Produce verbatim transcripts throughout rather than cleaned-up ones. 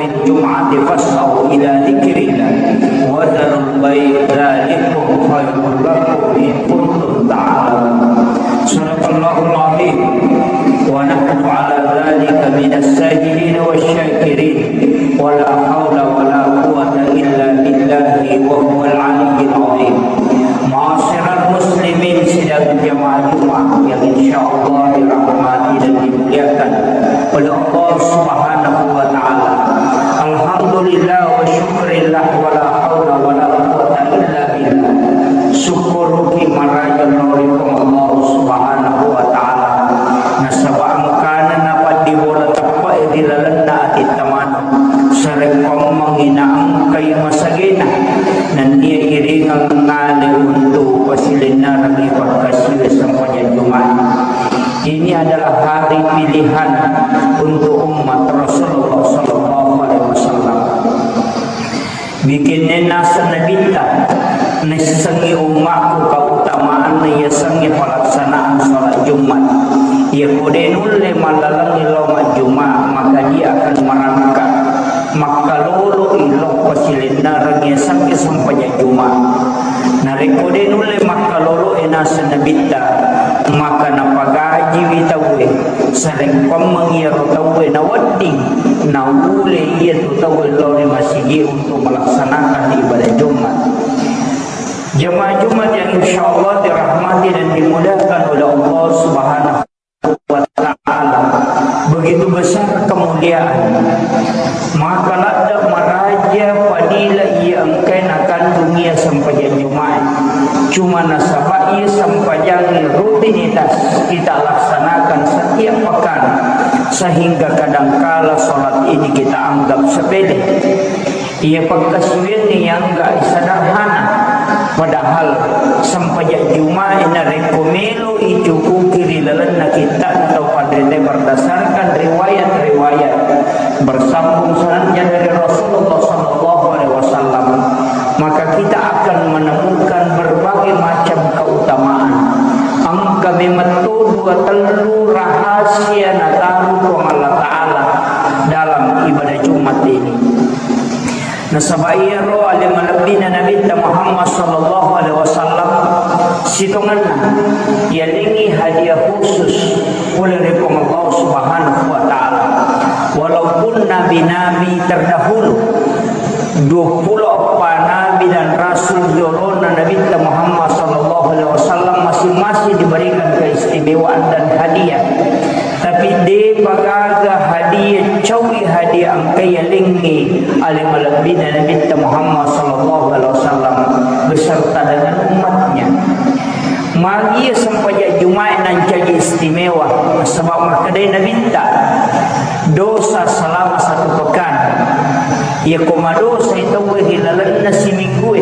الجمعة فاسعوا إلى ذكر الله وذروا البيع ذلكم خير لكم إن كنتم تعلمون. صدق الله العظيم ونحن على ذلك من الشاهدين والشاكرين ولا حول ولا قوة إلا بالله وهو العلي العظيم. Ma'asyiral muslimin, sidang jamaah Jumat yang insyaallah dirahmati dan dimuliakan oleh Allah Subhanahu wa Ta'ala. Alhamdulillah wa syukrillah, wa la haula wa la quwwata illa billah. Syukuruki maraja lao ri Puang Allah Subhanahu wa Ta'ala. Nasaba engkana napaddibola teppe'i ri lalenna atitta maneng. Sarekkoammengngi naengkai masagena, nennia iringeng ngale untuk pasilennerengngi pakkasiwiang sempajang Jumat. Ini adalah hari pilihan untuk umat Rasulullah sallallahu alaihi wasallam. Bikinna naseng Nabitta, naissengngi ummakku keutamaanna yasengnge pelaksanaan salat Jumat. Iyako de nulle mallalengngi lao majjuma, maka dia akan merangkak. Makkaloloi lao pasilennereng yasengnge sempajang Jumat. Narekko de nulle makkaloloi naseng Nabitta, maka napagajiwi tauwe. Sarekkoammeng iyaro tauwe nawedding naulle iyatu tauwe lao ri masigi untuk melaksanakan ibadah Jumat. Jamaah Jumat yang insyaallah dirahmati dan dimuliakan oleh Allah Subhanahu wa Ta'ala. Begitu besar kemuliaan. Maka ladde maraja fadilah iya engkae nakandung iya sempajang Jumat. Cuma nasaba iya sempajang rutinitas kita laksanakan setiap pekan, sehingga kadangkala salat ini kita anggap sepele. Iya pakkasiwiangnge yang enggak sederhana. Padahal sempajang Jumat narekko melo icukuki ri lalenna kitta'na tau panrita berdasarkan riwayat-riwayat bersambung sanadnya dari Rasulullah sallallahu alaihi wasallam, maka kita akan menemukan berbagai macam keutamaan. Engka memetto dua tellu rahasia nataru Puang Allah Ta'ala dalam ibadah Jumat ini. Nasaba iyaro ale malebbina Nabitta Muhammad sallallahu alaihi wasallam sitongenna yalengngi hadiah khusus oleh ri Puang Allah Subhanahu wa Ta'ala. Walaupun nabi-nabi terdahulu, dua puluh eppa nabi dan rasul yolona Nabitta Muhammad sallallahu alaihi wasallam masing-masing diberikan keistimewaan dan hadiah. Tapi depa gaga hadiah, caui hadiah engkae yalengngi ale malebbina Nabitta Muhammad sallallahu alaihi wasallam beserta dengan umatnya. Magi sempajang Jumat nancaji istimewa, sebab makkedai Nabitta, dosa selama satu pekan. Iyako madosai tauwe ri lalenna siminggue,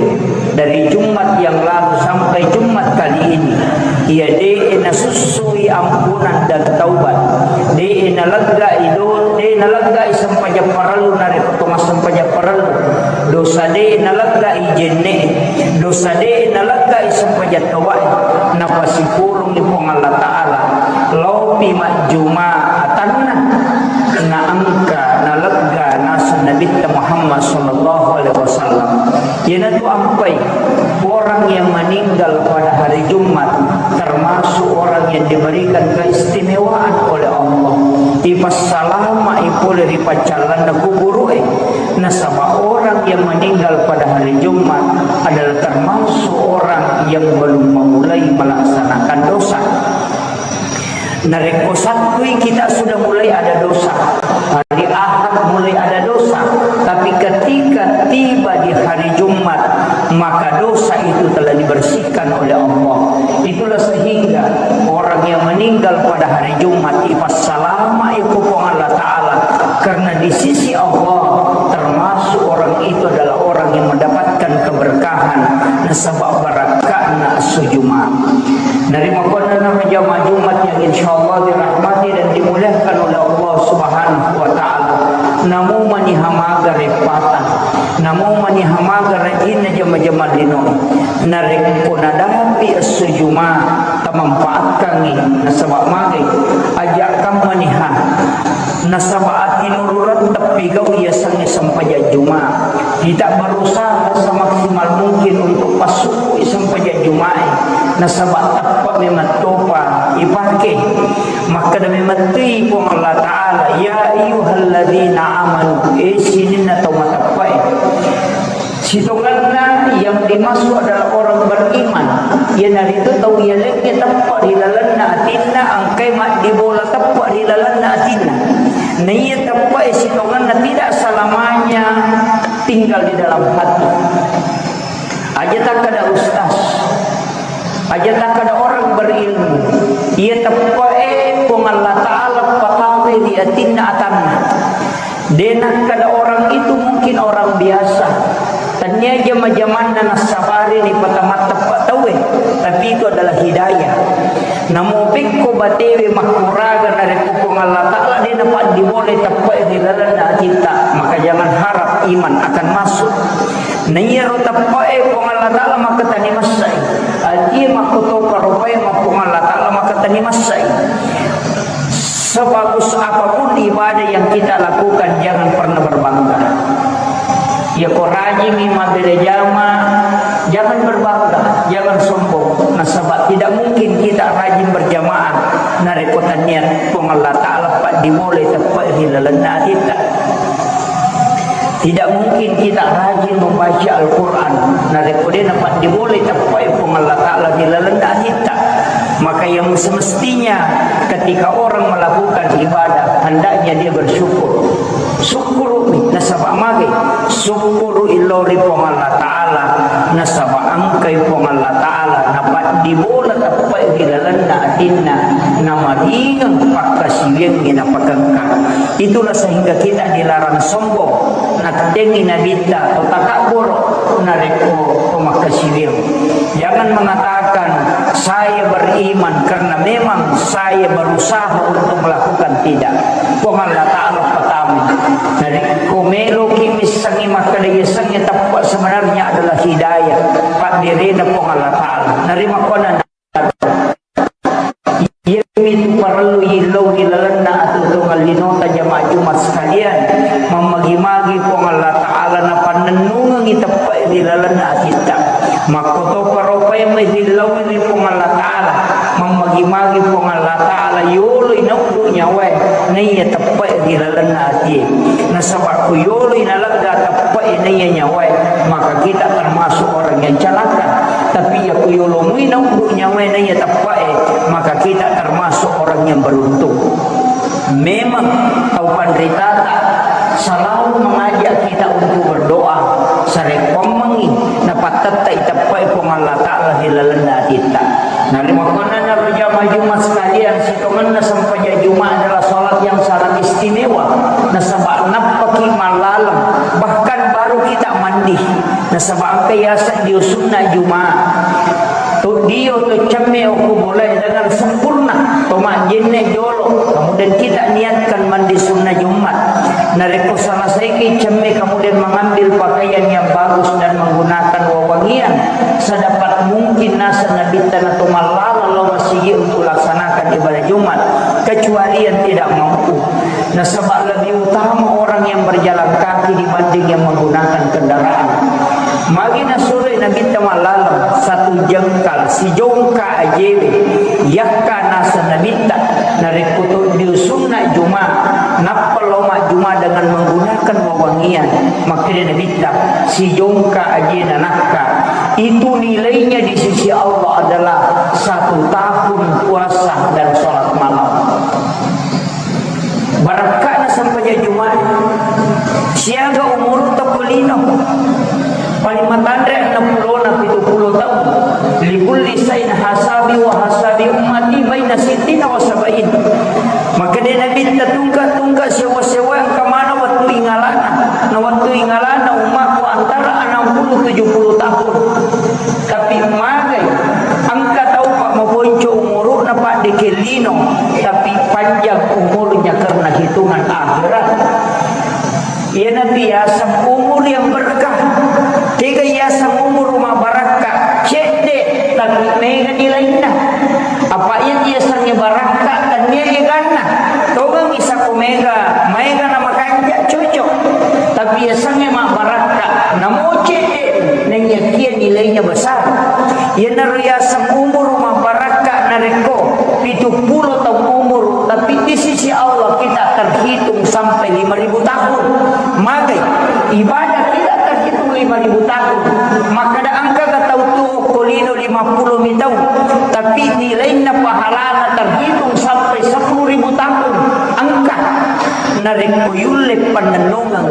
dari Jumat yang lalu sampai Jumat kali ini, iya de'e nasussui ampunan dan taubat, de'e naleggai do-, de'e naleggai sempajang parellu narekko to massempajang parellu, dosa de'e naleggai jenne'e, dosa de'e naleggai sempajang taubae, napasipurungngi Puang Allah Ta'ala, laopi majjuma atanna, naengka nalegga naseng Nabitta Muhammad sallallahu alaihi wasallam. Iyanatu ampai orang yang meninggal pada hari Jumat termasuk orang yang diberikan keistimewaan oleh Allah. Ipassalama'i pole ri paccallanna kuburu'e. Nasaba orang yang meninggal pada hari Jumat adalah termasuk orang yang belum memulai melaksanakan dosa. Narekko Sattui kita sudah mulai ada dosa, hari Ahad mulai ada dosa, tapi ketika tiba di hari Jumat, maka dosa itu telah dibersihkan oleh Allah. Itulah sehingga orang yang meninggal pada hari Jumat ipassalama'i ku Puang Allah Ta'ala, karena di sisi Allah termasuk orang itu adalah orang yang mendapatkan keberkahan nasaba barakka'na esso Jumat. Narimakkuannanaro jamaah Jumat yang insyaallah dirahmati dan dimuliakan oleh Allah Subhanahu wa Ta'ala, namo maniha maga reppata, namo maniha maga rajinna jama-jama linoe. Narekko nadapi esso Juma, tamanfaatkangngi, nasaba magai, aja kammaniha, nasaba atinurureng teppigau yasengnge sempajang Juma. Kita berusaha semaksimal mungkin untuk passukkui sempajang Jumae, nasaba teppe memang topa ipake. Makkeda memettui Puang Allah Ta'ala, "Ya ayyuhalladzina amanu," eh, sininna tau mateppe'e. Sitongenna yang dimaksud adalah orang beriman, iyanaritu tau yalengnge teppe ri lalenna atinna, engkai maddibola teppe ri lalenna atinna. Naiya teppe'e sitongenna tidak selamanya tinggal di dalam hati. Aja takkeda ustaz, aja takkeda orang berilmu. Iya teppe'e Puang Allah Ta'ala patawe ri atinna atanna. De nakkeda orang itu mungkin orang biasa. Tennia jama-jamanna nassabari ri patamatteppa tauwe, tapi itu adalah hidayah. Namo pekko batewe makkuraga narekko Puang Allah Ta'ala de napaddibolai teppe'e ri lalenna atitta, maka jangan harap iman akan masuk. Naiyaro teppe'e Puang Allah Ta'ala makkatani massai. Atie makkotopa ropae ma Puang Allah Ta'ala makkatani massai. Sebagus apapun ibadah yang kita lakukan, jangan pernah berbangga. Ya, ko rajingi mabbere jama, jangan berbangga, jangan sombong. Nasaba tidak mungkin kita rajin berjamaah narekko tania Puang Allah Ta'ala paddibolai teppe'e ri lalenna atitta. Tidak mungkin kita rajin membaca Al-Quran narekko de napaddibolai teppe'e Puang Allah Ta'ala ri lalenna atitta. Maka yang semestinya ketika orang melakukan ibadah, hendaknya dia bersyukur. Syukuru nasaba magai, syukuru lao ri Puang Allah Ta'ala, nasaba engkai Puang Allah Ta'ala napaddibola teppe'e ri lalenna atinna, namaringeng pakkasiwiangnge napakengka. Itulah sehingga kita dilarang sombong. Nattengngi Nabitta to takabboro narekko to makkasiwiang. Jangan mengatakan, "Saya beriman karena memang saya berusaha untuk melakukan." Tidak. Puang Allah Ta'ala pertama. Narekko meloki missengngi makkeda yasengnge teppe, sebenarnya adalah hidayah. Padderena Puang Allah Ta'ala. Narimakkuannang Iyamitu parellu yillau ri lalenna atuo-tuongeng linota jamaah Jumat sekalian, mammagi-magi Puang Allah Ta'ala napannennungengngi teppe'e ri lalenna atitta. Makkotopa ropae mai rillaui ri Puang Allah Ta'ala, mammagi-magi Puang Allah Ta'ala yoloi nauddu nyawae naiya teppe'e ri lalenna atie. Nasaba ko yoloi nalegga teppe'e naiya nyawae, maka kita termasuk orang yang celaka. Tapi iya ko yolo mui nauddu nyawae naiya teppe'e, maka kita termasuk orang yang beruntung. Memang tau panritata selalu mengajak kita untuk berdoa, sarekkoammengngi napattettai teppe'e Puang Allah Ta'ala ri lalenna atitta. Narimakkuannanaro jamaah Jumat sekalian, sitongenna sempajang Jumat adalah salat yang sangat istimewa. Nasaba nappaki mallaleng, bahkan baru kita mandi. Nasaba engka yaseng dio sunna Juma. To dio to cemme okko bolae dengan sempurna, to majjenne jolo. Kemudian kita niatkan mandi sunna Jumat. Narekko selesaiki cemme, kemudian mengambil pakaian yang bagus dan menggunakan wewangian sedapat mungkin, naseng Nabitta na to mallaleng lao masigi untuk laksanakan ibadah Jumat, kecuali yang tidak mampu. Nasaba lebih utama orang yang berjalan kaki dibanding yang menggunakan kendaraan. Magi nasuroi Nabitta mallaleng, satu jengkal, sijongka ajewe, yakka naseng Nabitta, narekko to dio sunna Juma, nappa lao majjuma dengan menggunakan wewangian, makkeda Nabitta, sijongka ajena nakka, itu nilainya di sisi Allah adalah satu tahun puasa dan sholat malam. Barakka'na sempajang Jumat. Siaga umurutta ko lino. Paling matanre enam puluh na pitu puluh taung. Likulli sain hasabi wa hasabi ummati baina sittina wa sabain. Makkeda Nabitta tungka-tungka sewa-sewa engka maneng wettu ingalana. Na wettu ingalana ummakku antara enam puluh tujuh puluh tahun. Tapi magai, engka tau pa maponco umuru'na, paddeke lino, tapi panjang umurnya karena hitungan akhirat. Iyanatu yaseng umur yang berkah. Tega yaseng umur mabarakka, cedde, tapi mega Maega, maega na makanja cocok. Tapi yasengnge mabbarakka, namo cedde, naiyakia nilainya besar. Iyanaro yaseng umuru mabbarakka narekko pitu pulo taung umuru, tapi di sisi Allah kita terhitung sampai lima ribu tahun. Magai, ibadah tidak terhitung lima ribu tahun. Makkeda engkaga tau tuo ko lino lima pulo mi taung, tapi nilainna pahalana terhitung sampai sepuluh ribu tahun. Engka. Narekko yulle pannennungeng,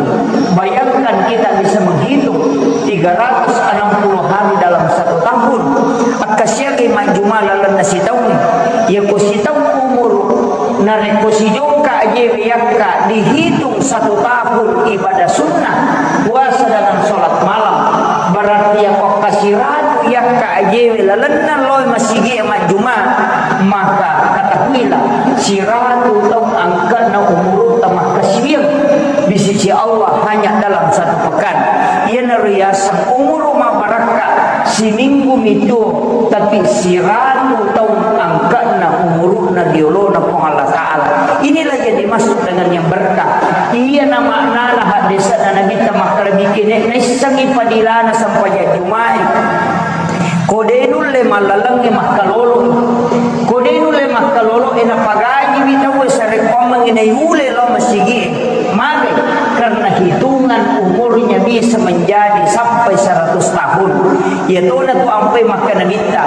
bayangkan kita bisa menghitung tiga ratus enam puluh hari dalam satu tahun. Akkasiagai majjuma lalenna sitaung. Yako sitaung umur, narekko sijongka ajewe yakka dihitung satu tahun ibadah sunnah, puasa dengan sholat malam, berarti yako kasiratu yakka ajewe lalenna loe masigi majjuma, maka ketahuilah, siratu taung angkana umurutta makkasiwiang di sisi Allah hanya dalam satu pekan. Iyanaro yaseng umuru mabbarakka, siminggu mitu, tapi siratu taung angkana umuruna riolona Puang Allah Ta'ala. Inilah yang dimaksud dengan yang berkah. Iyana maknana haddese'na Nabitta makkeda, bikin naissengngi padilana sempajang Juma'i. Ko de nulle mallalengnge makkalolo. Ko de nulle makkalolo, e napagajiwi tauwe sarekkoammengngi naiule lao masigie. Magai? Karena hitungan umurnya bisa menjadi sampai seratus tahun. Iyatona tu ampai makkeda Nabitta,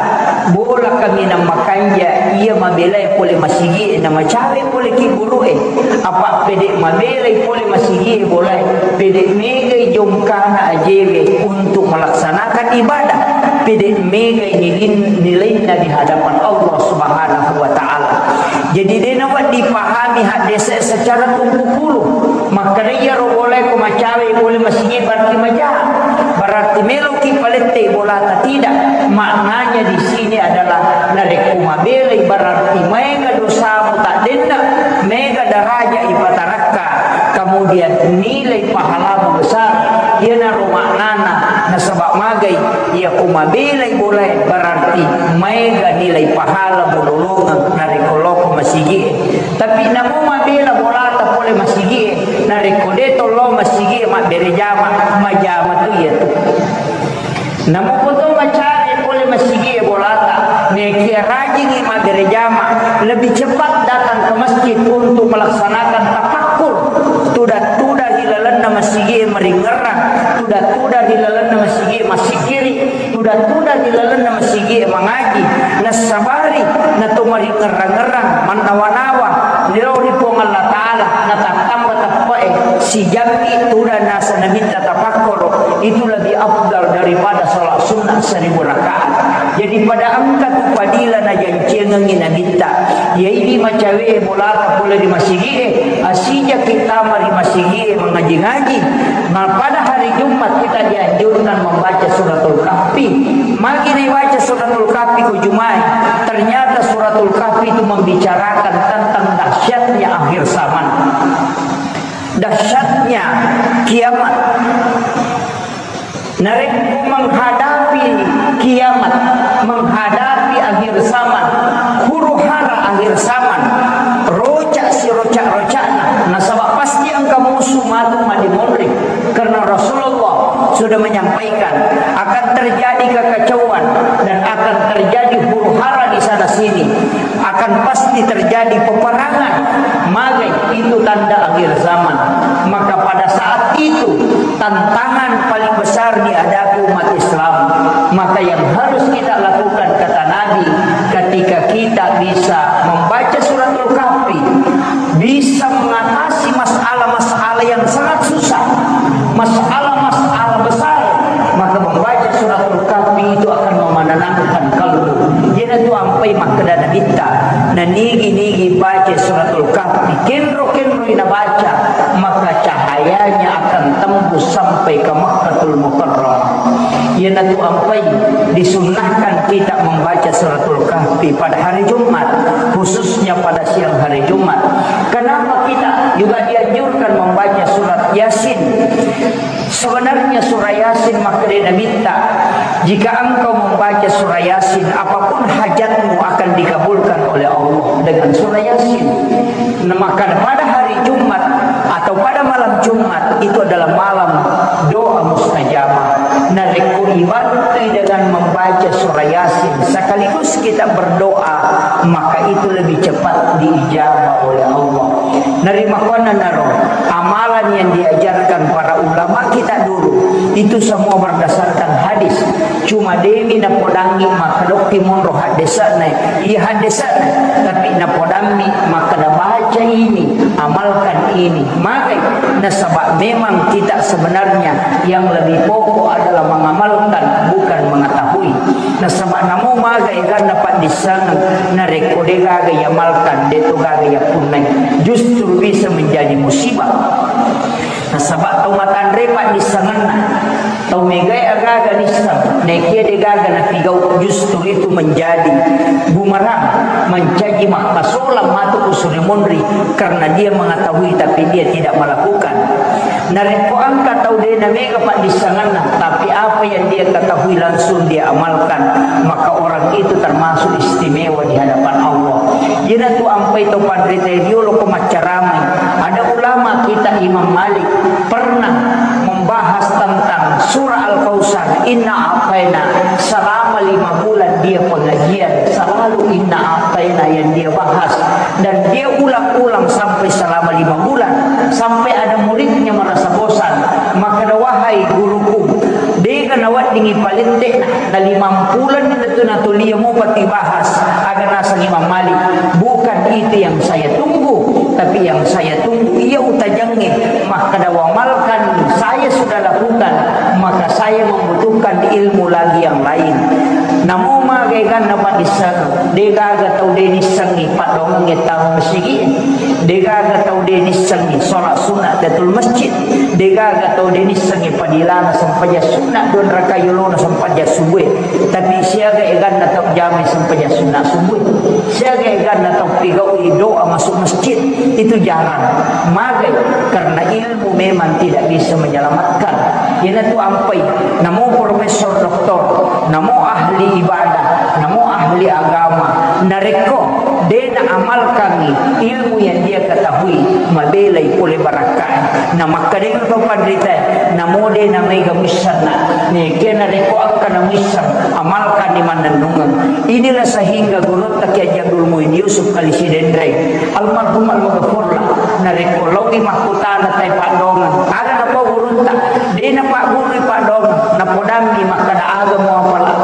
bola kaminang makanja iya mabelai pole masigie, na macawe pole kiburu'e. Apa pede mabelai pole masigie bolae, pede megai jongkana ajewe untuk melaksanakan ibadah, pede megai nilin-, nilainna di hadapan Allah Subhanahu wa Ta'ala. Jadi, de nawedding dipahami haddese secara kumpul-kumpul. Makkeda iyaro bolae ko macawe pole masigie berarti maja. Berarti meloki palette bolata, tidak. Maknanya di sini adalah narekko mabelai berarti maega dosamu taddenna, mega daraja ipatarakka, kemudian nilai pahalamu besar. Iyanaro maknana, nasaba magai, iya ko mabelai bolae berarti maega nilai pahalamu lolongeng narekko loko masigie. Tapi namo mabela bolata pole masigie, narekko de to lao masigie mabbere jama, majama tu iyatu. Namo koto macawe pole masigie bolata, nekia rajingi mabbere jama, lebih cepat datang ke masjid untuk melaksanakan tafakkur. Tuda-tuda ri lalenna masigie maringerrang, tuda-tuda ri lalenna masigie massikkiri, tuda-tuda ri lalenna masigie mangaji, nassabari nato maringerrang-ngerrang, mannawa-nawa, nilao ri Puang Allah Ta'ala, natattamba teppe'e, sijammi tuda naseng Nabitta tapakkoro, itu lebih afdal daripada sholat sunnah seribu rakaat. Jadi pada engka tu padila najanciangengi Nabitta, iyaidi macawe bolata pole ri masigie, asijaki tama ri masigie mangaji-ngaji. Nah, pada hari Jumat kita dianjurkan membaca suratul Kahfi. Magi dibaca suratul Kahfi ko Jumai? Ternyata suratul Kahfi itu membicarakan tentang dahsyatnya akhir zaman. Dahsyatnya kiamat. Narekko menghadapi kiamat, menghadapi akhir zaman, huru-hara akhir zaman, roca siroca-rocana, nasaba pasti engka musuh matu madimonri. Karena Rasulullah sudah menyampaikan akan terjadi kekacauan dan akan terjadi huru-hara di sana sini, akan pasti terjadi peperangan. Magai? Itu tanda akhir zaman. Maka pada saat itu, tantangan paling besar dihadapi umat Islam. Maka yang harus kita lakukan, kata Nabi, ketika kita bisa membaca suratul Kahfi, bisa mengatasi masalah-masalah yang sangat susah, masalah-masalah besar, maka membaca suratul Kahfi itu akan menenangkan kalbu. Iyanatu ampai makkeda Nabitta, nanigi-nigi baca suratul Kahfi, kenro-kenroi nabaca, maka cahayanya akan tembus sampai ke Makkatul Mukarramah. Iyanatu ampai disunnahkan kita membaca suratul Kahfi pada hari Jumat, khususnya pada siang hari Jumat. Kenapa kita juga dianjurkan membaca surat Yasin? Sebenarnya surah Yasin, makkeda Nabitta, jika engkau membaca surah Yasin, apapun hajatmu akan dikabulkan oleh Allah dengan surah Yasin. Nah, maka pada hari Jumat atau pada malam Jumat itu adalah malam doa mustajabah. Narekko ibantui dengan membaca surah Yasin sekaligus kita berdoa, maka itu lebih cepat diijabah oleh Allah. Narimakkuannanaro, amalan yang diajarkan para ulama kita dulu, itu semua berdasarkan hadis. Cuma demi napodangi makkedokki monro haddesa'na, iya haddesa'na, tapi napodammi makkeda baca ini, amalkan ini. Magai, nasaba memang kita sebenarnya yang lebih pokok adalah mengamalkan, bukan mengetahui. Nasaba namo maga eganna paddissengeng, narekko de gaga iamalkan, de to gaga iappunnai, justru bisa menjadi musibah. Nasaba tau matanre paddissengenna, tau megai agaga nisseng, naekia de gaga napigau, justru itu menjadi bumerang, mencaji makkasolang matu usure monri, karena dia mengetahui tapi dia tidak melakukan. Narekko engka tau de namega paddissengenna, tapi apa yang dia ketahui langsung dia amalkan, maka orang itu termasuk istimewa di hadapan Allah. Iyanatu ampai to panrita riolo ko maccaramai. Ada ulama kita Imam Malik pernah membahas tentang surah Al-Kautsar, inna a'taina, selama lima bulan dia pengajian, selalu inna a'taina yang dia bahas. Dan dia ulang-ulang sampai selama lima bulan, sampai ada muridnya merasa bosan. Makkeda, "Wahai guruku, dega naweddingi palette'na, na limang bulan itu natulia mupa tibahas." Aga naseng Imam Malik, "Bukan itu yang saya tunggu, tapi yang saya tunggu iya utajengnge." Makkeda, "Wamalkan, saya sudah lakukan, maka saya membutuhkan ilmu lagi yang lain." Namo maga eganna paddissengeng, de gaga tau de nissengngi paddoangengnge tau masigi, de gaga tau de nissengngi sholat sunat tahiyatul masjid, de gaga tau de nissengngi padilana sempajang sunat dua rakaat yolona sempajang subuh. Tapi siaga eganna tau jamai sempajang sunat subuh, siaga eganna tau pigaui doa masuk masjid, itu jarang. Magai, karena ilmu memang tidak bisa menyelamatkan. Iyanatu ampai, namo profesor doktor, namo ahli ibadah, namo ahli agama, narekko de naamalkangngi ilmu yang dia ketahui, mabelai pole barakkae. Namakkedai to panritae, namo de namaega muissenna, nekia narekko engka namuisseng, amalkanni mannennungeng. Inilah sehingga gurutta Kiai Haji Abdul Muin Yusuf Kali Sidenreng, almarhum almaghfurlah, narekko laowi makkutana tae paddoangeng, aga napau gurutta? De napaggurui paddoangeng, napodammi makkeda, "Aga muapala?"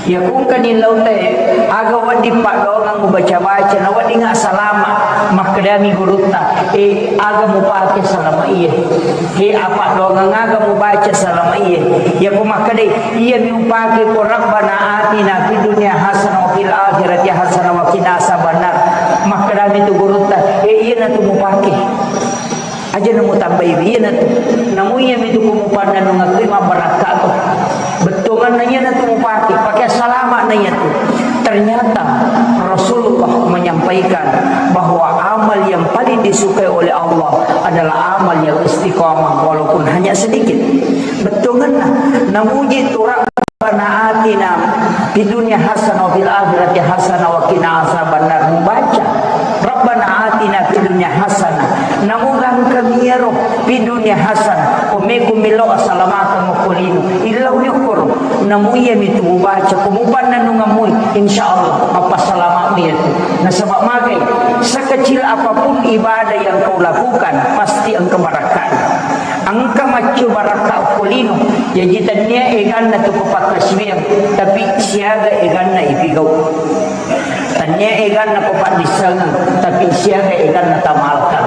Iya kungkani lautae, "Aga wedding paddoangeng mubaca-baca, na weddinga salama?" Makkedami gurutta, "Eh, aga mupake salama iye? He, apa doangeng aga mubaca salama iye?" Iyako makkeda, "Iyami upake ko Rabbana atina fid dunya hasanah wa fil akhirati hasanah wa qina azabannar." Makkedami tu gurutta, "Eh, iyanatu mupake. Aja namutambai, iyanatu. Namu iyami tu ko mupannennungeng mabbarakkatu. Bettuanna iyanatu mupake, pake salama na iyatu." Ternyata Rasulullah menyampaikan bahwa amal yang paling disukai oleh Allah adalah amal yang istiqamah walaupun hanya sedikit. Bettuanna, namuji tu Rabbana atina fid dunya hasanah wa fil akhirati hasanah wa qina azabannar, mubaca Rabbana atina fid dunya hasanah. Namu gangkang iyaro fid dunya hasanah, ko meko melo asalamakeng okko lino, illau ni okkoro. Namu iyami tu mubaca ko mupannennungeng mui, insyaallah mappasalama iyatu. Nasaba magai, sekecil apapun ibadah yang kau lakukan, pasti engka barakkana. Engka maccu barakka okko lino, jaji tennia eganna tu ko pakkasiwiang, tapi siaga eganna ipigau. Tennia eganna ko paddissengeng, tapi siaga eganna tamalkan.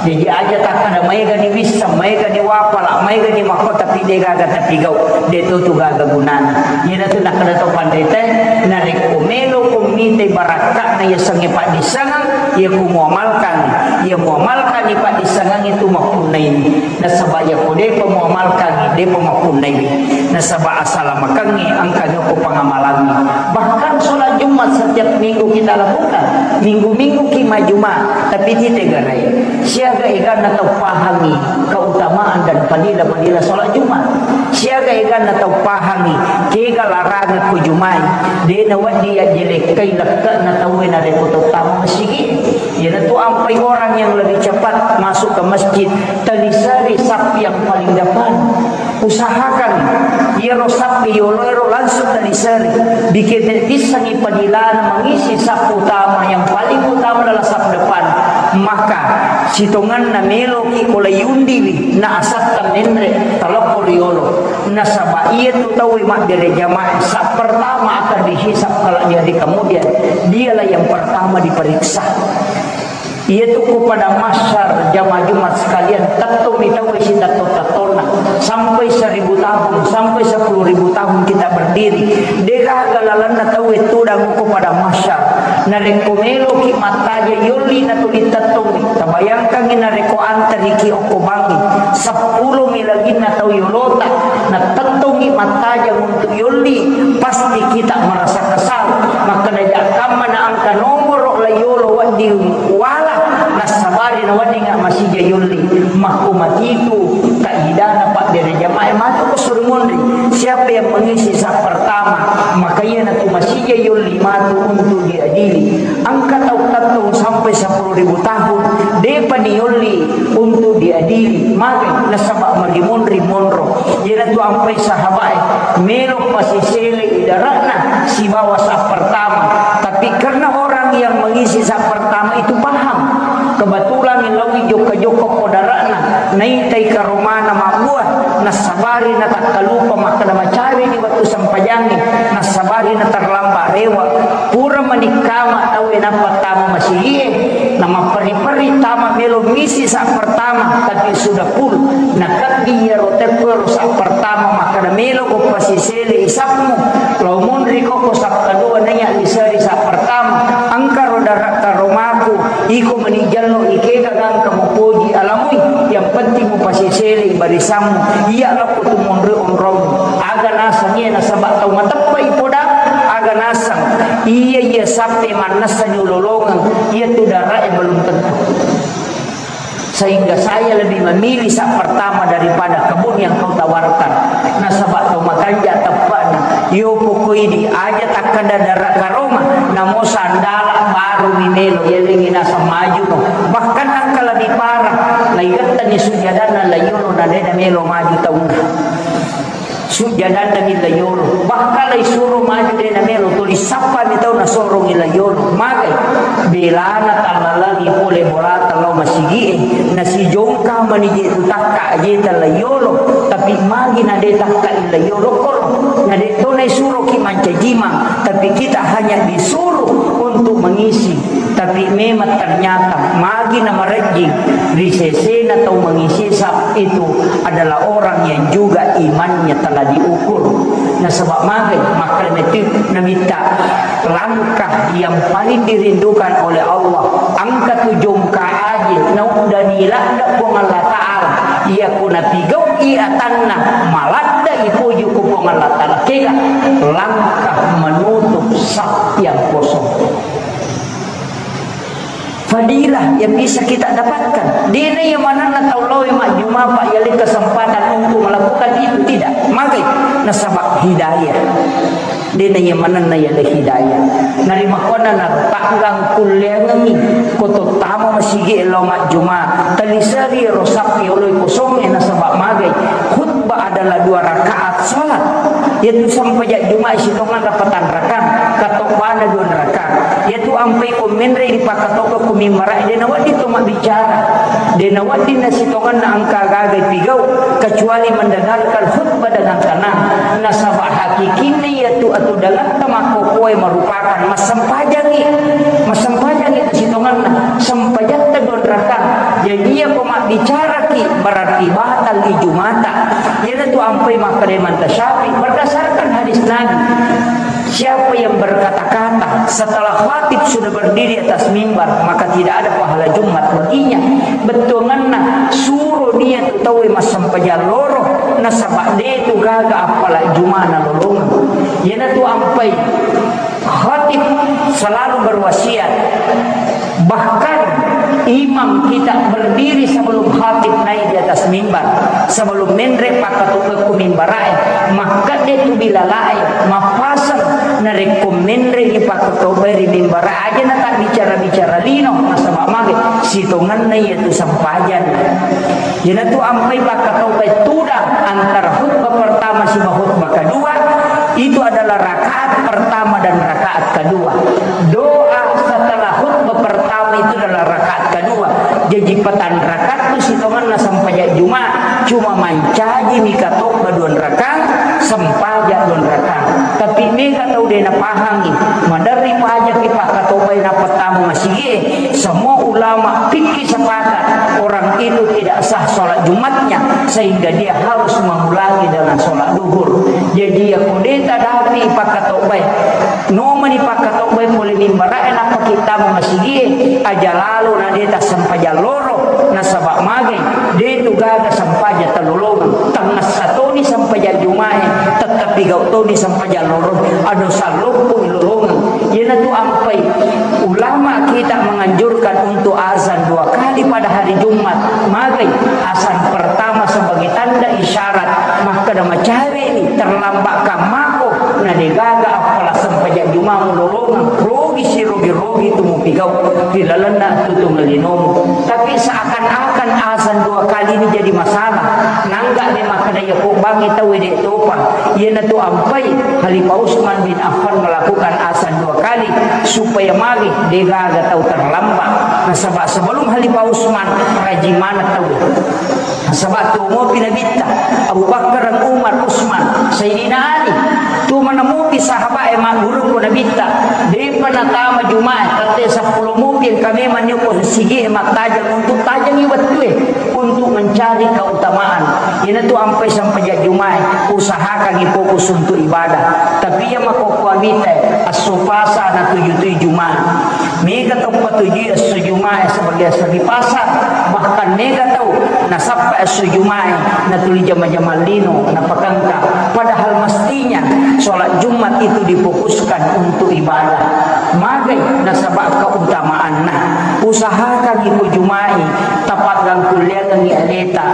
Jaji aja takkada maega ni wisseng, maega ni wapala, maega ni makko, tapi de gaga tapigau, de to tu gaga gunana. Iyanatu nakkada to panritae, narekko melo ko mitai barakkana yasengnge paddissengeng, Iya ku muamalkangngi, iya muamalkangngi paddissengengnge tu mappunnaiwi. Nasaba iya ko de'pa muamalkangngi, de'pa mappunnaiwi. Nasaba asalamakengnge engkami ko pangamalangnge. Bahkan sholat Jumat setiap minggu kita lakukan. Minggu-minggu ki majuma, tapi tite garai. Siaga eganna tau pahangngi keutamaan dan fadilah-fadilah sholat Jumat. Siaga eganna tau pahangngi kega larangang ko Juma'i. De' nawedding yajjelekkai lekke'na tauwe narekko tau tama masigi. Iyanatu ampai orang yang lebih cepat masuk ke masjid, teliseri saf yang paling depan. Usahakan iyaro saf yoloero langsung teliseri. Bikin dissengngi padilana mengisi saf utama, yang paling utama adalah saf depan. Maka sitongenna meloki ko layundiwi na asatta menre talokko riolo. Nasaba iyatu tauwe mabbere jamaah saf pertama akan dihisab kelak di hari kemudian. Dialah yang pertama diperiksa. Iyatu ko pada mahsyar jamaah Jumat sekalian, tettomi tauwe sitetto-tettonna. Sampai seribu tahun, sampai sepuluh ribu tahun kita berdiri. De'gaga lalenna tauwe tudang ko pada mahsyar. Narekko meloki mattaja yolli natuli tettomi. Tabayangkangngi narekko antariki okko bangngi. Seppulomi laginna tau yolota, natettongngi mattajang untuk yolli, pasti kita merasa kesal. Makkeda jakkamma na engka nomoro la yolo wedding wala, nassabari na wedding masija yolli. Makko matitu kaidana pabbere jamaah matu ko suruh monri. Siapa yang mengisi saf pertama, maka iyanatu masija yolli matu untuk diadili. Engka tau tettong sampai sepuluh ribu tahun, de'pa ni yolli untuk diadili. Maka nasaba magi monri monro. Iyanatu ampai sahabae, melo pasisele idarana sibawa saf pertama. Tapi karena orang yang mengisi saf pertama itu paham, kebetulan laowi jokka-jokka ko darana, naitai karomana mabbua, nassabari natakkalupa makkeda macawe di wettu sempajangnge, nassabari naterlambat rewe. Pura manikkama tauwe nappa tama masigie, namapperi-peri tama melo misi saf pertama, tapi sudah full. Nakebbi iyaro teppo ero saf pertama makkeda melo ko pasisele isafmu, lao monri ko ko saf kedua naiya liseri saf pertama. Engkaro dara karomaku, iko meni jallo ikega gangka mupoji alamui, yang penting mupasisele barisammu. Iya lokko tu monri onrong. Aga naseng iya nasaba tau mateppa ipoda, aga naseng iya iya sappe mannessa nyololongeng, iya tu darae belum tentu. Sehingga saya lebih memilih saf pertama daripada kebun yang kau tawarkan. Nasaba tau makanja teppana. Yo pokoi di aja takkada dara karoma, namo sandala baru mi melo, yalengi naseng maju no. Bahkan engka lebih parah, laigettani sujadanna layolo na dena melo maju taunna. Sujjadanna milla yolo. Bahkan laisuro maju de namelo tuli sappa mi tau nasorongi la yolo. Magai? Belana tallalangi pole bolata lao masigie. Nasijongka mani je tu takka jeta la yolo. Tapi magi na de takka illa yolo koro. Na de to naisuroki mancajimang. Tapi kita hanya disuruh untuk mengisi. Tapi memang ternyata magi na marejjing ri sesena tau mengisi saf itu adalah orang yang juga imannya telah diukur. Nasaba magai makkalame tu namitta langkah yang paling dirindukan oleh Allah. Engka tu jongka aje nauddani ladde Puang Allah Ta'ala. Iya ko napigau'i atanna maladde ipoji ko Puang Allah Ta'ala. Kega langkah menutup saf yang kosong. Fadilah yang bisa kita dapatkan. Dena iya manenna tau laowi majjuma, Pak, yaleng kesempatan untuk melakukan itu, tidak. Magai? Nasaba hidayah. Dena iya manenna yaleng hidayah. Narimakkuanna na tanggang kulleangengi ko tottama masigi lao majjuma. Taliseri ro sappi oloi kosongnge nasaba magai? Khutbah adalah dua rakaat salat. Yaitu sempajang Juma'i sitongenna patang rakaat, katobbana dua rakaat. Yaitu ampai ko menre ripakatobba ko mimbara'e, de nawedding to mabbicara. De nawedding nasitongenna engka gaga ipigau, kecuali mendengarkan khutbah dengan tenang. Nasaba hakikinna yaitu atu dalanta makkokoe merupakan massempajangi. Massempajangi sitongenna, sempajatta dua rakaat. Jadi iya ko mabbicaraki berarti batal ijumata. Iyanatu ampai makkeda Imam Syafi'i berdasarkan hadis Nabi. Siapa yang berkata-kata setelah khatib sudah berdiri atas mimbar, maka tidak ada pahala Jumat baginya. Bettuanganna, suro dia tu tauwe massempajang loro, nasaba de tu gaga appala Jumana lolongeng. Iyanatu ampai khatib selalu berwasiat. Bahkan imam kita berdiri sebelum khatib naik di atas mimbar, sebelum menre pakkatobekku mimbarae, makkedde tu bilalae, mappaseng narekko menre pakkatobe ri mimbarae, aja na tak bicara-bicara lino, nasaba mage sitongenna iya tu sempajang. Iyanatu ampai pakkatobei tudang antara khutbah pertama siba khutbah kedua, itu adalah rakaat pertama dan rakaat kedua. Doa setelah khutbah pertama itu adalah rakaat kedua. Jaji patan rakaat tu sitongenna sempajang Jumat, cuma mancaji mi katobba dua rakaat, sempajang dua rakaat. Tapi mega tau de napahangi, maderri pajaki pakkatobei na pertama masigi. Semua ulama fikih sepakat, orang itu tidak sah sholat Jumatnya, sehingga dia harus mengulangi dengan sholat duhur. Jadi, ya, ko de tadapi pakkatobbai, nomani pakkatobbai pole mimbarae, nappa kita masigie, aja lalo na de tassempajang loro, nasaba mage, de tu gaga sempajang talolongeng, tangngessa toni sempajang Jumae, tettepi gau toni sempajang loro, ado salloppo lolongeng. Iyanatu ampai ulama kita menganjurkan untuk azan dua kali pada hari Jumat. Magai? Azan pertama sebagai tanda isyarat makkeda macaweni, terlambat kammako, na degaga appala sempajang Juma mulolongeng, rogi sirogi-rogi tu mupigau ri lalenna tutung linomu. Tapi seakan-akan azan dua kali ini jadi masalah. Nangga de makkeda iya ko bangi tau de topa. Iyanatu ampai Khalifah Utsman bin Affan melakukan azan dua kali supaya magi degaga tau terlambat. Nasaba sebelum Khalifah Utsman rajing maneng tau. Nasaba tuo mopi Nabitta, Abu Bakar, Umar, Utsman, Sayyidina Ali. Tu mana mopi sahabat e magguru ko Nabitta. Depa natama Jumae, tette seppulo mopi engka memang ni ko sigi mattajeng untuk tajengi wettue. Untuk mencari keutamaan. Iyanatu ampai sempajang Jumae, usahakangi fokus untuk ibadah. Tapi iya makkokkoe mita, esso pasa natuju-tuju Jumae. Mega tau patujui esso Jumae sebagai esso ri pasa, bahkan mega tau nasappa esso Jumae natuli jama-jama lino napakengka. Padahal mestinya sholat Jumat itu difokuskan untuk ibadah. Magai? Nasaba keutamaanna. Usahakangi ko Jumae, tapaggangkulleangengngi aleta,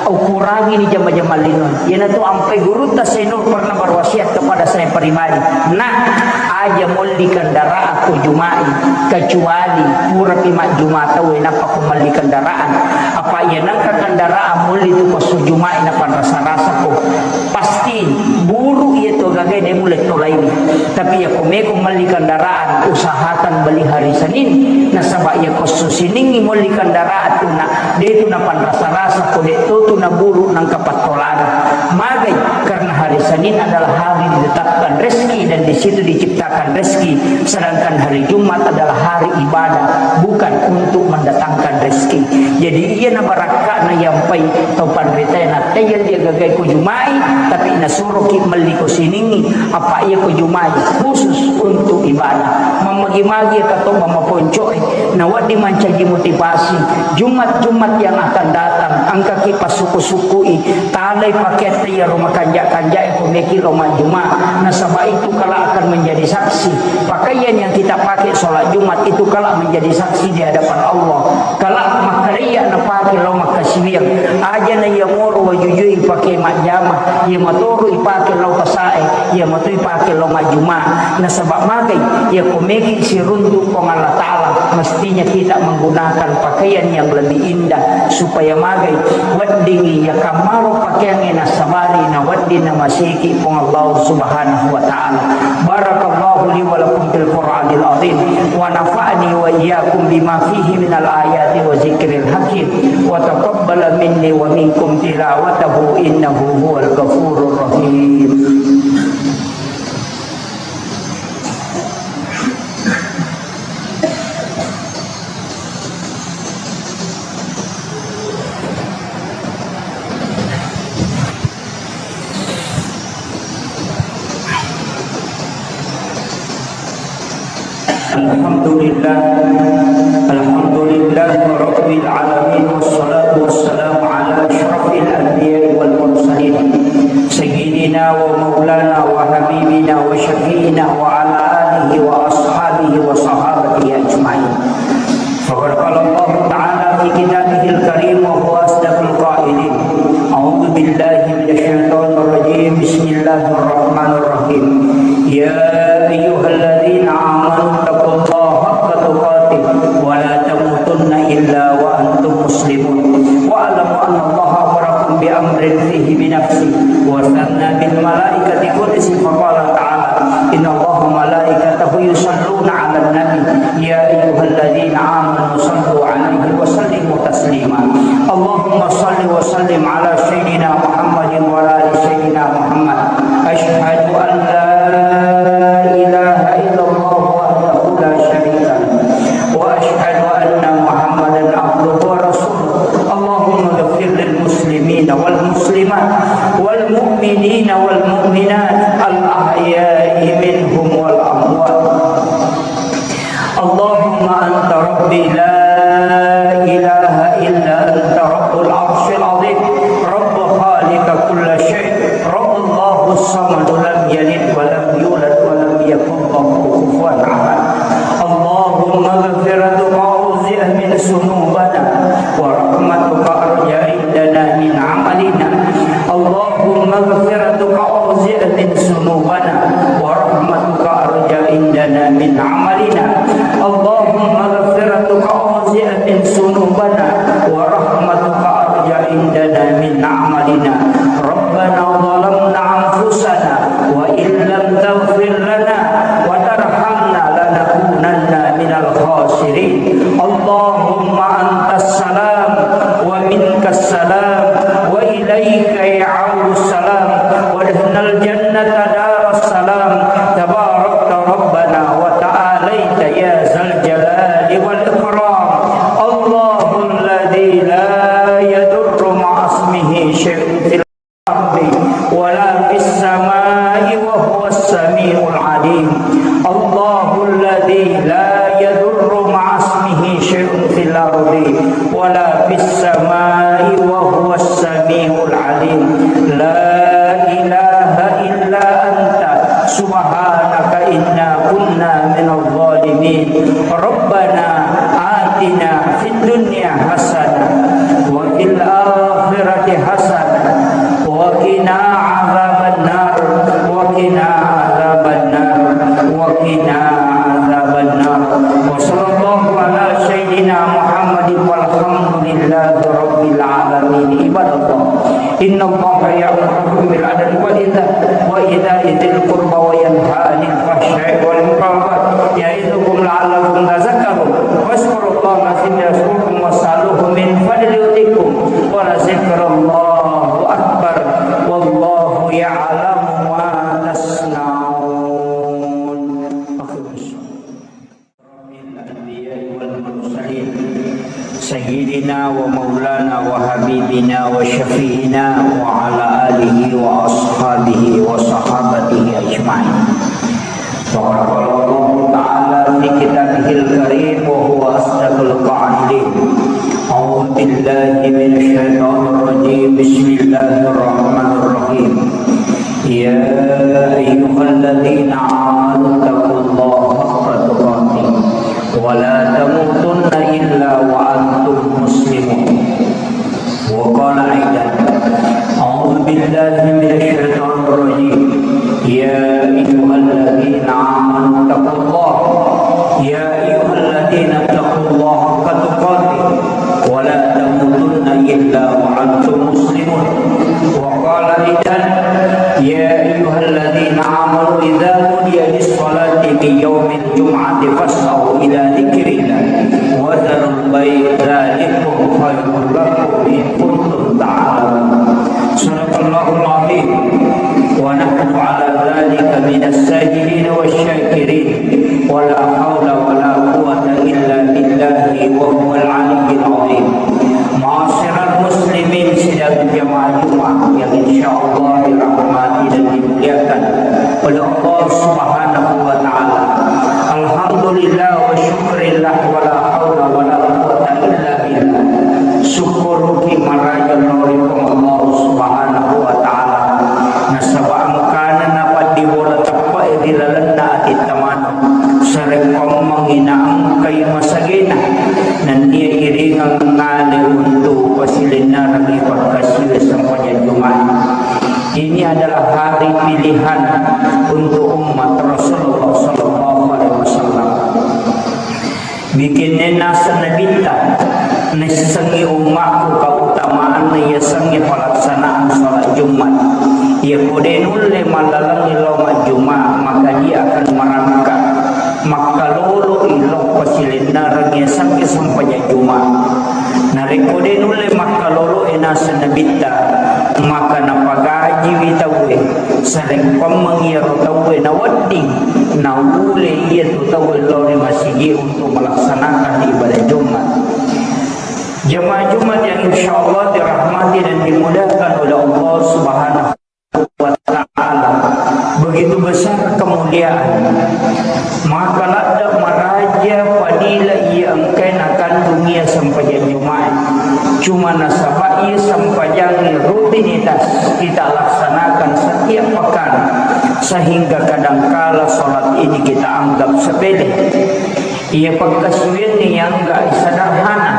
ukurangini jama-jama lino. Iyanatu ampai gurutta Said Nur pernah berwasiat kepada saya pribadi, "Nak, aja molli kendaraan ko Jumae, kecuali purapi majjuma tau, nappa ko melli kendaraan. Apa iya nengka kendaraan molli tu ko esso Jumae, napanrasa-rasa ko." Pasti buru iya tu gaga de mulle tolaini. Tapi iya ko meko melli kendaraan, usahakan beli hari Senin. Nasaba iya ko esso Siningngi molli kendaraan tu na, de tu napanrasa-rasa ko de to tu naburu nangka pattolana. Magai? Karena hari Senin adalah hari ditetapkan rezeki dan di situ diciptakan rezeki. Sedangkan hari Jumat adalah hari ibadah, bukan untuk mendatangkan rezeki. Jadi iya na barakka'na yampai tau panritae na teyya dia gagai ko Jumae, tapi nasuroki melli ko Siningngi, apa iya ko Jumae khusus untuk ibadah. Mammagi-magi ka to mamaponcoe, na wedding mancaji motivasi. Jumat-Jumat yang akan datang, engkaki passuku-sukui, talai pakaiatta iyaro makanja-kanjae ko meki lo majjuma, nasaba itu kelak akan menjadi saksi. Pakaian yang kita pakai sholat Jumat itu kelak menjadi saksi di hadapan Allah. Kelak makkareya napake lao makkasiwiang. Aja na iya moro wajujui ipake majjama, iya matoro ipake lao pasae, iya mato ipake lao majjuma. Nasaba magai? Iya ko meki siruntu Puang Allah Ta'ala, mestinya kita menggunakan pakaian yang lebih indah supaya magai? Weddingi iya kammaro pakeangnge nasabari na wedding namaseki Puang Allah Subhanahu wa Ta'ala. Barakallahu li wa lakum fil Qur'anil azim, wa nafa'ani wa iyyakum bima fihi minal ayati wa zikril hakim, wa taqabbala minni wa minkum tilawatahu innahu huwal ghafurur rahim. الحمد لله. الحمد لله رب العالمين، والصلاة والسلام على أشرف الأنبياء والمرسلين، سيدنا ومولانا وحبيبنا وشفيعنا وعلى آله وأصحابه وصحابته أجمعين. فقد قال الله تعالى في كتابه الكريم وهو أصدق القائلين: أعوذ بالله من الشيطان الرجيم. بسم الله الرحمن الرحيم. يا أيها الذين آمنوا اتقوا الله حق تقاته ولا تموتن إلا وأنتم مسلمون. واعلموا أن الله أمركم بأمر فيه بنفسه وثنى بالملائكة قدسه فقال تعالى: إن الله وملائكته يصلون على النبي، يا أيها الذين آمنوا صلوا عليه وسلموا تسليما. اللهم صل وسلم على سيدنا محمد وعلى آل سيدنا محمد. أشهد أن لا إله إلا الله وحده لا شريك له، وأشهد أن محمدا عبده ورسوله. اللهم اغفر للمسلمين والمسلمات والمؤمنين والمؤمنات الأحياء منهم والأموات. اللهم أنت ربي لا إله إلا أنت رب العرش العظيم، رب خالق كل شيء، رب الله الصمد لم يلد ولم يولد ولم يكن له كفوا أحد. اللهم مغفرتك أوسع من ذنوبنا، ورحمتك أرجى عندنا من عملنا. اللهم مغفرتك أوسع من ذنوبنا، ورحمتك أرجى عندنا من عملنا. اللهم مغفرتك أوسع من ذنوبنا، ورحمتك أرجى عندنا من عملنا. ربنا ظلمنا أنفسنا وإن لم تغفر لنا وترحمنا لنكونن من الخاسرين. اللهم أنت السلام ومنك السلام وإليك يعود السلام، وادخلنا الجنة دار السلام. تباركت ربنا وتعاليت يا ذا الجلال والإكرام. الله الذي لا يضر مع اسمه شيء في الأرض ولا في السماء وهو السميع العليم. الله الذي لا يضر مع اسمه شيء في الأرض ولا في السماء وهو السميع العليم. لا إله إلا أنت سبحانك إنا كنا من الظالمين. ربنا آتنا في الدنيا حسنة وفي الآخرة حسنة وقنا عذاب النار، وقنا عذاب النار، وقنا عذاب النار. وصلى الله على سيدنا محمد والحمد لله رب العالمين. عباد الله، إن الله يأمركم بالعدل والإحسان وإيتاء ذي القربى وينهى عن الفحشاء والمنكر والبغي يعظكم لعلكم تذكرون. فاذكروا الله العظيم يذكركم واسألوه من فضله يؤتكم ولذكر الله أكبر والله يعلم ما تصنعون. الأنبياء والمرسلين سيدنا ومولانا وحبيبنا وشفيعنا وعلى آله وأصحابه وصحابته أجمعين. فقد قال الله تعالى في كتابه الكريم وهو أصدق القائلين: أعوذ بالله من الشيطان الرجيم. بسم الله الرحمن الرحيم. يا أيها الذين آمنوا اتقوا الله حق تقاته ولا تموتن إلا وأنتم مسلمون. وقال أيضا: أعوذ بالله من الشيطان الرجيم. يا أيها الذين آمنوا اتقوا الله. يا أيها الذين اتقوا الله حق تقاته ولا تموتن إلا وأنتم مسلمون. وقال أيضا: يا أيها الذين آمنوا إذا نودي للصلاة من يوم الجمعة فاسعوا إلى ذكر الله وذروا البيع ذلكم خير لكم إن كنتم تعلمون. صدق الله العظيم، ونحن على ذلك من الشاهدين والشاكرين، ولا حول ولا قوة إلا بالله وهو العلي العظيم. Ma'asyiral muslimin, sidang jamaah Jumat yang insyaallah dirahmati dan dimuliakan oleh Allah Subhanahu wa Ta'ala. Alhamdulillah, untuk umat Rasulullah sallallahu alaihi wasallam. Bikinna naseng Nabitta, naissengngi ummakku keutamaanna yasengnge pelaksanaan salat Jumat. Iyako de nulle mallalengngi lao majjuma, maka dia akan merangkak. Makkaloloi lao pasilennereng yasengnge sempajang Juma. Narekko de nulle makkaloloi naseng Nabitta, maka napagajiwi tauwe. Sarekkoammengngi iyaro tauwe nawedding, naulle iyatu tauwe lao ri masigi untuk melaksanakan ibadah Jumat. Jamaah Jumat yang insya Allah dirahmati dan dimuliakan oleh Allah Subhanahu wa Ta'ala. Begitu besar kemuliaan. Maka ladde maraja fadilah iya engkae nakandung iya sempajang Jumat. Cuma nasaba iya sempajang rutinitas kita laksanakan setiap pekan, sehingga kadangkala salat ini kita anggap sepele. Iya pakkasiwiangnge yang enggak sederhana.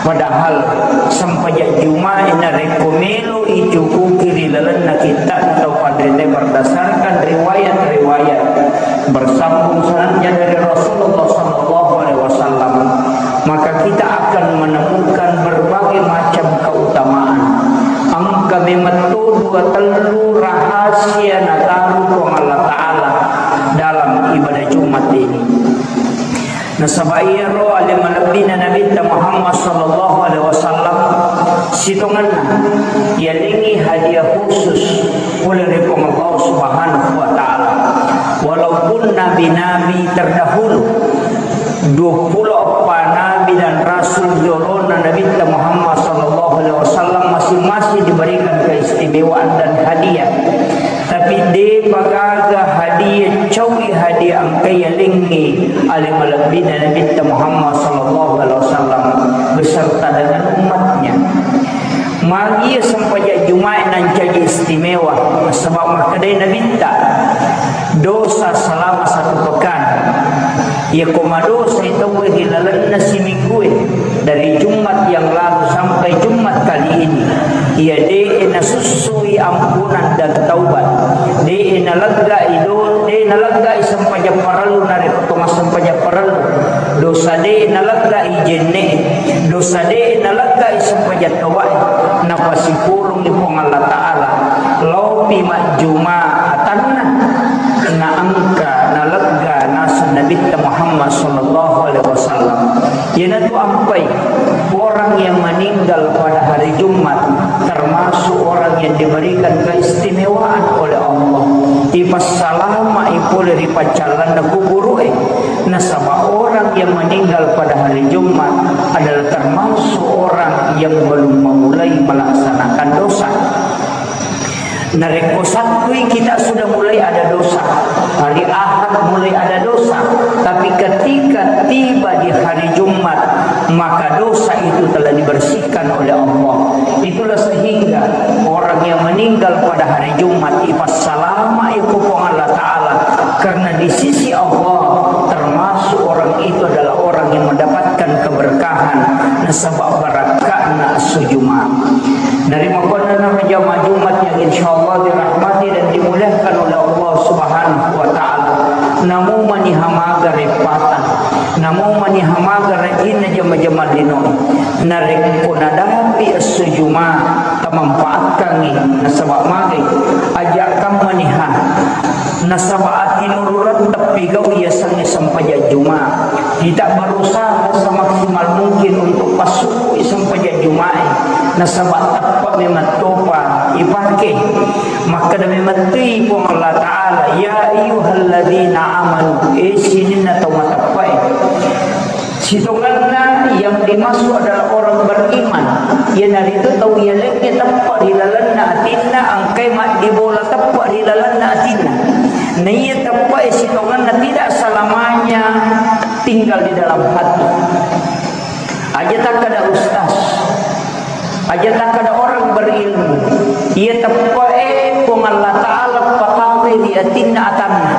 Padahal sempajang Jumat narekko melo icukuki ri lalenna kitta tau panrita berdasarkan riwayat-riwayat bersambung sanadnya dari Rasulullah sallallahu alaihi wasallam, maka kita akan menemukan berbagai macam keutamaan. Engka memetto dua tellu rahasia nataru Puang Allah Ta'ala dalam ibadah Jumat ini. Nasaba iyaro ale malebbina Nabitta Muhammad sallallahu alaihi wasallam sitongenna yalengngi hadiah khusus pole ri Puang Allah Subhanahu wa Ta'ala. Walaupun nabi-nabi terdahulu, dua puluh eppa nabi dan rasul yolona Nabitta Muhammad sallallahu alaihi wasallam masing-masing diberikan keistimewaan dan hadiah. Tapi depa gaga hadiah, caui hadiah engka yalengngi ale malebbina Nabitta Muhammad sallallahu alaihi wasallam beserta dengan umatnya. Magi sempajang Jumat nancaji istimewa, sebab makkedai Nabitta, dosa selama satu pekan. Iya ko madosai tauwe ri lalenna siminggue, dari Jumat yang lalu sampai Jumat kali ini, iya de'e nasussui ampunan dan taubat, de'e naleggai do-, de'e naleggai sempajang parellu narekko to massempajang parellu, dosa de'e naleggai jenne'e, dosa de'e naleggai sempajang taubae, napasipurungngi Puang Allah Ta'ala, laopi majjuma atanna, naengka nalegga naseng Nabitta Muhammad sallallahu alaihi wasallam. Iyanatu ampai orang yang meninggal pada hari Jumat termasuk orang yang diberikan keistimewaan oleh Allah. Ipassalamai pole ri paccallanna kuburu'e. Nasaba orang yang meninggal pada hari Jumat adalah termasuk orang yang belum memulai melaksanakan dosa. Narekko Sattui kita sudah mulai ada dosa, hari Ahad mulai ada dosa, tapi ketika tiba di hari Jumat, maka dosa itu telah dibersihkan oleh Allah. Itulah sehingga orang yang meninggal pada hari Jumat ipassalamai ku Puang Allah Ta'ala, karena di sisi Allah termasuk orang itu adalah orang yang mendapatkan keberkahan nasaba barakka'na esso Juma. Narimakkuannanaro jamaah Jumat yang insyaallah dirahmati dan dimuliakan oleh Allah Subhanahu wa Ta'ala, namo maniha maga reppata, namo maniha maga rajinna jama-jama linoe, narekko nadapi esso Juma, tamanfaatkangngi nasaba magai, aja' kammaniha nasaba atinurureng teppigau yasengnge sempajang Juma. Kita berusaha semaksimal mungkin untuk passukkui sempajang Jumae, nasaba teppe' memettopa ipake. Makkeda memettoi Puang Allah Ta'ala, "Ya ayyuhalladzina amanu," e sininna tau mateppe'e. Sitongenna yang dimaksud adalah orang beriman, iyanaritu tau yalengnge teppe' ri lalenna atinna, engkae maddibola teppe' ri lalenna atinna. Naiya teppe'e sitongenna tidak selamanya tinggal di dalam hati. Aja takkeda ustaz, aja takkeda orang berilmu, iya teppe'e Puang Allah Ta'ala patawe ri atinna atanna.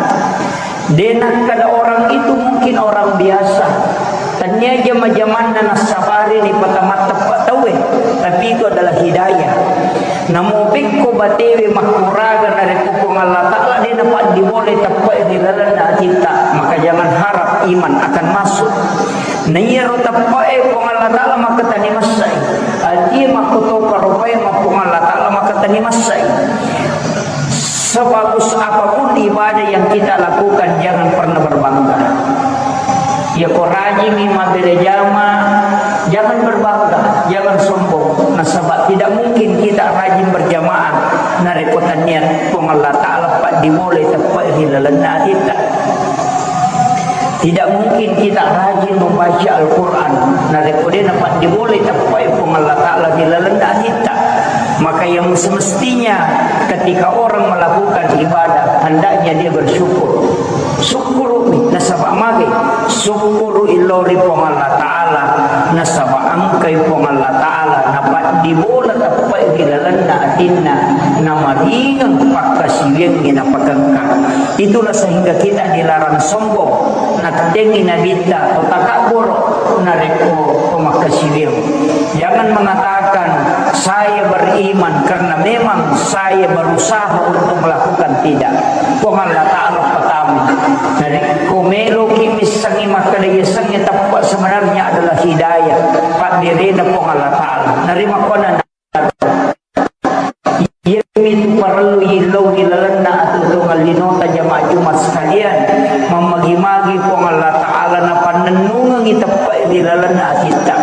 De' nakkeda orang itu mungkin orang biasa. Tennia jama-jamanna nassabari ri patamatteppa tauwe, tapi itu adalah hidayah. Namo pekko batewe makkuraga narekko Puang Allah Ta'ala de' napaddibolai teppe'e ri lalenna atitta, maka jangan harap iman akan masuk. Na iyaro teppe'e Puang Allah Ta'ala makkatani massai. Atie makkotopa ropae ma Puang Allah Ta'ala makkatani massai. Sebagus apapun ibadah yang kita lakukan, jangan pernah berbangga. Yako rajingi mabbere jama, jangan berbangga, jangan sombong. Nasaba tidak mungkin kita rajin berjamaah narekko tania Puang Allah Ta'ala paddibolai teppe'e ri lalenna atitta. Tidak mungkin kita rajin membaca Al-Quran narekko de' napaddibolai teppe'e Puang Allah Ta'ala ri lalenna atitta. Maka yang semestinya ketika orang melakukan ibadah, hendaknya dia bersyukur. Sukkuru'mi, nasaba magai? Sukkuru'i lao ri Puang Allah Ta'ala, nasaba engkai Puang Allah Ta'ala napaddibola teppe'e ri lalenna atinna, namaringeng pakkasiwiangnge napakengka. Itulah sehingga kita dilarang sombong. Nattengngi Nabitta to takabboro narekko to makkasiwiang. Jangan mengatakan, "Saya beriman karena memang saya berusaha untuk melakukan." Tidak. Puang Allah Ta'ala pertama. Narekko meloki missengngi makkeda yasengnge teppe', sebenarnya adalah hidayah. Padderena Puang Allah Ta'ala. Narimakkuannang Iyamitu parellu yillau ri lalenna atuo-tuongeng linota jamaah Jumat sekalian. Mammagi-magi Puang Allah Ta'ala napannennungengngi teppe'e ri lalenna atitta.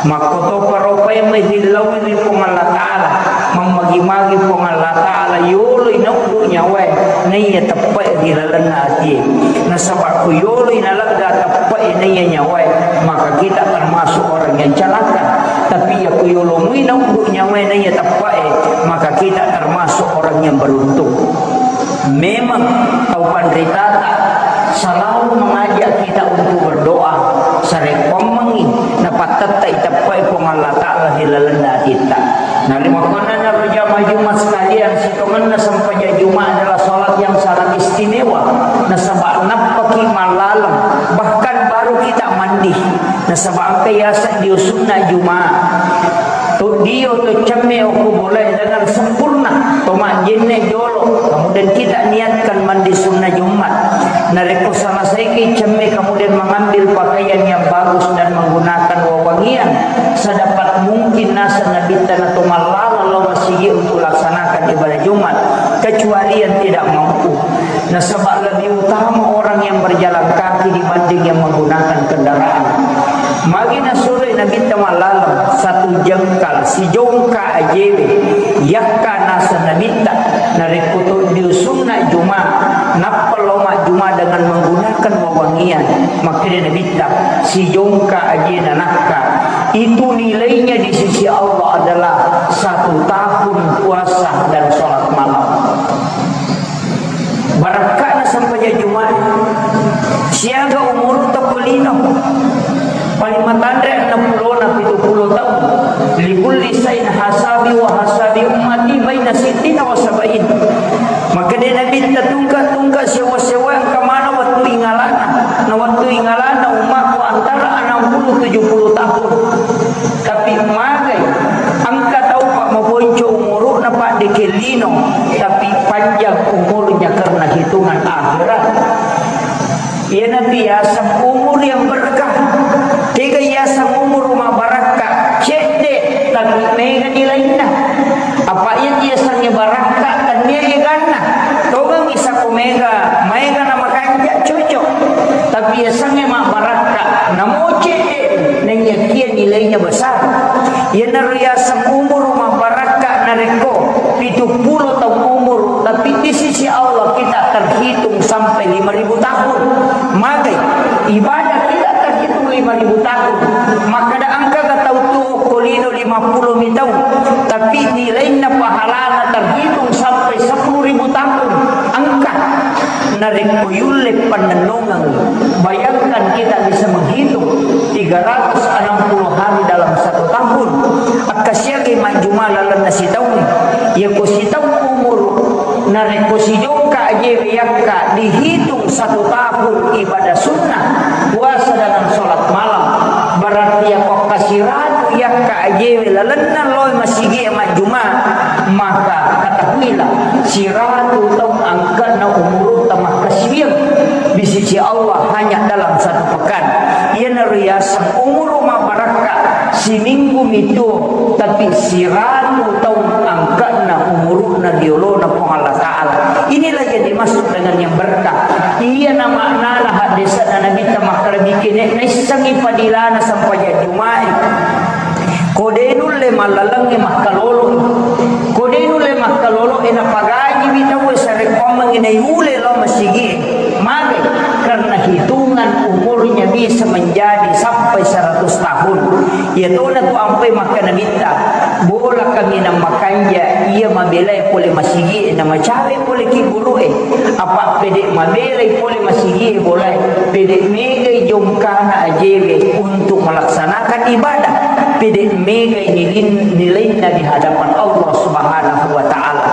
Makkotopa ropae mai rillaui ri Puang Allah Ta'ala. Mammagi-magi Puang Allah Ta'ala yoloi nauddu nyawae naiya teppe'e ri lalenna atie. Nasaba ko yoloi nalegga teppe'e naiya nyawae, maka kita termasuk orang yang celaka. Tapi iya ko yolomui nauddu nyawae naiya teppe'e, maka kita termasuk orang yang beruntung. Memang tau panritata selalu mengajak kita untuk berdoa, sarekkuammengngi napattettai teppe'e Puang Allah Ta'ala ri lalenna atitta. Narimakkuannanaro jamaah Jumat sekalian, sitongenna sempajang Jumat adalah salat yang sangat istimewa. Nasaba nappaki mallaleng, bahkan baru kita mandi. Nasaba engka yaseng dio sunna Jumat. To dio to cemme okko bolae dengan sempurna, to majjenne jolo. Kemudian kita niatkan mandi sunna Jumat. Narekko selesaiki cemme, kemudian mengambil pakaian yang bagus dan menggunakan wewangian sedapat mungkin, naseng Nabitta nato mallaleng lao masigi untuk laksanakan ibadah Jumat, kecuali yang tidak mampu. Nasaba lebih utama orang yang berjalan kaki dibanding yang menggunakan kendaraan. Magi nasuroi Nabitta mallaleng, satu jengkal, sijongka ajewe, yakka naseng Nabitta, narekko to dio sunna Jumat, nappa lao majjuma dengan menggunakan wewangian, makkeda Nabitta, sijongka ajena nakka, itu nilainya di sisi Allah adalah satu tahun puasa dan sholat malam. Barakka'na sempajang Jumat, siaga umurutta ko lino. Paling matanre enneng pulona pitu pulo taung. Likulli sain hasabi wa hasabi ummati baina sittina wa sabain. Makkeda Nabitta, tungka-tungka sewa-sewa engka maneng wettu ingalana. Na wettu ingalana ummakku antara enam puluh tujuh puluh tahun. Tapi magai, engka tau pa maponco umuru'na, pa de' ke lino, tapi panjang umurnya karena hitungan akhirat. Iyanatu yaseng umur yang berkah. Tega yaseng umur mabarakka, cedde, tapi mega nilainna. Apa iya yasengnge barakka, tennia eganna. Tongengi sako mega, maega na makanja, cocok. Tapi yasengnge mabarakka, namo cedde, naiyakia nilainya besar. Iyanaro yaseng umur mabarakka narekko pitu pulo taung umur, tapi di sisi Allah kita terhitung sampai lima ribu tahun. Magai, ibadah kita terhitung lima ribu tahun. Makkeda engkaga tau tuo ko lino lima pulo mi taung, tapi nilainna pahalana terhitung sampai sepuluh ribu tahun. Engka. Narekko yulle pannennungeng, bayangkan kita bisa menghitung tiga ratus enam puluh hari dalam satu tahun. Akkasiagai majjuma lalenna sitaung. Yako sitaung umur, narekko sijongka ajewe yakka dihitung satu tahun ibadah sunnah, puasa dengan sholat malam, berarti yako kasiratu yakka ajewe lalenna loe masigi majjuma, maka katahuilah, siratu taung angkana umurutta makkasiwiang di sisi Allah hanya dalam satu pekan. Iyanaro yaseng umuru mabbarakka, siminggu mitu, tapi siratu taung angkana umuruna riolona Puang Allah Ta'ala. Inilah yang dimaksud dengan yang berkah. Iyana maknana haddese'na Nabitta makkeda, bikin naissengngi padilana sempajang Juma'i. Ko de nulle mallalengnge makkalolo. Ko de nulle makkalolo, e napagajiwi tauwe sarekkoammengngi naimule lao masigi. Magai? Karena hitungan umurnya bisa menjadi sampai seratus tahun. Iyatona tu ampai makkeda Nabitta, bola kaminang makanja iya mabelai pole masigi, na macawe pole ki gurue. Apa pede mabelai pole masigi bolae, pede megai jongkana ajewe untuk melaksanakan ibadah, pede megai nilin-, nilainna di hadapan Allah Subhanahu wa Ta'ala.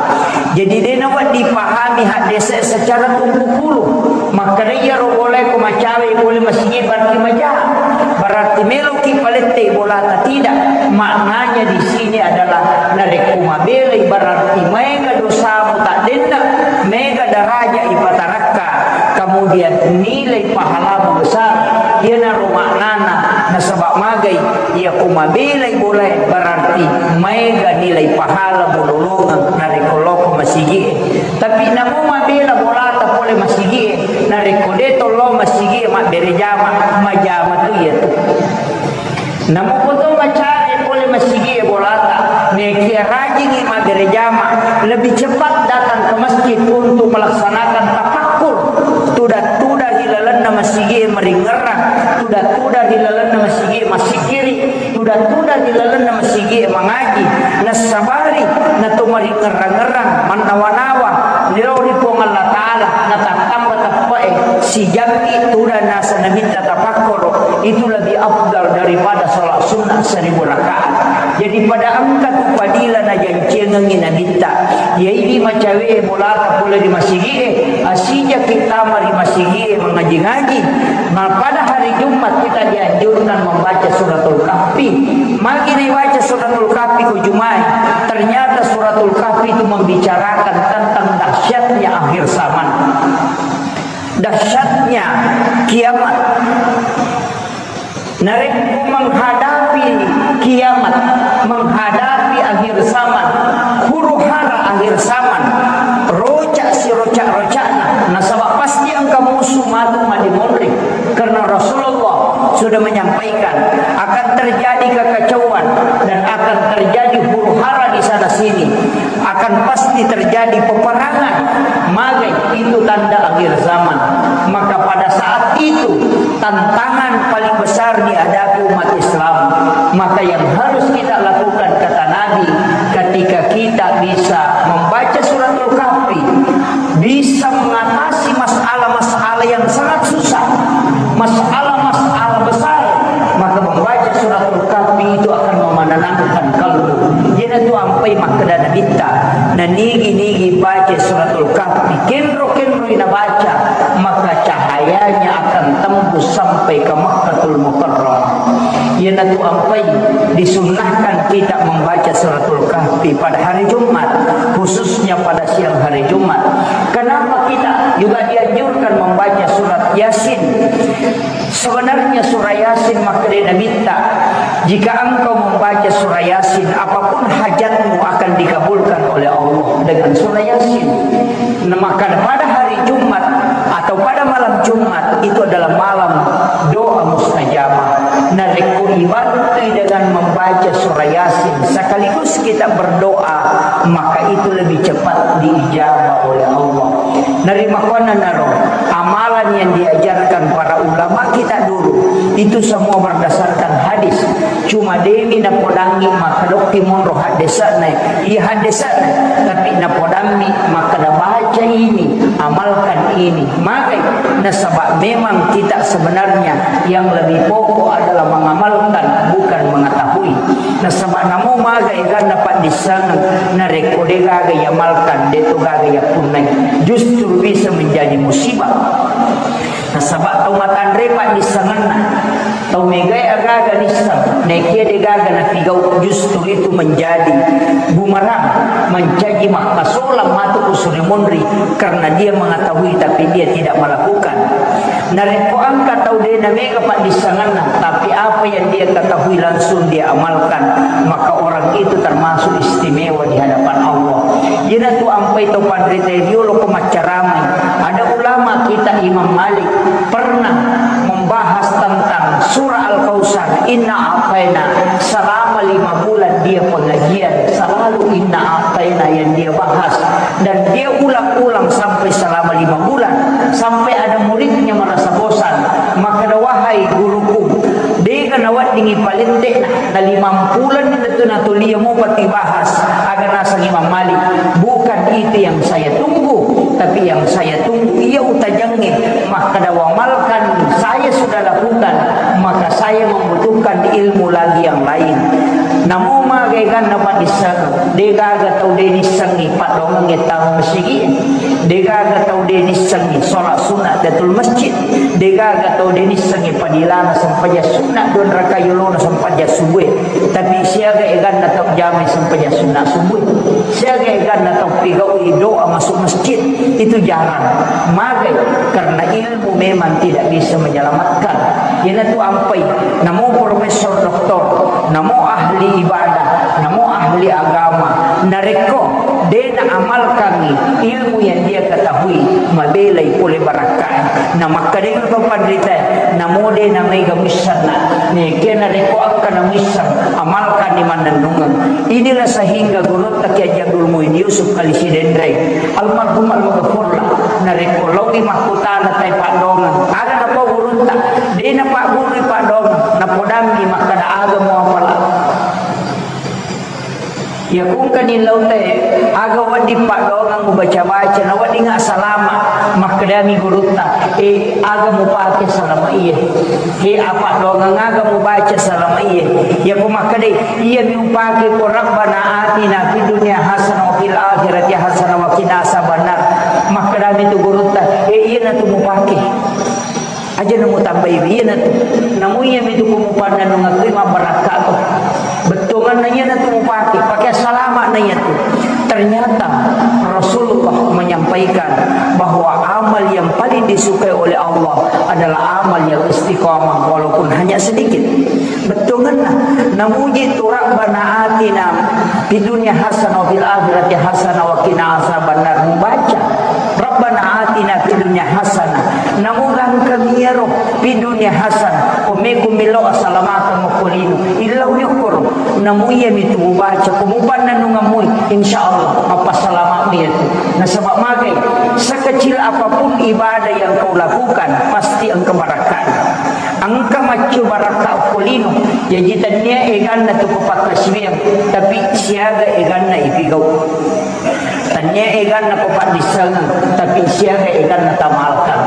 Jadi, de nawedding dipahami haddese secara tumpukulu. Makkeda iyaro bolae ko macawe pole masigi berarti maja. Berarti meloki palette bolata, tidak. Maknanya di sini adalah narekko mabelai berarti maega dosamu taddenna, mega daraja ipatarakka, kemudian nilai pahalamu besar. Iyanaro maknana, nasaba magai, iya ko mabelai bolae berarti maega nilai pahalamu lolongeng narekko loko masigie. Tapi namo mabela bolata pole masigie, narekko de to lao masigie mabbere jama, majama tu iyatu. Namo ko to macawe pole masigie bolata, nekia rajingi mabbere jama, lebih cepat datang ke masjid untuk melaksanakan tafakkur. Tuda-tuda ri lalenna masigie maringerrang, tuda-tuda ri lalenna masigie masikiri, tuda-tuda ri lalenna masigie mangaji, nassabari nato maringerrang-ngerrang, mannawa-nawa, lao ri Puang Allah Ta'ala, natattamba teppe'e, sijammi tuda naseng Nabitta tapakkoro, itu lebih afdal daripada salat sunnah seribu rakaat. Jadi pada engka tu padila najanciangengi Nabitta, iyaidi macawe bolata pole ri masigie, asijaki tama ri masigie mangaji-ngaji. Nah, pada hari Jumat kita dianjurkan membaca suratul Kahfi. Magi dibaca suratul Kahfi ko Jumai? Ternyata suratul Kahfi itu membicarakan tentang dahsyatnya akhir zaman. Dahsyatnya kiamat. Narekko menghadapi kiamat, menghadapi akhir zaman, huru-hara akhir zaman, roca siroca-rocana, nasaba pasti engka musuh matu madimonri. Karena Rasulullah sudah menyampaikan akan terjadi kekacauan dan akan terjadi huru-hara di sana sini. Akan pasti terjadi peperangan. Magai? Itu tanda akhir zaman. Maka pada saat itu, tantangan paling besar dihadapi umat Islam. Maka yang harus kita lakukan, kata Nabi, ketika kita bisa membaca suratul Kahfi, bisa mengatasi masalah-masalah yang sangat susah, masalah-masalah besar, maka membaca suratul Kahfi itu akan memenenangkan kalbu. Iyanatu ampai makkeda Nabitta, nanigi-nigi baca suratul Kahfi, kenro-kenroi nabaca, maka cahayanya akan tembus sampai ke Makkatul Mukarramah. Iyanatu ampai disunnahkan kita membaca suratul Kahfi pada hari Jumat, khususnya pada siang hari Jumat. Kenapa kita juga dianjurkan membaca surat Yasin? Sebenarnya surah Yasin, makkeda Nabitta, jika engkau membaca surah Yasin, apapun hajatmu akan dikabulkan oleh Allah dengan surah Yasin. Nah, maka pada hari Jumat atau pada malam Jumat itu adalah malam doa mustajabah. Narekko ibantui dengan membaca surah Yasin sekaligus kita berdoa, maka itu lebih cepat diijabah oleh Allah. Narimakkuannanaro amalan yang diajarkan para ulama kita dulu, itu semua berdasarkan hadis. Cuma demi napodangi makkedokki monro haddesana, iya haddesana, tapi napodammi makkeda baca ini, amalkan ini. Magai? Nasaba memang kita sebenarnya yang lebih pokok adalah mengamalkan, bukan mengetahui. Nasaba namo maga eganna paddissengeng, narekko de gaga iamalkan, de to gaga iappunnai, justru bisa menjadi musibah. Nasaba tau matanre paddissengenna, Tau megae agaga nisseng, naekia degaga napigau, justru itu menjadi bumerang, mencaji makkasolang matu ku suri monri, karena dia mengetahui tapi dia tidak melakukan. Narekko engka tau de namega paddissengenna, tapi apa yang dia ketahui langsung dia amalkan, maka orang itu termasuk istimewa di hadapan Allah. Iyanatu ampai to panrita riolo ko maccaramai. Ada ulama kita Imam Malik pernah membahas tentang surah Al-Kautsar, inna a'taina, selama lima bulan dia pengajian, selalu inna a'taina yang dia bahas. Dan dia ulang-ulang sampai selama lima bulan, sampai ada muridnya merasa bosan. Maka, "Wahai guruku, dega naweddingi palette'na, na limang bulan itu natulia mupa tibahas." Aga naseng Imam Malik, "Bukan itu yang saya tunggu, tapi yang saya tunggu iya utajengnge." Makkeda, "Wamalkan saya sudah lakukan, maka saya membutuhkan ilmu lagi yang lain." Namo maga eganna paddissengeng, degaga tau de nissengngi paddoangengnge tama masigi, degaga tau de nissengngi sholat sunat tahiyatul masjid, degaga tau de nissengngi padilana sempajang sunat dua rakaat yolona sempajang subuh. Tapi siaga eganna tau jamai sempajang sunat subuh? Siaga eganna tau pigaui doa masuk masjid? Itu jarang. Magai? Karena ilmu memang tidak bisa menyelamatkan. Iyanatu ampai, namo profesor doktor, namo ahli ibadah, namo ahli agama, narekko de naamalkangi ilmu yang dia ketahui, mabelai pole barakkae. Namakkedai to panritae, namo de namaega missenna, nekia narekko engka namisseng, amalkanni mannennungeng. Inilah sehingga gurutta Kiai Haji Abdul Muin Yusuf Kali Sidenreng, almarhum almaghfurlah, narekko laowi makkutana tai paddoangeng, aga napau gurutta? De napaggurui paddoangeng, napodangngi makkeda, "Aga muapala?" Iya kungkani lautae, aga wedding paddoangeng mubaca-baca, na wedding salama. Makkedami gurutta, "Eh, aga mupake salama iye? He, apa doangeng aga mubaca salama iye?" Iya ku makkeda, "Iya mi upake ko Rabbana atina fid dunya hasanah wa fil akhirati hasanah wa qina azabannar." Makkedami tu gurutta, "Eh, iyanatu mupake. Aja namutambai, iyanatu. Namu iyami tu kumupannanungeng kui mabbarakka tu. Bettuanganna iyanatu mupake, pake salama na iyatu." Ternyata Rasulullah menyampaikan bahwa amal yang paling disukai oleh Allah adalah amal yang istiqamah walaupun hanya sedikit. Bettuanganna, namuji tu Rabbana atina fid dunya hasanah wa fil akhirati hasanah wa qina azabannar, mubaca Rabbana atina fid dunya hasanah. Namu gangkami iyaro fid dunya hasanah. Ko meko melo asalamakeng okko lino. Illau yokkoro. Namu iyami tu mubaca ko mupannanungeng mui. Insya Allah, mappasalama iyatu. Nasaba magai, sekecil apapun ibadah yang kau lakukan, pasti engka barakkana. Engka maccu barakka okko lino. Jaji tennia eganna tu ko pakkasiwiang, tapi siaga eganna ipigau. Tennia eganna ko paddissengeng, tapi siaga eganna tamalkan.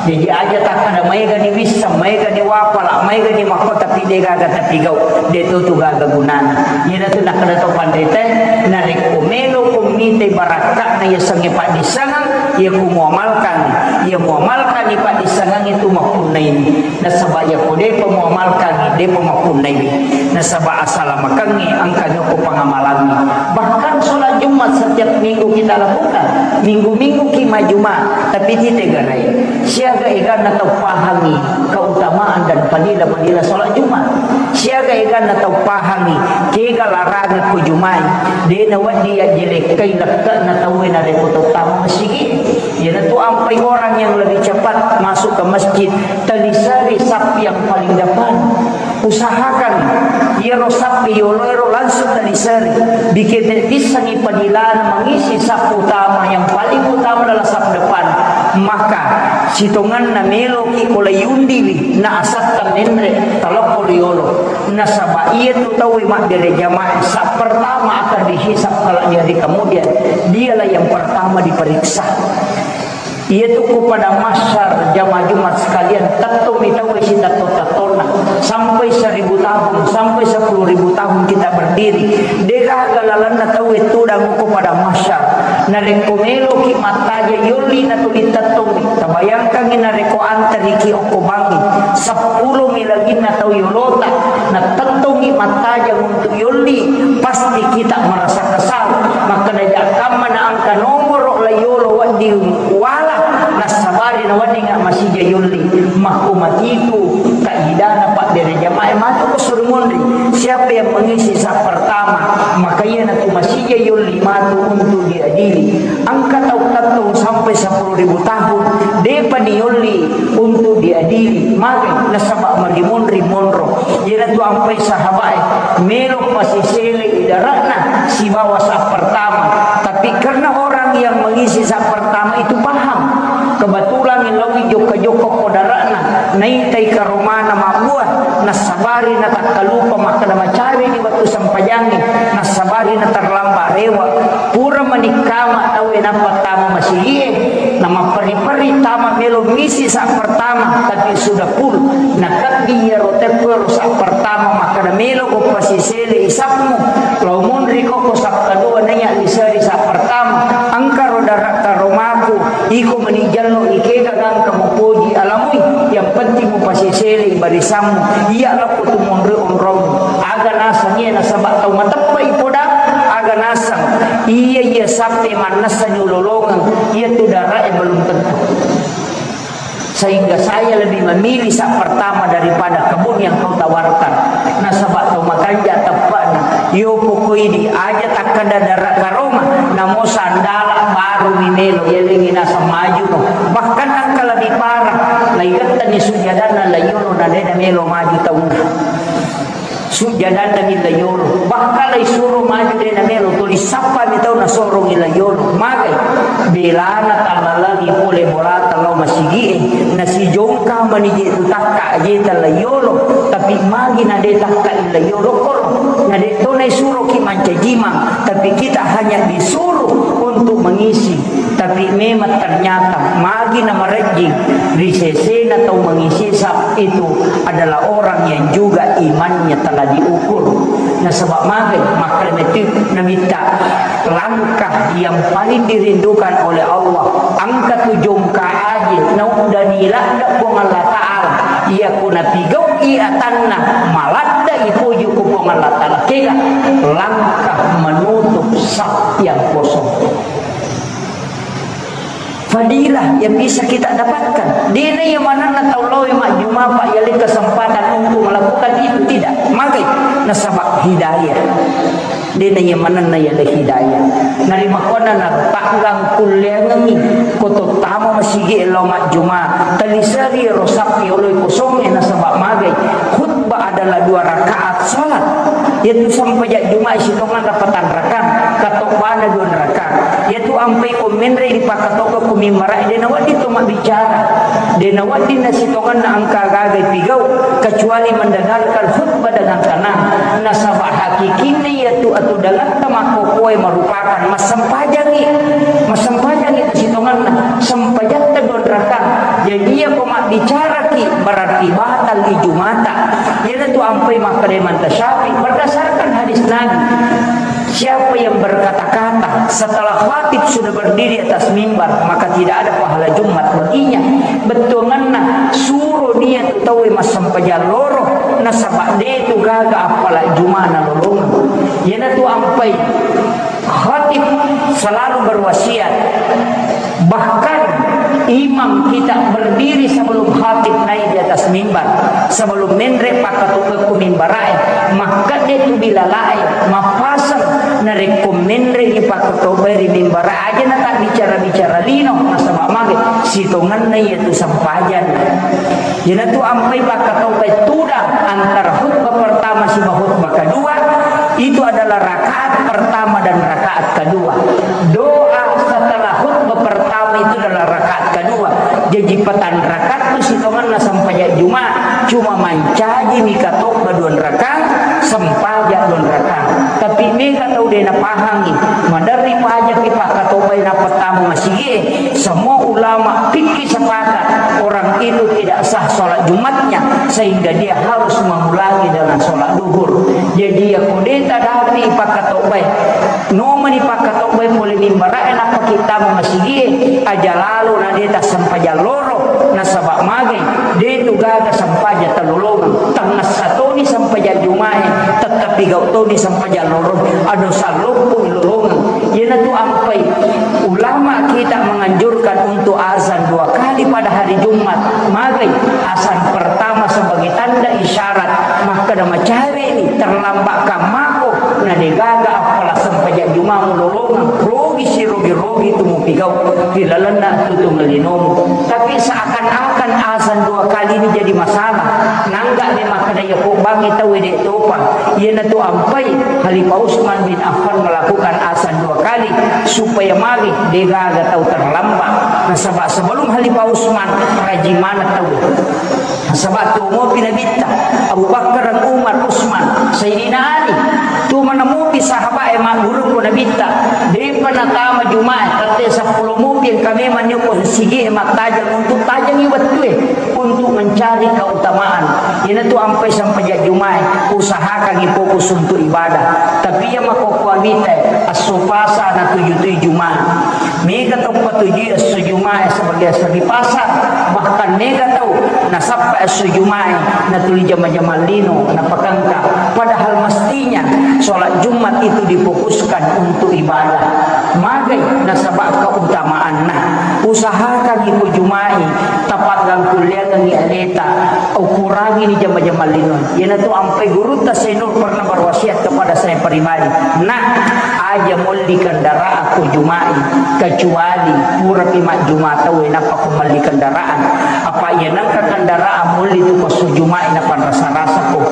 Jaji aja takkada maega ni wisseng, maega ni wapala, maega ni makko, tapi degaga tapigau, de to tu gaga gunana. Iyanatu nakkada to panritae, narekko melo ko mitai barakkana yasengnge paddissengeng, iya ku muamalkan, iya muamalkan ni paddissengeng itu mappunnaini. Nasaba iyako depa muamalkangngi, depa mappunnaiwi. Nasaba asalamakengngi engkani okko pangamalangngi. Bahkan sholat Jumat setiap minggu kita lakukan. Minggu-minggu ki majuma, tapi tite garai. Siaga eganna tau pahangngi keutamaan dan fadilah-fadilah sholat Jumat. Siaga eganna tau pahangngi kega larangang ko Jumai. De nawedding yajjelekkai lekke'na tauwe narekko tau tama masigi. Iyanatu ampai orang yang lebih cepat masuk ke masjid, telisari saf yang paling depan. Usahakan iyaro saf yoloero langsung telisari. Bikete pissangi padilana mengisi saf utama, yang paling utama adalah saf depan. Maka sitongenna meloki ko layundiwi na asatta menre talokko riolo. Nasaba iyatu tauwe mabbere jamaah saf pertama akan dihisab kelak di hari kemudian. Dialah yang pertama diperiksa. Iyatu ko padang mahsyar, jamaah Jumat sekalian, tettomi tauwe sitetto-tettonna. Sampai seribu tahun, sampai sepuluh ribu tahun kita berdiri. Degaga Lalenna tauwe tudang okko padang mahsyar. Narekko meloki mattaja yolli natuli tettongngi, tabayangkangngi narekko antariki okko bangngi, seppulo mi laginna tau yolota, natettongngi mattajang untuk yolli, pasti kita merasa kesal. Makkeda jakkamma na engka nomoro la yolo wedding wala, nassabari naweddingnga masija yolli. Makko matitu kaidana pabbere jamaah matu ko suruh monri. Siapa yang mengisi saf pertama, maka iyanatu masija yolli matu untuk diadili. Engka tau tettong sampai sepuluh ribu tahun, depa ni yolli untuk diadili. Maka nasaba magi monri monro. Iyanatu ampai sahabae, melo pasisele idaratna sibawa saf pertama. Tapi karena orang yang mengisi saf pertama itu paham, kebetulan lawi jokka-jokka podarana, naitai karomana mabbua, nassabari natakkalupa makkeda macawe di wettu sempajangnge, nassabari naterlambat rewa. Pura manikkama tauwe nappa tama masigie, namapperri-perri tama melo misi saf pertama, tapi sudah full. Nakaddi iyaro tekko ro saf pertama makkeda melo ko pasisele isafmu, lao monri ko ko saf kedua naiya liseri saf pertama. Engka ro dara karomaku, iko meni jallo ikega gangka mupoji alamui, yang penting mupasisele barisammu. Iya lokko tu monri onrong. Aga nasang iya nasaba tau mateppai poda, aga nasang iya iya sappe mannessa nyulolongeng, iya tu darae belum tentu. Sehingga saya lebih memilih saf pertama daripada kebun yang kau tawarkan. Nasaba tau makanja teppana. Yo pokoi di aja takkada dara karoma, namo sandala baru mi melo, yelengi nasang maju no. Bahkan engka lebih parah, laigettani sujadanna layolo na dena melo maju taunna. Sujjadanna milla yolo. Bahkan lai suro maju de na melo tuli sappa mi tau nasorongi la yolo. Magai? Belana tallalangi pole bolata lao masigie. Nasijongka manije tu takka ajeta la yolo. Tapi magi na de takka illa yolo koro. Na de to naisuroki mancajimang. Tapi kita hanya disuruh untuk mengisi. Tapi memang ternyata magi na marejjing ri sesena tau mengisi saf itu adalah orang yang juga imannya telah diukur. Nasaba magai? Makkeda metu namitta langkah yang paling dirindukan oleh Allah. Engka tu jongka aje nauddani ladde Puang Allah Ta'ala. Iya ko napigau'i atanna maladde ipoji ko Puang Allah Ta'ala. Kega? Langkah menutup saf yang kosong. Fadilah yang bisa kita dapatkan. Dena iya manenna tau lao majjuma, Pak, yaleng kesempatan untuk melakukan itu, tidak. Magai? Nasaba hidayah. Dena iya manenna yaleng hidayah. Narimakkuanna na tanggang kulleangengi ko to tama masigi lao majjuma. Taliseri ro sappi oloi kosongnge nasaba magai? Khutbah adalah dua rakaat salat. Yaitu sampajang Juma'i sitongenna patang rakang, katobbana dua rakang. Yaitu ampai ko menre ri pakkatobba ko mimbara, de nawedding to mabbicara. De nawedding na sitongenna engka gaga pigau, kecuali mendengarkan khutbah dengan tenang. Nasaba hakikinna yaitu atu dalatta makkokoe merupakan massempajangi. Massempajangi tu sitongenna, sempajatta dua rakang. Jadi iya ko mabbicaraki berarti batal ijumata. Iyanatu ampai makkeda Imam Syafi'i berdasarkan hadis Nabi. Siapa yang berkata-kata setelah khatib sudah berdiri atas mimbar, maka tidak ada pahala Jumat baginya. Bettuanganna suro dia tu tauwe massempajang loro, nasaba de tu gaga appala Jumana lolongeng. Iyanatu ampai khatib selalu berwasiat. Bahkan imam kita berdiri sebelum khatib naik di atas mimbar, sebelum menre pakkatobba ku mimbarae, makkeda tu bilalae, mappaseng narekko menre ni pakkatobba ri mimbara aja na tak bicara-bicara lino, nasaba mage sitongenna iya tu sempajang. Iyanatu ampai pakkatobba tudang antara khutbah pertama siba khutbah kedua, itu adalah rakaat pertama dan rakaat kedua. Doa setelah khutbah pertama itu adalah rakaat kedua. Jadi patang rakaat tu sitongenna sempajang Jumat, cuma mancaji mi katobba dua rakang, sempajang dua rakang. Tapi mega tau de napahangi, maderri pajaki pakkatobba na pertama masigi. Semua ulama fikih sepakat orang itu tidak sah sholat Jumatnya, sehingga dia harus mengulangi dengan sholat duhur. Jadi ya kudeta dati pakkatobbai, Nomani pakkatobbai pole mimbara'e nappa kittama masigie, aja lalo na de tassempajang loro, nasaba magai, de tu gaga sempajang talolongeng, tangngessa toni sempajang jumae, tettepi gau toni sempajang loro, ado salloppo lolongeng. Iyanatu ampai ulama kita menganjurkan untuk azan dua kali pada hari Jumat. Magai? Azan pertama sebagai tanda isyarat makkeda macawe ni, terlambat kammako, na degaga appala sempajang Juma mulolongeng, rogi sirogi-rogi tu mupigau ri lalenna tutungeng linomu. Tapi seakan-akan azan dua kali ini jadi masalah. Nangga de makkeda iya ko bangi tau de topa. Iyanatu ampai Khalifah Utsman bin Affan melakukan azan dua kali supaya magi degaga tau terlambat. Nasaba sebelum Khalifah Utsman, rajing maneng tau. Nasaba tuo mopi Nabitta, Abu Bakar, Umar, Utsman, Sayyidina Ali. Tuo maneng mopi sahabat e magguru ko Nabitta. Depa natama Jumae, tette seppulo mopi engka memang nio ko sigi e mattajeng untuk tajengi wettue untuk mencari keutamaan. Iyanatu ampai sempajang Jumae, usahakangi fokus untuk ibadah. Tapi iya makkokkoe mita e, esso Pasa natujui Jumae. Mega tau patujui esso Jumae sebagai esso ri Pasa, bahkan mega tau nasappa esso Jumae natuli jama-jamang lino napakengka. Padahal mestinya sholat Jumat itu difokuskan untuk ibadah. Magai? Nasaba keutamaanna. Usahakan iko Jumae, tapaggangkulleangengngi aleta, ukurangini jama-jamang lino. Iyanatu ampai gurutta Said Nur pernah berwasiat kepada saya pribadi, "Nak, aja molli kendaraan ko Jumae, kecuali purapi majjuma tau e nappa ko melli kendaraan. Apa iya nengka kendaraan molli tu ko esso Jumae napanrasa-rasa ko,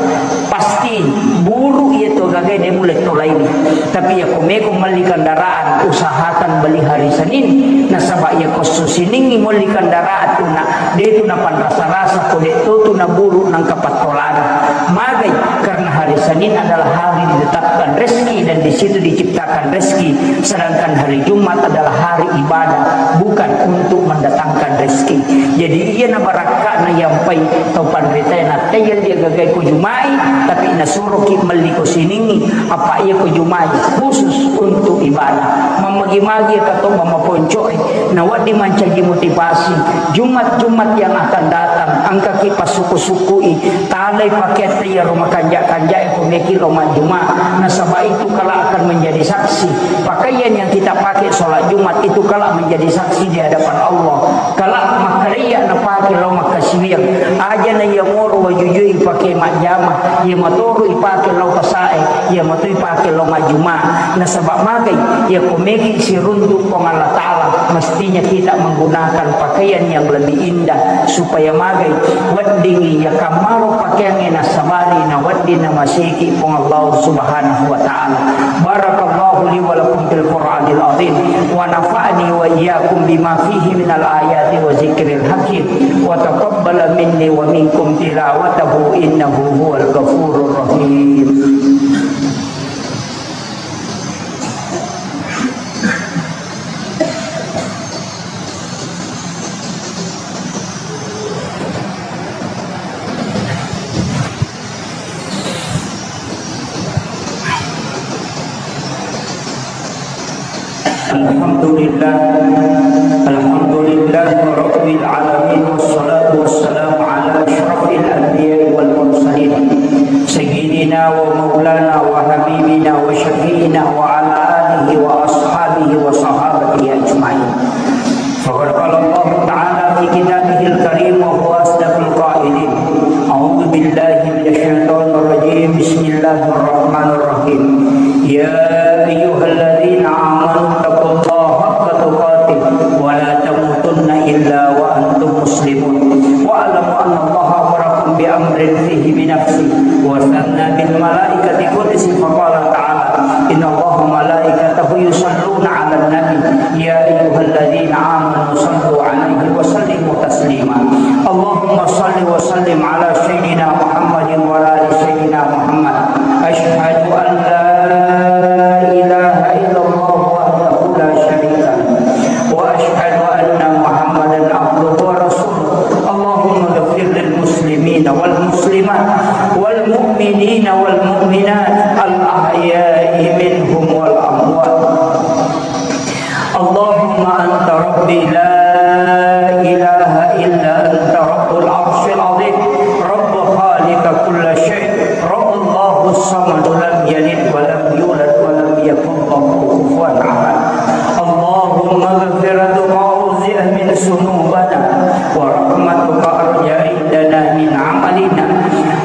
pasti buru iya tu gaga de mulle tolaini. Tapi iya ko meko melli kendaraan, usahakan beli hari Senin. Nasaba iya ko esso Siningngi molli kendaraan tu na, de tu napanrasa-rasa ko, de to tu naburu nengka pattolana." Magai? Karena hari Senin adalah hari ditetapkan rezeki dan di situ diciptakan rezeki, sedangkan hari Jumat adalah hari ibadah, bukan untuk mendatangkan rezeki. Jadi, iya na barakka'na yampai tau panritae, nattaiya dia gagai ko Jumae, tapi nasuroki melli ko Siningngi, apa iya ko Jumae khusus untuk ibadah. Mammagi-magi ka to mamaponcoe, na wedding mancaji motivasi. Jumat-Jumat yang akan datang, engkaki passuku-sukui, talai pakeatta iyaro makanja-kanjae ko meki lao majjuma, nasaba itu kelak akan menjadi saksi. Pakaian yang kita pakai sholat Jumat itu kelak menjadi saksi di hadapan Allah. Kelak makkareya napake lao makkasiwiang. Aja na iya moro wajujui ipake majjama, iya matoro ipake lao pasae, iya mato ipake lao majjuma. Nasaba magai? Iya ko meki siruntu Puang Allah Ta'ala, mestinya kita menggunakan pakaian yang lebih indah supaya magai? Weddingngi iya kammaro pakeangnge nassabari na wedding namaseki Puang Allah Subhanahu wa Ta'ala. Barakallahu li wa lakum fil Qur'anil azim wa nafa'ni wa iyyakum bima fihi minal ayati wa zikril hakim wa taqabbala minni wa minkum tilawatahu innahu huwal ghafurur rahim. الحمد لله. الحمد لله رب العالمين، والصلاة والسلام على أشرف الأنبياء والمرسلين، سيدنا ومولانا وحبيبنا وشفيعنا وعلى آله وأصحابه وصحابته أجمعين. فقد قال الله تعالى في كتابه الكريم وهو أصدق القائلين: أعوذ بالله من الشيطان الرجيم. بسم الله الرحمن الرحيم. يا أيها الذين آمنوا اتقوا الله حق تقاته ولا تموتن إلا وأنتم مسلمون. واعلموا أن الله أمركم بأمر فيه بنفسه وثنى بالملائكة قدسه فقال تعالى: إن الله وملائكته يصلون على النبي، يا أيها الذين آمنوا صلوا عليه وسلموا تسليما. اللهم صل وسلم على سيدنا محمد وعلى آل سيدنا محمد. أشهد أن لا إله إلا الله وحده لا شريك له، وأشهد أن محمدا عبده ورسوله. اللهم اغفر للمسلمين والمسلمات والمؤمنين والمؤمنات الأحياء منهم والأموات. لا إله إلا أنت رب العرش العظيم، رب خالق كل شيء، رب الله الصمد، لم يلد ولم يولد ولم يكن له كفوا أحد. اللهم مغفرتك أوسع من ذنوبنا، ورحمتك أرجى عندنا من عملنا.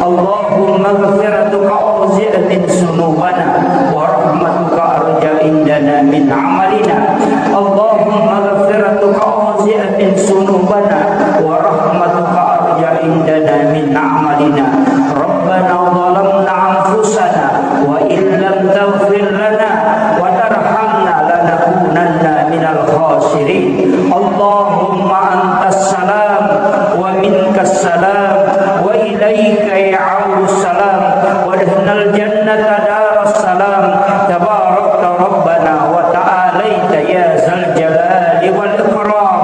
اللهم مغفرتك أوسع من ذنوبنا، ورحمتك أرجى عندنا من عملنا. اللهم مغفرتك أوسع من ذنوبنا، ورحمتك أرجى عندنا من عملنا. ربنا ظلمنا أنفسنا وإن لم تغفر لنا وترحمنا لنكونن من الخاسرين. اللهم أنت السلام ومنك السلام وإليك يعود السلام، وادخلنا الجنة دار السلام. تباركت ربنا وتعاليت يا ذا الجلال والإكرام.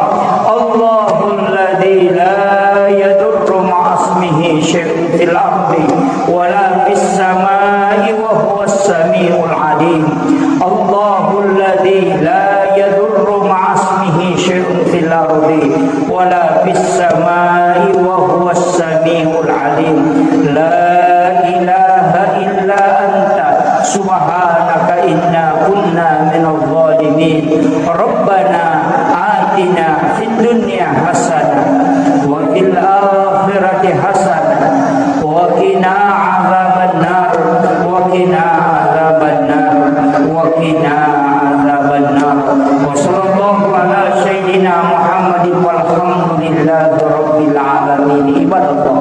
الله الذي لا يضر مع اسمه شيء في الأرض ولا في السماء وهو السميع العليم. الله الذي لا يضر مع اسمه شيء في الأرض ولا في السماء وهو السميع العليم. لا إله إلا أنت سبحانك إنا كنا من الظالمين. ربنا آتنا في الدنيا حسنة وفي الآخرة حسنة وقنا عذاب النار، وقنا عذاب النار، وقنا عذاب النار. وصلى الله على سيدنا محمد والحمد لله رب العالمين. عباد الله،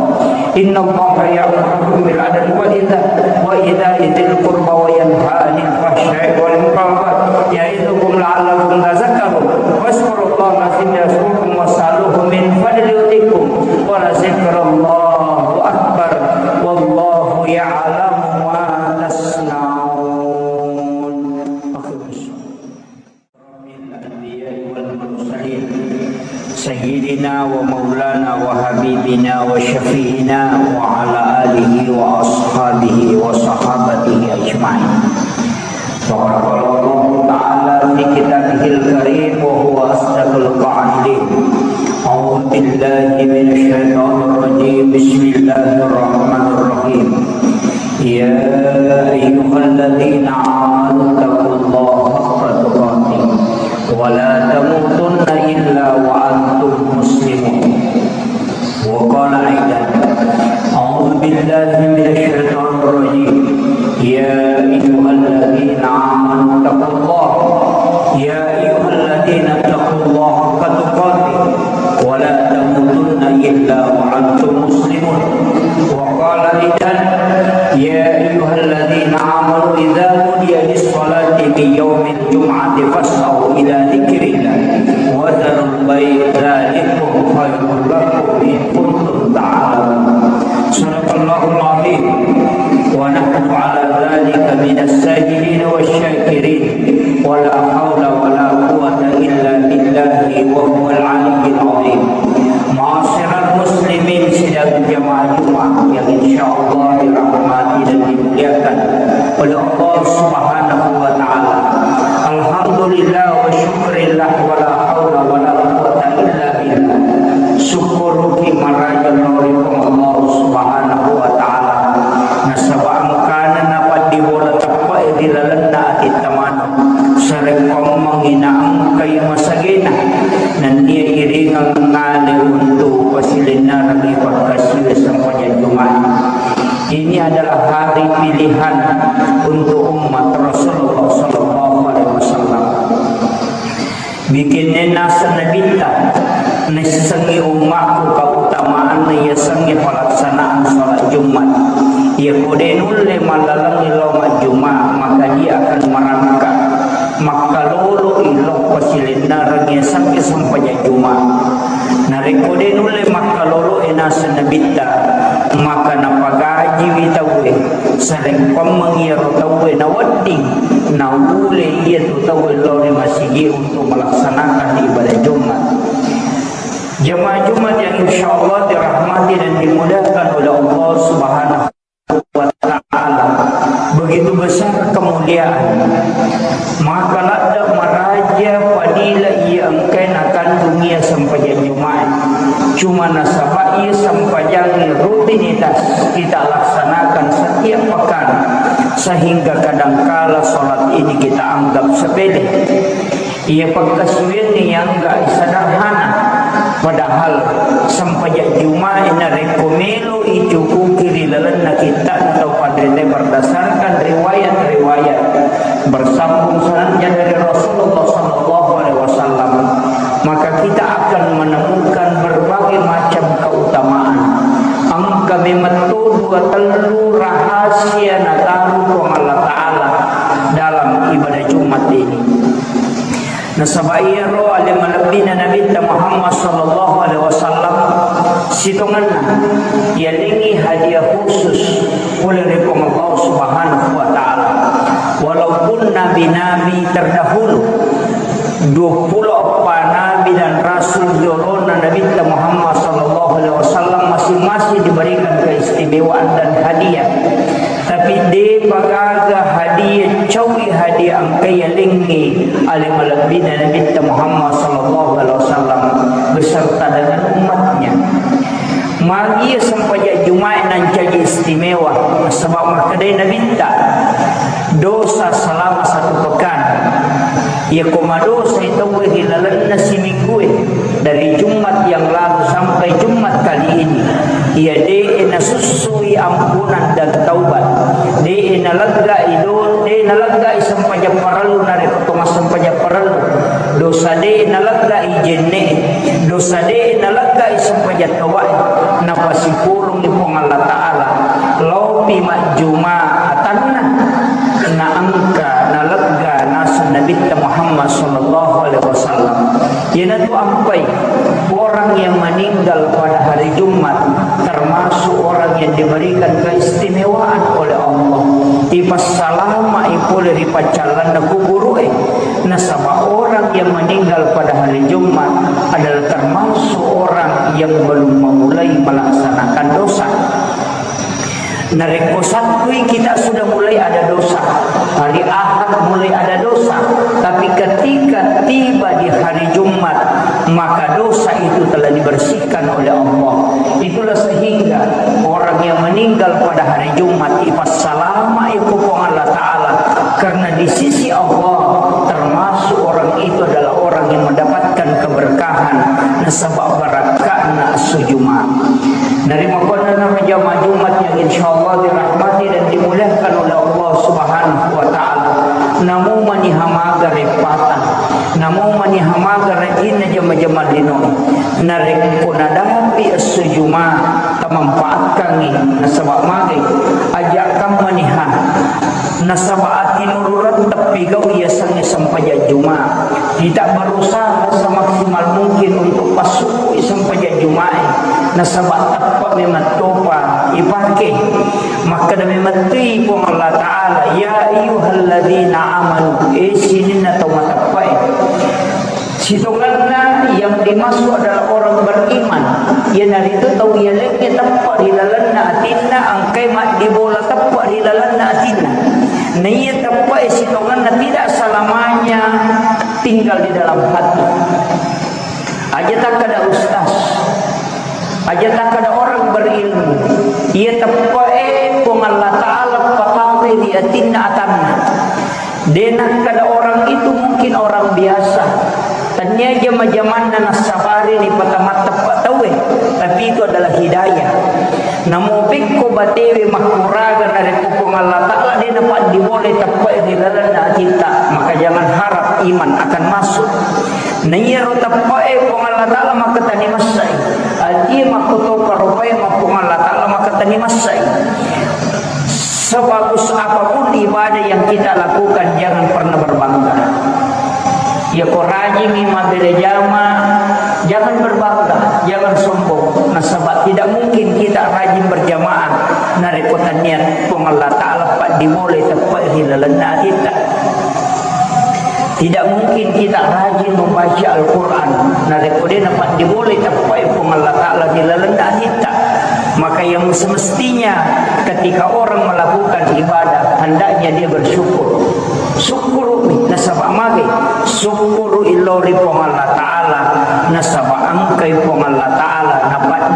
إن الله يأمركم بالعدل والإحسان وإيتاء ذي القربى وينهى عن الفحشاء والمنكر والبغي يعظكم لعلكم تذكرون. فاذكروا الله العظيم يذكركم واسألوه من فضله يؤتكم ولذكر الله أكبر والله يعلم ما تصنعون. أقم الصلاة. الأنبياء والمرسلين سيدنا ومولانا وحبيبنا وشفيعنا وعلى آله وأصحابه وصحابته أجمعين. فقد قال الله تعالى في كتابه الكريم وهو أصدق القائلين: أعوذ بالله من الشيطان الرجيم. بسم الله الرحمن الرحيم. يا أيها الذين آمنوا اتقوا الله حق تقاته ولا تموتن إلا وأنتم مسلمون. وقال أيضا: أعوذ بالله من الشيطان الرجيم. يا أيها الذين آمنوا اتقوا الله. يا أيها الذين اتقوا الله حق تقاته ولا تموتن إلا وأنتم مسلمون. وقال أيضا: يا أيها الذين آمنوا إذا نودي للصلاة من يوم الجمعة فاسعوا إلى ذكر الله وذروا البيع ذلكم خير لكم إن كنتم تعلمون. صدق الله العظيم ونحن على ذلك من الشاهدين والشاكرين. ولا حول ولا قوة إلا بالله وهو العلي العظيم. Ma'asyiral muslimin, sidang jamaah Jumat yang insyaallah dirahmati dan dimuliakan oleh Allah Subhanahu wa Ta'ala. Alhamdulillah wa syukrillah, wala haula wala quwwata illa billah. Syukuruki maraja lao ri Puang Allah Subhanahu wa Ta'ala. Nasaba engkana napaddibola teppe'e ri lalenna atitta maneng, sarekkoammengngi naengkai masagena, nennia iringeng ngale untu pasilennerengngi pakkasiwiang sempajang Jumat. Ini adalah hari pilihan untuk umat Rasulullah sallallahu alaihi wasallam. Bikinna naseng Nabitta, naissengngi ummakku keutamaanna yasengnge pelaksanaan salat Jumat. Iyako de nulle mallalengngi lao majjuma, maka dia akan merangkak makkaloloi lao pasilennereng yasengnge sempajang Jumat. Narekko de nulle makkaloloi naseng Nabitta, maka napagajiwi tauwe. Sarekkoammengngi iyaro tauwe nawedding naulle iyatu tauwe lao ri masigi untuk melaksanakan ibadah Jumat. Jamaah Jumat yang insyaallah dirahmati dan dimuliakan oleh Allah Subhanahu wa Ta'ala, begitu besar kemuliaan. Maka ladde maraja fadilah iya engkae nakan Cuma nasaba iya sempajangnge rutinitas kita laksanakan setiap pekan, sehingga kadangkala sholat ini kita anggap sepele. Iya pakkasiwiangnge yang enggak sederhana. Padahal sempajang Juma'i narekko melo icukuki ri lalenna kitta'na tau panrita berdasarkan riwayat-riwayat bersambung sanadnya dari Rasulullah sallallahu alaihi wasallam, maka kita akan menemukan berbagai macam keutamaan. Engka memetto dua tellu rahasia nataru Puang Allah Ta'ala dalam ibadah Jumat ini. Nasaba iyaro ale malebbina Nabitta Muhammad sallallahu alaihi wasallam sitongenna yalengngi hadiah khusus pole ri Puang Allah Subhanahu wa Ta'ala. Walaupun nabi-nabi terdahulu, duappulo eppa nabi dan rasul riolona Nabitta Muhammad sallallahu alaihi wasallam, masing-masing diberikan keistimewaan dan hadiah. Tapi depa gaga hadiah caui hadiah engka yalengngi ale malebbina Nabitta Muhammad sallallahu alaihi wasallam beserta dengan umatnya. Magi sempajang Juma'i nancaji istimewa, sebab makkedai Nabitta, dosa selama satu pekan. Iya ko madosai tauwe ri lalenna siminggue, dari Jumat yang lalu sampai Jumat kali ini, iya de'e nasussui ampunan dan taubat. De'e naleggai do, de'e naleggai sempajang parellu narekko to massempajang parellu. Dosa de'e naleggai jenne'e, dosa de'e naleggai sempajang taubae, napasipulungngi Puang Allah Ta'ala. Laopi majjuma atanna, naengka nalegga naseng Nabitta Muhammad sallallahu alaihi wasallam. Iyanatu ampai orang yang meninggal pada hari Jumat termasuk orang yang diberikan keistimewaan oleh Allah. Ipassalama'i pole ri paccallanna kuburu'e. Nasaba orang yang meninggal pada hari Jumat adalah termasuk orang yang belum memulai melaksanakan dosa. Narekko Sabtui kita sudah mulai ada dosa, hari Ahad mulai ada dosa, tapi ketika tiba di hari Jumat, maka dosa itu telah dibersihkan oleh Allah. Itulah sehingga orang yang meninggal pada hari Jumat ipassalama'i ku Puang Allah Ta'ala, karena di sisi Allah termasuk orang itu adalah orang yang mendapatkan keberkahan nasaba barakka'na esso Juma'. Narimakkuannanaro jamaah Jumat yang insyaallah dirahmati dan dimuliakan oleh Allah Subhanahu wa Ta'ala, namo maniha maga reppata, namo maniha maga rajinna jama-jama linoe. Narekko nadapi esso Juma', tamanfaatkangngi, nasaba magai, ajakkan maniha, nasaba atinurureng teppigau yasengnge sempajang Juma'. Kita berusaha semaksimal mungkin untuk passukkui sempajang Juma'e, nasaba teppe' memettopa ipake. Makkeda memettoi Puang Allah Ta'ala, "Ya ayyuhalladzina amanu," e sininna tau mateppe'e. Sitongenna yang dimaksud adalah orang beriman, iyanaritu tau yalengnge teppe' ri lalenna atinna, engkai maddibola teppe' ri lalenna atinna. Na iya teppe'e sitongenna tidak selamanya tinggal di dalam hati. Aja takkeda ustaz, aja takkeda orang berilmu, iya teppe'e Puang Allah Ta'ala patauri ri atinna atanna. De nakkeda orang itu mungkin orang biasa. Tennia jama-jamanna nassabari ripatamatteppa tauwe, tapi itu adalah hidayah. Namo pekko batewe makkuraga narekko Puang Allah Ta'ala de napaddibolai teppe'e ri lalenna atitta, maka jangan harap iman akan masuk. Na iyaro teppe'e Puang Allah Ta'ala makkatani massai. Atie makkotopa rupae ma Puang Allah Ta'ala makkatani massai. Sebagus apapun ibadah yang kita lakukan, jangan pernah berbangga. Ya, ko rajingi mabbere jama, jangan berbangga, jangan sombong. Nasaba tidak mungkin kita rajin berjamaah narekko tennia Puang Allah Ta'ala paddibolai teppe'e ri lalenna atitta. Tidak mungkin kita rajin membaca Al-Quran narekko de napaddibolai teppe'e Puang Allah Ta'ala ri lalenna atitta. Maka yang semestinya ketika orang melakukan ibadah, hendaknya dia bersyukur. Sukkuru'mi nasaba magai, sukkuru'i lao ri Puang Allah Ta'ala nasaba engkai Puang Allah Ta'ala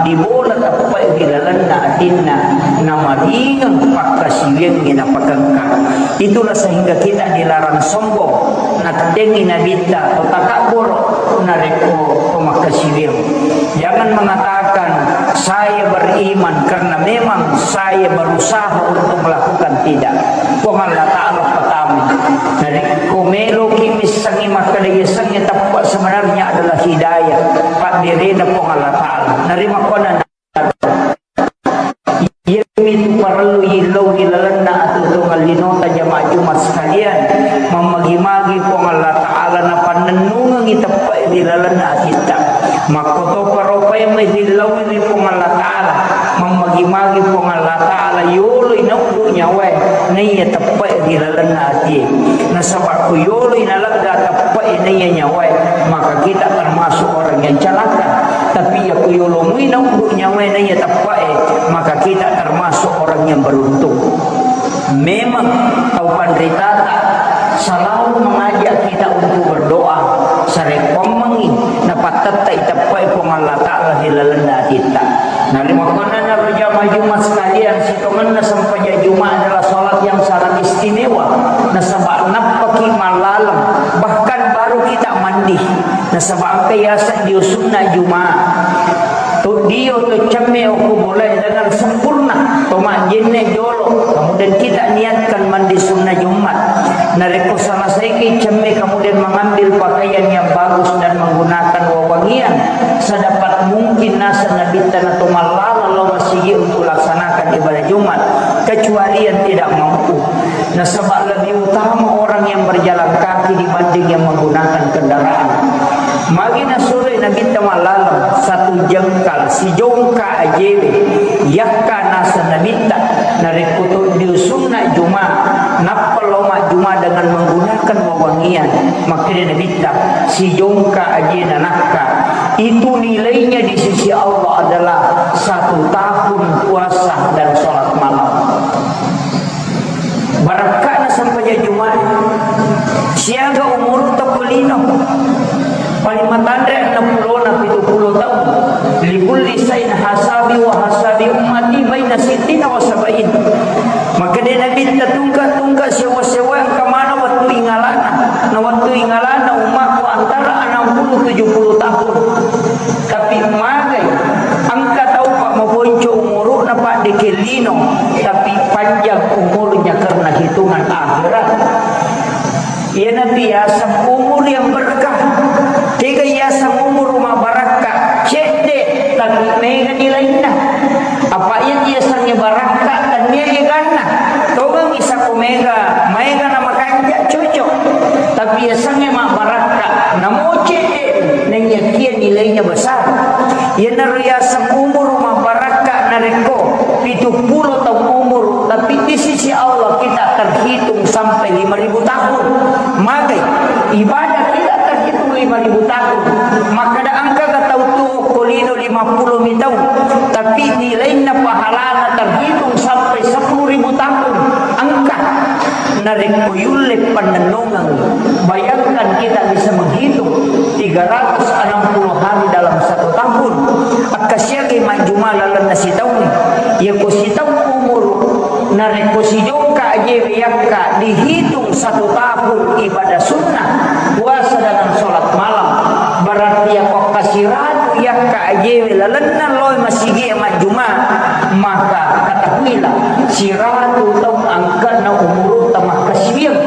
Dibola teppe'e ri lalenna atinna, namaringeng pakkasiwiangnge napakengka. Itulah sehingga kita dilarang sombong. Nattengngi Nabitta to takabboro narekko to makkasiwiang. Jangan mengatakan, "Saya beriman karena memang saya berusaha untuk melakukan." Tidak. Puang Allah Ta'ala pertama. Narekko meloki missengngi makkeda yasengnge teppe, sebenarnya adalah hidayah. Padderena Puang Allah Ta'ala. Narimakkuannana Iyamitu parellu yillau ri lalenna atuo-tuongeng linota jamaah Jumat sekalian. Mammagi-magi Puang Allah Ta'ala napannennungengngi teppe'e ri lalenna atitta. Makkotoparo paimeng yillau ri Puang Allah Ta'ala. Mammagi-magi Puang Allah Ta'ala yoloi nauddu nyawae naiya teppe'e ri lalenna atie. Nasaba ko yoloi nalegga teppe'e naiya nyawae, maka kita termasuk orang yang celaka. Tapi iya ko yolomui nauddu nyawae naiya teppe'e, maka kita termasuk orang yang beruntung. Memang tau panritata selalu mengajak kita untuk berdoa, sarekkoammengngi napattettai teppe'e Puang Allah Ta'ala ri lalenna atitta. Narimakkuannanaro jamaah Jumat sekalian, sitongenna sempajang Jumat adalah salat yang sangat istimewa. Nasaba nappaki mallaleng, bahkan baru kita mandi. Nasaba engka yaseng dio sunna Jumat. To dio to cemme okko bolae dengan sempurna, to majjenne jolo. Kemudian kita niatkan mandi sunna Jumat. Narekko selesaiki cemme, kemudian mengambil pakaian yang bagus dan menggunakan wewangian sedapat mungkin, naseng Nabitta nato mallaleng lao masigi untuk laksanakan ibadah Jumat, kecuali yang tidak mampu. Nasaba lebih utama orang yang berjalan kaki dibanding yang menggunakan kendaraan. Magi nasuroi Nabitta mallaleng, satu jengkal, sijongka ajewe, yakka naseng Nabitta, narekko to dio sunna Jumat, nappa lao majjuma dengan menggunakan wewangian, makkeda Nabitta, sijongka ajena nakka, itu nilainya di sisi Allah adalah satu tahun puasa dan sholat malam. Barakka'na sempajang Jumat. Siaga umurutta ko lino. Paling matanre enneng pulona pitu pulo taung. Likulli sain hasabi wa hasabi ummati baina sittina wa sabain. Makkeda Nabitta, tungka-tungka sewa-sewa engka maneng wettu ingalana. Na wettu ingalana ummakku antara enam puluh tujuh puluh tahun. Tapi magai, engka tau pa maponco umuru'na, pa dekke lino, tapi panjang umurnya karena hitungan akhirat. Iyanatu yaseng umur yang berkah. Tega yaseng umur mabarakka, cedde, tapi mega nilainna. Apa iya yasengnge barakka, tennia eganna. Tongengi sako mega, maega na makanja, cocok. Tapi yasengnge mabarakka, namo cedde, naiyakia nilainya besar. Iyanaro yaseng umur mabarakka narekko pitu pulo taung umur, tapi di sisi Allah kita terhitung sampai lima ribu tahun. Magai, ibadah kita terhitung lima ribu tahun. Makkeda engkaga tau tuo ko lino lima pulo mi taung, tapi nilainna pahalana terhitung sampai sepuluh ribu tahun. Engka. Narekko yulle pannennungeng, bayangkan kita bisa menghitung tiga ratus enam puluh hari dalam satu tahun. Akkasiagai majjuma lalenna sitaung. Yako sitaung umur, narekko sijongka ajewe yakka dihitung satu tahun ibadah sunnah, puasa dengan sholat malam, berarti yako kasiratu yakka ajewe lalenna loe masigi majjuma, maka ketahuilah, siratu taung angkanna umurutta makkasiwiang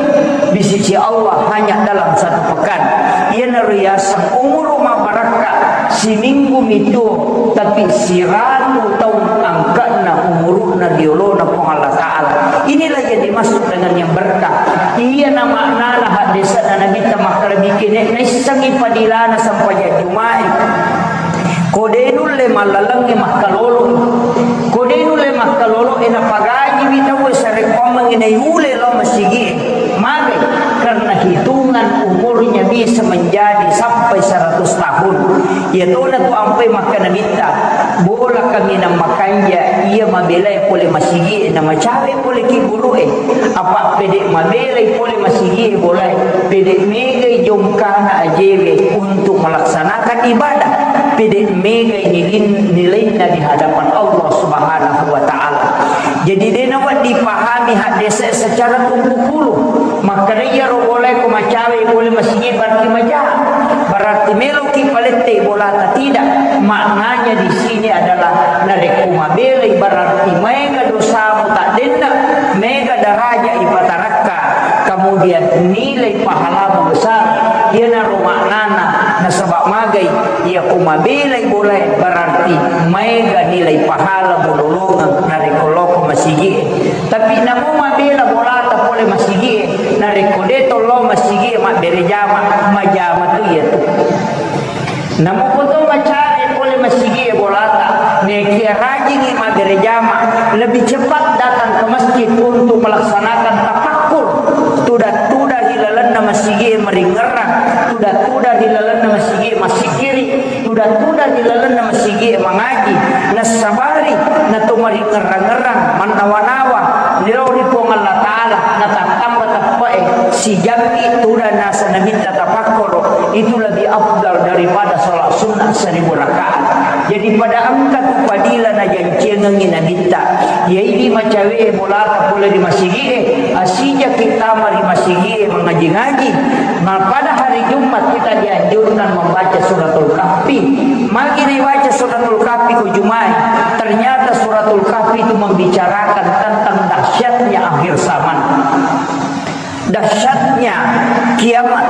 di sisi Allah hanya dalam satu pekan. Iyanaro yaseng umuru mabarakka, siminggu mitu, tapi siratu taung angkanna umuruna riolona Puang Allah Ta'ala. Inilah yang dimaksud dengan yang berkah. Iyana maknana haddese'na Nabitta makkeda, bikin naissengi padilana sempajang Juma'i. Ko de nulle mallalengnge makkalolo. Ko de nulle makkalolo, e napagajiwi tauwe sarekkoammengngi naiule lao masigie. Magai? Karena hitungan umurnya bisa menjadi sampai seratus tahun. Iyatona tu ampai makkeda Nabitta, bola kaminang makanja iya mabelai pole masigie, namacawe pole ki gurue. Apa pede mabelai pole masigie bolae, pede megai jongkana ajewe untuk melaksanakan ibadah. Pede megai nilin-, nilainna di hadapan Allah Subhanahu wa Ta'ala. Jadi, de' nawedding dipahami haddese' secara tungku pulu. Makkeda iyaro bolae ko macawe pole masigi berarti maja. Berarti meloki palette bolata, tidak. Maknanya di sini adalah narekko mabelai berarti maega dosamu taddenna, mega daraja ipatarakka, kemudian nilai pahalamu besar. Iyanaro maknana, nasaba magai iya ko mabelai bolae berarti maega nilai pahala mulolongeng narekko loko masigie. Tapi namo mabela bolata pole masigie, narekko de' to lao masigie mabbere jama, majama tu iyatu. Namo ko to macawe pole masigie bolata, nekia rajingi mabbere jama, lebih cepat datang ke masjid untuk melaksanakan tafakkur. Tuda-tuda ri lalenna masigie maringerrang, tuda-tuda ri lalenna masigie masikiri, tuda-tuda ri lalenna masigie mangaji, nassabari nato maringerrang-ngerrang, mannawa-nawa lao ri Puang Allah Ta'ala, natattamba teppe'e sijammi tuda naseng Nabitta tapakkoro, itu lebih afdal daripada salat sunnah seribu rakaat. Jadi pada engka tu padila najanciangengi Nabitta. Iyai di macawe bolata pole di masigie, asijaki tama di masigie mangaji-ngaji. Nah, pada hari Jumat kita dianjurkan membaca suratul Kahfi. Magi dibaca suratul Kahfi ko Jumae? Ternyata suratul Kahfi itu membicarakan tentang dahsyatnya akhir zaman. Dahsyatnya kiamat.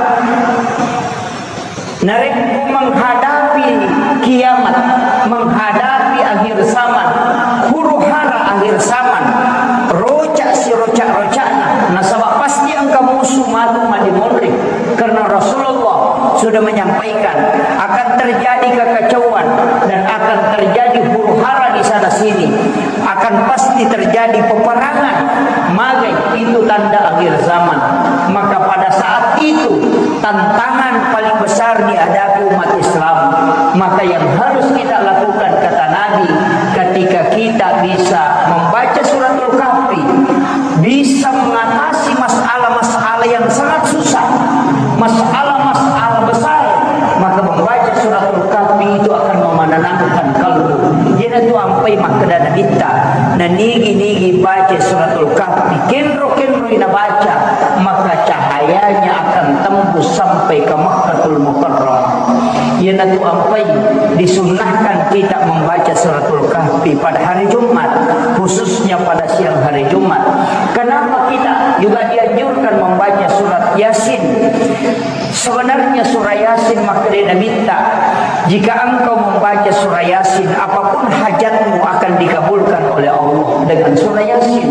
Narekko menghadapi kiamat, menghadapi akhir zaman, huru-hara akhir zaman, roca siroca-rocana, nasaba pasti engka musuh matu madimonri. Karena Rasulullah sudah menyampaikan akan terjadi kekacauan dan akan terjadi huru-hara di sana sini. Akan pasti terjadi peperangan. Magai itu tanda akhir zaman. Maka pada saat itu, tantangan paling besar dihadapi umat Islam. Maka yang harus kita lakukan, kata Nabi, ketika kita bisa membaca suratul Kahfi, bisa mengatasi masalah-masalah yang sangat susah, masalah-masalah besar, maka membaca suratul Kahfi itu akan menenangkan kalbu. Iyanatu ampai makkeda Nabitta, nanigi-nigi baca suratul Kahfi, kenro-kenroi nabaca, maka cahayanya akan tembus sampai ke Makkatul Mukarramah. Iyanatu ampai disunnahkan kita membaca suratul Kahfi pada hari Jumat, khususnya pada siang hari Jumat. Kenapa kita juga dianjurkan membaca surat Yasin? Sebenarnya surah Yasin, makkeda Nabitta, jika engkau membaca surah Yasin, apapun hajatmu akan dikabulkan oleh Allah dengan surah Yasin.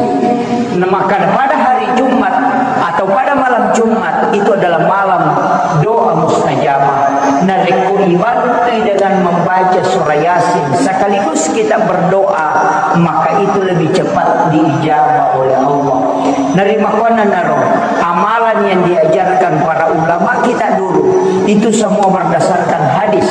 Nah, maka pada hari Jumat atau pada malam Jumat itu adalah malam doa mustajabah. Narekko ibantui dengan membaca surah Yasin sekaligus kita berdoa, maka itu lebih cepat diijabah oleh Allah. Narimakkuannanaro amalan yang diajarkan para ulama kita dulu, itu semua berdasarkan hadis.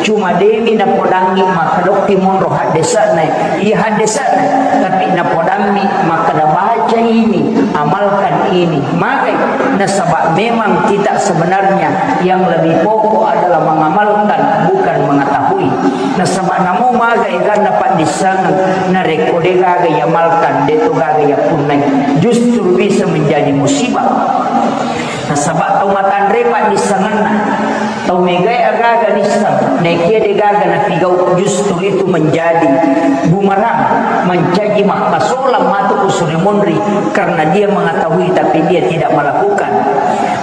Cuma de'mi napodangngi makkadokki monro haddesa'na, iya haddesa'na, tapi napodammi makkada baca ini, amalkan ini. Magai? Nasaba memang kita sebenarnya yang lebih pokok adalah mengamalkan, bukan mengetahui. Nasaba namo maga eganna paddissengeng, narekko de'gaga iamalkan, de'to gaga iappunnai, justru bisa menjadi musibah. Nasaba tau matanre paddissengenna, tau megae agaga nisseng, naekia de'gaga napigau, justru itu menjadi bumerang, mencaji makkasolang matu usuri monri, karena dia mengetahui tapi dia tidak melakukan.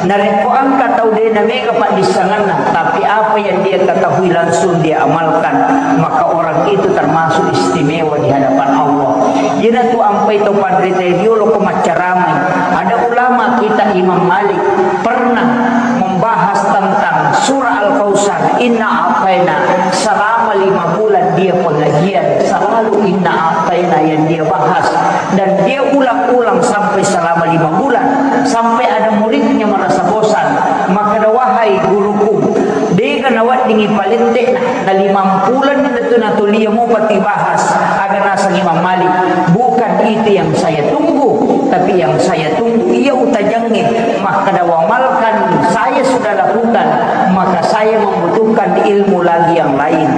Narekko engka tau de' namega paddissengenna, tapi apa yang dia ketahui langsung dia amalkan, maka orang itu termasuk istimewa di hadapan Allah. Iyanatu ampai to panrita riolo ko maccaramai. Ada ulama kita Imam Malik pernah membahas tentang surah Al-Kautsar, Inna A'taina, selama lima bulan dia pengajian, selalu Inna A'taina yang dia bahas. Dan dia ulang-ulang sampai selama lima bulan, sampai ada muridnya merasa bosan. Makkada, "Wahai guruku, de'ga naweddingi palette'na, na limampulo ni tu natulia mupa tibahas, aga naseng Imam Malik, bukan itu yang saya tunggu, tapi yang saya tunggu iya utajengnge." Makkada, "Wamalkan saya sudah lakukan, maka saya membutuhkan ilmu lagi yang lain.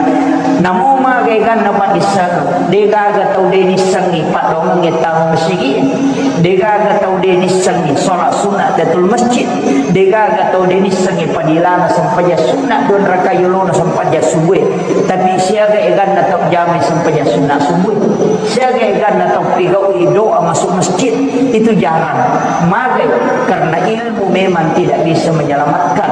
Namo maga eganna paddissengeng, degaga tau de nissengngi paddoangeng tama masigi, degaga tau de nissengngi sholat sunat tahiyatul masjid, degaga tau de nissengngi padilana sempajang sunat dua rakaat yolona sempajang subuh. Tapi siaga eganna tau jamai sempajang sunat subuh, siaga eganna tau pigau'i doa masuk masjid, itu jarang. Magai? Karena ilmu memang tidak bisa menyelamatkan.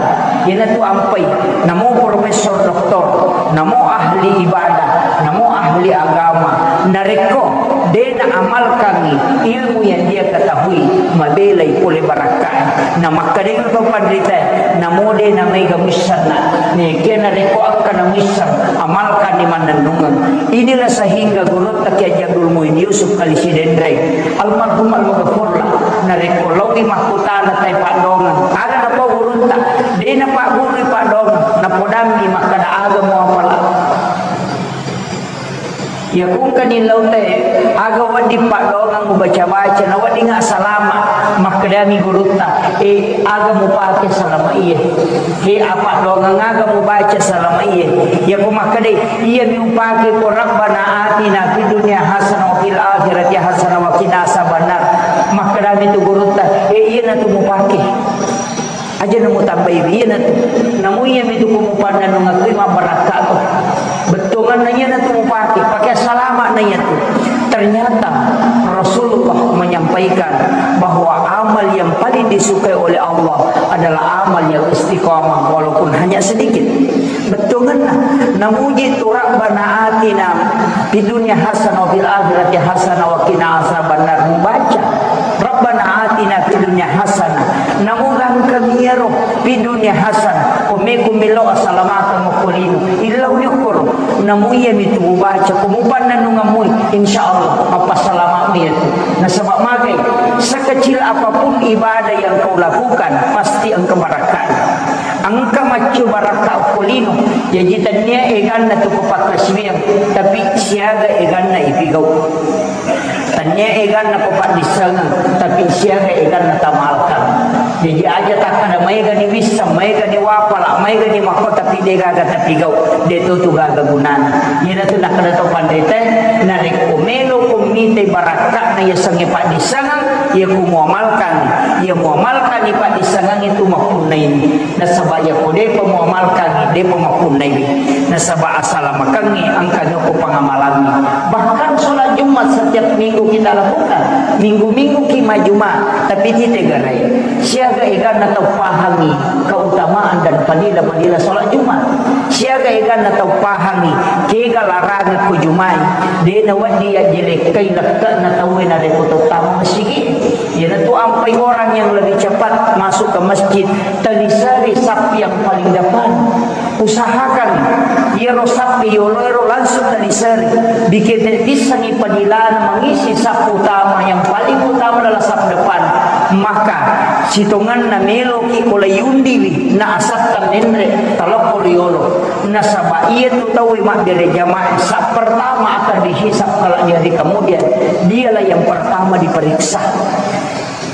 Iyanatu ampai, namo profesor doktor, namo ahli ibadah, namo ahli agama, narekko de naamalkangngi ilmu yang dia ketahui, mabelai pole barakkae. Namakkedai to panritae, namo de namaega muissenna. Nekia narekko engka namuisseng, amalkanni mannennungeng. Inilah sehingga gurutta Kiai Haji Abdul Muin Yusuf Kali Sidenreng, almarhum almaghfurlah, narekko laowi makkutana tai paddoangeng, aga napau gurutta? De napaggurui paddoangeng, napodammi makkeda, aga muapala? Iya kungkani lautae, aga wedding paddoangeng mubaca-baca, na wedding assalama. Makkedami gurutta, e, aga mupake salama iye? He, apa doangeng aga mubaca salama iye? Iya ko makkedai, iyami upake ko Rabbana atina fid dunya hasanah wa fil akhirati hasanah wa qina azabannar. Makkedami tu gurutta, e, iyanatu mupake. Aja namutambai, iyanatu. Namu iyami tu ko mupannennungeng kui mabbarakka ko. Bettuanganna iyanatu mupake, pake salama na iyatu. Ternyata Rasulullah menyampaikan bahwa amal yang paling disukai oleh Allah adalah amal yang istiqamah walaupun hanya sedikit. Bettuanganna, namuji tu Rabbana atina fid dunya hasanah wa fil akhirati hasanah wa qina azabannar, mubaca Rabbana atina fid dunya hasanah. Namu gangkang iyaro fid dunya hasanah. Ko meko melo asalamakeng okko lino. Illau yokkoro. Namu iyami tu mubaca. Ko mupannennungeng mui. Insya Allah. Mappasalama iyatu. Nasaba magai. Sekecil apapun ibadah yang kau lakukan. Pasti engka barakka'na. Engka maccu barakka okko lino. Jaji tennia eganna tu ko pakkasiwiang. Tapi siaga eganna ipigau. Tennia eganna ko paddissengeng, tapi siaga eganna tamalkan. Jaji aja takkada maegani wisseng, maegani wapala, maegani makko, tapi degaga tapigau, deto tu gaga gunana. Iyanatu nakkada to panritae, narekko melo ko mitai barakka'na yasengnge paddissengeng, iya ko muamalkan, iya muamalkani paddissengeng itu mappunnaini. Nasaba iyako depa muamalkangngi, depa mappunnaiwi. Nasaba asalamakengngi engkani okko pangamalangngi. Bahkan sholat Jumat setiap minggu kita lakukan. Minggu-minggu ki majuma, tapi titegarai. Siaga eganna tau pahangngi keutamaan dan fadilah-fadilah sholat Jumat. Siaga eganna tau pahangngi kega larangan ko jumai. Dena wedding yajjelekkai lekke'na tauwe narekko tau tama masigi. Iyanatu ampai orang yang lebih cepat masuk ke masjid, telisari saf yang paling depan. Usahakan iyaro saf yoloero langsung telisari. Bikin dissengngi padilana mengisi saf utama, yang paling utama adalah saf depan. Maka sitongenna meloki ko layundiwi na asatta menre talokko riyolo. Nasaba iyatu tauwe mabbere jamaah saf pertama akan dihisab kelak di hari kemudian. Dialah yang pertama diperiksa.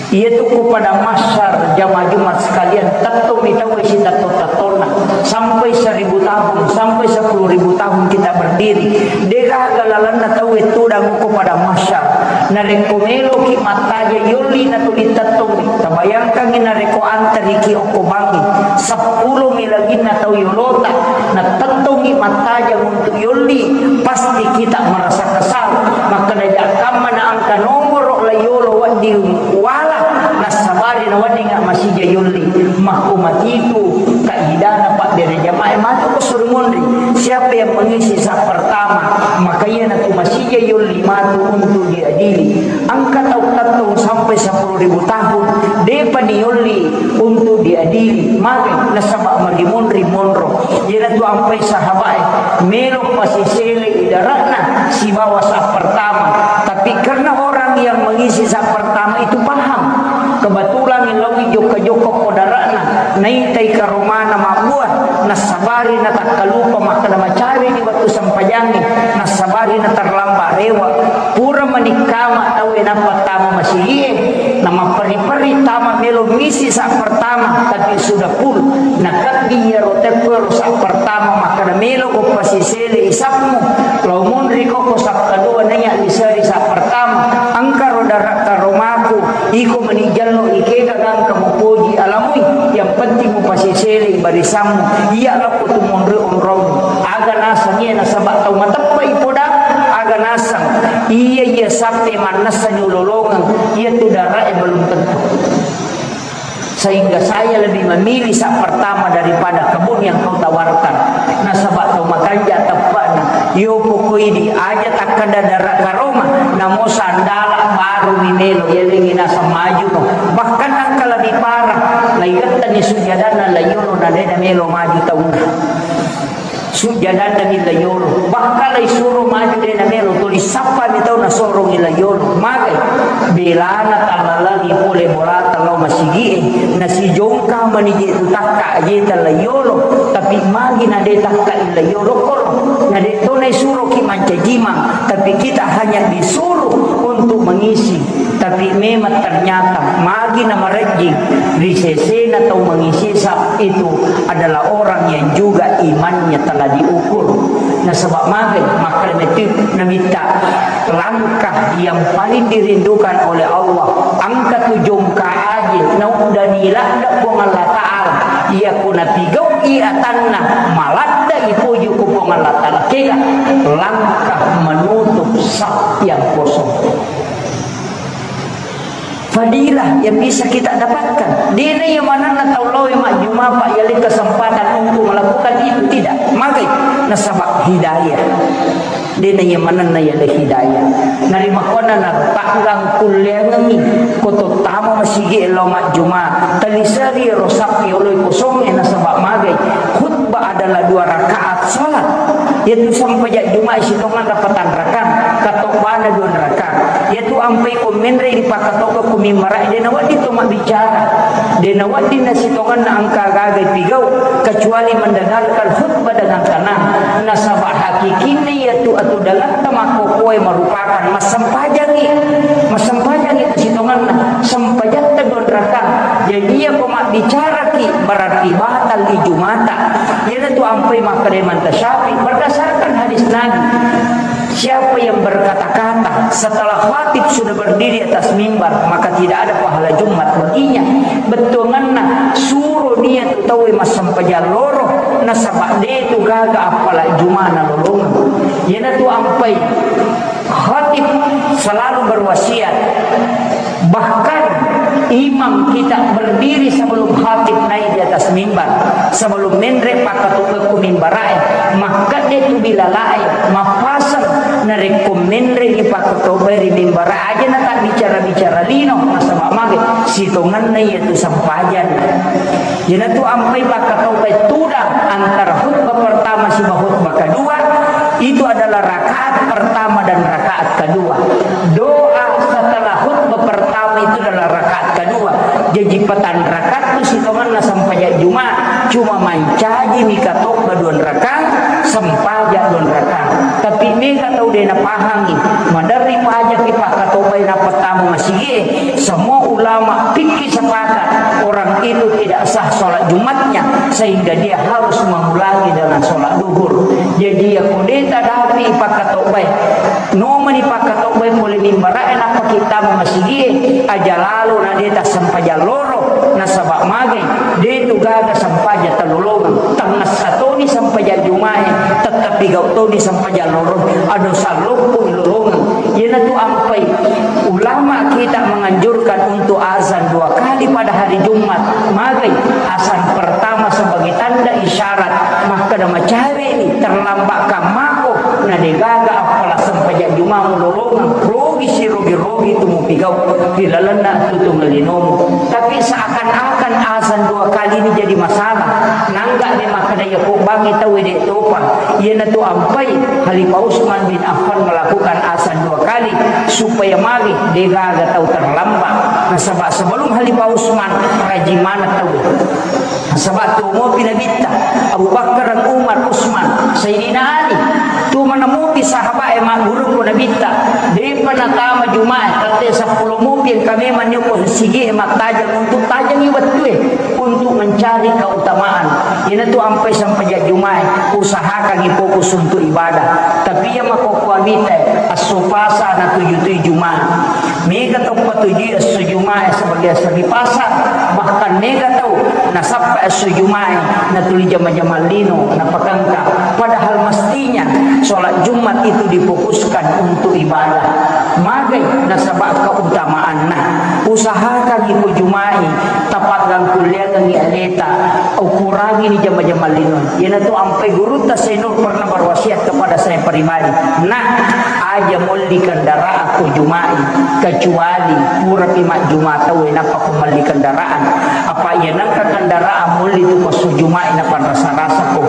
Iyatu ko padang mahsyar, jamaah Jumat sekalian, tettomi tauwe sitetto-tettonna. Sampai seribu tahun, sampai sepuluh ribu tahun kita berdiri. Degaga lalenna tauwe tudang ko padang mahsyar. Narekko meloki mattaja yolli natuli tettomi. Tabayangkangngi narekko antariki okko bangngi. Seppulomi laginna tau yolota. Natettongngi mattajang untuk yolli. Pasti kita merasa kesal. Makkeda jakkamma na engka nomoro la yolo wedding wala, nassabari na wedding masija yolli. Makko matitu kaidana pabbere jamaah matu ko suruh monri. Siapa yang mengisi saf pertama, maka iyanatu masija yolli matu untuk diadili. Engka tau tettong sampai sepuluh ribu tahun, depa ni yolli untuk diadili. Maka nasaba magi monri monro. Iyanatu ampai sahabae, melo pasisele idara'na sibawa saf pertama. Tapi karena orang yang mengisi saf pertama itu paham, kebetulan laowi jokka-jokka ko dara'na, Naitai karomana mabbua, nassabari natakkalupa makkeda macawe di wettu sempajangnge, nassabari naterlambat rewe. Pura manikkama tauwe nappa tama masigie, namapperi-peri tama melo misi sa pertama, tapi sudah full. Nakebbi iyaro tekko ero sa pertama makkeda melo ko pasisele isapmu, lao monri ko ko sa kedua naiya liseri sa pertama, engka ro dara karomaku, iko meni jallo ikega gangka mupoji alamui, yang penting mupasisele barisammu, iya lokko tu monri onrong. Aga naseng iya nasaba tau mateppa ipoda, aga naseng iya iya sappe mannessa nyololongeng, iya tu dara e belum tentu. Sehingga saya lebih memilih sa pertama daripada kebun yang kau tawarkan. Nasaba tau makanja teppana. Yo pokoi di aja takkeda dara karoma, namo sandala baru mi melo, yelengi naseng maju no. Bahkan engka lebih parah, laigettani sujadanna layolo na dena melo maju taunna. Sujadanna mi layolo. Bahkan laisuro maju dena melo, tuli sappa mi tau nasorongi layolo. Magai, belana tallalangi pole bolata lao masigie, nasijongka manigi tu takka jeta layolo, tapi magi na de takka layolo koro, na de to naisuroki mancajimang, tapi kita hanya disuruh untuk mengisi. Tapi memang ternyata magi na marejjing ri sesena tau mengisi sa itu adalah orang yang juga imannya telah diukur. Nasaba magai makkeda metu namitta langkah yang paling dirindukan oleh Allah, engka tu jongka aje nauddani ladde Puang Allah Ta'ala. Iya ku napigau'i atanna maladde ipoji ku Puang Allah Ta'ala, kega langkah menutup saf yang kosong. Fadilah yang bisa kita dapatkan. Dena iya manenna tau lao majjuma, Pak, yale kesempatan untuk melakukan itu, tidak. Magai nasaba hidayah. Dena iya manenna yale hidayah. Narimakkuanna na taggang kulleangengi ko to tama masigi lao majjuma. Taliseri ro sappi oloi kosongnge nasaba magai. Khutbah adalah dua rakaat salat. Yaitu sampajang Juma'i sitonganna patanrakang, katobbana duanrakang. Yaitu ampai ko menre ri pakkatobba ku mimbara, de nawedding to mabbicara. De nawedding nasitonganna engka gaga pigau, kecuali mendengarkan khutbah dengan tenang. Nasaba hakikinna yaitu atu dalatta makkokoe merupakan massempajangi, massempajangi sitonganna, sempajatta duanrakang. Jadi iya ko mabbicaraki berarti batal di Jumata. Iyanatu ampai makkeda Imam Syafi'i berdasarkan hadis Nabi, siapa yang berkata-kata setelah khatib sudah berdiri atas mimbar, maka tidak ada pahala Jumat baginya. Bettuanganna suro dia tu tauwe massempajang loro, nasaba de tu gaga appala Jumana lolongeng. Iyanatu ampai Khatib selalu berwasiat, bahkan imam kita berdiri sebelum khatib naik di atas mimbar, sebelum menre pakkatobba ku mimbarae, makkedde tu bilalae, mappaseng narekko menre i pakkatobba ri mimbara aja na tak bicara-bicara lino, nasaba mage sitongenna iya tu sempajang. Iyanatu ampai pakkatobba tudang antara khutbah pertama siba khutbah kedua, itu adalah rakaat pertama dan rakaat kedua. Doa setelah khutbah pertama itu adalah rakaat kedua. Jaji patan rakaat tu sitongenna sempajang Jumat, cuma mancaji mi katobba duan rakaat, sempajang duan rakaat. Tapi mega tau de napahangi, maderri pajaki pakkatobbai nappa tama masigie. Semua ulama fikih sepakat orang itu tidak sah sholat Jumatnya, sehingga dia harus mengulangi dengan sholat duhur. Jadi ya kode tadapi pakkatobbai, nomani pakkatobbai pole mimbarae nappa kita masigie, aja lalo na de tassempajang loro, nasaba mage de tu gaga sempajang talolongeng, tangngessa toni sempajang Jumae, tettepi gau toni sempajang loro, ado salloppo lolongeng. Iyanatu ampai ulama kita menganjurkan untuk azan dua kali pada hari Jumat. Magai azan pertama sebagai tanda isyarat makkeda macawe ni terlambat kammako na degaga appala sempajang Jumamu lolongeng, rogi sirogi-rogi tu mupigau ri lalenna tutung linomu. Tapi seakan-akan azan dua kali ini jadi masalah. Nangga de makkeda iya ko bangi tau de topa. Iyanatu ampai Khalifah Utsman bin Affan melakukan azan dua kali supaya magi degaga tau terlambat. Nasaba sebelum Khalifah Utsman rajin maneng tau. Nasaba tuo mopi Nabitta, Abu Bakar, Umar, Usman, Sayyidina Ali. Tuo mana mopi sahabat e magguru ko Nabitta. Depa natama Jumae, tette seppulo mopi engka memang nio ko sigi e mattajeng untuk tajengi wettue untuk mencari keutamaan. Iyanatu ampai sempajang Jumae, usahakangi fokus untuk ibadah. Tapi iya makkokkoe Nabitta, esso Pasa natujui Jumae. Mega tau patujui esso Jumae sebagai esso ri Pasa, bahkan mega tau nasappa esso Jumae natuli jama-jamang lino napakengka. Padahal mestinya sholat Jumat itu difokuskan untuk ibadah. Magai nasaba keutamaanna. Usahakan iko Jumae, tapaggangkulleangengi aleta, ukurangini jama-jamang lino. Iyanatu ampai gurutta Said Nur pernah berwasiat kepada saya pribadi, "Nak, aja molli kendaraan ko Jumae, kecuali purapi majjuma tau, nappa ko melli kendaraan. Apa iya nengka kendaraan molli tu ko esso Jumae, napanrasa-rasa ko.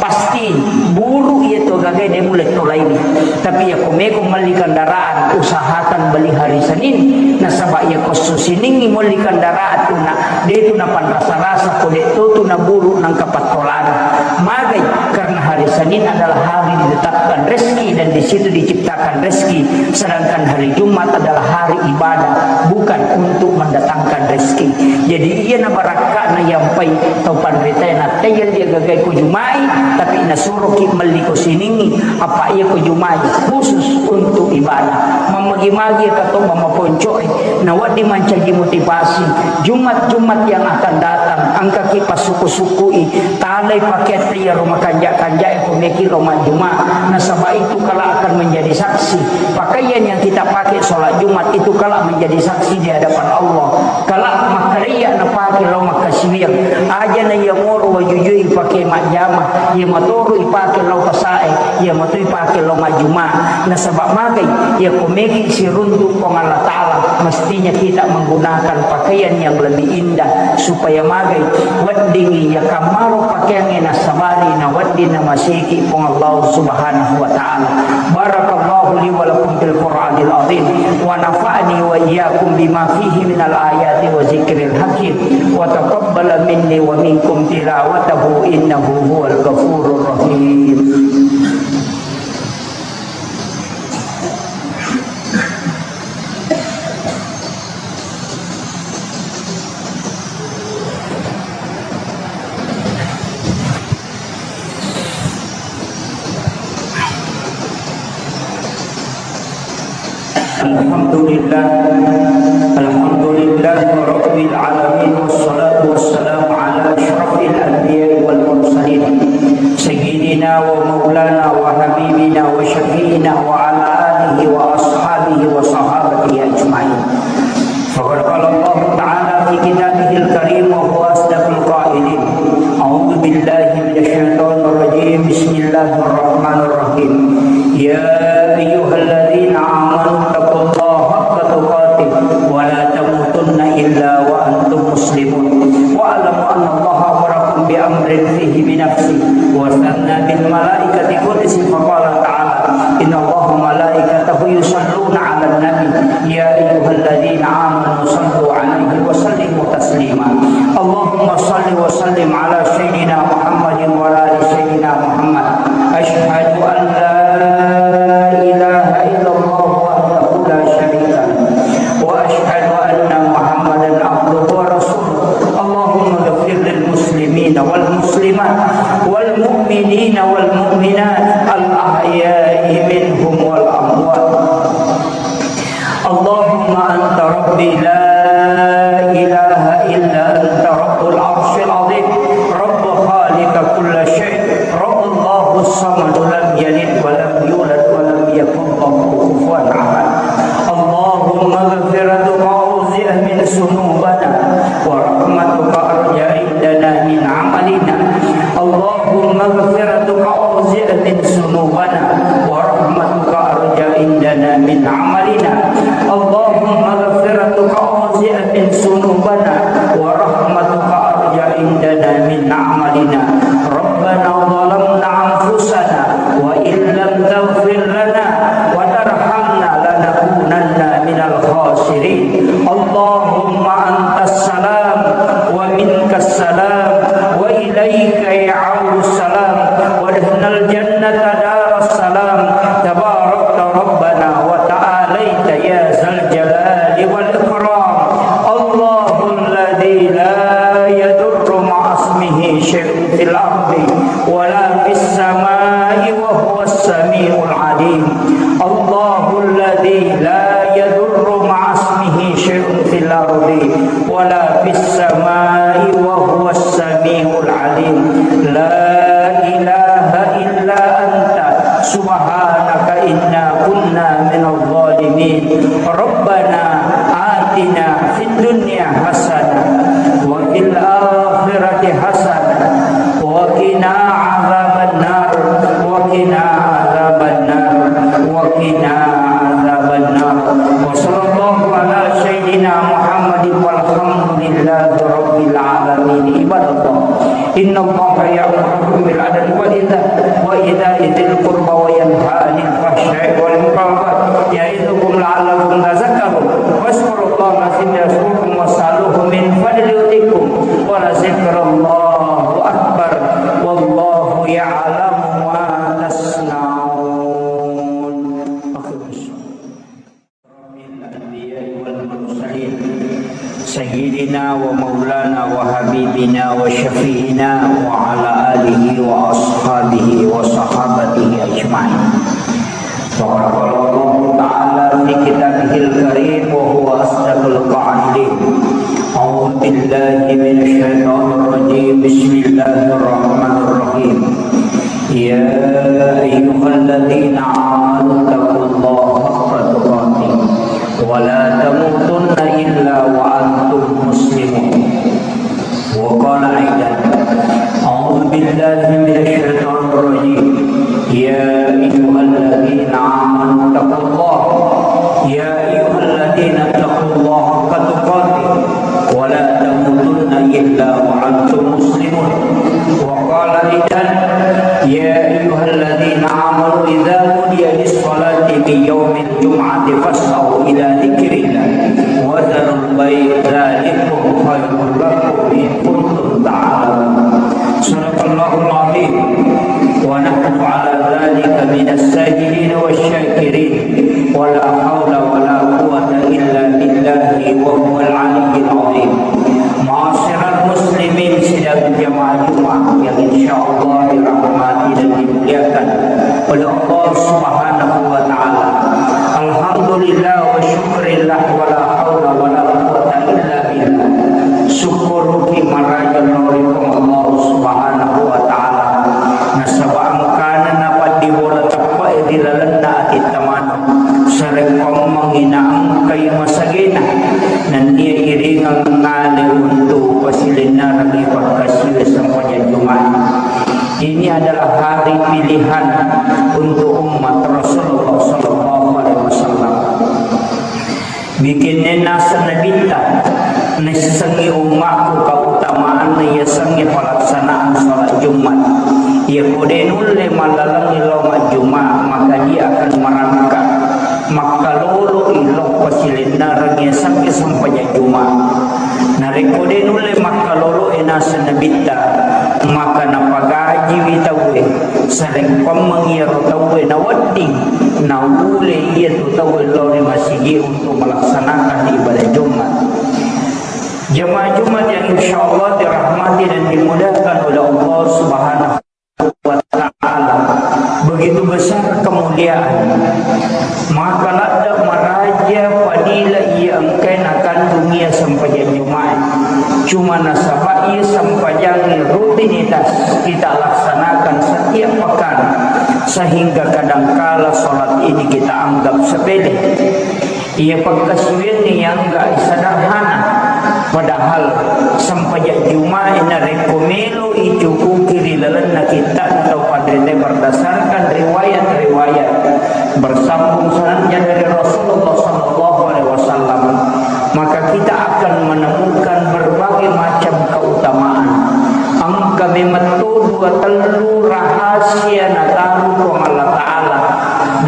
Pasti buru iya to gagai de mulle tolaini. Tapi iya ko meko melli kendaraan, usahakan beli hari Senin. Nasaba iya ko esso Siningngi molli kendaraan tu, nak, de tu napanrasa-rasa ko, de to tu naburu nengka pattolana." Magai, karena hari Senin adalah hari ditetapkan rezeki dan di situ diciptakan rezeki, sedangkan hari Jumat adalah hari ibadah, bukan untuk mendatangkan rezeki. Jadi, iya na barakka'na yampai tau panritae, nattaiya dia gagai ko Jumae, tapi nasuroki melli ko Siningngi, apa iya ko Jumae khusus untuk ibadah. Mammagi-magi ka to mamaponcoe, nawedding mancaji motivasi. Jumat-Jumat yang akan datang, engkaki passuku-sukui, talai pakaiatta iyaro makanja-kanjae ko meki lao majjuma. Nasaba itu kelak akan menjadi saksi. Pakaian yang kita pakai sholat Jumat itu kelak menjadi saksi di hadapan Allah. Kelak makkareya napake lao makkasiwiang. Aja na iya moro wajujui ipake majjama, iya matoro ipake lao pasae, iya mato ipake lao majjuma. Nasaba magai, iya ko meki siruntu Puang Allah Ta'ala, mestinya kita menggunakan pakaian yang lebih indah supaya magai weddingngi iya kammaro pakeangnge nasabari na wedding namaseki Puang Allah Subhanahu wa Ta'ala. Barakallahu li wa lakum fil Qur'anil azim, wa nafa'ani wa iyyakum bima fihi minal ayati wa zikril hakim, wa taqabbala minni wa minkum tilawatahu innahu huwal ghafurur rahim. الحمد لله، الحمد لله رب العالمين، والصلاة والسلام على أشرف الأنبياء والمرسلين، سيدنا ومولانا وحبيبنا وشفيعنا وعلى آله وأصحابه وصحابته أجمعين. فقد قال الله تعالى في كتابه الكريم وهو أصدق القائلين: أعوذ بالله من الشيطان الرجيم. بسم الله الرحمن الرحيم. يا أيها الذين آمنوا اتقوا الله حق تقاته ولا تموتن إلا وأنتم مسلمون. واعلموا أن الله أمركم بأمر فيه بنفسه وثنى بالملائكة قدسه، فقال تعالى: إن الله وملائكته يصلون على النبي، يا أيها الذين آمنوا صلوا عليه وسلموا تسليما. اللهم صل وسلم على سيدنا محمد وعلى آل سيدنا محمد. أشهد أن لا إله إلا الله وحده لا شريك له، وأشهد أن محمدا عبده ورسوله. اللهم اغفر للمسلمين والمسلمات والمؤمنين والمؤمنات الأحياء منهم والأموات. اللهم أنت ربي لا إله إلا أنت رب العرش العظيم، رب خالق كل شيء، رب الله الصمد لم يلد ولم يولد ولم يكن له كفوا أحد. اللهم مغفرتك أوسع من ذنوبنا ورحمتك أرجى عندنا من عملنا. اللهم مغفرتك أوسع من ذنوبنا ورحمتك أرجى عندنا من عملنا. اللهم مغفرتك أوسع من ذنوبنا ورحمتك أرجى عندنا من عملنا. ربنا ظلمنا أنفسنا وإن لم تغفر لنا وترحمنا لنكونن من الخاسرين. اللهم أنت السلام ومنك السلام عليك يعود السلام، وادخلنا الجنة دار السلام، تباركت ربنا وتعاليت يا ذا الجلال والإكرام. الله الذي لا يضر مع اسمه شيء في الأرض ولا في السماء وهو السميع العليم. الله الذي لا يضر مع اسمه شيء في الأرض ولا في السماء وهو السميع العليم. لا إله إلا أنت سبحانك إنا كنا من الظالمين. ربنا آتنا في الدنيا حسنة وفي الآخرة حسنة وقنا عذاب النار، وقنا عذاب النار، وقنا عذاب النار. وصلى الله على سيدنا محمد والحمد لله رب العالمين. عباد الله، إن الله يأمركم بالعدل والإحسان وإيتاء ذي القربى وينهى عن الفحشاء والمنكر والبغي يعظكم لعلكم تذكرون. فاذكروا الله العظيم يذكركم واسألوه من فضله يؤتكم ولذكر الله أكبر والله يعلم ما تصنعون. أقم الصلاة. الأنبياء والمرسلين سيدنا ومولانا وحبيبنا وشفيعنا وعلى آله وأصحابه وصحابته أجمعين. فقد قال الله تعالى في كتابه الكريم وهو أصدق القائلين: أعوذ بالله من الشيطان الرجيم. بسم الله الرحمن الرحيم. يا أيها الذين آمنوا اتقوا الله حق تقاته ولا تموتن إلا وأنتم مسلمون. وقال أيضا: أعوذ بالله من الشيطان الرجيم. يا أيها الذين آمنوا اتقوا الله. يا أيها الذين اتقوا الله حق تقاته ولا تموتن إلا وأنتم مسلمون. وقال أيضا: يا أيها الذين آمنوا إذا نودي للصلاة من يوم الجمعة فاسعوا إلى ذكر الله وذروا البيع ذلكم خير لكم إن كنتم تعلمون. صدق الله العظيم ونحن على ذلك من الشاهدين والشاكرين. ولا حول ولا قوة إلا بالله وهو العلي العظيم. Ma'asyiral muslimin, sidang jamaah Jumat yang insyaallah dirahmati dan dimuliakan oleh Allah Subhanahu wa Ta'ala. Alhamdulillah wa syukurillah, wala haula wala quwwata illa billah. Syukuruki maraja lao ri Puang Allah Subhanahu wa Ta'ala. Nasaba engkana napaddibola teppe'e ri lalenna atitta maneng. Sarekkoammengngi naengkai masagena, nennia iringeng ngale untu pasilennerengngi pakkasiwiang sempajang Jumat. Ini adalah hari pilihan untuk umat Rasulullah sallallahu alaihi wasallam. Bikinna naseng Nabitta, naissengngi ummakku keutamaanna yasengnge pelaksanaan salat Jumat. Iyako de nulle mallalengngi lao majjuma, maka dia akan merangkak makkaloloi lao pasilennereng yasengnge sempajang Jumat. Narekko de nulle makkaloloi naseng Nabitta, maka napagajiwi tauwe. Sarekkoammengngi iyaro tauwe nawedding, naulle iyatu tauwe lao ri masigi untuk melaksanakan ibadah Jumat. Jamaah Jumat yang insyaallah dirahmati dan dimuliakan oleh Allah Subhanahu wa Ta'ala. Begitu besar kemuliaan. Maka ladde maraja fadilah iya engkae nakandung iya sempajang Jumat. Cuma nasaba iya sempajang rutinitas kita laksanakan setiap pekan, sehingga kadangkala salat ini kita anggap sepele. Iya pakkasiwiangnge yang enggak sederhana. Padahal sempajang Jumat narekko melo icukuki ri lalenna kitta'na tau panrita berdasarkan riwayat-riwayat bersambung sanadnya dari Rasulullah sallallahu alaihi wasallam, maka kita akan menemukan berbagai macam keutamaan. Engka memang to dua tellu rahasia nataru Puang Allah Ta'ala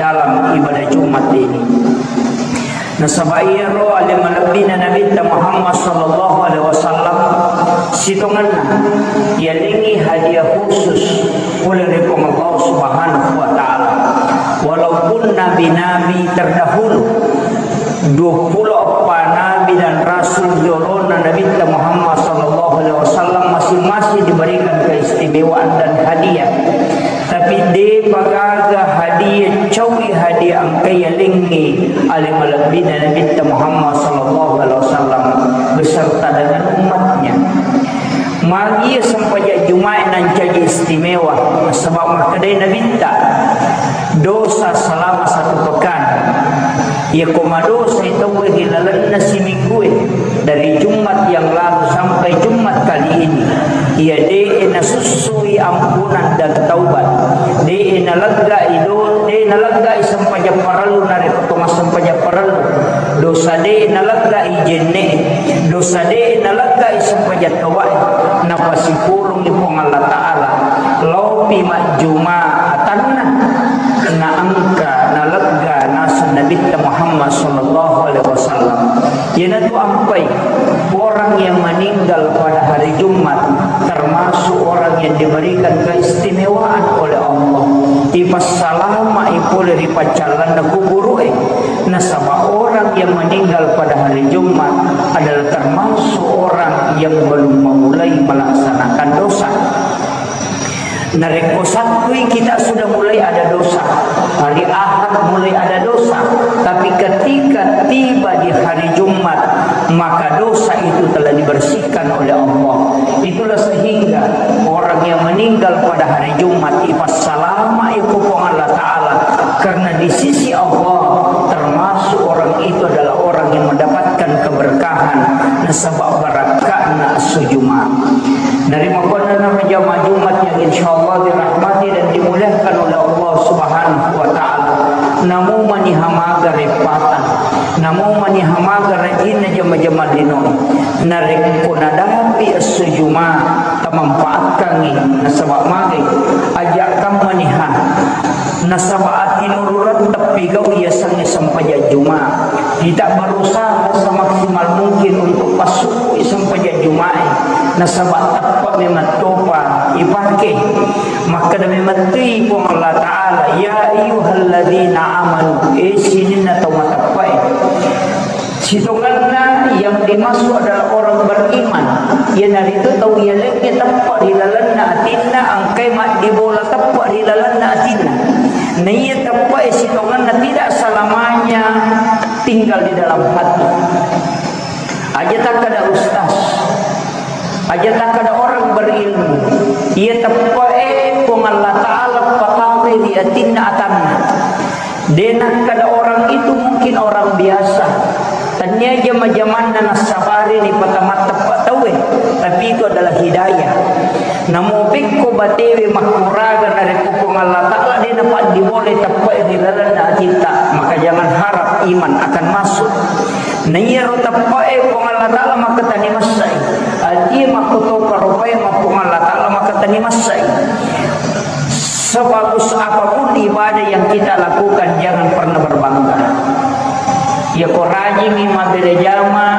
dalam ibadah Jumat ini. Nasaba iyaro ale malebbina Nabitta Muhammad sallallahu alaihi wasallam, Sitongenna, yalengngi hadiah khusus pole ri Puang Allah Subhanahu wa Ta'ala. Walaupun nabi-nabi terdahulu, duappulo eppa nabi dan rasul yolona Nabitta Muhammad sallallahu alaihi wasallam, masing-masing diberikan keistimewaan dan hadiah. Tapi de'pa gaga hadiah, caui hadiah engka yalengngi ale malebbina Nabitta Muhammad sallallahu alaihi wasallam beserta dengan umatnya. Magi sempajang Jumae nancaji istimewa? Sebab makkedai Nabitta, dosa selama satu pekan. Yako madosai tauwe ri lalenna siminggue, dari Jumat yang lalu sampai Jumat kali ini, iya de'e nasussui ampunan dan taubat, de'e naleggai do-, de'e naleggai sempajang parellu narekko to massempajang parellu, dosa de'e naleggai jenne'e, dosa de'e naleggai sempajang tauwae, napasipulungngi Puang Allah Ta'ala, laopi majjuma atanna, naengka nalegga naseng Nabitta Muhammad sallallahu alaihi wasallam. Iyanatu ampai orang yang meninggal pada hari Jumat termasuk orang yang diberikan keistimewaan oleh Allah. Ipassalama'i pole ri paccallanna kuburu'e. Nasaba orang yang meninggal pada hari Jumat adalah termasuk orang yang belum memulai melaksanakan dosa. Narekko Sattui kita sudah mulai ada dosa, hari Ahad mulai ada dosa, tapi ketika tiba di hari Jumat, maka dosa itu telah dibersihkan oleh Allah. Itulah sehingga orang yang meninggal pada hari Jumat ipassalama'i ku Puang Allah Ta'ala, karena di sisi Allah termasuk orang itu adalah orang yang mendapatkan keberkahan nasaba barakka'na esso Jumat. Narimakkuannanaro jamaah Jumat yang insyaallah dirahmati dan dimuliakan oleh Allah Subhanahu wa Ta'ala, namo maniha maga reppata, namo maniha maga rajinna jama-jama linoe, narekko nadapi esso Jumat, tamanfaatkangngi, nasaba magai, aja' kammaniha. Nasaba atinurureng teppigau iyasengnge sempajang Juma. Kita berusaha semaksimal mungkin untuk passukkui sempajang Jumae. Nasaba teppe' memang topa ipake. Makkeda memettui Puang Allah Ta'ala, "Ya ayyuhalladzina amanu," eh, sininna tau mateppe'e. Sitongenna yang dimaksud adalah orang beriman, iyanaritu tau yalengnge teppe' ri lalenna atinna, engkai maddibola teppe' ri lalenna atinna. Naiya teppe'e sitongenna tidak selamanya tinggal di dalam hati. Aja takkeda ustaz, aja takkeda orang berilmu, iya teppe'e Puang Allah Ta'ala patauwe ri atinna atanna. De' nakkeda orang itu mungkin orang biasa. Tennia jama-jamanna nassabari ripatamatteppa tauwe, tapi itu adalah hidayah. Namo pekko batewe makkuraga narekko Puang Allah Ta'ala de' napaddibolai teppe'e ri lalenna atitta, maka jangan harap iman akan masuk. Naiyaro teppe'e Puang Allah Ta'ala makkatani massai. Atie makkotopa rupae ma Puang Allah Ta'ala makkatani massai. Sebagus apapun ibadah yang kita lakukan, jangan pernah berbangga. Yako rajingngi mabbere jama,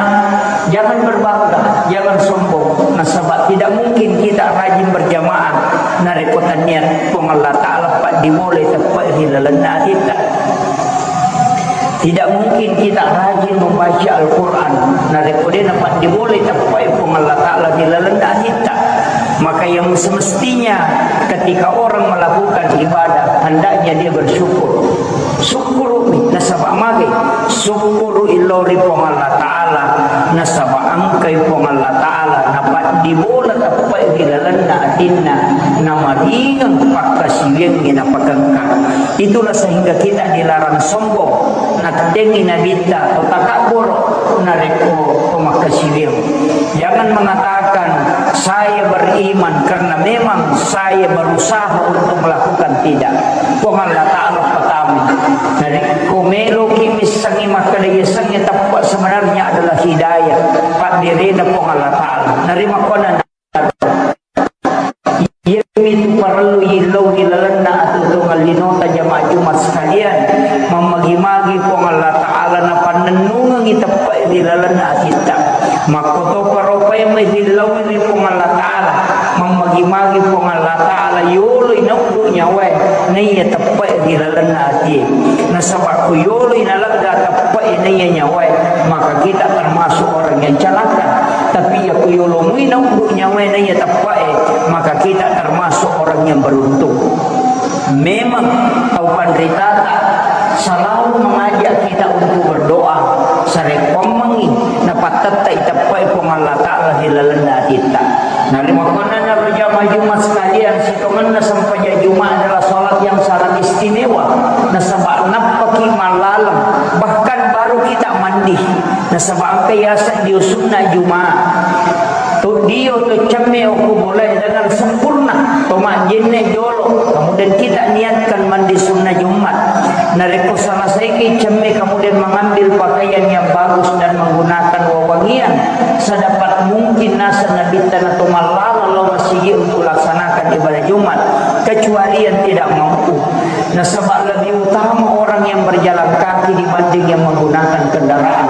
jangan berbangga, jangan sombong. Nasaba tidak mungkin kita rajin berjamaah narekko tennia Puang Allah Ta'ala paddibolai teppe'e ri lalenna atitta. Tidak mungkin kita rajin membaca Al-Quran narekko de' napaddibolai teppe'e Puang Allah Ta'ala ri lalenna atitta. Maka yang semestinya ketika orang melakukan ibadah, hendaknya dia bersyukur. Sukkuru'mi, nasaba magai, sukkuru'i lao ri Puang Allah Ta'ala, nasaba engkai Puang Allah Ta'ala napaddibola teppe'e ri lalenna atinna, namaringeng pakkasiwiangnge napakengka. Itulah sehingga kita dilarang sombong. Nattengngi Nabitta to takabboro narekko to makkasiwiang. Jangan mengatakan, "Saya beriman karena memang saya berusaha untuk melakukan." Tidak. Puang Allah Ta'ala patami. Narekko meloki missengngi makkeda yasengnge teppe', sebenarnya adalah hidayah. Padderena Puang Allah Ta'ala. Narimakkuannanaro. Iyamitu parellu illau ri lalenna atuo-tuongeng linota jamaah Jumat sekalian. Mammagi-magi Puang Allah Ta'ala napannennungengngi teppe'e ri lalenna atitta. Makkotopa ropae mai rillaui ri Puang Allah Ta'ala. Mammagi-magi Puang Allah Ta'ala yoloi nauddu nyawae naiya teppe'e ri lalenna atie. Nasaba ko yoloi nalegga teppe'e naiya nyawae, maka kita termasuk orang yang celaka. Tapi iya ko yolomui nauddu nyawae naiya teppe'e, maka kita termasuk orang yang beruntung. Memang tau panritata selalu mengajak kita untuk berdoa, sarekkoammengngi napattettai teppai Puang Allah Ta'ala ri lalenna atitta. Narimakkuannanaro jamaah Jumat sekalian, sitongenna sempajang Jumat adalah salat yang sangat istimewa. Nasaba nappaki mallaleng, bahkan baru kita mandi. Nasaba engka yaseng dio sunna Jumat. To dio, to cemme okko bolae dengan sempurna, to majjenne jolo. Kemudian kita niatkan mandi sunnah Jumat. Narekko selesaiki cemme, kemudian mengambil pakaian yang bagus dan menggunakan wewangian sedapat mungkin, naseng Nabitta, na to mallala lao masigi untuk laksanakan ibadah Jumat, kecuali yang tidak mampu. Nasaba lebih utama orang yang berjalan kaki dibanding yang menggunakan kendaraan.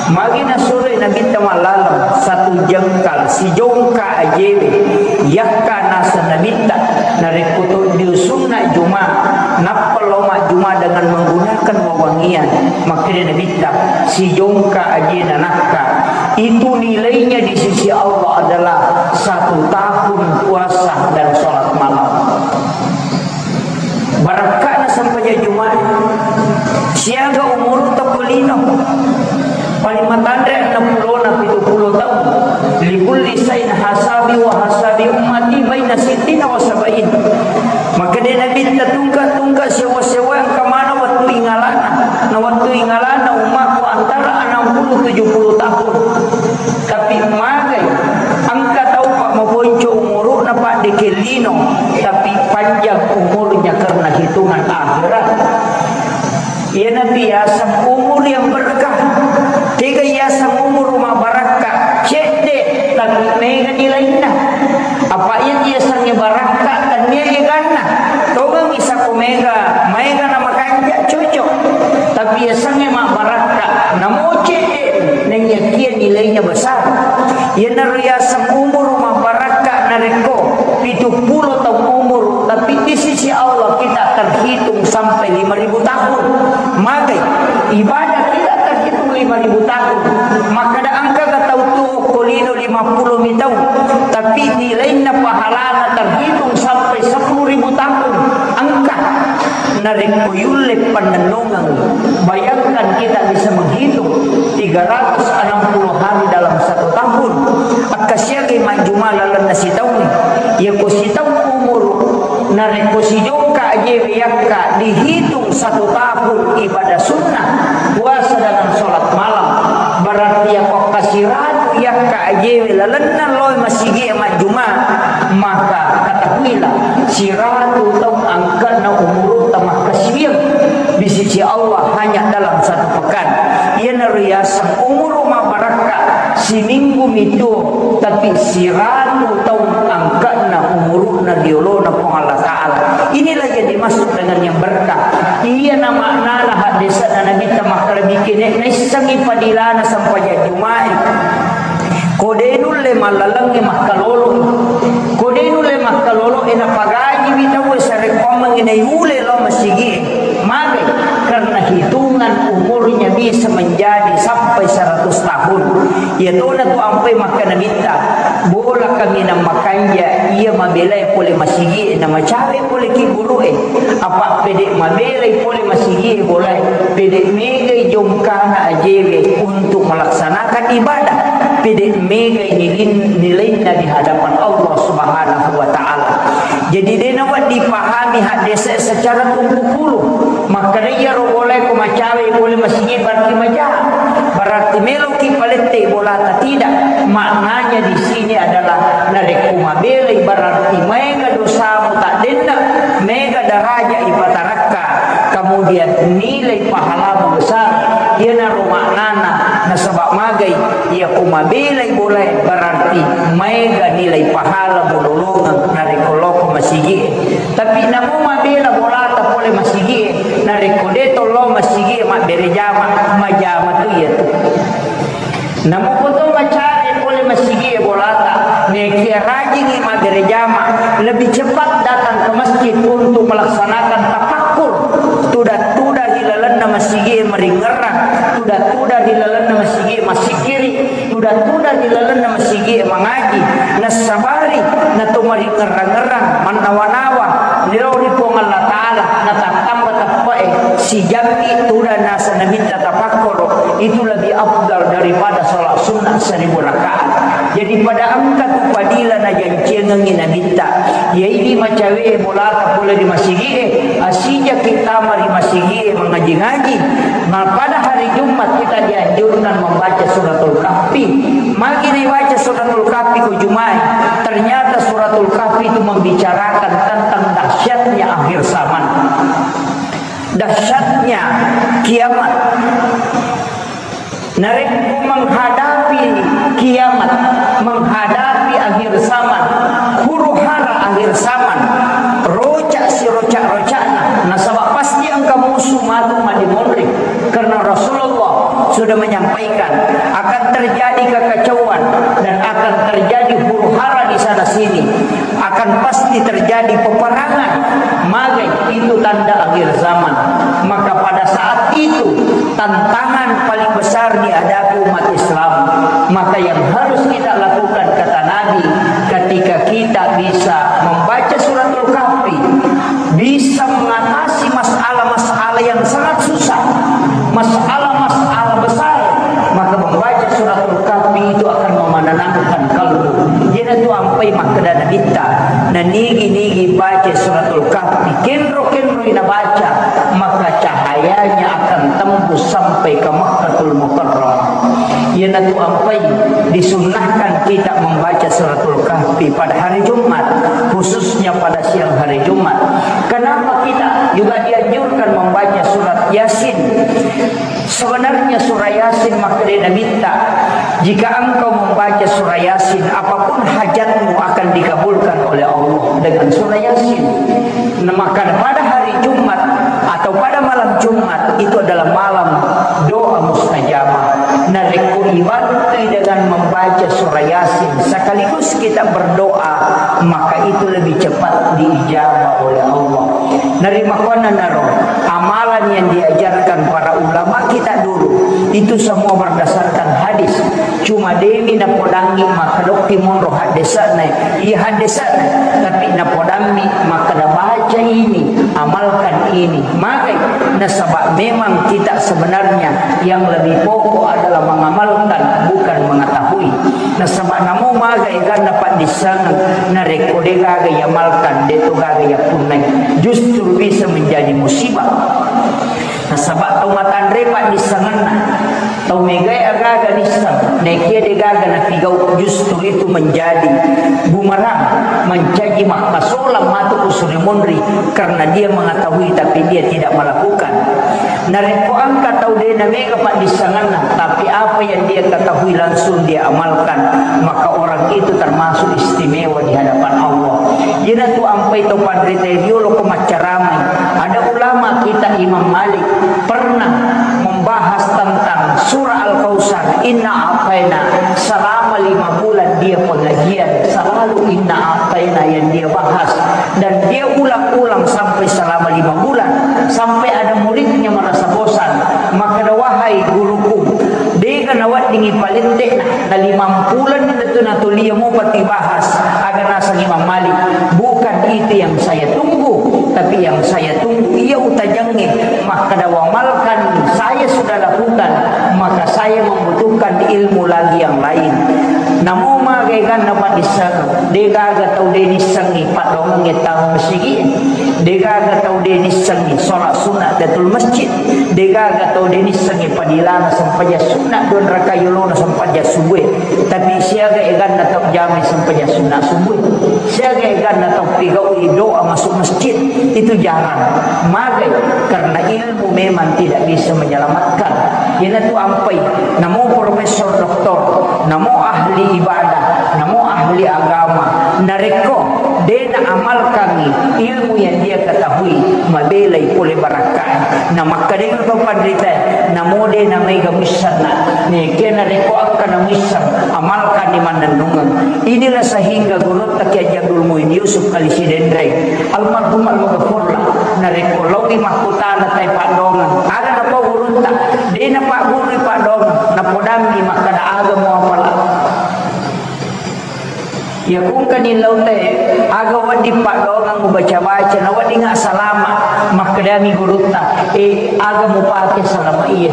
Magi nasuroi Nabitta mallaleng, satu jengkal, sijongka ajewe, yakka naseng Nabitta, narekko to dio sunna Juma, nappa lao majjuma dengan menggunakan wewangian, makkeda Nabitta, sijongka ajena nakka, itu nilainya di sisi Allah adalah satu tahun puasa dan sholat malam. Barakka'na sempajang Jumat, siaga umurutta ko lino. Paling matanre enneng pulona pitu pulo taung. Likulli sain hasabi wa hasabi ummati baina sittina wa sabain. Makkeda Nabitta, tungka-tungka sewa-sewa engka maneng wettu ingalana. Na wettu ingalana ummakku antara enam puluh tujuh puluh tahun. Tapi magai, engka tau pa maponco umuru'na, pa dekke lino, tapi panjang umurnya karena hitungan akhirat. Iyanatu yaseng umur yang berkah. Tega yaseng umur mabarakka? Cedde, tapi mega nilainna. Apa iya yasengnge barakka, tennia eganna. Tongengi sako mega, maega na makanja, cocok. Tapi yasengnge mabbarakka, namo cedde, naiyakia nilainya besar. Iyanaro yaseng umur mabbarakka narekko pitu pulo taung umur, tapi di sisi Allah kita terhitung sampai lima ribu tahun. Magai, ibadah kita terhitung lima ribu tahun. Makkeda engkaga tau tuo ko lino lima pulo mi taung, tapi nilainna pahalana terhitung sampai sepuluh ribu tahun. Engka. Narekko yulle pannennungeng, bayangkan kita bisa menghitung tiga ratus enam puluh hari dalam satu tahun. Akkasiagai majjuma lalenna sitaung. Yako sitaung umur, narekko sijongka ajewe yakka dihitung satu tahun ibadah sunnah, puasa dengan sholat malam, berarti yako kasiratu yakka ajewe lalenna loi masigi majjuma, maka ketahuilah, siratu taung angkanna umurutta makkasiwiang di sisi Allah hanya dalam satu pekan. Iyanaro yaseng umuru mabbarakka, siminggu mitu, tapi siratu taung angkanna umuruna di olona Puang Allah Ta'ala. Inilah yang dimaksud dengan yang berkah. Iyana maknana haddese'na Nabitta makkeda, bikine naissengi padilana sempajang Juma'i. Ko de nulle mallalengnge makkalolo. Ko de nulle makkalolo, e napagajiwi tauwe sarekkoammengngi naiule lao masigi'e. Mage, karena hitungan umurnya bisa menjadi sampai seratus tahun. Iyatona tu ampai makkeda Nabitta, bola kaminang makanja iya mabelae pole masigi'e, na macawe pole ki gurue. Apa pede mabelai pole masigi'e bolae, pede megai jongkana ajewe untuk melaksanakan ibadah, pede megai nilin-, nilainna di hadapan Allah Subhanahu wa Ta'ala. Jadi, de nawedding dipahami haddese secara tumpuk pulu. Makkeda iyaro bolae ko macawe pole masigi'e berarti maja. Berarti meloki palette bolata, tidak. Maknanya di sini adalah narekko mabelai berarti maega dosamu taddenna, mega daraja ipatarakka, kemudian nilai pahalamu besar. Iyanaro maknana, nasaba magai, iya ko mabelai bolae berarti maega nilai pahala mulolongeng narekko loko masigi'e. Tapi namo mabela bolata pole masigi'e, narekko de to Lebih cepat datang ke masjid untuk melaksanakan tafakkur. Tuda-tuda ri lalenna masigi maringerrang, tuda-tuda ri lalenna masigi massikkiri, tuda-tuda ri lalenna masigi mangaji, nassabari nato maringerrang-ngerrang, mannawa-nawa lao ri Puang Allah Ta'ala, natattamba teppe'e sijammi tuda naseng Nabitta tafakkoro, itu lebih afdal daripada salat sunnah seribu rakaat. Jadi pada engka tu padila najanciangengngi Nabitta. Iyaini macawe bolata pole ri masigi'e, asijaki tama ri masigi'e mangaji-ngaji. Nah, pada hari Jumat kita dianjurkan membaca Suratul Kahfi. Magi dibaca Suratul Kahfi ko Jumae? Ternyata Suratul Kahfi itu membicarakan tentang dahsyatnya akhir zaman. Dahsyatnya kiamat. Narekko menghadapi kiamat, menghadapi akhir zaman, huru-hara akhir zaman, roca siroca-rocana, nasaba pasti engka musuh matu madimonri. Karena Rasulullah sudah menyampaikan akan terjadi kekacauan dan akan terjadi huru-hara di sana sini. Akan pasti terjadi peperangan. Magai itu tanda akhir zaman. Maka pada saat itu, tantangan paling besar dihadapi umat Islam. Maka yang harus kita lakukan, kata Nabi, ketika kita bisa membaca Suratul Kahfi, bisa mengatasi masalah-masalah yang sangat susah, masalah-masalah besar, maka membaca Suratul Kahfi itu akan memenenangkan kalbu. Iyanatu ampai makkeda Nabitta, nanigi-nigi baca Suratul Kahfi, kenro-kenroi nabaca, maka cahayanya akan tembus sampai ke Makkatul Mukarramah. Iyanatu ampai disunnahkan kita membaca Suratul Kahfi pada hari Jumat, khususnya pada siang hari Jumat. Kenapa kita juga dianjurkan membaca surat Yasin? Sebenarnya surah Yasin, makkeda Nabitta, jika engkau membaca surah Yasin, apapun hajatmu akan dikabulkan oleh Allah dengan surah Yasin. Nah, maka pada hari Jumat atau pada malam Jumat itu adalah malam doa mustajabah. Narekko ibantui dengan membaca surah Yasin sekaligus kita berdoa, maka itu lebih cepat diijabah oleh Allah. Narimakkuannanaro, amalan yang diajarkan para ulama kita dulu, itu semua berdasarkan hadis. Cuma demi napodangi makkadokki monro haddesana, iya haddesana, tapi napodammi makkada baca ini, amalkan ini. Magai, nasaba memang kita sebenarnya yang lebih pokok adalah mengamalkan, bukan mengetahui. Nasaba namo maga eganna paddissengeng, narekko degaga iamalkan, deto gaga iappunnai, justru bisa menjadi musibah. Nasaba tau matanre paddissengenna, tau megae agaga nisseng, naekia degaga napigau, justru itu menjadi bumerang, mencaji makkasolang matu usuri monri, karena dia mengetahui tapi dia tidak melakukan. Narekko engka tau de namega paddissengenna, tapi apa yang dia ketahui langsung dia amalkan, maka orang itu termasuk istimewa di hadapan Allah. Iyanatu ampai to panrita riolo ko maccaramai. Ada ulama kita Imam Malik pernah membahas tentang surah Al-Kautsar, inna a'taina, selama lima bulan dia pengajian, selalu inna a'taina yang dia bahas. Dan dia ulang-ulang sampai selama lima bulan, sampai ada muridnya merasa bosan. Makkada, wahai guruku, dega naweddingi palette'na, na limang bulan itu natulia mupa tibahas, aga naseng Imam Malik, bukan itu yang saya tunggu, tapi yang saya tunggu iya utajengnge, makkada wamalkan saya sudah lakukan, maka saya membutuhkan ilmu lagi yang lain. Namo maga eganna paddisseng, degaga tau de nissengngi paddoangengnge tama masigi, degaga tau de nissengngi sholat sunat tahiyatul masjid, degaga tau de nissengngi padilana sempajang sunat dua rakaat yolona sempajang subuh. Tapi siaga eganna tau jamai sempajang sunat subuh, siaga eganna tau pigaui doa masuk masjid, itu jarang. Magai, karena ilmu memang tidak bisa menyelamatkan. Iyanatu ampai, namo profesor doktor, namo ahli ibadah, namo ahli agama. Narekko de' naamalkangngi ilmu yang dia ketahui, mabelai pole barakka'e. Na makkedai to panritae, namo de' namaega missenna. Nekia narekko engka namisseng, amalkanni mannennungeng. Inilah sehingga gurutta Kiai Haji Abdul Muin Yusuf Kali Sidenreng, almarhum almaghfurlah, narekko laowi makkutana tai paddongeng, aga napau gurutta? De' napaggurui paddongeng, napodammi makkeda, aga muapala? Iya kungkani lautae, aga wedding paddongeng mubaca-baca, na wedding assalama. Makkedami gurutta, eh, aga mupake salama iye?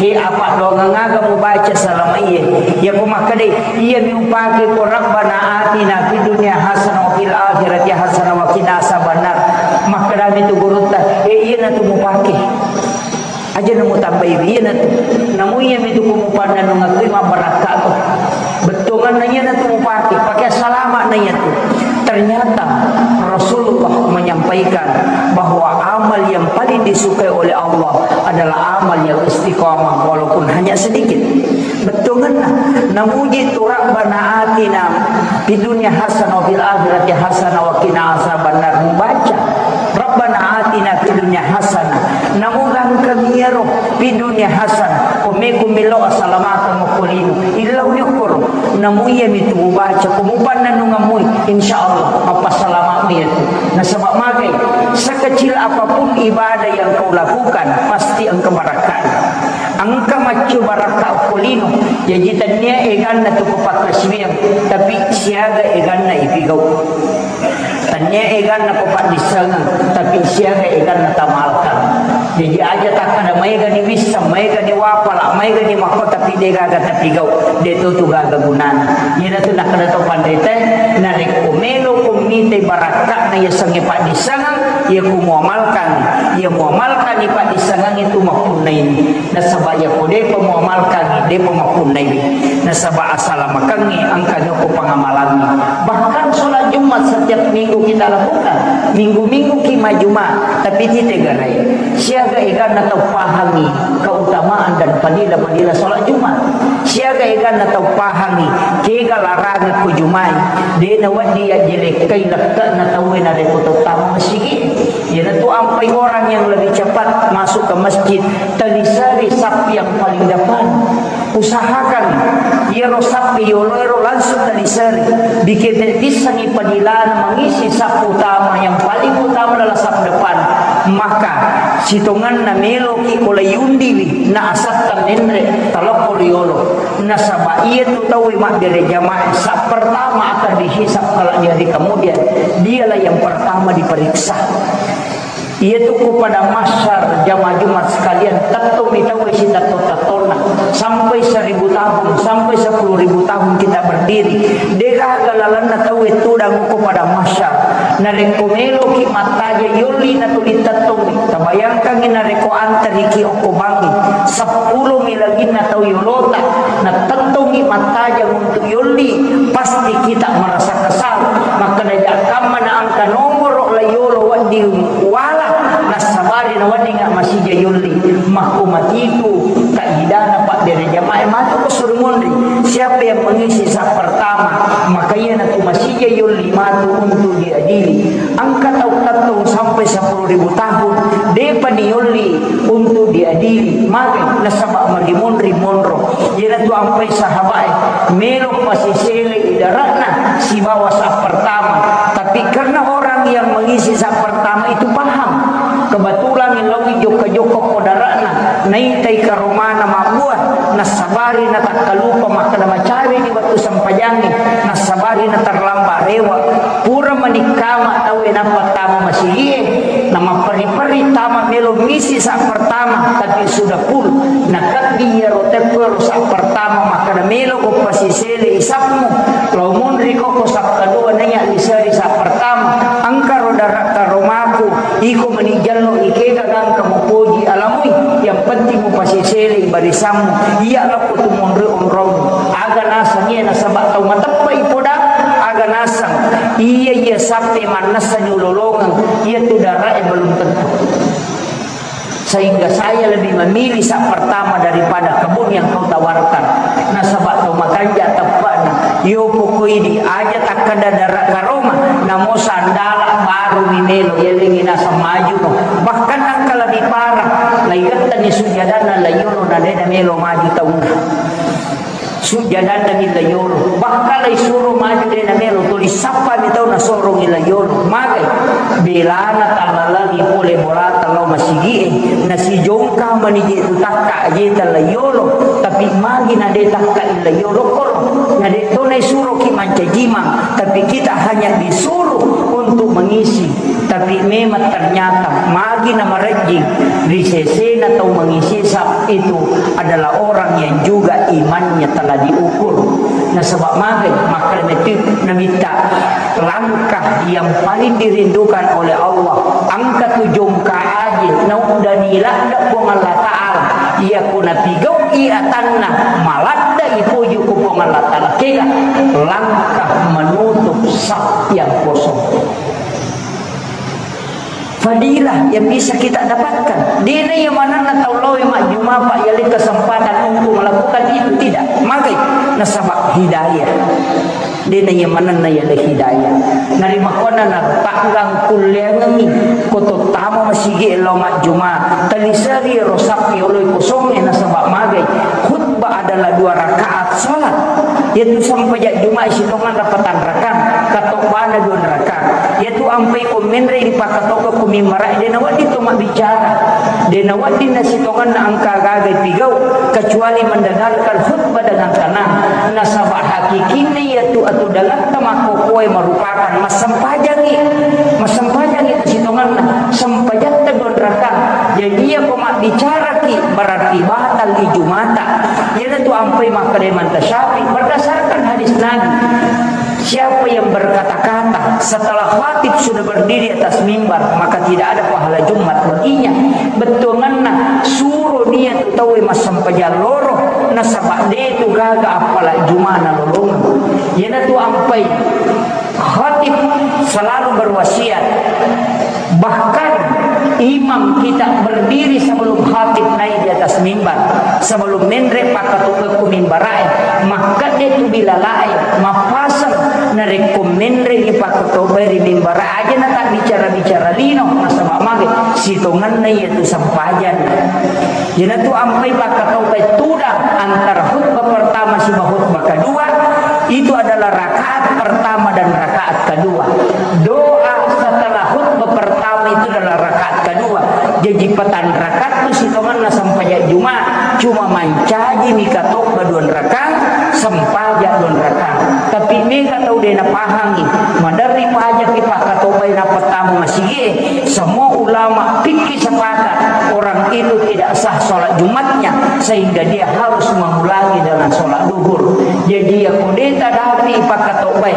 He, apa dongeng aga mubaca salama iye? Iya ku makkeda, iya mi upake ko Rabbana atina fid dunya hasanah wa fil akhirati hasanah wa qina azabannar. Makkedami tu gurutta, eh, iyanatu mupake. Aja na mutambai, iyanatu. Namu iyami tu ku mupannennungeng tu mabbarakka tu. Bettuanganna iyanatu mupake, pake salama na iyatu. Ternyata Rasulullah menyampaikan bahwa amal yang paling disukai oleh Allah adalah amal yang istiqamah walaupun hanya sedikit. Bettuanganna, namuji tu Rabbana atina fid dunya hasanah wa fil akhirati hasanah wa qina azabannar, mubaca Rabbana atina fid dunya hasanah. Namo gangkang iyaro fid dunya hasanah. Ko meko melo asalamakeng okko lino. Illau ni okkoro. Namo iyami tu mubaca ko mupannennungeng mui, insya Allah mappassalama iyatu. Nasaba magai, sekecil apapun ibadah yang kau lakukan, pasti engka barakka'na. Engka maccu barakka okko lino. Jaji tennia eganna tu ko pakkasiwiang, tapi siaga eganna ipigau. Tennia eganna ko paddissengeng, tapi siaga eganna tamalkan. Jaji aja takkada maega ni wisseng, maega ni wapala, maega ni makko, tapi de gaga tapigau, de to tu gaga gunana. Iyanatu nakkada to panritae, narekko melo ko mitai barakka'na yasengnge paddissengeng, iya ku muamalkan, iya muamalkan ni paddissengeng itu mappunnai. Nasaba iyako depa muamalkangngi, depa mappunnaiwi. Nasaba asalamakengngi engkani okko pangamalangngi. Bahkan sholat Jumat setiap minggu kita lakukan. Minggu-minggu ki majuma, tapi tite garai. Siaga eganna tau pahangngi keutamaan dan fadilah-fadilah sholat Jumat. Siaga eganna tau pahangngi kega larangan ko jumai. Dena wedding yajjelekkai lekke'na tauwe narekko tau tama masigi. Iyanatu ampai orang yang lebih cepat masuk ke masjid, teliseri saf yang paling depan. Usahakan iyaro saf yoloero langsung teliseri. Bikete pissangi padilana mengisi saf utama, yang paling utama adalah saf depan. Maka sitongenna meloki ko layundiwi na asatta menre talokko riolo. Nasaba iyatu tauwe mabbere jamaah saf pertama akan dihisab kelak di hari kemudian. Dialah yang pertama diperiksa. Iyatu ko pada mahsyar jamaah Jumat sekalian, tettomi tauwe sitetto-tettonna. Sampai seribu tahun, sampai sepuluh ribu tahun kita berdiri. Degaga lalenna tauwe tudang ko pada mahsyar. Narekko meloki mattaja yolli natuli tettomi. Tabayangkangngi narekko antariki okko bangngi. Seppulomi laginna tau yolota. Natettongngi mattajang untuk yolli. Pasti kita merasa kesal. Makkeda jakkamma na engka nomoro la yolo wedding wala, nassabari na wedding masija yolli. Makko matitu kaidana pabbere jamaah matu ko suruh monri. Siapa yang mengisi saf pertama, maka iyanatu masija yolli matu untuk diadili. Engka tau tettong sampai sepuluh ribu tahun, depa ni yolli untuk diadili. Maka nasaba magi monri monro. Iyanatu ampai sahabae, melo pasisele idarana sibawa saf pertama. Tapi karena orang yang mengisi saf pertama itu paham, kebetulan laowi jokka-jokka ko darana, naitai karomana mabbua, nassabari natakkalupa makkeda macawe di wettu sempajangnge, nassabari naterlambat rewa. Pura manikkama tauwe nappa tama masigie, namapperi-peri tama melo misi saf pertama, tapi sudah full. Nakaddi iyaro tekko ero saf pertama makkeda melo ko pasisele isafmu, lao monri ko ko saf kedua naiya liseri saf pertama. Engka ro dara karomaku, iko meni jallo ikega gangka mupoji alamui, yang penting mupasisele barisammu. Iya lokko tu monri onrong. Aga nasang iya nasaba tau mateppa ipoda, aga nasang iya iya sappe mannessa nyulolongeng, iya tu darae belum tentu. Sehingga saya lebih memilih sak pertama daripada kebun yang kau tawarkan. Nasaba tau makanja teppa'na. Yo pokoi di aja takkada dara karoma, namo sandala baru mi melo, yelengi naseng maju no. Bahkan engka lebih parah, laigettani sujadana layolo na dena melo maju taunna. Sujadannami layolo. Bahkan laisuro maju de namelo, tuli sappami tau nasorongi layolo. Magai? Belana tallalangi pole bolata lao masigie, nasijongka manije tu takka jeta layolo, tapi magi nade takka layolo koro. Nade to naisuroki mancajimang, tapi kita hanya disuruh untuk mengisi. Tapi memang ternyata magi namarejjing ri sesena tau mangisi saf itu adalah orang yang juga imannya telah diukur. Nasaba magai makkeda metu Nabitta, langkah yang paling dirindukan oleh Allah, engka tu jongka aje nauddani ladde Puang Allah Ta'ala, iya ko napigau'i atanna maladde ipoji ko Puang Allah Ta'ala, kega langkah menutup saf yang kosong. Fadilah yang bisa kita dapatkan. Dena iya manenna tau lao majjuma, Pak, yaleng kesempatan untuk melakukan itu, tidak. Magai? Nasaba hidayah. Dena iya manenna yaleng hidayah. Narimakkuanna na tanggang kulleangengi ko tottama masigi lao majjuma. Taliseri ro saf yoloi kosongnge nasaba magai? Khutbah adalah dua rakaat salat. Yaitu sempajang Juma'i sitongenna patang rakang, katobbana dua rakang. Yaitu ampai ko menre ri pakkatobba ko mimbarae, de nawedding to mabbicara. De nawedding nasitongenna engka gaga pigau, kecuali mendengarkan khutbah dengan tenang. Nasaba hakikinna yaitu atu dalanta makkokkoe merupakan massempajangi. Massempajangi sitongenna, sempajatta dua rakang. Jadi iya ko mabbicaraki berarti batal ijumata. Iyanatu ampai makkeda Imam Syafi'i berdasarkan hadis Nabi. Siapa yang berkata-kata setelah khatib sudah berdiri atas mimbar, maka tidak ada pahala Jumat baginya. Bettuangenna suro dia tu tauwe massempajang loro, nasaba de tu gaga appala Jumana lolongeng. Iyanatu ampai khatib selalu berwasiat. Bahkan imam kita berdiri sebelum khatib naik di atas mimbar, sebelum menre pakkatobba ku mimbarae, makkeda tu bilalae, mappaseng narekko menre di pakkatobba ri mimbarae aja na tak bicara-bicara lino, nasaba mage sitongenna iya tu sempajang. Iyanatu ampai pakkatobba tudang antara khutbah pertama siba khutbah kedua, itu adalah rakaat pertama dan rakaat kedua. Doa setelah khutbah pertama itu adalah rakaat kedua. Jadi patang rakaat tu sitongenna sempajang Jumat, cuma mancaji mi katobba dua rakaat, sempajang dua rakaat. Tapi mega tau de napahangi, maderri pajaki pakkatobbai nappa tama masigie, semua ulama fikih sepakat orang itu tidak sah sholat Jumatnya sehingga dia harus mengulangi dengan sholat duhur. Jadi ya kudeta dati pakkatobbai,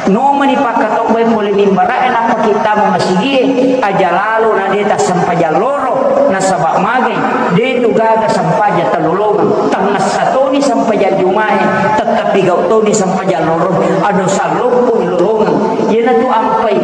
nomani pakkatobbai pole mimbarae nappa kita masigie, aja lalo na deta sempajang loro, nasaba mage de tu gaga sempajang talolongeng, tangngessa toni sempajang Jumae, tettepi gau toni sempajang loro, ado salloppo lolongeng. Iyanatu ampai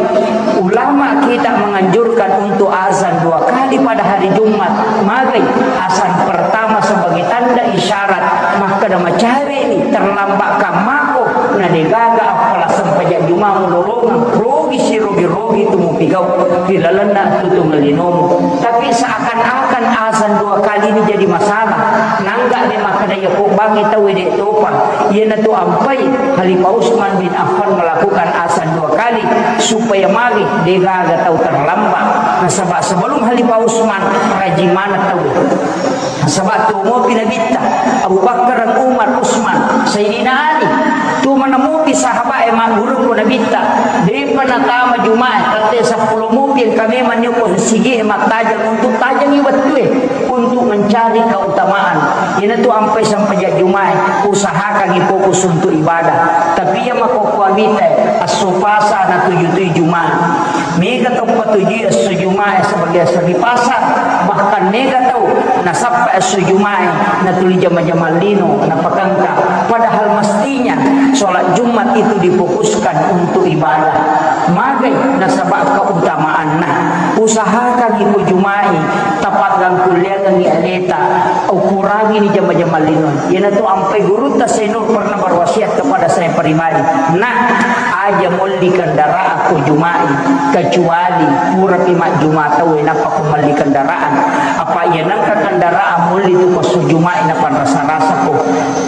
ulama kita menganjurkan untuk azan dua kali pada hari Jumat. Magai? Azan pertama sebagai tanda isyarat makkeda macawe ni, terlambat kammako, na degaga appala sempajang Juma mulolongeng, rogi sirogi-rogi tu mupigau ri lalenna tutung linomu. Tapi seakan-akan azan dua kali ini jadi masalah. Nangga de makkeda iya ko bangi tau de topa. Iyanatu ampai Khalifah Utsman bin Affan melakukan azan dua kali supaya magi degaga tau terlambat. Nasaba sebelum Khalifah Utsman rajin maneng tau. Nasaba tuo mopi Nabitta, Abu Bakar, Umar, Utsman, Sayyidina Ali. Tuo maneng mopi sahabat e magguru ko Nabitta. Depa natama Jumae, tette seppulo mopi engka memang nio ko sigi mattajeng untuk tajengi wettue untuk mencari keutamaan. Iyanatu ampai sempajang Jumae, usahakangi fokus untuk ibadah. Tapi iya makkokkoe mita, esso Pasa natujui Jumae. Mega tau patujui esso Jumae sebagai esso ri Pasa, bahkan mega tau nasappa esso Jumae natuli jama-jama lino napakengka. Padahal mestinya sholat Jumat itu difokuskan untuk ibadah. Magai? Nasaba keutamaanna. Usahakan ibu Jumae tepat Kulliangengngi aleta, ukurangini jama-jama linoe. Iyanatu ampai gurutta Said Nur pernah berwasiat kepada saya pribadi, "Nak, aja molli kendaraan ko Juma'i, kecuali purapi majjuma tauwe nappa ko melli kendaraan. Apa iya nengka kendaraan molli tu ko su Juma'i napanrasa-rasa ko."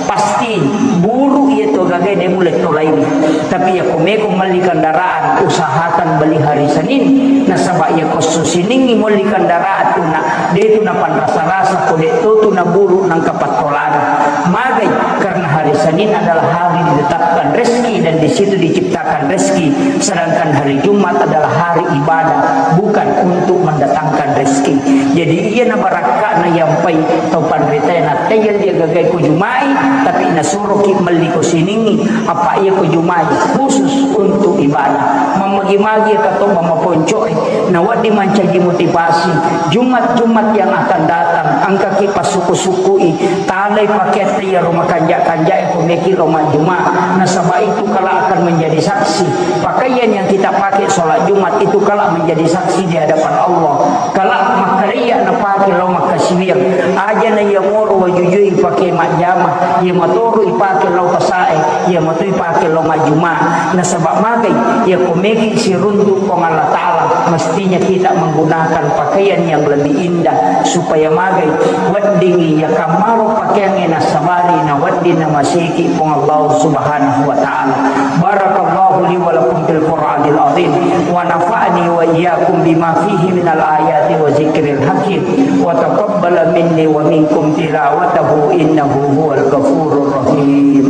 Pasti buru iya to gagai de mulle to laini. Tapi iya ko meko melli kendaraan, usahakan beli hari Senin. Nasaba iya ko su Siningngi molli kendaraan tu na, de tu napanrasa-rasa ko de to tu naburu nangka pattolana. Magai? Karena hari Senin adalah hari ditetapkan rezeki dan di situ diciptakan rezeki, sedangkan hari Jumat adalah hari ibadah, bukan untuk mendatangkan rezeki. Jadi, iya na barakka'na yampai tau panritae na tayal dia gagai ko Juma'i, tapi nasuroki melli ko Siningngi, apa iya ko Juma'i khusus untuk ibadah. Mamagi-magi ka to mamaponco'e, na wedding mancaji motivasi. Jumat-Jumat yang akan datang, engkaki passuku-sukui, talai pakaiatta iyaro makanja-kanjae ko meki lo majjuma, nasaba itu kelak akan menjadi saksi. Pakaian yang kita pakai sholat Jumat itu kelak menjadi saksi di hadapan Allah. Kelak makkareya napake lao makkasiwiang. Aja na iya moro wajujui pake majjama, iya matoro ipake lao pasae, iya mato ipake lao majjuma. Nasaba magai, iya ko meki siruntu Puang Allah Ta'ala, mestinya kita menggunakan pakaian yang lebih indah supaya magai weddingngi iya kammaro pakeangnge nassabari na wedding namaseki Puang Allah Subhanahu wa Ta'ala. Barakallahu li wa lakum fil Qur'anil azim wa nafa'ani wa iyyakum bima fihi minal ayati wa zikril hakim wa taqabbala minni wa minkum tilawatahu innahu huwal ghafurur rahim.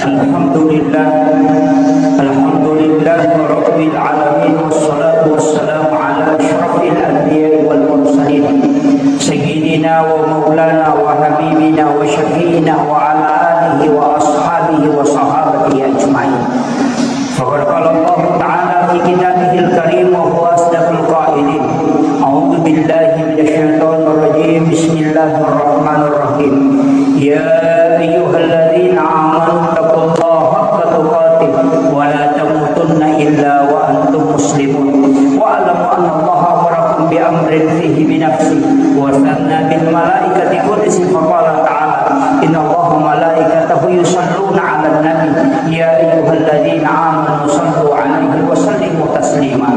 الحمد لله. الحمد لله رب العالمين، والصلاة والسلام على أشرف الأنبياء والمرسلين، سيدنا ومولانا وحبيبنا وشفيعنا وعلى آله وأصحابه وصحابته أجمعين. فقد قال الله تعالى في كتابه الكريم وهو أصدق القائلين: أعوذ بالله من الشيطان الرجيم. بسم الله الرحمن الرحيم. يا أيها الذين آمنوا اتقوا الله حق تقاته ولا تموتن إلا وأنتم مسلمون. واعلموا أن الله أمركم بأمر فيه بنفسه وثنى بالملائكة قدسه فقال تعالى: إن الله وملائكته يصلون على النبي، يا أيها الذين آمنوا صلوا عليه وسلموا تسليما.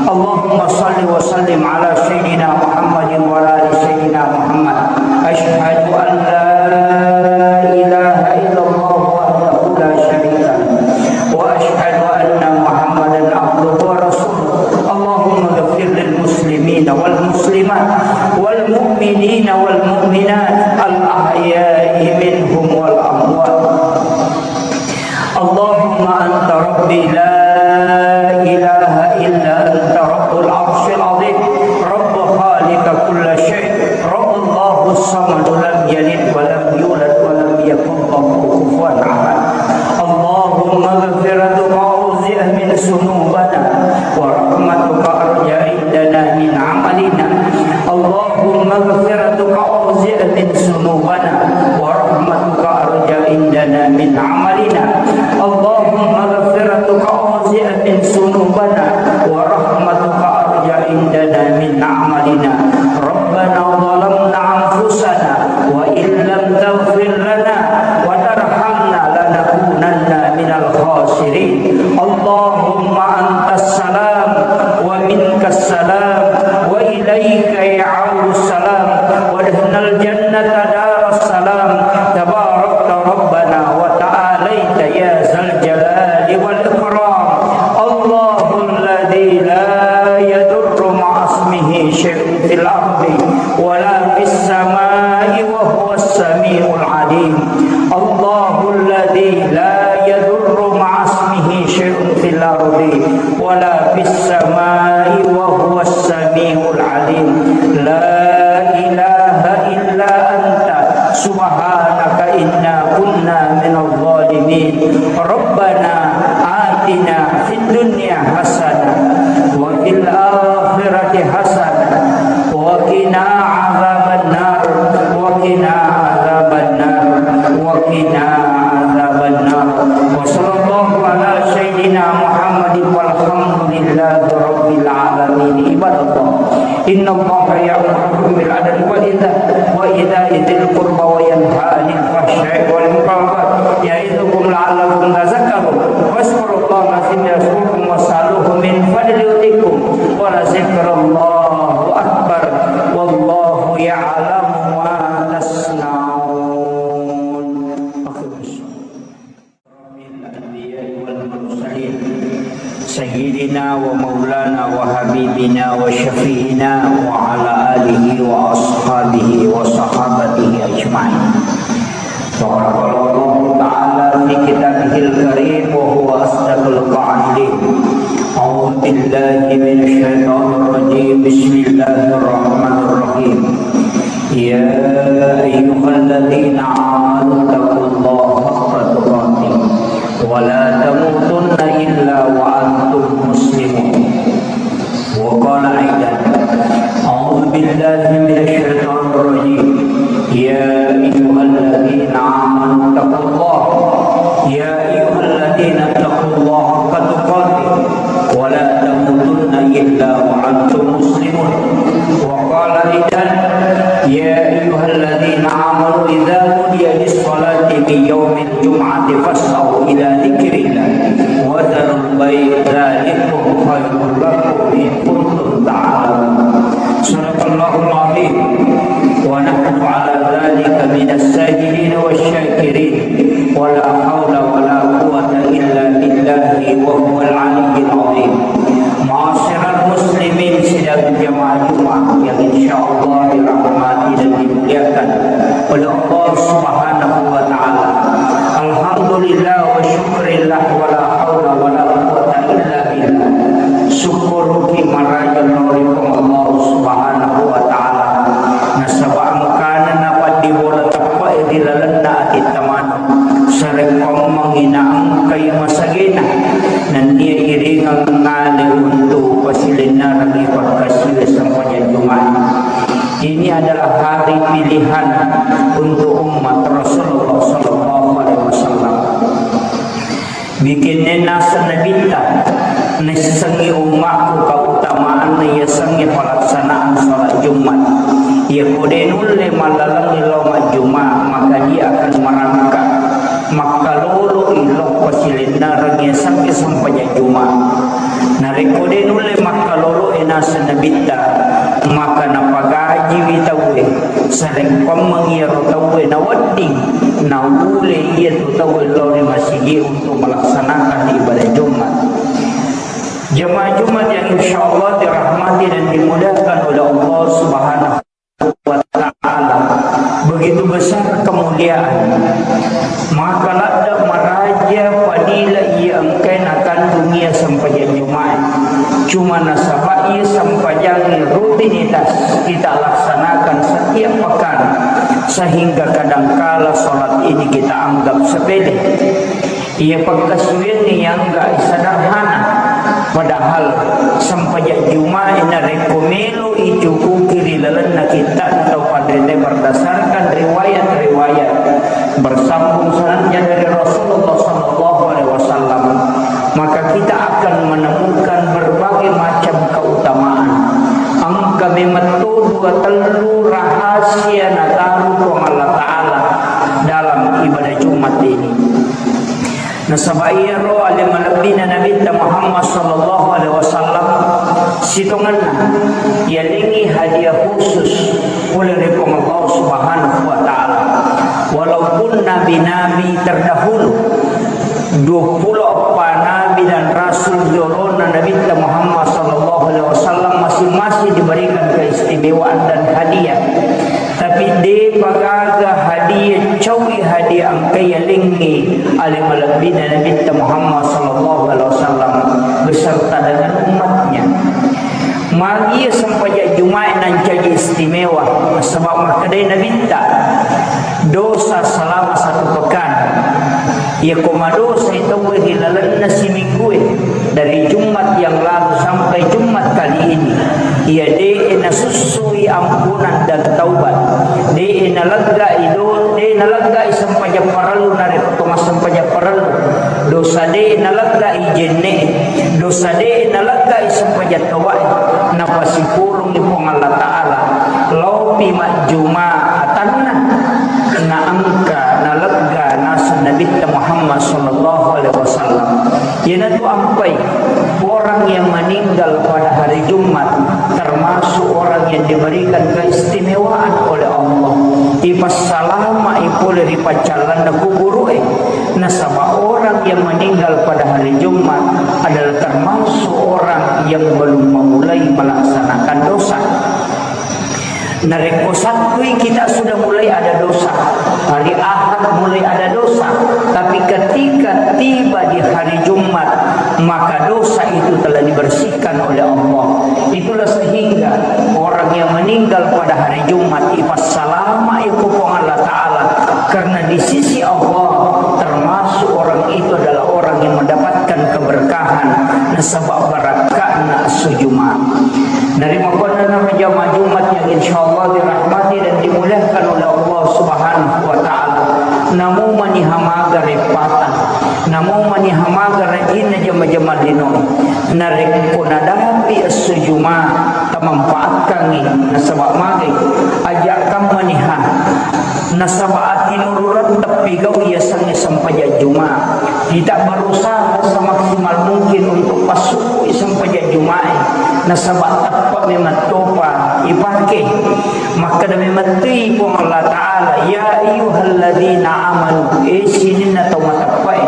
اللهم صل وسلم على سيدنا محمد وعلى آل سيدنا محمد. أشهد أن لا إله إلا الله وحده لا شريك له، وأشهد أن محمدا عبده ورسوله. اللهم اغفر للمسلمين والمسلمات والمؤمنين والمؤمنات الأحياء منهم والأموات. اللهم أنت ربي لا إله إلا أنت رب العرش العظيم، رب خالق كل شيء، رب الله الصمد لم يلد ولم يولد ولم يكن له كفوا أحد. اللهم مغفرتك أوسع من ذنوبنا ورحمتك أرجى عندنا من عملنا. اللهم مغفرتك أوسع من ذنوبنا ورحمتك أرجى عندنا من عملنا. اللهم مغفرتك أوسع من ذنوبنا ورحمتك أرجى عندنا من عملنا. ربنا ظلمنا أنفسنا وإن لم تغفر لنا وترحمنا لنكونن من الخاسرين. اللهم أنت السلام ومنك السلام وإليك يعود السلام وأدخلنا الجنة دار السلام. تباركت ربنا وتعاليت يا ذا الجلال والإكرام. الله الذي لا يضر مع اسمه شيء في الأرض ولا في السماء وهو السميع العليم. الله الذي لا يضر مع اسمه شيء في الأرض ولا في السماء وهو السميع العليم. لا إله إلا أنت سبحانك إنا كنا من الظالمين. ربنا آتنا في الدنيا حسنة وفي والحمد لله رب العالمين. عباد الله، إن الله يأمركم بالعدل وإيتاء، وإيتاء ذي القربى وينهى عن الفحشاء والمنكر والبغي يعظكم لعلكم تذكرون. فاذكروا الله العظيم يذكركم واسألوه من فضله يؤتكم ولذكر الله أكبر والله يعلم ما تصنعون. أقم الصلاة. الأنبياء والمرسلين، سيدنا ومولانا وحبيبنا وشفيعنا وعلى آله وأصحابه وصحابته أجمعين. فقد قال الله تعالى في كتابه الكريم وهو أصدق القائلين: أعوذ بالله من الشيطان الرجيم. بسم الله الرحمن الرحيم. يا أيها الذين آمنوا اتقوا الله حق تقاته ولا تموتن إلا وأنتم مسلمون. وقال أيضا: أعوذ بالله من الشيطان الرجيم. يا أيها الذين آمنوا اتقوا الله. يا أيها الذين اتقوا الله حق تقاته ولا تموتن إلا وأنتم مسلمون. وقال أيضا: يا أيها الذين آمنوا إذا نودي للصلاة من يوم الجمعة فاسعوا إلى ذكر الله وذروا البيع ذلكم خير لكم إن كنتم تعلمون. صدق الله العظيم، ونحن على ذلك من الشاهدين والشاكرين، ولا حول ولا قوة إلا بالله وهو العلي العظيم. Ma'asyiral muslimin, sidang jamaah Jumat yang insyaallah dirahmati dan dimuliakan oleh Allah Subhanahu wa Ta'ala. Alhamdulillah wa syukurillah, wa la haula wa la quwwata illa billah. Syukuruki maraja lao ri Puang Allah Subhanahu wa Ta'ala. Nasaba engkana napaddibola teppe'i ri lalenna atitta maneng. Sarekkoammengngi naengkai masagena, nennia iringeng ngale untu' pasilennerengngi pakkasiwiang sempajang Jumat. Ini adalah hari pilihan untuk umat Rasulullah sallallahu alaihi wasallam. Bikinna naseng Nabitta, naissengngi ummakku keutamaanna yasengnge pelaksanaan salat Jumat. Iyako de' nulle mallalengngi lao majjuma, maka dia akan merangkak. Makkalolo'i lao pasilennerengngi yasengnge sempajang Jumat. Narekko de' nulle makkalolo'e naseng Nabitta, maka napagajiwi tauwe. Sarekkoammengngi iyaro tauwe nawedding, naulle iyatu tauwe lao ri masigi untuk melaksanakan ibadah Jumat. Jemaah Jumat yang insyaallah dirahmati dan dimuliakan oleh Allah Subhanahu wa Ta'ala. Begitu besar kemuliaan. Maka ladde' maraja fadilah iya engkae nakandung iya sempajang Jumat. Cuma nasaba iya sempajang rutinitas kita laksanakan setiap pekan, sehingga kadangkala salat ini kita anggap sepele. Iya pakkasiwiangnge yang enggak sederhana, padahal sempajang Jumat narekko melo icukuki ri lalenna kitta'na tau panrita berdasarkan riwayat-riwayat bersambung sanadnya dari Rasulullah sallallahu alaihi wasallam, maka kita akan menemukan berbagai macam keutamaan. Engka memetto dua tellu rahasia nataru Puang Allah Ta'ala dalam ibadah Jumat ini. Nasaba iyaro ale malebbina Nabitta Muhammad sallallahu alaihi wasallam sitongenna yalengngi hadiah khusus pole ri Puang Allah Subhanahu wa Ta'ala. Walaupun nabi-nabi terdahulu, duappulo eppa nabi dan rasul jolona Nabitta Muhammad sallallahu alaihi wasallam masing-masing diberikan keistimewaan dan hadiah. Tapi de'pa gaga hadiah, caui hadiah engka yalengngi ale malebbina Nabitta Muhammad sallallahu alaihi wasallam beserta dengan umatnya. Magi sempajang Jumat nancaji istimewa, sebab makkedai Nabitta, dosa selama satu pekan. Iyako madosai tauwe ri lalenna siminggue, dari Jumat yang lalu sampai Jumat kali ini, iya de'e nasussui ampunan dan taubat, de'e naleggai do-, de'e naleggai sempajang parellu narekko to massempajang parellu, dosa de'e naleggai jenne'e, Dosa de' naleggai sempajang tauwae, napasipulungngi Puang Allah Ta'ala, laopi majjuma atanna, naengka nalegga naseng Nabitta Muhammad sallallahu alaihi wasallam. Iyanatu ampai orang yang meninggal pada hari Jumat termasuk orang yang diberikan keistimewaan oleh Allah. Ipassalama'i pole ri paccallanna kuburu'e. Nasaba orang yang meninggal pada hari Jumat adalah termasuk orang yang belum memulai melaksanakan dosa. Narekko Sattui kita sudah mulai ada dosa, hari Ahad mulai ada dosa, tapi ketika tiba di hari Jumat, maka dosa itu telah dibersihkan oleh Allah. Itulah sehingga orang yang meninggal pada hari Jumat ipassalama'i ku Puang Allah Ta'ala, karena di sisi Allah termasuk orang itu adalah orang yang mendapatkan keberkahan nasaba barakka'na esso Juma'. Narimakkuannanaro jamaah Jumat yang insyaallah dirahmati dan dimuliakan oleh Allah Subhanahu wa Ta'ala, namo maniha maga reppata, namo maniha maga rajinna jama-jama linoe. Narekko nadapi esso Juma', tamanfaatkangngi, nasaba magai, aja' kammaniha. Nasaba atinururetta pigau iyasengnge sempajang Juma'. Kita berusaha semaksimal mungkin untuk passukkui sempajang Juma'e. Nasaba teppe' memang topa ipake. Makkeda memettui Puang Allah Ta'ala, "Ya ayyuhalladzina amanu," e sininna tau mateppe'e.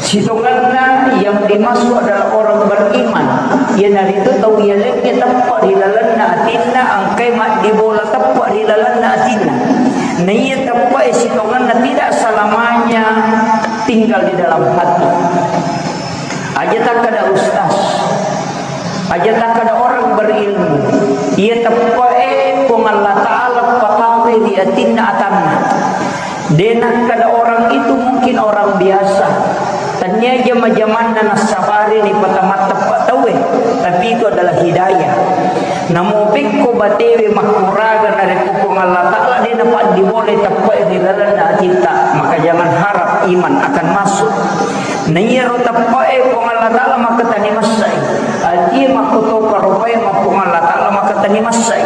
Sitongenna yang dimaksud adalah orang beriman, iyanaritu tau iyalengnge teppe' ri lalenna atinna, engkai maddibola teppe' ri lalenna atinna. Naiya teppe'e sitongenna tidak selamanya tinggal di dalam hati. Aja takkeda ustaz, aja takkeda orang berilmu, iya teppe'e Puang Allah Ta'ala patauwe ri atinna atanna. De' nakkeda orang itu mungkin orang biasa. Tennia jama-jamanna nassabari ripatamatteppa tauwe, tapi itu adalah hidayah. Namo pekko batewe makkuraga narekko Puang Allah Ta'ala de' napaddibolai teppe'e ri lalenna atitta, maka jangan harap iman akan masuk. Naiyaro teppe'e Puang Allah Ta'ala makkatani massai. Atie makkotopa ropae ma Puang Allah Ta'ala makkatani massai.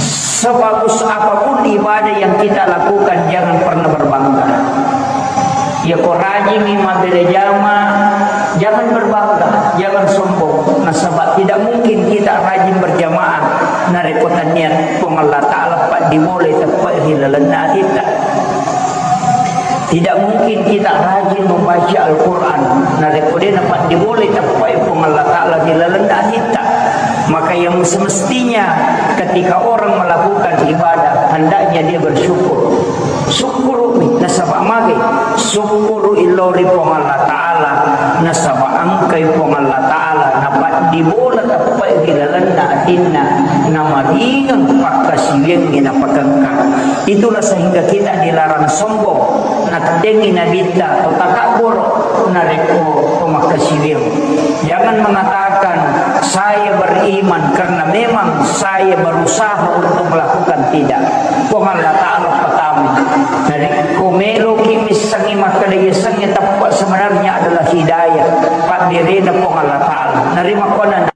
Sebagus apapun ibadah yang kita lakukan, jangan pernah berbangga. Yako rajingngi mabbere jama, jangan berbangga, jangan sombong. Nasaba tidak mungkin kita rajin berjamaah narekko tennia Puang Allah Ta'ala paddibolai teppe'e ri lalenna atitta. Tidak mungkin kita rajin membaca Al-Quran narekko de' napaddibolai teppe'e Puang Allah Ta'ala ri lalenna atitta. Maka yang semestinya ketika orang melakukan ibadah, hendaknya dia bersyukur. Sukkuru'i, nasaba magai, sukkuru'i lao ri Puang Allah Ta'ala, nasaba engkai Puang Allah Ta'ala napaddibola teppe'e ri lalenna atinna, namaringeng pakkasiwiangnge napakengka. Itulah sehingga kita dilarang sombong. Nattengngi Nabitta to takabboro narekko to makkasiwiang. Jangan mengatakan, "Saya beriman karena memang saya berusaha untuk melakukan." Tidak. Puang Allah Ta'ala pertama. Narekko meloki missengngi makkeda yasengnge teppe' sebenarnya adalah hidayah. Padderena Puang Allah Ta'ala. Narimakkuannanaro.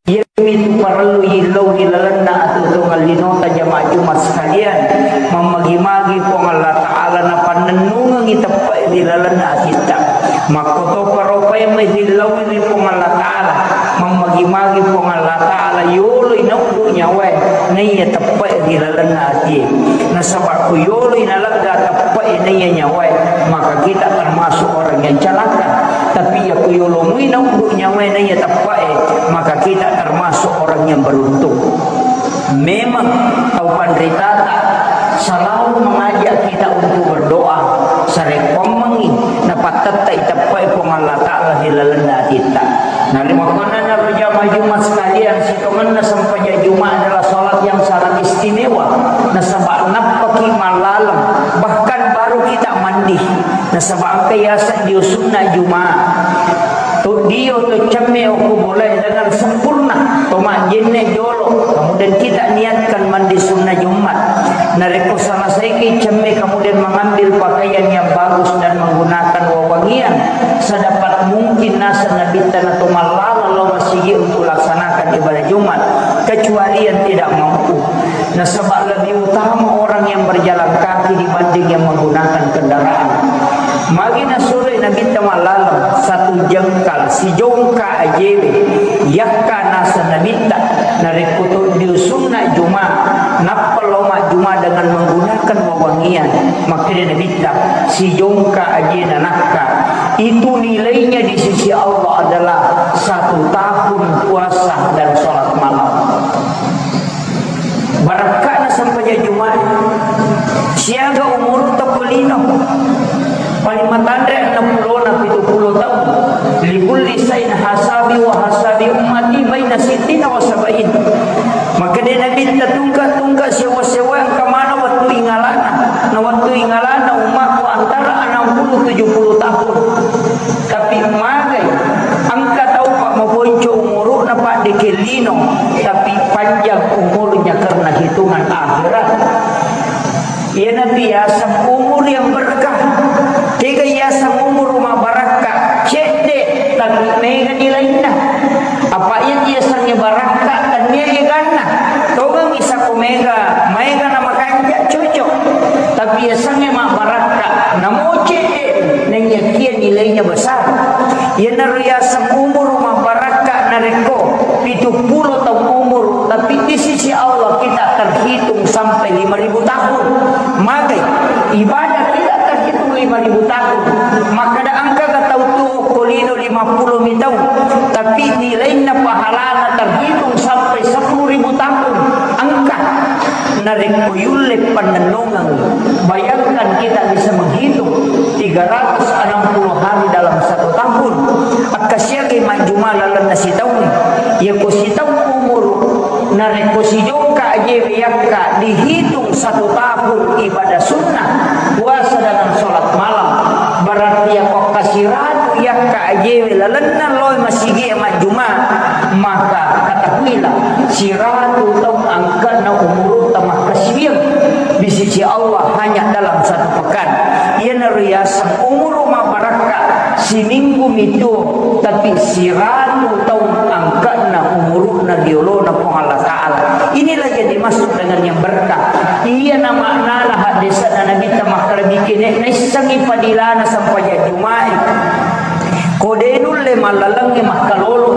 Iyamitu parellu illau ri lalenna atuo-tuongeng linota jamaah Jumat sekalian, mammagi-magi Puang Allah Ta'ala napannennungengngi teppe' ri lalenna atitta. Makkotopa ropae mai rillaui ri Puang Allah Ta'ala, mammagi-magi Puang Allah Ta'ala yoloi nauddu nyawae naiya teppe' ri lalenna atie. Nasaba ko yoloi nalegga teppe'e naiya nyawae, maka kita termasuk orang yang celaka. Tapi yako yolo mui nauddu nyawae naiya teppe'e, maka kita termasuk orang yang beruntung. Memang tau panritata selalu mengajak kita untuk berdoa, sarekkoammengngi napattettai teppe'e Puang Allah Ta'ala ri lalenna atitta. Narimakkuannanaro jamaah Jumat sekalian, sitongenna sempajang Jumat adalah salat yang sangat istimewa. Nasaba nappaki mallaleng, bahkan baru kita mandi. Nasaba engka yaseng dio sunna Jumat. To dio to cemme okko bolae dengan sempurna, to majjenne jolo. Kemudian kita niatkan mandi sunna Jumat. Narekko selesaiki cemme, kemudian mengambil pakaian yang bagus dan menggunakan wewangian. sedapat mungkin naseng Nabitta na to mallala lao masigi untuk laksanakan ibadah Jumat, kecuali yang tidak mampu. Nasaba lebih utama orang yang berjalan kaki dibanding yang menggunakan kendaraan. Magi nasuroi Nabitta mallaleng satu jengkal, sijongka ajewe, yakka naseng Nabitta, narekko to diusunna Juma, nappa lao majjuma dengan menggunakan wewangian, makkeda Nabitta, sijongka ajena nakka, itu nilainya di sisi Allah adalah satu tahun puasa dan sholat malam. Barakka'na sempajang Jumae. Siaga umurutta ko lino. Paling matanre enneng pulona pitu pulo taung. Likulli sain hasabi wa hasabi ummati baina sittina wa sabain. Makkeda Nabitta, tungka-tungka sewa-sewa engka maneng wettu ingalana. Na wettu ingalana ummakku antara enam puluh tujuh puluh tahun. Tapi magai, engka tau, Pak, maponco umuru'na, Pak, dekke lino, tapi panjang umurnya karena hitungan akhirat. Iyanatu yaseng umur yang berkah. Tega yaseng umur mabarakka, cedde, tapi mega nilainna. Apa iya yasengnge barakka, tania eganna. Tongengi sako mega, maega na makanja, cocok. Tapi yasengnge mabarakka, namo cedde, naiyakia nilainya besar. Iyanaro yaseng umur mabarakka narekko pitu pulo taung umur, tapi di sisi Allah kita terhitung sampai lima ribu tahun. Magai, ibadah kita terhitung lima ribu tahun. Makkeda engkaga tau tuo ko lino lima pulo mi taung, tapi nilainna pahalana terhitung sampai sepuluh ribu tahun. Engka. Narekko yulle pannennungeng, bayangkan kita bisa menghitung tiga ratus enam puluh hari dalam satu tahun. Akkasiagai majjuma lalenna sitaung. Yako sitaung umur, narekko sijongka ajewe yakka dihitung satu tahun ibadah sunnah, puasa dengan sholat malam, berarti yako kasiratu yakka ajewe lalenna loi masigi majjuma, maka katahuilah, siratu taung angkana umurutta makkasiwiang di sisi Allah hanya dalam satu pekan. Iyanaro yaseng umuru mabarakka, siminggu mitu, tapi siratu taung angkana umuruna riolona Puang Allah Ta'ala. Inilah yang dimaksud dengan yang berkah. Iyana maknana haddese'na Nabitta makkalebbi kene naissengngi padilana sempajang Jumae. Ko de nulle mallalengnge makkalolo.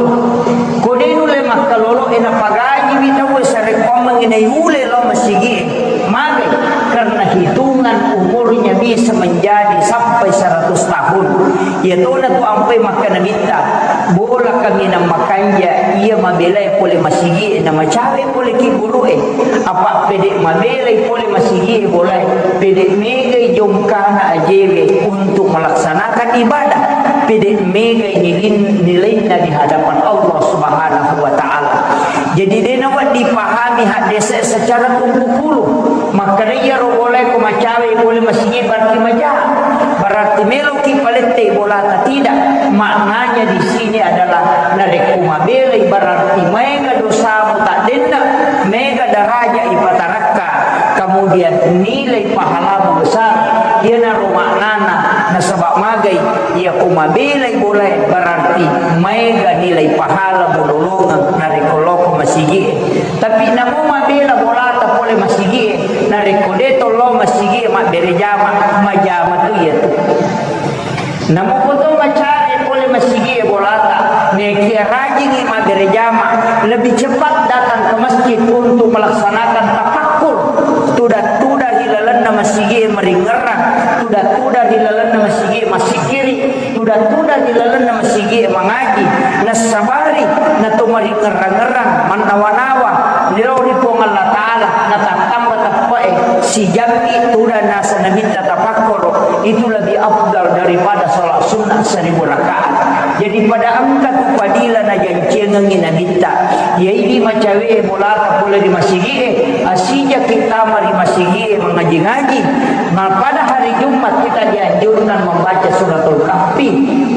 Ko de nulle makkalolo e napagajiwi tauwe sarekkoammengngi naiule lao masigie. Magai? Karena hitungan umurnya bisa menjadi sampai seratus tahun. Iyatona tu ampai makkeda Nabitta, bola kaminang makanja iya mabelae pole masigie na macawe pole ki gurue. Apa pede mabelai pole masigie bolae, pede megai jongkana ajewe untuk melaksanakan ibadah, pede megai nilin-, nilainna di hadapan Allah Subhanahu wa Ta'ala. Jadi, de nawedding dipahami haddese secara tumpukulu. Makkeda iyaro bolae ko macawe pole masigie berarti maja. Berarti meloki palette bolata, tidak. Maknanya di sini adalah narekko mabelai berarti maega dosamu taddenna, mega daraja ipatarakka, kemudian nilai pahalamu besar. Iyanaro maknana, nasaba magai, iya ko mabelai bolae berarti maega nilai pahala mulolongeng narekko loko masigie. Tapi namo mabela bolata pole masigie, narekko de to lao masigie mabbere jama, majama tu iyatu. Namo koto macawe pole masigie bolata, nekia rajingi mabbere jama, lebih cepat datang ke masjid untuk melaksanakan tafakkur. Tuda-tuda ri lalenna masigie maringerrang, tuda-tuda ri lalenna masigie masikiri, tuda-tuda ri lalenna masigie mangaji, nassabari nato maringerrang-ngerrang, mannawa-nawa, lao ri Puang Allah Ta'ala, natattamba teppe'e, sijammi tuda naseng Nabitta tafakkoro, itu lebih afdal daripada sholat sunnah seribu rakaat. Jadi pada engka tu padila najancengengi Nabitta, yaidi macawe bolata pole ri masigie, asijaki tama ri masigie mangaji-ngaji. Nah, pada hari Jumat kita dianjurkan membaca suratul Kahfi.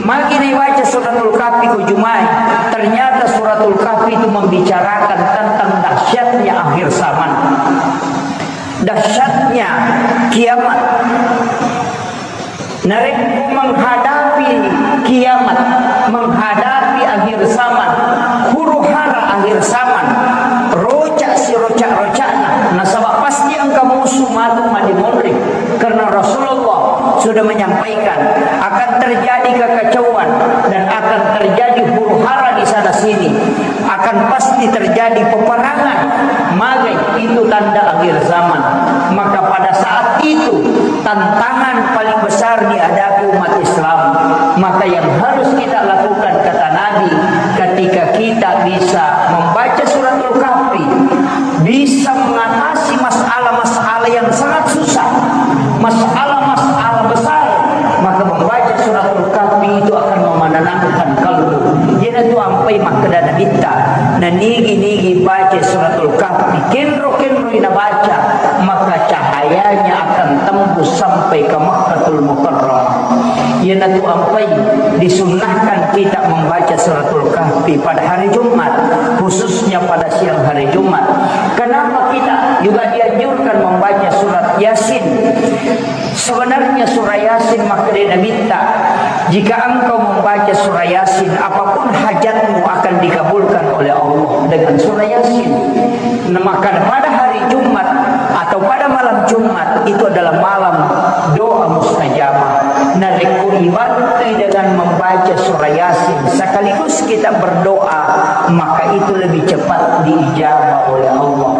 Magi naibaca suratul Kahfi ko Jumae? Ternyata suratul Kahfi itu membicarakan tentang dahsyatnya akhir zaman. Dahsyatnya kiamat. Narekko menghadapi Akan terjadi kekacauan dan akan terjadi huru-hara di sana sini. Akan pasti terjadi peperangan. Magai itu tanda akhir zaman. Maka pada saat itu tantangan paling besar dihadapi umat Islam. Maka yang harus kita lakukan, kata Nabi, ketika kita bisa membaca suratul Kahfi, bisa mengatasi masalah-masalah yang sangat susah, masalah-masalah besar, maka membaca suratul Kahfi itu akan menenangkan kalbu. Iyanatu ampai makkeda Nabitta, na nigi-nigi baca suratul Kahfi, kenro-kenroi nabaca, maka cahayanya akan tembus sampai ke Makkatul Mukarramah. Iyanatu ampai disunnahkan kita membaca suratul Kahfi pada hari Jumat, khususnya pada siang hari Jumat. Kenapa kita juga dianjurkan membaca surat Yasin? Sebenarnya surah Yasin, makkeda Nabitta, jika engkau membaca surah Yasin, apapun hajatmu akan dikabulkan oleh Allah dengan surah Yasin. Nah, maka pada hari Jumat atau pada malam Jumat itu adalah malam doa mustajabah. Narekko ibantui dengan membaca surah Yasin sekaligus kita berdoa, maka itu lebih cepat diijabah oleh Allah.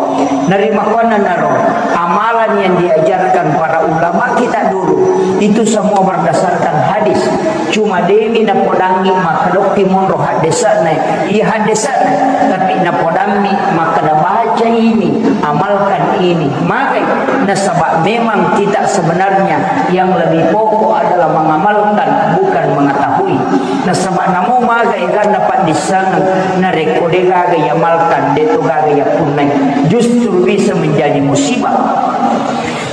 Narimakkuannanaro amalan yang diajarkan para ulama kita dulu, itu semua berdasarkan hadis. Cuma demi napodangi makkedokki monro haddesana, iya haddesana, tapi napodammi makkeda baca ini, amalkan ini. Magai, nasaba memang kita sebenarnya yang lebih pokok adalah mengamalkan, bukan mengetahui. Nasaba namo magai ganna paddissangeng, narekko degaga iamalkan, deto gaga iappunnai, justru bisa menjadi musibah.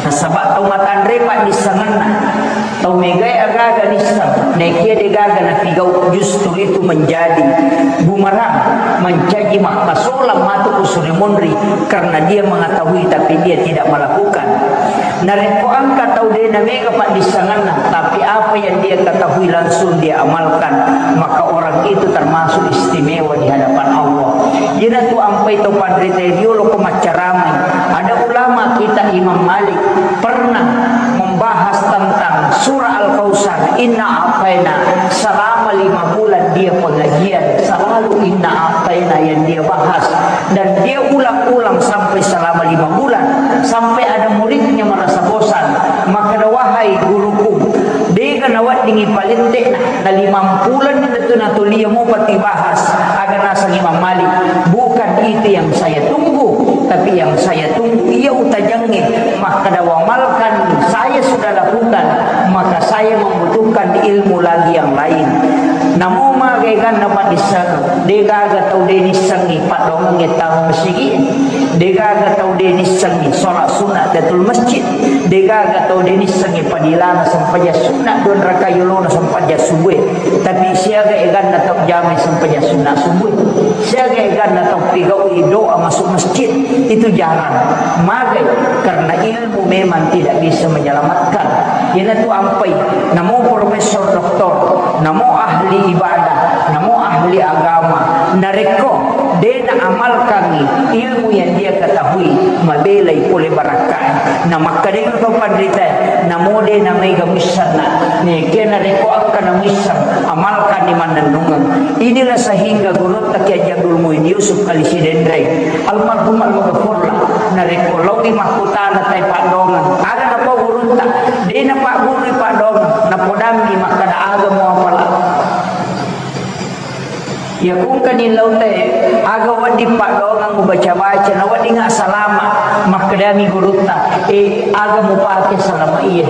Nasaba tau matanre paddissangenna, tau megae agaga nisseng, naekia degaga napigau, justru itu menjadi bumerang, mancaji makkasolang matu ku suri monri, karena dia mengetahui tapi dia tidak melakukan. Narekko engka tau de namega paddissangenna, tapi apa yang dia ketahui langsung dia amalkan, maka orang itu termasuk istimewa di hadapan Allah. Iyanatu ampai to panrita riolo ko maccaramai. Ada ulama kita Imam Malik pernah membahas tentang surah Al-Kautsar, Inna A'taina, selama lima bulan dia pengajian, selalu Inna A'taina yang dia bahas. Dan dia ulang-ulang sampai selama lima bulan. Sampai ada muridnya merasa bosan. Maka, wahai guruku, dega naweddingi palette'na, na limampulo ni tu natulia mupa tibahas, aga naseng Imam Malik, bukan itu yang saya tunggu, tapi yang saya tunggu iya utajangnge, makkeda wamalkan saya sudah lakukan, maka saya membutuhkan ilmu lagi yang lain. Namo magai ganna paddisseng, degaga tau de nissengi paddoangengnge tama masigi, degaga tau de nissengi sholat sunat tahiyatul masjid, degaga tau de nissengi padilana sempajang sunat dua rakaat yolona sempajang subuh. Tapi siaga eganna tau jamai sempajang sunat subuh? Siaga eganna tau pigaui doa masuk masjid? Itu jarang. Magai? Karena ilmu memang tidak bisa menyelamatkan. Iyanatu ampai, namo profesor doktor, namo ahli ibadah, namo ahli agama, narekko de naamalkangi ilmu yang dia ketahui, mabelai pole barakkae. Na makkedai to panritae, namo de namaega missenna. Nekia narekko engka namisseng, amalkanni mannennungeng. Inilah sehingga gurutta Kiai Haji Abdul Muin Yusuf Kali Sidenreng, almarhum almaghfurlah, narekko laowi makkutana tai paddoangeng, aga napau gurutta? De napaggurui paddoangeng, napodammi makkeda, aga muapala? Iya kungkani lautae, aga wedding paddoangeng ubaca-baca, na wedding salama. Makkedami gurutta, e, aga mupake salama iye?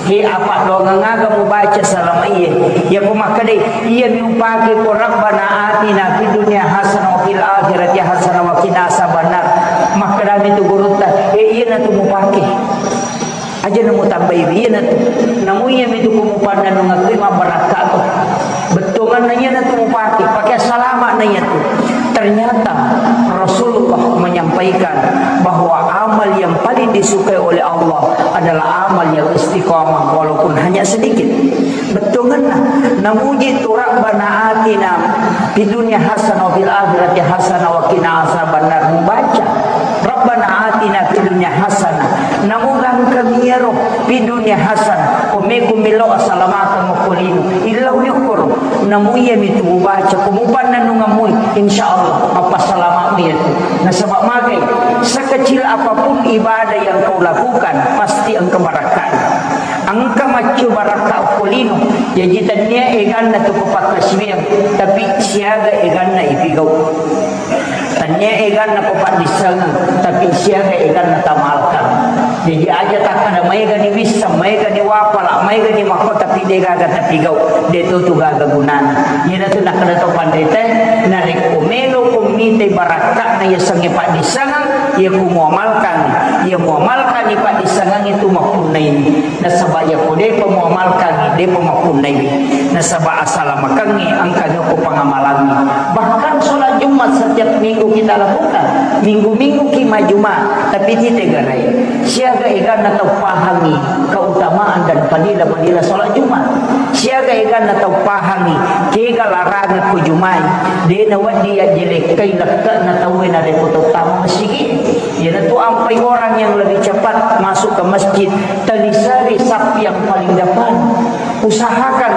He, apa doangeng aga mubaca salama iye? Iyako makkedai, iyami upake ko Rabbana atina fid dunya hasanah wa fil akhirati hasanah wa qina azabannar. Makkedami tu gurutta, e, iyanatu mupake. Aja namutambai, iyanatu. Namu iyami tu ko mupannennungeng kui mabbarakka tu. Bettuanganna iyanatu mupake, pake salama na iyatu. Ternyata Rasulullah menyampaikan bahwa amal yang paling disukai oleh Allah adalah amal yang istiqamah walaupun hanya sedikit. Bettuanganna, namuji tu Rabbana atina fid dunya hasanah wa fil akhirati hasanah wa qina azabannar, mubaca Rabbana atina fid dunya hasanah, namu gangkang iyaro fid dunya hasanah, ko meko melo asalamakeng ko Namu iya mitu mubaca, ko mupannennungeng mui, insya Allah, mappassalama' mu iyatu. Nasaba' magai, sekecil apapun ibadah yang kau lakukan, pasti engka barakka'na. Engka maccu barakka' okko lino, jaji tennia eganna tu ko pakkasiwiang, tapi siaga eganna ipigau'. Tennia eganna ko paddissengeng, tapi siaga eganna tamalkang. Jaji aja takkada maega ni wisseng, maega ni wapala, maega ni makko, tapi de' gaga tapigau', de' to tu gaga gunana. Iyanatu nakkada to panritae, narekko melo ko mitai barakka'na yasengnge paddissengeng, iya ku muamalkang, iya muamalkang ni paddissengeng itu mappunnai. Nasaba' iyako de'pa muamalkangngi, de'pa mappunnaiwi. Nasaba' assalamakengngi engka jokko pangamalangngi. Bahkan sholat Jumat setiap minggu kita lakukan. Minggu-minggu ki majuma, tapi tite garai. Siaga eganna tau pahangngi keutamaan dan fadilah-fadilah sholat Jumat. Siaga eganna tau pahangngi kega larangang ko jumai. De' nawedding yajjelekkai lekke'na tauwe narekko tau tama masigi. Iyanatu ampai orang yang lebih cepat masuk ke masjid, taliseri saf yang paling depan. Usahakan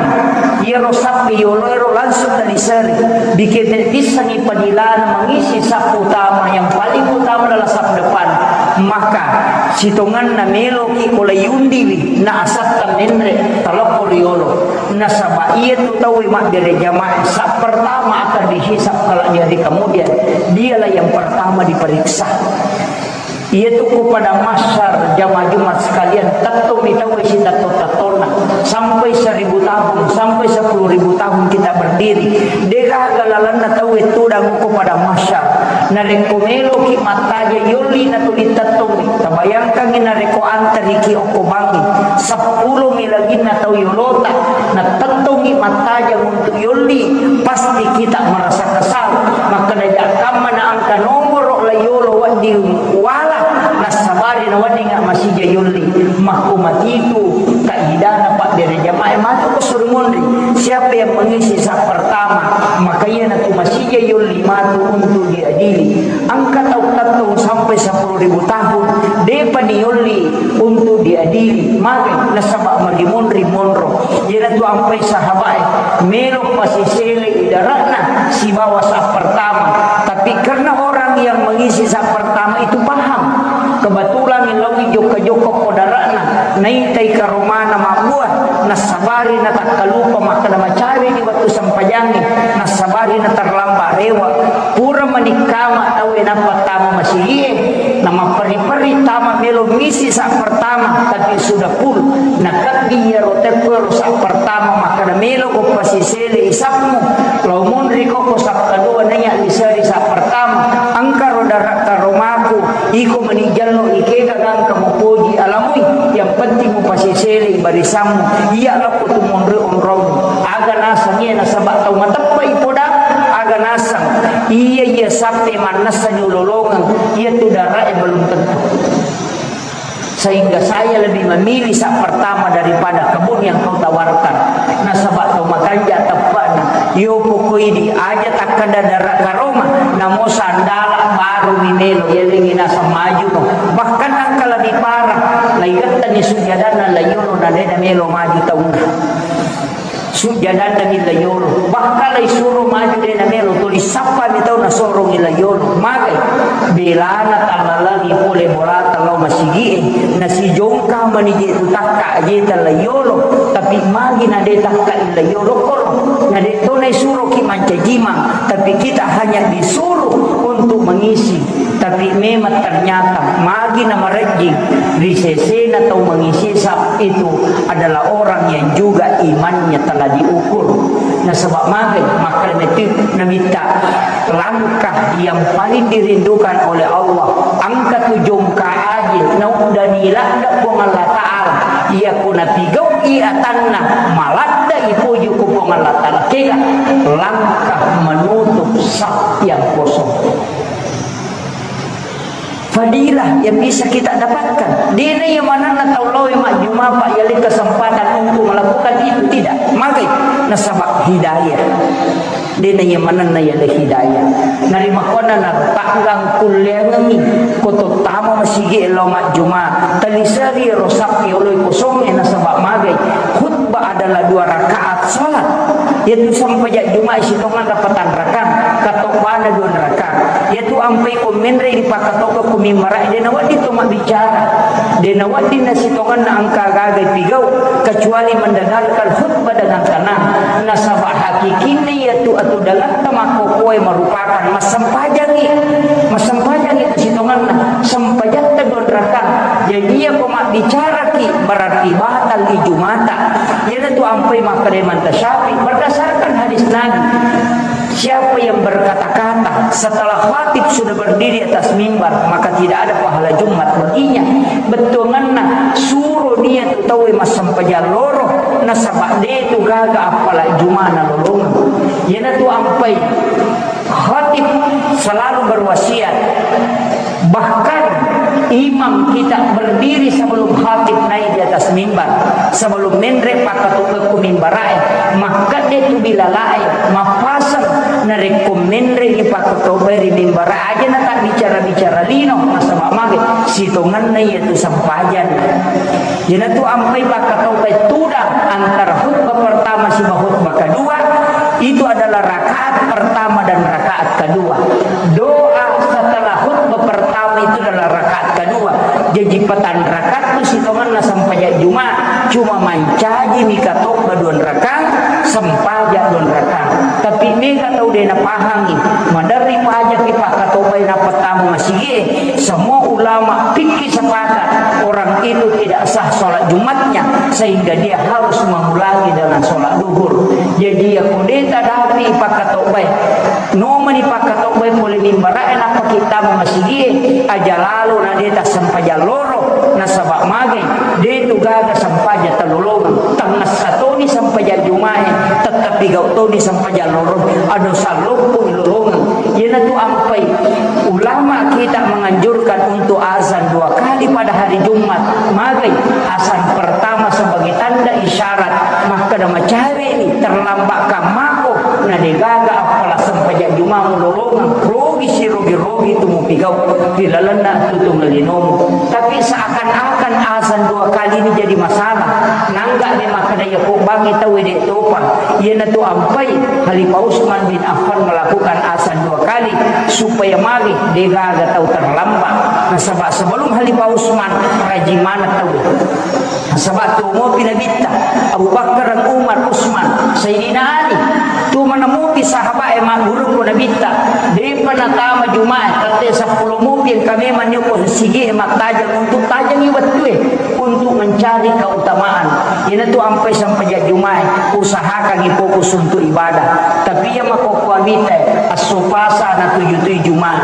iyaro saf yoloero langsung taliseri. Bikin de' bissangi padilana mengisi saf utama, yang paling utama adalah saf depan. Maka sitongenna meloki ko layundiwi, na asatta menre talokko riyolo. Nasaba' iyatu tauwe mabbere jamaah saf pertama akan dihisab kelak di hari kemudian. Dialah yang pertama diperiksa. Iyatu ko padang mahsyar, jamaah Jumat sekalian, tettomi tauwe sitetto-tettonna, sampai seribu tahun, sampai sepuluh ribu tahun kita berdiri. De'gaga lalenna tauwe tudang ko padang mahsyar. Narekko meloki mattaja yolli natuli tettongngi, tabayangkangngi narekko antariki okko bangngi, seppulomi laginna tau yolota, natettongngi mattajang untuk yolli, pasti kita merasa kesal. Makkeda jakkamma na engka nomoro la yolo wedding wala, nassabari na wedding masija yolli. Makko matitu kaidana pabbere jamaah matu ko suruh monri. Siapa yang mengisi saf pertama, maka iyanatu masija yolli matu untuk diadili. Engka tau tettong sampai sepuluh ribu tahun, de'pa ni yolli untuk diadili. Magi nasaba magi monri monro. Iyanatu ampai sahabae, melo pasisele idara'na sibawa saf pertama. Tapi karena orang yang mengisi saf pertama itu paham, kebetulan lawi jokka-jokka ko dara'na, naitai karomana mabbua, nassabari natakkalupa makkeda macawe di wettu sempajangnge, nassabari naterlambat rewe, pura manikkama tauwe nappa tama masigie, namapperi-peri tama melo misi saf pertama, tapi sudah full, nakebbi iyaro teppo ero saf pertama makkeda melo ko pasisele isafmu, lao monri ko ko saf kedua naiya liseri saf pertama, engka ro dara karomaku, iko meni jallo ikega gangka mupoji alamui, yang penting mupasisele barisammu, iya lokko tu monri onrong, aga naseng iya nasaba tau mateppa ipoda, aga naseng iya iya sappe mannessa nyulolongeng, iya tu darae belum tentu. Sehingga saya lebih memilih saf pertama daripada kebun yang kau tawarkan. Nasaba tau makanja teppana. Yo pokoi di aja takkada dara karoma, namo sandala baru mi melo, yelengi naseng maju no. Bahkan engka lebih parah, laigettani sujjadanna layolo na dena melo maju taunna. Sujjadanna mi layolo. Bahkan laisuro maju dena melo, tuli sappa mi tau nasorongi layolo. Magai? Belana tallalangi pole bolata lao masigie. Nasijongka manije tu takka jeta layolo. Tapi magi na de takka layolo koro. Na de to naisuroki mancajimang. Tapi kita hanya disuruh untuk mengisi. Tapi memang ternyata magi na marejjing ri sesena tau mengisi saf itu adalah orang yang juga imannya telah diukur. Nasaba magai makkeda metu Nabitta, langkah yang paling dirindukan oleh Allah, engka tu jongka aje nauddani ladde Puang Allah Ta'ala, iya ko napigau'i atanna maladde ipoji ko Puang Allah Ta'ala, kega langkah menutup saf yang kosong. Fadilah yang bisa kita dapatkan. Dena iya manenna tau lawe majjuma, Pak, yale kesempatan untuk melakukan itu, tidak. Magai? Nasaba hidayah. Dena iya manenna yale hidayah. Narimakkuanna nartanggang kulleangengi ko tottama masigi lao majjuma. Taliseri ro saf oloi kosongnge nasaba magai? Khutbah adalah dua rakaat, Salat. Yaitu sempajang Juma'i sitonganna patang rakang, katobbana dua rakang. Yaitu ampai ko menre ri pakkatobba ku mimbara, de' nawedding to mabbicara. De' nawedding na sitonganna engka gaga pigau, kecuali mendengarkan khutbah dengan tenang. Nasaba hakikinna yaitu atu dalanta makkokkoe merupakan massempajangi. Massempajangi sitonganna, sempajatta dua rakang. Jadi iya ko mabbicaraki berarti batal di Jumata. Iyanatu ampai makkeda Imam Syafi'i berdasarkan hadis Nabi, siapa yang berkata-kata setelah khatib sudah berdiri atas mimbar, maka tidak ada pahala Jumat baginya. Bettuanganna suro dia tu tauwe massempajang loro, nasaba de tu gaga appala Jumana lolongeng. Iyanatu ampai khatib selalu berwasiat. Bahkan imam kita berdiri sebelum khatib naik di atas mimbar, sebelum menre pakkatobba ku mimbarae, makkeda tu bilalae, mappaseng narekko menre di pakkatobba ri mimbara aja na tak bicara-bicara lino, nasaba mage sitonganna iya tu sempajang. Iyanatu ampai pakkatobba tudang antara khutbah pertama siba khutbah kedua, itu adalah rakaat pertama dan rakaat kedua. Doa setelah khutbah pertama itu adalah rakaat kedua. Jadi patang rakaat tu sitonganna sempajang Juma, cuma mancaji mi katobba dua rakaat, sempajang dua rakaat. Tapi mega tau de napahangi, maderri pajaki pakkatobbai nappa tama masigi. Semua ulama fikih sepakat orang itu tidak sah sholat Jumatnya, sehingga dia harus mengulangi dengan sholat duhur. Jadi ya kudeta dapi pakkatobbai, nomani pakkatobbai pole mimbarae nappa kittama masigi, aja lalo na deta sempajang loro, nasaba magai de tu gaga sempajang talolongeng, tangngessa toni sempajang Jumae, tettepi gau toni sempajang loro, ado salloppo lolongeng. Iyanatu ampai ulama kita menganjurkan untuk azan dua kali pada hari Jumat. Magai azan pertama sebagai tanda isyarat makkeda macawe ni terlambat kammako, na degaga appala sempajang Juma mulolongeng, rogi sirogi-rogi tu mupigau ri lalenna tutung linomu. Tapi seakan-akan azan dua kali ini jadi masalah. Nangga memang kada ya kok bangi tau de topa. Iyanatu ampai Khalifah Utsman bin Affan melakukan azan dua kali supaya magi degaga tau terlambat. Nasaba sebelum Khalifah Utsman rajin maneng tau. Nasaba tu mopi Nabitta, Abu Bakar, Umar, Utsman, Sayyidina Ali. Tu mana mopi sahabat e magguru ko Nabitta. Depa natama Jumae, tette seppulo mopi engka memang nyo ko sigi mattajeng untuk tajengi wettue untuk mencari keutamaan. Iyanatu ampai sempajang Jumae, usahakan fokus untuk ibadah. Tapi iya makkokkoe mita, esso pasa natujui Jumae.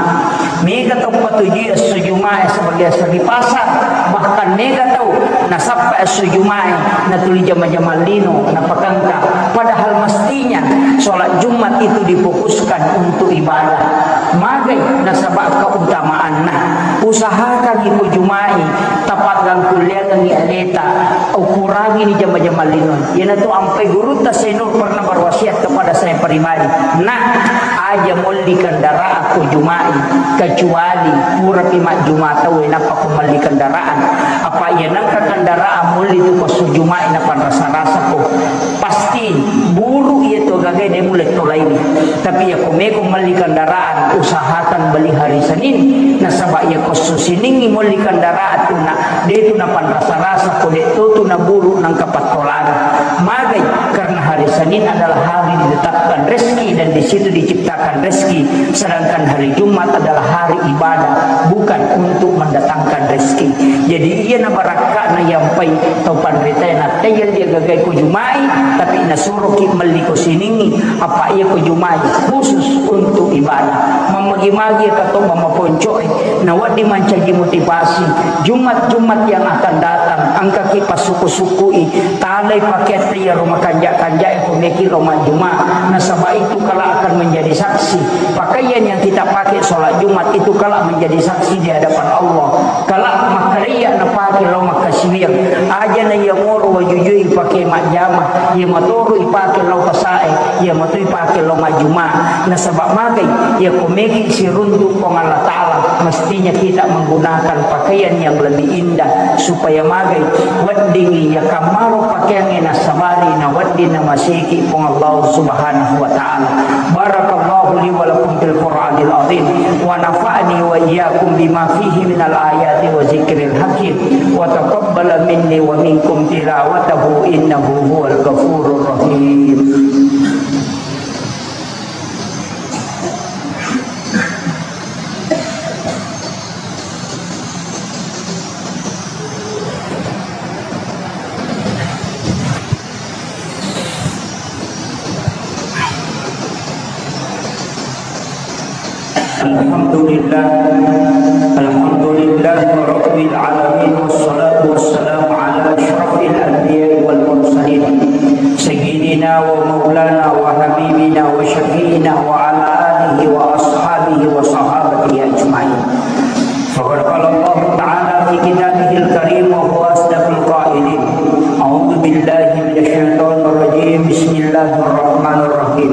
Mega tau patujui esso Jumae sebagai esso ri pasa, bahkan mega tau nasappa esso Jumae natuli jama-jama lino napakengka. Padahal mestinya sholat Jumat itu difokuskan untuk ibadah. Magai nasaba keutamaanna. Usahakan ibu Jumae tapagangkulliangengi aleta, ukurangi ni jama-jama lino. Iyanatu ampai gurutta Said Nur pernah berwasiat kepada saya pribadi, "Nak, aja molli kendaraan ko Juma'i, kecuali purapi majjuma tau e nappa ko melli kendaraan." Apa iya nengka kendaraan molli tu ko esso Juma'i nappa rasa-rasa ko, pasti buru iya tu gaga de mulle tolaini. Tapi iya ko meko melli kendaraan, usahakan beli hari Senin. Nasaba iya ko esso Siningi molli kendaraan tu na de tu napanrasa-rasa ko de to tu naburu nangka pattolana. Magai? Karena hari Senin adalah hari ditetapkan rezeki dan di situ diciptakan rezeki, sedangkan hari Jumat adalah hari ibadah, bukan untuk mendatangkan rezeki. Jadi iya na barakka na yampai tau panrita na tayal dia gagai ko Jumai, tapi nasuroki melli ko Siningi, apa iya ko Jumai khusus untuk ibadah. Mamagi-magi ka to mamaponco e, na wedding mancaji motivasi. Jumat-Jumat yang akan datang, engkaki passuku-sukui, talai pakeatta iyaro makanja-kanjae ko meki lo majjuma, nasaba itu kelak akan menjadi saksi. Pakaian yang kita pakai sholat Jumat itu kelak menjadi saksi di hadapan Allah. Kelak makkareya napake lo makkasiwiang, aja na iya moro wajujui pake majjama, iya matoro ipake lo pasae, iya mato ipake lo majjuma. Nasaba magai, iya ko meki siruntu Puang Allah Ta'ala, mestinya kita menggunakan pakaian yang lebih indah, supaya magai weddingi iya kammaro pakeangnge nasabari na wedding na masih Puang Allah Subhanahu wa Ta'ala. Barakallahu li wa lakum fil Qur'anil azim, wa nafa'ani wa iyyakum bima fihi minal ayati wa zikril hakim, wa taqabbala minni wa minkum tilawatahu, innahu huwal ghafurur rahim. الحمد لله. الحمد لله رب العالمين، والصلاة والسلام على أشرف الأنبياء والمرسلين، سيدنا ومولانا وحبيبنا وشفيعنا وعلى آله وأصحابه وصحابته أجمعين. فقد قال الله تعالى في كتابه الكريم وهو أصدق القائلين: أعوذ بالله من الشيطان الرجيم. بسم الله الرحمن الرحيم.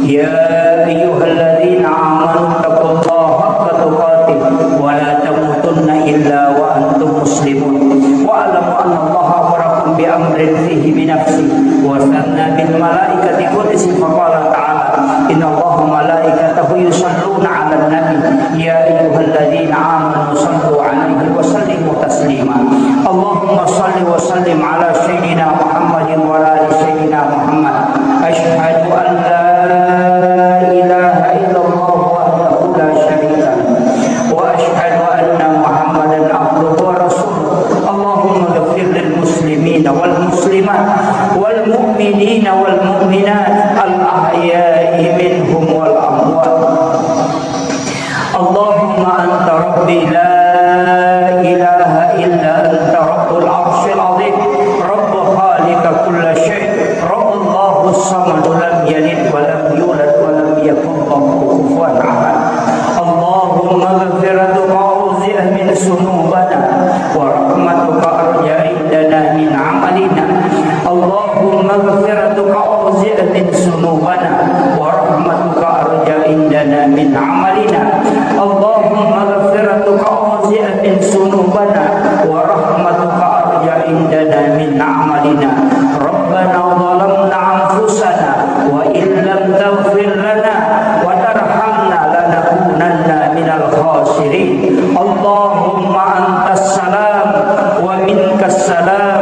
يا أيها الذين آمنوا اتقوا الله حق تقاته ولا تموتن إلا وأنتم مسلمون. واعلموا أن الله أمركم بأمر فيه بنفسه وثنى بالملائكة قدسه، فقال تعالى: إن الله وملائكته يصلون على النبي، يا أيها الذين آمنوا صلوا عليه وسلموا تسليما. اللهم صل وسلم على سيدنا محمد وعلى آل سيدنا محمد. أشهد أن لا إله إلا الله وحده لا شريك له، وأشهد أن محمدا عبده ورسوله. اللهم اغفر للمسلمين والمسلمات والمؤمنين والمؤمنات الأحياء منهم والأموات. اللهم أنت ربي لا إله إلا أنت، رب العرش العظيم، رب خالق كل شيء، رب الله الصمد، لم يلد ولم يولد ولم يكن له كفوا أحد. اللهم مغفرتك أوسع من ذنوبنا، ورحمتك أرجى عندنا من عملنا. اللهم مغفرتك أوسع من ذنوبنا، ورحمتك أرجى عندنا من عملنا. اللهم مغفرتك أوسع من ذنوبنا، ورحمتك أرجى عندنا من عملنا. ربنا ظلمنا أنفسنا وإن لم تغفر لنا وترحمنا لنكونن من الخاسرين. اللهم أنت السلام ومنك السلام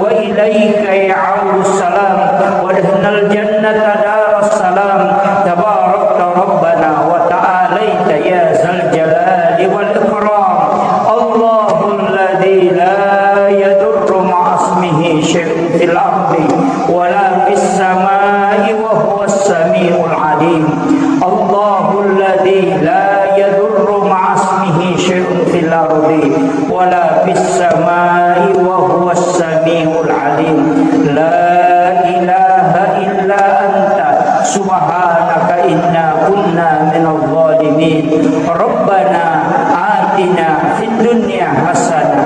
وإليك يعود السلام، وادخلنا الجنة دار السلام. تباركت ربنا وتعاليت يا ذا الجلال والإكرام. الله الذي لا يضر مع اسمه شيء في الأرض ولا في السماء وهو السميع العليم. الله الذي لا يضر مع اسمه شيء في الأرض ولا في السماء وهو السميع العليم. لا إله إلا أنت سبحانك إنا كنا من الظالمين. ربنا آتنا في الدنيا حسنة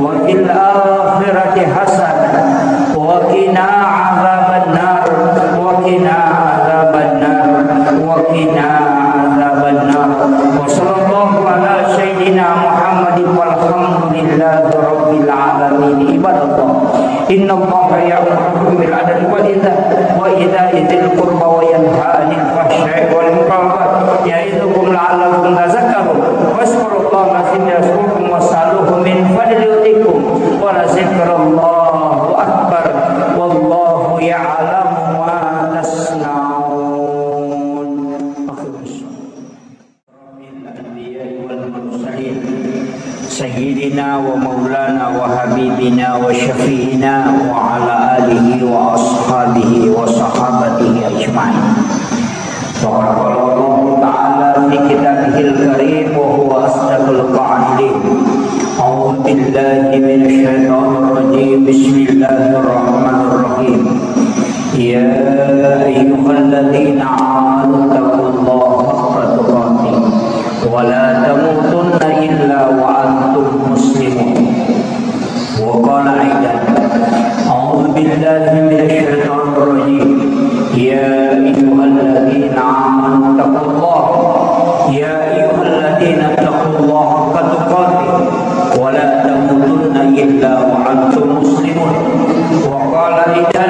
وفي الآخرة حسنة وقنا عذاب النار، وقنا عذاب النار، وقنا عذاب النار. وصلى الله على سيدنا محمد والحمد لله رب العالمين. عباد الله، إن الله يأمركم بالعدل والإحسان وإيتاء ذي القربى وينهى عن الفحشاء والمنكر والبغي يعظكم لعلكم تذكرون. فاذكروا الله العظيم يذكركم واسألوه من فضله يؤتكم ولذكر الله أكبر والله يعلم ما تصنعون. أقم الصلاة. الأنبياء والمرسلين سيدنا ومولانا وحبيبنا وشفيعنا وعلى آله وأصحابه وصحابته أجمعين. وقد قال الله تعالى في كتابه الكريم وهو أصدق القائلين: أعوذ بالله من الشيطان الرجيم. بسم الله الرحمن الرحيم. يا أيها الذين آمنوا اتقوا الله حق تقاته ولا تموتن إلا وأنتم مسلمون. وقال أيضا: أعوذ بالله من الشيطان الرجيم. يا أيها الذين آمنوا اتقوا الله. يا أيها الذين اتقوا الله حق تقاته ولا تموتن إلا وأنتم مسلمون. وقال أيضا: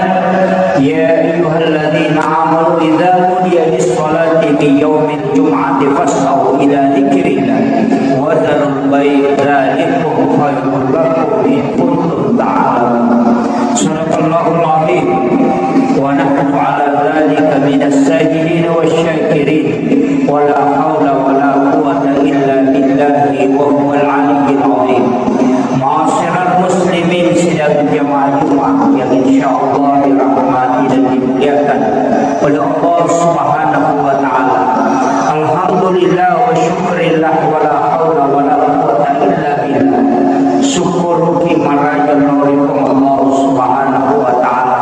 يا أيها الذين آمنوا إذا نودي للصلاة من يوم الجمعة فاسعوا إلى ذكر الله وذروا البيع ذلكم خير لكم إن كنتم تعلمون. صدق الله العظيم، ونحن على ذلك من الشاهدين والشاكرين، ولا حول ولا قوة إلا بالله وهو العلي العظيم. Ma'asyiral muslimin, sidang jamaah Jumat yang insyaallah dirahmati dan dimuliakan oleh Allah Subhanahu wa taala. Alhamdulillah wa syukurillah, wa la haula wa la quwwata illa billah. Syukuruki maraja lao ri Puang Allah Subhanahu wa taala.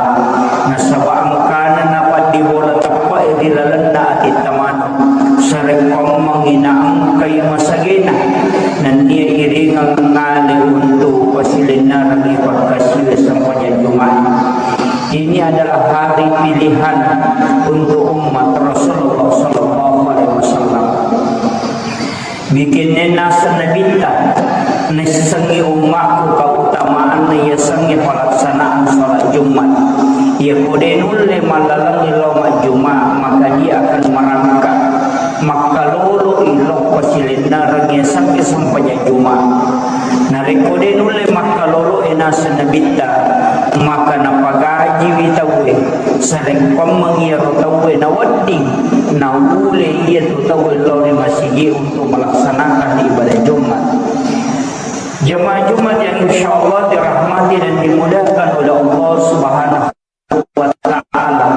Nasaba engkana napaddibola teppe'e ri lalenna atitta maneng. Sarekkoammengngi naengkai masagena, nennia iringeng ngale untu' pasilennerengngi pakkasiwiang sempajang Jumat. Ini adalah hari pilihan untuk umat Rasulullah sallallahu alaihi wasallam. Bikinna naseng Nabitta, naissengngi ummakku kautamaanna yasengnge pelaksanaan salat Jumat. Iyako de' nulle mallalengngi lao majjuma, maka dia akan merangkak. Makkalolo'i lao pasilennereng yasengnge sempajang Jumat. Narekko de' nulle makkalolo'e naseng Nabitta, maka napagajiwi tauwe. Sarekkoammengngi iyaro tauwe nawedding, naulle iyatu tauwe lao ri masigi untuk melaksanakan ibadah Jumat. Jamaah Jumat yang insyaallah dirahmati dan dimuliakan oleh Allah Subhanahu wa taala.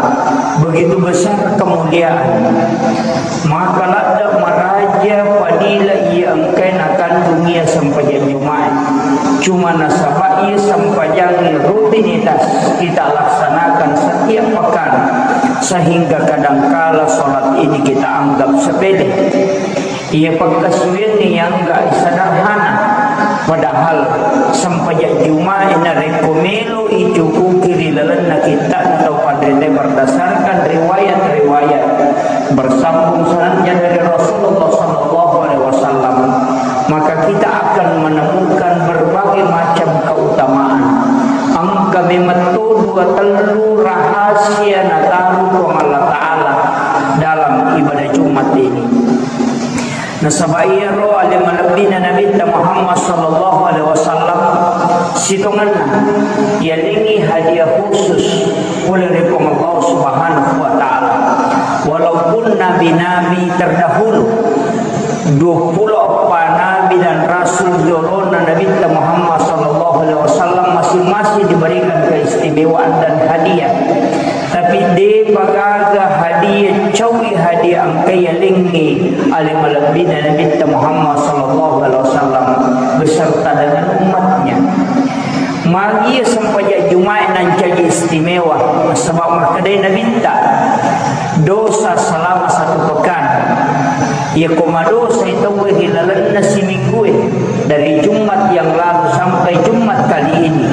Begitu besar kemuliaan. Maka ladde' maraja fadilah iya engkae nakandung iya sempajang Jumat. Cuma nasaba iya sempajang rutinitas kita laksanakan setiap pekan, sehingga kadangkala salat ini kita anggap sepele. Iya pakkasiwiangnge yang enggak sederhana, padahal sempajang Jumat narekko melo icukuki ri lalenna kitta'na tau panrita berdasarkan riwayat-riwayat bersambung sanadnya dari Rasulullah sallallahu alaihi wasallam, maka kita akan menemukan berbagai macam keutamaan. Engka memang tu dua tellu rahasia nataru Puang Allah Ta'ala dalam ibadah Jumat ini. Nasaba iyaro ale malebbina Nabitta Muhammad sallallahu alaihi wasallam sitongenna yalengngi hadiah khusus pole ri Puang Allah Subhanahu wa Ta'ala. Walaupun nabi-nabi terdahulu, duappulo eppa nabi dan rasul jolona Nabitta Muhammad sallallahu alaihi wasallam masing-masing diberikan keistimewaan dan hadiah. Tapi de'pa gaga hadiah, caui hadiah engka yalengngi ale malebbina Nabitta Muhammad sallallahu alaihi wasallam beserta dengan umatnya. Magi sempajang Jumat nancaji istimewa, sebab makkedai Nabitta, dosa selama satu pekan. Iyako madosai tauwe ri lalenna siminggue, dari Jumat yang lalu sampai Jumat kali ini,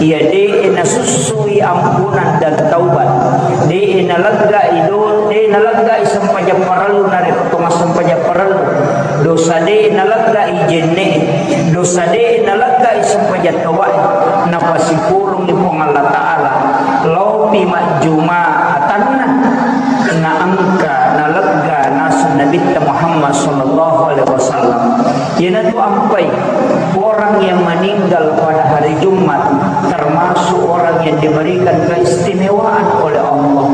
iya de'e nasussui ampunan dan taubat, de'e naleggai do-, de'e naleggai sempajang parellu narekko to massempajang parellu, dosa de'e naleggai jenne'e, dosa de'e naleggai sempajang tauwae, napasipurungngi Puang Allah Ta'ala, laopi majjuma atanna, naengka nalegga naseng Nabitta Muhammad sallallahu alaihi wasallam. Iyanatu ampai orang yang meninggal pada hari Jumat termasuk orang yang diberikan keistimewaan oleh Allah.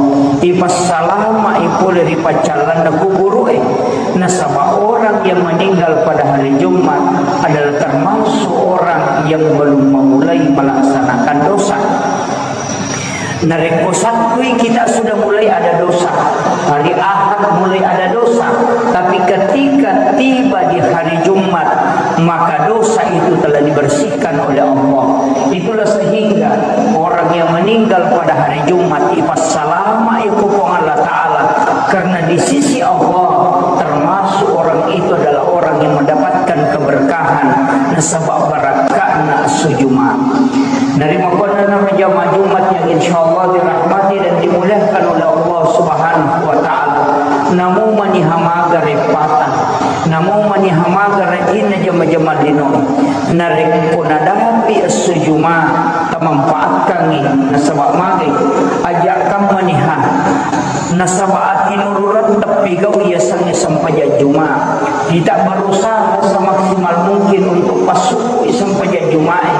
Ipassalamai pole ri paccallanna kuburu'e. Nasaba orang yang meninggal pada hari Jumat adalah termasuk orang yang belum memulai melaksanakan dosa. Narekko Sattui kita sudah mulai ada dosa, hari Ahad mulai ada dosa, tapi ketika tiba di hari Jumat, maka dosa itu telah dibersihkan oleh Allah. Itulah sehingga orang yang meninggal pada hari Jumat ipassalamai ku Puang Allah Ta'ala, karena di sisi Allah termasuk orang itu adalah orang yang mendapatkan keberkahan, nasaba barakka'na esso Jumat. Narimakkuannanaro jamaah Jumat yang insyaallah dirahmati dan dimuliakan oleh Allah Subhanahu wa Ta'ala. Namo maniha maga reppata, namo maniha maga rajinna jama-jama lino. Narekko nadapi esso Jumat, manfaatkangngi, nasaba magai, aja kammaniha. Nasaba atinurureng teppigau yasengnge sempajang Juma. Kita berusaha semaksimal mungkin untuk passukkui sempajang Jumae.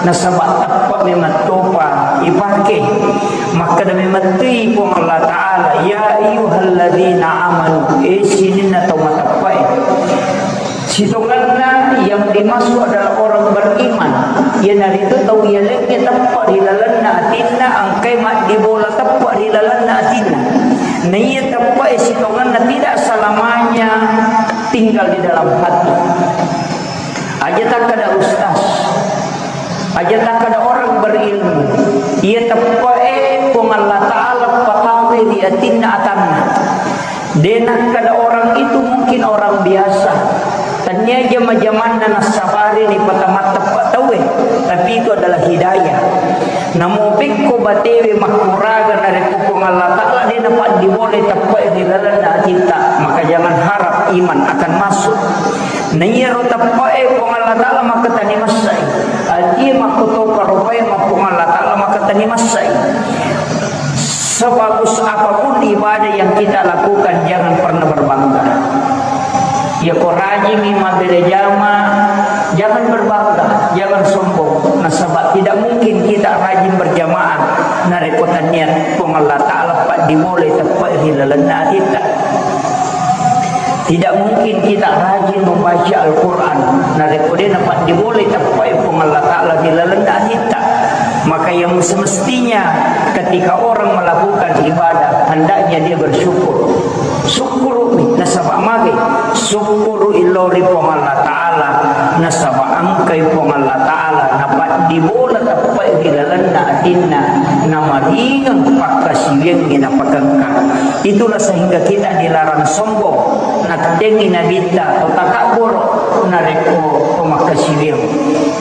Nasaba teppe memang topa ipake. Makkeda memettui Puang Allah Ta'ala, "Ya ayyuhalladzina amanu," eh, sininna tau mateppe'e. Sitongenna yang dimaksud adalah orang beriman. Iyanaritu tau yalengnge teppe ri lalenna atinna, engkai maddibola teppe ri lalenna atinna. Naiya teppe sitongenna tidak selamanya tinggal di dalam hati. Aja takkada ustaz, aja takkada orang berilmu. Iya teppe'e Puang Allah Ta'ala patawe ri atinna atanna. De nakkada orang itu mungkin orang biasa. Tania jama-jamanna nassabari ni patamatta tauwe, tapi itu adalah hidayah. Namo pekko batewe makkuraga narekko Puang Allah Ta'ala de napaddibolai teppe'e ri lalenna atitta, maka jangan harap iman akan masuk. Naiyaro teppe'e Puang Allah Ta'ala makkatani massai. Atie makkotopa ropae ma Puang Allah Ta'ala makkatani massai. Sebagus apapun ibadah yang kita lakukan, jangan pernah berbangga. Ya, ko rajingi mabbere jama, jangan berbangga, jangan sombong. Nasaba tidak mungkin kita rajin berjamaah narekko tania Puang Allah Ta'ala paddibolai teppe'e ri lalenna atitta. Tidak mungkin kita rajin membaca Al-Quran narekko de napaddibolai teppe'e Puang Allah Ta'ala ri lalenna atitta. Maka yang semestinya ketika orang melakukan ibadah, hendaknya dia bersyukur. Sukkuru'mi nasaba magai, sukkuru illau ri Puang Allah Ta'ala nasaba engkai Puang Allah Ta'ala napaddibola teppe'e ri lalenna atinna, namaringeng pakkasiwiangnge napakengka. Itulah sehingga kita dilarang sombong. Nattengngi Nabitta to takabboro narekko to makkasiwiang.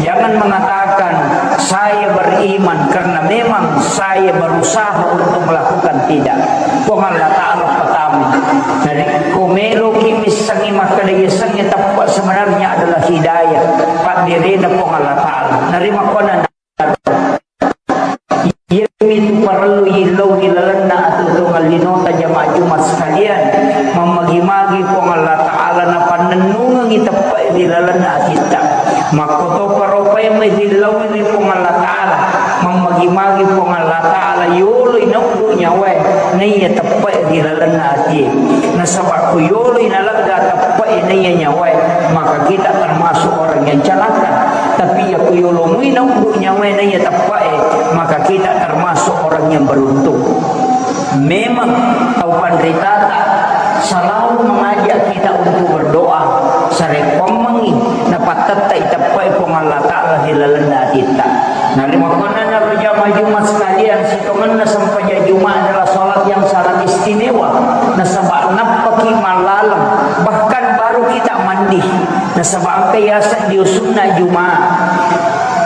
Jangan mengatakan, "Saya beriman karena memang saya berusaha untuk melakukan." Tidak. Puang Allah Ta'ala pertama. Narekko meloki missengngi makkeda yasengnge teppe, sebenarnya adalah hidayah. Padderena Puang Allah Ta'ala. Narimakkuannang Iyamitu parellu illau ri lalenna atuo-tuongeng linota jamaah Jumat sekalian, mammagi-magi Puang Allah Ta'ala napannennungengngi teppe'e ri lalenna atitta. Makkotopa ropae mai rillaui ri Puang Allah Ta'ala, mammagi-magi Puang Allah Ta'ala yoloi nauddu nyawae naiya teppe'e ri lalenna atie. Nasaba ko yoloi nalegga teppe'e naiya nyawae, maka kita termasuk orang yang celaka. Tapi iya ko yolomui nauddu nyawae naiya teppe'e, maka kita termasuk orang yang beruntung. Memang tau panritata selalu mengajak kita untuk berdoa, sarekkoammengngi napattettai teppe'e Puang Allah Ta'ala ri lalenna atitta. Narimakkuannanaro jamaah Jumat sekalian, sitongenna sempajang Jumat adalah salat yang sangat istimewa. Nasaba nappaki mallaleng, bahkan baru kita mandi. Nasaba engka yaseng dio sunna Jumat.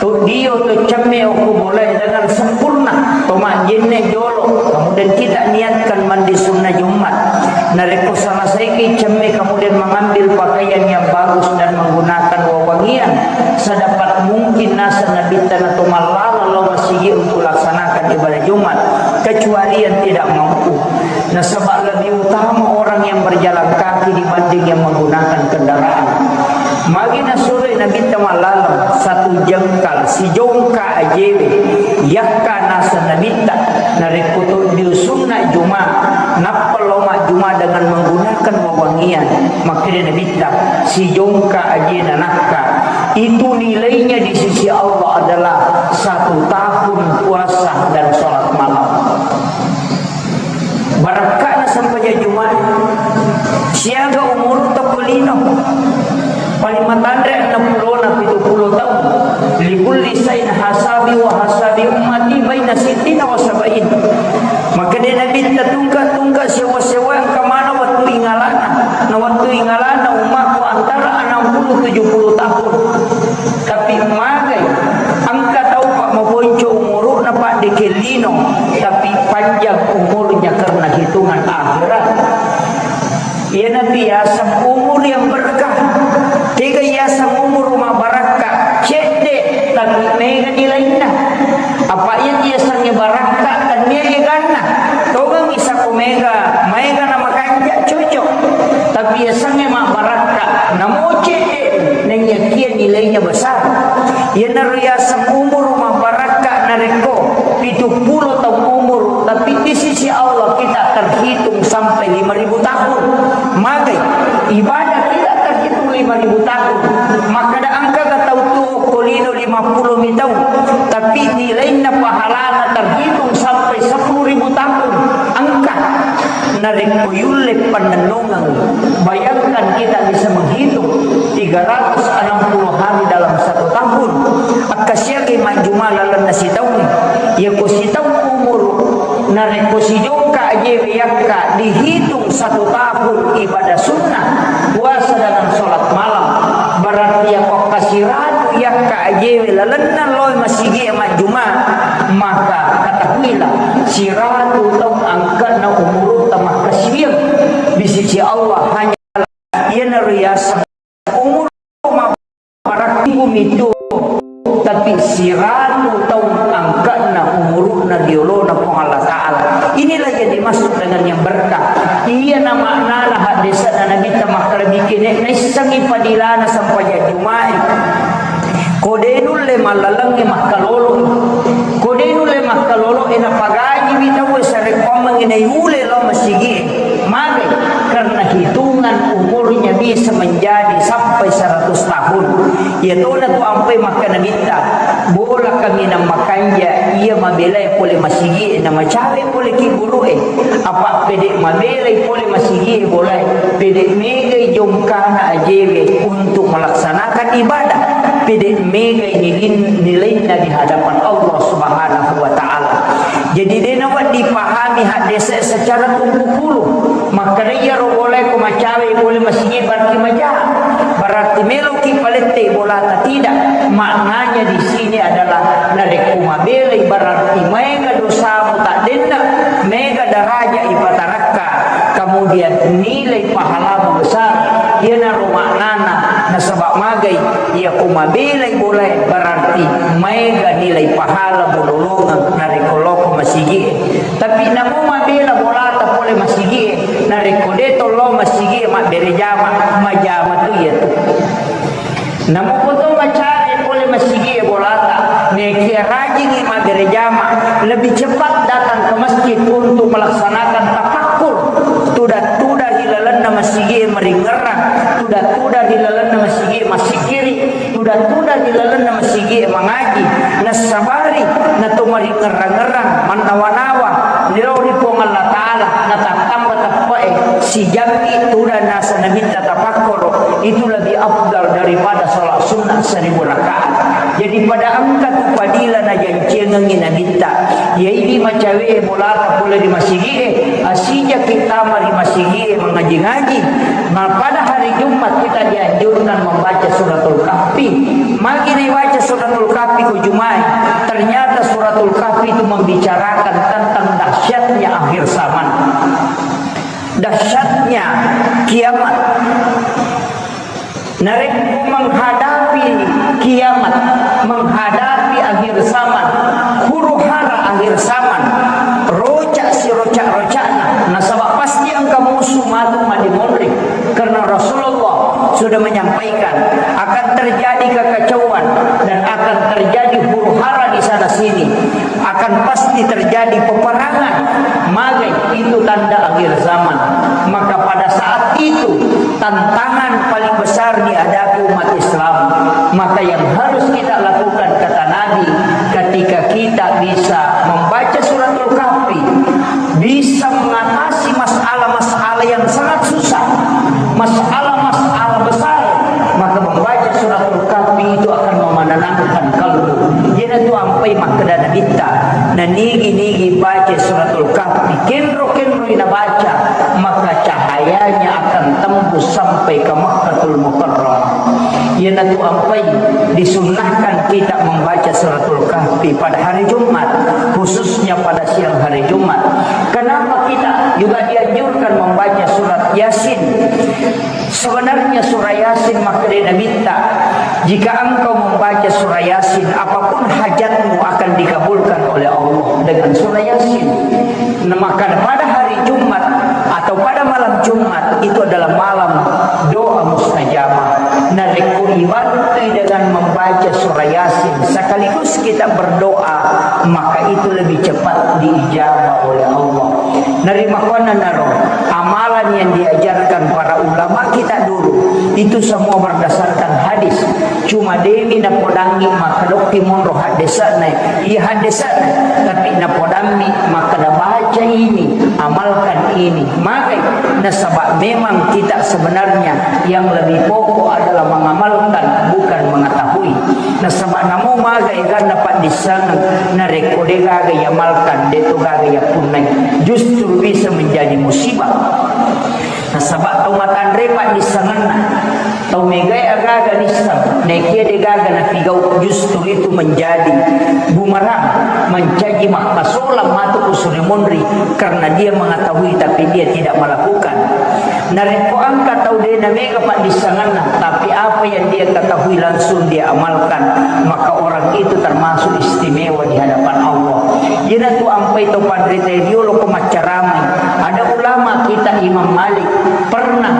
To dio to cemme okko bolae dengan sempurna, to majjenne jolo. Kemudian kita niatkan mandi sunna Jumat. Narekko selesaiki cemme, kemudian mengambil pakaian yang bagus dan menggunakan wewangian sedapat mungkin, naseng Nabitta nato mallaleng lao masigi untuk laksanakan ibadah Jumat, kecuali yang tidak mampu. Nasaba lebih utama orang yang berjalan kaki dibanding yang menggunakan kendaraan. Magi nasuroi Nabitta mallaleng, satu jengkal, sijongka ajewe, yakka naseng Nabitta, narekko to dio sunna Juma, nappa lao majjuma dengan menggunakan wewangian, makkeda Nabitta, sijongka ajena nakka, itu nilainya di sisi Allah adalah satu tahun puasa dan sholat malam. Barakka'na sempajang Jumat. Siaga umurutta ko lino. Paling matanre enneng pulona pitu pulo taung. Likulli sain hasabi wa hasabi ummati baina sittina wa sabain. Makkeda Nabitta, tungka-tungka sewa-sewa engka maneng wettu ingalana. Na wettu ingalana ummakku antara enam puluh tujuh puluh tahun. Tapi magai, engka tau pa maponco umuru'na paddeke lino, tapi panjang umurnya karena hitungan akhirat. Iyanatu yaseng umur yang berkah. Tega yaseng umur mabarakka, cedde, tapi mega nilainna. Barakka tennia eganna. Tongengi sako mega, maega na makanja cocok. Tapi yasengnge mabbarakka, namo cedde, naiyakia nilainya besar. Iyanaro yaseng umuru mabbarakka narekko pitu pulo taung umuru, tapi di sisi Allah kita terhitung sampai lima ribu tahun. Magai ibadah kita terhitung lima ribu tahun. Makkeda engka tau tuo ko lino lima pulo mi taung, tapi nilainna pahalana terhitung sampai sepuluh ribu tahun. Engka. Narekko yulle pannennungeng, bayangkan kita bisa menghitung tiga ratus enam puluh hari dalam satu tahun. Akkasiagai majjuma lalenna sitaung. Yako sitaung umur, narekko sijongka ajewe yakka dihitung satu tahun ibadah sunnah, puasa dengan sholat malam, berarti yako kasiratu yakka ajewe lalenna loe masigi majjuma, maka katahuilah, siratu taung angkana umurutta makkasiwiang di sisi Allah hanya iyanaro yaseng umur mabbarakka mitu, tapi siratu taung angkana umuruna riolona Puang Allah Ta'ala. Inilah yang dimaksud dengan yang berkah. Iyana maknana haddese'na Nabitta makkeda bikine naissengngi padilana sempajang Juma'i. Ko de nulle mallalengngi makkalolo. Ko de nulle makkalolo, e napagajiwi tauwe sarekkoammengngi naiule lao masigie. Mage, karena hitungan umurnya bisa menjadi sampai seratus tahun. Iyatona tu ampai makkeda Nabitta, bola kaminang makanja, iya mabelai pole masigie, na macawe pole kiburu'e. Apa pede mabelai pole masigie bolae, pede megai jongkana ajewe untuk melaksanakan ibadah, pede megai nilin-, nilainna di hadapan Allah Subhanahu wa Ta'ala. Jadi, de nawedding dipahami haddese secara tumpukulu. Makkedai iyaro bolae ko macawe pole masigie berarti maja. Berarti meloki palette bolata, tidak. Maknanya di sini adalah narekko mabelai berarti maega dosamu taddenna, mega daraja ipatarakka, kemudian nilai pahalamu besar. Iyanaro maknana, nasaba magai, iya ko mabelai bolae berarti maega nilai pahala mulolongeng narekko loko masigie. Tapi namo mabela bolata pole masigie, narekko de to lao masigie mabbere jama, majama tu iyatu. Namo koto macawe pole masigie bolata, nekia rajingi mabbere jama, lebih cepat datang ke masjid untuk melaksanakan tafakkur. Tuda-tuda ri lalenna masigie maringerrang, tuda-tuda ri lalenna masigie masikiri, tuda-tuda ri lalenna masigie mangaji, nassabari nato maringerrang-ngerrang, mannawa-nawa lao ri Puang Allah Ta'ala, natattamba teppe'e, sijammi tuda nasa Nabitta tapakkoro, itu lebih afdal daripada sholat sunnah seribu rakaat. Jadi pada engka tu padila najanciangengi Nabitta, iyaidi macawe bolata pole ri masigie, asijaki tama ri masigie mangaji-ngaji. Nah, pada hari Jumat kita dianjurkan membaca suratul Kahfi. Magi dibaca suratul Kahfi ku Jumai? Ternyata suratul Kahfi itu membicarakan tentang dahsyatnya akhir zaman. Dahsyatnya kiamat. Narekko menghadapi kiamat, menghadapi akhir zaman, huru-hara akhir zaman, roca siroca-rocana, nasaba pasti engka musuh matu madimonri. Karena Rasulullah sudah menyampaikan akan terjadi kekacauan dan akan terjadi huru-hara di sana sini. Akan pasti terjadi peperangan. Mage itu tanda akhir zaman. Maka pada saat itu, tantangan paling besar dihadapi umat Islam. Maka yang harus kita lakukan, kata Nabi, ketika kita bisa membaca suratul Kahfi, bisa mengatasi masalah-masalah yang sangat susah, masalah-masalah besar, maka membaca suratul Kahfi itu akan menenangkan kalbu. Iyanatu ampai makkeda Nabitta, nanigi-nigi baca suratul Kahfi, kenro-kenroi nabaca, maka cahayanya akan tembus sampai ke Makkatul Mukarramah. Iyanatu ampai disunnahkan kita membaca suratul Kahfi pada hari Jumat, khususnya pada siang hari Jumat. Kenapa kita juga dianjurkan membaca surat Yasin? Sebenarnya surah Yasin makkeda Nabitta, Jika engkau membaca surah Yasin, apapun hajatmu akan dikabulkan oleh Allah dengan surah Yasin. Nah, maka pada hari Jumat atau pada malam Jumat itu adalah malam doa mustajabah. Narekko ibantui dengan membaca surah Yasin sekaligus kita berdoa, maka itu lebih cepat diijabah oleh Allah. Narimakkuannanaro amalan yang diajarkan para ulama kita dulu, itu semua berdasarkan hadis. Cuma demi napodangngi makkedokki monro haddese'na, iya haddese'na, tapi napodammi makkeda, "Baca ini, amalkan ini." Magai, nasaba memang kita sebenarnya yang lebih pokok adalah mengamalkan, bukan mengetahui. Nasaba namo maga eganna paddissengeng, narekko de gaga iamalkan, de to gaga yappunnai, justru bisa menjadi musibah. Nasaba tau matanre paddissengenna, tau megae agaga nisseng, naekia de gaga napigau, justru itu menjadi bumerang, mancaji makkasolang matu ku suri monri, karena dia mengetahui tapi dia tidak melakukan. Narekko engka tau de namega paddissengenna, tapi apa yang dia ketahui langsung dia amalkan, maka orang itu termasuk istimewa di hadapan Allah. Iyanatu ampai tau panrita riolo ko maccaramai. Ada ulama kita Imam Malik pernah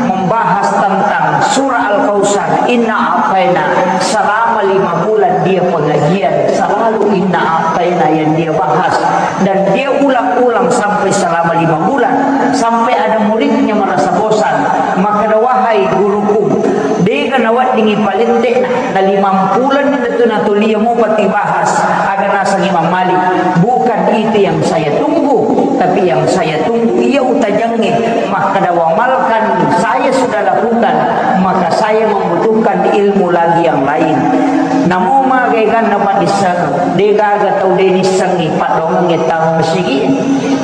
membahas tentang surah Al-Kautsar, Inna A'taina, selama lima bulan dia pengajian, selalu Inna A'taina yang dia bahas. Dan dia ulang-ulang sampai selama lima bulan, sampai ada muridnya merasa bosan. Makkeda, "Wahai guruku, dega naweddingi palette'na, na limampuleng tu natulia mupa tibahas." Aga naseng Imam Malik, "Bukan itu yang saya tunggu, tapi yang saya tunggu iya utajengnge." Makkeda, "Wamalkan saya sudah lakukan, maka saya membutuhkan ilmu lagi yang lain." Namo maga eganna paddissengeng, de gaga tau de nissengngi paddoangengnge tau masigi,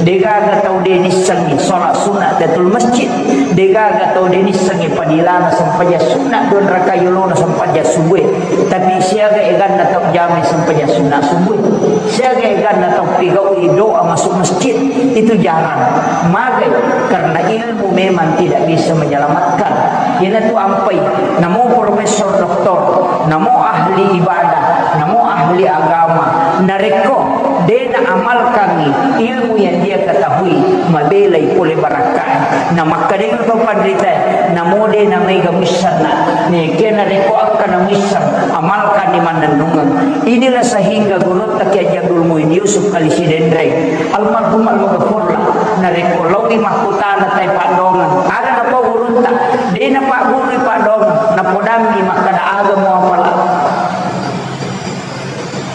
de gaga tau de nissengngi sholat sunat tahiyatul masjid, de gaga tau de nissengngi padilana sempajang sunat dua rakaat yolona sempajang subuh. Tapi siaga eganna tau jamai sempajang sunat subuh, siaga eganna tau pigaui doa masuk masjid, itu jarang. Magai, karena ilmu memang tidak bisa menyelamatkan. Iyanatu ampai, namo profesor, doktor, namo ahli ibadah, namo ahli agama, narekko de naamalkangngi ilmu yang dia ketahui, mabelai pole barakkae. Na makkedai to panritae, namo de namaega missenna, nekia narekko engka namisseng, amalkanni mannennungeng. Inilah sehingga gurutta Kiai Haji Abdul Muin Yusuf Kali Sidenreng, almarhum almaghfurlah, narekko laowi makkutana tai paddoangeng, aga napau gurutta, de napaggurui paddoangeng, napodammi makkeda, "Aga muapala?"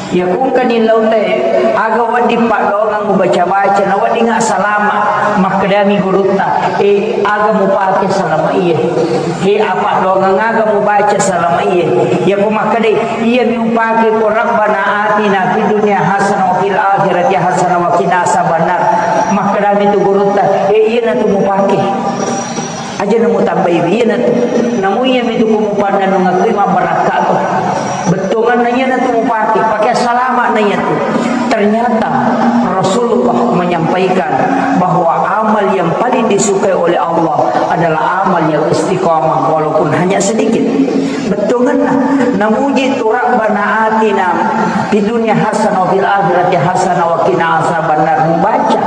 Iya kungkani lautae, aga wedding paddoangeng ubaca-baca, na weddinga salama, makkedami gurutta, "Eh, aga mupake salama iye? He, apa doangeng aga mubaca salama iye?" Iyako makkedai, "Iyami upake ko Rabbana atina fid dunya hasanah wa fil akhirati hasanah wa qina azabannar." Makkedami tu gurutta, "Eh, iyanatu mupake. Aja namutambai, iyanatu. Namu iyami tu ko mupannanungeng kui mabbarakka to. Bettuanganna iyanatu mupake, pake salama na iyatu." Ternyata Rasulullah menyampaikan bahwa amal yang paling disukai oleh Allah adalah amal yang istiqamah walaupun hanya sedikit. Bettuanganna, namuji tu Rabbana atina fid dunya hasanah wa fil akhirati hasanah wa qina azabannar, mubaca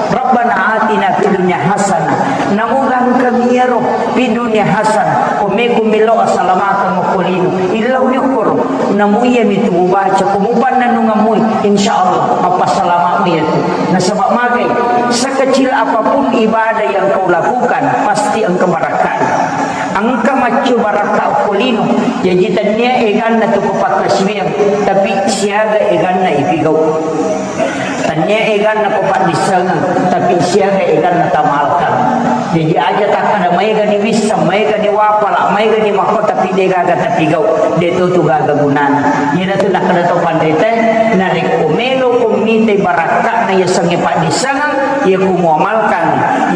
Rabbana atina fid dunya hasanah, namu gangkami iyaro fid dunya hasanah, ko meko melo asalamakeng okko lino, illauni okkoro, namu iyami tu mubaca ko mupannanungeng mui, insyaallah mappasalama mu iyatu. Nasaba magai, sekecil apapun ibadah yang kau lakukan, pasti engka barakka'na. Engka maccu barakka okko lino, jaji tennia eganna tu ko pakkasiwiang, tapi siaga eganna ipigau. Tennia eganna ko paddissengeng, tapi siaga eganna tamalkan. Jaji aja takkada maega ni wisseng, maega ni wapala, maega ni makko, tapi degaga tapigau, de to tu gaga gunana. Iyanatu nakkada to panritae, narekko melo ko mitai barakka'na yasengnge paddissengeng, iya ku muamalkan,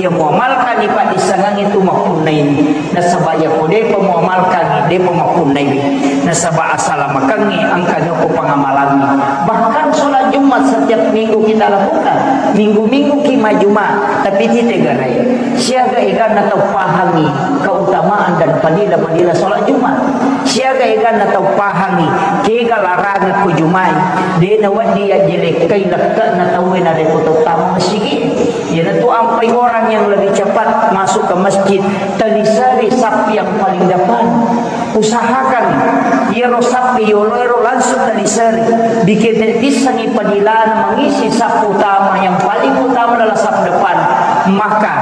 iya muamalkan ni paddissengeng itu mappunnaini. Nasaba iyako depa muamalkangngi, depa mappunnaiwi. Nasaba asalamakengngi engkani okko pangamalangngi. Bahkan sholat Jumat setiap minggu kita lakukan. Minggu-minggu ki majuma, tapi tite garai. Siaga eganna tau pahangi keutamaan dan fadilah-fadilah sholat Jumat. Siaga eganna tau pahangi, kega larangekko jumai, de nawedding yajjelekkai lekke'na tauwe narekko tau tama masigi. Iyanatu ampai orang yang lebih cepat masuk ke masjid, teliseri saf yang paling depan. Usahakan iyaro saf yoloero langsung teliseri. Bikin bissangi padilana mengisi saf utama, yang paling utama adalah saf depan. Maka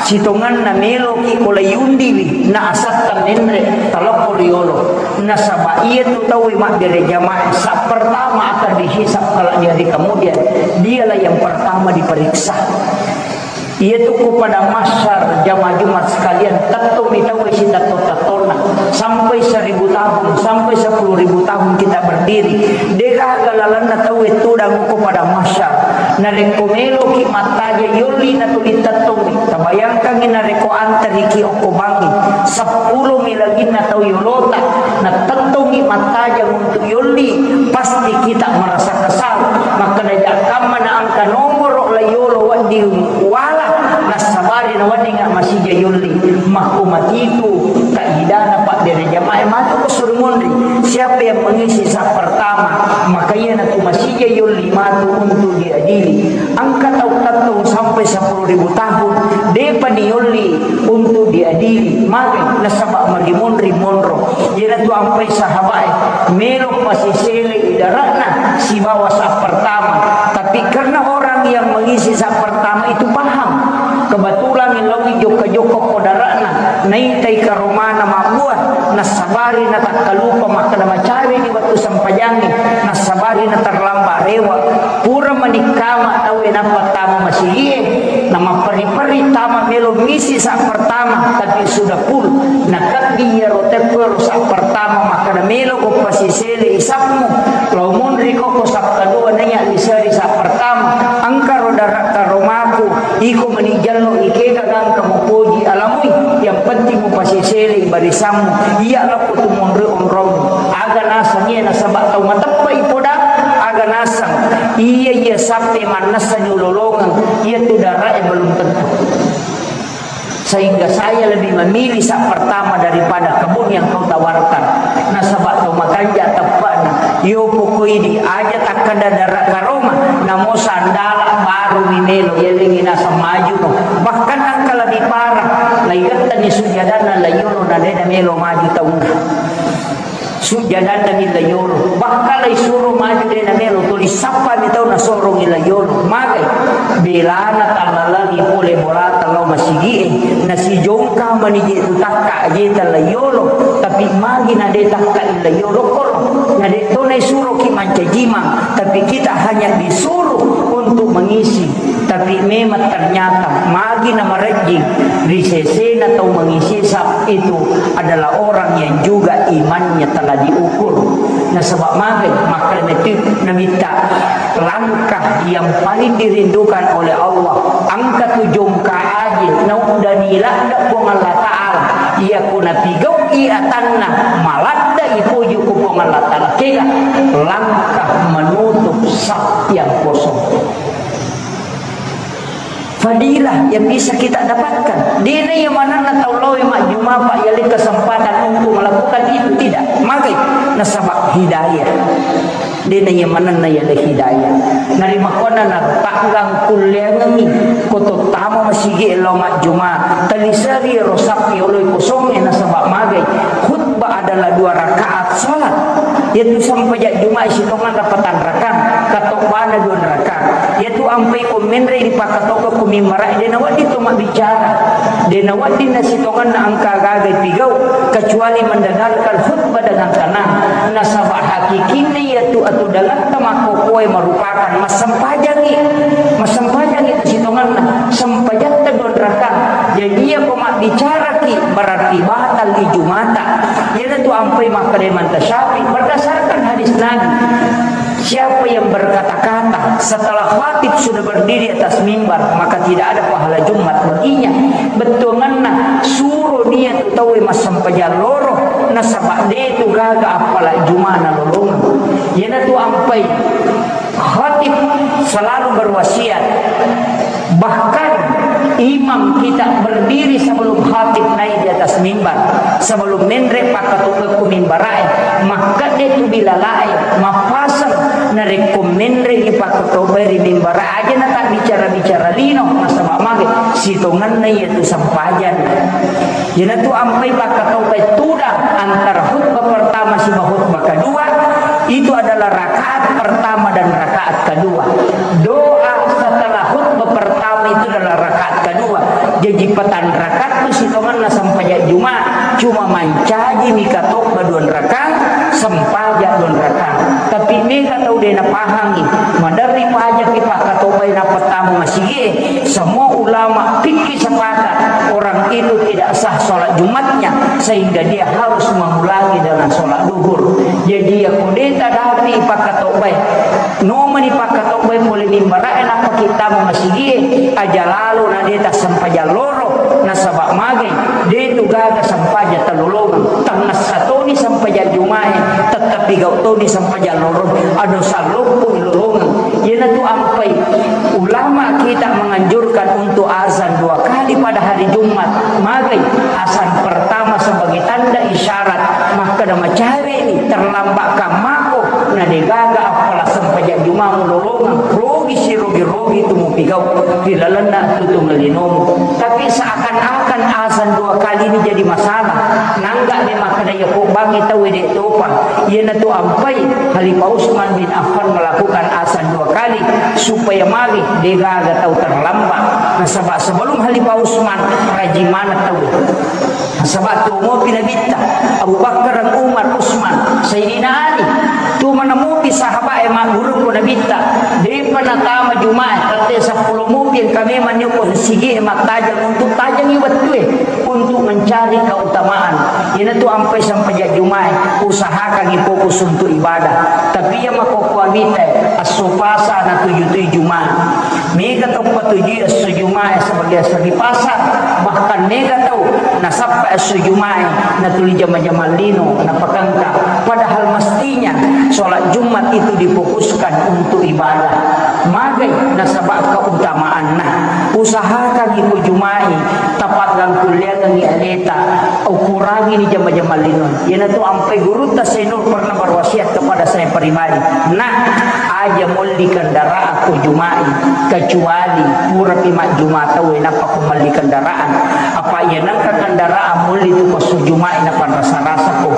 sitongenna meloki ko layundiwi, na asatta menre talokko riyolo. Nasaba iyatu tauwe mabbere jamaah saf pertama akan dihisab kelak di hari kemudian. Dialah yang pertama diperiksa. Iyatu ko pada mahsyar, jamaah Jumat sekalian, tettumi tauwe sitetto-tettonna. Sampai seribu tahun, sampai sepuluh ribu tahun kita berdiri. Degaga lalenna tauwe tudang ko pada mahsyar. Narekko meloki mattaja yolli natuli tettongngi. Tabayangkangngi narekko antariki okko bangngi. Seppulomi laginna tau yolota. Natettongngi mattaja untuk yolli. Pasti kita merasa kesal. Makkeda jakkamma na engka nomoro la yolo wedding wala, nassabari naweddinga masija yolli. Makko matitu kaidana pabbere jamaah matu ko suruh monri. Siapa yang mengisi saf pertama, maka iyanatu masija yolli matu untuk diadili. Engka tau tettong sampai sepuluh ribu tahun, depa ni yolli untuk diadili. Maka nasaba magi monri monro. Iyanatu ampai sahabae, melo pasisele idarana sibawa saf pertama. Tapi karena orang yang mengisi saf pertama itu paham, kebetulan lawi jokka-jokka ko darana, naitai karomana mabbua, nassabari natakkalupa makkeda macawe di wettu sempajangnge, nassabari naterlambat rewe. Pura manikkama tauwe nappa tama masigie, namapperi-peri tama melo misi saf pertama, tapi sudah full. Nakebbi iyaro tekkoro saf pertama, makkeda melo ko pasisele isafmu, lao monri ko ko saf kedua naiya liseri saf pertama. Engkaro dara karomaku, iko mani jallo ikega gangka mupoji alamui, yang penting mupasisele barisammu. Iya lako tu monri onrong. Aga naseng iya nasaba tau mateppa ipoda, aga naseng iya, iya sappe mannessa nyulolongeng, iya tu darae belum tentu. Sehingga saya lebih memilih saf pertama daripada kebun yang kau tawarkan. Nasaba tau makanja teppana, yo pokoi di aja takkeda dara karoma, namo sandala baru mi melo, yalengi naseng maju no. Bahkan engka lebih parah, laigettani sujadanna layolo na dena melo maju taunna. Sujjadanna mi layolo. Bahkan laisuro maju de namelo, tuli sappa mi tau nasorongi layolo. Magai? Belana tallalangi pole bolata lao masigie. Nasijongka mani je tu takka ajeta layolo. Tapi magi na de takka i layolo koro. Na de to naisuroki mancajimang. Tapi kita hanya disuruh untuk mengisi. Tapi memang ternyata magi na marejjing ri sesena tau mengisi saf itu adalah orang yang juga imannya telah diukur. Nasaba magai? Makkeda metu namitta langkah yang paling dirindukan oleh Allah. Engka tu jongka aje nauddani ladde Puang Allah Ta'ala. Iya ku napigau'i atanna maladde ipoji ku Puang Allah Ta'ala. Kega? Langkah menutup saf yang kosong. Fadilah yang bisa kita dapatkan. Dena iya manenna tau lao majjuma, Pak, yale kesempatan untuk melakukan itu, tidak. Magai? Nasaba hidayah. Dena iya manenna yale hidayah. Narimakkuanna na tanggang kulleangengi ko tottama masigi lao majjuma. Taliseri ro saf yoloi kosongnge nasaba magai? Khutbah adalah dua rakaat salat. Yaitu sempajang Juma'i sitongan rapatan rakang, katobbana dua rakaat. Yaitu ampai ko menre ripakkatobba ko mimbara, de nawedding to mabbicara. De nawedding nasitonganna engka gaga pigau, kecuali mendengarkan khutbah dengan tenang. Nasaba hakikinna yaitu atudangatta makkokkoe merupakan massempajangi. Massempajangi sitonganna, sempajatta dua rakaat. Jadi iya ko mabbicaraki berarti batal ijumata. Iyanatu ampai makkeda Imam Syafi'i berdasarkan hadis Nabi. Siapa yang berkata-kata setelah khatib sudah berdiri atas mimbar, maka tidak ada pahala Jumat baginya. Bettuanganna suro dia tu tauwe massempajang loro, nasaba de tu gaga appala Jumana lolongeng. Iyanatu ampai khatib selalu berwasiat. Bahkan imam kita berdiri sebelum khatib naik di atas mimbar. Sebelum menre' pakkatobbae ko mimbara'e, makkedde tu bilalae, mappaseng, narekko menre'ni pakkatobbae ri mimbara'e, aja' natabbicara-bicara lino, nasaba' mage sitongenna iyatu sempajang. Iyanatu ampai pakkatobbae tudang antara khutbah pertama siba khutbah kedua, itu adalah rakaat pertama dan rakaat kedua. Doa setelah khutbah pertama itu adalah rakaat kedua. Jaji, petang rakaat tu sitongenna sempajang Jumat, cuma mancaji mi katobba duang rakaat, sempajang duang rakaat. Tapi mega tau de' napahangi, maderri pajaki pakkatobbae nappa tama masigie. Semua ulama fikih sepakat orang itu tidak sah sholat Jumatnya, sehingga dia harus mengulangi dengan sholat duhur. Jadi, ya, ko de' tadapi pakkatobbae, nomani pakkatobbae pole mimbara'e nappa kittama masigie, aja' lalo na de' tassempajang loro, nasaba' magai, de' tu gaga sempajang talolongeng, tangngessa toni sempajang Jumae, tettepi gau' toni sempajang loro, ado salloppo lolongeng. Iyanatu ampai ulama kita menganjurkan untuk azan dua kali pada hari Jumat. Magai? Azan pertama sebagai tanda isyarat makkeda macawe'ni, terlambat kammako, na de' gaga appala sempajang Juma mulolongeng, rogi sirogi-rogi tu mupigau ri lalenna tutungeng linomu. Tapi seakan-akan azan dua kali ini jadi masalah. Nangga de' makkeda iya ko bangngi tau de' topa. Iyanatu ampai Khalifah Utsman bin Affan melakukan azan dua kali supaya magi de' gaga tau terlambat. Nasaba' sebelum Khalifah Utsman, rajing maneng tau. Nasaba' tuo mopi Nabitta, Abu Bakar, Umar, Utsman, Sayyidina Ali. Tuo maneng mopi sahaba'e magguru ko Nabitta. De'pa natama Jumae, tette seppulo mopi engka memang nio ko sigie mattajeng untuk tajengi wettue untuk mencari keutamaan. Iyanatu ampai sempajang Jumae, usahakangi fokus untuk ibadah. Tapi iya makkokkoe mita, esso Pasa natuju-tuju Jumae. Mega tau patujui esso Jumae sebagai esso ri Pasa, bahkan mega tau nasappa esso Jumae natuli jama-jama lino napakengka. Padahal mestinya sholat Jumat itu difokuskan untuk ibadah. Magai? Nasaba' keutamaanna. Usahakangi ko Jumae, tapaggangkulleangengngi aleta, ukurangini jama-jama lino. Iyanatu ampai gurutta Said Nur pernah berwasiat kepada saya pribadi, "Nak, aja' molli kendaraan ko Jumae, kecuali purapi majjuma tau, nappa ko melli kendaraan. Apa iya nengka kendaraan molli tu ko esso Jumae napanrasa-rasa ko,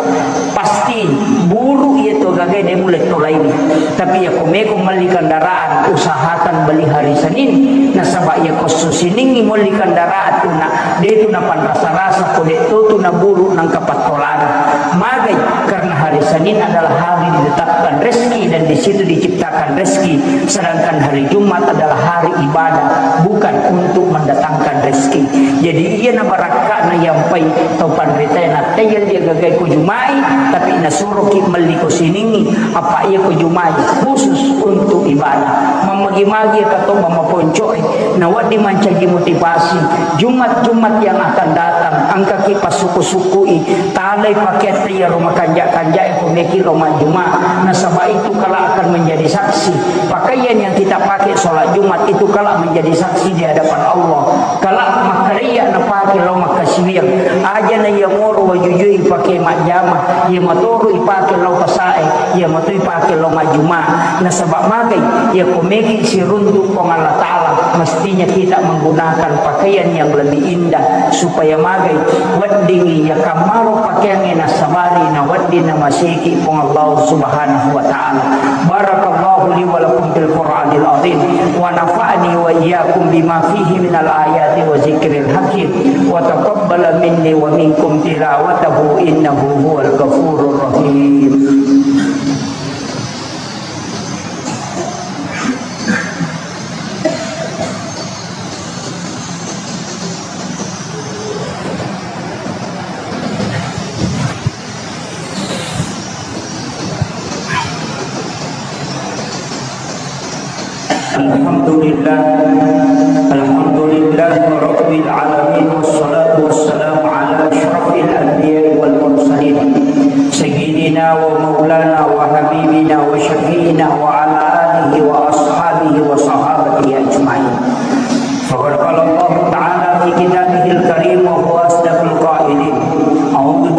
pasti buru iya tu gaga de' mulle tolaini. Tapi iya ko meko melli kendaraan, usahakan beli hari Senin. Nasaba' iya ko esso Seningngi molli kendaraan tu, na de' tu napanrasa-rasa ko, de' to tu naburu nengka pattolana." Magai? Karena hari Senin adalah hari ditetapkan rezeki dan di situ diciptakan rezeki, sedangkan hari Jumat adalah hari ibadah, bukan untuk mendatangkan rezeki. Jadi, iya na barakka'na yampai tau panritae, nattaiya dia gagai ko Jumae, tapi nasuroki melli ko Seningngi, apa iya ko Jumae khusus untuk ibadah. Mammagi-magi ka to mamaponcoe, nawedding mancaji motivasi. Jumat-Jumat yang akan datang, engkaki passukku-sukkui, talai pakaiatta iyaro makanja'-kanja'e ko meki lao majjuma, nasaba' itu kelak akan menjadi saksi. Pakaian yang kita pakai sholat Jumat itu kelak menjadi saksi di hadapan Allah. Kelak makkareya napake lao makkasiwiang. Aja' na iya moro wajujui ipake majjama, iya matoro ipake lao pasae, iya mato ipake lao majjuma. Nasaba' magai? Iya ko meki siruntu' Puang Allah Ta'ala, mestinya kita menggunakan pakaian yang lebih indah supaya magai? Weddingngi iya kammaro pakeangnge nassabari nawedding namaseki Puang Allah Subhanahu wa Ta'ala. Barakallahu li wa lakum fil Qur'anil azim, wa nafa'ani wa iyyakum bima fihi minal ayati wa zikril hakim, wa taqabbala minni wa minkum tilawatahu innahu huwal ghafurur rahim. Alhamdulillah, alhamdulillah rabbil alamin, wassalatu wassalamu ala asyrafil anbiya'i wal mursalin, sayyidina wa maulana wa habibina wa syafi'ina wa ala alihi wa ashabihi wa sahabatihi ajma'in. Faqad qala Allahu ta'ala fi kitabihil karim wa huwa asdaqul qailin. A'udzu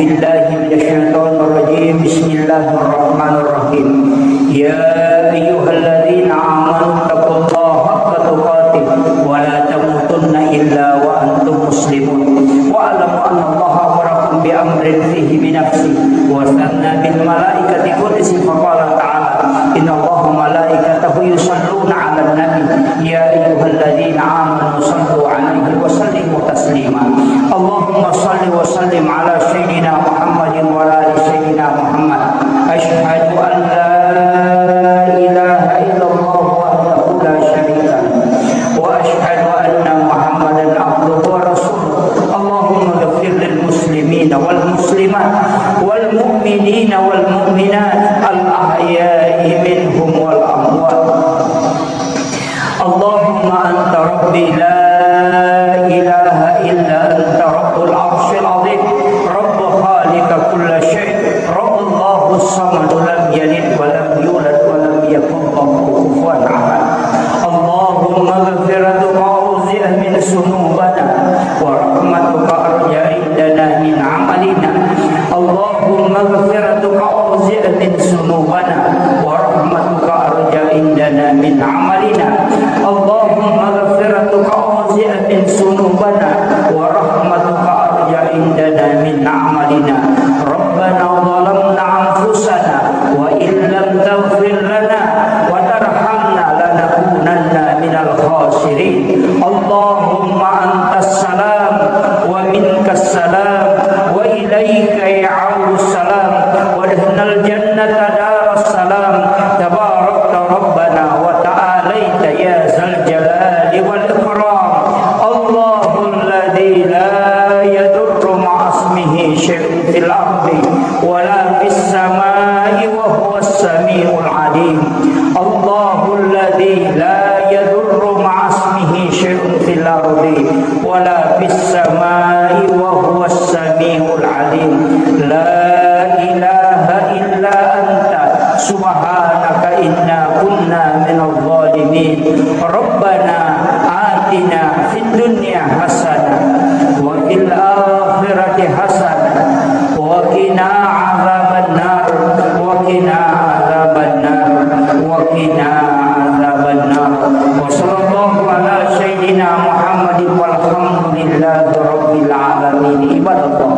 فيه بنفسه وثنى بالملائكة القدس فقال تعالى: إن الله وملائكته يصلون على النبي يا أيها الذين آمنوا صلوا عليه وسلموا تسليما. اللهم صل وسلم على سيدنا محمد وعلى آل سيدنا محمد. أشهد أن لا إله إلا الله وحده لا شريك له، وأشهد أن محمدا عبده ورسوله. اللهم اغفر للمسلمين والمسلمات والمؤمنين والمؤمنات الأحياء منهم والأموات. اللهم أنت ربي لا إله إلا أنت رب العرش العظيم، رب خالق كل شيء، رب الله الصمد لم يلد ولم يولد ولم يكن له كفوا أحد. اللهم مغفرتك أوسع من ذنوبنا، ورحمتك أرجى عندنا من عملنا. اللهم مغفرتك أوسع من ذنوبنا، ورحمتك أرجى عندنا من عملنا. اللهم مغفرتك أوسع من ذنوبنا، ورحمتك أرجى عندنا من عملنا. ربنا ظلمنا أنفسنا وإن لم تغفر لنا وترحمنا لنكونن من الخاسرين. اللهم أنت السلام ومنك السلام وإليك يعود السلام، وادخلنا الجنة دار السلام. تباركت ربنا وتعاليت يا ذا الجلال والإكرام. الله الذي لا يضر مع اسمه شيء في الأرض ولا في السماء وهو السميع العليم. الله الذي لا يضر مع اسمه شيء في الأرض ولا في السماء وهو السميع العليم. لا إله إلا أنت سبحانك إنا كنا من الظالمين. ربنا آتنا في الدنيا حسنة وفي الآخرة حسنة وقنا عذاب النار، وقنا عذاب النار، وقنا عذاب النار. وصلى الله على سيدنا محمد والحمد لله رب العالمين. عباد الله،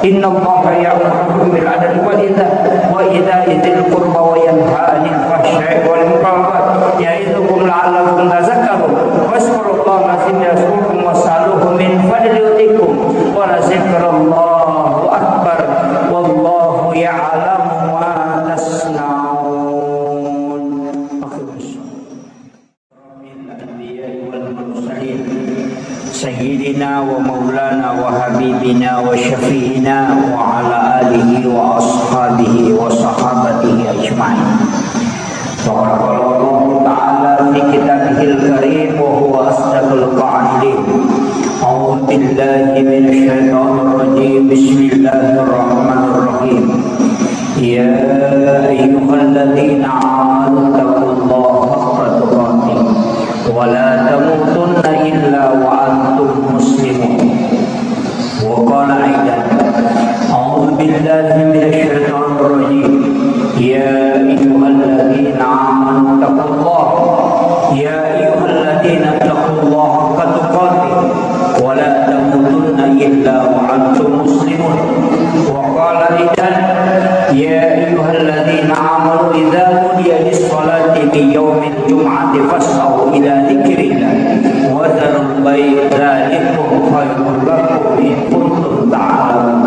إن الله يأمركم بالعدل والإحسان وإيتاء ذي القربى وينهى عن الفحشاء والمنكر والبغي يعظكم لعلكم تذكرون. فاذكروا الله العظيم يذكركم واسألوه من فضله يؤتكم ولذكر الله أكبر والله يعلم ما تصنعون. أشرف الأنبياء والمرسلين سيدنا ومولانا وحبيبنا وشفيعنا وعلى آله وأصحابه وصحابته أجمعين. فقد قال الله تعالى في كتابه الكريم وهو أصدق القائلين: أعوذ بالله من الشيطان الرجيم. بسم الله الرحمن الرحيم. يا أيها الذين آمنوا اتقوا الله حق تقاته ولا تموتن إلا وأنتم مسلمون. وقال أيضا: أعوذ بالله من الشيطان الرجيم. يا أيها الذين آمنوا اتقوا الله. يا أيها الذين اتقوا الله حق تقاته ولا تموتن إلا وأنتم مسلمون. وقال أيضا: يا أيها الذين آمنوا إذا نودي للصلاة من يوم الجمعة فاسعوا إلى ذكر الله وذروا البيع ذلكم خير لكم إن كنتم تعلمون.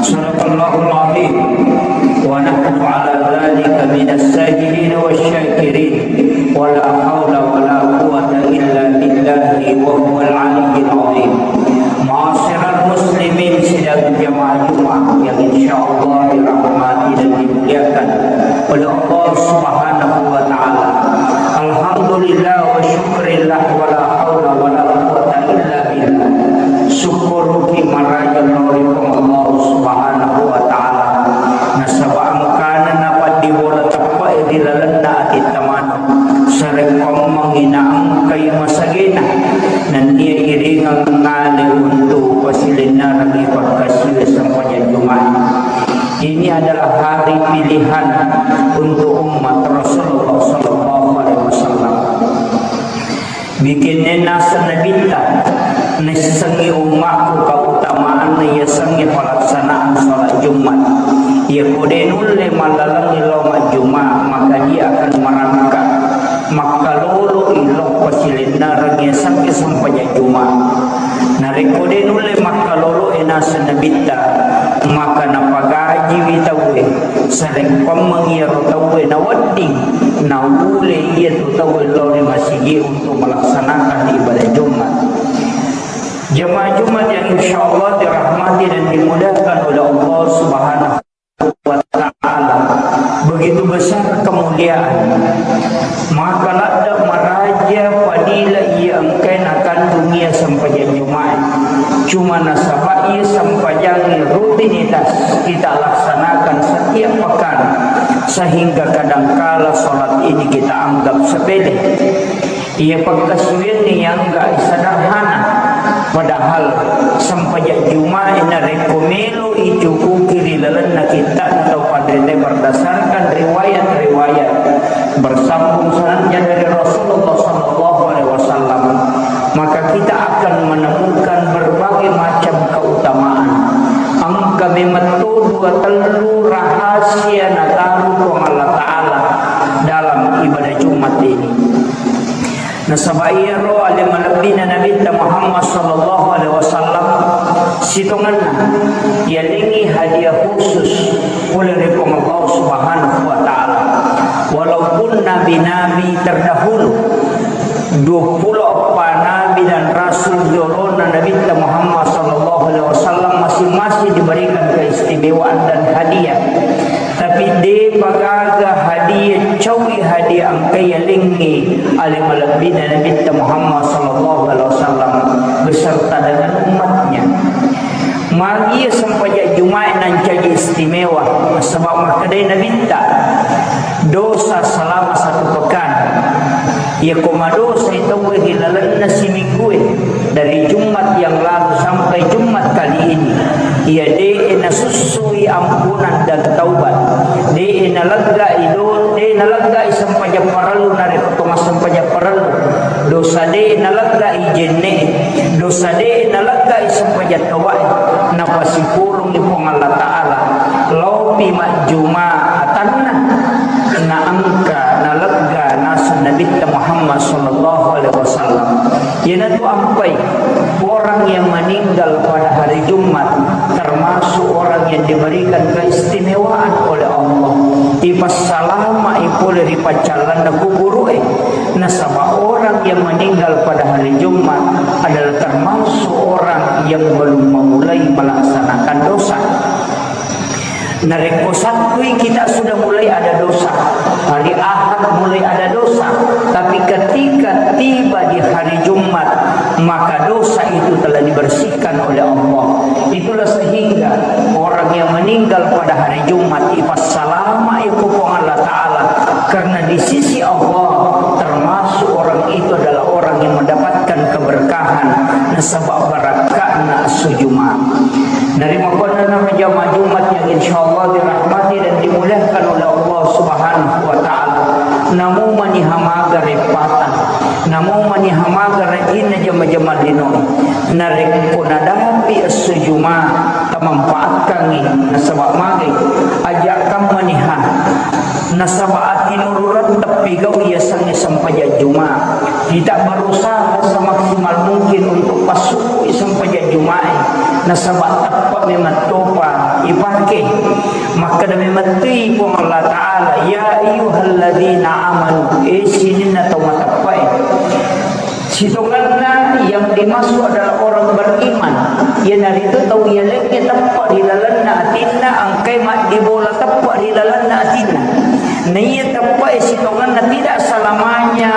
صدق الله العظيم ونحن على ذلك من الشاهدين والشاكرين. ولا حول ولا قوة إلا بالله وهو العلي العظيم. Ma'asyiral muslimin, sidang jamaah Jumat yang insyaallah dirahmati dan dimuliakan oleh Allah Subhanahu wa Ta'ala. Alhamdulillah wa syukurillah, wa la haula wa la quwwata illa billah. Sukkuruki maraja lao ri Puang Allah Subhanahu wa Ta'ala. Nasaba engkana napaddibola teppe'e ri lalenna atitta maneng. Sarekkoammengngi naengkai masagena, nennia iringeng ngale untu' pasilennerengngi pakkasiwiang sempajang Jumat. Ini adalah hari pilihan untuk umat Rasulullah sallallahu alaihi wasallam. Bikinna naseng Nabitta, naissengngi ummakku keutamaanna yasengnge pelaksanaan salat Jumat. Iyako de' nulle mallalengngi lao majjuma, maka dia akan merangkak. Makkaloloi lao pasilennereng yasengnge sempajang Jumat. Narekko de' nulle makkaloloe naseng Nabitta, maka napagajiwi tauwe, sarekkoammeng iyaro tauwe nawedding naulle iyatu tauwe lao ri masigi untuk melaksanakan ibadah Jumat. Jamaah Jumat yang insya Allah dirahmati dan dimuliakan oleh Allah Subhanahu wa Ta'ala, begitu besar kemuliaan. Maka ladde' maraja fadilah iya engkae nakandung iya sempajang Jumat. Cuma nasaba iya sempajangnge rutinitas kita laksanakan setiap pekan, sehingga kadangkala sholat ini kita anggap sepele. Iya pakkasiwiangnge yang gak sederhana. Padahal sempajang Jumat narekko melo icukuki ri lalenna kitta'na tau panrita berdasarkan riwayat-riwayat bersambung sanadnya dari Rasulullah sallallahu alaihi wasallam, maka kita akan menemukan berbagai macam keutamaan. Engka memang to dua tellu rahasia nataru Puang Allah Ta'ala dalam ibadah Jumat ini. Nasaba iyaro ale malebbina Nabitta Muhammad sallallahu alaihi wasallam sitongenna yalengngi hadiah khusus pole ri Puang Allah Subhanahu wa Ta'ala. Walaupun nabi-nabi terdahulu, dua puluh eppa nabi dan rasul riolona Nabitta Muhammad sallallahu alaihi wasallam masing-masing diberikan keistimewaan dan hadiah. Tapi de'pa gaga hadiah, caui hadiah engka yalengngi ale malebbina Nabitta Muhammad sallallahu alaihi wasallam beserta dengan umatnya. Magi sempajang Jumat nancaji istimewa, sebab makkedai Nabitta, dosa selama satu pekan. Iyako madosai tauwe ri lalenna siminggue, dari Jumat yang lalu sampai Jumat kali ini, iya de'e nasussui ampunan dan taubat, de'e naleggai do-, de'e naleggai sempajang parellu narekko to massempajang parellu, dosa de'e naleggai jenne'e, dosa de'e naleggai sempajang taubae, napasipulungngi Puang Allah Ta'ala, laopi majjuma atanna, naengka nalegga naseng Nabitta Muhammad sallallahu alaihi wasallam. Iyanatu ampai orang yang meninggal pada hari Jumat termasuk orang yang diberikan keistimewaan oleh Allah. Ipassalama'i pole ri paccallanna kuburu'e. Nasaba orang yang meninggal pada hari Jumat adalah termasuk orang yang belum memulai melaksanakan dosa. Narekko Sattui kita sudah mulai ada dosa, hari Ahad mulai ada dosa, tapi ketika tiba di hari Jumat, maka dosa itu telah dibersihkan oleh Allah. Itulah sehingga orang yang meninggal pada hari Jumat ipassalama'i ku Puang Allah Ta'ala, karena di sisi Allah termasuk orang itu adalah orang yang mendapatkan keberkahan nasaba barakka'na esso Juma. Narimakkuannanaro jamaah Jumat yang insyaallah dirahmati dan dimuliakan oleh Allah Subhanahu wa Ta'ala, namo maniha maga reppata, namo maniha maga rajinna jama-jama linoe, narekko nadapi esso Juma, tamanfaatkangngi, nasaba magai, aja' kammaniha. Nasaba atinurureng teppigau yasengnge sempajang Juma. Kita berusaha semaksimal mungkin untuk passukkui sempajang Jumae. Nasaba teppa memang topa ipake. Makkeda memang toi Puang Allah Ta'ala, "Ya ayyuhalladzina amanu," eh, sininna tau mateppae. Sitongenna yang dimaksud adalah orang beriman. Iyanaritu tau yalengnge teppa ri lalenna atinna, engkai maddibola teppa ri lalenna atinna. Naiya teppae sitongenna tidak selamanya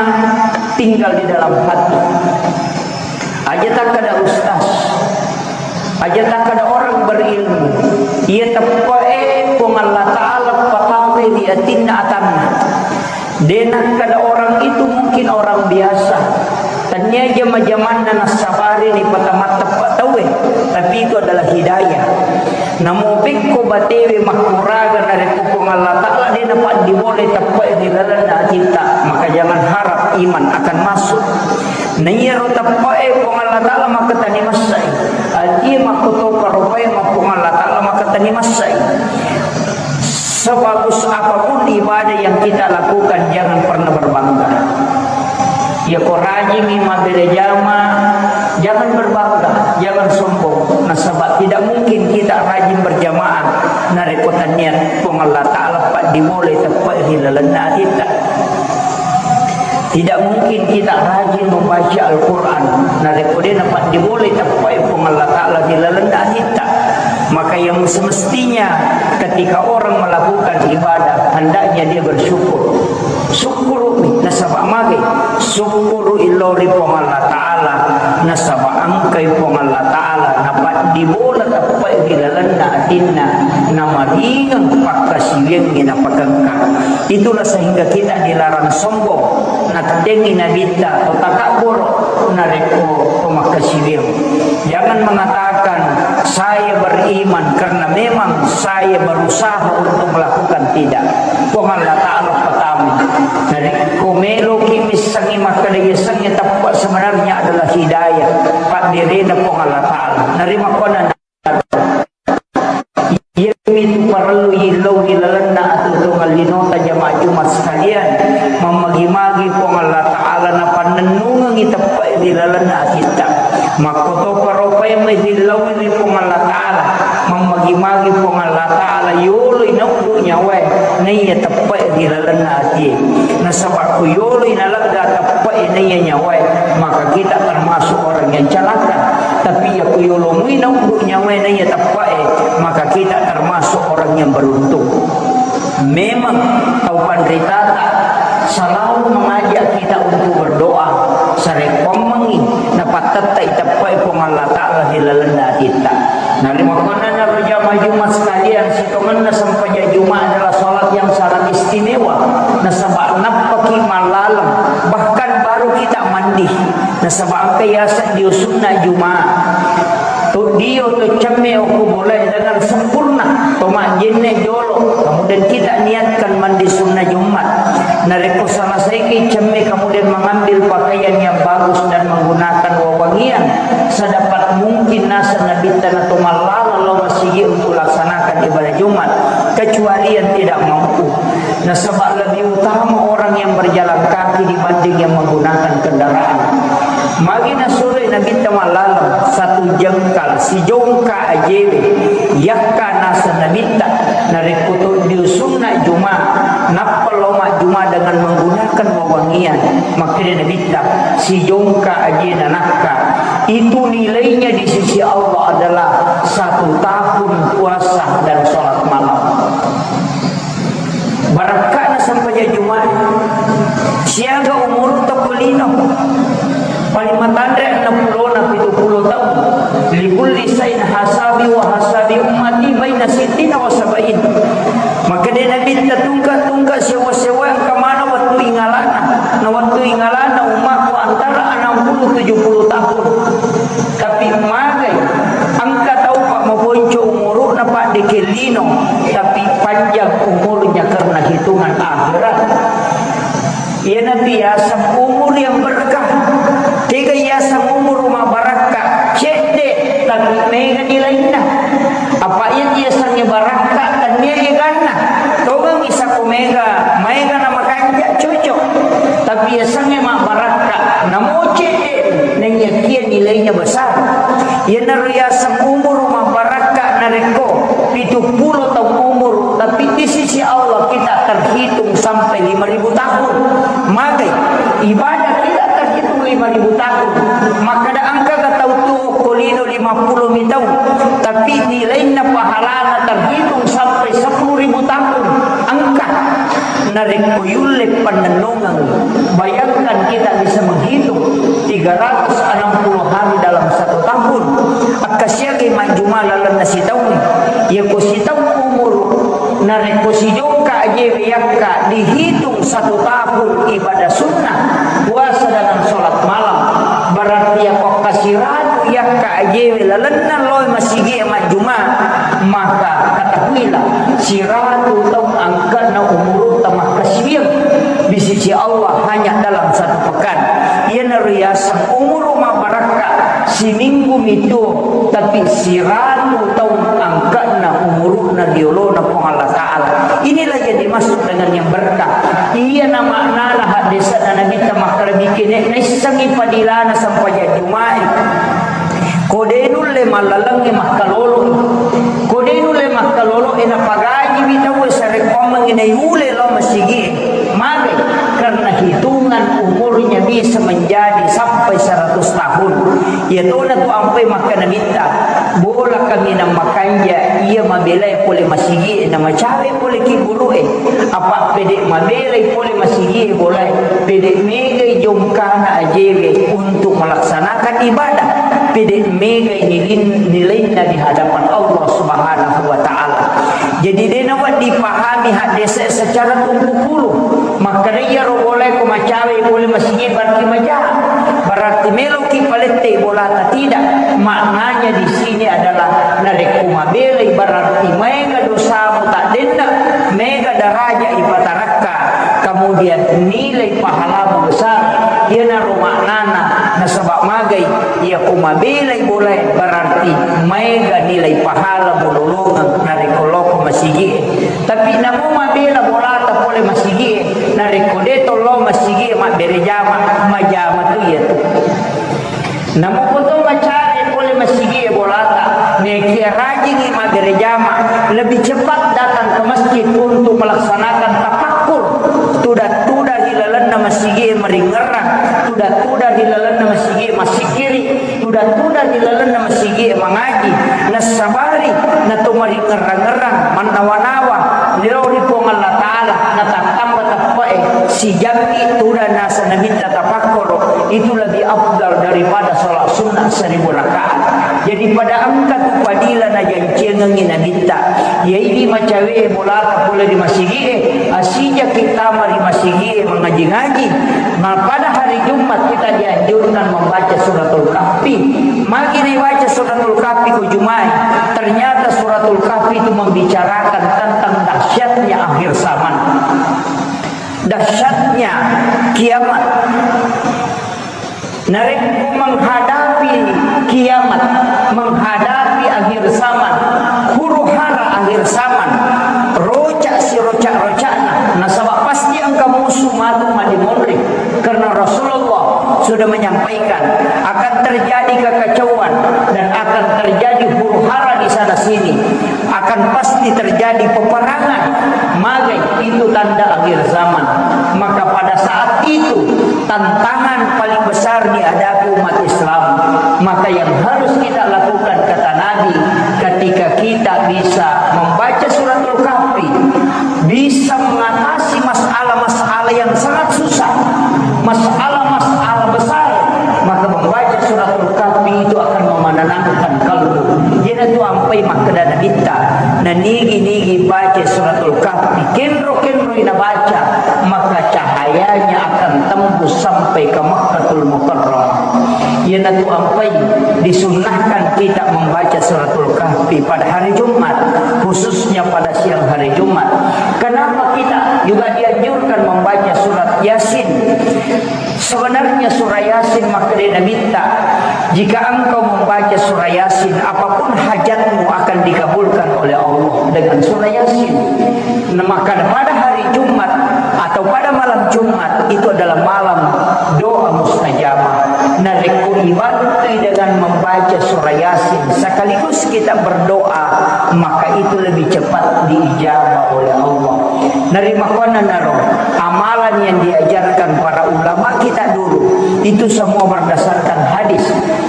tinggal di dalam hati. Aja takkeda ustaz, aja takkeda orang berilmu. Iya teppae Puang Allah Ta'ala patawe ri atinna atanna. De' nakkeda orang itu mungkin orang biasa. Tania jama-jamanna nassabari ripatamatteppa tauwe, tapi itu adalah hidayah. Namo pekko batewe makkuraga narekko Puang Allah Ta'ala de' napaddibolai teppae ri lalenna atinta, maka jangan harap iman akan masuk. Naiyaro teppae Puang Allah Ta'ala makkeda tania massai. Atie makkotopa rupae ma Puang Allah Ta'ala makkeda Tani massai. Sebagus apapun ibadah yang kita lakukan, jangan pernah berbangga. Ya, ko rajingi mabbere jama, jangan berbangga, jangan sombong. Nasaba tidak mungkin kita rajin berjamaah narekko taniat Puang Allah Ta'ala paddibolai teppai ri lalenna atitta. Tidak mungkin kita rajin membaca Al-Quran narekko de napaddibolai teppai Puang Allah Ta'ala ri lalenna atitta. Maka yang semestinya ketika orang melakukan ibadah, hendaknya dia bersyukur. Syukuru'i nasaba magai, syukuru'i lao ri Puang Allah Ta'ala nasaba engkai Puang Allah Ta'ala napaddibola teppai ri lalenna atinna, namaringeng pakkasiwiangnge napakengka. Itulah sehingga kita dilarang sombong. Nattengngi Nabitta to takabboro narekko to makkasiwiang. Jangan mengatakan, "Saya beriman karena memang saya berusaha untuk melakukan." Tidak. Puang Allah Ta'ala pertama. Narekko meloki missengngi makkeda yasengnge teppe, sebenarnya adalah hidayah. Padderena Puang Allah Ta'ala. Narimakkuannang Iyamitu parellu yillau ri lalenna atuo-tuongeng linota, jamaah Jumat sekalian, mammagi-magi Puang Allah Ta'ala napannennungengngi teppai ri lalenna atitta. Makkotoparo paimeng yillau ri Puang Allah Ta'ala, mammagi-magi Puang Allah Ta'ala yoloi nauddu nyawae naiya teppai ri lalenna atie. Nasaba ko yoloi nalegga teppai naiya nyawae, maka kita termasuk orang yang celaka. Tapi iya ko yolo mui nauddu nyawae naiya teppae, maka kita termasuk orang yang beruntung. Memang tau panritata selalu mengajak kita untuk berdoa, sarekkoammengngi napattettai teppae Puang Allah Ta'ala ri lalenna atitta. Narimakkuannanaro jamaah Jumat sekalian, sitongenna sempajang Jumat adalah salat yang sangat istimewa. Nasaba nappaki mallaleng, bahkan baru kita mandi. Nasaba engka yaseng dio sunna Jumat. To dio to cemme okko bolae dengan sempurna, to majjenne jolo. Kemudian kita niatkan mandi sunna Jumat. Narekko selesaiki cemme, kemudian mengambil pakaian yang bagus dan menggunakan wewangian sedapat mungkin, naseng Nabitta, na to mallaleng lao masigi untuk laksanakan ibadah Jumat, kecuali yang tidak mampu. Nasaba lebih utama orang yang berjalan kaki dibanding yang menggunakan kendaraan. Magi nasuroi Nabitta mallaleng, satu jengkal, sijongka ajewe, yakka naseng Nabitta, narekko to dio sunna Juma, nappa lao majjuma dengan menggunakan wewangian, makkeda Nabitta, sijongka ajena nakka, itu nilainya di sisi Allah adalah satu tahun puasa dan sholat malam. Barakka'na sempajang Jumae. Siaga umurutta ko lino. Paling matanre enam puluh na pitu puluh taung. Likulli sain hasabi wa hasabi ummati baina sittina wa sabain. Makkeda Nabitta, tungka-tungka, sewa-sewa, engka maneng wettu ingalana. Na wettu ingalana ummakku antara enam puluh tujuh puluh tahun. Tapi magai, engka tau pa maponco umuru'na, paddeke lino, tapi panjang umurnya karena hitungan akhirat. Iyanatu yaseng umur yang berkah. Tega yaseng umur mabarakka? Cedde, tapi mega nilainna. Apa iya yasengnge barakka, tennia eganna. Tongengi sako mega, maega na makanja, cocok. Tapi yasengnge mabbarakka, namo cedde, naiyakia nilainya besar. Iyanaro yaseng umuru mabbarakka narekko pitu puluh taung umuru, tapi di sisi Allah kita terhitung sampai lima ribu tahun. Magai, ibadah kita terhitung lima ribu tahun. Makkeda engkaga tau tuo ko lino lima puluh mi taung, tapi nilainna pahalana terhitung sampai sepuluh ribu tahun. Engka. Narekko yulle pannennungeng, bayangkan kita bisa menghitung tiga ratus enam puluh hari dalam satu tahun. Akkasiagai majjuma lalenna sitaung. Yako sitaung umur, narekko sijongka ajewe yakka dihitung satu tahun ibadah sunnah, puasa dengan sholat malam, berarti yako kasiratu yakka ajewe lalenna loi masigi majjuma, maka ketahuilah, siratu taung angka'na umurutta makkasiwiang di sisi Allah hanya dalam satu pekan. Iyanaro yaseng umuru mabbarakka, siminggu mitu, tapi siratu taung angka'na umuru Yolona Puang Allah Ta'ala. Inilah yang dimaksud dengan yang berkah. Iyana maknana haddese'na Nabitta makkeda, bikin naissengngi padilana sempajang Juma'i. Ko de nulle mallalengngi makkalolo. Ko de nulle makkalolo, e napagajiwi tauwe sarekkoammengngi naiule lao masigi'e. Magai? Karena hitungan umurnya bisa menjadi sampai seratus tahun. Iyatona tu ampai makkeda Nabitta, bola kaminang makanja iya mabelai pole masigi'e, na macawe pole ki gurue. Apa pede mabelai pole masigi'e bolae, pede megai jongkana ajewe untuk melaksanakan ibadah, pede megai nilin-, nilainna di hadapan Allah Subhanahu wa Ta'ala. Jadi, de nawedding dipahami haddese secara tumpukulu. Makkeda iyaro bolae ko macawe pole masigi'e berarti maja. Berarti meloki palette bolata, tidak. Maknanya di sini adalah narekko mabelai berarti maega dosamu taddenna, mega daraja ipatarakka, kemudian nilai pahalamu besar. Iyanaro maknana, nasaba magai iya ko mabelai bolae berarti maega nilai pahalamu lolongeng narekko loko masigi'e. Tapi namo mabela bolata pole masigi'e, narekko de to lao masigi'e mabbere jama, majama tu iyatu. Namo ko to macawe pole masigi'e bolata, nekia rajingi mabbere jama, lebih cepat datang ke masjid untuk melaksanakan tafakkur. Tudang-tudang ri lalenna masigi'e maringerrang, tudang-tudang ri lalenna masigi'e massikkiri, tudang-tudang ri lalenna masigi'e mangaji, nassabari nato maringerrang-ngerrang, mannawa-nawa lao ri Puang Allah Ta'ala, natattamba teppe'e sijammi tudang naseng Nabitta tapakkoro, itu lebih afdal daripada salat sunnah seribu rakaat. Jadi pada engka tu padila najanciangengngi Nabitta, iyaidi macawe bolata pole ri masigi'e, asijaki tama ri masigi'e mangaji-ngaji. Nah, pada hari Jumat kita dianjurkan membaca suratul Kahfi. Magi dibaca suratul Kahfi ko Juma'i? Ternyata suratul Kahfi itu membicarakan tentang dahsyatnya akhir zaman. Dahsyatnya kiamat. Narekko menghadapi kiamat, menghadapi akhir zaman, huru-hara akhir zaman, roca siroca-rocana, nasaba pasti engka musuh matu madimonri. Karena Rasulullah sudah menyampaikan akan terjadi kekacauan dan akan terjadi huru-hara di sana sini. Akan pasti terjadi peperangan. Magai? Itu tanda akhir zaman. Maka pada saat itu, tantangan paling besar dihadapi umat Islam. Maka yang harus kita lakukan, kata Nabi, ketika kita bisa membaca suratul Kahfi, bisa mengatasi masalah-masalah yang sangat susah, masalah-masalah besar, maka membaca suratul Kahfi itu akan memenenangkan kalbu. Iyanatu ampai makkeda Nabitta, nanigi-nigi baca suratul Kahfi, kenro-kenroi nabaca, maka cahayanya akan tembus sampai ke Makkatul Mukarramah. Iyanatu ampai disunnahkan kita membaca suratul Kahfi pada hari Jumat, khususnya pada siang hari Jumat. Kenapa kita juga dianjurkan membaca surat Yasin? Sebenarnya surah Yasin, makkeda Nabitta, jika engkau membaca surah Yasin, apapun hajatmu akan dikabulkan oleh Allah dengan surah Yasin. Nah, maka pada hari Jumat atau pada malam Jumat itu adalah malam doa mustajabah. Narekko ibantui dengan membaca surah Yasin sekaligus kita berdoa, maka itu lebih cepat diijabah oleh Allah. Narimakkuannanaro amalan yang diajarkan para ulama kita dulu, itu semua berdasarkan hadis.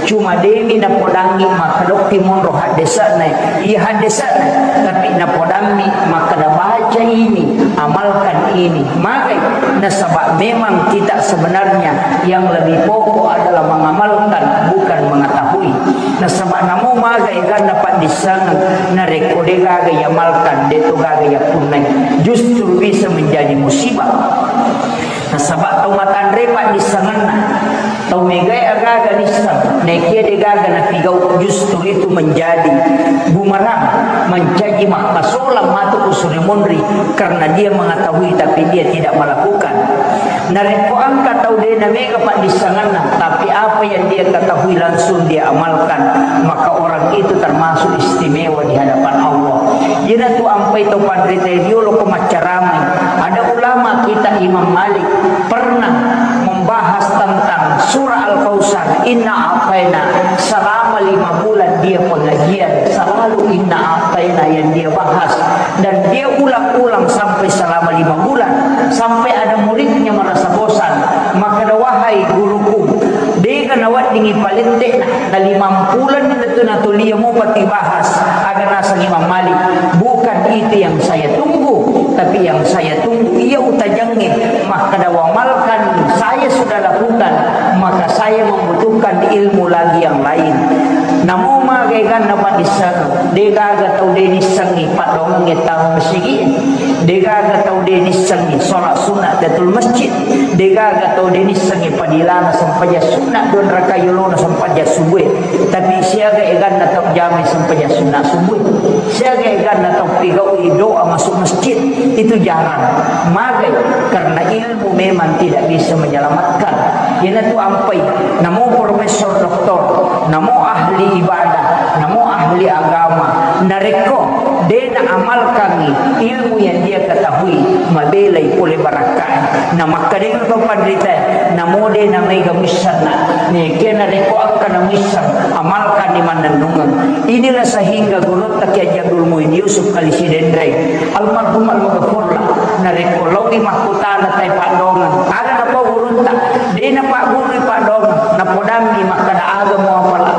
Cuma demi napodangi makkedokki monro haddesana, iya haddesana, tapi napodammi makkeda, baca ini, amalkan ini. Magai? Nasaba memang kita sebenarnya yang lebih pokok adalah mengamalkan, bukan mengetahui. Nasaba namo magai ganna paddissengeng, narekko degaga iamalkan, deto gaga yappunnai, justru bisa menjadi musibah. Nasaba tau matanre paddissengenna, tau megai agaga nisseng, naekia degaga napigau, justru itu menjadi bumerang, mencaji makkasolang matu usuri monri, karena dia mengetahui tapi dia tidak melakukan. Narekko engka tau de namega paddissengenna, tapi apa yang dia ketahui langsung dia amalkan, maka orang itu termasuk istimewa di hadapan Allah. Iyanatu ampai to panrita riolo ko maccaramai. Ada ulama kita Imam Malik pernah membahas tentang surah Al-Kautsar, inna a'taina, selama lima bulan dia pengajian, selalu inna a'taina yang dia bahas. Dan dia ulang-ulang sampai selama lima bulan, sampai ada muridnya merasa bosan. Makkeda, wahai guruku, dega naweddingi palette'na, na limampuleng tu natulia mupa tibahas. Aga naseng Imam Malik, bukan itu yang saya tunggu, tapi yang saya tunggu iya utajengnge. Makkeda, wamalkan saya sudah lakukan, maka saya membutuhkan ilmu lagi yang lain. Namo magai ganna padisseng, degaga tau de nissengi paddoangengnge tama masigi, degaga tau de nissengi sholat sunat tahiyatul masjid, degaga tau de nissengi padilana sempajang sunat dua rakaat yolona sempajang subuh. Tapi siaga eganna tau jamai sempajang sunat subuh, siaga eganna tau pigaui doa masuk masjid, itu jarang. Magai, karena ilmu memang tidak bisa menyelamatkan. Iyanatu ampai, namo profesor doktor, namo ahli ibadah, namo ahli agama, narekko de naamalkangi ilmu yang dia ketahui, mabelai pole barakkae. Na makkedai to panritae, namo de namaega missenna, nekia narekko akkana misseng, amalkanni mannennungeng. Inilah sehingga gurutta Kiai Haji Abdul Muin Yusuf Kali Sidenreng, almarhum almaghfurlah, narekko laowi makkutana tae paddoangeng, aga napau gurutta? De napaggurui paddoangeng, napodammi makkeda, aga muapala?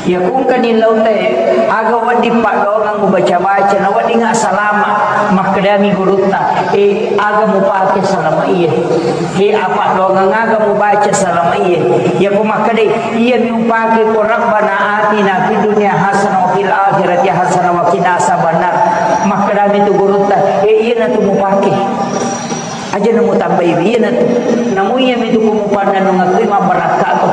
Iya kungkani lautae, aga wedding paddoangeng mubaca-baca, na weddinga salama? Makkedami gurutta, e, aga mupake salama iye? He, apa doangeng aga mubaca salama iye? Yako makkeda, iyami upake ko Rabbana atina fid dunya hasanah wa fil akhirati hasanah wa qina azabannar. Makkedami tu gurutta, e, iyanatu mupake. Aja namutambai, iyanatu. Namu iyami tu ko mupannennungeng kui mabbarakka to.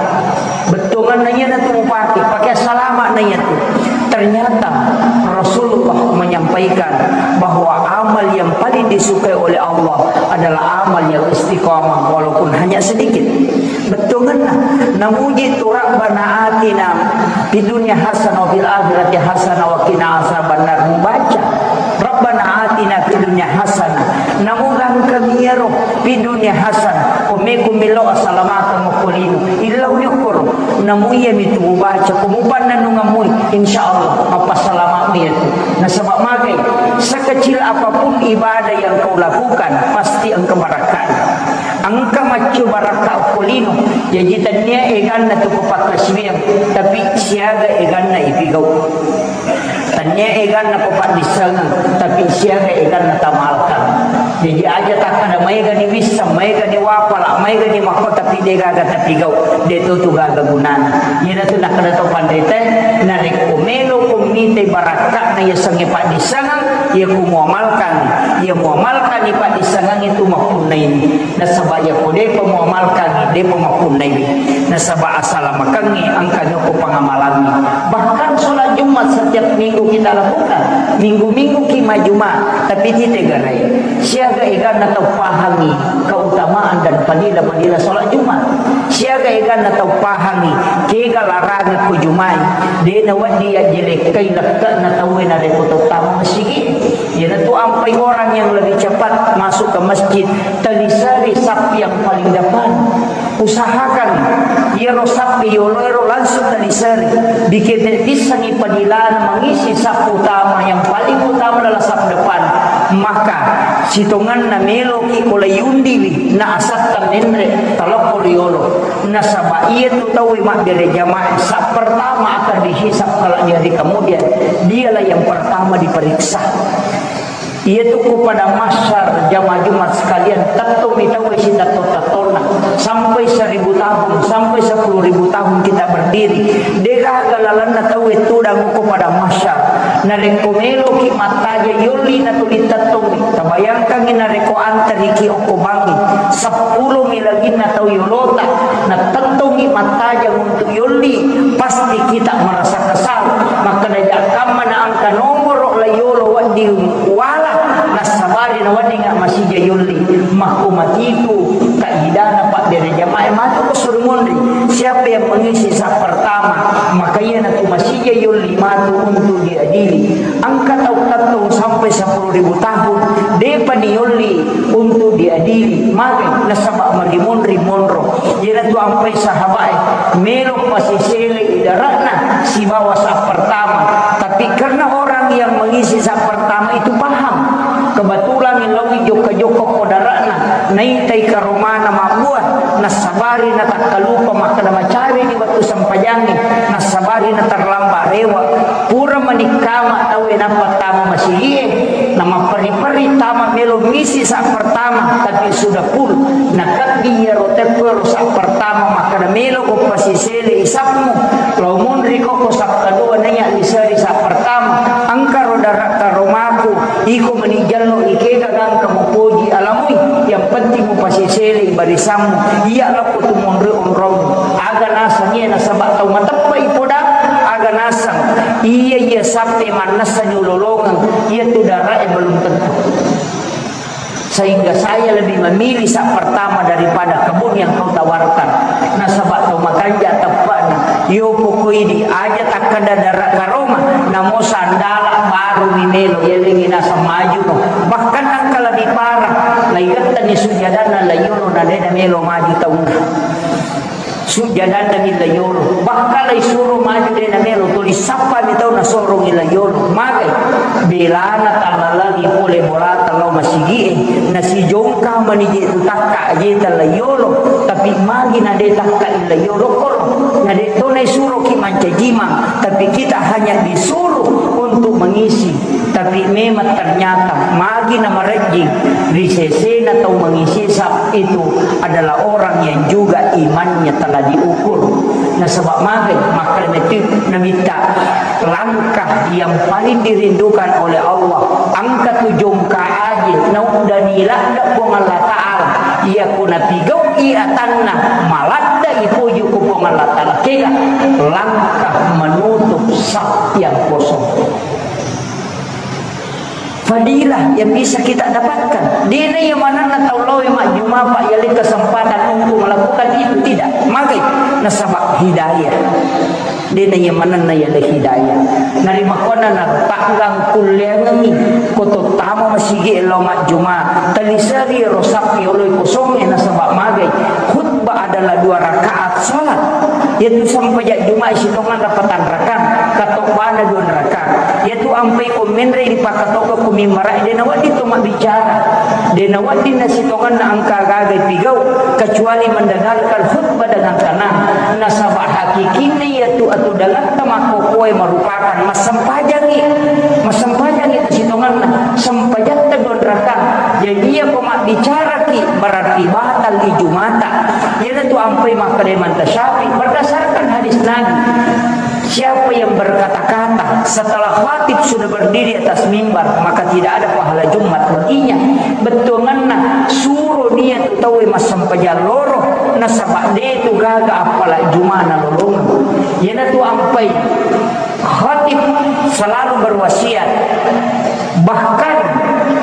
Bettuanganna iyanatu mupake, pake salama na iyatu. Ternyata Rasulullah menyampaikan bahwa amal yang paling disukai oleh Allah adalah amal yang istiqamah walaupun hanya sedikit. Bettuanganna, namuji tu Rabbana atina fid dunya hasanah wa fil akhirati hasanah wa qina azabannar, mubaca Rabbana atina fid dunya hasanah. Namu gangkami iyaro fid dunya hasanah, ko meko melo asalamakeng okko lino, illau yokkoro. Namu iyami tu mubaca, ko mupannennungeng mui, insya Allah mappasalama iyatu. Nasaba magai, sekecil apapun ibadah yang kau lakukan, pasti engka barakkana. Engka maccu barakka okko lino. Jaji tennia eganna tu ko pakkasiwiang, tapi siaga eganna ipigau. Tennia eganna ko paddissengeng, tapi siaga eganna tamalkan. Jaji aja takkada maega ni wisseng, maega ni wapala, maega ni makko, tapi degaga tapigau, de to tu gaga gunana. Iyanatu nakkada to panritae, narekko melo ko mitai barakkana yasengnge paddissengeng, iya ku muamalkan, iya muamalkan ni paddissengeng itu mappunnai. Nasaba iyako depa muamalkangngi, depa mappunnaiwi. Nasaba asalamakengngi engkani okko pangamalangngi. Bahkan sholat Jumat setiap minggu kita lakukan. Minggu-minggu ki majjuma, tapi tite garai. Siaga eganna tau pahangi keutamaan dan fadilah-fadilah sholat Jumat. Siaga eganna tau pahangi kega larangan ko jumai. Dena wedding yajjelekkai lekke'na tauwe narekko tottama masigi. Iyanatu ampai orang yang lebih cepat masuk ke masjid, teliseri saf yang paling depan. Usahakan iyaro saf yoloero langsung teliseri. Bikete pissangi padilana mengisi saf utama, yang paling utama adalah saf depan. Maka sitonganna meloki ko layundiwi na asatta menre talokko riolo. Nasaba iyatu tauwe mabbere jamaah saf pertama akan dihisab kelak di hari kemudian. Dialah yang pertama diperiksa. Iyatu ko padang mahsyar jamaah Jumat sekalian, tettomi tauwe sitetto-tettonna. Sampai seribu tahun, sampai sepuluh ribu tahun kita berdiri. Degaga lalenna tauwe tudang ko padang mahsyar. Narekko meloki mattaja yolli natuli tettomi. Tabayangkangngi narekko antariki okko bangngi. Seppulo mi laginna tau yolota. Natettomi mattaja untuk yolli. Pasti kita merasa kesal. Makkeda jakkamma na engka nomoro la yolo wedding wala, nassabari na wedding masija yolli, makko matiku, ka Dana pabbere jamaah matu ko suri monri. Siapa yang mengisi saf pertama, maka iyanatu masija yolli matu untuk diadili. Engka tau tettong sampai sepuluh ribu tahun, depa ni yolli untuk diadili. Maka nasaba magi monri monro. Iyanatu ampai sahabae, melo pasisele idarana sibawa saf pertama. Tapi karena orang yang mengisi saf pertama itu paham, kebetulan lawi jokka-jokka ko darana, naitai karomana mabbua, nassabari natakkalupa makkeda macari di wettu sempajangnge, nassabari naterlambat rewa. Pura manikkama tauwe nappa tama masigie, namapperi-peri tama melo misi saf pertama, tapi sudah full. Nakabbi iyaro tekko ro saf pertama makkeda melo ko pasisele isafmu, lao monri ko ko saf kedua naiya liseri saf pertama. Engka ro dara karomaku, iko meni jallo ikega gangka mupoji alamui, yang penting mupasisele barisammu. Iya lokko tu monri onrong. Aga nasang iya nasaba tau mateppa ipoda, aga nasang iya iya sappe mannessa nyulolongeng, iya tu darae belum tentu. Sehingga saya lebih memilih saf pertama daripada kebun yang kau tawarkan. Nasaba tau makanja teppana. Yo pokoi di aja takkada dara karoma, namo sandala baru mi melo, yelengi nasang maju no. Bahkan engka lebih parah, laigettani sujadanna layolo na dena melo maju taunna. Sujjadanna mi layolo. Bahkan laisuro maju de namelo tuli sappa mi tau nasorongi layolo. Magai? Belana tallalangi pole bolata lao masigie. Nasijongka manije tu takka ajeta layolo. Tapi magi na de takka i layolo koro. Na de to naisuroki mancajimang. Tapi kita hanya disuruh untuk mengisi. Tapi memang ternyata magi na marejjing ri sesena tau mengisi saf itu adalah orang yang juga imannya telah diukur. Nasaba magai makkeda tu namitta langkah yang paling dirindukan oleh Allah. Engka tu jongka aje nauddani ladde Puang Allah Ta'ala. Iya ku napigau'i atanna maladde ipoji ku Puang Allah Ta'ala. Kega langkah menutup saf yang kosong. Fadilah yang bisa kita dapatkan. Dena iya manenna tau lao majjuma, Pak, yaleng kesempatan untuk melakukan itu, tidak. Magai? Nasaba hidayah. Dena iya manenna yaleng hidayah. Narimakkuannana taggang kulleangengi ko tottama masigi lao majjuma. Taliseri ro sappi oloi kosongnge nasaba magai? Khutbah adalah dua rakaat salat. Yaitu sempajang Jumat sitongan rapatan rakang, katobbana dua rakang. Yaitu ampai ko menre ri pakkatobba ku mimbara, de nawedding to mabbicara. De nawedding nasitonganna engka gaga pigau, kecuali mendengarkan khutbah dengan tenang. Nasaba hakikinna yaitu atudangatta makkokkoe merupakan massempajangi. Massempajangi sitonganna, sempajatta dua rakang. Jadi iya ko mabbicaraki berarti batal ijumata. Iyanatu ampai makkeda Imam Syafi'i berdasarkan hadis Nabi. Siapa yang berkata-kata setelah khatib sudah berdiri atas mimbar, maka tidak ada pahala Jumat baginya. Bettuanganna suro niatu tauwe massempajang loro, nasaba de tu gaga appala Jumana lolongeng. Iyanatu ampai khatib selalu berwasiat. Bahkan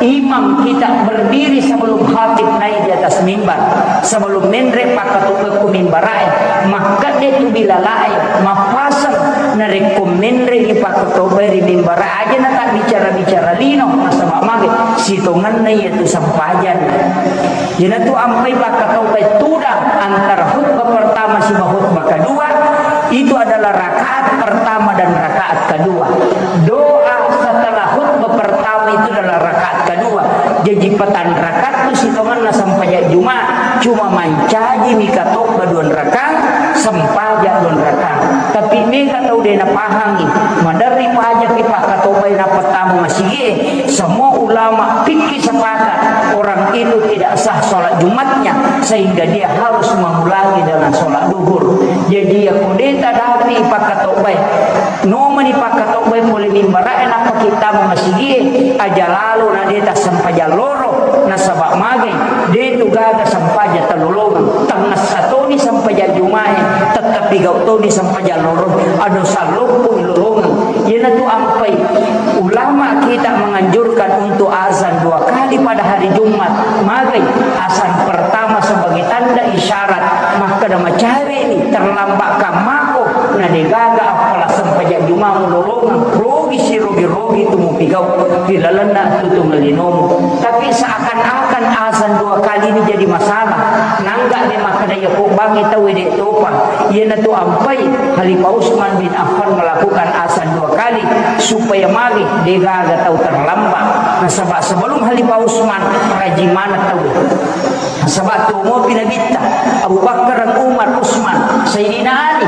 imam kita berdiri sebelum khatib naik di atas mimbar, sebelum menre pakkatobba ku mimbarae, makkeda tu bilalae, mappaseng narekko menre i pakkatobba ri mimbara aja na tak bicara-bicara lino, nasaba mage sitonganna iya tu sempajang. Iyanatu ampai pakkatobba tudang antara khutbah pertama siba khutbah kedua, itu adalah rakaat pertama dan rakaat kedua. Doa setelah khutbah pertama itu adalah rakaat kedua. Jadi patan rakaat tu sitonganna sempajang Jumat, cuma mancaji mi katobba dua rakaat, sempajang dua rakaat. Tapi mega tau de napahangi, maderri pajaki pakkatobbai nappa tama masigi. Semua ulama fikih sepakat orang itu tidak sah sholat Jumatnya sehingga dia harus mengulangi dengan sholat duhur. Jadi ya kudeta dati pakkatobbai, nomani pakkatobbai pole mimbarae nappa kita masigi, aja lalo na deta sempajang loro, nasaba magai de tu gaga sempajang talolongeng, tangngessa toni sempajang Jumae, tettepi gau toni sempajang loro, ado salloppo ilolongeng. Iyana Itu ampai ulama kita menganjurkan untuk azan dua kali pada hari Jumat. Magai? Azan pertama sebagai tanda isyarat makkeda macawe ni, terlambat kammako, na degaga appala sempajang Juma mulolongeng, rogi si rogi-rogi tu mupigau ri lalenna tutungeng linomu. Tapi seakan-akan azan dua kali ini jadi masalah. Nangga de makkeda iya ko bangi tau de topa. Iyanatu ampai Khalifah Utsman bin Affan melakukan azan dua kali supaya magi degaga tau terlambat. Nasaba sebelum Khalifah Utsman rajing maneng tau. Nasaba tuo mopi Nabitta, Abu Bakar, Umar, Utsman, Sayyidina Ali.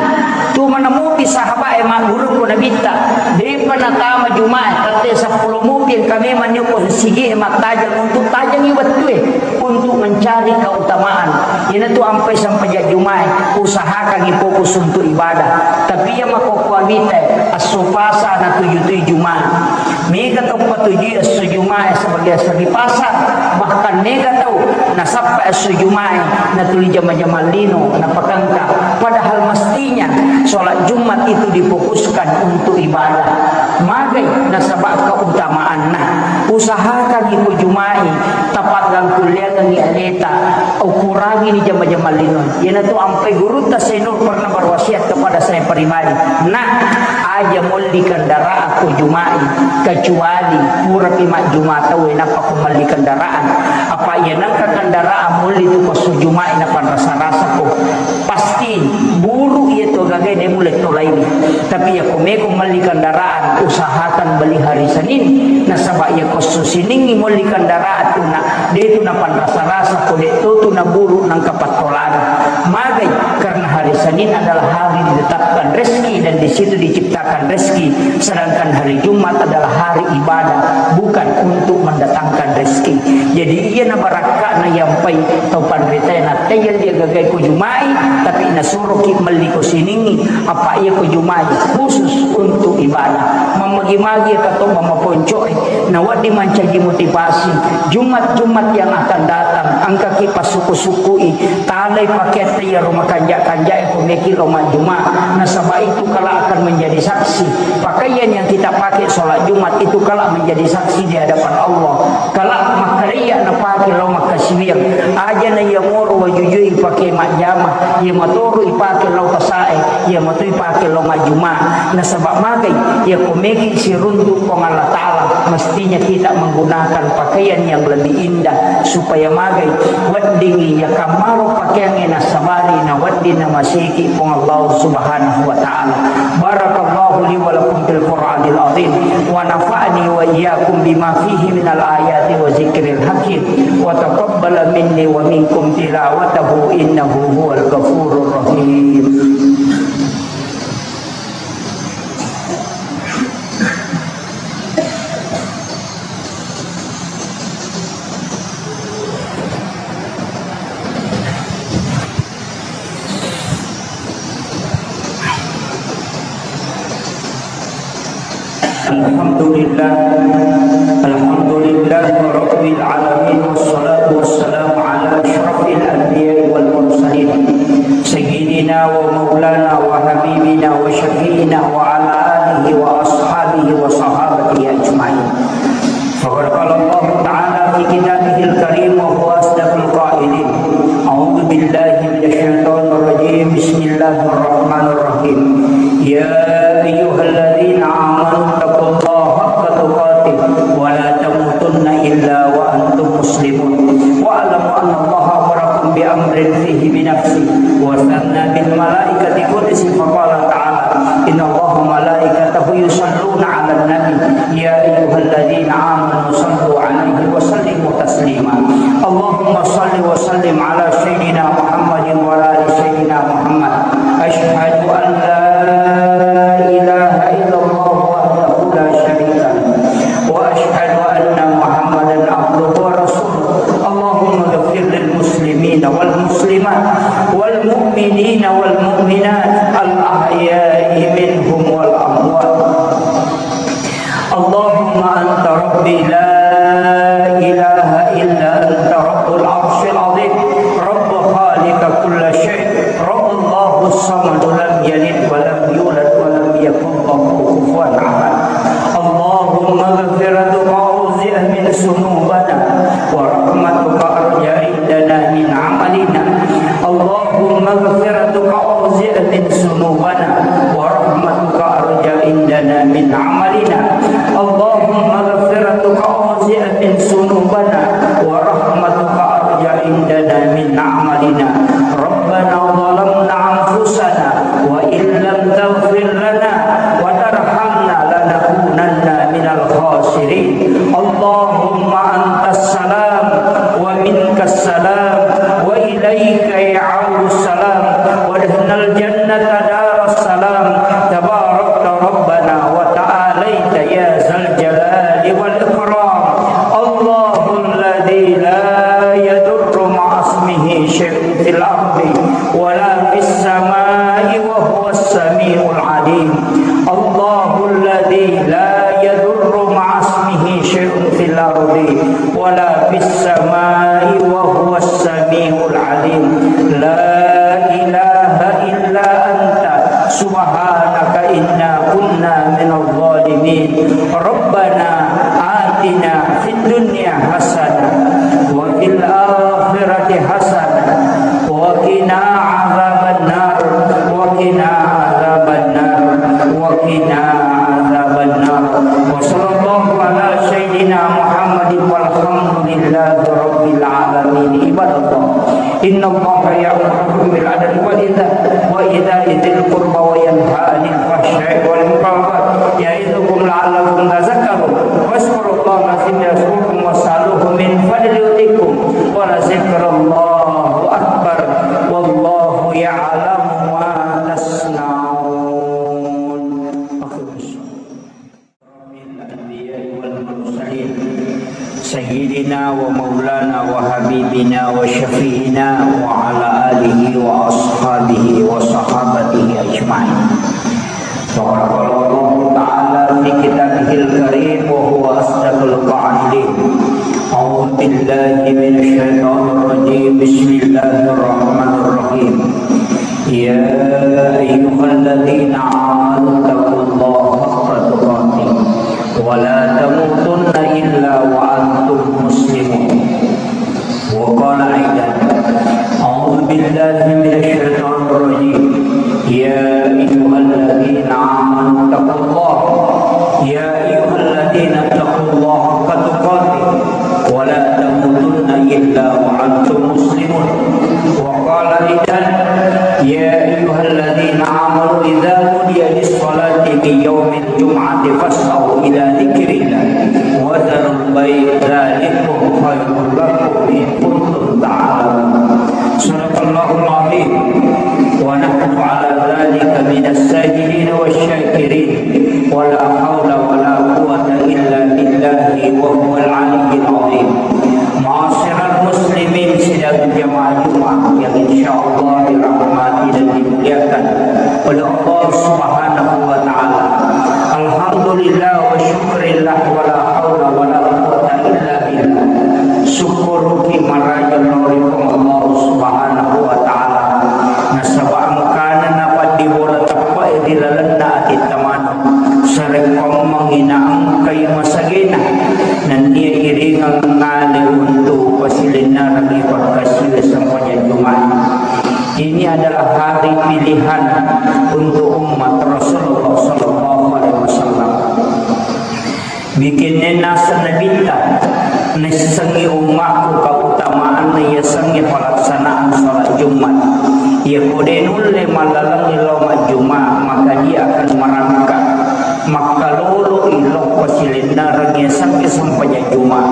Tuo maneng mopi sahabat e magguru ko Nabitta. Depa natama Jumae, tette seppulo mopi engka memang nio ko sigi e mattajeng untuk tajengi wettue untuk mencari keutamaan. Iyanatu ampai sempajang Jumae, usahakangi fokus untuk ibadah. Tapi iya makkokkoe mita, esso Pasa natujui Jumae. Mega tau patujui esso Jumae sebagai esso ri Pasa, bahkan mega tau nasappa esso Jumae natuli jama-jama lino napakengka. Padahal mestinya sholat Jumat itu difokuskan untuk ibadah. Magai? Nasaba keutamaanna. Usahakan iko Jumai, tapaggangkulleangengngi aleta, ukurangi ni jama-jama lino. Iyanatu ampai gurutta Said Nur pernah berwasiat kepada saya pribadi, "Nak, aja molli kendaraan ko Jumai, kecuali purapi majjuma tau, nappa ko melli kendaraan. Apa iya nengka kendaraan molli tu ko esso Jumai, napanrasa-rasa ko." Pasti buru iya tu gaga de mulle tolaini. Tapi iya ko meko melli kendaraan, usahakan beli hari Senin. Nasaba iya ko esso Siningngi molli kendaraan tu na, de tu napanrasa-rasa ko de to tu naburu nangka pattolana. Magai? Karena hari Senin adalah hari ditetapkan rezeki dan di situ diciptakan rezeki. Sedangkan hari Jumat adalah hari ibadah, bukan untuk mendatangkan rezeki. Jadi iya na barakka'na yampai tau panritae nattayang dia gagai ko Jumai, tapi nasuroki melli ko Siningngi, apa iya ko Jumai khusus untuk ibadah. Mammagi-magi ka to mamaponcoe, nawedding mancaji motivasi. Jumat-Jumat yang akan datang, engkaki passuku-sukui, talai paketta iyaro makanja-kanjae ko meki lo majjuma, nasaba itu kelak akan menjadi saksi. Pakaian yang kita pakai sholat Jumat itu kelak menjadi saksi di hadapan Allah. Kelak makkareya napake lao makkasiwiang. Aja na iya moro wajujui pake majjama, iya matoro ipake lao pasae, iya mato ipake lao majjuma. Nasaba magai? Iya ko meki siruntu Puang Allah Ta'ala, mestinya kita menggunakan pakaian yang lebih indah supaya magai? Weddingngi iya kammaro pakeangnge nasabari nawedding namaseki Puang Allah Subhanahu wa Ta'ala. Barakallahu li wa lakum fil Qur'anil azim, wa nafa'ani wa iyyakum bima fihi minal ayati wa zikril hakim, wa taqabbala minni wa minkum tilawatahu, innahu huwal ghafurur rahim. الحمد لله، الحمد لله رب العالمين، والصلاة والسلام على أشرف الأنبياء والمرسلين، سيدنا ومولانا وحبيبنا وشفيعنا وعلى آله وأصحابه وصحابته أجمعين. فقد قال الله تعالى في كتابه الكريم وهو أصدق القائلين: أعوذ بالله من الشيطان الرجيم. بسم الله الرحمن الرحيم. يا أيها الذين آمنوا اتقوا الله حق تقاته ولا تموتن إلا وأنتم مسلمون. واعلموا أن الله أمركم بأمر فيه بنفسه وثنى بالملائكة قدسه فقال تعالى: إن الله وملائكته يصلون على النبي، يا أيها الذين آمنوا صلوا عليه وسلموا تسليما. اللهم صل وسلم على سيدنا محمد وعلى آل سيدنا محمد. أشهد أن لا من عملنا. اللهم مغفرتك أوسع من ذنوبنا ورحمتك أرجى عندنا من عملنا. ربنا ظلمنا أنفسنا وإن لم تغفر لنا وترحمنا لنكونن من الخاسرين. اللهم أنت السلام ومنك السلام وإليك يعود السلام وادخلنا الجنة دار السلام. تباركت ربنا وتعاليت يا ذا الجلال والإكرام. الله الذي لا يضر مع اسمه شيء في الأرض ولا في السماء وهو السميع العليم. الله الذي لا يضر مع اسمه شيء في الأرض ولا في السماء وهو السميع العليم. لا إله إلا أنت سبحانك إنا كنا من الظالمين. ربنا آتنا في الدنيا حسنة وفي الآخرة حسنة وقنا عذاب النار، وقنا عذاب النار، وقنا عذاب النار. وصلى الله على سيدنا محمد والحمد لله رب العالمين. عباد الله، إن الله يأمركم بالعدل والإحسان وإيتاء ذي القربى وينهى عن الفحشاء والمنكر والبغي يعظكم لعلكم تذكرون. فاذكروا الله العظيم يذكركم واسألوه من فضله يؤتكم ولذكر الله أكبر والله يعلم ما تصنعون. أقم الصلاة. الأنبياء والمرسلين سيدنا ومولانا وحبيبنا وشفيعنا وعلى آله وأصحابه وصحابته أجمعين. فقد قال الله تعالى في كتابه الكريم وهو أصدق القائلين: أعوذ بالله من الشيطان الرجيم. بسم الله الرحمن الرحيم. يا أيها الذين آمنوا اتقوا الله حق تقاته ولا تموتن إلا وأنتم مسلمون. وقال أيضا: أعوذ بالله من الشيطان الرجيم. يا أيها الذين آمنوا اتقوا الله، يا أيها الذين اتقوا الله حق تقاته ولا تموتن إلا وأنتم مسلمون. وقال أيضا: يا أيها الذين آمنوا إذا نودي للصلاة من يوم الجمعة فاسعوا إلى ذكر الله وذروا البيع ذلكم خير لكم إن كنتم تعلمون. صدق الله العظيم ونحن على ذلك من الشاهدين والشاكرين. ولا حول ولا قوة إلا بالله وهو العلي العظيم. Ma'asyiral muslimin sidang jamaah Jumat yang insyaallah dirahmati dan dimuliakan oleh Allah Subhanahu wa taala. Alhamdulillah wa syukrillah wala haula wala quwwata illa billah. Syukuruki maraja lao ri Puang Allah Subhanahu wa taala. Nasaba engkana napaddibola teppe'e ri lalenna atitta maneng. Sarekkoammengngi naengkai masagena, nennia iringeng ngale untu pasilennerengngi pakkasiwiang sempajang Jumat. Ini adalah hari pilihan untuk umat Rasulullah sallallahu alaihi wasallam. Bikinna naseng Nabitta, naissengngi ummakku keutamaanna yasengnge pelaksanaan salat Jumat. Iyako de nulle mallalengngi lao majjuma, maka dia akan merangkak makkaloloi lao pasilennereng yasengnge sempajang Juma.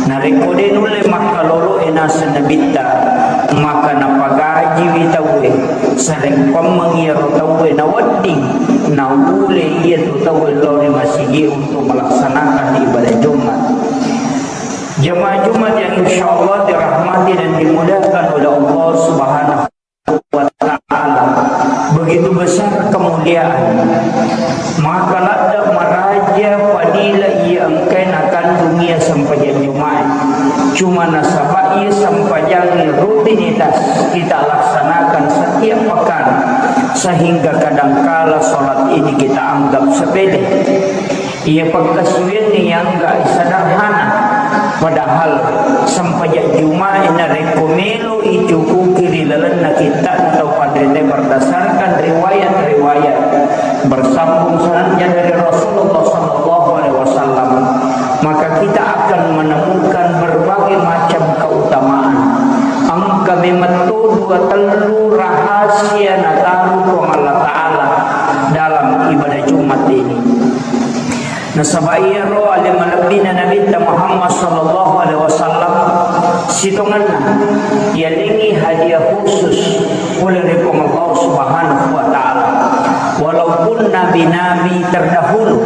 Narekko de nulle makkaloloi naseng Nabitta, maka napagajiwi tauwe. Sarekkoammengngi iyaro tauwe nawedding naule iyatu tauwe lao ri masigi untuk melaksanakan ibadah Jumat. Jamaah Jumat yang insyaallah dirahmati dan dimuliakan oleh Allah Subhanahu wa taala. Begitu besar kemuliaan. Maka ladde maraja fadilah iya engkae nakandung iya sempajang Jumat. Cuma nasaba iya sempajang rutinitas kita laksanakan setiap pekan, sehingga kadangkala salat ini kita anggap sepele. Iya pakkasiwiangnge yang enggak sederhana. Padahal sempajang Jumat narekko melo icukuki ri lalenna kitta'na tau panrita berdasarkan riwayat-riwayat bersambung sanadnya dari Rasul Nasaba iyaro ale malebbina Nabitta Muhammad sallallahu alaihi wasallam, sitongenna yalengngi hadiah khusus pole ri Puang Allah Subhanahu wa Ta'ala. Walaupun nabi-nabi terdahulu,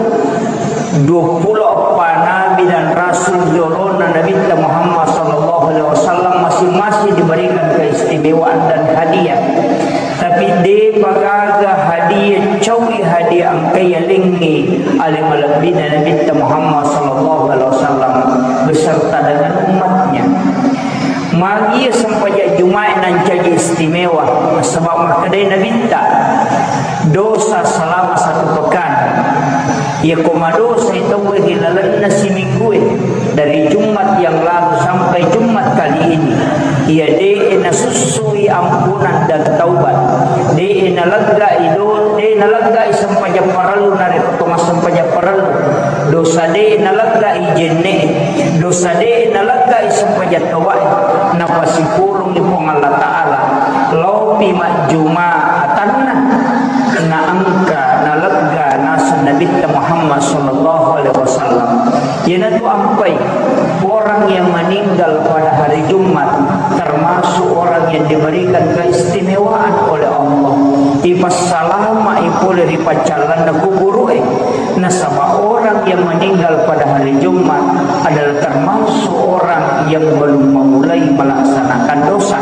duappulo eppa nabi dan rasul yolona Nabitta Muhammad sallallahu alaihi wasallam, masing-masing diberikan keistimewaan dan hadiah. Tapi depa gaga hadiah, caui hadiah engka yalengngi ale malebbina Nabitta Muhammad sallallahu alaihi wasallam beserta dengan umatnya. Magi sempajang Jumae nancaji istimewa, sebab makkedai Nabitta, dosa selama satu pekan. Yako madosai tauwe ri lalenna siminggue, dari Jumat yang lalu sampai Jumat kali ini, iya de'e nasussui ampunan dan taubat, de'e naleggai do-, de'e naleggai sempajang parellu narekko to massempajang parellu, dosa de'e naleggai jenne'e, dosa de'e naleggai sempajang taubae, napasipulungngi Puang Allah Ta'ala, laopi majjuma atanna. Naengka nalegga naseng Nabitta Muhammad sallallahu alaihi wasallam. Iyanatu ampai orang yang meninggal pada hari Jumat termasuk orang yang diberikan keistimewaan oleh Allah. Ipassalamai pole ri paccallanna kuburu'e. Nasaba orang yang meninggal pada hari Jumat adalah termasuk orang yang belum memulai melaksanakan dosa.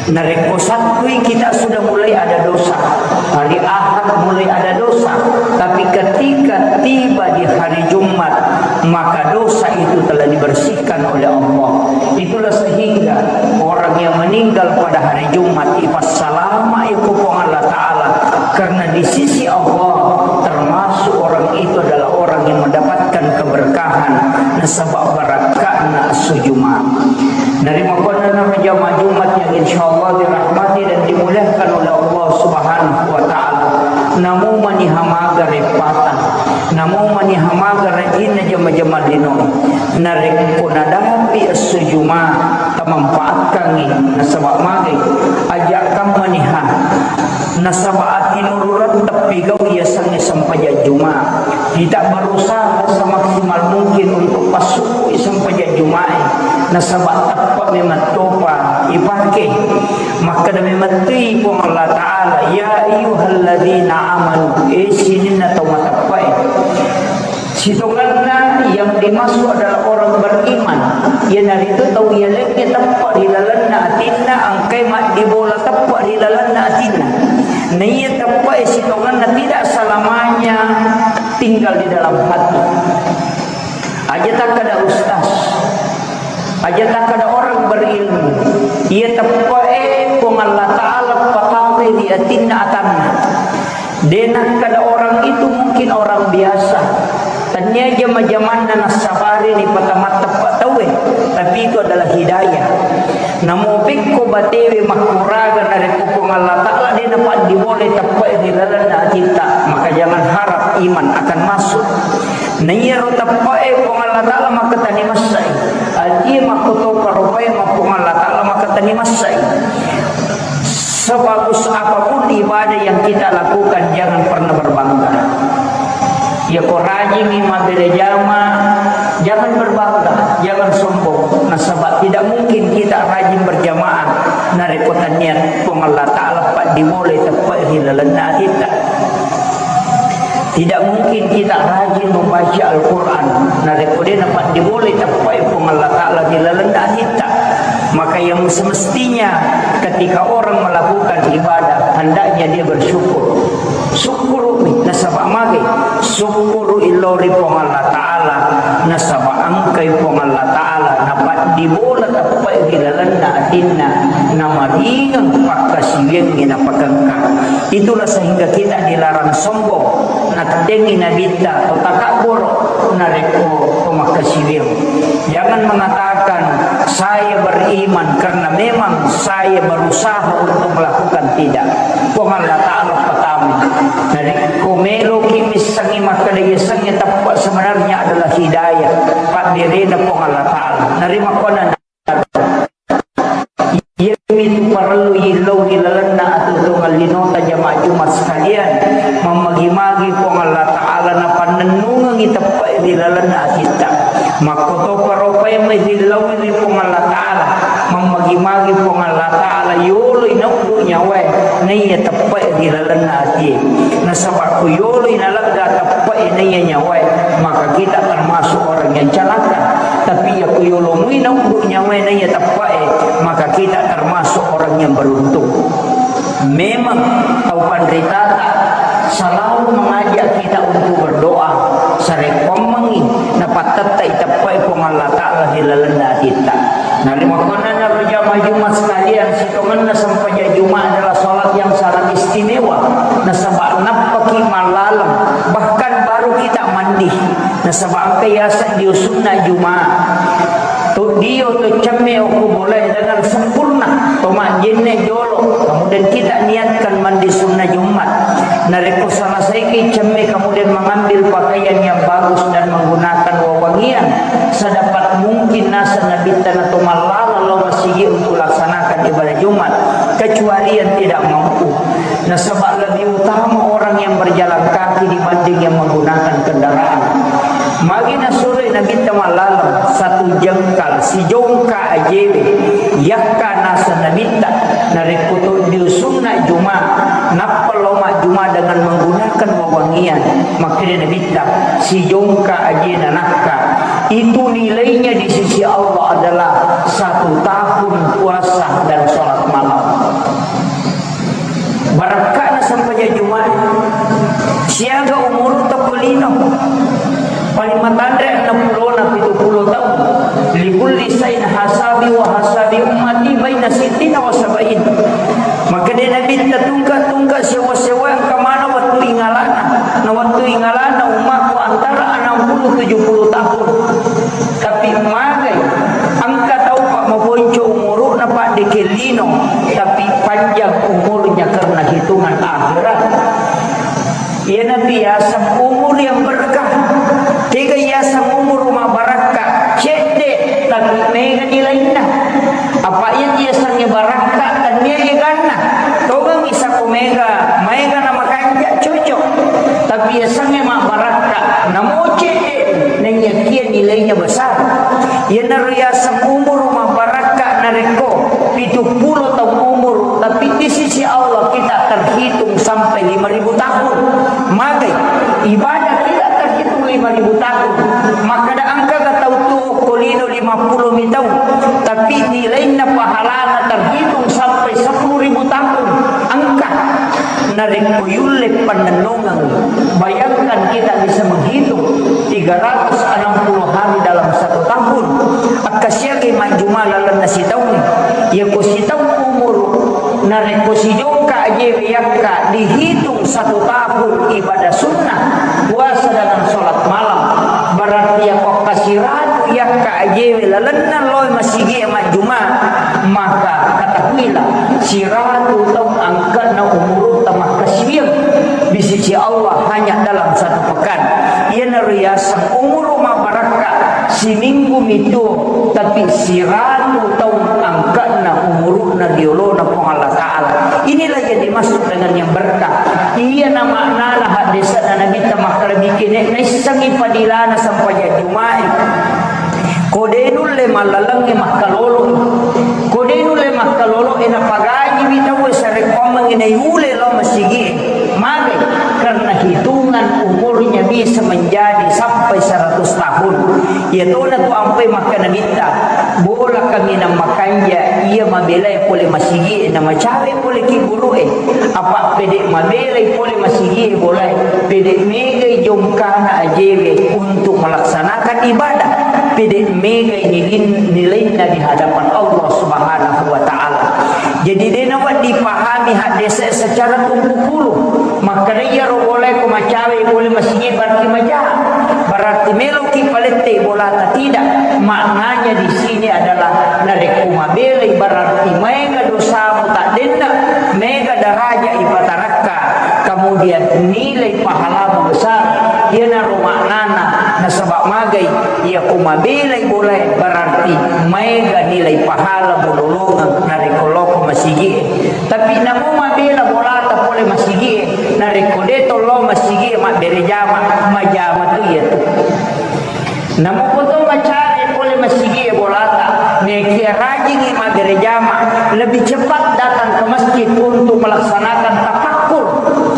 Narekko Sattui kita sudah mulai ada dosa, hari Ahad mulai ada dosa, tapi ketika tiba di hari Jumat, maka dosa itu telah dibersihkan oleh Allah. Itulah sehingga orang yang meninggal pada hari Jumat ipassalama iko Puang Allah Ta'ala, karena di sisi Allah termasuk orang itu adalah orang yang mendapatkan keberkahan nasaba barakka'na esso Juma. Narimakkuannanaro jamaah Jumat yang insyaallah dirahmati dan dimuliakan oleh Allah Subhanahu wa Ta'ala, namo maniha maga reppata, namo maniha maga rajinna jama-jama linoe. Narekko nadapi esso Juma, tamanfaatkangngi, nasaba magai, ajakkan maniha, nasaba atinurureng teppigau yasengnge sempajang Juma. Kita berusaha semaksimal mungkin untuk passukkui sempajang Jumae, nasaba teppe memang topa ipake. Makkeda memettui Puang Allah Ta'ala, "Ya ayyuhalladzina amanu," eh, sininna tau mateppe'e. Sitongenna yang dimaksud adalah orang beriman, iyanaritu tau yalengnge teppe ri lalenna atinna, engkai maddibola teppe ri lalenna atinna. Naiya teppe'e sitongenna tidak selamanya tinggal di dalam hati. Aja takkada ustaz, aja takkada orang berilmu, iya teppe'e Puang Allah Ta'ala patawe ri atinna atanna. De nakkada orang itu mungkin orang biasa. Tania jama-jamanna nassabari ri patamatteppa tauwe, tapi itu adalah hidayah. Namo pekko batewe makkuraga narekko Puang Allah Ta'ala de napaddibolai teppe'e ri lalenna atitta, maka jangan harap iman akan masuk. Naiyaro teppe'e Puang Allah Ta'ala makkatani massai. Atie makkotopa rupae ma Puang Allah Ta'ala makkatani massai. Sebagus apapun ibadah yang kita lakukan, jangan pernah berbangga. Yako rajingngi mabbere jama, jangan berbangga, jangan sombong. Nasaba tidak mungkin kita rajin berjamaah narekko tania Puang Allah Ta'ala paddibolai teppe'e ri lalenna atitta. Tidak mungkin kita rajin membaca Al-Quran narekko de napaddibolai teppe'e Puang Allah Ta'ala ri lalenna atitta. Maka yang semestinya ketika orang melakukan ibadah, hendaknya dia bersyukur. Sukkuru'mi, nasaba magai, sukkuru'i lao ri Puang Allah Ta'ala, nasaba engkai Puang Allah Ta'ala napaddibola teppe'e ri lalenna atinna, namaringeng pakkasiwiangnge napakengka. Itulah sehingga kita dilarang sombong. Nattengngi Nabitta, to takabboro narekko to makkasiwiang. Jangan mengatakan, "Saya beriman karena memang saya berusaha untuk melakukan," tidak. Puang Allah Ta'ala pertama. Narekko meloki missengngi makkeda yasengnge teppe, sebenarnya adalah hidayah. Padderena Puang Allah Ta'ala. Narimakkuannanaro. Iyamitu parellu illau ri lalenna atuo-tuongeng linota jamaah Jumat sekalian, mammagi-magi Puang Allah Ta'ala napannennui Teppe'i ri lalenna atitta. Makkotopa ropae mai rillaui ri Puang Allah Ta'ala. Mammagi-magi Puang Allah Ta'ala yoloi nauddu nyawae naiya teppe'i ri lalenna atie. Nasaba ko yoloi nalegga teppe'i naiya nyawae, maka kita termasuk orang yang celaka. Tapi iya ko yolomui nauddu nyawae naiya teppe'i, maka kita termasuk orang yang beruntung. Memang tau panritata selalu mengajak kita untuk berdoa, sarekkoammengngi napattettai teppai Puang Allah Ta'ala ri lalenna atitta. Narimakkuannanaro jamaah Jumat sekalian, sitongenna sempajang Jumat adalah salat yang sangat istimewa. Nasaba nappaki mallaleng, bahkan baru kita mandi. Nasaba engka yaseng dio sunna Jumat. To dio to cemme okko bolae dengan sempurna, to majjenne jolo. Kemudian kita niatkan mandi sunnah Jumat. Narekko selesaiki cemme, kemudian mengambil pakaian yang bagus dan menggunakan wewangian sedapat mungkin, naseng Nabitta na to mallala lao masigi untuk laksanakan ibadah Jumat, kecuali yang tidak mampu. Nasaba lebih utama orang yang berjalan kaki dibanding yang menggunakan kendaraan. Magi nasuroi Nabitta mallaleng, satu jengkal, sijongka ajewe, yakka naseng Nabitta, narekko to dio sunna Juma, nappa lao majjuma dengan menggunakan wewangian, makkeda Nabitta, sijongka ajena nakka, itu nilainya di sisi Allah adalah satu tahun puasa dan sholat malam. Barakka'na sempajang Jumat. Siaga umurutta ko lino. Paling matanre enneng pulona pitu pulo taung. Likulli sain hasabi wa hasabi ummati baina sittina wa sabain. Makkeda Nabitta, tungka-tungka sewa-sewa engka maneng wettu ingalana. Na wettu ingalana ummakku antara enam puluh tujuh puluh tahun. Tapi magai, engka tau pa maponco umuru'na, pa dekke lino, tapi panjang umurnya karena hitungan akhirat. Iyanatu yaseng umur yang berkah. Tega yaseng umur mabarakka? Cedde, tapi mega nilainna. Apa iya yasengnge barakka, tennia eganna. Tongengi sako mega, maega na makanja, cocok. Tapi yasengnge mabarakka, namo cedde, naiyakia nilainya besar. Iyanaro yaseng umur mabarakka narekko pitu pulo taung umur, tapi di sisi Allah kita terhitung sampai lima ribu tahun. Magai, ibadah tidak terhitung lima ribu tahun. Makkeda engkaga tau tuo ko lino lima pulo mi taung, tapi nilainna pahalana terhitung sampai sepuluh ribu tahun. Engka. Narekko yulle pannennungeng, bayangkan kita bisa menghitung tiga ratus enam puluh hari dalam satu tahun. Akkasiagai majjuma lalenna sitaung. Yako sitaung umur, narekko sijongka ajewe yakka dihitung satu tahun ibadah sunnah, puasa dengan sholat malam, berarti yako kasiratu yakka ajewe lalenna loe masigi majjuma, maka ketahuilah, siratu taung angkana umurutta makkasiwiang di sisi Allah hanya dalam satu pekan. Iyanaro yaseng umuru mabarakka, siminggu mitu, tapi siratu taung angkana umuruna di olona Puang Allah Ta'ala. Inilah yang dimaksud dengan yang berkah. Iyana maknana haddese'na Nabitta makkalebbikene, naissengngi padilana sempajang Juma'i. Ko de nulle mallalengnge makkalolo. Ko de nulle makkalolo, e napagajiwi tauwe sarekkoammengngi naiule lao masigie. Magai? Karena hitungan umurnya bisa menjadi sampai seratus tahun. Iyatona tu ampai makkeda Nabitta, bola kaminang makanja iya mabelai pole masigie, namacawe pole ki gurue. Apa pede mabelai pole masigie bolae, pede megai jongkana ajewe untuk melaksanakan ibadah, pede megai nilin-, nilainna di hadapan Allah Subhanahu wa Ta'ala. Jadi, de nawedding dipahami haddese secara tumpukulu. Makkeda iyaro bolae ko macawe pole masigie berarti maja. Berarti meloki palette bolata, tidak. Maknanya di sini adalah narekko mabelai berarti maega dosamu taddenna, mega daraja ipatarakka, kemudian nilai pahalamu besar. Iyanaro maknana, nasaba magai, iya ko mabelai bolae berarti maega nilai pahalamu lolongeng narekko loko masigie. Tapi namo mabela bolata pole masigie, narekko de to lao masigie mabbere jama, majama tu iyatu. Namo koto macare pole masigi e bolata, nekia rajingi maggere jama, lebih cepat datang ke masjid untuk melaksanakan tafakkur.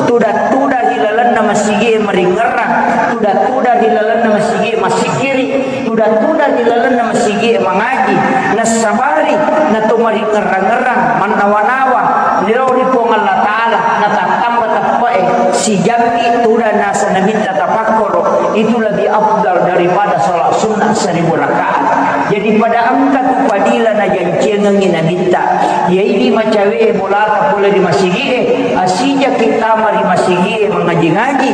Tuda-tuda ri lalenna masigi e maringerrang, tuda-tuda ri lalenna masigi e masikiri, tuda-tuda ri lalenna masigi e mangaji, nassabari, nato maringerrang-ngerrang, mannawa-nawa, nilao ri Puang Allah Ta'ala, natattamba teppe'e, sijammi tuda naseng Nabitta tapakkoro, itu lebih afdal daripada salat sunnah seribu rakaat. Jadi pada engka tu padila najanciangengi Nabitta. Yaidi macawe bolata pole ri masigi'e, asijaki tama ri masigi'e mangaji-ngaji.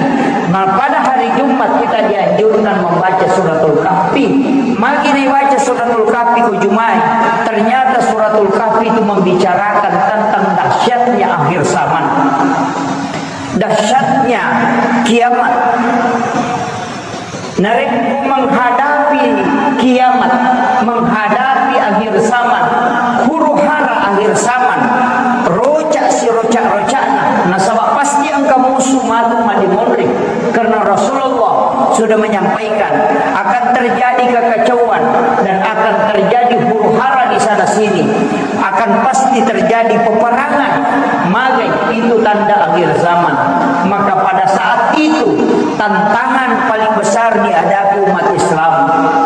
Nah, pada hari Jumat kita dianjurkan membaca suratul Kahfi. Magi dibaca suratul Kahfi ko Jumai, ternyata suratul Kahfi itu membicarakan tentang dahsyatnya akhir zaman. Dahsyatnya kiamat. Narekko menghadapi kiamat, menghadapi akhir zaman, huru-hara akhir zaman, roca siroca-rocana, nasaba pasti engka musuh matu madimonri. Karena Rasulullah sudah menyampaikan akan terjadi kekacauan dan akan terjadi huru-hara di sana sini. Akan pasti terjadi peperangan. Magai itu tanda akhir zaman. Maka pada saat itu, tantangan paling besar dihadapi umat Islam.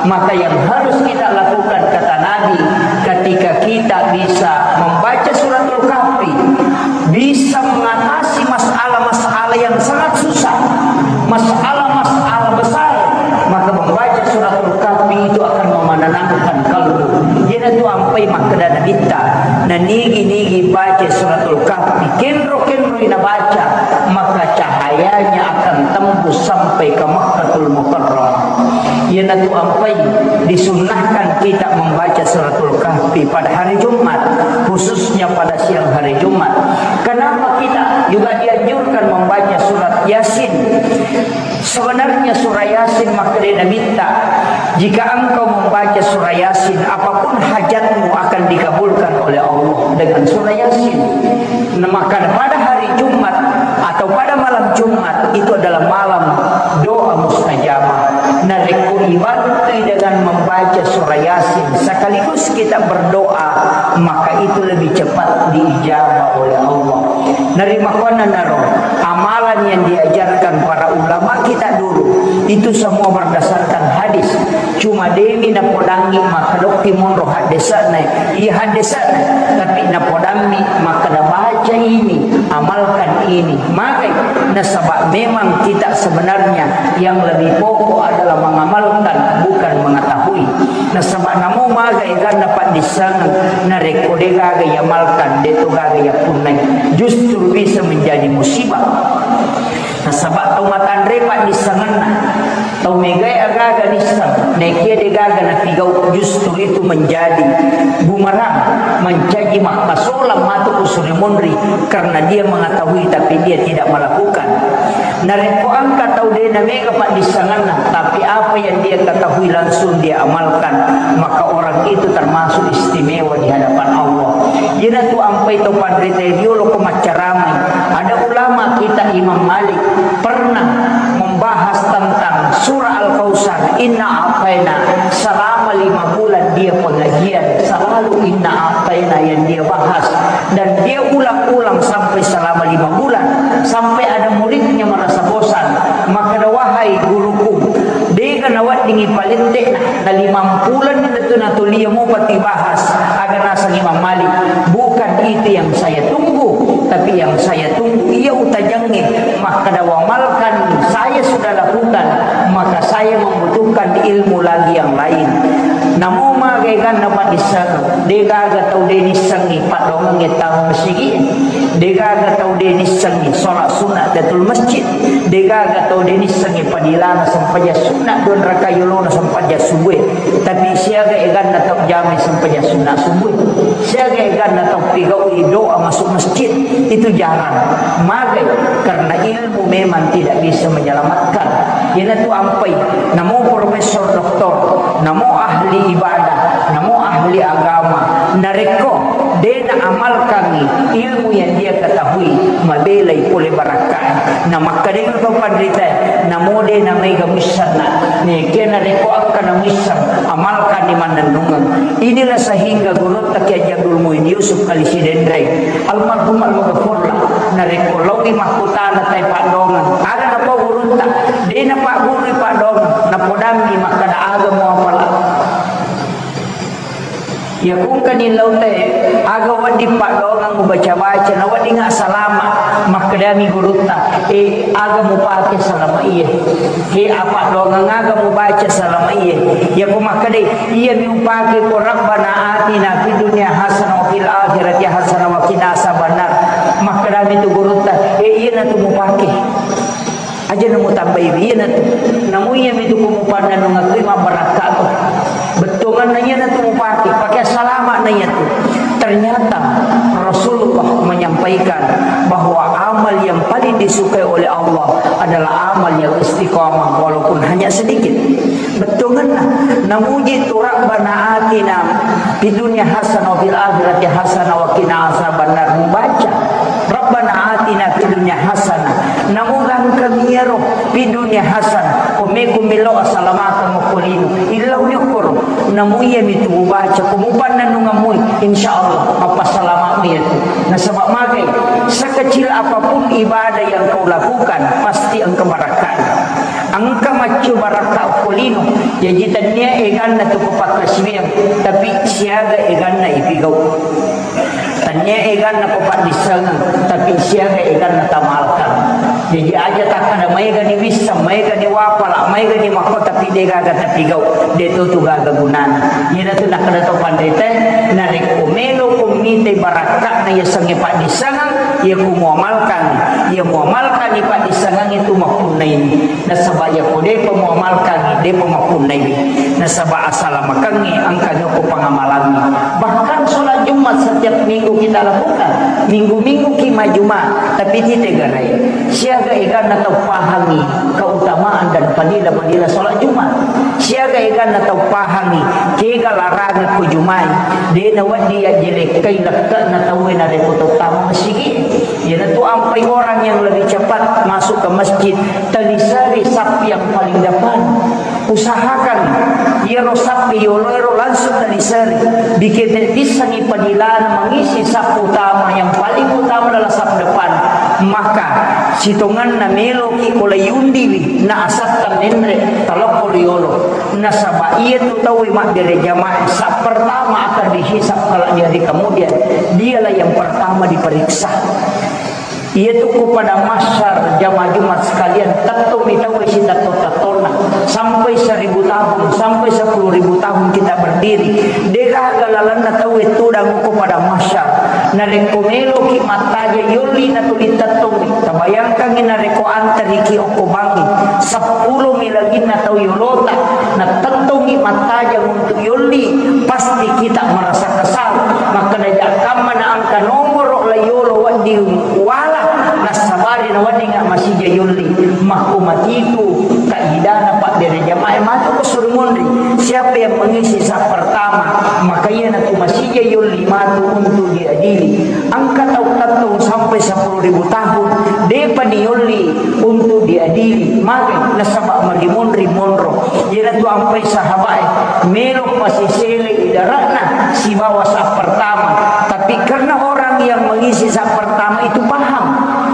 Maka yang harus kita lakukan, kata Nabi, ketika kita bisa membaca suratul Kahfi, bisa mengatasi masalah-masalah yang sangat susah, masalah-masalah besar, maka membaca suratul Kahfi itu akan menenangkan kalbu. Iyanatu ampai makkeda Nabitta, nanigi-nigi baca suratul Kahfi, kenro-kenroi nabaca, maka cahayanya akan tembus sampai ke Makkatul Mukarramah. Iyanatu ampai disunnahkan kita membaca suratul Kahfi pada hari Jumat, khususnya pada siang hari Jumat. Kenapa kita juga dianjurkan membaca surat Yasin? Sebenarnya surah Yasin, makkeda Nabitta, jika engkau membaca surah Yasin, apapun hajatmu akan dikabulkan oleh Allah dengan surah Yasin. Nah, maka pada hari Jumat atau pada malam Jumat itu adalah malam doa mustajabah. Narekko ibantui dengan membaca surah Yasin sekaligus kita berdoa, maka itu lebih cepat diijabah oleh Allah. Narimakkuannanaro amalan yang diajarkan para ulama kita dulu, itu semua berdasarkan hadis. Cuma demi napodangi makkedokki monro haddesa'na, iya haddesa'na, tapi napodammi makkeda baca ini, amalkan ini. Magai, nasaba memang kita sebenarnya yang lebih pokok adalah mengamalkan, bukan mengetahui. Nasaba namo maga eganna paddissengeng, narekko de gaga iamalkan, de to gaga iappunnai, justru bisa menjadi musibah. Nasaba tau matanre paddissengenna, tau megae agaga nisseng, naekia de gaga napigau, justru itu menjadi bumerang, mencaji makkasolang matu usuri monri, karena dia mengetahui tapi dia tidak melakukan. Narekko engka tau de namega paddissengenna, tapi apa yang dia ketahui langsung dia amalkan, maka orang itu termasuk istimewa di hadapan Allah. Iyanatu ampai to panrita riolo ko maccaramai. Ada ulama kita Imam Malik pernah membahas tentang surah Al-Kautsar, Inna A'taina, selama lima bulan dia pengajian, selalu Inna A'taina yang dia bahas. Dan dia ulang-ulang sampai selama lima bulan, sampai ada muridnya merasa bosan. Makkeda, "Wahai guruku, dega naweddingi palette'na, na limang bulan itu natulia mupa tibahas." Aga naseng Imam Malik, "Bukan itu yang saya tunggu, tapi yang saya tunggu iya utajangnge." Makkeda, "Wamalkan saya sudah lakukan, maka saya membutuhkan ilmu lagi yang lain." Namo maga eganna paddissengeng, de gaga tau de nissengngi paddoangengnge tama masigi, de gaga tau de nissengngi sholat sunat tahiyatul masjid, de gaga tau de nissengngi padilana sempajang sunat dua rakaat yolona sempajang subuh. Tapi siaga eganna tau jamai sempajang sunat subuh? Siaga eganna tau pigaui doa masuk masjid? Itu jarang. Magai? Karena ilmu memang tidak bisa menyelamatkan. Iyanatu ampai, namo profesor doktor, namo ahli ibadah, namo ahli Ahli agama, narekko de' naamalkangngi ilmu yang dia ketahui, mabelai pole barakkae. Na makkedai to panritae, namo de' namaega missenna. Nekia narekko engka namisseng, amalkanni mannennungeng. Inilah sehingga gurutta Kiai Haji Abdul Muin Yusuf Kali Sidenreng, almarhum almaghfurlah, narekko laowi makkutana tai paddongeng, aga napau gurutta? De' napaggurui paddongeng, napodammi makkeda, aga muapala? Iya kungkani lautae, aga wedding paddongeng mubaca-baca, na wedding salama. Makkedami gurutta, eh, aga mupake salama iye? He, apa dongeng aga mubaca salama iye? Iya ko makkeda, iya mi upake ko Rabbana atina fid dunya hasanah wa fil akhirati hasanah wa qina azabannar. Makkedami tu gurutta, eh, iyanatu mupake. Aja namu tambai, iyanatu. Namu iyami tu ko mupannennungeng kui mabbarakka to. Bettuanna iyanatu mupake, pake salama na iyatu. Ternyata Rasulullah menyampaikan bahwa amal yang paling disukai oleh Allah adalah amal yang istiqamah walaupun hanya sedikit. Bettuanna, namuji tu Rabbana atina fid dunya hasanah wa fil akhirati hasanah wa qina azabannar, mubaca Rabbana atina fid dunya hasanah. Namu gangka miyaro fid dunya hasanah. Ko meko melo asalamakeng okko lino. Illau ni okkoro. Namu iya mitu mubaca ko mupannennungeng mui, insya Allah mappasalama mu iyatu. Nasaba magai, sekecil apapun ibadah yang kau lakukan pasti engka barakkana. Engka maccu barakka okko lino. Jaji tennia eganna tu ko pakkasiwiang, tapi siaga eganna ipigau. Tennia eganna ko paddissengeng, tapi siaga eganna tamalkan. Jaji aja takkada maega ni wisseng, maega ni wapala, maega ni makko, tapi de gaga tapigau, de to tu gaga gunana. Iyanatu nakkada to panrita, narekko melo ko mitai barakkana yasengnge paddissengeng, iya ko muamalkan, iya muamalkan ni paddissengeng itu mappunnai. Nasaba iya ko depa muamalkangngi, depa mappunnaiwi. Nasaba asalamakengngi engka joko pangamalangngi. Bahkan sholat Jumat setiap minggu kita lakukan. Minggu-minggu ki majuma, tapi tite garai. Siaga eganna tau pahangngi keutamaan dan fadilah-fadilah sholat Jumat. Siaga eganna tau pahangngi kega larangang ko Jumai. De nawedding yajjelekkai lekke'na tauwe narekko tau tama masigi. Iyanatu ampai orang yang lebih cepat masuk ke masjid, teliseri saf yang paling depan. Usahakan iyaro saf yoloero langsung teliseri. Bikin dissengi padilana mengisi saf utama, yang paling utama adalah saf depan. Maka sitongenna meloki ko layundiwi na asatta menre talokko riolo. Nasaba iyatu tauwe mabbere jamaah saf pertama akan dihisab kelak di hari kemudian. Dialah yang pertama diperiksa. Iyatu ko pada mahsyar, jamaah Jumat sekalian, tettomi tauwe sitetto-tettonna. Sampai seribu tahun, sampai sepuluh ribu tahun kita berdiri. Degaga lalenna tauwe tudang ko pada mahsyar. Narekko meloki mattaja yolli natuli tettomi. Tabayangkangngi narekko antariki okko bangngi. Seppulomi laginna tau yolota. Natettomi mattajang untuk yolli. Pasti kita merasa kesal. Makkeda jakkamma na engka nomoro la yolo wedding wala, nassabari na wedding masija yolli. Makko matitu kaidana pabbere jamaah matu ko suri monri. Siapa yang mengisi saf pertama, maka iyanatu masija yolli matu untuk diadili. Engka tau tettong sampai sepuluh ribu tahun, depa ni yolli untuk diadili. Maka nasaba magi monri monro. Iyanatu ampai sahabae, melo pasisele idara'na sibawa saf pertama. Tapi karena orang yang mengisi saf pertama itu paham.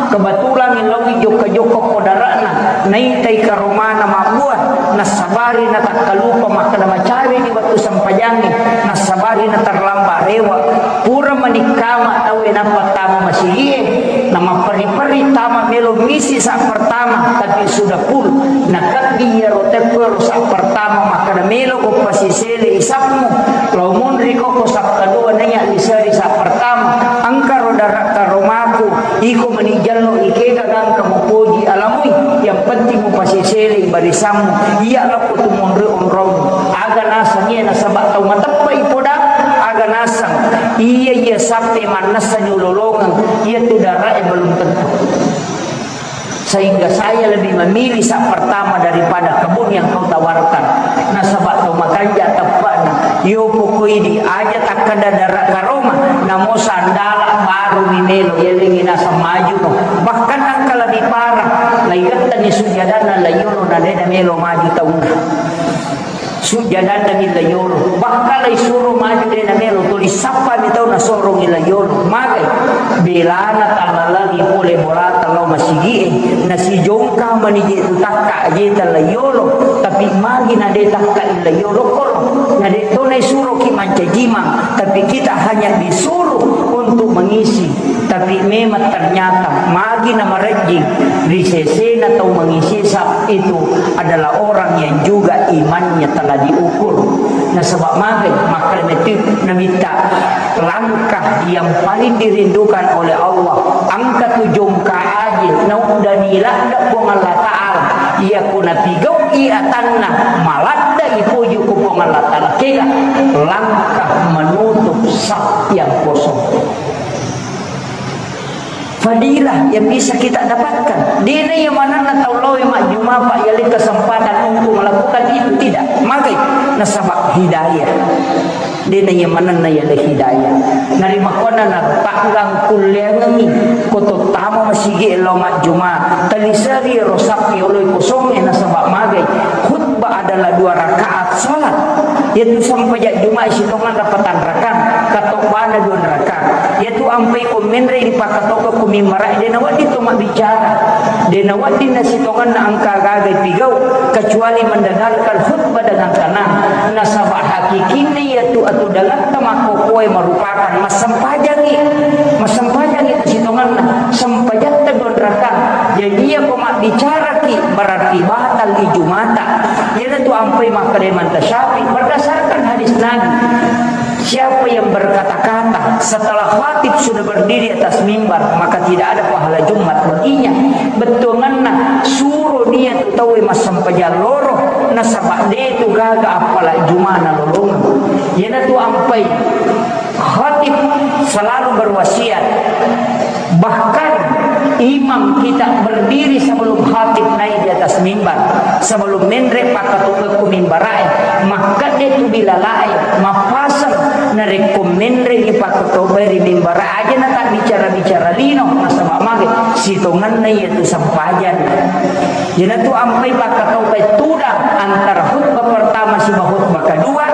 Kebetulan laowi jokka-jokka ko dara'na, naitai karomana mabbua, nassabari natakkalupa makkeda macawe di wettu sempajangnge, nassabari naterlambat rewe. Pura manikkama tauwe nappa tama masigie, namapperi-peri tama melo misi saf pertama, tapi sudah full. Nakaddi iyaro tekko ero saf pertama makkeda melo ko pasisele isafmu, lao monri ko ko saf kedua naiya liseri saf pertama. Engkaro dara karomaku, iko mani jallo ikega gangka mupoji alamui, yang penting mupasisele barisammu. Iya lokko tu monri onrong. Aga naseng iya nasaba tau mateppa ipoda, aga naseng iya iya sappe mannessa nyulolongeng, iya tu darae belum tentu. Sehingga saya lebih memilih saf pertama daripada kebun yang kau tawarkan. Nasaba tau makanja teppana, yo pokoi di Namo sandala baru mi melo, yalengi naseng maju no. Bahkan engka lebih parah, laigettani sujjadanna laiyolo na de na melo maju taunna. Sujjadanna mi laiyolo. Bahkan laisuro maju de na melo, tuli sappa mi tau nasorongi laiyolo. Magai? Belana tallalangi pole bolata lao masigie, nasijongka manigi tu takka jeta laiyolo, tapi magi na de takka laiyolo koro, na de to naisuroki mancajimang, tapi kita hanya disuruh untuk mengisi. Tapi memang ternyata magi na marejjing ri sesena tau mengisi sa itu adalah orang yang juga imannya telah diukur. Nasaba magai? Makkeda metu Nabitta, langkah yang paling dirindukan oleh Allah, engka tu jongka aje, nauddani ladde Puang Allah Ta'ala, iya ko napigau'i atanna, maladde ipoji ko Puang Allah Ta'ala, kega langkah menutup saf yang kosong. Fadilah yang bisa kita dapatkan. Dena iya manenna tau lao majjuma, Pak, yale kesempatan untuk melakukan itu, tidak. Magai? Nasaba hidayah. Dena iya manenna yale hidayah. Narimakkuanna na tanggang kulleangengi ko to tama masigi lao majjuma. Taliseri ro sappi oloi kosong e, nasaba magai? Khutbah adalah dua rakaat salat. Yaitu sempajang Jumat sitongan rapatan rakang, katobana dua rakang. Yaitu ampai ko menre ri pakkatobba ko mimbara, de nawedding to mabbicara. De nawedding nasitonganna engka gaga pigau, kecuali mendengarkan khutbah dengan tenang. Nasaba hakikinna yaitu atu dalatta makkokkoe merupakan massempajangi. Massempajangi sitonganna, sempajatta dua rakang. Jadi iya ko mabbicaraki berarti batal ijumata. Iyanatu ampai makkeda Imam Syafi'i berdasarkan hadis Nabi. Siapa yang berkata-kata setelah khatib sudah berdiri atas mimbar, maka tidak ada pahala Jumat baginya. Bettuanganna, suro dia tu tauwe massempajang loro, nasaba de tu gaga appala Jumana lolongeng. Iyanatu ampai khatib selalu berwasiat. Bahkan imam kita berdiri sebelum khatib naik di atas mimbar, sebelum menre pakkatobba ko mimbarae, makkeda tu bilalae, mappaseng narekko menre di pakkatobba ri mimbara aja na tak bicara-bicara lino, nasaba mage sitonganna iya tu sempajang. Iyanatu ampai pakkatobba tudang antara khutbah pertama siba khutbah kedua,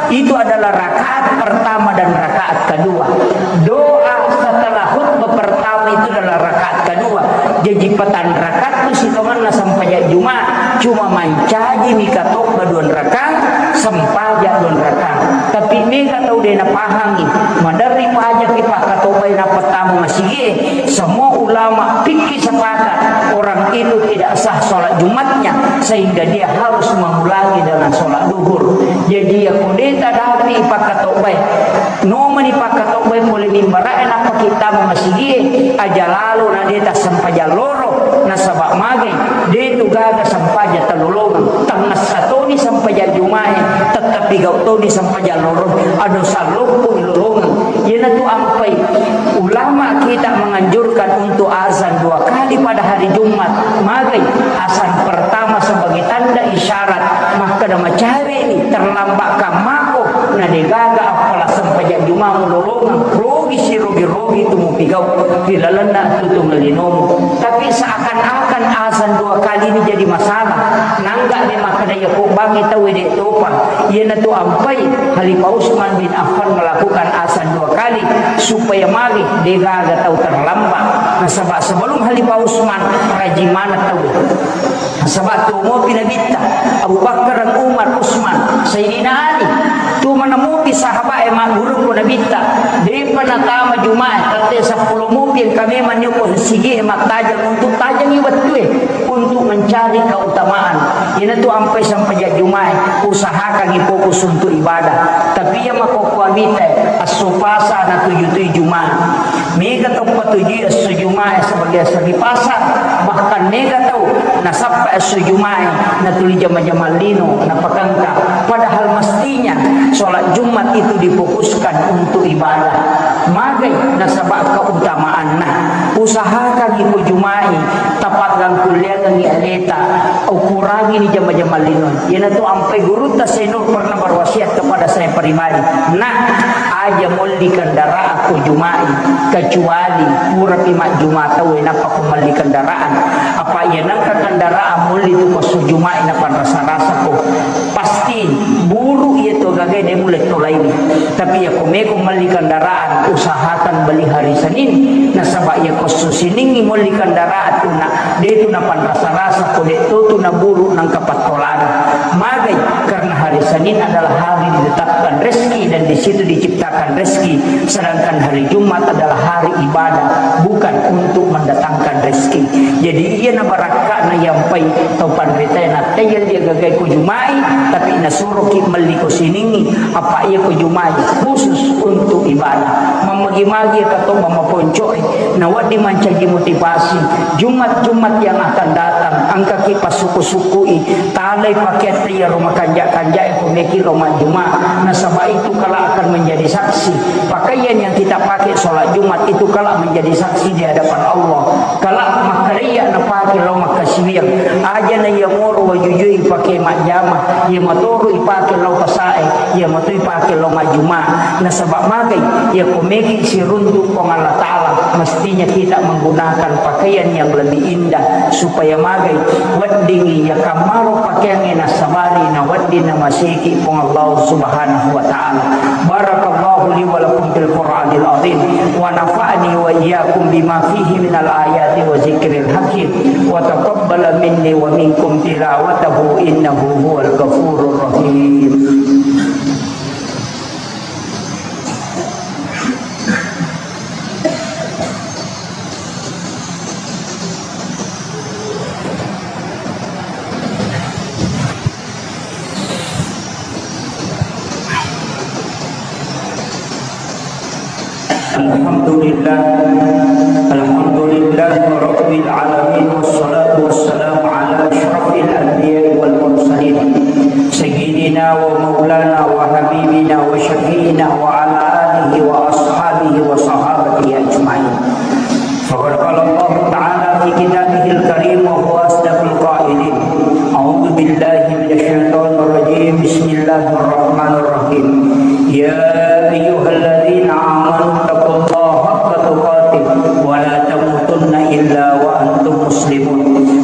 itu adalah rakaat pertama dan rakaat kedua. Doa setelah khutbah pertama itu adalah rakaat kedua. Jadi patang rakaat tu sitonganna sempajang Jumat, cuma mancaji mi katobba dua rakaat, sempajang dua rakaat. Tapi mega tau de napahangi, maderri pajaki pakkatobbai nappa tama masigi. Semua ulama fikih sepakat orang itu tidak sah sholat Jumatnya, sehingga dia harus mengulangi dengan sholat duhur. Jadi ya kudeta dati pakkatobbai, nomani pakkatobbai pole mimbarae nappa kita masigi, aja lalo na deta sempajang loro, nasaba mage de tu gaga sempajang talolongeng, tangngessa toni sempajang Jumae, tettepi gau toni sempajang loro, ado salloppo lolongeng. Iyanatu ampai ulama kita menganjurkan untuk azan dua kali pada hari Jumat. Magai? Azan pertama sebagai tanda isyarat makkeda macawe ni, terlambat kammako, na degaga appala sempajang Jumamu lolongeng, rogi sirogi-rogi tu mupigau ri lalenna tutungeng linomu. Tapi seakan-akan azan dua kali ini jadi masalah. Nangga de makkeda iya ko bangi tau de topa. Iyanatu ampai Khalifah Utsman bin Affan melakukan azan dua kali supaya magi degaga tau terlambat. Nasaba sebelum Khalifah Utsman rajin maneng tau. Nasaba tuo mopi Nabitta, Abu Bakar, Umar, Utsman, Sayyidina Ali. Tu mana mopi sahabat e magguru ko Nabitta. Depa natama Jumae, tette seppulo mopi engka memang nio ko sigi e mattajeng untuk tajengi wettue untuk mencari keutamaan. Iyanatu ampai sempajang Jumae, usahakangi fokus untuk ibadah. Tapi iya makkokkoe mita, esso Pasa natujui Jumae. Mega tau patujui esso Jumae sebagai esso ri Pasa, bahkan mega tau nasappa esso Jumae natuli jama-jama lino napakengka. Padahal mestinya sholat Jumat itu difokuskan untuk ibadah. Magai? Nasaba keutamaanna. Usahakangngi ko Juma'i, tapagangkulleangengngi aleta, ukurangini jama-jama linoe. Iyanatu ampai gurutta Senur pernah berwasiat kepada saya pribadi, "Nak, aja molli kendaraan ko Juma'i, kecuali purapi majjuma tau, nappa ko melli kendaraan. Apa iya nengka kendaraan molli tu ko esso Juma'i, napanrasa-rasa ko." Pasti buru iya to gagai de mulle tolaini. Tapi iya ko meko melli kendaraan, usahakan beli hari Senin. Nasaba iya ko esso Siningngi molli kendaraan tu na, de tu napanrasa-rasa ko de to tu naburu nengka pattolana. Magai, karena hari Senin adalah hari ditetapkan rezeki dan di situ diciptakan rezeki. Sedangkan hari Jumat adalah hari ibadah, bukan untuk mendatangkan rezeki. Jadi, iya na barakka'na yampai tau panritae, nattei iya gagai ko Juma'i, tapi nasuroki melli ko Siningngi, apa iya ko Juma'i khusus untuk ibadah. Mammagi-magi ka to mamaponco'e, nawedding mancaji motivasi. Jumat-Jumat yang akan datang, engkaki passuku-sukui, talai pakeang iyaro makanja-kanjae ko meki lo majjuma, nasaba itu kelak akan menjadi saksi. Pakaian yang kita pakai sholat Jumat itu kelak menjadi saksi di hadapan Allah. Kelak makkareya napake lao makkasiwiang. Aja na iyamoro wajujui ipake majjama, iya matoro ipake lao pasae, iya mato ipake lao majjuma. Nasaba magai, iya ko meki siruntu Puang Allah Ta'ala, mestinya kita menggunakan pakaian yang lebih indah supaya magai, weddingngi iya kammaro pakeangnge nasabari, nawedding namaseki Puang Allah Subhanahu wa Ta'ala. Barakallahu li wa lakum fil Qur'anil azim, wa nafa'ani wa iyyakum bima fihi minal ayati wa zikril hakim, wa taqabbala minni wa minkum tilawatahu innahu huwal ghafurur rahim. الحمد لله، الحمد لله رب العالمين، والصلاة والسلام على أشرف الأنبياء والمرسلين، سيدنا ومولانا وحبيبنا وشفيعنا وعلى آله وأصحابه وصحابته أجمعين. فقد قال الله تعالى في كتابه الكريم وهو أصدق القائلين: أعوذ بالله من الشيطان الرجيم. بسم الله الرحمن الرحيم. يا أيها الذين آمنوا اتقوا الله حق تقاته ولا تموتن إلا وأنتم مسلمون.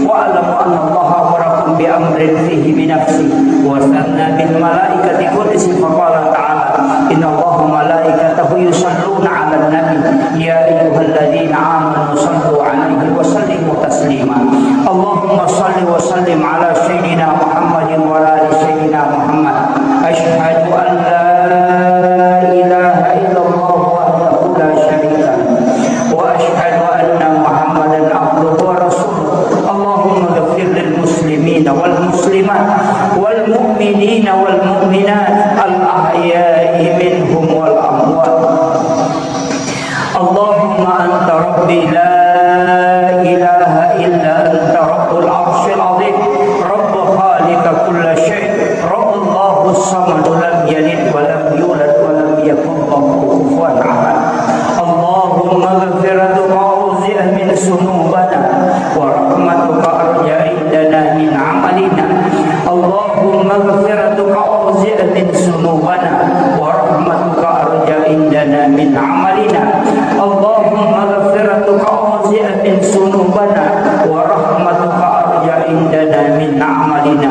واعلموا أن الله أمركم بأمر فيه بنفسه وثنى بالملائكة قدسه فقال تعالى: إن الله وملائكته يصلون على النبي، يا أيها الذين آمنوا صلوا عليه وسلموا تسليما. اللهم صل وسلم على سيدنا محمد وعلى آل سيدنا محمد. أشهد أن لا إله إلا الله وحده لا شريك له، وأشهد أن محمدا عبده ورسوله. اللهم اغفر للمسلمين والمسلمات والمؤمنين والمؤمنات الأحياء منهم والأموات. اللهم أنت ربي لا إله إلا أنت رب العرش العظيم، رب خالق كل شيء، رب الله الصمد لم يلد ولم يولد ولم يكن له كفوا أحد. اللهم مغفرتك أوسع من ذنوبنا ورحمتك أرجى عندنا من عملنا. اللهم مغفرتك أوسع من ذنوبنا ورحمتك أرجى عندنا من عملنا. اللهم مغفرتك أوسع من ذنوبنا ورحمتك أرجى عندنا من عملنا.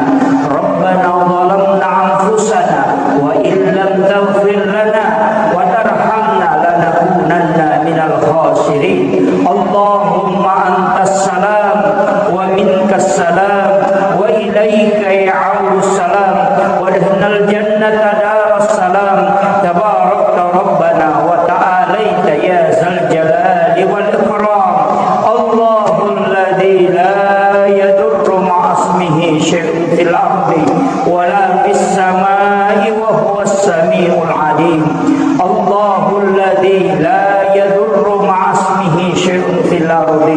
ربنا ظلمنا أنفسنا وإن لم تغفر لنا وترحمنا لنكونن من الخاسرين. اللهم أنت السلام ومنك السلام وإليك يعود السلام وادخلنا الجنة دار السلام. تباركت ربنا وتعاليت يا ذا الجلال والإكرام. الله الذي لا يضر مع اسمه شيء في الأرض ولا في السماء وهو السميع العليم. الله الذي لا يضر مع اسمه شيء في الأرض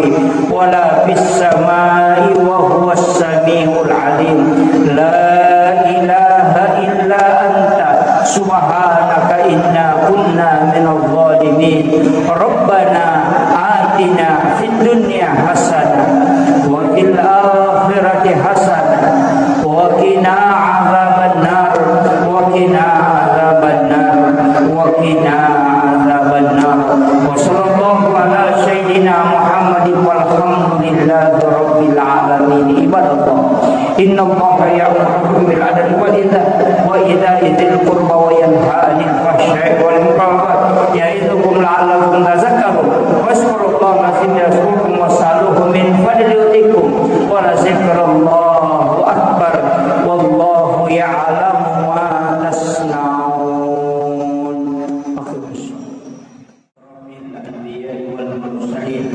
ولا في السماء وهو السميع العليم. لا إله إلا أنت سبحانك إنا كنا من الظالمين. ربنا آتنا في وقنا عذاب النار، وقنا عذاب النار، وقنا عذاب النار. وصلى الله على سيدنا محمد والحمد لله رب العالمين. عباد الله، إن الله يأمركم بالعدل والإحسان وإيتاء ذي القربى وينهى عن الفحشاء والمنكر والبغي يعظكم لعلكم تذكرون. فاذكروا الله العظيم يذكركم واسألوه من فضله يؤتكم ولذكر الله أكبر والله يعلم ما تصنعون. أقم الصلاة. الأنبياء والمرسلين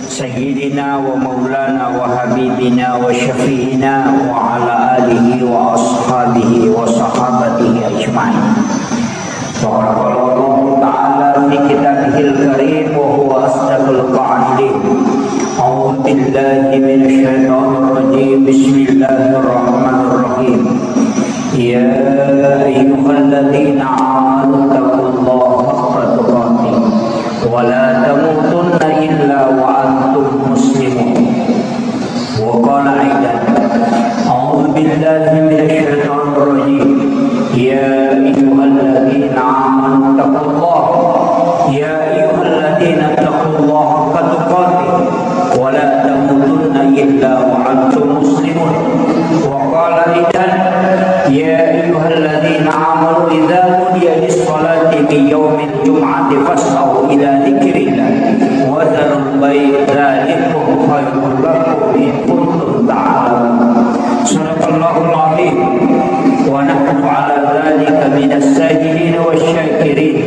سيدنا ومولانا وحبيبنا وشفيعنا وعلى آله وأصحابه وصحابته أجمعين. فقد قال الله تعالى في كتابه الكريم وهو أصدق القائلين: أعوذ بالله من الشيطان الرجيم. بسم الله الرحمن الرحيم. يا أيها الذين آمنوا اتقوا الله حق تقاته ولا تموتن إلا وأنتم مسلمون. وقال أيضا: أعوذ بالله من الشيطان الرجيم. يا أيها الذين آمنوا اتقوا الله، يا أيها الذين اتقوا الله حق تقاته ولا تموتن إلا وأنتم مسلمون. وقال أيضا: يا أيها الذين آمنوا إذا نودي للصلاة من يوم الجمعة فاسعوا إلى ذكر الله وذروا البيع ذلكم خير لكم إن كنتم تعلمون. صدق الله العظيم، ونحن على ذلك من الشاهدين والشاكرين،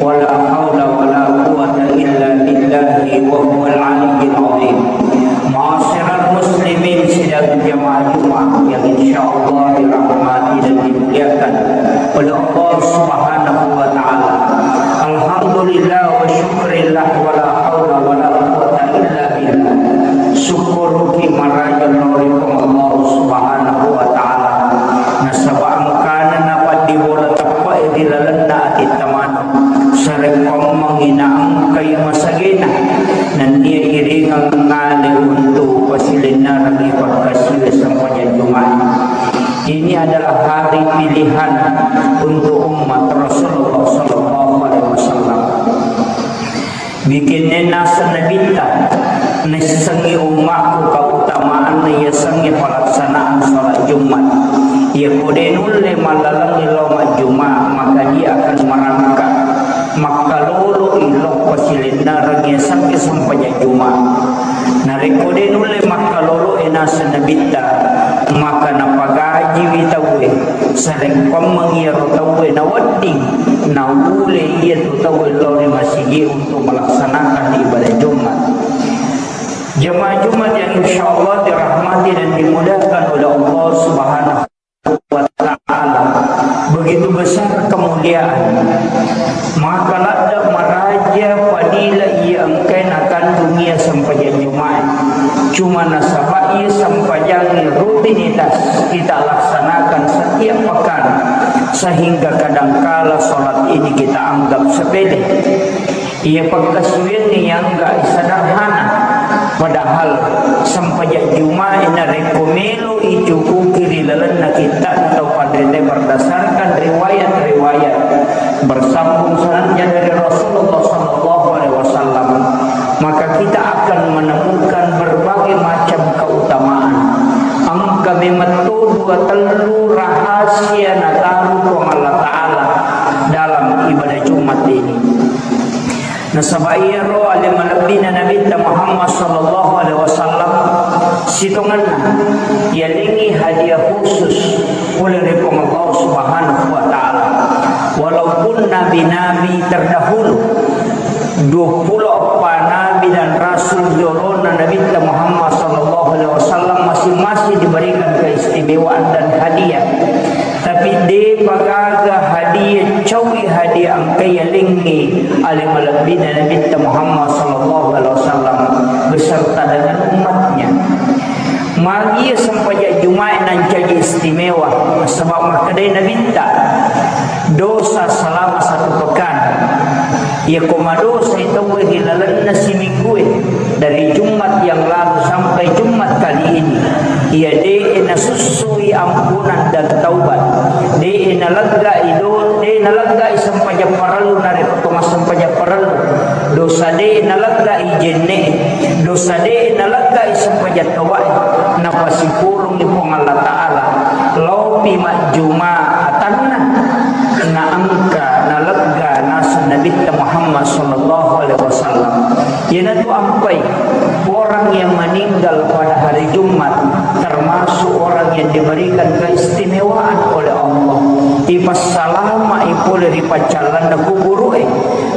ولا حول ولا قوة إلا بالله وهو العلي العظيم. Ma'asyiral muslimin, sidang jamaah Jumat yang insya Allah dirahmati dan dimuliakan oleh Allah Subhanahu wa Ta'ala. Alhamdulillah wa syukrillah, wa la haula wa la quwata illa billah. Syukuruki maraja lao ri Puang Allah Subhanahu wa Ta'ala. Nasaba engkana napaddibola teppe'i ri lalenna atitta maneng. Sarekkoammengngi naengkai masagena, nennia iringeng ngale untu' pasilennerengngi pakkasiwi sempajang Juma'i. Ini adalah hari pilihan untuk umat Rasulullah sallallahu alaihi wasallam. Bikinna naseng Nabitta, naissengngi ummakku keutamaanna yasengnge pelaksanaan salat Jumat. Iyako de' nulle mallalengngi lao majjuma, maka dia akan merangkak makkalolo'i lao pasilennereng yasengnge sempajang Juma. Narekko de' nulle makkalolo'e naseng Nabitta, maka napagajiwi tauwe. Sarekkoammengngi iyaro tauwe nawedding, naule iyatu tauwe lao ri masigi untuk melaksanakan ibadah Jumat. Jemaah Jumat yang insya Allah dirahmati dan dimuliakan oleh Allah Subhanahu wa Ta'ala. Begitu besar kemuliaan. Maka ladde' maraja fadilah iya engkae nakandung iya sempajang Juma'i. Cuma nasaba iya sempajang rutinitas kita laksanakan setiap pekan, sehingga kadangkala salat ini kita anggap sepele. Iya pakkasiwiangnge iya engka sederhana, padahal sempajang Juma'i narekko melo icukuki ri lalenna kitta'na tau panrita berdasarkan riwayat-riwayat bersambung sanadnya dari Rasulullah sallallahu alaihi wasallam, maka kita akan menemukan berbagai macam keutamaan. Engka memang to dua tellu rahasia nataru Puang Allah Ta'ala dalam ibadah Jumat ini. Nasaba iyaro ale malebbina Nabitta Muhammad sallallahu alaihi wasallam, sitongenna yalengngi hadiah khusus pole ri Puang Allah Subhanahu wa Ta'ala. Walaupun nabi-nabi terdahulu, duappulo eppa nabi dan rasul yolona Nabitta Muhammad sallallahu alaihi wasallam masing-masing diberikan keistimewaan dan hadiah. Tapi de'pa gaga hadiah, caui hadiah engka yalengngi ale malebbina Nabitta Muhammad sallallahu alaihi wasallam beserta dengan umatnya. Magi sempajang Juma'i nancaji istimewa, sebab makkedai Nabitta, dosa selama satu pekan. Iyako madosai tauwe ri lalenna siminggue, dari Jumat yang lalu sampai Jumat kali ini, Iya de'e nasussui ampunan dan taubat. De'e naleggai do, de'e naleggai sempajang parellu narekko to massempajang parellu. Dosa de'e naleggai jenne'e. Dosa de'e naleggai sempajang taubat. Napasipulungngi Puang Allah Ta'ala. Laopi majjuma atanna. Naengka nalegga naseng Nabitta Muhammad sallallahu alaihi wasallam. Iyanatu ampai orang yang meninggal pada hari Jumat termasuk orang yang diberikan keistimewaan oleh Allah. Ipassalama'i pole ri paccallanna kuburu'e.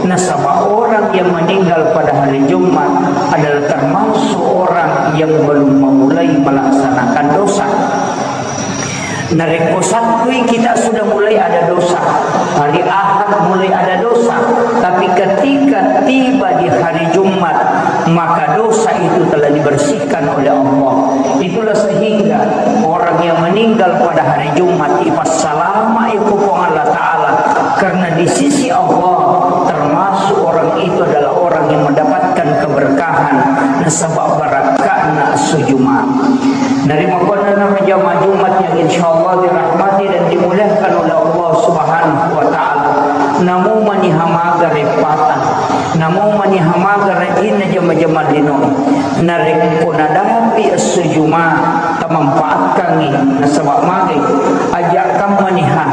Nasaba orang yang meninggal pada hari Jumat adalah termasuk orang yang belum memulai melaksanakan dosa. Narekko Sattui kita sudah mulai ada dosa, hari Ahad mulai ada dosa, tapi ketika tiba di hari Jumat, maka dosa itu telah dibersihkan oleh Allah. Itulah sehingga orang yang meninggal pada hari Jumat ipassalama'i ku Puang Allah Ta'ala, karena di sisi Allah termasuk orang itu adalah orang yang mendapatkan keberkahan nasaba barakka'na esso Jumat. Narimakkuannanaro jamaah Jumat yang insyaallah dirahmati dan dimuliakan oleh Allah Subhanahu wa Ta'ala. Namo maniha maga reppata, namo maniha maga rajinna jama-jama lino. Narekko nadapi esso Jumat, tamanfaatkangngi nasaba magai ajakkan maniha.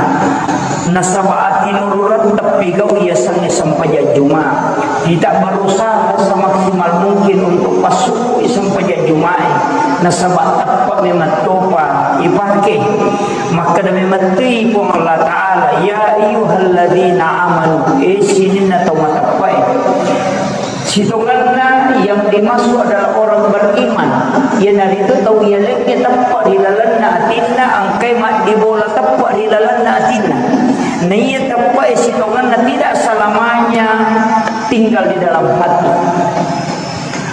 Nasaba atinururang teppigau yasengnge sempajang Jumat. Kita berusaha semaksimal mungkin untuk passukkui sempajang Juma'i. Nasaba teppe memang topa ipake. Makkeda memettui Puang Allah Ta'ala, "Ya ayyuhalladzina amanu," eh sininna tau mateppe'e. Sitongenna yang dimaksud adalah orang beriman. Iyanaritu tau yalengnge teppe ri lalenna atinna, engkai maddibola teppe ri lalenna atinna. Naiya teppe'e sitongenna tidak selamanya tinggal di dalam hati.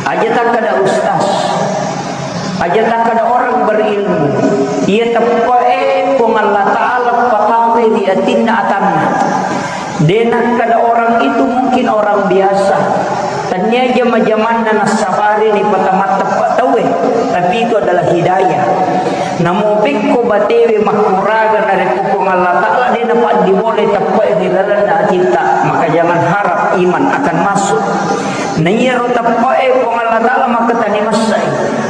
Aja takkada ustaz, aja takkada orang berilmu. Iya teppe'e Puang Allah Ta'ala patawi ri atinna atanna. De nakkada orang itu mungkin orang biasa. Tania jama-jamanna nassabari ri patamatta tauwe, tapi itu adalah hidayah. Namo pekko batewe makkuraga narekko Puang Allah Ta'ala de napaddibolai teppe'e ri lalenna atitta, maka jangan harap iman akan masuk. Naiyaro teppe'e Puang Allah Ta'ala makkatani massai.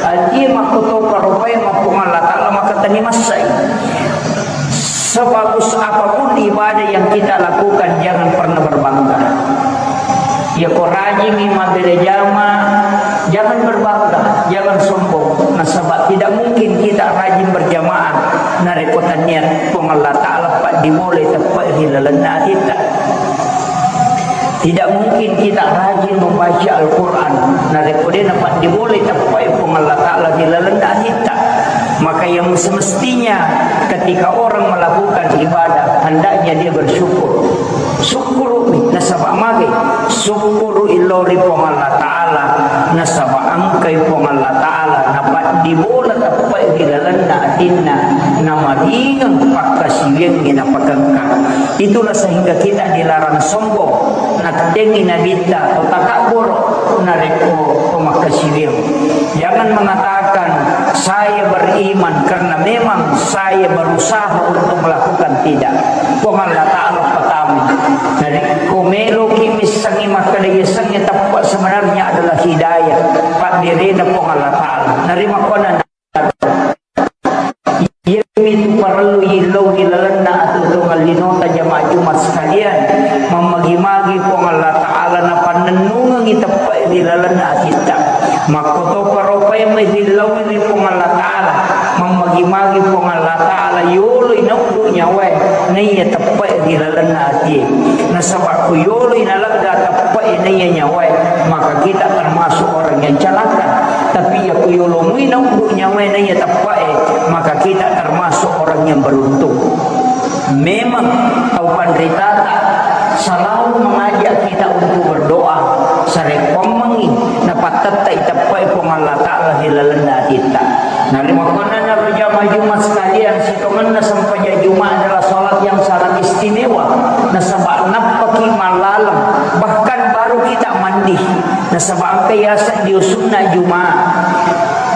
Atie makkotopa ropae ma Puang Allah Ta'ala makkatani massai. Sebagus apapun ibadah yang kita lakukan, jangan pernah berbangga. Ya ko rajingi mabele jama, jangan berbangga, jangan sombong. Nasaba tidak mungkin kita rajin berjamaah narekko tania Puang Allah Ta'ala paddibolai teppe'e ri lalenna atitta. Tidak mungkin kita rajin membaca Al-Quran narekko de napaddibolai teppe'e Puang Allah Ta'ala ri lalenna atitta. Maka yang semestinya ketika orang melakukan ibadah, hendaknya dia bersyukur. Sukkuru'mi nasaba magai, sukkuru'i lao ri Puang Allah Ta'ala nasaba engkai Puang Allah Ta'ala napaddibola teppe'e ri lalenna atinna, namaringeng pakkasiwiangnge napakengka. Itulah sehingga kita dilarang sombong. Nattengngi Nabitta to takabboro narekko to makkasiwiang. Jangan mengatakan, "Saya beriman karena memang saya berusaha untuk melakukan." Tidak. Puang Allah Ta'ala pertama. Narekko meloki missengngi makkeda yasengnge teppe sebenarnya adalah hidayah. Padderena Puang Allah Ta'ala. Narimakkuannanaro Iyamitu parellu illau ri lalenna atuo-tuongeng linota jamaah Jumat sekalian, mammagi-magi Puang Allah Ta'ala napannennungengngi teppe'e ri lalenna atitta. Makkotopa ropae mai rillaui ri Puang Allah Ta'ala, mammagi-magi Puang Allah Ta'ala yoloi nauddu nyawae naiya teppe'e ri lalenna atie. Nasaba ko yoloi nalegga teppe'e naiya nyawae, maka kita termasuk orang yang celaka. Tapi iya ko yolo mui nauddu nyawae naiya teppe'e, maka kita termasuk orang yang beruntung. Memang tau panritata selalu mengajak kita untuk berdoa. Sarekkoammengngi napattettai teppe'e Puang Allah Ta'ala ri lalenna atitta. Narimakkuannanaro jamaah Jumat sekalian, sitongenna sempajang Jumat adalah salat yang sangat istimewa. Nasaba nappaki mallaleng, bahkan baru kita mandi. Nasaba engka yaseng dio sunna Jumat.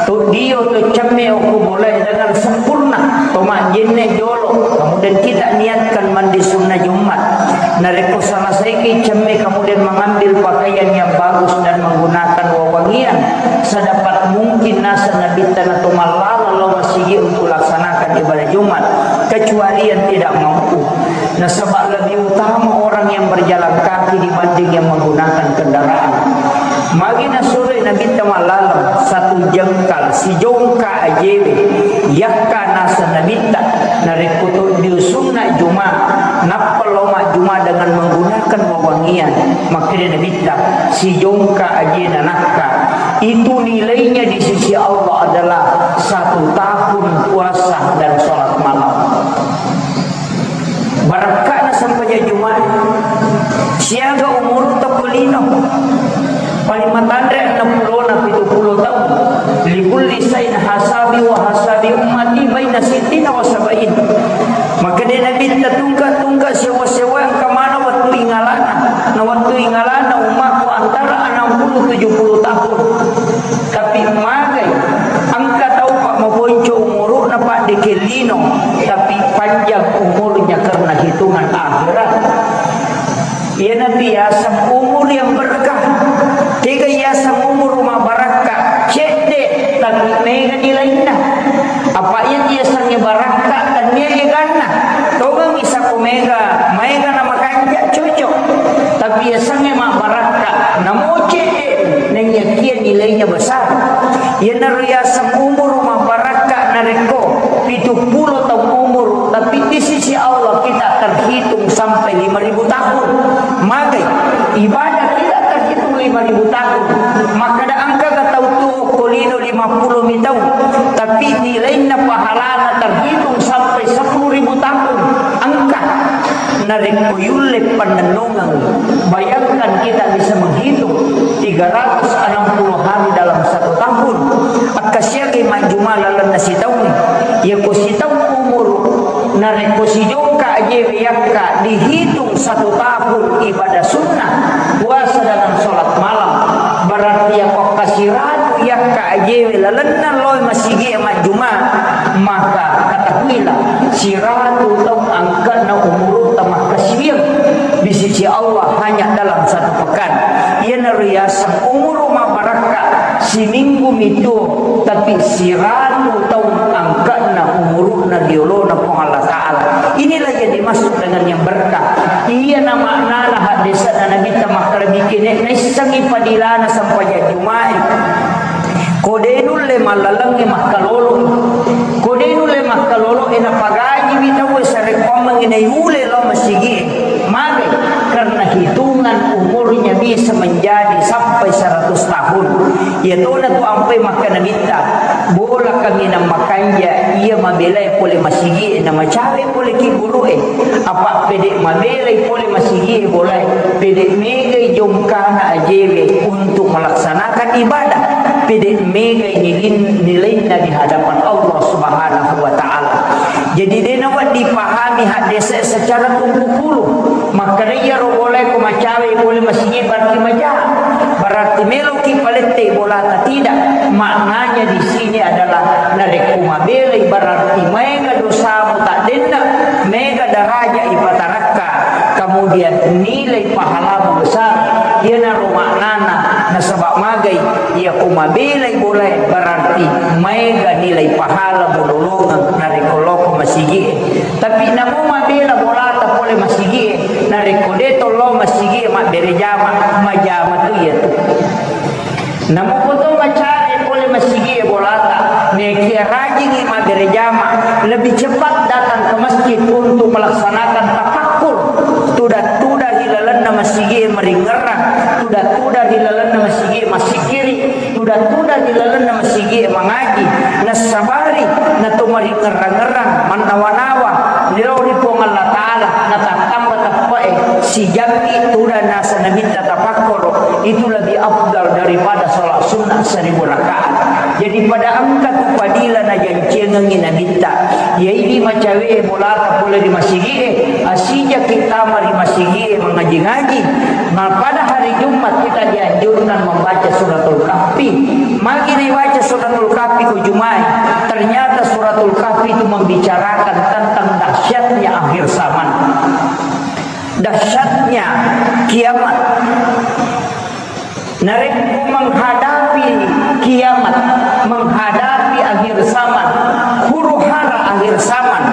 To dio to cemme okko bolae dengan sempurna, to majjenne jolo, kemudian kita niatkan mandi sunnah Jumat. Narekko selesaiki cemme, kemudian mengambil pakaian yang bagus dan menggunakan wewangian, sedapat mungkin naseng Nabitta na to mallala lao masigi untuk laksanakan ibadah Jumat, kecuali yang tidak mampu. Nasaba lebih utama orang yang berjalan kaki dibanding yang menggunakan kendaraan. Magi nasuroi Nabitta mallaleng, satu jengkal, sijongka ajewe, yakka naseng Nabitta, narekko to dio sunna Juma, nappa lao majjuma dengan menggunakan wewangian, makkeda Nabitta, sijongka ajena nakka, itu nilainya di sisi Allah adalah satu tahun puasa dan sholat malam. Barakka'na sempajang Jumae. Siaga umurutta ko lino. Paling matanre enneng pulona pitu pulo taung. Likulli sain hasabi wa hasabi ummati baina sittina wa sabain. Makkeda Nabitta, tungka-tungka sewa-sewa engka maneng wettu ingalana. Na wettu ingalana ummakku antara enam puluh tujuh puluh tahun. Tapi magai, engka tau pa maponco umuru'na, pa dekke lino, tapi panjang umurnya karena hitungan akhirat. Iyanatu yaseng umur yang berkah. Tega yaseng umur mabarakka, cedde, tapi mega nilainna. Apa iya yasengnge barakka, tania eganna. Tongengi sako mega, maega na makanja, cocok. Tapi yasengnge mabbarakka, namo cedde, naiyakia nilainya besar. Iyanaro yaseng umur mabbarakka narekko pitu pulo taung umur, tapi di sisi Allah kita terhitung sampai lima ribu tahun. Magai, ibadah tidak terhitung lima ribu tahun. Makkeda engkaga tau tuo ko lino lima pulo mi taung, tapi nilainna pahalana terhitung sampai sepuluh ribu tahun. Engka. Narekko yulle pannennungeng, bayangkan kita bisa menghitung tiga ratus enam puluh hari dalam satu tahun. Akkasiagai majjuma lalenna sitaung. Yako sitaung umur, narekko sijongka ajewe yakka dihitung satu tahun ibadah sunnah, puasa dengan sholat malam. Berarti yako kasiratu yakka ajewe lalenna loe masigi majjuma, maka ketahuilah, siratu taung angkanna umurutta makkasiwiang di sisi Allah hanya dalam satu pekan. Iyanaro yaseng umuru mabbarakka, siminggu mitu, tapi siratu taung angkanna umuruna riolona Puang Allah Ta'ala. Inilah yang dimaksud dengan yang berkah. Iyana maknana haddese'na Nabitta makkeda, bikin naissengi padilana sempajang Jumae. Ko de nulle mallalengngi makkalolo. Ko de nulle makkalolo, e napagajiwi tauwe sarekkoammengngi naiule lao masigie. Mage, karena hitungan umurnya bisa menjadi sampai seratus tahun. Iyatona tu ampai makkeda Nabitta, bola kaminang makanja iya mabelae pole masigie, na macawe pole ki gurue. Apa pede mabelai pole masigie bolae, pede megai jongkana ajewe untuk melaksanakan ibadah, pede megai nilin-, nilainna di hadapan Allah Subhanahu wa Ta'ala. Jadi, de nawedding dipahami haddese secara tungku pulu. Makkeda iyaro bolae ko macawe pole masigie berarti maja. Berarti meloki palette bolata, tidak. Maknanya di sini adalah narekko mabelai berarti maega dosamu taddenna, mega daraja ipatarakka, kemudian nilai pahalamu besar. Iyanaro maknana, nasaba magai, iya ko mabelai bolae berarti maega nilai pahalamu lolongeng narekko loko masigie. Tapi namo mabela bolata pole masigie, narekko de to lao masigie mabbere jama, majama tu iyatu. Namo ko to macawe pole masigie bolata, nekia rajingi mabbere jama, lebih cepat datang ke masjid untuk melaksanakan tafakkur. Tuda-tuda ri lalenna masigie maringerrang, tuda-tuda ri lalenna masigie masikiri, tuda-tuda ri lalenna masigie mangaji, nassabari nato maringerrang-ngerrang, mannawa-nawa, lao ri Puang Allah Ta'ala, natattamba teppe'e, sijammi tuda naseng Nabitta tafakkoro, itu lebih afdal daripada sholat sunnah seribu rakaat. Jadi pada engka tu padila najancengengi Nabitta, yaidi macawe bolata pole ri masigie, asijaki tama ri masigie mangaji-ngaji. Nah, pada hari Jumat kita dianjurkan membaca suratul Kahfi. Magi naibaca suratul Kahfi? Suratul Kahfi itu membicarakan tentang dahsyatnya akhir zaman, dahsyatnya kiamat. Narekko menghadapi kiamat, menghadapi akhir zaman, huru-hara akhir zaman,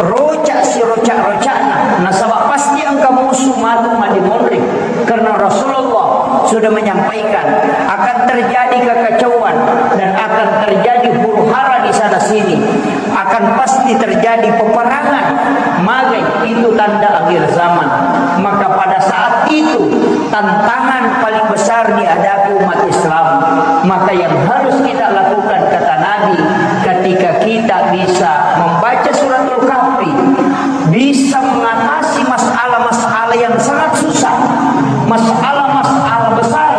rocak siroca-rocakna, nasaba pasti engka musuh matu madimonri. Karena Rasulullah sudah menyampaikan akan terjadi kekacauan dan akan terjadi huru-hara di sana sini, akan pasti terjadi peperangan. Magai itu tanda akhir zaman. Maka pada saat itu, tantangan paling besar dihadapi umat Islam. Maka yang harus kita lakukan, kata Nabi, ketika kita bisa membaca suratul Kahfi, bisa mengatasi masalah-masalah yang sangat susah, masalah-masalah besar,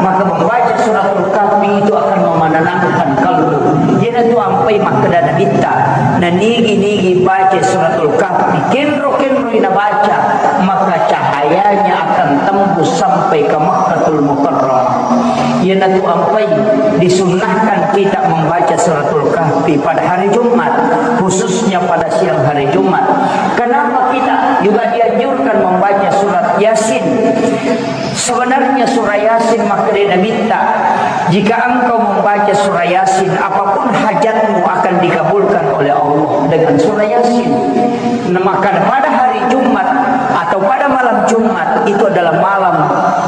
maka membaca suratul Kahfi itu akan menenangkan kalbu. Iyanatu ampai makkeda Nabitta, nanigi-nigi baca suratul Kahfi, kenro-kenroi nabaca, maka cahayanya akan tembus sampai ke Makkatul Mukarramah. Iyanatu ampai disunnahkan kita membaca suratul Kahfi pada hari Jumat, khususnya pada siang hari Jumat. Kenapa kita juga dianjurkan membaca surat Yasin? Sebenarnya surah Yasin, makkeda Nabitta, jika engkau membaca surah Yasin, apapun hajatmu akan dikabulkan oleh Allah dengan surah Yasin. Nah, maka pada hari Jumat atau pada malam Jumat itu adalah malam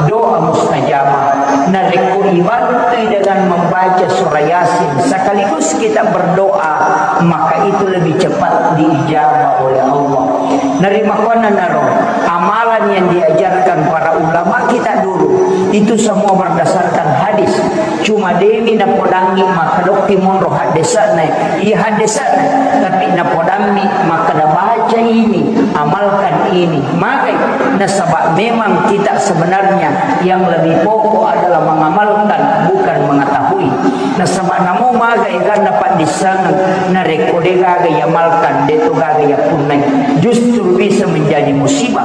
doa mustajabah. Narekko ibantui dengan membaca surah Yasin sekaligus kita berdoa, maka itu lebih cepat diijabah oleh Allah. Narimakkuannanaro amalan yang diajarkan para ulama kita dulu, itu semua berdasarkan hadis. Cuma demi napodangi makkadokki monro haddesa'na, iya haddesa'na, tapi napodammi makkada baca ini, amalkan ini. Magai, nasaba memang kita sebenarnya yang lebih pokok adalah mengamalkan, bukan mengetahui. Nasaba namo magai ganna paddissengeng, narekko de gaga iamalkan, de to gaga iappunnai, justru bisa menjadi musibah.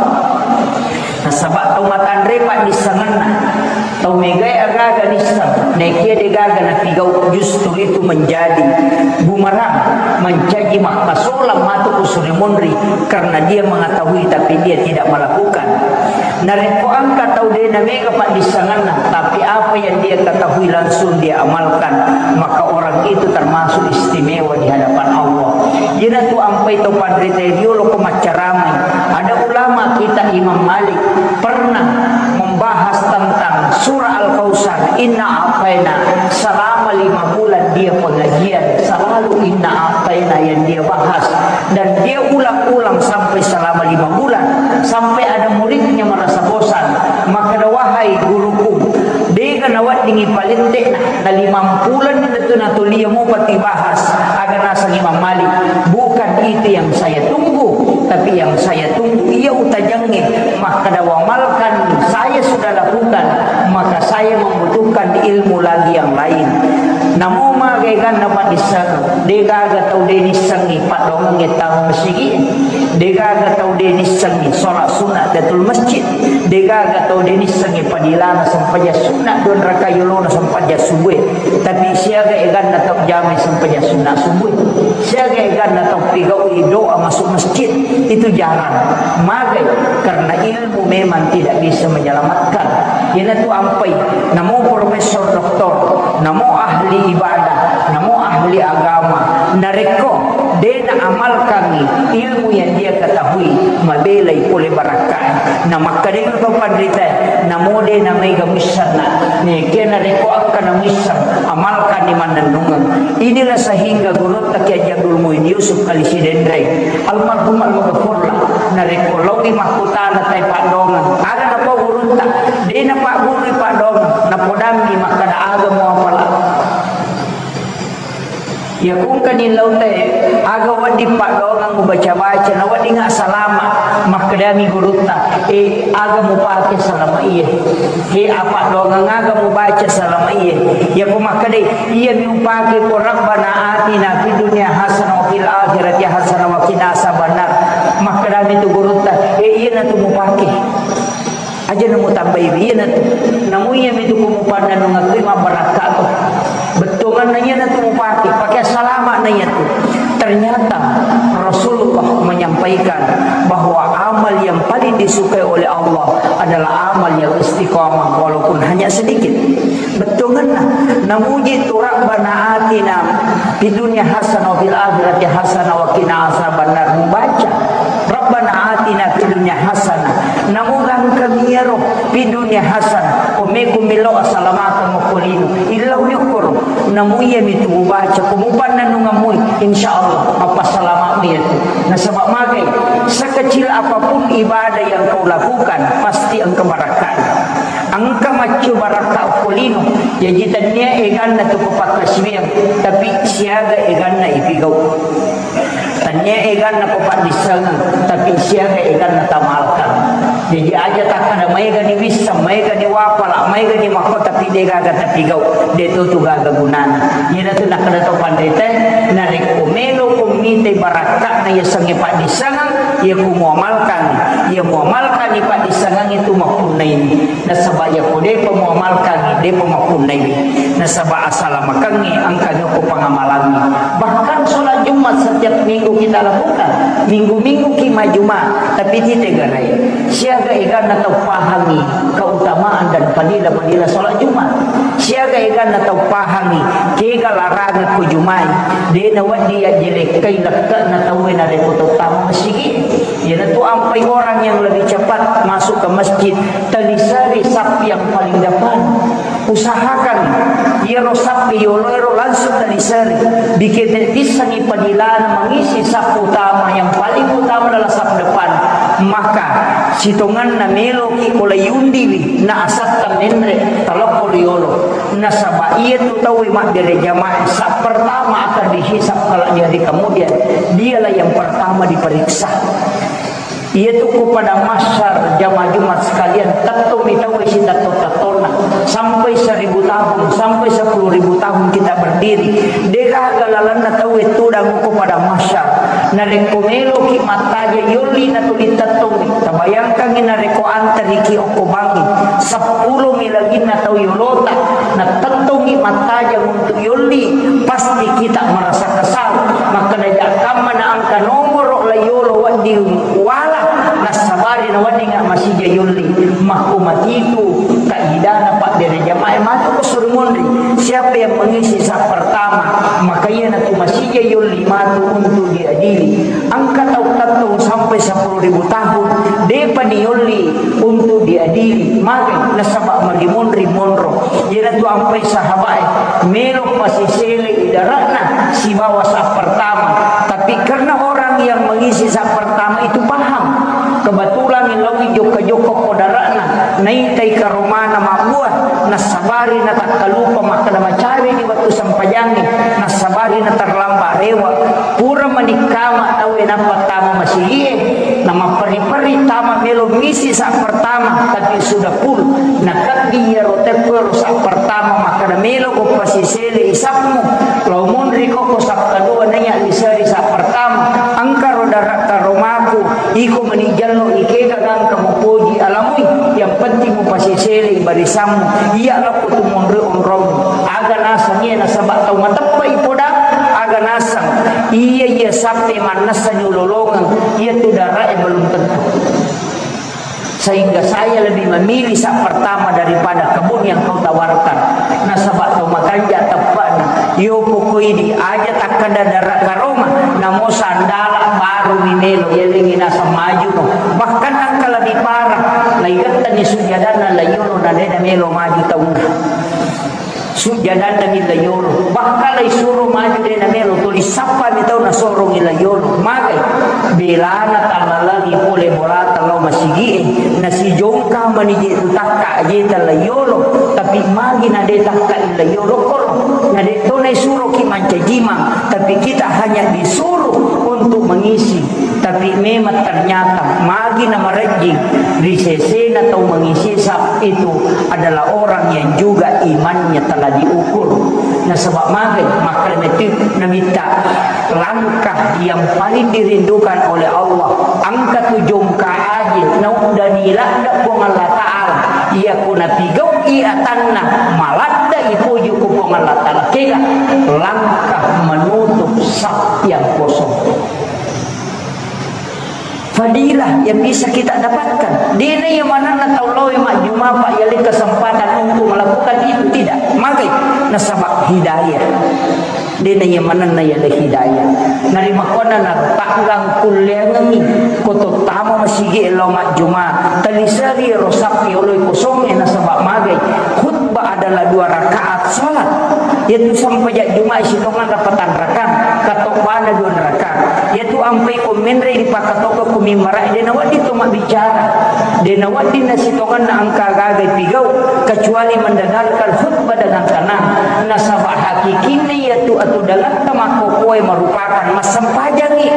Nasaba tau matanre paddissengenna, tau megae agaga nisseng, naekia de gaga napigau, justru itu menjadi bumerang, mencaji makkasolang matu ku suri monri, karena dia mengetahui tapi dia tidak melakukan. Narekko engka tau de namega paddissengenna, tapi apa yang dia ketahui langsung dia amalkan, maka orang itu termasuk istimewa di hadapan Allah. Iyanatu ampai to panrita riolo ko maccaramai. Ada ulama kita Imam Malik pernah membahas tentang surah Al-Kautsar, inna a'taina, selama lima bulan dia pengajian selalu inna a'taina yang dia bahas, dan dia ulang-ulang sampai selama lima bulan, sampai ada muridnya merasa bosan. Makkada, wahai guruku, dega naweddingi palette'na, na limampulo ni tu natulia mupa tibahas, aga naseng Imam Malik, bukan itu yang saya tunggu, tapi yang saya tunggu iya utajangnge, makkada wamalkan saya sudah lakukan, maka saya membutuhkan ilmu lagi yang lain. Namo magai ganna paddissengeng, de gaga tau de nissengngi paddoangengnge tama masigi, de gaga tau de nissengngi sholat sunat tahiyatul masjid, de gaga tau de nissengngi padilana sempajang sunat dua rakaat yolona sempajang subuh. Tapi siaga eganna tau jamai sempajang sunat subuh, siaga eganna tau pigaui doa masuk masjid, itu jarang. Magai, karena ilmu memang tidak bisa menyelamatkan. Iyanatu ampai, namo profesor doktor, namo ahli ibadah, namo ahli agama, narekko de naamalkangi ilmu yang dia ketahui, mabelai pole barakkae. Na makkadai to panrita, namo de namaega missenna, nekia narekko engka namisseng, amalkanni mannennungeng. Inilah sehingga gurutta Kiai Haji Abdul Muin Yusuf Kali Sidenreng, almarhum almaghfurlah, narekko laowi makkutana tai paddoangeng, aga napau gurutta, de napaggurui paddoangeng, napodammi makkada, aga muapala. Iya kungkani lautae, aga wedding paddoangeng mubaca-baca, na weddinga salama, makkedami gurutta, e, aga mupake salama iye. He, apa doangeng aga mubaca salama iye? Iyako makkedai, iyami upake ko Rabbana atina fid dunya hasanah wa fil akhirati hasanah wa qina azabannar. Makkedami tu gurutta, e, iyanatu mupake. Aja namutambai, iyanatu. Namu iyami tu ko mupannennungeng tu mabbarakka tu. Bettuanna iyanatu mupake, pake salama na iyatu. Ternyata Rasulullah menyampaikan bahwa amal yang paling disukai oleh Allah adalah amal yang istiqamah walaupun hanya sedikit. Bettuanna, namuji tu Rabbana atina fid dunya hasanah wa fil akhirati hasanah wa qina azabannar, mubaca Rabbana atina fid dunya hasanah. Namu gangkang iyaro fid dunya hasanah. Ko meko melo asalamakeng okko lino. Illau yokkoro. Namu iyami tu mubaca. Ko mupannennungeng mui. Insya Allah. Mappasalama' mu iyatu. Nasaba' magai. Sekecil apapun ibadah yang kau lakukan. Pasti engka barakka'na. Engka maccu barakka' okko lino. Jaji tennia eganna tu ko pakkasiwiang. Tapi siaga eganna ipigau. Tennia eganna ko paddissengeng, tapi siaga eganna tamalkang. Jaji aja takkada maegani wisseng, maegani wapala, maegani makko, tapi degaga tapigau, de to tu gaga gunana. Iyanatu nakkada to panritae, narekko melo ko mitai barakka'na yasengnge paddissengeng, iya ku muamalkangi, iya muamalkangi paddissengengnge tu mappunnaini. Nasaba' iyako depa muamalkangi, depa mappunnaiwi. Nasaba' asalamakengnge engkami ko pangamalangnge. Bahkan sholat Jumat setiap minggu kita lakukan. Minggu-minggu ki majuma, tapi tite garai. Siaga eganna tau pahangi keutamaan dan fadilah-fadilah sholat Jumat. Siaga eganna tau pahangi kega larangan ko Jumai. De' nawedding yajjelekkai lekke'na tauwe narekko tau tama masigi. Iyanatu ampai orang yang lebih cepat masuk ke masjid, teliseri saf yang paling depan. Usahakan iyaro saf yoloero langsung teliseri. Bikin bissangi padilana mengisi saf utama, yang paling utama adalah saf depan. Maka sitongenna meloki ko layundiwi na asatta menre talokko riolo. Nasaba' iyatu tauwe mabbere jamaah saf pertama akan dihisab kelak di hari kemudian. Dialah yang pertama diperiksa. Iyatu ko padang mahsyar, jamaah Jumat sekalian, tettomi tauwe sitetto-tettonna. Sampai seribu tahun, sampai sepuluh ribu tahun kita berdiri. Degaga lalenna tauwe tudang ko padang mahsyar. Narekko meloki mattaja yolli natuli tettomi. Tabayangkangi narekko antariki okko bangi. Seppulomi laginna tau yolota. Natettomi mattaja untuk yolli. Pasti kita merasa kesal. Makkeda jakkamma na engka nomoro la yolo wedding wala, nassabari na wedding masija yolli. Makko matitu kaidana pabbere jamaah matu ko suri monri. Siapa yang mengisi saf pertama, maka iyanatu masija yolli matu untuk diadili. Engka tau tettong sampai sepuluh ribu tahun, depa ni yolli untuk diadili. Magi nasaba magi monri monro. Iyanatu ampai sahabae, melo pasisele idarana sibawa saf pertama. Tapi karena orang yang mengisi saf pertama itu paham, kebetulan laowi jokka-jokka ko darana, naitai karomana mabbua, nassabari natakkalupa makkeda macawe di wettu sempajangnge, nassabari naterlambat rewe. Pura manikkama tauwe nappa tama masigie, namapperi-peri tama melo misi saf pertama, tapi sudah full. Nakebbi iyaro teppo ero saf pertama, makkeda melo ko pasisele isafmu, lao monri ko ko saf kedua naiya liseri saf pertama. Engkaro dara karomaku, iko mani jallo ikega gangka mupoji alamui, yang penting mupasisele barisammu. Iya lokko tu monri onrong. Aga naseng iya nasaba tau mateppa ipoda, aga naseng iya iya sappe mannessa nyulolongeng, iya tu darae belum tentu. Sehingga saya lebih memilih saf pertama daripada kebun yang kau tawarkan. Nasaba tau makanja teppana. Yo pokoi di aja takkada dara karoma, namo sandala baru mi melo, yelengi naseng maju no. Bahkan engka lebih parah, laigettani sujjadanna layolo na dena melo maju taunna. Sujjadanna mi layolo. Bahkan laisuro maju dena melo, tuli sappa mi tau nasorongi layolo. Magai? Belana tallalangi pole bolata lao masigie, nasijongka mani je tu takka jeta layolo, tapi magi na de takka layolo koro. Na de to naisuroki mancajimang, tapi kita hanya disuruh untuk mengisi. Tapi memang ternyata magi na marejjing ri sesena tau mengisi saf itu adalah orang yang juga imannya telah diukur. Nasaba magai makkeda metu Nabitta, langkah yang paling dirindukan oleh Allah, engka tu jongka aje nauddani ladde Puang Allah Ta'ala, iya ko napigau'i atanna maladde ipoji ko Puang Allah Ta'ala, kega langkah menutup saf yang kosong. Fadilah yang bisa kita dapatkan. Dena iya manenna tau lao majjuma, Pak, yale kesempatan untuk melakukan itu, tidak. Magai nasaba hidayah. Dena iya manenna yale hidayah. Narimakkuannana, taggang kulleangengngi ko to tama masigi lao majjuma, taliseri ro saf yolo kosongnge, nasaba magai khutbah adalah dua rakaat salat. Yaitu sempajang Juma'i sitongenna patang rakaat, katobana dua rakaat. Yaitu ampai ko menre ri pakkatobba ko mimbara, de nawedding to mabbicara, de nawedding na sitongenna engka gaga pigau, kecuali mendengarkan khutbah dengan tenang. Nasaba hakikinna yaitu atu dalanta makkokkoe merupakan massempajangngi,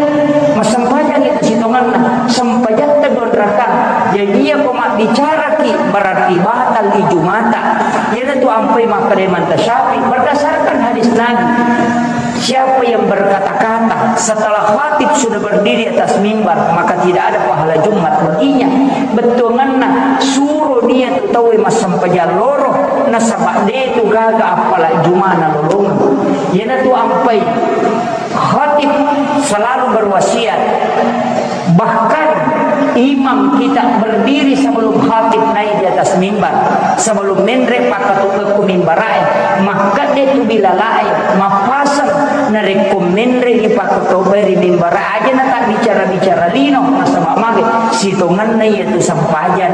massempajangngi tu sitongenna, sempajatta dua rakaat. Jadi iya ko mabbicaraki berarti batal ijumata. Iyanatu ampai makkeda Imam Syafi'i berdasarkan hadis Nabi, siapa yang berkata-kata setelah khatib sudah berdiri atas mimbar, maka tidak ada pahala Jumat baginya. Bettuangenna suro dia tu tauwe massempajang loro, nasaba de tu gaga appala Jumana lolongeng. Iyanatu ampai khatib selalu berwasiat, bahkan imam kita berdiri sebelum khatib naik di atas mimbar, sebelum menre pakkatobba ko mimbarae, makkedde tu bilalae, mappaseng narekko menre ri pakkatobba ri mimbara aja na tak bicara-bicara lino, nasaba mage sitongenna iya tu sempajang.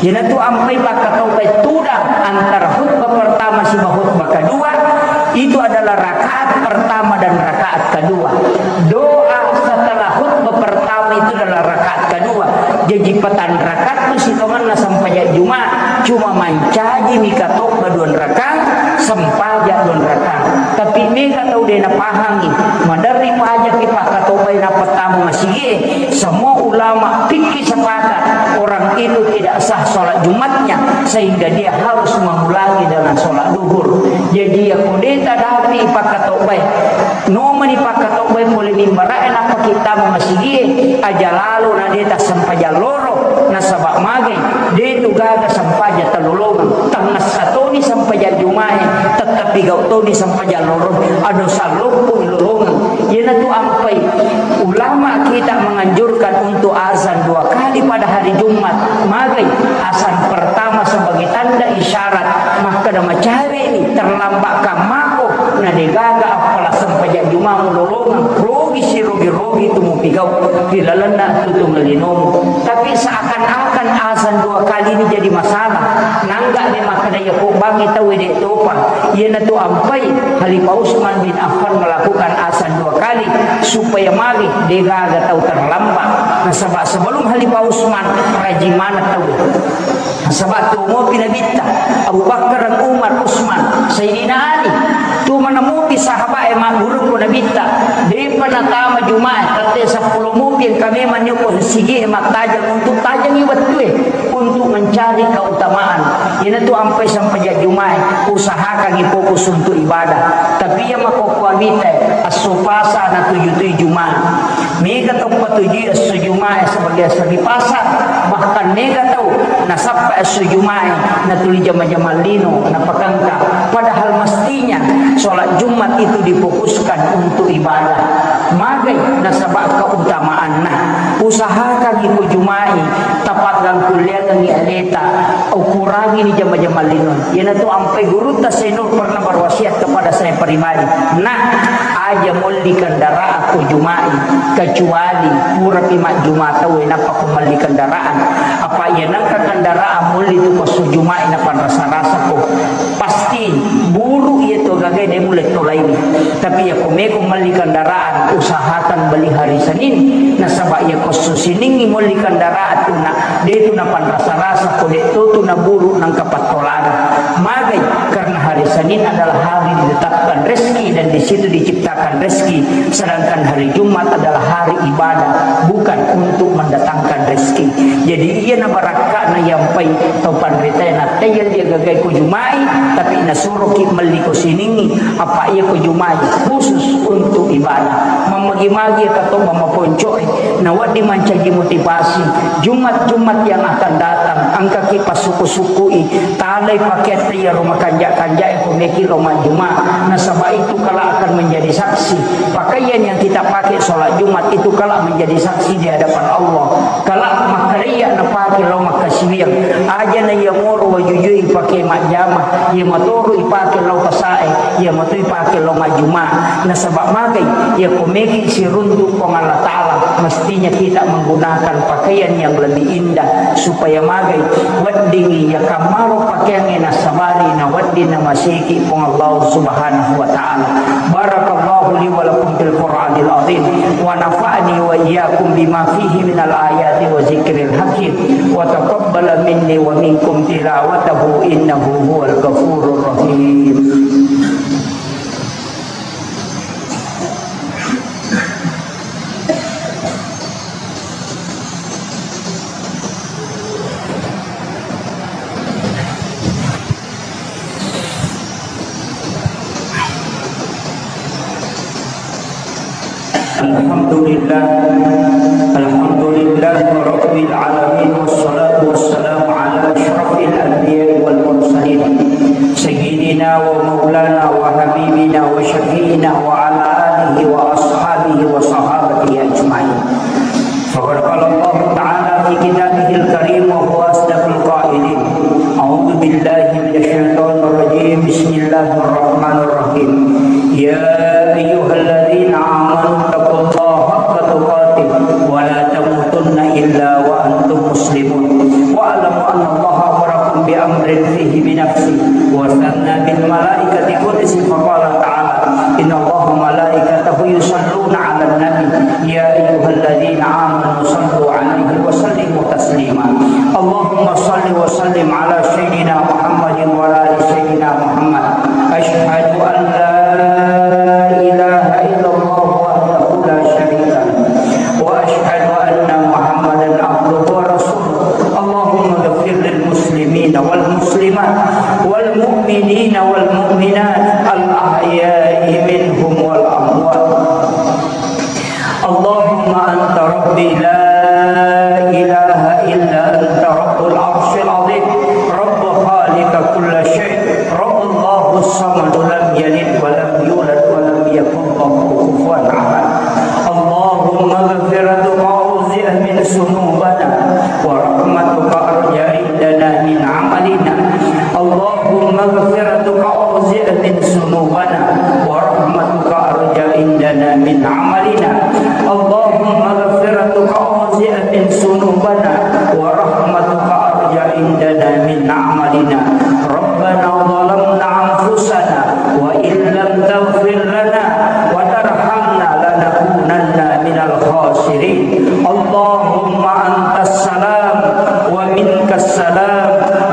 Iyanatu ampai pakkatobba tudang antara khutbah pertama siba khutbah kedua, itu adalah rakaat pertama dan rakaat kedua. Doa setelah khutbah pertama itu adalah rakaat kedua. Jaji patang rakaat tu sitongenna sempajang Jumat, cuma mancaji mi katobba dua rakaat, sempajang dua rakaat. Tapi mega tau de napahangi, maderri pajaki pakkatobbai nappa tama masigi. Semua ulama fikih sepakat orang itu tidak sah sholat Jumatnya, sehingga dia harus mengulangi dengan sholat duhur. Jadi ya kudeta dapi pakkatobbai, nomani pakkatobbai pole mimbarae nappa kittama masigi, aja lalo na deta sempajang loro, nasaba mage de tu gaga sempajang talolongeng, tangngessa toni sempajang Jumae, tettepi gau toni sempajang loro, ado salloppo lolongeng. Iyanatu ampai ulama kita menganjurkan untuk azan dua kali pada hari Jumat. Magai azan pertama sebagai tanda isyarat makkeda macawe ni terlambat kammako na degaga appala sempajang Jumat mulolongeng, rogi sirogi-rogi tu mupigau ri lalenna tutung linomu. Tapi seakan-akan azan dua kali ini jadi masalah. Nangga de makkeda iya ko bangi tau de topa. Iyanatu ampai Khalifah Utsman bin Affan melakukan azan dua kali supaya magi degaga tau terlambat. Nasaba sebelum Khalifah Utsman rajin maneng tau. Nasaba tuo mopi Nabitta, Abu Bakar, Umar, Utsman, Sayyidina Ali. Tu mana mopi sahabat e magguru ko Nabitta. Depa natama Jumae, tette seppulo mopi engka memang nio ko sigi mattajeng untuk tajengi wettue untuk mencari keutamaan. Iyanatu ampai sempajang Jumae, usahakangi fokus untuk ibadah. Tapi iya makkokkoe mita, esso pasa natuju-tuju Jumae. Mega tau patujui esso Jumae sebagai esso ri pasa, bahkan mega tau nasappa esso Jumae natuli jama-jama lino napakengka. Padahal mestinya sholat Jumat itu difokuskan untuk ibadah. Magai nasaba keutamaanna. Usahakan ibu Jumai, tapaggang kulliangengi aleta, ukurangi ni jama-jama lino. Iyanatu ampai gurutta Syekh Nur pernah berwasiat kepada saya pribadi, "Nak, aja molli kendaraan ko Jumai, kecuali purapi majjuma tau, nappa ko melli kendaraan." Apa iya nengka kendaraan molli tu ko esso Jumai, napanrasa-rasa ko. Pasti buru iya tu gagai de mulle tolaini. Tapi iya ko meko melli kendaraan, usahakan beli hari Senin. Nasaba iya ko esso Siningngi molli kendaraan tu na, de tu napanrasa-rasa ko de to tu naburu nengka pattolana. Magai, karena hari Senin adalah hari ditetapkan rezeki dan di situ diciptakan rezeki, sedangkan hari Jumat adalah hari ibadah, bukan untuk mendatangkan rezeki. Jadi iya na barakka'na yampai tau panritae na tayal dia gagai ko Jumai, tapi nasuroki melli ko Siningngi, apa iya ko Jumai khusus untuk ibadah. Mem- Magi katobba maponco'e, nawedding mancaji motivasi. Jumat-Jumat yang akan datang, engkaki passuku-sukui, talai paketta iyaro makanja-kanjae ko meki lo majjuma. Nasaba itu kelak akan menjadi saksi. Pakaian yang kita pakai sholat Jumat itu kelak menjadi saksi di hadapan Allah. Kelak makkareya napake lo makkasiwiang. Aja na iya moro wajujui pake majjama, iya matoro ipake lo pasae, iya mato ipake lo majjuma. Nasaba magai, iya ko meki siruntu Puang Allah Ta'ala, mestinya kita menggunakan pakaian yang lebih indah supaya magai weddingi iya kammaro pakeangnge nasabari na wedding namaseki Puang Allah Subhanahu wa Ta'ala. Barakallahu li wa lakum fil Qur'anil azim wa nafa'ani wa iyyakum bima fihi minal ayati wa zikril hakim wa taqabbala minni wa minkum tilawatahu innahu huwal ghafurur rahim. الحمد لله. الحمد لله رب العالمين، والصلاة والسلام على أشرف الأنبياء والمرسلين، سيدنا ومولانا وحبيبنا وشفيعنا وعلى آله وأصحابه وصحابته أجمعين. فقد قال الله تعالى في كتابه الكريم وهو أصدق القائلين: أعوذ بالله من الشيطان الرجيم. بسم الله الرحمن الرحيم. يا أيها الذين آمنوا اتقوا الله حق تقاته ولا تموتن إلا وأنتم مسلمون. واعلموا أن الله أمركم بأمر فيه بنفسه وثنى بالملائكة قدسه، فقال تعالى: إن الله وملائكته يصلون على النبي، يا أيها الذين آمنوا صلوا عليه وسلموا تسليما. اللهم صل وسلم على سيدنا محمد وعلى آل سيدنا محمد. أشهد أن لا إله إلا الله وحده لا شريك له، وأشهد أن محمدا عبده ورسوله. اللهم اغفر للمسلمين والمسلمات والمؤمنين والمؤمنات الأحياء منهم والأموات. اللهم أنت ربي لا إله إلا أنت رب العرش العظيم، رب خالق كل شيء، رب الله الصمد لم يلد ولم يولد ولم يكن له كفوا أحد. اللهم مغفرتك أوسع من ذنوبنا ورحمتك أرجى عندنا من عملنا. اللهم مغفرتك أوسع من ذنوبنا ورحمتك أرجى عندنا من عملنا. اللهم مغفرتك أوسع من ذنوبنا ورحمتك أرجى عندنا من عملنا. ربنا ظلمنا أنفسنا وإن لم تغفر لنا وترحمنا لنكونن من الخاسرين. اللهم أنت السلام ومنك السلام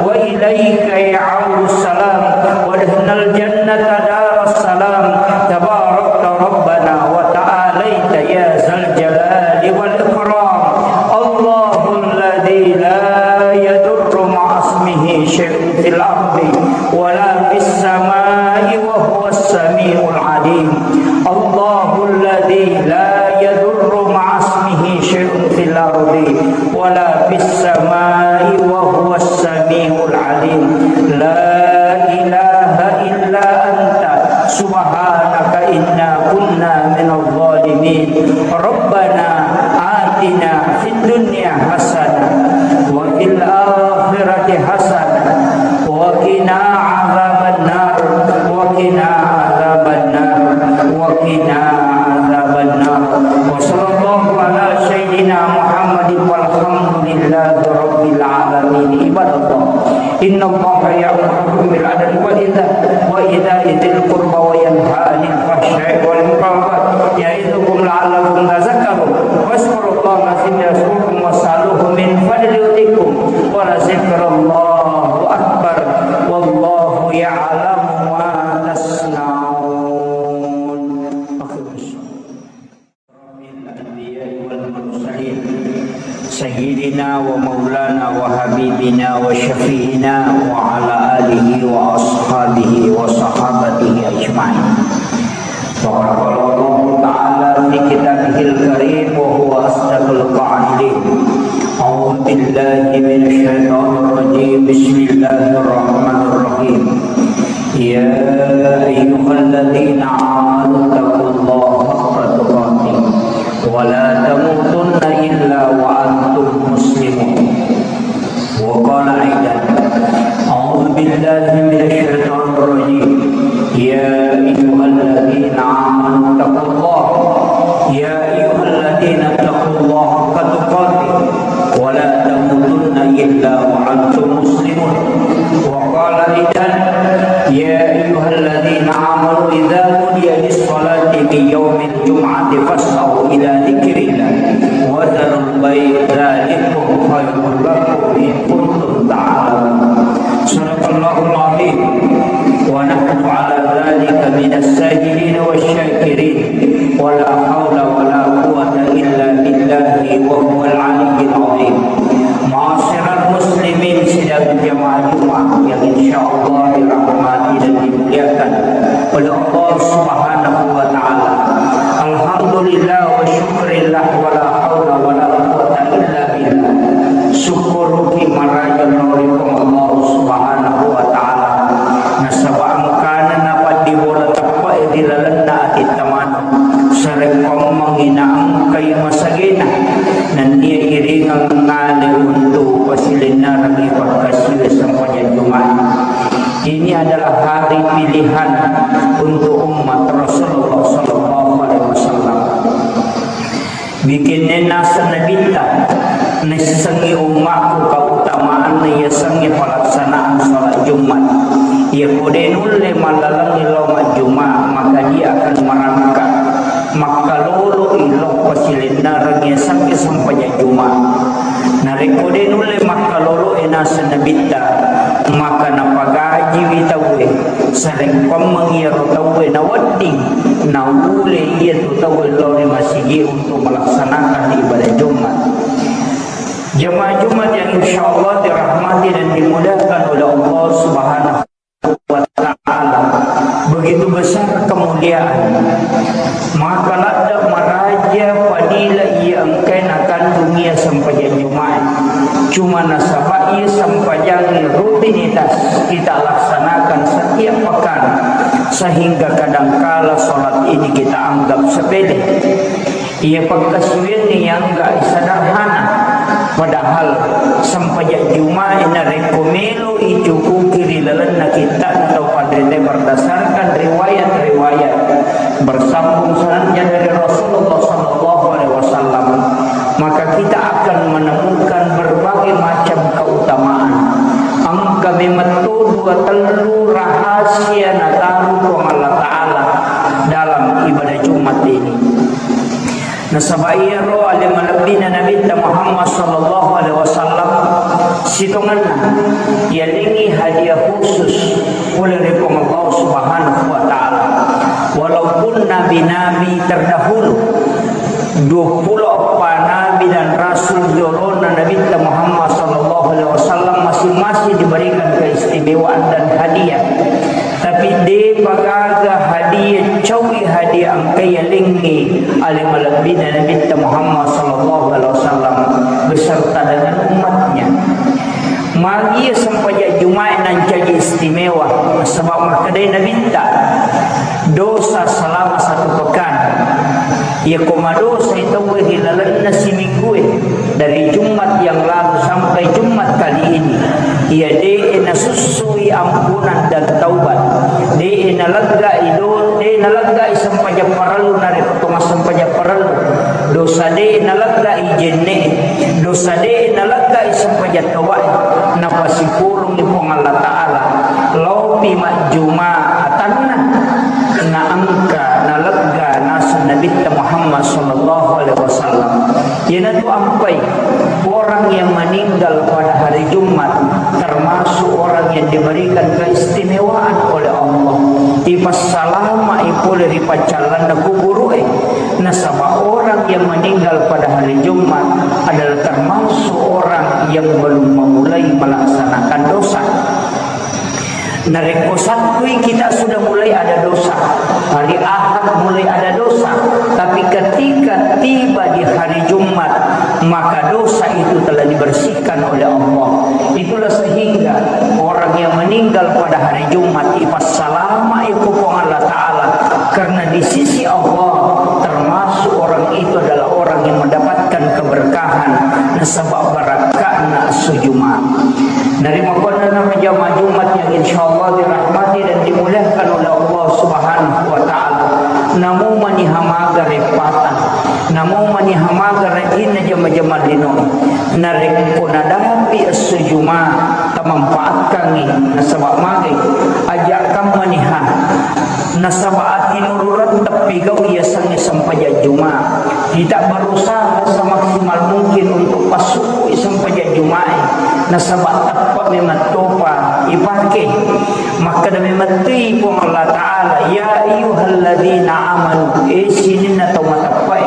وإليك يعود السلام وادخلنا الجنة دار السلام. تباركت ربنا وتعاليت يا ذا الجلال والإكرام. الله الذي لا يضر مع اسمه شيء في الأرض ولا في السماء وهو السميع العليم. الله الذي لا يضر مع اسمه شيء في الأرض ولا في السماء وهو السميع العليم. لا إله إلا أنت سبحانك إنا كنا من الظالمين. ربنا آتنا في الدنيا حسنة وفي الآخرة حسنة وقنا عذاب النار، وقنا عذاب النار، وقنا عذاب النار. وصلى الله على سيدنا محمد والحمد لله رب العالمين. عباد الله، إن الله يأمركم بالعدل والإحسان وإيتاء ذي القربى وينهى عن الفحشاء والمنكر والبغي يعظكم لعلكم تذكرون. فاذكروا الله العظيم يذكركم واسألوه من فضله يؤتكم ولذكر الله أكبر والله يعلم ما تصنعون. أقم الصلاة. الأنبياء والمرسلين سيدنا ومولانا وحبيبنا وشفيعنا وعلى آله وأصحابه وصحابته أجمعين. فقد قال الله تعالى في كتابه الكريم وهو أصدق القائلين: أعوذ بالله من الشيطان الرجيم. بسم الله الرحمن الرحيم. يا أيها الذين آمنوا اتقوا الله حق تقاته ولا تموتن إلا وأنتم مسلمون. وقال أيضا: أعوذ بالله من الشيطان الرجيم. يا أيها الذين آمنوا اتقوا الله، يا أيها الذين اتقوا الله حق تقاته ولا تموتن إلا وأنتم مسلمون. وقال أيضا: يا أيها الذين آمنوا إذا نودي للصلاة من يوم الجمعة فاسعوا إلى ذكر الله وذروا البيع ذلكم خير لكم إن كنتم تعلمون. صدق الله العظيم، ونحن على ذلك من الشاهدين والشاكرين، ولا حول ولا قوة إلا بالله وهو العلي العظيم. Ma'asyiral muslimin, sidang jamaah Jumat yang insyaallah dirahmati dan dimuliakan oleh Allah Subhanahu wa Ta'ala. Alhamdulillah wa syukurillah, wa la haula wa la quwwata illa billah. Syukuruki maraja lao ri Puang Allah Subhanahu wa Ta'ala. Nasaba engkana napaddibola teppe'e ri lalenna atitta maneng. Sarekkoammengngi naengkai masagena, nennia iringeng ngale untu' pasilennerengngi pakkasiwiang sempajang Jumat. Ini adalah hari pilihan untuk umat Rasulullah sallallahu alaihi wasallam. Bikinna naseng Nabitta, naissengngi ummakku keutamaanna yasengnge pelaksanaan salat Jumat. Iyako de' nulle mallalengngi lao majjuma, maka dia akan merangkak. Makkalolo'i lao pasilennereng yasengnge sempajang Jumat. Narekko de' nulle makkalolo'e naseng Nabitta, maka napagajiwi tauwe. Sarekkoammengngi iyaro tauwe nawedding, naule iyatu tauwe lao ri masigi untuk melaksanakan ibadah Jumat. Jamaah Jumat yang insyaallah dirahmati dan dimuliakan oleh Allah Subhanahu wa Ta'ala. Begitu besar kemuliaan. Maka ladde' maraja fadilah iya engkae nakandung iya sempajang Jumat. Cuma nasaba iya sempajang rutinitas kita laksanakan setiap pekan, sehingga kadangkala salat ini kita anggap sepele. Iya pakkasiwiangnge yang gak sederhana, padahal sempajang Jumat narekko melo icukuki ri lalenna kitta'na tau panrita berdasarkan riwayat-riwayat bersambung sanadnya dari Rasulullah sallallahu alaihi wasallam, maka kita akan menemukan berbagai macam keutamaan. Engka memang tu dua tellu rahasia nataru Puang Allah Ta'ala dalam ibadah Jumat ini. Nasaba iyaro ale malebbina Nabitta Muhammad sallallahu alaihi wasallam sitongenna yalengngi hadiah khusus pole ri Puang Allah Subhanahu wa Ta'ala. Walaupun nabi-nabi terdahulu, duappulo eppa nabi dan rasul jolona Nabitta Muhammad sallallahu alaihi wasallam masing-masing diberikan keistimewaan dan hadiah. Tapi de'pa gaga hadiah, caui hadiah engka yalengngi ale malebbina Nabitta Muhammad sallallahu alaihi wasallam beserta dengan umatnya. Magi sempajang Jumat nancaji istimewa, sebab makkedai Nabitta, dosa selama satu pekan. Iyako madosai tauwe ri lalenna siminggue, dari Jumat yang lalu sampai Jumat kali ini, iya de'e nasussui ampunan dan taubat, de'e naleggai do-, de'e naleggai sempajang parellu narekko to massempajang parellu, dosa de'e naleggai jenne'e, dosa de'e naleggai sempajang taubae, napasipurungngi Puang Allah Ta'ala, laopi majjuma atanna, naengka nalegga naseng Nabitta Muhammad sallallahu alaihi wasallam. Iyanatu ampai orang yang meninggal pada hari Jumat termasuk orang yang diberikan keistimewaan oleh Allah. Ipassalama'i pole ri paccallanna kuburu'e. Nasaba orang yang meninggal pada hari Jumat adalah termasuk orang yang belum memulai melaksanakan dosa. Narekko Sattui kita sudah mulai ada dosa, hari Ahad mulai telah dibersihkan oleh Allah. Itulah sehingga orang yang meninggal pada hari Jumat ipassalama'i ku Puang Allah Ta'ala, karena di sisi Allah termasuk orang itu adalah orang yang mendapatkan keberkahan nasaba barakka'na esso Jumat. Narimakkuannanaro jamaah Jumat yang insyaallah dirahmati dan dimuliakan oleh Allah Subhanahu wa Ta'ala, namo maniha maga reppata, namo maniha maga rajinna jama-jama linoe, narekko nadapi esso Juma, tamanfaatkangngi, nasaba magai, aja' kammaniha, nasaba atinurureng teppigau yasengnge sempajang Juma. Kita berusaha semaksimal mungkin untuk passukkui sempajang Jumae, nasaba teppe' memang topa ipake. Makkeda memettui Puang Allah Ta'ala, "Ya ayyuhalladzina amanu," eh, sininna tau mateppe'e.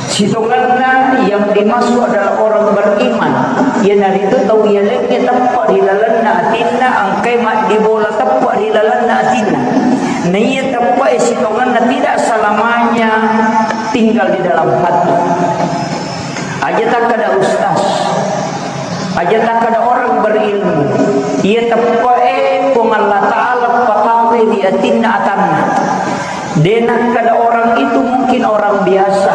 Sitongenna yang dimaksud adalah orang beriman, iyanaritu tau yalengnge teppe' ri lalenna atinna, engkai maddibola teppe' ri lalenna atinna. Naiya teppe'e sitongenna tidak selamanya tinggal di dalam hati. Aja takkeda ustaz, aja takkeda orang berilmu. Iya teppe'e Puang Allah Ta'ala patawe ri atinna atanna. De nakkeda orang itu mungkin orang biasa.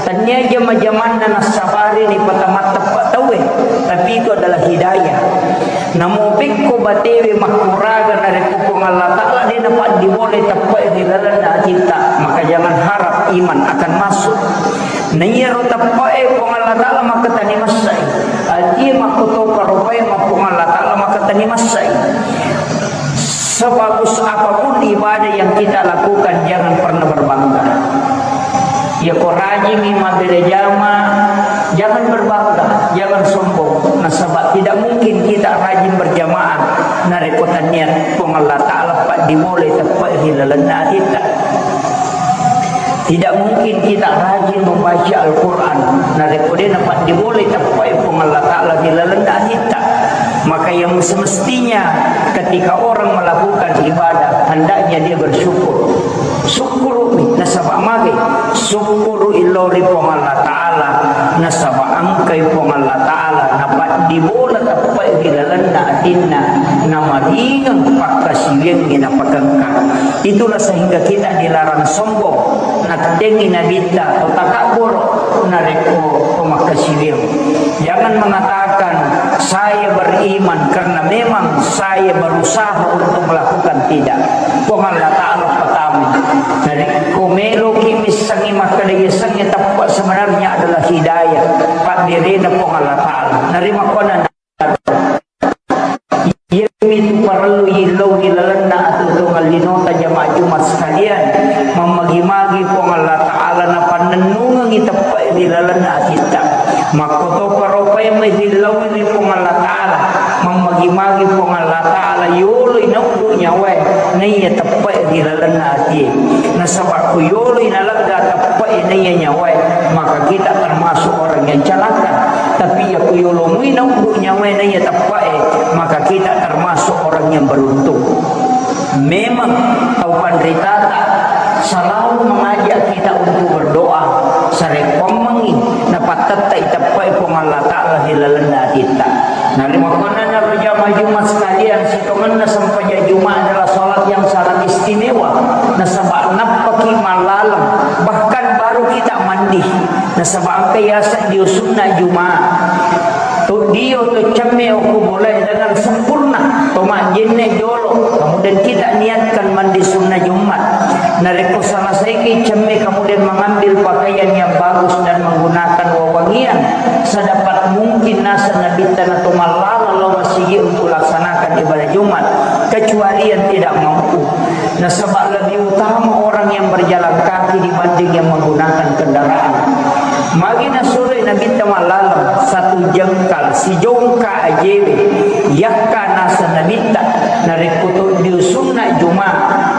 Tania jama-jamanna nassabari ni patamatteppa tauwe, tapi itu adalah hidayah. Namo pekko batewe makkuraga narekko Puang Allah Ta'ala de napaddibolai teppe'e ri lalenna atitta, maka jangan harap iman akan masuk. Naiyaro teppe'e Puang Allah Ta'ala makkatani massai. Atie makkotopa ropae ma Puang Allah Ta'ala makkatani massai. Sebagus apapun ibadah yang kita lakukan, jangan pernah berbangga. Ya, ko rajingi mabbere jama, jangan berbangga, jangan sombong. Nasaba tidak mungkin kita rajin berjamaah narekko tania Puang Allah Ta'ala paddibolai teppe'e ri lalenna atitta. Tidak mungkin kita rajin membaca Al-Quran narekko de napaddibolai teppe'e Puang Allah Ta'ala ri lalenna atitta. Maka yang semestinya ketika orang melakukan ibadah, hendaknya dia bersyukur. Sukkuru'mi, nasaba magai? Sukkuru'i lao ri Puang Allah Ta'ala, nasaba engkai Puang Allah Ta'ala napaddibola teppe'e ri lalenna atinna, namaringeng pakkasiwiangnge napakengka. Itulah sehingga kita dilarang sombong. Nattengngi Nabitta to takabboro narekko to makkasiwiang. Jangan mengatakan, "Saya beriman karena memang saya berusaha untuk melakukan." Tidak. Puang Allah Ta'ala pertama. Narekko meloki missengngi makkeda yasengnge teppe', sebenarnya adalah hidayah. Padderena Puang Allah Ta'ala. Narimakkuannanaro. Iyamitu parellu illau ri lalenna atuo-tuongeng linota jamaah Jumat sekalian, mammagi-magi Puang Allah Ta'ala napannennungengngi teppe'e ri lalenna atitta. Makkotopa ropae mai rillau ri Puang Allah Ta'ala, mammagi-magi Puang Allah Ta'ala yoloi nauddu nyawae naiya teppe'e ri lalenna atie. Nasaba ko yoloi nalegga teppe'e naiya nyawae, maka kita termasuk orang yang celaka. Tapi iya ko yolo mui nauddu nyawae naiya teppe'e, maka kita termasuk orang yang beruntung. Memang tau panritata selalu mengajak kita untuk berdoa, sarekkoammengngi napattettai teppe'e Puang Allah Ta'ala ri lalenna atitta. Narimakkuannanaro jamaah Jumat sekalian, sitongenna sempajang Jumat adalah salat yang sangat istimewa. Nasaba nappaki mallaleng, bahkan baru kita mandi. Nasaba engka yaseng dio sunna Jumat. To dio to cemme okko bolae dengan sempurna, to majjenne jolo. Kemudian kita niatkan mandi sunna Jumat. Narekko selesaiki cemme, kemudian mengambil pakaian yang bagus dan menggunakan wewangian sedapat mungkin, naseng Nabitta nato mallaleng lao masigi untuk laksanakan ibadah Jumat, kecuali yang tidak mampu. Nasaba lebih utama orang yang berjalan kaki dibanding yang menggunakan kendaraan. Magi nasuroi Nabitta mallaleng, satu jengkal, sijongka ajewe, yakka naseng Nabitta, narekko to dio sunna Juma,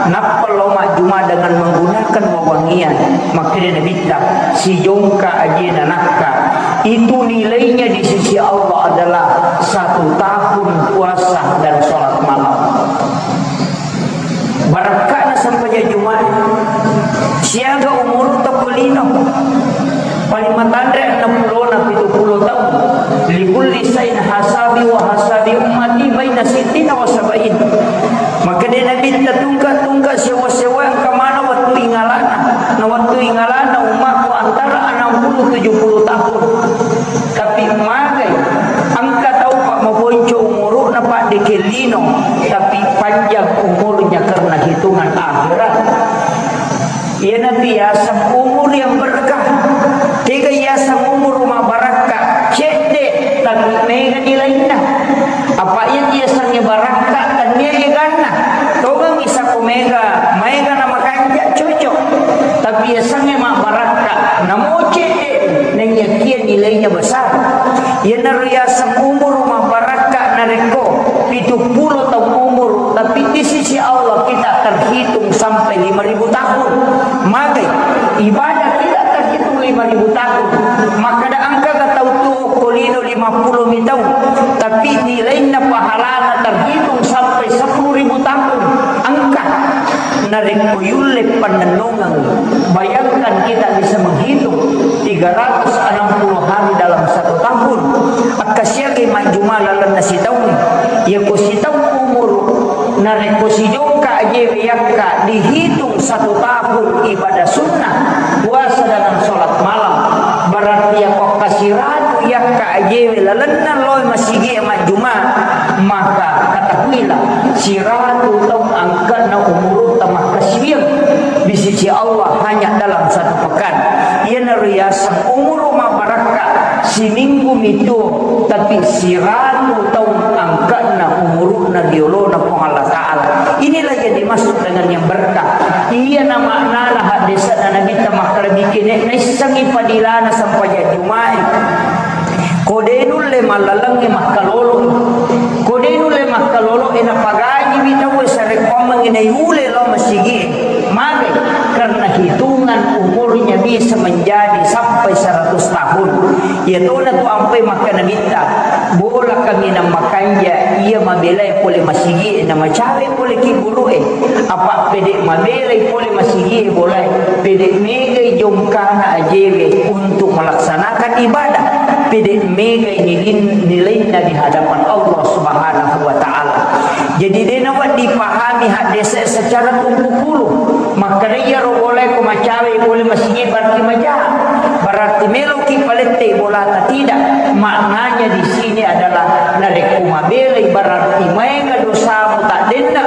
nappa lao majjuma dengan menggunakan wewangian, makkeda Nabitta, sijongka ajena nakka, itu nilainya di sisi Allah adalah satu tahun puasa dan sholat malam. Barakka'na sempajang Jumat. Siaga umurutta ko lino. Paling matanre enneng pulona pitu pulo taung. tapi panjang umurnya karena hitungan akhirat. Iyanatu yaseng umur yang berkah. Tega yaseng umur mabarakka? Cedde, tapi mega nilainna. Apa iya yasengnge barakka, tania eganna. Tongengi sako mega, maega na makanja, cocok. Tapi yasengnge mabarakka, namo cedde, naiyakia nilainya besar. Iyanaro yaseng umur mabarakka narekko pitu pulo taung umur, tapi di sisi Allah kita terhitung sampai lima ribu tahun. Magai ibadah tidak terhitung lima ribu tahun. Makkeda engka ga tau tuo ko lino lima pulo mi taung, tapi nilainna pahalana terhitung sampai sepuluh ribu tahun. Engka. Narekko yulle pannennungeng, bayangkan kita bisa menghitung tiga ratus enam puluh hari dalam satu tahun. Akkasiagai majjuma lalenna sitaung. Yako sitaung umur, narekko sijongka ajewe yakka dihitung satu tahun ibadah sunnah, puasa dengan sholat malam. Berarti yako kasiratu yakka ajewe lalenna loe masigi majjuma, maka ketahuilah, siratu taung angkana umurutta makkasiwiang di sisi Allah hanya dalam satu pekan. Iyanaro yaseng umuru mabarakka, siminggu mitu, tapi siratu taung angkana umuruna riolona Puang Allah Ta'ala. Inilah yang dimaksud dengan yang berkah. Iyana maknana haddese'na Nabitta makkeda, bikin naissengi padilana sempajang Juma'i. Ko de nulle mallalengnge makkalolo. Ko de nulle makkalolo, e napagajiwi tauwe sarekkoammengngi naiule lao masigie. Mage, karena hitungan umurnya bisa menjadi sampai seratus tahun. Iyatona tu ampai makkeda Nabitta, bola kaminang makanja, iya mabelai pole masigie, na macawe pole kiburu'e. Apa pede mabelai pole masigie bolae, pede megai jongkana ajewe untuk melaksanakan ibadah, pede megai nilin-, nilainna di hadapan Allah Subhanahu wa Ta'ala. Jadi, dena wedding dipahami haddese secara tumpukulu. Makkeda iyaro bolae ko macawe pole masigie berarti maja. Berarti meloki palette bolata, tidak. Maknanya di sini adalah narekko mabelai berarti maega dosamu taddenna,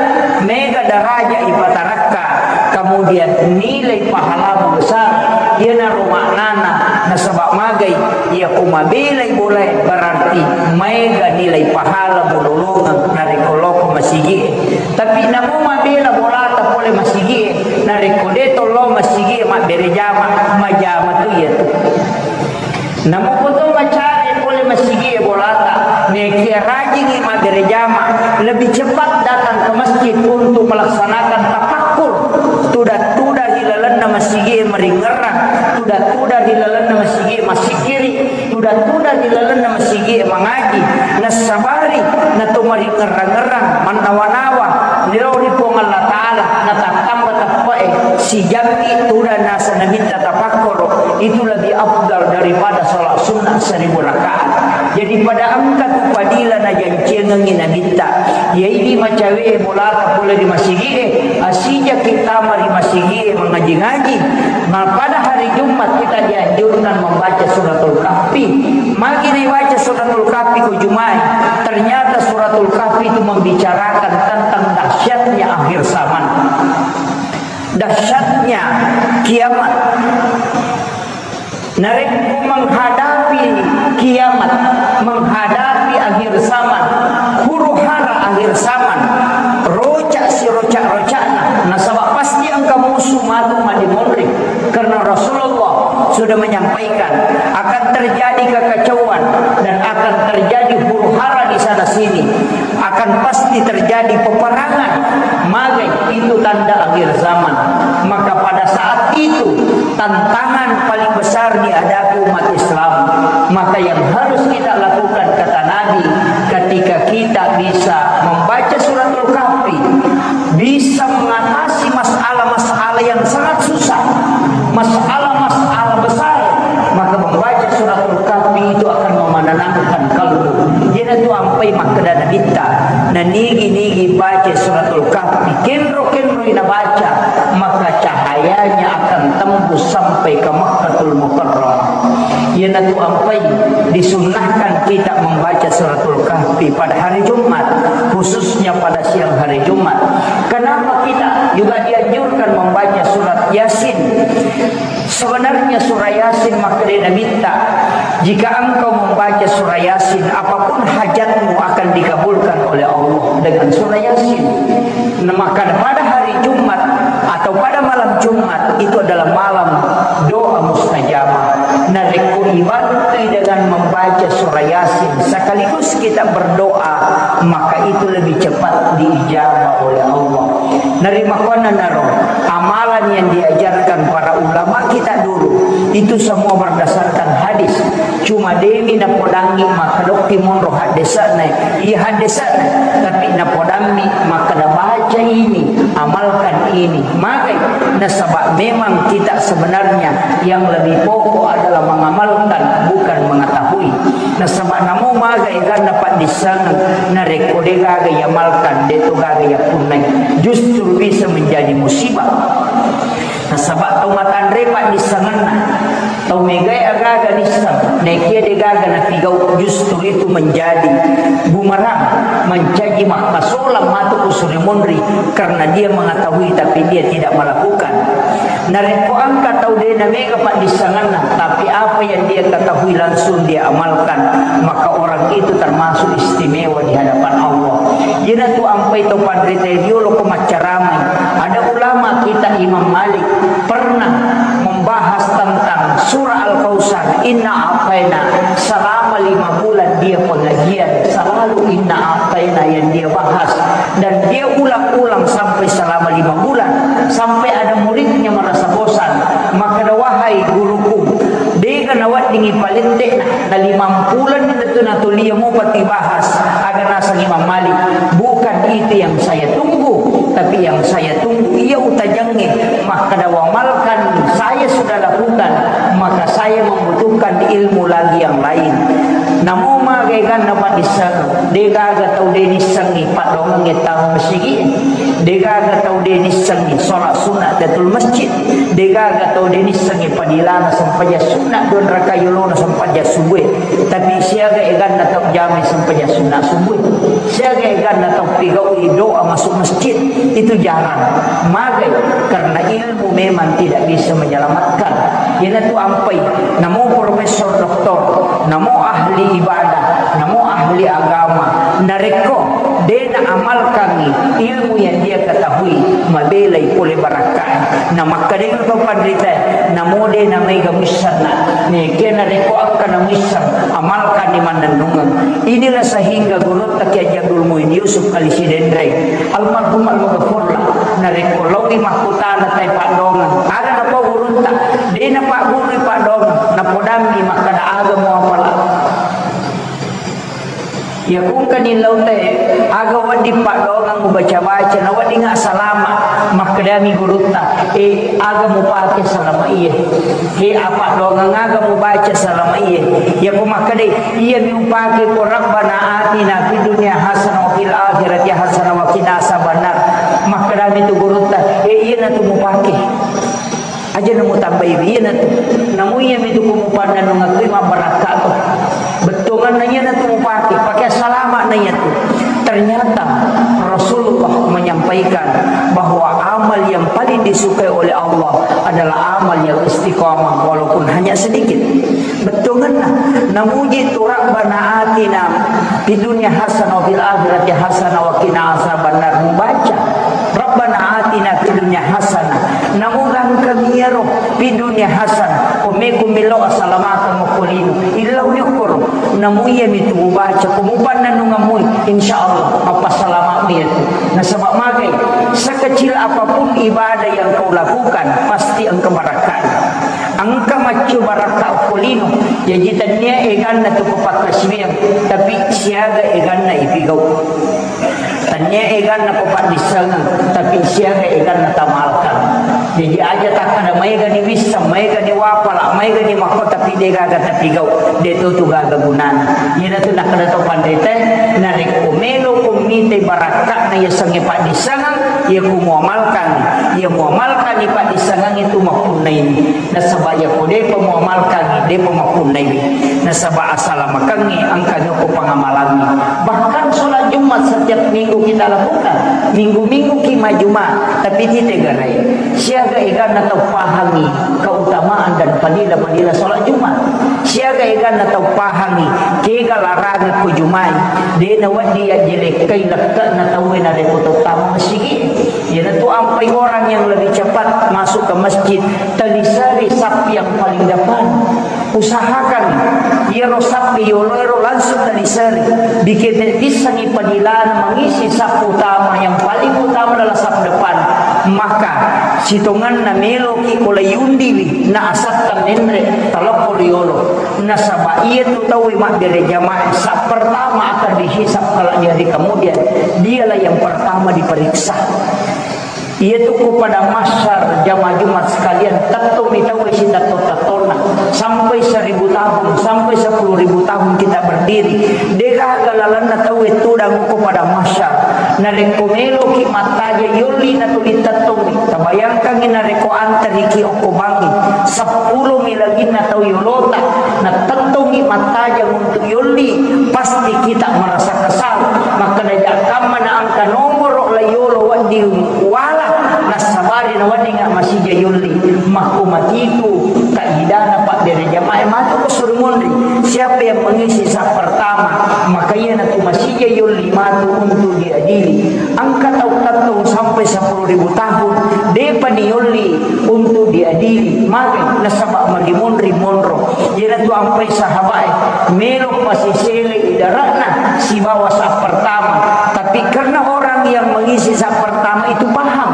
mega daraja ipatarakka, kemudian nilai pahalamu besar. Iyanaro maknana, nasaba magai iya ko mabelai bolae berarti maega nilai pahalamu lolongeng narekko loko masigie. Tapi namo mabela bolata pole masigie, narekko de tollo masigie mabbere jama, majama tu iyatu. Namo koto macawe pole masigie bolata, nekia rajingi mabbere jama, lebih cepat datang ke masjid untuk melaksanakan tafakkur. Tuda-tuda ri lalenna masigie maringerrang, tuda-tuda ri lalenna masigie masikiri, tuda-tuda ri lalenna masigie mangaji, nassabari nato maringerrang-ngerrang, mannawa-nawa, nilao ri Puang Allah Ta'ala, natattamba teppe'e, sijammi tuda naseng Nabitta tapakkoro, itu lebih afdal daripada salat sunnah seribu rakaat. Jadi pada engka tu padila najancengengi Nabitta, iyaidi macawe bolata pole ri masigie, asijaki tama ri masigie mangaji-ngaji. Nah, pada hari Jumat kita dianjurkan membaca suratul Kahfi. Magi naibaca suratul Kahfi ko Juma'i? Ternyata suratul Kahfi itu membicarakan tentang dahsyatnya akhir zaman. Dahsyatnya kiamat. Narekko menghadapi kiamat, menghadapi akhir zaman, huru-hara akhir zaman, roca siroca-rocana, nasaba pasti engka musuh matu madimonri. Karena Rasulullah sudah menyampaikan akan terjadi kekacauan dan akan terjadi huru-hara di sana sini. Akan pasti terjadi peperangan. Magai itu tanda akhir zaman. Maka pada saat itu, tantangan paling besar dihadapi umat Islam. Maka yang harus kita lakukan, kata Nabi, ketika kita bisa membaca suratul Kahfi, bisa mengatasi masalah-masalah yang sangat susah, masalah-masalah besar, maka membaca suratul Kahfi itu akan memenenangkan kalbu. Iyanatu ampai makkeda Nabitta, nanigi-nigi baca suratul Kahfi, kenro-kenroi nabaca, maka cahayanya akan tembus sampai ke Makkatul Mukarramah. Iyanatu ampai disunnahkan kita membaca Suratul Kahfi pada hari Jumat, khususnya pada siang hari Jumat. Kenapa kita juga dianjurkan membaca surat Yasin? Sebenarnya surah Yasin, makkeda Nabitta, jika engkau membaca surah Yasin, apapun hajatmu akan dikabulkan oleh Allah dengan surah Yasin. Nah, maka pada hari Jumat atau pada malam Jumat itu adalah malam doa mustajabah. Narekko ibantui dengan membaca surah Yasin sekaligus kita berdoa, maka itu lebih cepat diijabah oleh Allah. Narimakkuannanaro amalan yang diajarkan para ulama kita dulu itu semua berdasarkan hadis. Cuma demi napodangi makkedokki monro haddesana, iya haddesana, tapi napodammi makkeda baca ini, amalkan ini. Magai? Nasaba memang kita sebenarnya yang lebih pokok adalah mengamalkan, bukan mengetahui. Nasaba namo magai ganna paddissengeng, narekko de gaga iamalkan, de to gaga iappunnai, justru bisa menjadi musibah. Nasaba tau matanre paddissengenna, tau megae agaga nisseng, naekia de gaga napigau, justru itu menjadi bumerang, mancaji makkasolang matu kusuri monri, karena dia mengetahui tapi dia tidak melakukan. Narekko engka tau de namega paddissengenna, tapi apa yang dia ketahui langsung dia amalkan, maka orang itu termasuk istimewa di hadapan Allah. Iyanatu ampai tau panrita riolo ko maccaramai. Ada ulama kita Imam Malik pernah membahas tentang surah Al-Kautsar, inna a'taina, selama lima bulan dia pengajian, selalu inna a'taina yang dia bahas. Dan dia ulang-ulang sampai selama lima bulan, sampai ada muridnya merasa bosan. Maka, wahai guruku, dega naweddingi palette'na, na limampulenni natu natulia mupa tibahas, aga naseng Imam Malik, bukan itu yang saya tunggu, tapi yang saya tunggu iya utajengnge, makkeda wamalkan saya sudah lakukan, maka saya membutuhkan ilmu lagi yang lain. Namo magai ganna paddisseng, de gaga tau de nissengngi paddoangengnge tau masigi, de gaga tau de nissengngi sholat sunat tahiyatul masjid, de gaga tau de nissengngi padilana sempajang sunat dua rakaat yolona sempajang subuh. Tapi siaga eganna tau jamai sempajang sunat subuh, siaga eganna tau pigaui doa masuk masjid, itu jarang. Magai? Karena ilmu memang tidak bisa menyelamatkan. Iyanatu ampai, namo profesor doktor, namo ahli ibadah, namo ahli agama, narekko de naamalkangngi ilmu yang dia ketahui, mabelai pole barakkae. Na makkedai to panritae, namo de namaega muissenna. Nekia narekko engka namuisseng, amalkanni mannennungeng. Inilah sehingga gurutta Kiai Haji Abdul Muin Yusuf Kali Sidenreng, almarhum almaghfurlah, narekko laowi makkutana tai paddoangeng, aga napau gurutta, de napaggurui paddoangeng, napodammi makkeda, aga muapala. Iya kungkani lautae, aga wedding paddoangeng mubaca-baca, na wedding assalama, makkedami gurutta, eh, aga mupake salama iye. He, apa doangeng aga mubaca salama iye? Iyako makkedai, iyami upake ko Rabbana atina fid dunya hasanah wa fil akhirati hasanah wa qina azabannar. Makkedami tu gurutta, e, iyanatu mupake. Aja namutambai, iyanatu. Namu iyami tu ko mupannennungeng tu mabbarakka to. Bettuanganna iyanatu mupake, pake salama na iyatu. Ternyata Rasulullah menyampaikan bahwa amal yang paling disukai oleh Allah adalah amal yang istiqamah walaupun hanya sedikit. Bettuanganna, namuji tu Rabbana atina fid dunya hasanah wa fil akhirati hasanah wa qina azabannar, mubaca Rabbana atina fid dunya hasanah. Namo gangkami iyaro fid dunya hasanah, ko meko melo asalamakeng okko lino, illau yokkoro. Namo iyami tu mubaca ko mupannennungeng mui, insyaallah mappassalama'mi iyatu. Nasaba magai, sekecil apapun ibadah yang kau lakukan, pasti engka barakka'na. Engka maccu barakka okko lino, jaji tennia eganna tu ko pakkasiwiang, tapi siaga eganna ipigau. Tennia eganna ko paddissengeng, tapi siaga eganna tamalkan. Jaji aja takkada maegani wisseng, maegani wapala, maegani makko, tapi degaga tapigau, de to tu gaga gunana. Iyanatu nakkada to panritae, narekko melo ko mitai barakka'na yasengnge paddissengeng, Iya ku muamalkangngi, iya muamalkangngi paddissengengngi tu mappunnaiwi. Nasaba iya ko depa muamalkangngi, depa mappunnaiwi. Nasaba asalamakengngi engkani ko pangamalangngi. Bahkan sholat Jumat setiap minggu kita lakukan. Minggu-minggu ki majuma, tapi tite garai. Siaga eganna tau pahangngi keutamaan dan fadilah-fadilah sholat Jumat. Siaga eganna tau pahangngi kega larangang ko Jumai. De nawedding yajjelekkai lekke'na tauwe narekko tau tama masigi. Iyanatu ampai orang yang lebih cepat masuk ke masjid, teliseri saf yang paling depan. Usahakan iyaro saf yoloero langsung teliseri. Bikete pissangi padilana mengisi saf utama, yang paling utama adalah saf depan. Maka sitongenna meloki ko layundiwi na asatta menre talokko riyolo. Nasaba iyatu tauwe mabbere jamaah saf pertama akan dihisab kelak di hari kemudian. Dialah yang pertama diperiksa. Iyatu ko pada mahsyar jamaah Jumat sekalian, tettumi tauwe sitetto-tettonna. Sampai seribu tahun, sampai sepuluh ribu tahun kita berdiri. Degaga lalenna tauwe tudang ko pada mahsyar. Narekko meloki mattaja yolli natuli tettongngi. Tabayangkangngi narekko antariki okko bangngi. Seppulo mi laginna tau yolota. Natettongngi mattajang untuk yolli. Pasti kita merasa kesal. Makkeda jakkamma na angka nomoro la yolo wedding wala. Nassabari na wedding masija yolli. Makko matitu kaidana pabbere jamaah matu ko suri monri. Siapa yang mengisi saf pertama, maka iyanatu masija yolli matu untuk diadili. Engka tau tettong sampai sepuluh ribu tahun, depa ni yolli untuk diadili. Maka nasaba magi monri monro. Iyanatu ampai sahabae, melo pasisele idarana sibawa saf pertama. Tapi karena orang yang mengisi saf pertama itu paham,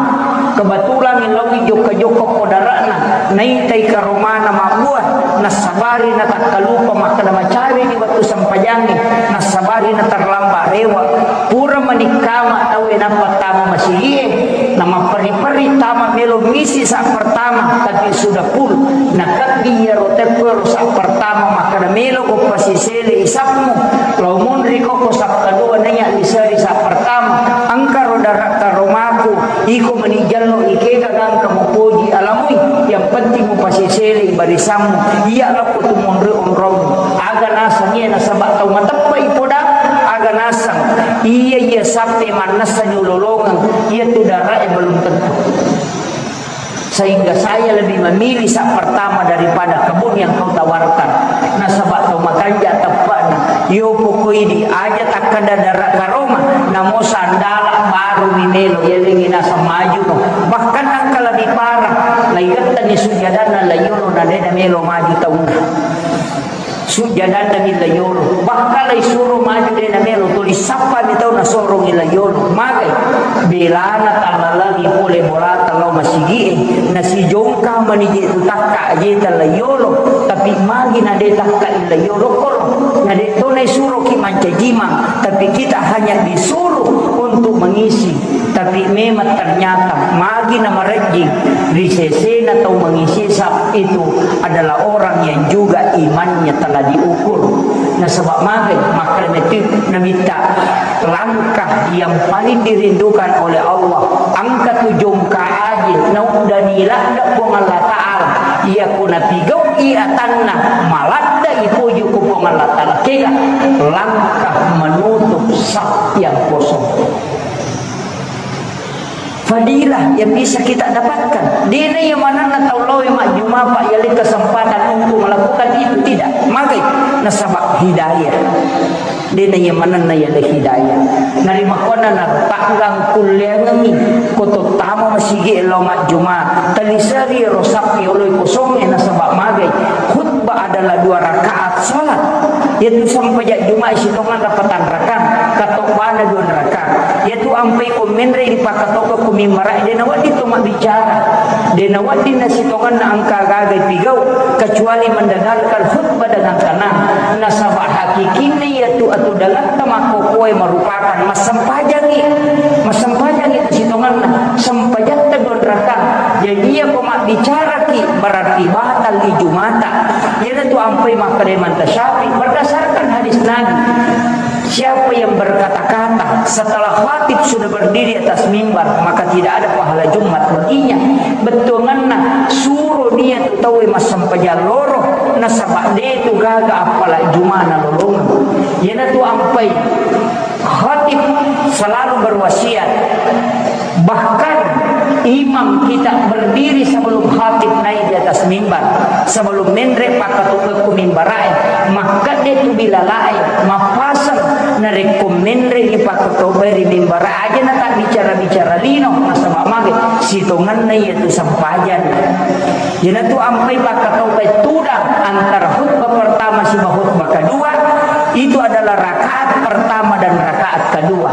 kebetulan laowi jokka-jokka ko darana, naitai karomana mabbua, nassabari natakkalupa makkeda macawe di wettu sempajangnge, nassabari naterlambat rewe. Pura manikkama tauwe nappa tama masigie, namapperi-peri tama melo misi saf pertama, tapi sudah full. Nakebbi iyaro teppo ro saf pertama makkeda melo ko pasisele isafmu, lao monri ko ko saf kedua naiya liseri saf pertama, engka ro dara karomaku. Iko meni jallo ikega gangka mupoji alamui, yang penting mupasisele barisammu. Iya lokko tu monri onrong. Aga nasang iya nasaba tau mateppa ipoda, aga nasang iya iya sappe mannessa nyololongeng, iya tu darae belum tentu. Sehingga saya lebih memilih saf pertama daripada kebun yang kau tawarkan. Nasaba tau makanja teppana. Yo pokoi di aja takkada dara karoma, namo sandala baru mi melo, yalengi naseng maju no. Bahkan engka lebih parah, laigettani sujjadanna layolo na dena melo maju taunna. Sujjadanna mi layolo. Bahkan laisuro maju dena melo, tuli sappa mi tau nasorongi layolo. Magai? Belana tallalangi pole bolata lao masigie, nasijongka manije tu takka ajeta layolo, tapi magi na de takka illa yolo koro, na de to naisuroki mancajimang, tapi kita hanya disuruh untuk mengisi, tapi memang ternyata magi na marejjing ri sesena tau mengisi saf itu adalah orang yang juga imannya telah diukur. Nasaba magai makkalame tu namitta langkah yang paling dirindukan oleh Allah. Engka tu jongka aje nauddani ladde Puang Allah Ta'ala. Iya ko napigau'i atanna, maladde ipoji ko Puang Allah Ta'ala. Kega langkah menutup saf yang kosong. Fadilah yang bisa kita dapatkan. Dena iya manenna tau laowi majjuma, Pak, yaleng kesempatan untuk melakukan itu, tidak. Magai? Nasaba hidayah. Dena iya manenna yaleng hidayah. Narimakkuanna na tanggang kulleangengi ko tottama masigi lao majjuma. Taliseri ro sappi oloi kosongnge nasaba magai. Khutbah adalah dua rakaat salat. Yaitu sempajang Juma'i sitongenna patang rakaat, katobbana dua rakaat. Yaitu ampai ko menre dipakatokka ko mimbara, de nawedding to mabbicara. De nawedding nasitongenna engka gaga pigau, kecuali mendengarkan khutbah dengan tenang. Nasaba hakikinna yaitu atudangatta makkokkoe merupakan massempajangi, massempajangi sitongenna, sempajatta dua rakaat. Jadi iya ko mabbicaraki berarti batal ijumata. Iyanatu ampai makkeda Imam Syafi'i berdasarkan hadis Nabi. Siapa yang berkata-kata setelah khatib sudah berdiri atas mimbar, maka tidak ada pahala Jumat baginya. Bettuanganna, suro dia tu tauwe massempajang loro, nasaba de tu gaga appala Jumana lolongeng. Iyanatu ampai khatib selalu berwasiat. Bahkan imam kita berdiri sebelum khatib naik di atas mimbar, sebelum menre pakkatobekku mimbarae, makkede tu bilalae, mappaseng narekko menre ni pakkatobe ri mimbara aja na tak bicara-bicara lino, nasaba mage sitongenna iya tu sempajang. Iyanatu ampai pakkatobei tudang antara khutbah pertama siba khutbah kedua, itu adalah rakaat pertama dan rakaat kedua.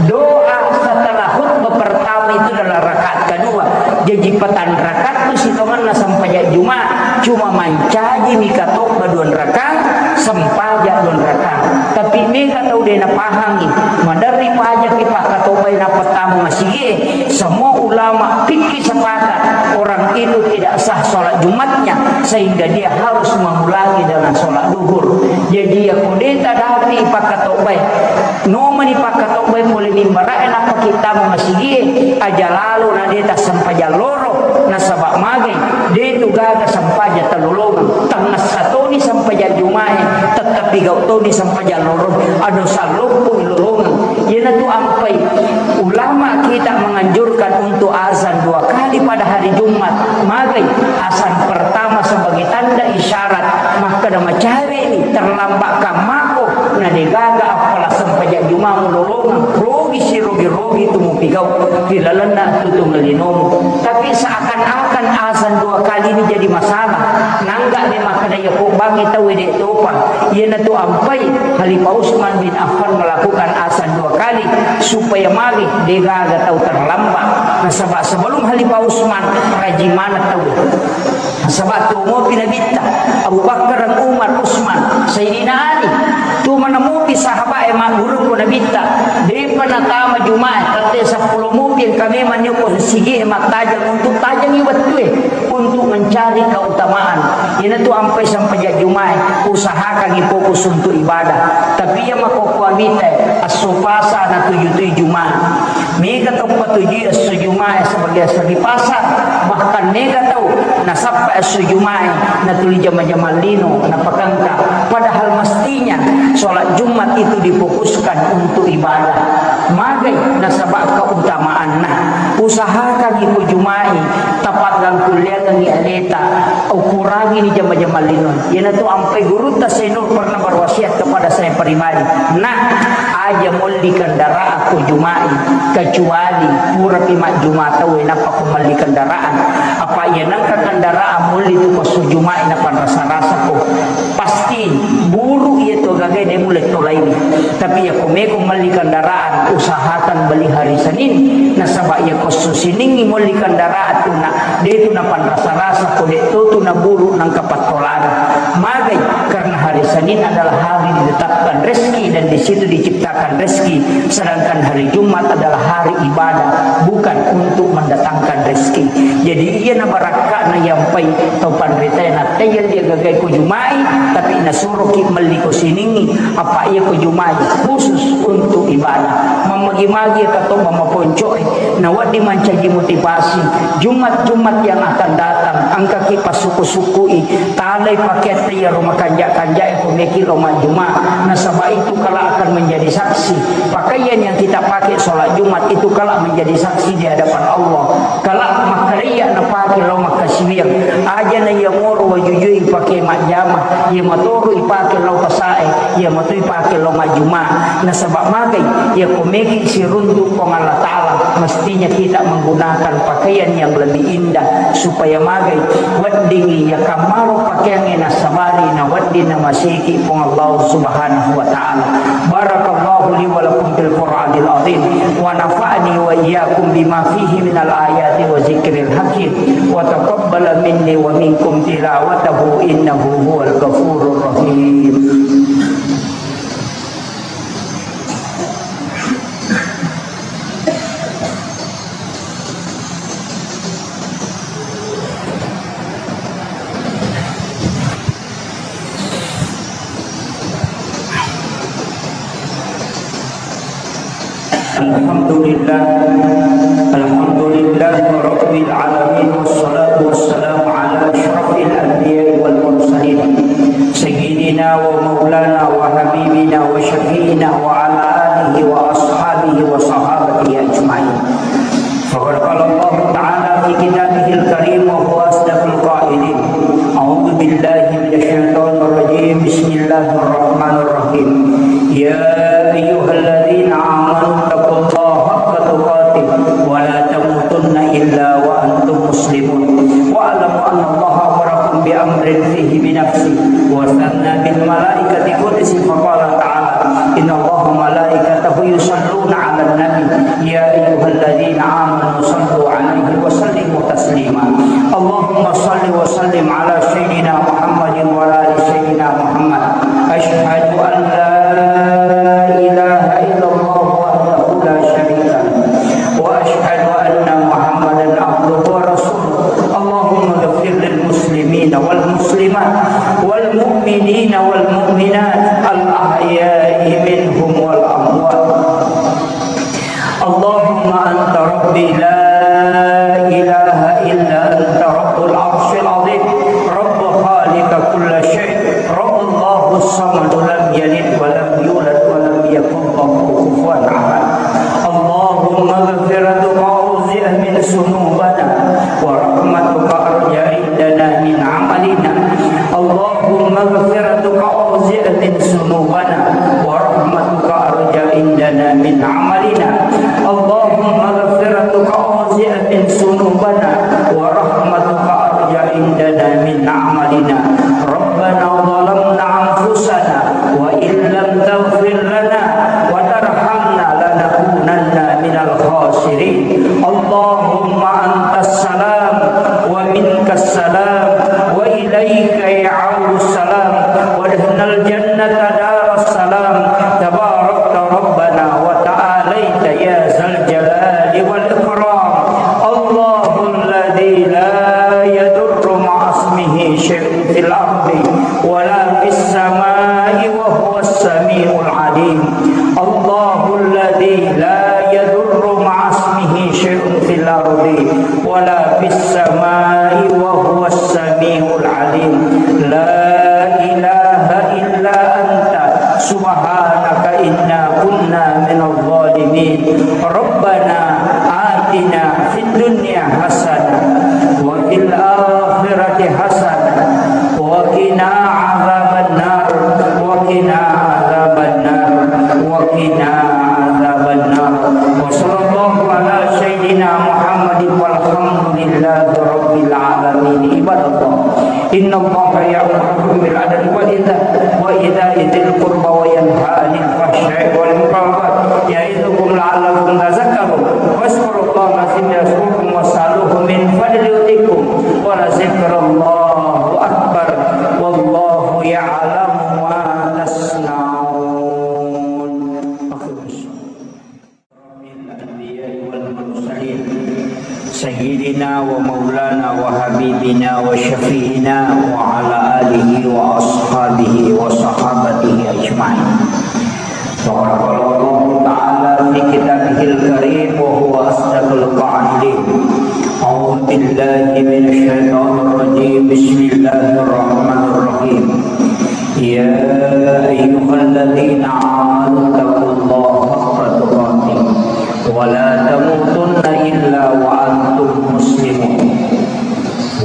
Doa setelah khutbah pertama itu adalah rakaat kedua. Jaji patan rakaat tu sitongenna sempajang Jumat, cuma mancaji mi katobba dua rakaat, sempajang dua rakaat. Tapi mega tau de napahangi, maderri pajaki pakkatobei na pertama masigie, semua ulama fikih sepakat, orang itu tidak sah sholat Jumatnya, sehingga dia harus mengulangi dengan sholat duhur. Jadi, ya, ko de tadapi pakkatobbai, nomani pakkatobbai pole mimbarae, nappa kittama masigie, aja lalo na de tassempajang loro, nasaba magai, de tu gaga sempajang talolongeng, tangngessa toni sempajang Jumae, tettepi gau toni sempajang loro, ado salloppoi lolongeng. Iyanatu ampai ulama kita menganjurkan untuk azan dua kali pada hari Jumat. Magai, azan pertama sebagai tanda isyarat makkeda macaweni, terlambat kammako, na degaga appala sempajang Juma mulolongeng, rogi sirogi-rogi tu mupigau ri lalenna tutungeng linomu. Tapi seakan-akan azan dua kali ini jadi masalah. Nangga de makkeda iya ko bangi tau de topa. Iyanatu ampai Khalifah Utsman bin Affan melakukan azan dua kali supaya magi degaga tau terlambat. Nasaba sebelum Khalifah Utsman, rajing maneng tau. Nasaba tuo mopi Nabitta, Abu Bakar, Umar, Utsman, Sayyidina Ali. Tuo maneng mopi sahabat e magguru ko Nabitta. Depa natama Jumae, tette seppulo mopi engka memang nio ko sigi e mattajeng untuk tajengi wettue untuk mencari keutamaan. Iyanatu ampai sempajang Jumae, usahakangi fokus untuk ibadah. Tapi iya makkokkoe mita, esso pasa natujui Jumae. Mega tau patujui esso Jumae sebagai esso di pasar, bahkan mega tau nasappa esso Jumae natuli jama-jama lino, napakengka. Padahal mestinya sholat Jumat itu difokuskan untuk ibadah. Magai nasaba keutamaanna. Usahakangi ko Jumae, tapaggangkulleangengi aleta, ukurangini jama-jama lino. Iyanatu ampai gurutta Said Nur pernah berwasiat kepada saya pribadi, "Nak, aja molli kendaraan ko Jumae, kecuali purapi majjuma tau e nappa ko melli kendaraan. Apa iya nengka kendaraan molli tu ko esso Jumae napanrasa-rasa ko." Pasti buru iya tu gaga de mulle tolaiwi. Tapi iya ko meko melli kendaraan, usahakan beli hari Senin. Nasaba iya ko esso Siningngi molli kendaraan tu na, de tu napanrasa-rasa ko de to tu naburu nangka pattolana. Magai, karena hari Senin adalah hari ditetapkan rezeki dan di situ diciptakan rezeki. Sedangkan hari Jumat adalah hari ibadah, bukan untuk mendatangkan rezeki. Jadi, iya na barakka'na yampai tau panritae na teyya dia gagai ko Juma'i, tapi nasuroki melli ko Siningngi, apa iya ko Juma'i khusus untuk ibadah. Mammagi-magi ka to mamaponco'e, na wedding mancaji motivasi. Jumat-Jumat yang akan datang, engkaki passuku-sukui, talai pakeatta iyaro makanja-kanjae ko meki lo majjuma, nasaba itu kelak akan menjadi saksi. Pakaian yang kita pakai sholat Jumat itu kelak menjadi saksi di hadapan Allah. Kelak makkareya napake lao makkasiwiang. Aja na iya moro wajujui ipake majjama, iya matoro ipake lao pasae, iya mato ipake lao majjuma. Nasaba magai, iya ko meki siruntu Puang Allah Ta'ala, mestinya kita menggunakan pakaian yang lebih indah supaya magai weddingi iya kammaro pakeangnge nasabari na wedding namaseki Puang Allah Subhanahu wa Ta'ala. Barakallahu li wa lakum fil Qur'anil azim, wa nafa'ani wa iyyakum bima fihi minal ayati wa zikril hakim, wa taqabbala minni wa minkum tilawatahu innahu huwal ghafurur rahim. الحمد لله. الحمد لله رب العالمين، والصلاة والسلام على أشرف الأنبياء والمرسلين، سيدنا ومولانا وحبيبنا وشفيعنا وعلى آله وأصحابه وصحابته أجمعين. فقد قال الله تعالى في كتابه الكريم وهو أصدق القائلين: أعوذ بالله من الشيطان الرجيم. بسم الله الرحمن الرحيم. يا أيها الذين آمنوا اتقوا الله حق تقاته ولا تموتن إلا وأنتم مسلمون. واعلموا أن الله أمركم بأمر فيه بنفسه وثنى بالملائكة قدسه فقال تعالى: إن الله وملائكته يصلون على النبي، يا أيها الذين آمنوا صلوا عليه وسلموا تسليما. اللهم صل وسلم على سيدنا محمد وعلى آل سيدنا محمد. أشهد أن لا إله إلا الله وحده لا شريك له، وأشهد أن محمدا عبده ورسوله. اللهم اغفر للمسلمين والمسلمات والمؤمنين والمؤمنات الأحياء منهم والأموات. اللهم أنت ربي لا إله إلا أنت رب العرش العظيم، رب خالق كل شيء، رب الله الصمد لم يلد ولم يولد ولم يكن له كفوا أحد. اللهم مغفرتك أوسع من ذنوبنا، ورحمتك أرجى عندنا من عملنا. اللهم مغفرتك أوسع من ذنوبنا، ورحمتك أرجى عندنا من عملنا. اللهم مغفرتك أوسع من ذنوبنا، ورحمتك أرجى عندنا من عملنا. ربنا ظلمنا أنفسنا وإن لم تغفر لنا وترحمنا لنكونن من الخاسرين. اللهم أنت السلام ومنك السلام وإليك يعود السلام، وادخلنا الجنة دار السلام. تباركت ربنا وتعاليت يا ذا الجلال والإكرام. الله الذي لا يضر مع اسمه شيء في الأرض ولا في السماء وهو السميع العليم. الله الذي لا يضر مع اسمه شيء في الأرض ولا في السماء وهو السميع العليم. لا إله إلا أنت سبحانك إنا كنا من الظالمين. ربنا آتنا في الدنيا حسنة وفي الآخرة حسنة وقنا عذاب النار، وقنا عذاب النار، وقنا عذاب النار. وصلى الله على سيدنا محمد والحمد لله رب العالمين. عباد الله، إن الله يأمركم بالعدل والإحسان وإيتاء ذي القربى وينهى عن الفحشاء والمنكر والبغي يعظكم لعلكم تذكرون. فاذكروا الله العظيم يذكركم واسألوه من فضله يؤتكم ولذكر الله أكبر والله يعلم ما تصنعون. الأنبياء والمرسلين سيدنا ومولانا وحبيبنا وشفيعنا وعلى آله وأصحابه وصحابته أجمعين. فقد قال الله تعالى في كتابه الكريم وهو أصدق القائلين: أعوذ بالله من الشيطان الرجيم. بسم الله الرحمن الرحيم. يا أيها الذين آمنوا اتقوا الله حق تقاته ولا تموتن إلا وأنتم مسلمون.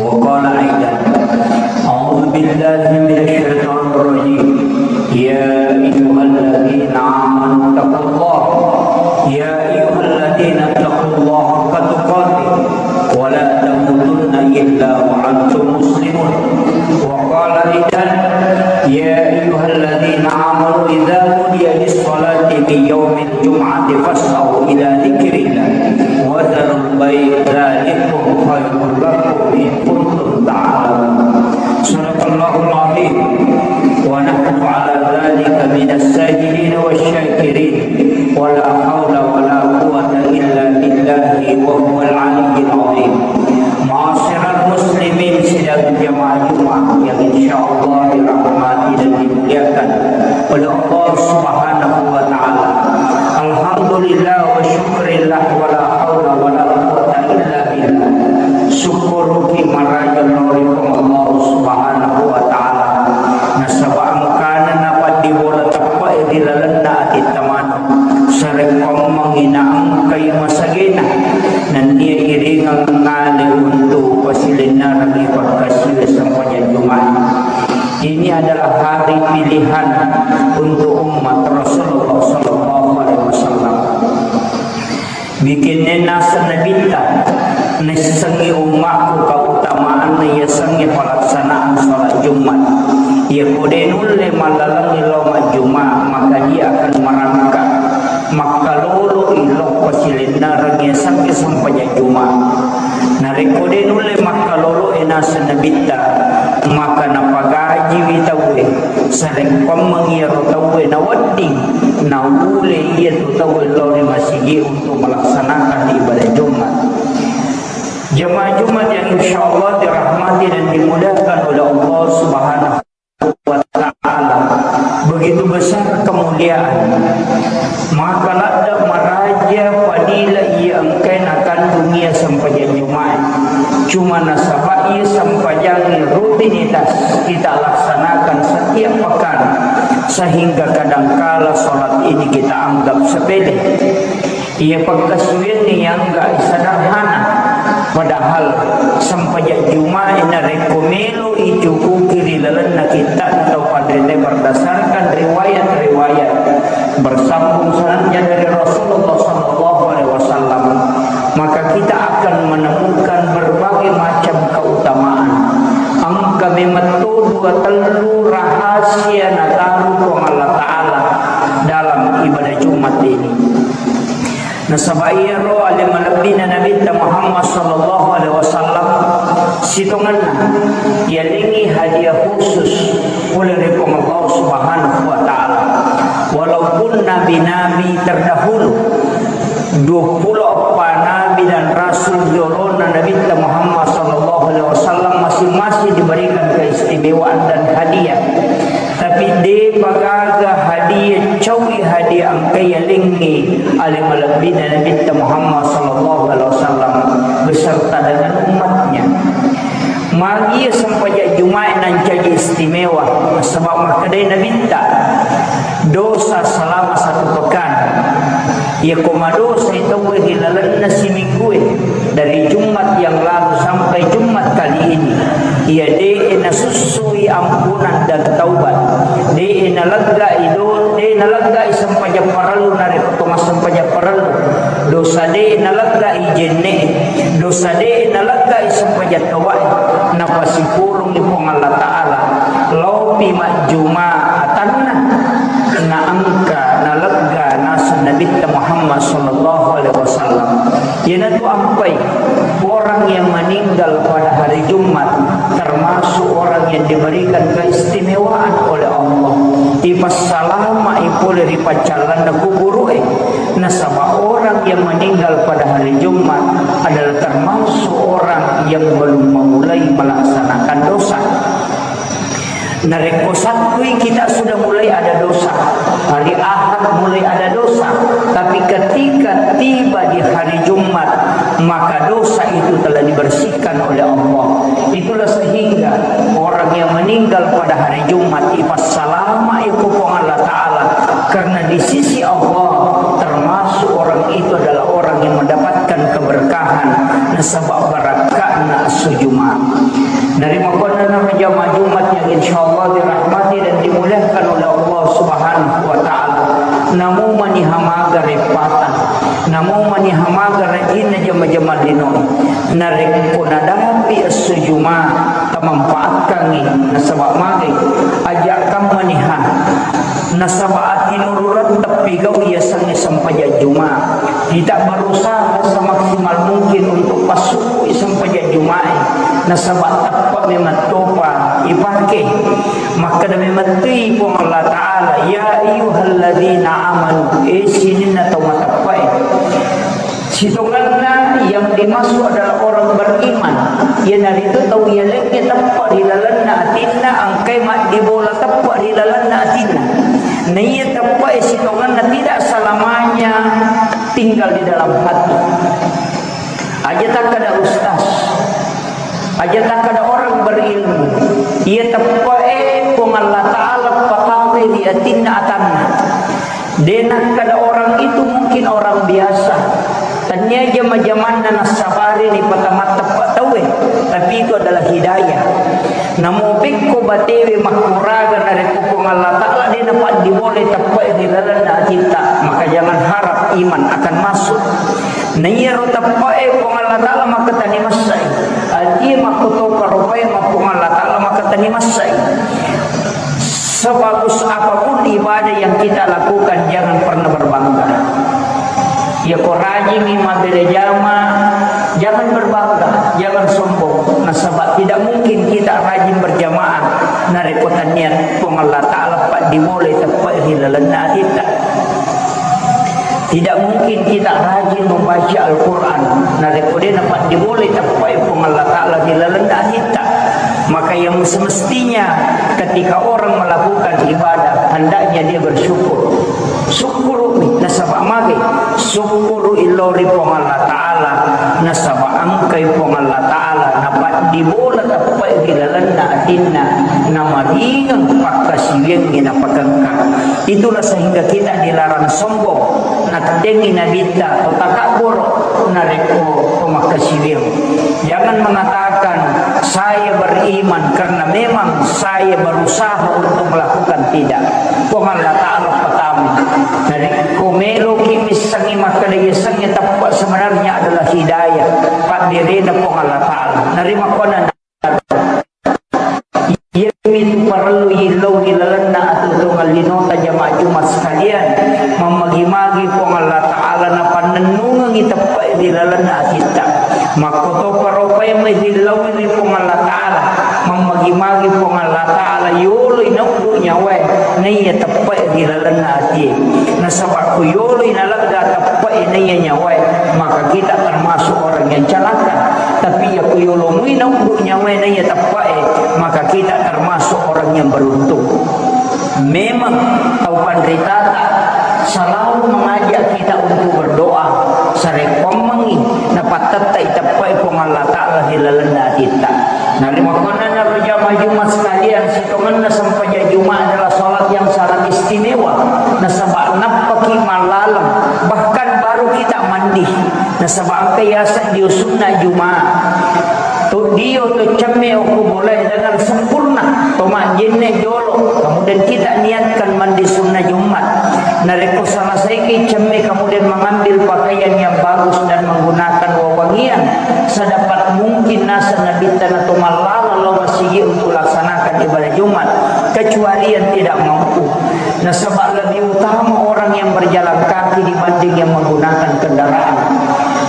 وقال أيضا: أعوذ بالله من الشيطان الرجيم. يا أيها الذين آمنوا اتقوا الله. يا أيها الذين اتقوا الله حق تقاته ولا تموتن إلا وأنتم مسلمون. وقال أيضا: يا أيها الذين آمنوا إذا نودي للصلاة من يوم الجمعة فاسعوا إلى ذكر الله وذروا البيع ذلكم خير لكم إن كنتم تعلمون. صدق الله العظيم. ونحن على ذلك من الشاهدين والشاكرين. ولا حول ولا قوة إلا بالله وهو العلي العظيم. Ma'asyiral muslimin, sidang jamaah Jumat yang insyaallah dirahmati dan dimuliakan oleh Allah Subhanahu wa taala. Alhamdulillah wa ri lalenna atitta maneng, sarekkoammengngi naengkai masagena, nennia iringeng ngale untu pasilennerengngi pakkasiwe sempajang Jumae. Ini adalah hari pilihan untuk umat Rasulullah sallallahu alaihi wasallam. Bikinna naseng Nabitta, naissengngi ummakku keutamaanna yasengnge pelaksanaan sholat Jumat. Iyako de nulle mallalengngi lao majjuma, maka dia akan merangkak. Makkaloloi lao pasilennereng yasengnge sempajang Juma. Narekko de nulle makkaloloi naseng Nabitta, maka napagajiwi tauwe. Sarekkoammengngi iyaro tauwe nawedding, naule iyatu tauwe lao ri masigi untuk melaksanakan ibadah Jumat. Jamaah Jumat yang insya Allah dirahmati dan dimuliakan oleh Allah Subhanahu wa Ta'ala. Begitu besar kemuliaan, maka ladde maraja fadilah iya engkae nakandung iya sempajang Jumae. Cuma nasaba iya sempajangnge rutinitas kita laksanakan setiap pekan, sehingga kadangkala sholat ini kita anggap sepele. Iya pakkasiwiangnge yang enggak sederhana, padahal sempajang Jumae narekko melo icukuki ri lalenna kitta'na tau panrita berdasarkan riwayat-riwayat bersambung sanadnya dari Rasulullah sallallahu alaihi wasallam, maka kita akan menemukan berbagai macam keutamaan. Engka memetto dua tellu rahasia nataru Puang Allah Ta'ala dalam ibadah Jumat ini. Nasaba iyaro ale malebbina Nabitta Muhammad sallallahu alaihi wasallam, sitongenna yalengngi hadiah khusus pole ri Puang Allah Subhanahu wa Ta'ala. Walaupun nabi-nabi terdahulu, duappulo eppa nabi dan rasul ri olona Nabitta Muhammad sallallahu alaihi wasallam, masing-masing diberikan keistimewaan dan hadiah. Tapi depa gaga hadiah, caui hadiah engka yalengngi ale malebbina Nabitta Muhammad sallallahu alaihi wasallam beserta dengan umatnya. Magi sempajang Jumae nancaji istimewa, sebab makkedai Nabitta, dosa selama satu pekan. Iyako madosai tauwe ri lalenna siminggue, dari Jumat yang lalu sampai Jumat kali ini, iya de'e nasussui ampunan dan taubat. De'e naleggai do-, de'e naleggai sempajang parellu narekko to massempajang parellu. Dosa de'e naleggai jenne'e. Dosa de'e naleggai sempajang taubae. Napasipurungngi Puang Allah Ta'ala. Laopi majjuma atanna. Naengka nalegga naseng Nabitta Muhammad sallallahu alaihi wasallam. Iyanatu ampai orang yang meninggal pada hari Jumat termasuk orang yang diberikan keistimewaan oleh Allah. Ipassalama'i pole ri paccallanna kuburu'e. Nasaba orang yang meninggal pada hari Jumat adalah termasuk orang yang belum memulai melaksanakan dosa. Narekko Sattui kita sudah mulai ada dosa, hari Ahad mulai ada dosa, tapi ketika tiba di hari Jumat, maka dosa itu telah dibersihkan oleh Allah. Itulah sehingga orang yang meninggal pada hari Jumat ipassalama'i ku Puang Allah Ta'ala, karena di sisi Allah termasuk orang itu adalah orang yang mendapatkan keberkahan, nasaba barakka'na esso Juma. Narimakkuannanaro jamaah Jumat yang insyaallah dirahmati dan dimuliakan oleh Allah Subhanahu wa Ta'ala. Namo maniha maga reppata, namo maniha maga rajinna jama-jama linoe. Narekko nadapi esso Juma, tamanfaatkangngi, nasaba magai, aja' kammaniha. Nasaba atinurureng teppigau yasengnge sempajang Juma. Kita berusaha semaksimal mungkin untuk passukkui sempajang Jumae. Nasaba teppe' memettopa ipake. Makkeda memettoi Puang Allah Ta'ala, "Ya ayyuhalladzina amanu," eh sininna tau mateppe'e. Sitongenna yang dimaksud adalah orang beriman. Iyanaritu tau yalengnge teppe' ri lalenna atinna, engkai maddibola teppe' ri lalenna atinna. Naiya teppe'e sitongenna tidak selamanya tinggal di dalam hati. Aja takkeda ustaz, aja takkeda orang berilmu. Iya teppe'e Puang Allah Ta'ala patawe ri atinna atanna. De nakkeda orang itu mungkin orang biasa. Tania jama-jamanna nassabari ni patamatteppa tauwe, tapi itu adalah hidayah. Namo pekko batewe makkuraga narekko Puang Allah Ta'ala de napaddibolai teppae ri lalenna atitta, maka jangan harap iman akan masuk. Na iyaro teppae Puang Allah Ta'ala makkatani massai. Atie makkotopa ropae ma Puang Allah Ta'ala makkatani massai. Sebagus apapun ibadah yang kita lakukan, jangan pernah berbangga. Ya, ko rajingi mabbere jama, jangan berbangga, jangan sombong. Nasaba tidak mungkin kita rajin berjamaah narekko tania Puang Allah Ta'ala paddibolai teppae ri lalenna atitta. Tidak mungkin kita rajin membaca Al-Quran narekko de napaddibolai teppae Puang Allah Ta'ala ri lalenna atitta. Maka yang semestinya ketika orang melakukan ibadah, hendaknya dia bersyukur. Syukuru'i nasaba magai, syukuru'i lao ri Puang Allah Ta'ala nasaba engkai Puang Allah Ta'ala napaddibola teppae ri lalenna atinna, namaringeng pakkasiwiangnge napakengka. Itulah sehingga kita dilarang sombong. Nattengngi Nabitta to takabboro narekko to makkasiwiang. Jangan mengatakan, "Saya beriman karena memang saya berusaha untuk melakukan." Tidak. Puang Allah Ta'ala pertama. Narekko meloki missengngi makkeda yasengnge teppek, sebenarnya adalah hidayah. Padderena Puang Allah Ta'ala. Narimakkuannang Iyamitu parellu yillau ri lalenna atuo-tuongeng linota jamaah Jumat sekalian, mammagi-magi Puang Allah Ta'ala napannennungengngi teppe ri lalenna atitta. Makkotopa ropae mai rillaui ri Puang Allah Ta'ala, mammagi-magi Puang Allah Ta'ala yoloi nauddu nyawae naiya teppe ri lalenna atie. Nasaba ko yoloi nalegga teppe naiya nyawae, maka kita termasuk orang yang celaka. Tapi iya ko yolomui nauddu nyawae naiya teppae, maka kita termasuk orang yang beruntung. Memang tau panritata selalu mengajak kita untuk berdoa, sarekkoammengngi napattettai teppae Puang Allah Ta'ala ri lalenna atitta. Narimakkuannanaro jamaah Jumat sekalian, sitongenna sempajang Jumat adalah salat yang sangat istimewa, nasaba nappaki mallaleng, bahkan baru kita mandi. Nasaba engka yaseng dio sunna Jumat. To dio to cemme okko bolae dengan sempurna, to majjenne jolo. Kemudian kita niatkan mandi sunna Jumat. Narekko selesaiki cemme, kemudian mengambil pakaian yang bagus dan menggunakan wewangian sedapat mungkin, naseng Nabitta na to mallaleng lao masigi untuk laksanakan ibadah Jumat, kecuali yang tidak mampu. Nasaba lebih utama orang yang berjalan kaki dibanding yang menggunakan kendaraan.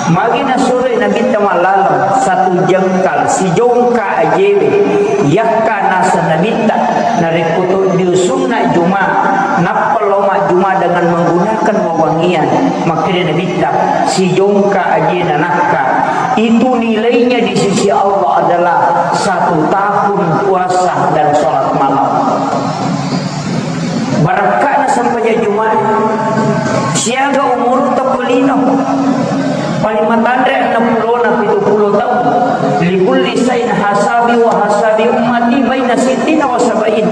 Magi nasuroi Nabitta mallaleng, satu jengkal, sijongka ajewe, yakka naseng Nabitta, narekko to dio sunna Juma, nappa lao majjuma dengan menggunakan wewangian, makkeda Nabitta, sijongka ajena nakka, itu nilainya di sisi Allah adalah satu tahun puasa dan sholat malam. Barakka'na sempajang Jumat, siaga umurutta ko lino. Paling matanre enneng pulona pitu pulo taung. Likulli sain hasabi wa hasabi ummati baina sittina wa sabain.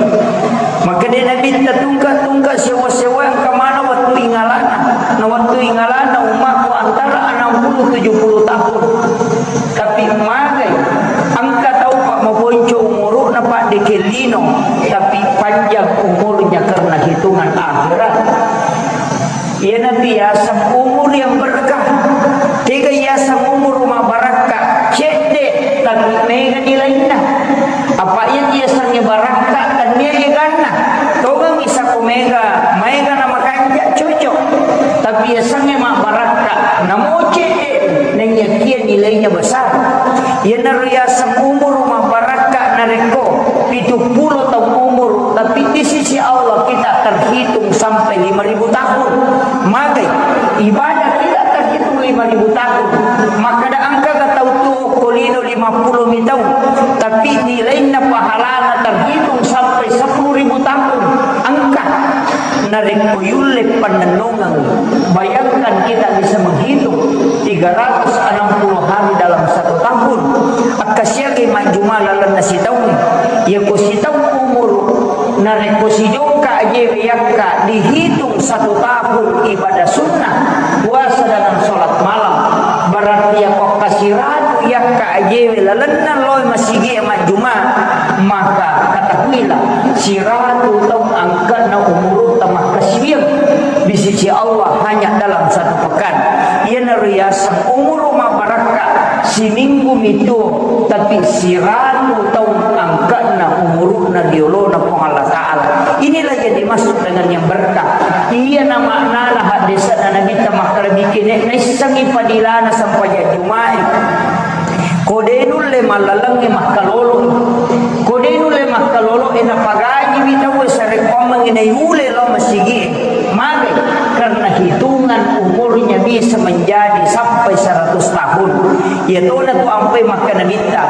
Makkeda Nabitta, tungka-tungka sewa-sewa engka maneng wettu ingalana. Na wettu ingalana ummakku antara enam puluh tujuh puluh tahun. Tapi magai, engka tau pa maponco umuru'na paddeke lino, tapi panjang umurnya karena hitungan akhirat. Iyanatu yaseng umur yang berkah. Tega yaseng umur mabarakka, cedde, tapi mega nilainna. Apa iya yasengnge barakka, tennia eganna. Tongengi sako mega, maega na makanja, cocok. Tapi yasengnge mabbarakka, namo cedde, naiyakia nilainya besar. Iyanaro yaseng umur mabbarakka narekko pitu pulo taung umur, tapi di sisi Allah kita terhitung sampai lima ribu tahun. Magai, ibadah kita terhitung lima ribu tahun. Makkeda engkaga tau tuo ko lino lima pulo mi taung, tapi nilainna pahalana terhitung sampai sepuluh ribu tahun. Engka. Narekko yulle pannennungeng, bayangkan kita bisa menghitung tiga ratus enam puluh hari dalam satu tahun. Akkasiagai majjuma lalenna sitaung. Yako sitaung umur, narekko sijongka ajewe yakka dihitung satu tahun ibadah sunnah, puasa dengan sholat malam, berarti iya ko kasiratu yakka ajewe lalenna loe masigi majjuma, maka ketahuilah siratu taung angkana umurutta makkasiwiang di sisi Allah hanya dalam satu pekan. Iyanaro yaseng umuru mabbarakka, siminggu mitu, tapi siratu taung angkana umuruna riolona Puang Allah Ta'ala. Inilah yang dimaksud dengan yang berkah. Iyana maknana haddese'na Nabitta makkeda, bikin naissengngi padilana sempajang Jumae. Ko de nulle mallalengngi makkalolo. Ko de nulle makkalolo, e napagajiwi tauwe sarekkoammengngi naiule lao masigi. Magai? Karena hitungan umurnya bisa menjadi sampai seratus tahun. Iyatona tu ampai makkeda Nabitta,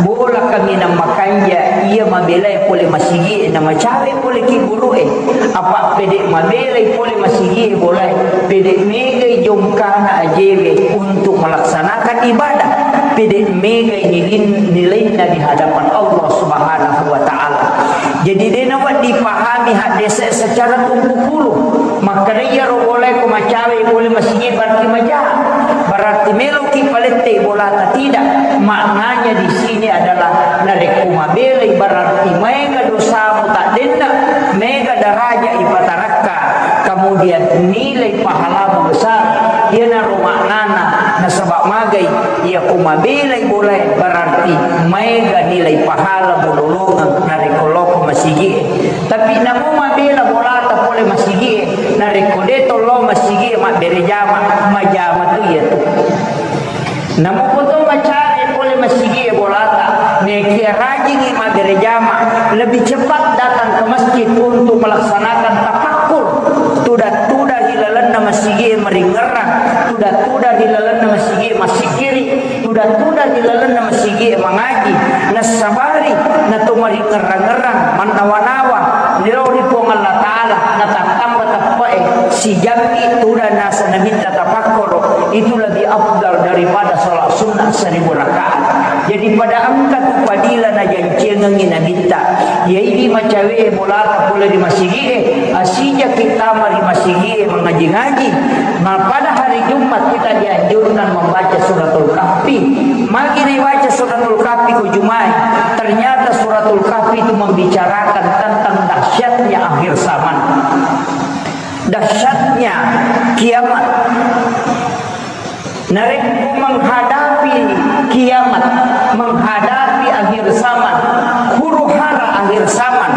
bola kaminang makanja iya mabelai pole masigi, na macawe pole kiburu'e. Apa pede mabelai pole masigi bolae, pede megai jongkana ajewe untuk melaksanakan ibadah, pede megai nilin-, nilainna di hadapan Allah Subhanahu wa Ta'ala. Jadi, de nawedding dipahami haddese secara tumpukulu. Makkeda iyaro bolae ko macawe pole masigi berarti maja. Berarti meloki palette bolata, tidak. Maknanya di sini adalah narekko mabelai berarti maega dosamu taddenna, mega daraja ipatarakka, kemudian nilai pahalamu besar. Iyanaro maknana, nasaba magai, iya ko mabelai bolae berarti maega nilai pahala mulolongeng narekko loko masigie. Tapi namo mabela bolata pole masigie, narekko de to lao masigie mabbere jama, majama tu iyatu. Namo ko to macare pole masigie bolata, nekia rajingi mabbere jama, lebih cepat datang ke masjid untuk melaksanakan tafakkur. Tuda-tuda ri lalenna masigie maringerrang, tuda-tuda ri lalenna masigie masikiri, tuda-tuda ri lalenna masigie mangaji, nassabari nato maringerrang-ngerrang, mannawa-nawa, lao ri Puang Allah Ta'ala, natattamba teppe'e, sijammi tuda naseng Nabitta tafakkoro, itu lebih afdal daripada salat sunnah seribu rakaat. Jadi pada engka tu padila najanciangengngi Nabitta, iyaidi macawe bolata pole ri masigie, asijaki tama ri masigie mangaji-ngaji. Nah, pada hari Jumat kita dianjurkan membaca suratul Kahfi. Magi naibaca suratul Kahfi ko Jumae? Ternyata suratul Kahfi itu membicarakan tentang dahsyatnya akhir zaman. Dahsyatnya kiamat. Narekko menghadapi kiamat, menghadapi akhir zaman, huru-hara akhir zaman,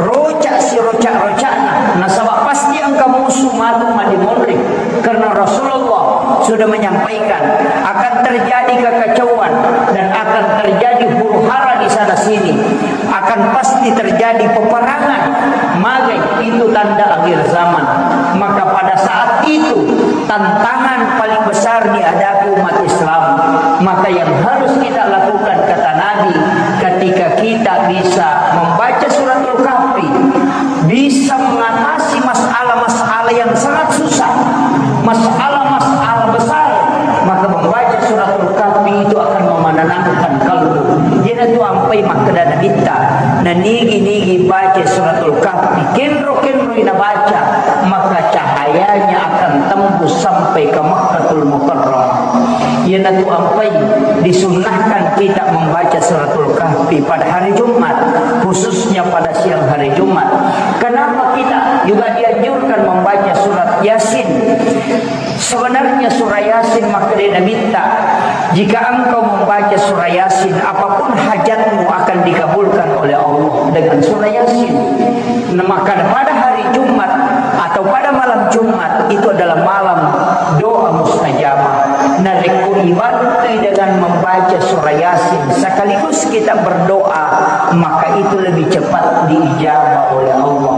roca siroca-rocana, nasaba pasti engka musuh matu madimonri. Karena Rasulullah sudah menyampaikan akan terjadi kekacauan dan akan terjadi huru-hara di sana sini. Akan pasti terjadi peperangan. Magai? Itu tanda akhir zaman. Maka pada saat itu, tantangan paling besar dihadapi umat Islam. Maka yang harus kita lakukan, kata Nabi, ketika kita bisa membaca suratul Kahfi, bisa mengatasi masalah-masalah yang sangat susah, masalah-masalah besar, maka membaca suratul Kahfi itu akan memenenangkan kalbu. Iyanatu ampai makkeda Nabitta, nanigi-nigi baca suratul Kahfi, kenro-kenroi nabaca, maka cahayanya akan tembus sampai ke Makkatul Mukarramah. Iyanatu ampai disunnahkan kita membaca suratul Kahfi pada hari Jumat, khususnya pada siang hari Jumat. Kenapa kita juga dianjurkan membaca surat Yasin? Sebenarnya surah Yasin, makkeda Nabitta, jika engkau membaca surah Yasin, apapun hajatmu akan dikabulkan oleh Allah dengan surah Yasin. Nah, maka pada hari Jumat atau pada malam Jumat itu adalah malam doa mustajabah. Narekko ibattui dengan membaca surah Yasin sekaligus kita berdoa, maka itu lebih cepat diijabah oleh Allah.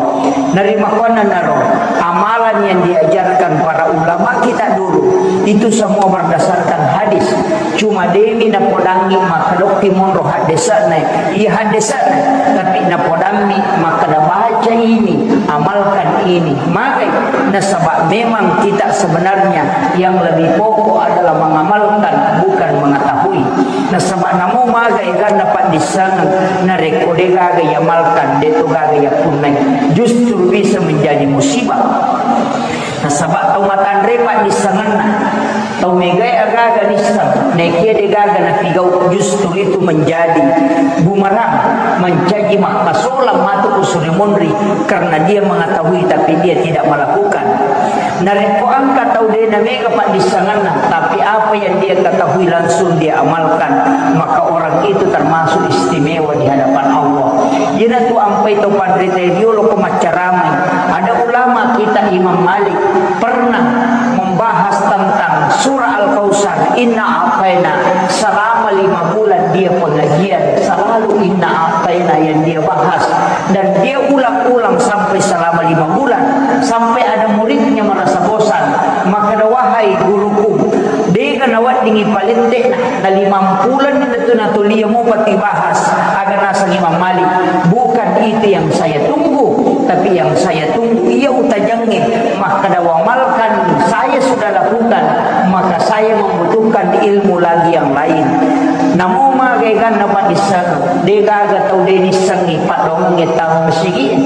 Narimakkuannanaro amalan yang diajarkan para ulama kita dulu, itu semua berdasarkan hadis. Cuma demi napodangi makkedokki monro haddese'na, iya haddese'na, tapi napodammi makkeda baca ini, amalkan ini. Magai? Nasaba memang kita sebenarnya yang lebih pokok adalah mengamalkan, bukan mengetahui. Nasaba namo magai ganna paddissengeng, narekko de gaga iamalkan, de to gaga iappunnai, justru bisa menjadi musibah. Nasaba tau matanre paddissengenna, tau megae agaga nisseng, naekia degaga napigau, justru itu menjadi bumerang, mencaji makkasolang matu ku suri munri, karena dia mengetahui tapi dia tidak melakukan. Narekko engka tau de namega paddissengenna, tapi apa yang dia ketahui langsung dia amalkan, maka orang itu termasuk istimewa di hadapan Allah. Iyanatu ampai to panrita riolo ko maccaramai. Ada ulama kita Imam Malik pernah membahas tentang surah Al-Kautsar, inna a'taina, selama lima bulan dia pengajian, selalu inna a'taina yang dia bahas. Dan dia ulang-ulang sampai selama lima bulan, sampai ada muridnya merasa bosan. Makkeda, "Wahai guruku, dega naweddingi palette'na, na limampulenni tu natulia mupa tibahas." Aga naseng Imam Malik, "Bukan itu yang saya tunggu, tapi yang saya tunggu iya utajengnge." Makkeda, "Wamalkan saya sudah lakukan, maka saya membutuhkan ilmu lagi yang lain." Namo maga eganna paddissengeng, degaga tau de nissengngi paddongengnge tama masigi,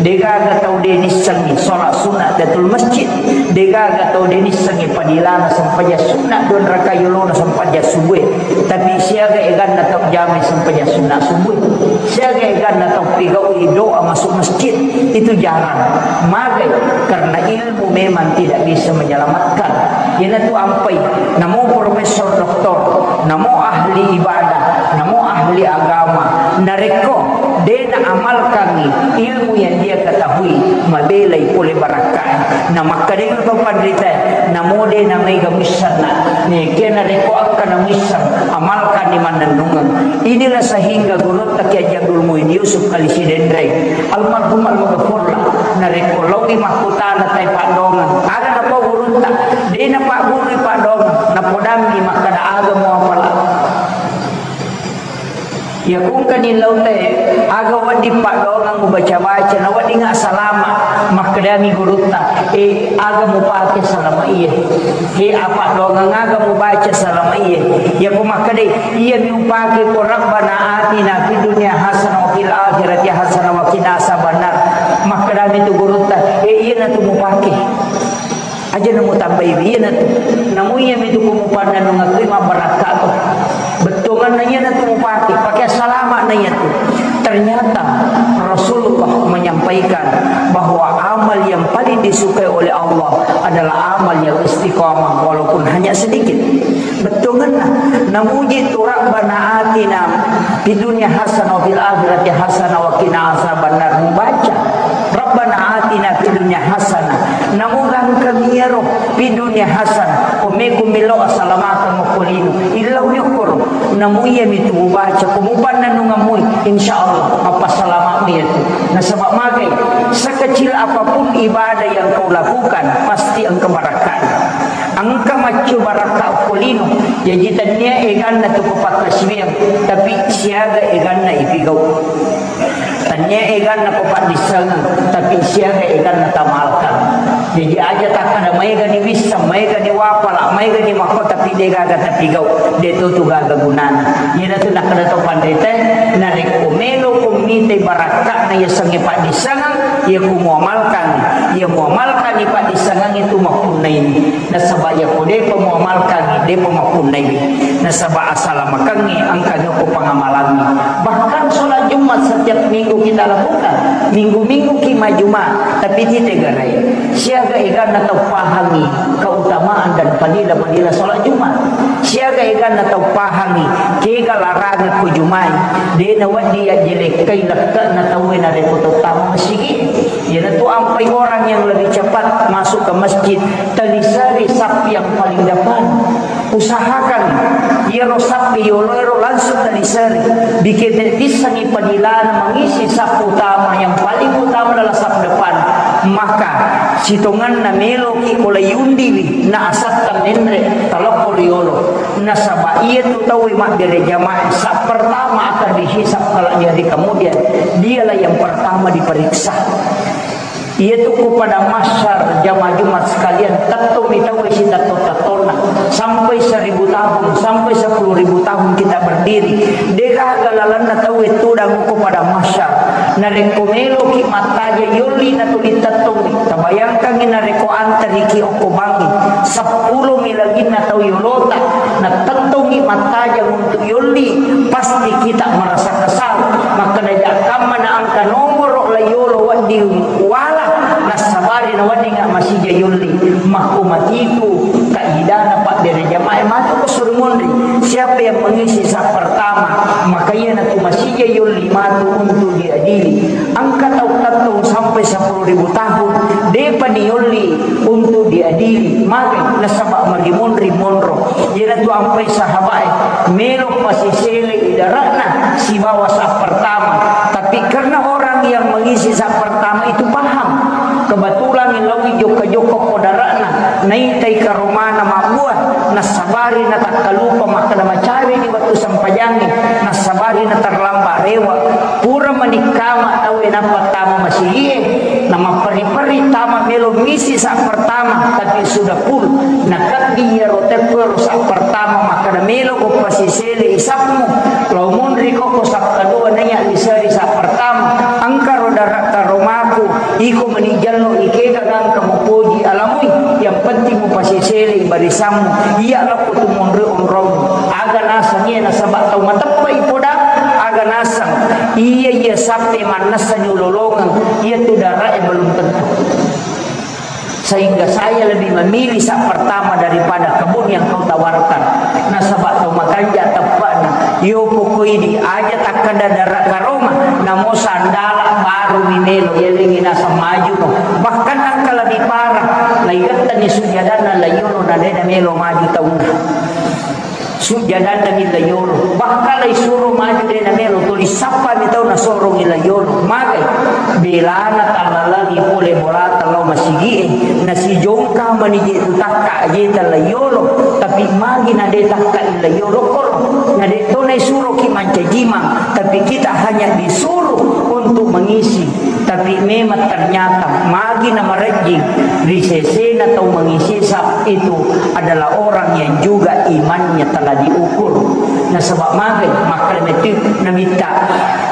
degaga tau de nissengngi sholat sunat tahiyatul masjid, degaga tau de nissengngi padilana sempajang sunat dua rakaat yolona sempajang subuh. Tapi siaga eganna tau jamai sempajang sunat subuh, siaga eganna tau pigaui doa masuk masjid, itu jarang. Magai? Karena ilmu memang tidak bisa menyelamatkan. Iyanatu ampai, namo profesor doktor, namo ahli ibadah, namo ahli agama, narekko de naamalkangngi ilmu yang dia ketahui, mabelai pole barakkae. Na makkedai to panritae, namo de namaega missenna, nekia narekko engka namisseng, amalkanni mannennungeng. Inilah sehingga gurutta Kiai Haji Abdul Muin Yusuf Kali Sidenreng, almarhum almaghfurlah, narekko laowi makkutana tai paddongeng, aga napau gurutta? De napaggurui paddongeng, napodammi makkeda, "Aga muapala?" Iya kungkani lautae, "Aga wedding paddongeng mubaca-baca, na wedding assalama?" Makkedami gurutta, "Eh, aga mupake salama iye? He, apa dongeng aga mubaca salama iye?" Iya ku makkeda, "Iya mi upake ko Rabbana atina fid dunya hasanah wa fil akhirati hasanah wa qina azabannar." Makkedami tu gurutta, "Eh, iyanatu mupake. Aja namutambai, iyanatu. Namu iyami tu ko mupannennungeng mabbarakka to. Bettuanganna iyanatu mupake, pake salama na iyatu." Ternyata Rasulullah menyampaikan bahwa amal yang paling disukai oleh Allah adalah amal yang istiqamah walaupun hanya sedikit. Bettuanganna, namuji tu Rabbana atina fid dunya hasanah wa fil akhirati hasanah wa qina azabannar, mubaca Rabbana atina fid dunya hasanah. Namu gangkang iyaro fid dunya hasanah, ko meko melo asalamakeng okko lino, illau yokkoro. Namu iyami tu mubaca ko mupannennungeng mui, insyaallah mappasalama iyatu. Nasaba magai, sekecil apapun ibadah yang kau lakukan, pasti engka barakka'na. Engka maccu barakka okko lino, jaji tennia eganna tu ko pakkasiwiang, tapi siaga eganna ipigau. Tennia eganna ko paddissengeng, tapi siaga eganna tamalkan. Jaji aja takkada maega ni wisseng, maega ni wapala, maega ni makko, tapi degaga tapigau, de to tu gaga gunana. Iyanatu nakkada to panritae, narekko melo ko mitai barakka'na yasengnge paddissengeng, iya ku muamalkan, iya muamalkan ni paddissengeng itu mappunnai. Nasaba iyako depa muamalkangngi, depa mappunnaiwi. Nasaba asalamakengngi engka jokko pangamalangngi. Bahkan sholat Jumat setiap minggu kita lakukan. Minggu-minggu ki majuma, tapi tite garai. Siaga eganna tau pahangngi keutamaan dan fadilah-fadilah sholat Jumat. Siaga eganna tau pahangngi kega larangan ko Jumai. De nawedding yajjelekkai lekke'na tauwe narekko to tama masigi. Iyanatu ampai orang yang lebih cepat masuk ke masjid, teliseri saf yang paling depan. Usahakan iyaro saf yoloero langsung teliseri. Bikete pissangi padilana mengisi saf utama, yang paling utama adalah saf depan. Maka sitongenna meloki ko layundiwi na asatta menre talokko riolo. Nasaba iyatu tauwe mabbere jamaah saf pertama akan dihisab kelak di hari kemudian. Dialah yang pertama diperiksa. Iyatu ko padang mahsyar, jamaah Jumat sekalian, tettumi tauwe sitetto-tettonna, sampai seribu tahun, sampai sepuluh ribu tahun kita berdiri. Degaga lalenna tauwe tudang ko padang mahsyar. Narekko meloki mattaja yolli natuli tettongngi, tabayangkangngi narekko antariki okko bangngi, seppulo mi laginna tau yolota, natettongngi mattaja untuk yolli, pasti kita merasa kesal. Makkeda jakkamma na engka nomoro la yolo wedding wala, nassabari na wedding masija yolli. Makko matitu kaidana paddere jamaah matu ko suruh monri. Siapa yang mengisi saf pertama, maka iyanatu masija yolli matu untuk diadili. Engka tau tettong sampai sepuluh ribu tahun, depa ni yolli untuk diadili. Maka nasaba magi monri monro. Iyanatu ampai sahabae, melo pasisele idarakna sibawa saf pertama. Tapi karena orang yang mengisi saf pertama itu paham, kebetulan lawi jokka-jokka ko darakna, naitai karomana mabbua, nassabari natakkalupa makkeda macawe di waktu sempajangnge, nassabari naterlambat rewa, pura manikkama tauwe nappa tama masigie, namapperi-peri tama melo misi saf pertama, tapi sudah full. Nakaddi iyaro teppo ero saf pertama makkeda melo ko pasisele isafmu, lao monri ko ko saf kedua naiya liseri saf pertama, engka ro darakka romaku, iko meni jallo ikega gangka mupoji alamui, yang penting mupasisele barisammu, iya lokko tu monri onrong, aga nasang iya nasaba tau mateppa ipoda, aga nasang iya iya sappe mannessa nyololongeng, iya tu darae belum tentu. Sehingga saya lebih memilih saf pertama daripada kebun yang kau tawarkan. Nasaba tau makanja teppana. Yo pokoi di aja takkada darakka roma, namo sandala baru mi melo, yelengi nasang maju no. Bahkan engka lebih parah, laigattani sujadana layolo na dena melo maju taunna. Sujadana mi layolo. Bahkan laisuro maju dena melo, tuli sappa mi tau nasorongi layolo. Magai, belana tallalangi pole bolata lao masigie, nasijongka manije tu takka jeta layolo, tapi magi na de takka layolo koro, na de to naisuroki mancajimang, tapi kita hanya disuruh untuk mengisi. Tapi memang ternyata magi na marejjing ri sesena tau mengisi saf itu adalah orang yang juga imannya telah diukur. Nasaba magai, makkeda metu Nabitta,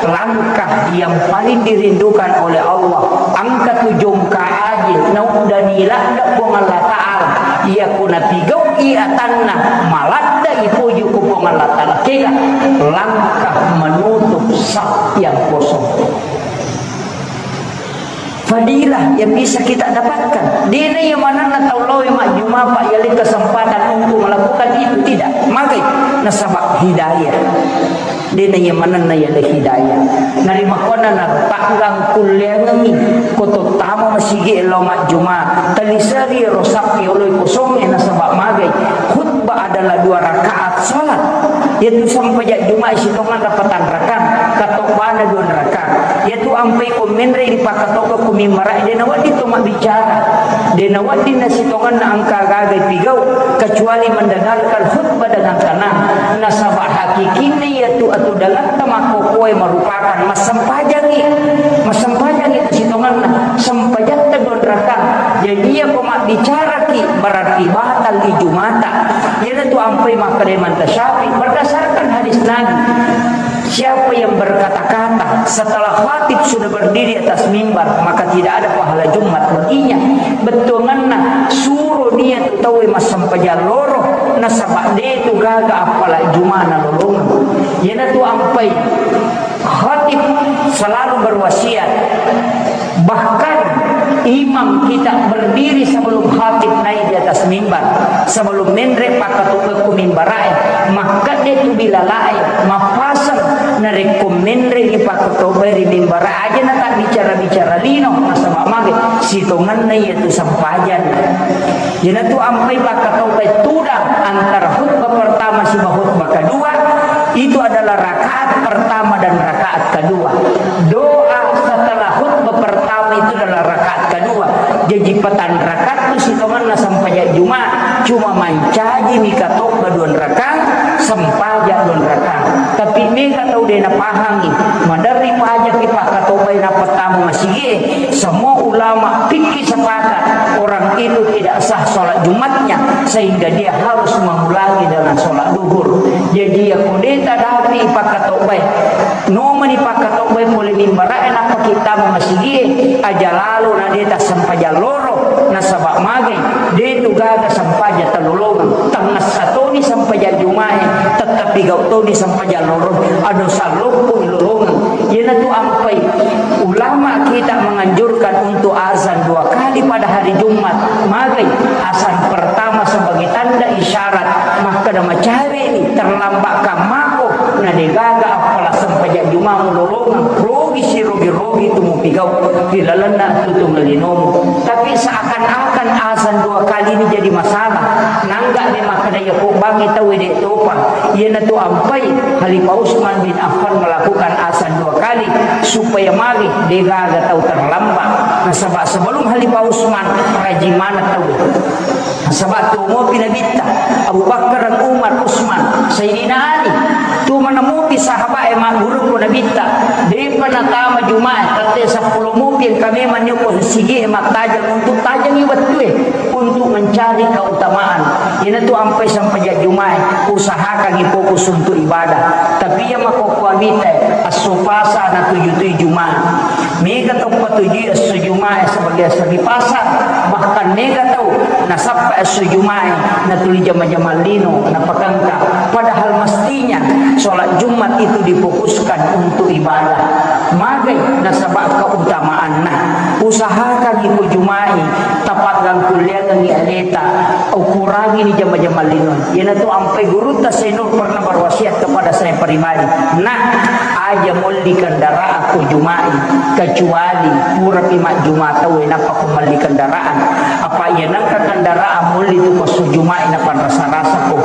langkah yang paling dirindukan oleh Allah, engka tu jongka aje nauddani ladde Puang Allah Ta'ala, iya ko napigau'i atanna maladde ipoji ko Puang Allah Ta'ala, kega langkah menutup saf yang kosong. Fadilah yang bisa kita dapatkan. Dena iya manenna tau lao majjuma, Pak, yale kesempatan untuk melakukan itu, tidak. Magai, nasaba hidayah. Dena iya manenna yale hidayah. Narimakkuanna na tanggang kulleangengi ko tottama masigi lao majjuma. Taliseri ro sappi oloi kosongnge nasaba magai. Khutbah adalah dua rakaat salat. Yaitu sempajang Juma'i sitonganna patang rakaat, katobana dua rakaat. Yaitu ampai ko menre ri pakkatobba ku mimbara, de nawedding to mabbicara, de nawedding nasitonganna engka gaga pigau, kecuali mendengarkan khutbah dengan tenang. Nasaba hakikinna yaitu atudangatta makkokkoe merupakan massempajangi, massempajangi sitonganna, sempajatta dua rakaat. Jadi iya ko mabbicaraki berarti batal ijumata. Iyanatu ampai makkeda Imam Syafi'i berdasarkan hadis Nabi. Siapa yang berkata-kata setelah khatib sudah berdiri atas mimbar, maka tidak ada pahala Jumat baginya. Bettuanganna suro dia tu tauwe massempajang loro, nasaba de tu gaga appala Jumana lolongeng. Iyanatu ampai khatib selalu berwasiat. Bahkan imam kita berdiri sebelum khatib naik di atas mimbar, sebelum menre pakkatobba ku mimbarae, makkeda tu bilalae, mappaseng narekko menre di pakkatobba ri mimbara aja na tak bicara-bicara lino, nasaba mage sitonganna iya tu sempajang. Iyanatu ampai pakkatobba tudang antara khutbah pertama siba khutbah kedua, itu adalah rakaat pertama dan rakaat kedua. Doa setelah khutbah pertama itu adalah rakaat kedua. Jaji patang rakaat tu sitonganna sempajang Jumat, cuma mancaji mi katobba dua rakaat, sempajang dua rakaat. Tapi mega tau de napahangi, maderri pajaki pakkatobbai na pertama masigi, semua ulama fikih sepakat orang itu tidak sah sholat Jumatnya sehingga dia harus mengulangi dengan sholat duhur. Jadi, ya, ko de' tadapi pakkatobbae, nomani pakkatobbae pole mimbara'e, nappa kita masigie, aja lalo na de' tassempajang loro, nasaba' magai, de' tu gaga sempajang tellolongeng, tangngessa toni sempajang Juma'e, tettepi gau' toni sempajang loro, ado salloppung lolongeng. Iyanatu ampai ulama kita menganjurkan untuk azan dua kali pada hari Jumat. Magai, azan pertama sebagai tanda isyarat makkeda macaweni, terlambat kammako, na degaga appala sempajang Juma mulolongeng, rogi sirogi-rogi tu mupigau ri lalenna tutungeng linomu. Tapi seakan-akan azan dua kali ini jadi masalah. Nangga de' makkeda iya ko bangi tau de' topa. Iyanatu ampai Khalifah Utsman bin Affan melakukan azan dua kali supaya magi degaga tau terlambat. Nasaba' sebelum Khalifah Utsman rajin maneng tau. Nasaba' tuo mopi Nabitta, Abu Bakar, Umar, Utsman, Sayyidina Ali. Tuo maneng mopi sahaba'e magguru ko Nabitta. De'pa natama Juma'e, tette seppulo mopi engka memang nio ko sigie mattajeng untuk tajengi wettue untuk mencari keutamaan. Iyanatu ampai sempajang Juma'e, usahakangi fokus untuk ibadah. Tapi iya makkokkoe mita, esso pasa natujui Juma'e. Mega tau patujui esso Juma'e sebagai esso ri pasa, bahkan mega tau nasappa esso Juma'e natuli jama-jamang lino napakengka. Padahal mestinya sholat Jumat itu difokuskan untuk ibadah. Magai, nasaba' keutamaanna. Usahakangi ko Juma'e, tapaggangkulleangengngi aleta, ukurangini jama-jamang lino. Iyanatu ampai gurutta Said Nur pernah berwasiat kepada saya pribadi, "Nak, aja molli kendaraan ko Juma'e, kecuali purapi majjuma tau, nappa ko melli kendaraan. Apa iya nengka kendaraan molli tu ko esso Juma'e, napanrasa-rasa ko."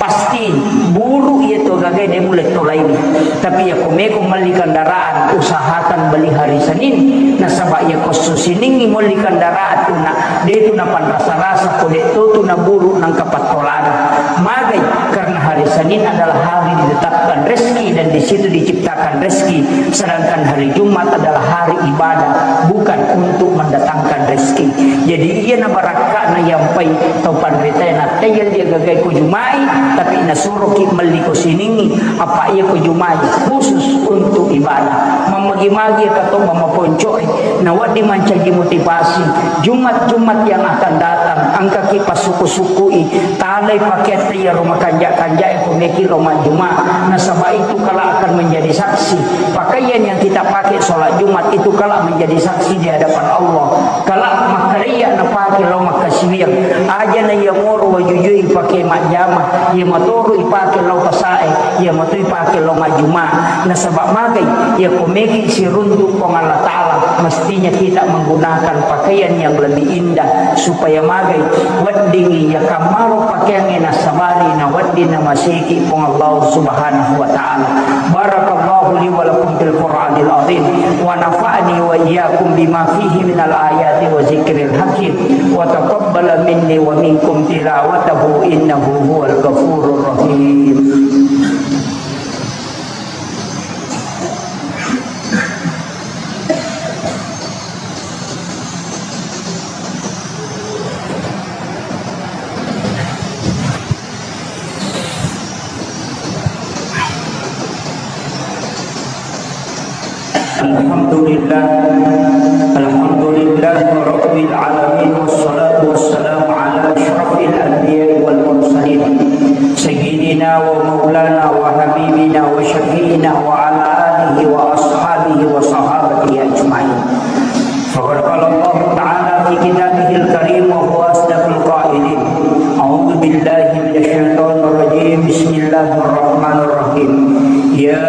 Pasti buru iya tu gaga de' mulle tolaini. Tapi iya ko meko melli kendaraan, usahakan beli hari Senin. Nasaba' iya ko esso Siningngi molli kendaraan tu na, de' tu napanrasa-rasa ko de' to tu naburu nangka pattolana. Magai, karena hari Senin adalah hari ditetapkan rezeki dan di situ diciptakan rezeki. Sedangkan hari Jumat adalah hari ibadah, bukan untuk mendatangkan rezeki. Jadi, iya na barakka'na yampai tau panritae na tayang dia gagai ko Juma'e, tapi nasuroki melli ko Siningngi, apa iya ko Juma'e khusus untuk ibadah. Mammagi-magi ka to mamaponco'e, nawedding mancaji motivasi. Jumat-Jumat yang akan datang, engkaki passuku-sukui, talai pakeatta iyaro makanja-kanjae ko meki lo majjuma, nasaba' itu kelak akan menjadi saksi. Pakaian yang kita pakai sholat Jumat itu kelak menjadi saksi di hadapan Allah. Kelak makkareya napake lao makkasiwiang. Aja na iya moro wajujui ipake majjama, iya matoro ipake lao pasae, iya mato ipake lao majjuma. Nasaba' magai, iya ko meki siruntu Puang Allah Ta'ala, mestinya kita menggunakan pakaian yang lebih indah supaya magai weddingngi iya kammaro pakeangnge nassabari nawedding namaseki Puang Allah Subhanahu wa Ta'ala. Barakallahu li wa lakum fil Qur'anil azim, wa nafa'ani wa iyyakum bima fihi minal ayati wa zikril hakim, wa taqabbala minni wa minkum tilawatahu innahu huwal ghafurur rahim. الحمد لله. الحمد لله رب العالمين، والصلاة والسلام على أشرف الأنبياء والمرسلين، سيدنا ومولانا وحبيبنا وشفيعنا وعلى آله وأصحابه وصحابته أجمعين. فقد قال الله تعالى في كتابه الكريم وهو أصدق القائلين: أعوذ بالله من الشيطان الرجيم. بسم الله الرحمن الرحيم. يا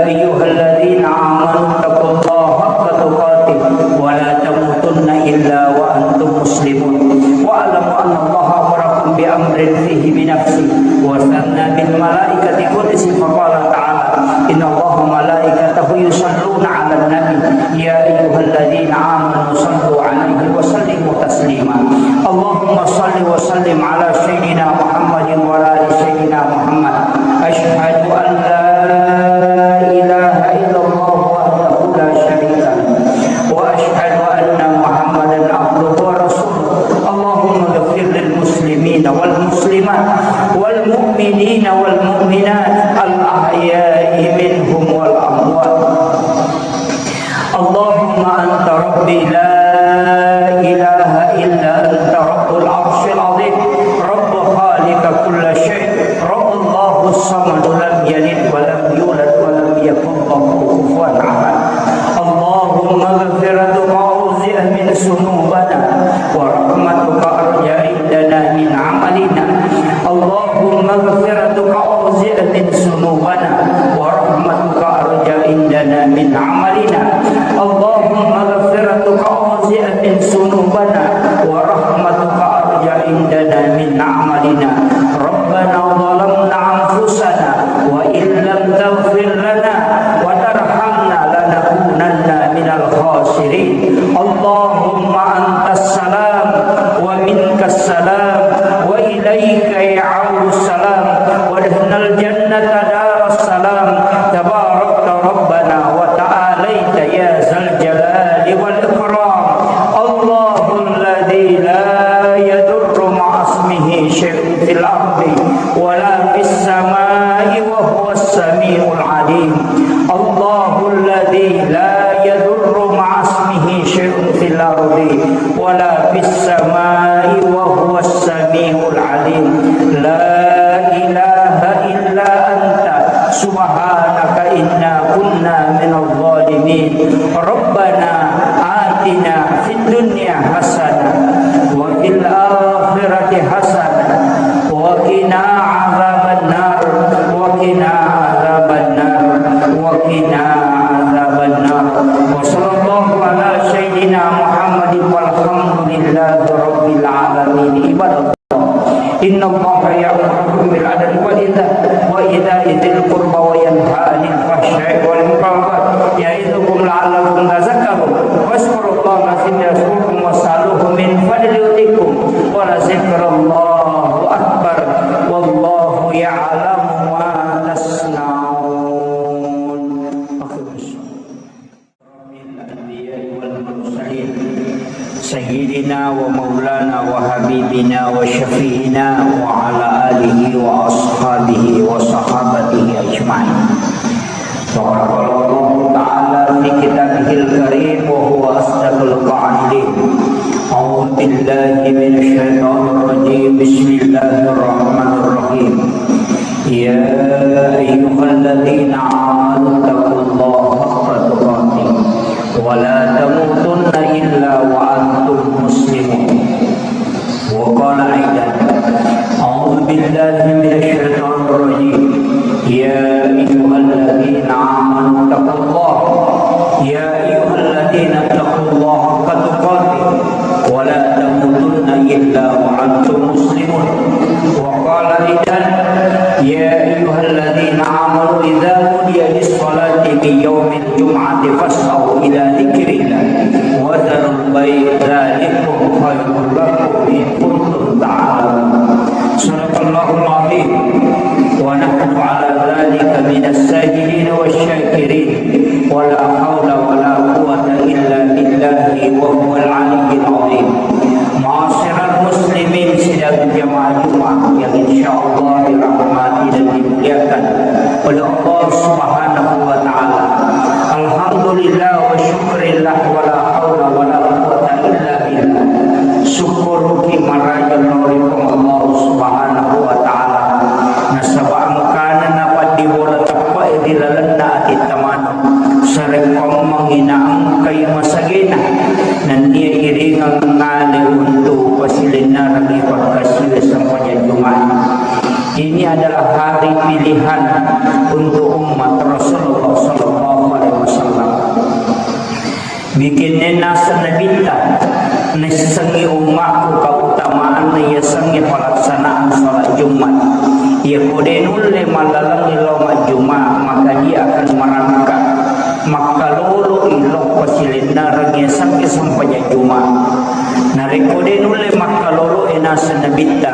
أيها الذين آمنوا اتقوا الله حق تقاته ولا تموتن إلا وأنتم مسلمون. واعلموا أن الله أمركم بأمر فيه بنفسه وثنى بالملائكة قدسه، فقال تعالى: إن الله وملائكته يصلون على النبي، يا أيها الذين آمنوا صلوا عليه وسلموا تسليما. اللهم صل وسلم على سيدنا محمد وعلى آل سيدنا محمد. أشهد أن لا إله إلا الله وحده لا شريك له، وأشهد أن محمدا عبده ورسوله. اللهم اغفر للمسلمين المسلمين والمسلمات والمؤمنين والمؤمنات الأحياء منهم والأموات. اللهم أنت ربي لا إله إلا أنت رب العرش العظيم، رب خالق كل شيء، رب الله الصمد لم يلد ولم يولد ولم يكن له كفوا أحد. اللهم مغفرتك أوسع من ذنوبنا ورحمتك أرجى عندنا من عملنا. اللهم مغفرتك أوسع من ذنوبنا ورحمتك أرجى عندنا من عملنا. اللهم مغفرتك أوسع من ذنوبنا ورحمتك أرجى عندنا من عملنا. ربنا ظلمنا أنفسنا وإن لم تغفر لنا وترحمنا لنكونن من الخاسرين. اللهم أنت السلام ومنك السلام وإليك يعود السلام، وادخلنا الجنة دار السلام. تباركت ربنا وتعاليت يا ذا الجلال والإكرام. الله الذي لا يضر مع اسمه شيء في الأرض ولا في السماء وهو السميع العليم. الله الذي لا يضر مع اسمه شيء في الأرض ولا في السماء وهو السميع العليم. لا إله إلا أنت سبحانك إنا كنا من الظالمين. ربنا آتنا في الدنيا حسنة وفي الآخرة حسنة وقنا عذاب النار، وقنا عذاب النار، وقنا عذاب النار. وصلى الله على سيدنا محمد والحمد لله رب العالمين. عباد الله، إن الله يأمركم بالعدل والإحسان وإيتاء ذي القربى وينهى عن الفحشاء والمنكر والبغي يعظكم لعلكم تذكرون. فاذكروا الله العظيم يذكركم واسألوه من فضله يؤتكم ولذكر الله أكبر والله يعلم ما تصنعون. أقم الصلاة. الأنبياء والمرسلين سيدنا ومولانا وحبيبنا وشفيعنا وعلى آله وأصحابه وصحابته أجمعين. وقد قال الله تعالى في كتابه الكريم وهو أصدق القائلين: أعوذ بالله من الشيطان الرجيم. بسم الله الرحمن الرحيم. يا أيها الذين آمنوا اتقوا الله حق تقاته ولا تموتن إلا وأنتم مسلمون. وقال أيضا: أعوذ بالله من الشيطان الرجيم. يا أيها الذين آمنوا اتقوا الله. يا أيها الذين اتقوا الله حق تقاته ولا تموتن إلا وأنتم مسلمون. وقال أيضا: يا أيها الذين آمنوا إذا نودي للصلاة من يوم الجمعة فاسعوا إلى ذكر الله وذروا البيع ذلكم خير لكم إن كنتم تعلمون. صدق الله العظيم، ونحن على ذلك من الشاهدين والشاكرين، ولا حول ولا قوة إلا بالله وهو العلي العظيم. Ma'asyiral muslimin, sidang jamaah Jumat yang insyaallah dirahmati dan dimuliakan oleh Allah Subhanahu wa taala. Alhamdulillah wa syukrillah, wala haula wala quwwata illa billah. Sukkuruki maraja lao ri Puang Allah Subhanahu wa taala. Nasaba engkana napaddibola teppe'e ri lalenna atitta maneng. Sarekkoammengngi naengkai masagena, nennia iringeng ngale untu pasilennerengngi pakkasiwiang sempajang Jumat. Ini adalah hari pilihan untuk umat Rasulullah sallallahu alaihi wasallam. Bikinna naseng Nabitta, naissengngi ummakku keutamaanna yasengnge pelaksanaan salat Jumat. Iyako de nulle mallalengngi lao majjuma, maka dia akan merangkak makkaloloi lao pasilennerengngi yasengnge sempajang Jumat. Narekko de nulle makkaloloi naseng Nabitta,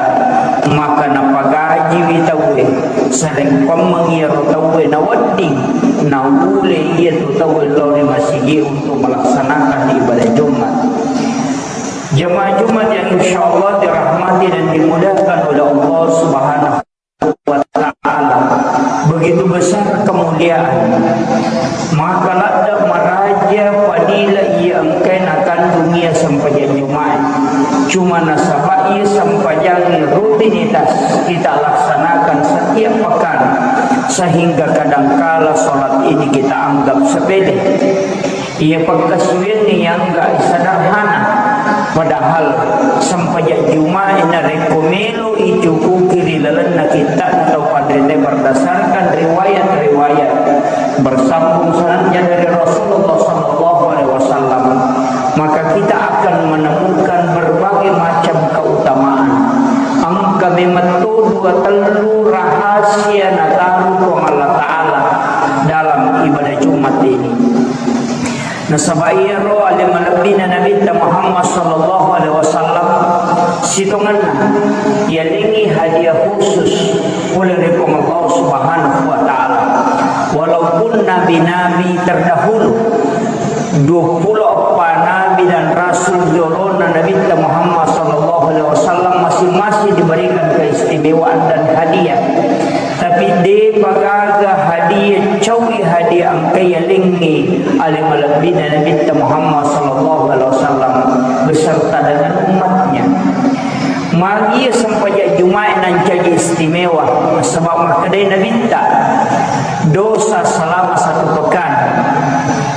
maka napagajiwi tauwe, sarekkoammengngi iyaro tauwe nawedding naule iyatu tauwe lao ri masigi untuk melaksanakan ibadah Jumat. Jamaah Jumat yang insya Allah dirahmati dan dimuliakan oleh Allah Subhanahu wa Ta'ala. Begitu besar kemuliaan. Maka ladda maraja fadilah iya engkae nakandung iya sempajang Jumat. Cuma nasaba iya sempajang rutinitas kita laksanakan setiap pekan, sehingga kadangkala sholat ini kita anggap sepele. Iya pakkasiwiangnge yang gak sederhana, padahal sempajang Jumat narekko melo icukuki ri lalenna kitta'na tau panrita berdasarkan riwayat-riwayat bersambung sanadnya dari Rasulullah sallallahu alaihi wasallam, maka kita akan menemukan berbagai macam keutamaan. Engka memang to dua tellu rahasia nataru Puang Allah Ta'ala dalam ibadah Jumat ini. Nasaba iyaro ale malebbina Nabitta Muhammad sallallahu alaihi wasallam, sitongenna yalengngi hadiah khusus pole ri Puang Allah Subhanahu wa Ta'ala. Walaupun nabi-nabi terdahulu, dua puluh eppa nabi dan rasul jolona Nabitta Muhammad sallallahu alaihi wasallam, masing-masing diberikan keistimewaan dan hadiah. Tapi depa gaga hadiah, caui hadiah engka yalengngi ale malebbina Nabitta Muhammad sallallahu alaihi wasallam beserta dengan umatnya. Magi sempajang Jumat nancaji istimewa, sebab makkedai Nabitta, dosa selama satu pekan.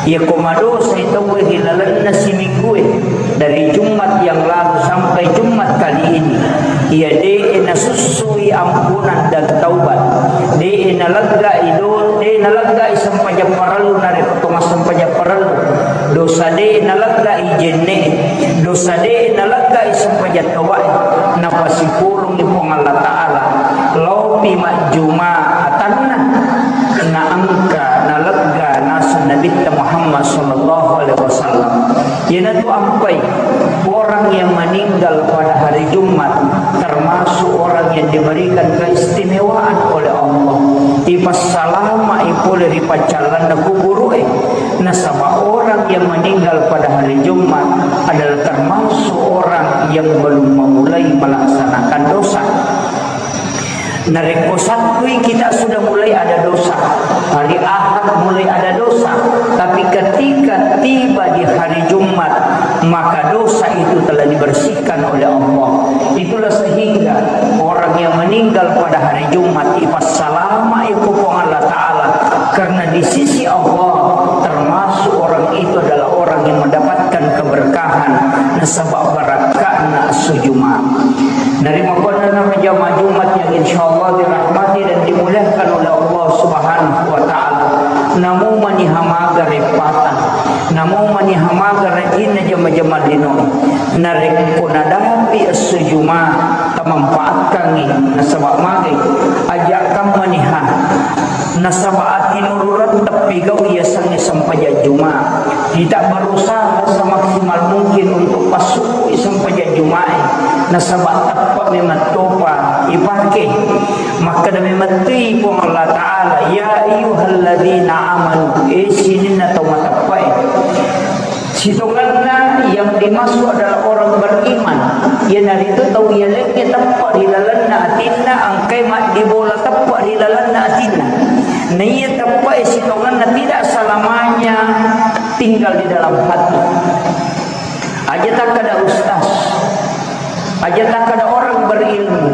Iya ko madosai tauwe ri lalenna siminggue, dari Jumat yang lalu sampai Jumat kali ini, iya de'e nasussui ampunan dan taubat, de'e naleggai do-, de'e naleggai sempajang parellu narekko to massempajang parellu, dosa de'e naleggai jenne, dosa de'e naleggai sempajang taubat, napasipulungi Puang Allah Ta'ala, laopi majjuma atanna, naengka nalegga naseng Nabitta Muhammad sallallahu alaihi wasallam. Iyanatu ampai orang yang meninggal pada hari Jumat termasuk orang yang diberikan keistimewaan oleh Allah. Ipassalama'i pole ri paccallanna kuburu'e. Nasaba orang yang meninggal pada hari Jumat adalah termasuk orang yang belum memulai melaksanakan dosa. Narekko Sattui kita sudah mulai ada dosa, hari Ahad mulai ada dosa, tapi ketika tiba di hari Jumat, maka dosa itu telah dibersihkan oleh Allah. Itulah sehingga orang yang meninggal pada hari Jumat ipassalama'i ku Puang Allah Ta'ala, karena di sisi Allah termasuk orang itu adalah orang yang mendapatkan keberkahan nasaba barakka'na esso Jumat. Narimakkuannanaro jamaah Jumat yang insyaallah dirahmati dan dimuliakan oleh Allah Subhanahu wa Ta'ala, namo maniha maga reppata, namo maniha maga rajinna jama-jama linoe, narekko nadapi esso Jumat, tamanfaatkangngi, nasaba magai, aja' kammaniha, nasaba atinurureng teppigau yasengnge sempajang Jumat. Kita berusaha semaksimal mungkin untuk passukkui sempajang Jumae, nasaba teppe' memang topa ipake. Makkeda memettui Puang Allah Ta'ala, "Ya ayyuhalladzina amanu," eh, sininna tau mateppe'e. Sitongenna yang dimaksud adalah orang beriman, iyanaritu tau yalengnge teppe' ri lalenna atinna, engkai maddibola teppe' ri lalenna atinna. Naiya teppe'e sitongenna tidak selamanya tinggal di dalam hati. Aja takkeda ustaz, aja takkeda orang berilmu.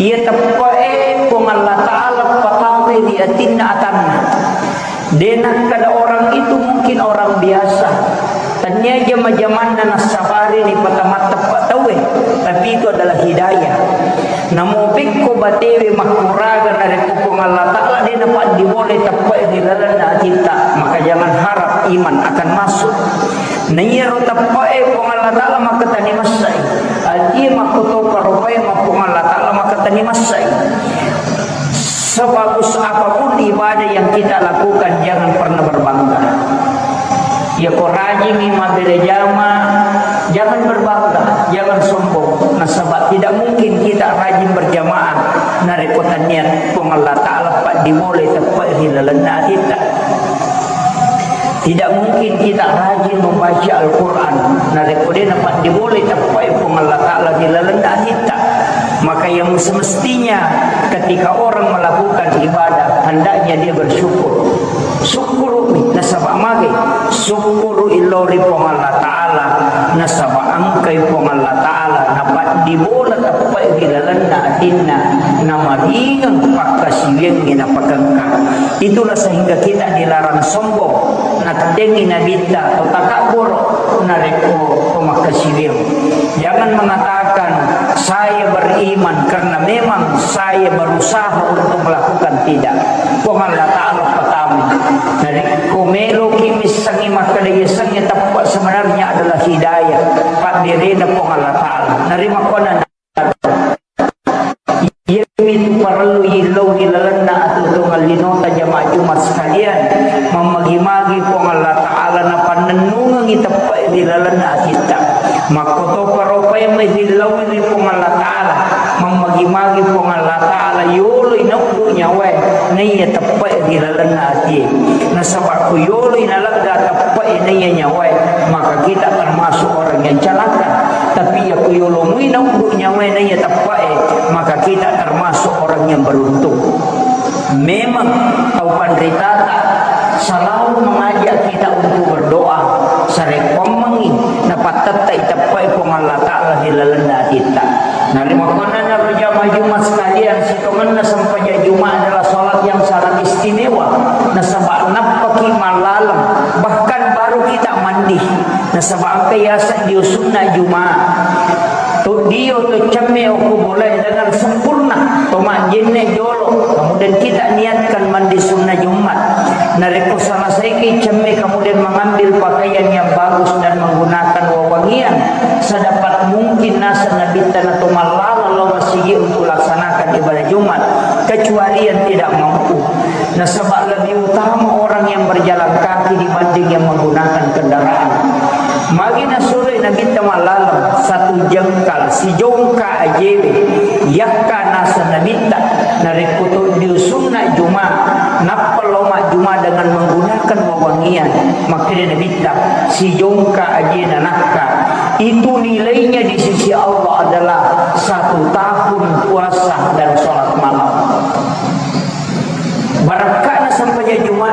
Iya teppe'e Puang Allah Ta'ala patawai ri atinna atanna. De' nakkeda orang itu mungkin orang biasa. Tennia jama-jamanna nassabari ripatamatteppa tauwe, tapi itu adalah hidayah. Namo pekko batewe makkuraga narekko Puang Allah Ta'ala de' napaddibolai teppe'e ri lalenna atitta, maka jangan harap iman akan masuk. Naiyaro teppe'e Puang Allah Ta'ala makkatani massai. Atie makkotopa rupae ma Puang Allah Ta'ala makkatani massai. Sebagus apapun ibadah yang kita lakukan, jangan pernah berbangga. Yako rajingngi mabbere jama, jangan berbangga, jangan sombong. Nasaba tidak mungkin kita rajin berjamaah narekko tennia Puang Allah Ta'ala paddibolai teppe'e ri lalenna atitta. Tidak mungkin kita rajin membaca Al-Quran narekko de' napaddibolai teppai Puang Allah Ta'ala di lalenna atitta. Maka yang semestinya ketika orang melakukan ibadah, hendaknya dia bersyukur. Syukuru'i nasaba' magai, syukuru'i lao ri Puang Allah Ta'ala nasaba' engkai Puang Allah Ta'ala napaddibola teppai ri lalenna atinna, namaringeng pakkasiwiangnge napakengka. Itulah sehingga kita dilarang sombong. Nateddengngi Nabitta to takabboro narekko to makkasiwiang. Jangan mengatakan, "Saya beriman karena memang saya berusaha untuk melakukan." Tidak. Puang Allah Ta'ala pertama. Narekko meloki missengngi makkeda yasengnge teppa, sebenarnya adalah hidayah. Padderena Puang Allah Ta'ala. Narimakkuannanna Iyamitu parellu yillau ri lalenna atuo-tuongeng linota jamaah Jumat sekalian, mammagi-magi Puang Allah Ta'ala napannennungengngi teppai ri lalenna atitta. Makkotopa ropai mai rillaui ri Puang Allah Ta'ala, mammagi-magi Puang Allah Ta'ala yoloi nauddu nyawae naiya teppai ri lalenna atie. Nasaba ko yoloi nalegga teppai naiya nyawae, maka kita termasuk orang yang celaka. Tapi iya ko yolomui nauddu nyawae naiya teppae, maka kita termasuk orang yang beruntung. Memang tau panritata selalu mengajak kita untuk berdoa, sarekkoammengngi napattettai teppai Puang Allah Ta'ala ri lalenna atitta. Narimakkuannanaro jamaah Jumat sekalian, sitongenna sempajang Jumat adalah salat yang sangat istimewa. Nasaba nappaki mallaleng, bahkan baru kita mandi. Nasaba engka yaseng dio sunna Juma. To dio to cemme okko bolae dengan sempurna, to majjenne jolo. Kemudian kita niatkan mandi sunna Jumat. Narekko selesaiki cemme, kemudian mengambil pakaian yang bagus dan menggunakan wewangian sedapat mungkin, naseng Nabitta, na to mallaleng lao masigi untuk laksanakan ibadah Jumat, kecuali yang tidak mampu. Nasaba lebih utama orang yang berjalan kaki dibanding yang menggunakan kendaraan. Magi nasuroi Nabitta mallaleng, satu jengkal, sijongka ajewe, yakka naseng Nabitta, narekko to dio sunna Juma, nappa lao majjuma dengan menggunakan wewangian, makkeda Nabitta, sijongka ajena nakka, itu nilainya di sisi Allah adalah satu tahun puasa dan sholat malam. Barakka'na sempajang Jumat.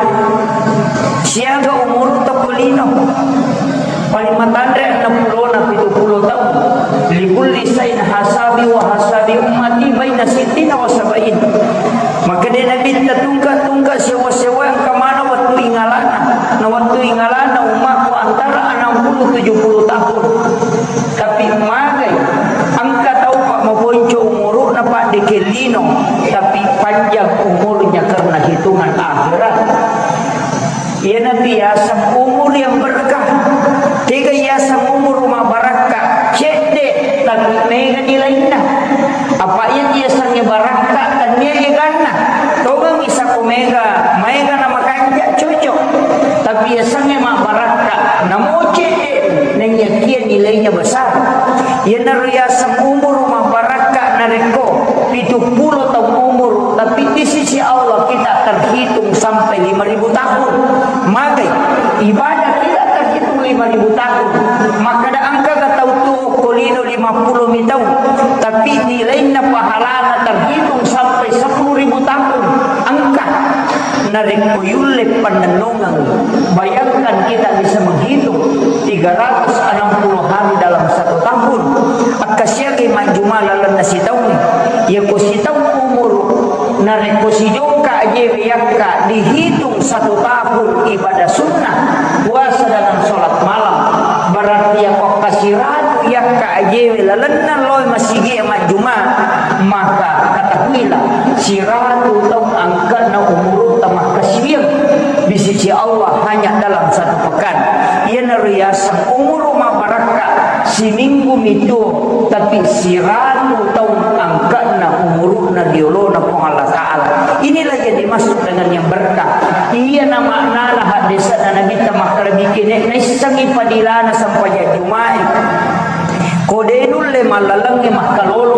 Siaga umurutta ko lino. Paling matanre enneng pulona pitu pulo taung. Likulli sain hasabi wa hasabi ummati baina sittina wa sabain. Makkeda Nabitta, tungka-tungka sewa-sewa engka maneng wettu ingalana. Na wettu ingalana ummakku antara enam puluh tujuh puluh tahun. Tapi magai, engka tau pa maponco umuru'na paddeke lino, tapi panjang umurnya karena hitungan akhirat. Iyanatu yaseng umur yang berkah. Tega yaseng umur mabarakka, cedde, tapi mega nilainna. Apa iya yasengnge barakka, tennia eganna. Tongengi sako mega, maega na makanja, cocok. Tapi yasengnge mabarakka, namo cedde, naiyakia nilainya besar. Iyanaro yaseng umur mabarakka narekko pitu pulo taung umur, tapi di sisi Allah kita terhitung sampai lima ribu tahun. Magai ibadah kita terhitung lima ribu tahun. Makkeda engkaga tau tuo ko lino lima pulo mi taung, tapi nilainna pahalana terhitung sampai sepuluh ribu tahun. Engka. Narekko yulle pannennungeng, bayangkan kita bisa menghitung tiga ratus enam puluh hari dalam satu tahun. Akkasiagai majjuma lalenna sitaung. Yako sitaung umur, narekko sijongka ajewe yakka dihitung satu tahun ibadah sunnah, puasa dengan sholat malam. Berarti yako kasiratu yakka ajewe lalenna loe masigi majjuma, maka ketahuilah, siratu taung angka'na umurutta makkasiwiang di sisi Allah hanya dalam satu pekan. Iyanaro yaseng umuru mabarakka, siminggu mitu, tapi siratu taung angka'na umuru'na riolona Puang Allah Ta'ala. Inilah yang dimaksud dengan yang berkah. Iyana maknana haddese'na Nabitta makkeda, bikine naissengngi padilana sempajang Juma'i. Ko de nulle mallalengnge makkalolo.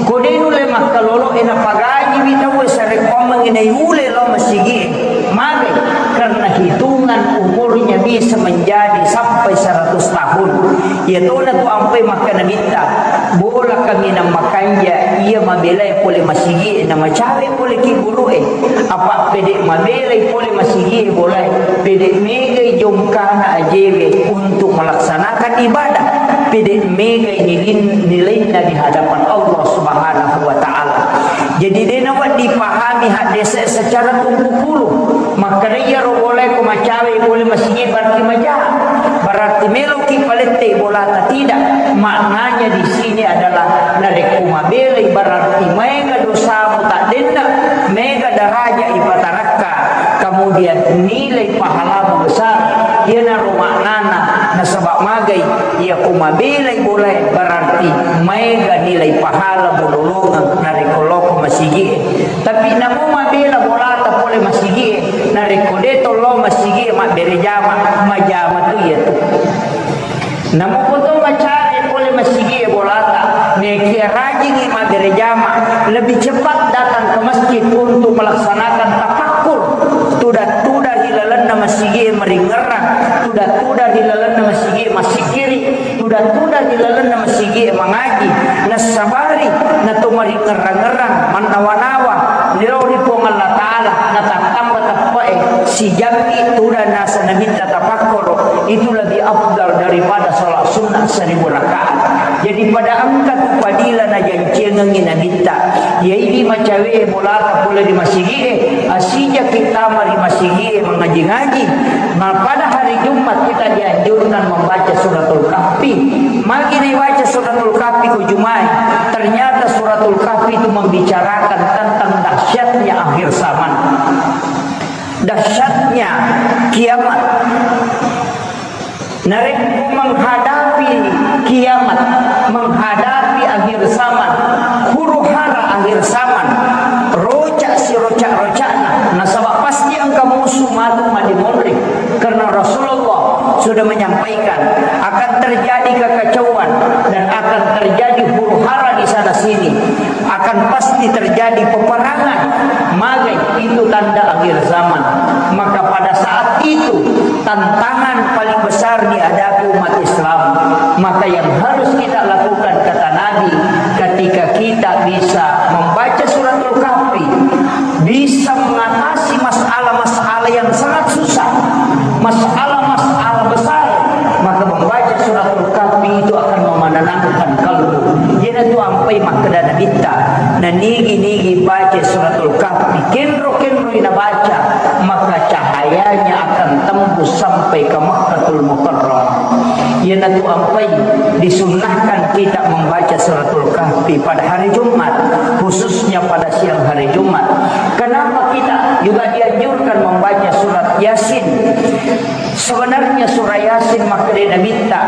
Ko de nulle makkalolo, e napagajiwi tauwe sarekkoammengnge naiule lao masigi. Magai, karena hitungan umurnya bisa menjadi sampai seratus tahun. Iyatona tu ampai makkeda Nabitta, bola kaminang makanja iya mabelai pole masigie na macawe pole kibulu'e. Apa pede mabelai pole masigie bolae, pede megai jongkana ajewe untuk melaksanakan ibadah, pede megai nilin-, nilainna di hadapan Allah Subhanahu wa Ta'ala. Jadi, de' nawedding dipahami haddese secara tungku pulu. Makkeda iyaro bolae ko macawe pole masigie berarti maja. Berarti meloki palette bolata, tidak. Maknanya di sini adalah narekko mabelai berarti maega dosamu taddenna, mega daraja ipatarakka, kemudian nilai pahalamu besar. Iyanaro maknana, nasaba magai iya ko mabelai bolae berarti maega nilai pahalamu lolongeng narekko loko masigie. Tapi namo mabela bolata pole masigie, narekko de' to lao masigie mabbere jama, majama tu iyatu. Namo ko to macawe pole masigie bolata, nekia rajingi mabbere jama, lebih cepat datang ke masjid untuk melaksanakan tafakkur. Tuda-tuda ri lalenna masigie maringerrang, tuda-tuda ri lalenna masigie massikkiri, tuda-tuda ri lalenna masigie mangaji, nassabari nato maringerrang-ngerrang, mannawa-nawa lao ri Puang Allah Ta'ala, natattamba teppe'e sijammi tuda naseng Nabitta tapakkoro, itu lebih afdal daripada salat sunnah seribu rakaat. Jadi pada engka tu fadilah najanciangengi Nabitta. Iyaidi macawe bolata pole di masigie, asijaki tama di masigie mengaji-ngaji. Nah, pada hari Jumat kita dianjurkan membaca suratul Kahfi. Magi dibaca suratul Kahfi ku Jumae? Ternyata suratul Kahfi itu membicarakan tentang dahsyatnya akhir zaman. Dahsyatnya kiamat. Narekko menghadapi kiamat, menghadapi akhir zaman, huru-hara akhir zaman, roca siroca-rocana, nasaba pasti engka musuh matu madimonri. Karena Rasulullah sudah menyampaikan akan terjadi kekacauan dan akan terjadi huru-hara di sana sini. Akan pasti terjadi peperangan. Magai itu tanda akhir zaman. Maka pada saat itu, tantangan paling besar dihadapi umat Islam. Maka yang harus kita lakukan, kata Nabi, ketika kita bisa membaca suratul Kahfi, bisa mengatasi masalah-masalah yang sangat susah, masalah-masalah besar, maka membaca suratul Kahfi itu akan memenenangkan kalbu. Iyanatu ampai makkeda Nabitta, nanigi-nigi baca suratul Kahfi, kenro-kenroi nabaca, maka cahayanya akan tembus sampai ke Makkatul Mukarramah. Iyanatu ampai disunnahkan kita membaca suratul Kahfi pada hari Jumat, khususnya pada siang hari Jumat. Kenapa kita juga dianjurkan membaca surat Yasin? Sebenarnya surah Yasin, makkeda Nabitta,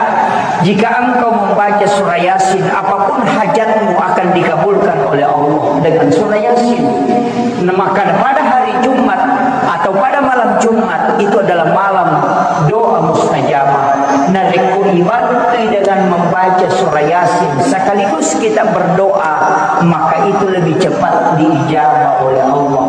jika engkau membaca surah Yasin, apapun hajatmu akan dikabulkan oleh Allah dengan surah Yasin. Nah, maka pada hari Jumat atau pada malam Jumat itu adalah malam doa mustajabah. Narekko ibantui dengan membaca surah Yasin sekaligus kita berdoa, maka itu lebih cepat diijabah oleh Allah.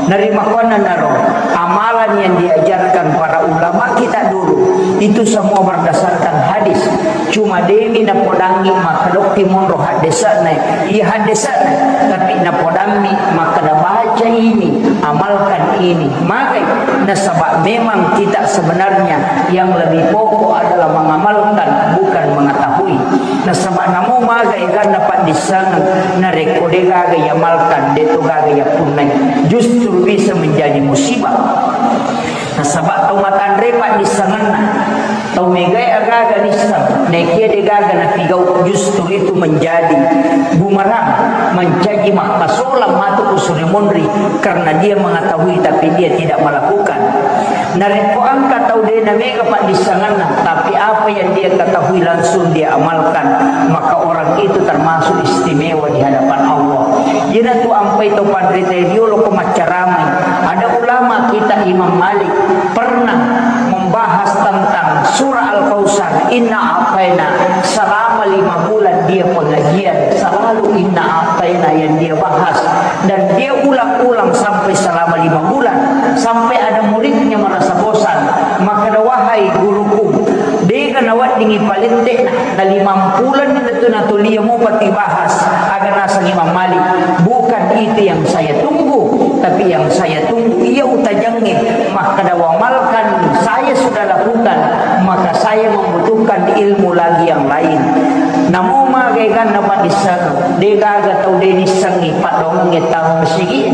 Narimakkuannanaro amalan yang diajarkan para ulama kita dulu, itu semua berdasarkan hadis. Cuma demi napodangi maka dokki monro haddesana, iya haddesana, tapi napodammi maka baca ini, amalkan ini. Magai, nasaba memang kita sebenarnya yang lebih pokok adalah mengamalkan, bukan mengetahui. Nasaba namo magai ganna paddissengeng, narekko de gaga iamalkan, de to gaga yapunnai, justru bisa menjadi musibah. Nasaba tau matanre paddissengenna, tau megai agaga nisseng, naekia de gaga napigau, justru itu menjadi bumerang, mencaji makkasolang matu ku suri munri, karena dia mengetahui tapi dia tidak melakukan. Narekko engka tau de namega paddissengenna, tapi apa yang dia ketahui langsung dia amalkan, maka orang itu termasuk istimewa di hadapan Allah. Iyanatu ampai to panrita riolo ko maccaramai. Ada ulama kita Imam Malik pernah membahas tentang surah Al-Kautsar, Inna A'taina, selama lima bulan dia pengajian, selalu Inna A'taina yang dia bahas. Dan dia ulang-ulang sampai selama lima bulan, sampai ada muridnya merasa bosan. Maka Ente na, na limampulo ni tu natulia mo pati bahas, aga naseng Imam Malik. Bukan itu yang saya tunggu, tapi yang saya tunggu iya utajangnge, makkada wamalkan saya sudah lakukan, maka saya membutuhkan ilmu lagi yang lain. Namo maga eganna padisseng, degaga tau de nissengi paddoangengnge tau masigi,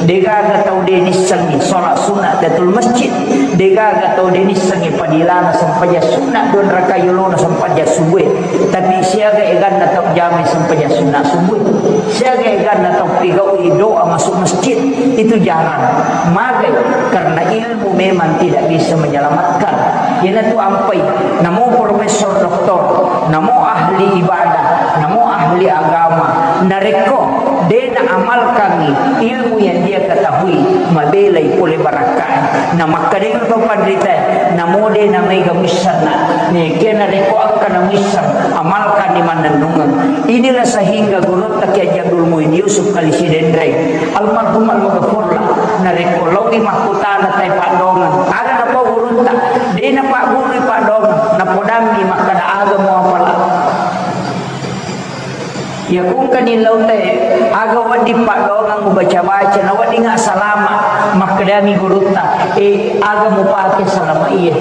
degaga tau de nissengi sholat sunat tahiyatul masjid, degaga tau de nissengi padilana sempajang sunat dua rakaat yolona sempajang subuh. Tapi siaga eganna tau jamai sempajang sunat subuh? Siaga eganna tau pigau'i doa masuk masjid? Itu jarang. Magai? Karena ilmu memang tidak bisa menyelamatkan. Iyanatu ampai, namo profesor doktor, namo ahli ibadah, namo ahli agama, narekko de naamalkangngi ilmu yang dia ketahui, mabelai pole barakkae. Na makkedai to panritae, namo de namaega muissenna. Nekia narekko engka namuisseng, amalkanni mannennungeng. Inilah sehingga gurutta Kiai Haji Abdul Muin Yusuf Kali Sidenreng, almarhum almaghfurlah, narekko laowi makkutana tae paddoangeng, aga napau gurutta? De napaggurui paddoangeng, napodammi makkada, aga muapala? Iya kungkani lautae, aga wedding paddoangeng mubaca-baca, na weddingnga salama. Makkedami gurutta, eh, aga mupake salama iye?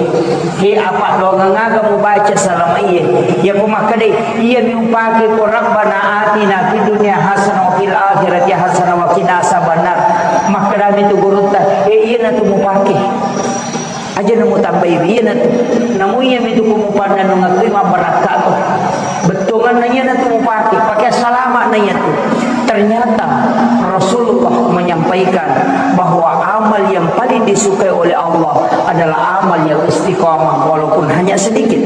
He, apa doangeng aga mubaca salama iye? Iyako makkedai, iyami upake ko Rabbana atina fid dunya hasanah wa fil akhirati hasanah wa qina azabannar. Makkedami tu gurutta, eh, iyanatu mupake. Aja namutambai, iyanatu. Namu iyami tu ko mupannennungeng mabbarakka to. Bettuanganna iyanatu mupake, pake salama na iyatu. Ternyata Rasulullah menyampaikan bahwa amal yang paling disukai oleh Allah adalah amal yang istiqamah walaupun hanya sedikit.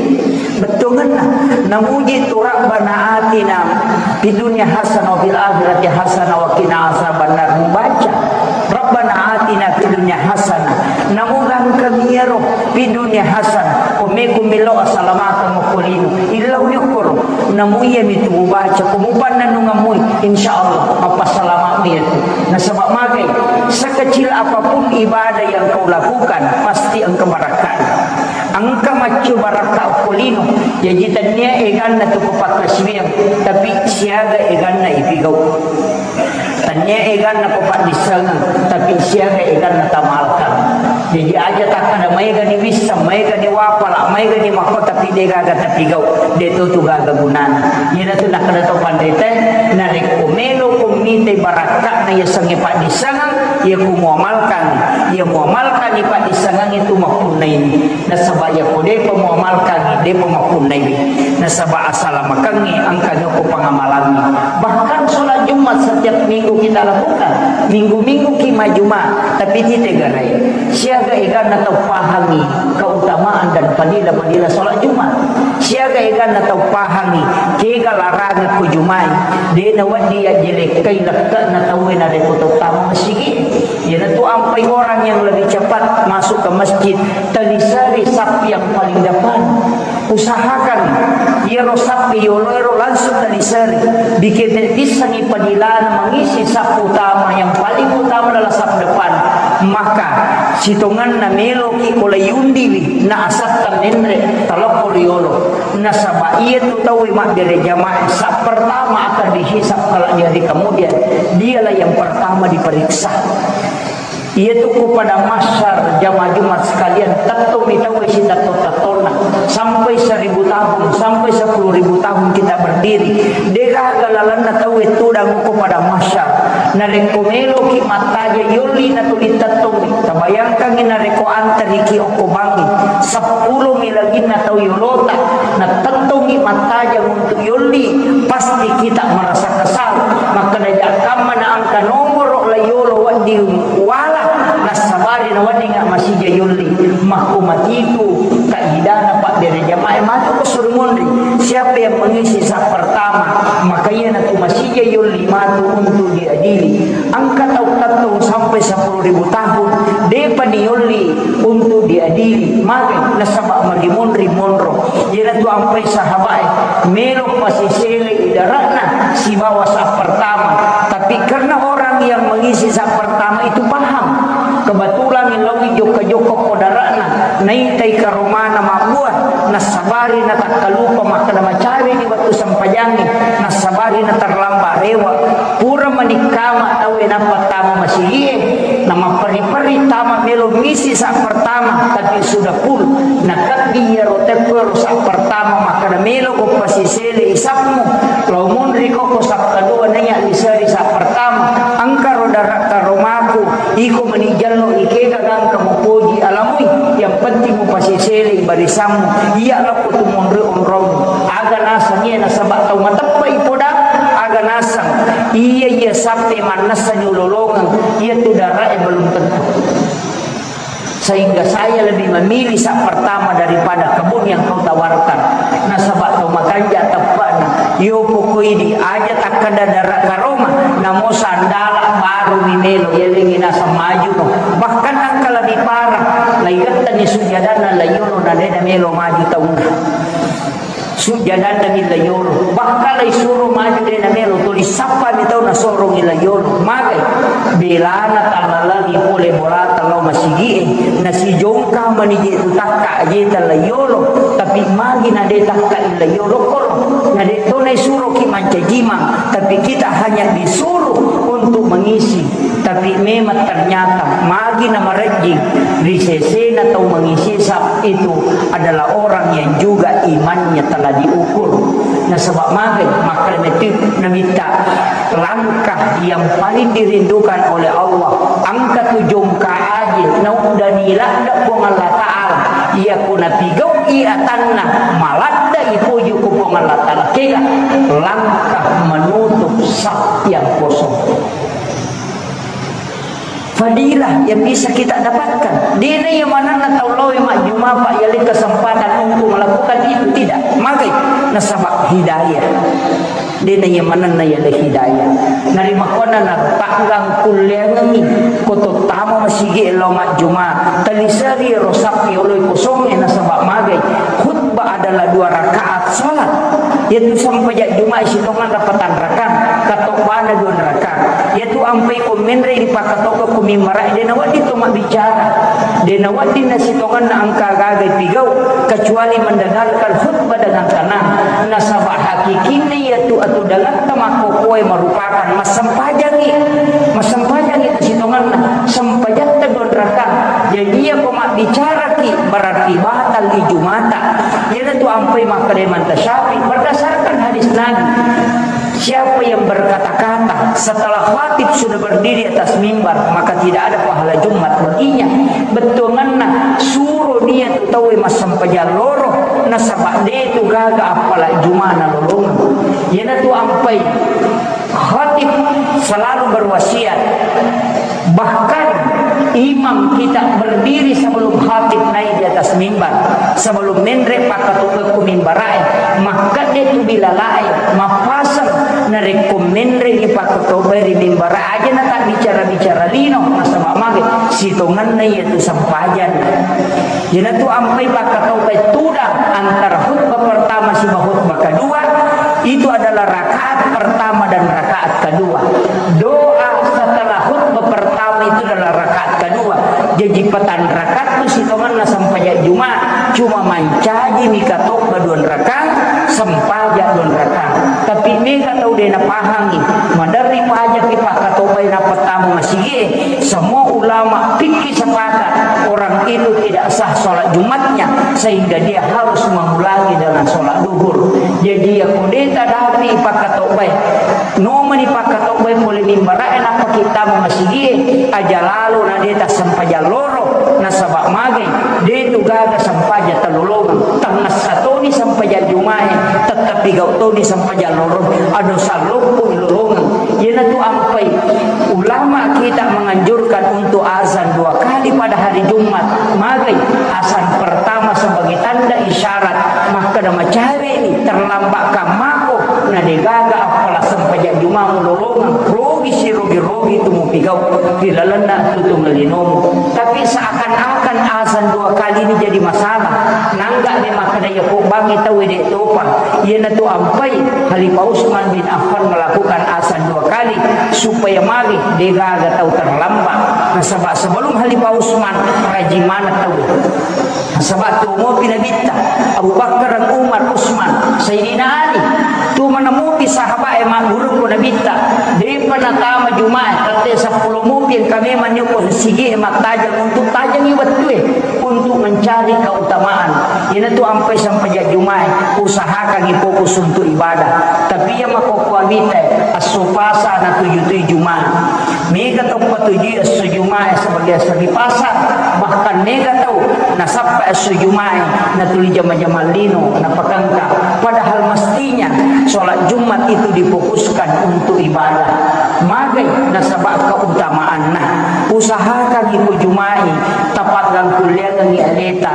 Bettuanganna, namuji tu Rabbana atina fid dunya hasanah wa fil akhirati hasanah wa qina azabannar, mubaca Rabbana atina fid dunya hasanah. Namu gangkang iyaro fid dunya hasanah, ko meko melo asalamakeng okko lino, illau yokkoro. Namu iyami tu mubaca, ko mupannennungeng mui, insyaallah mappassalama iyatu. Nasaba magai, sekecil apapun ibadah yang kau lakukan, pasti engka barakka'na. Engka maccu barakka okko lino. Jaji tennia eganna tu ko pakkasiwiang, tapi siaga eganna ipigau. Tennia eganna ko paddissengeng, tapi siaga eganna tamalkan. Jaji aja takkada maega ni wisseng, maega ni wapala, maega ni makko, tapi degaga tapigau, de to tu gaga gunana. Iyanatu nakkada to panritae, narekko melo ko mitai barakka'na yasengnge paddissengeng, iya ku muamalkan, iya muamalkan ni paddissengeng itu mappunnai. Nasaba iyako depa muamalkangngi, depa mappunnaiwi. Nasaba asalamakengngi engka jokko pangamalangngi. Bahkan sholat Jumat setiap minggu kita lakukan. Minggu-minggu ki majuma, tapi tite garai. Siaga eganna tau pahangngi keutamaan dan fadilah-fadilah sholat Jumat. Siaga eganna tau pahangngi kega larangan ko jumai. De nawedding yajjelekkai lekke'na tauwe narekko tau tama masigi. Iyanatu ampai orang yang lebih cepat masuk ke masjid, taliseri saf yang paling depan. Usahakan iyaro saf yoloero langsung taliseri. Bikete pissangi padilana mengisi saf utama, yang paling utama adalah saf depan. Maka sitongenna meloki ko layundiwi na asatta menre talokko riyolo. Nasaba iyatu tauwe mabbere jamaah saf pertama akan dihisab kelak di hari kemudian. Dialah yang pertama diperiksa. Iyatu ko padang mahsyar, jamaah Jumat sekalian, tettomi tauwe sitetto-tettonna. Sampai seribu tahun, sampai sepuluh ribu tahun kita berdiri. Degaga lalenna tauwe tudang ko padang mahsyar. Narekko meloki mattaja yolli natuli tettongngi. Tabayangkangngi narekko antariki okko bangngi. Seppulomi laginna tau yolota. Natettongngi mattaja untuk yolli. Pasti kita merasa kesal. Makkeda jakkamma na engka nomoro la yolo wedding wala, nassabari na wedding masija yolli. Makko matitu kaidana pabbere jamaah matu ko suruh monri. Siapa yang mengisi saf pertama, maka iyanatu masija yolli matu untuk diadili. Engka tau tettong sampai sepuluh ribu tahun, depa ni yolli untuk diadili. Maka nasaba magi monri monro. Iyanatu ampai sahabae, melo pasisele idarana sibawa saf pertama. Tapi karena orang yang mengisi saf pertama itu paham, kebetulan laowi jokka-jokka ko darana, Naitai karomana mabbua, nassabari natakkalupa makkeda macawe di wettu sempajangnge, nassabari naterlambat rewe. Pura manikkama tauwe nappa tama masigie, namapperi-peri tama melo misi sa pertama, tapi sudah full. Nakebbi iyaro teppero sa pertama makkeda melo ko pasisele isapmu, lao monri ko ko sa kedua naiya liseri sa pertama. Engkaro dara karomaku, iko mani jallo ikega gangka mupoji alamui, yang penting mupasisele barisammu. Iya lako tu monri onrong. Aga nasang iya nasaba tau mateppa ipoda, aga nasang iya iya sappe mannessa nyulolongeng, iya tu dara e belum tentu. Sehingga saya lebih memilih sa pertama daripada kebun yang kau tawarkan. Nasaba tau makanja teppana. Yo pokoi di aja takkeda dara karoma, namo sandala baru mi melo, yelengi nasang maju no. Bahkan engka lebih parah, laigettani sujadanna layolo na dena melo maju taunna. Sujjadanna mi layolo. Bahkan laisuro maju de namelo, tuli sappa mi tau nasorongi layolo. Magai? Belana tallalani pole bolata lao masigie, nasijongka mani je tu takka ajeta layolo. Tapi magi na de takka i layolo koro, na de to naisuroki mancajimang, tapi kita hanya disuruh untuk mengisi. Tapi memang ternyata magi na marejjing ri sesena tau mangisi sa itu adalah orang yang juga imannya telah diukur. Nasaba magai makkeda metu namitta langkah yang paling dirindukan oleh Allah, engka tu jongka aje nauddani ladde Puang Allah Ta'ala. Iya ko napigau'i atanna maladde ipoji ko Puang Allah Ta'ala, kega langkah menutup saf yang kosong. Fadilah yang bisa kita dapatkan. Dena iya manenna tau lao majjuma, Pak, yale kesempatan untuk melakukan itu, tidak. Magai? Nasaba hidayah. Dena iya manenna yale hidayah. Narimakkuanna na tanggang kulleangengi ko tottama masigi lao majjuma. Taliseri ro sappi oloi kosongnge nasaba magai? Khutbah adalah dua rakaat salat. Yaitu sampajang Juma'i sitonganna patang rakaat, katobbana dua rakaat. Yaitu ampai ko menre ri pakkatobba ku mimbara, de nawedding to mabbicara. De nawedding nasitonganna engka gaga pigau, kecuali mendengarkan khutbah dengan tenang. Nasaba hakikinna yaitu atudangatta makkokkoe merupakan massempajangi, massempajangi sitonganna, sempajatta dua rakaat. Jadi iya ko mabbicaraki berarti batal di Jumata. Iyanatu ampai makkeda Imam Syafi'i berdasarkan hadis Nabi, siapa yang berkata-kata setelah khatib sudah berdiri atas mimbar, maka tidak ada pahala Jumat baginya. Bettuanganna suro dia tu tauwe massempajang loro, nasaba de tu gaga appala Jumana lolongeng. Iyanatu ampai khatib selalu berwasiat. Bahkan imam kita berdiri sebelum khatib naik di atas mimbar, sebelum menre pakkatobba ku mimbarae, makkeda tu bilalae, mappaseng narekko menre ri pakkatobba ri mimbara aja na tak bicara-bicara lino, nasaba mage sitonganna iya tu sempajang. Iyanatu ampai pakkatobba tudang antara khutbah pertama siba khutbah kedua, itu adalah rakaat pertama dan rakaat kedua. Doa setelah khutbah pertama itu adalah rakaat kedua. Jaji patang rakaat tu sitonganna sempajang Jumat, cuma mancaji mi katobba dua rakaat, sempajang dua rakaat. Tapi mega tau de napahangi, maderri pajaki pakkatobbai nappa tama masigi, semua ulama fikih sepakat orang itu tidak sah sholat Jumatnya, sehingga dia harus mengulangi dengan sholat duhur. Jadi ya kudeta dapi pakkatobbai, nomani pakkatobbai pole mimbarae nappa kittama masigi, aja lalo na deta sempajang loro, nasaba magai, de tu gaga sempajang talolongeng, tangngessa toni sempajang Jumae, tettepi gau toni sempajang loro, ado salloppo lolongeng. Iyanatu ampai ulama kita menganjurkan untuk azan dua kali pada hari Jumat. Magai? Azan pertama sebagai tanda isyarat makkeda macawe ni, terlambat kammako, na degaga appala sempajang Juma mulolongeng, rogi sirogi-rogi tu mupigau ri lalenna tutung linomu. Tapi seakan-akan azan dua kali ini jadi masalah. Nangga ni makkeda ya ko bangi tau de topa. Iyanatu ampai Khalifah Utsman bin Affan melakukan azan dua kali supaya magi degaga tau terlambat. Nasaba sebelum Khalifah Utsman rajing maneng tau. Nasaba tuo mopi Nabitta, Abu Bakar, Umar, Usman, Sayyidina Ali. Tuo mana mopi sahabat e magguru ko Nabitta. Depa natama Jumae, tette seppulo mopi engka memang ni ko sigi e mattajeng untuk tajengi wettue untuk mencari keutamaan. Iyanatu ampai sampajang Jumae, usahakangi fokus untuk ibadah. Tapi iya makkokkoe Nabitta, esso Pasa natujutui Jumae. Mega tau patujui esso Jumae sebagai esso ri pasar, bahkan mega tau nasappa esso Jumae natuli jama-jama lino napakengka. Padahal mestinya sholat Jumat itu difokuskan untuk ibadah. Magai nasaba keutamaanna. Usahakan iko Jumae, tapaggangkulleangengi aleta,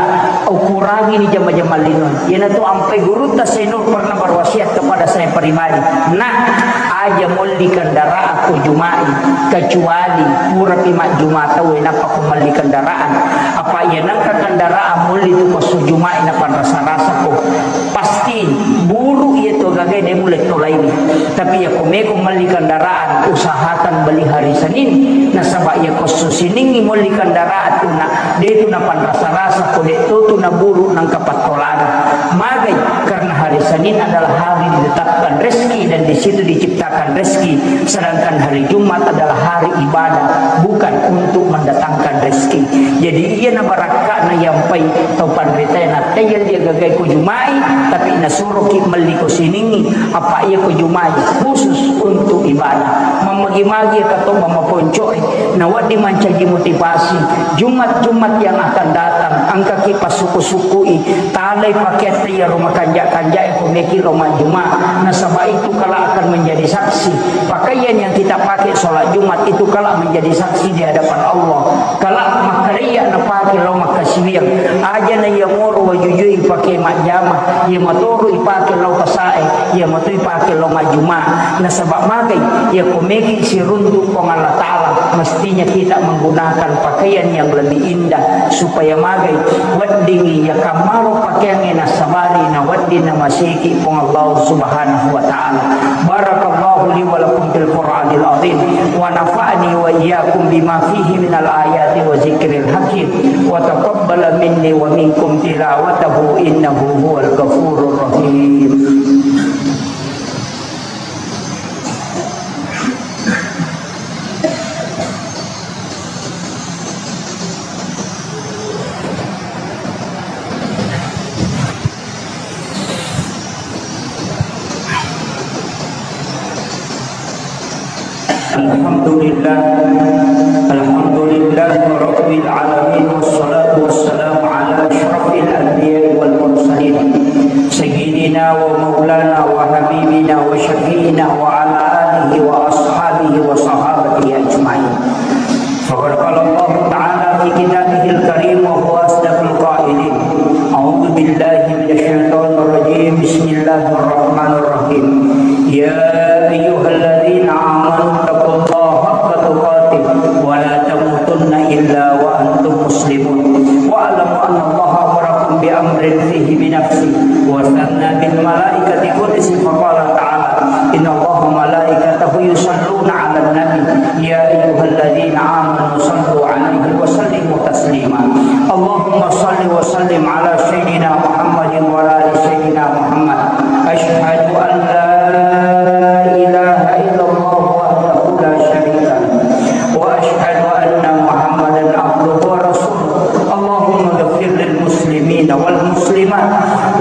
ukurangini jama-jama lino. Iyanatu ampai gurutta Senur pernah berwasiat kepada saya pribadi, "Nak, aja molli kendaraan ko Jumae, kecuali purapi majjuma tau e nappa ko melli kendaraan. Apa iya nengka kendaraan molli tu ko esso Jumae napanrasa-rasa ko. Pasti buru iya tu gaga de mulle tolaini. Tapi iya ko meko melli kendaraan, usahakan beli hari Senin. Nasaba iya ko esso Seningngi molli kendaraan tu na, de tu napanrasa-rasa ko de to tu naburu nengka pattolana." Magai? Karena hari Senin adalah hari ditetapkan rezeki dan di situ diciptakan rezeki, sedangkan hari Jumat adalah hari ibadah, bukan untuk mendatangkan rezeki. Jadi, iya na barakka'na yampai tau panritae, nattaiya dia gagai ko Jumae, tapi nasuroki melli ko Seningngi, apa iya ko Jumae khusus untuk ibadah. Mammagi-magi ka to mamaponcoe, nawedding mancaji motivasi. Jumat-Jumat yang akan datang, engkaki passuku-sukui, talai pakeatta iyaro makanja-kanjae ko meki lao majjuma. Nasaba itu kelak akan menjadi saksi. Pakaian yang kita pakai sholat Jumat itu kelak menjadi saksi di hadapan Allah. Kelak makkarejja napake lao makkasiwiang. Aja na iya moro wajujui pake majjama, iya matoro ipake lao pasae, iya matoi pake lao majjuma. Nasaba magai, iya ko meki siruntu Puang Allah Ta'ala, mestinya kita menggunakan pakaian yang lebih indah supaya magai weddingngi iya kammaro pakeangnge nasabari nawedding namaseki Puang Allah Subhanahu wa Ta'ala. Barakallahu li wa lakum fil Qur'anil azim wa nafa'ani wa iyyakum bima fihi minal ayati wa zikril hakim wa taqabbala minni wa minkum tilawatahu innahu huwal ghafurur rahim. الحمد لله. الحمد لله رب العالمين، والصلاة والسلام على أشرف الأنبياء والمرسلين، سيدنا ومولانا وحبيبنا وشفيعنا وعلى آله وأصحابه وصحابته أجمعين. فقد قال الله تعالى في كتابه الكريم وهو أصدق القائلين: أعوذ بالله من الشيطان الرجيم. بسم الله الرحمن الرحيم. يا أيها الذين آمنوا اتقوا الله حق تقاته ولا تموتن إلا وأنتم مسلمون. واعلموا أن الله أمركم بأمر فيه بنفسه وثنى بالملائكة قدسه فقال تعالى: إن الله وملائكته يصلون على النبي، يا أيها الذين آمنوا صلوا عليه وسلموا تسليما. اللهم صل وسلم على سيدنا محمد وعلى آل سيدنا محمد. أشهد أن لا إله إلا الله وحده لا شريك له، وأشهد أن محمدا عبده ورسوله. اللهم اغفر للمسلمين والمسلمات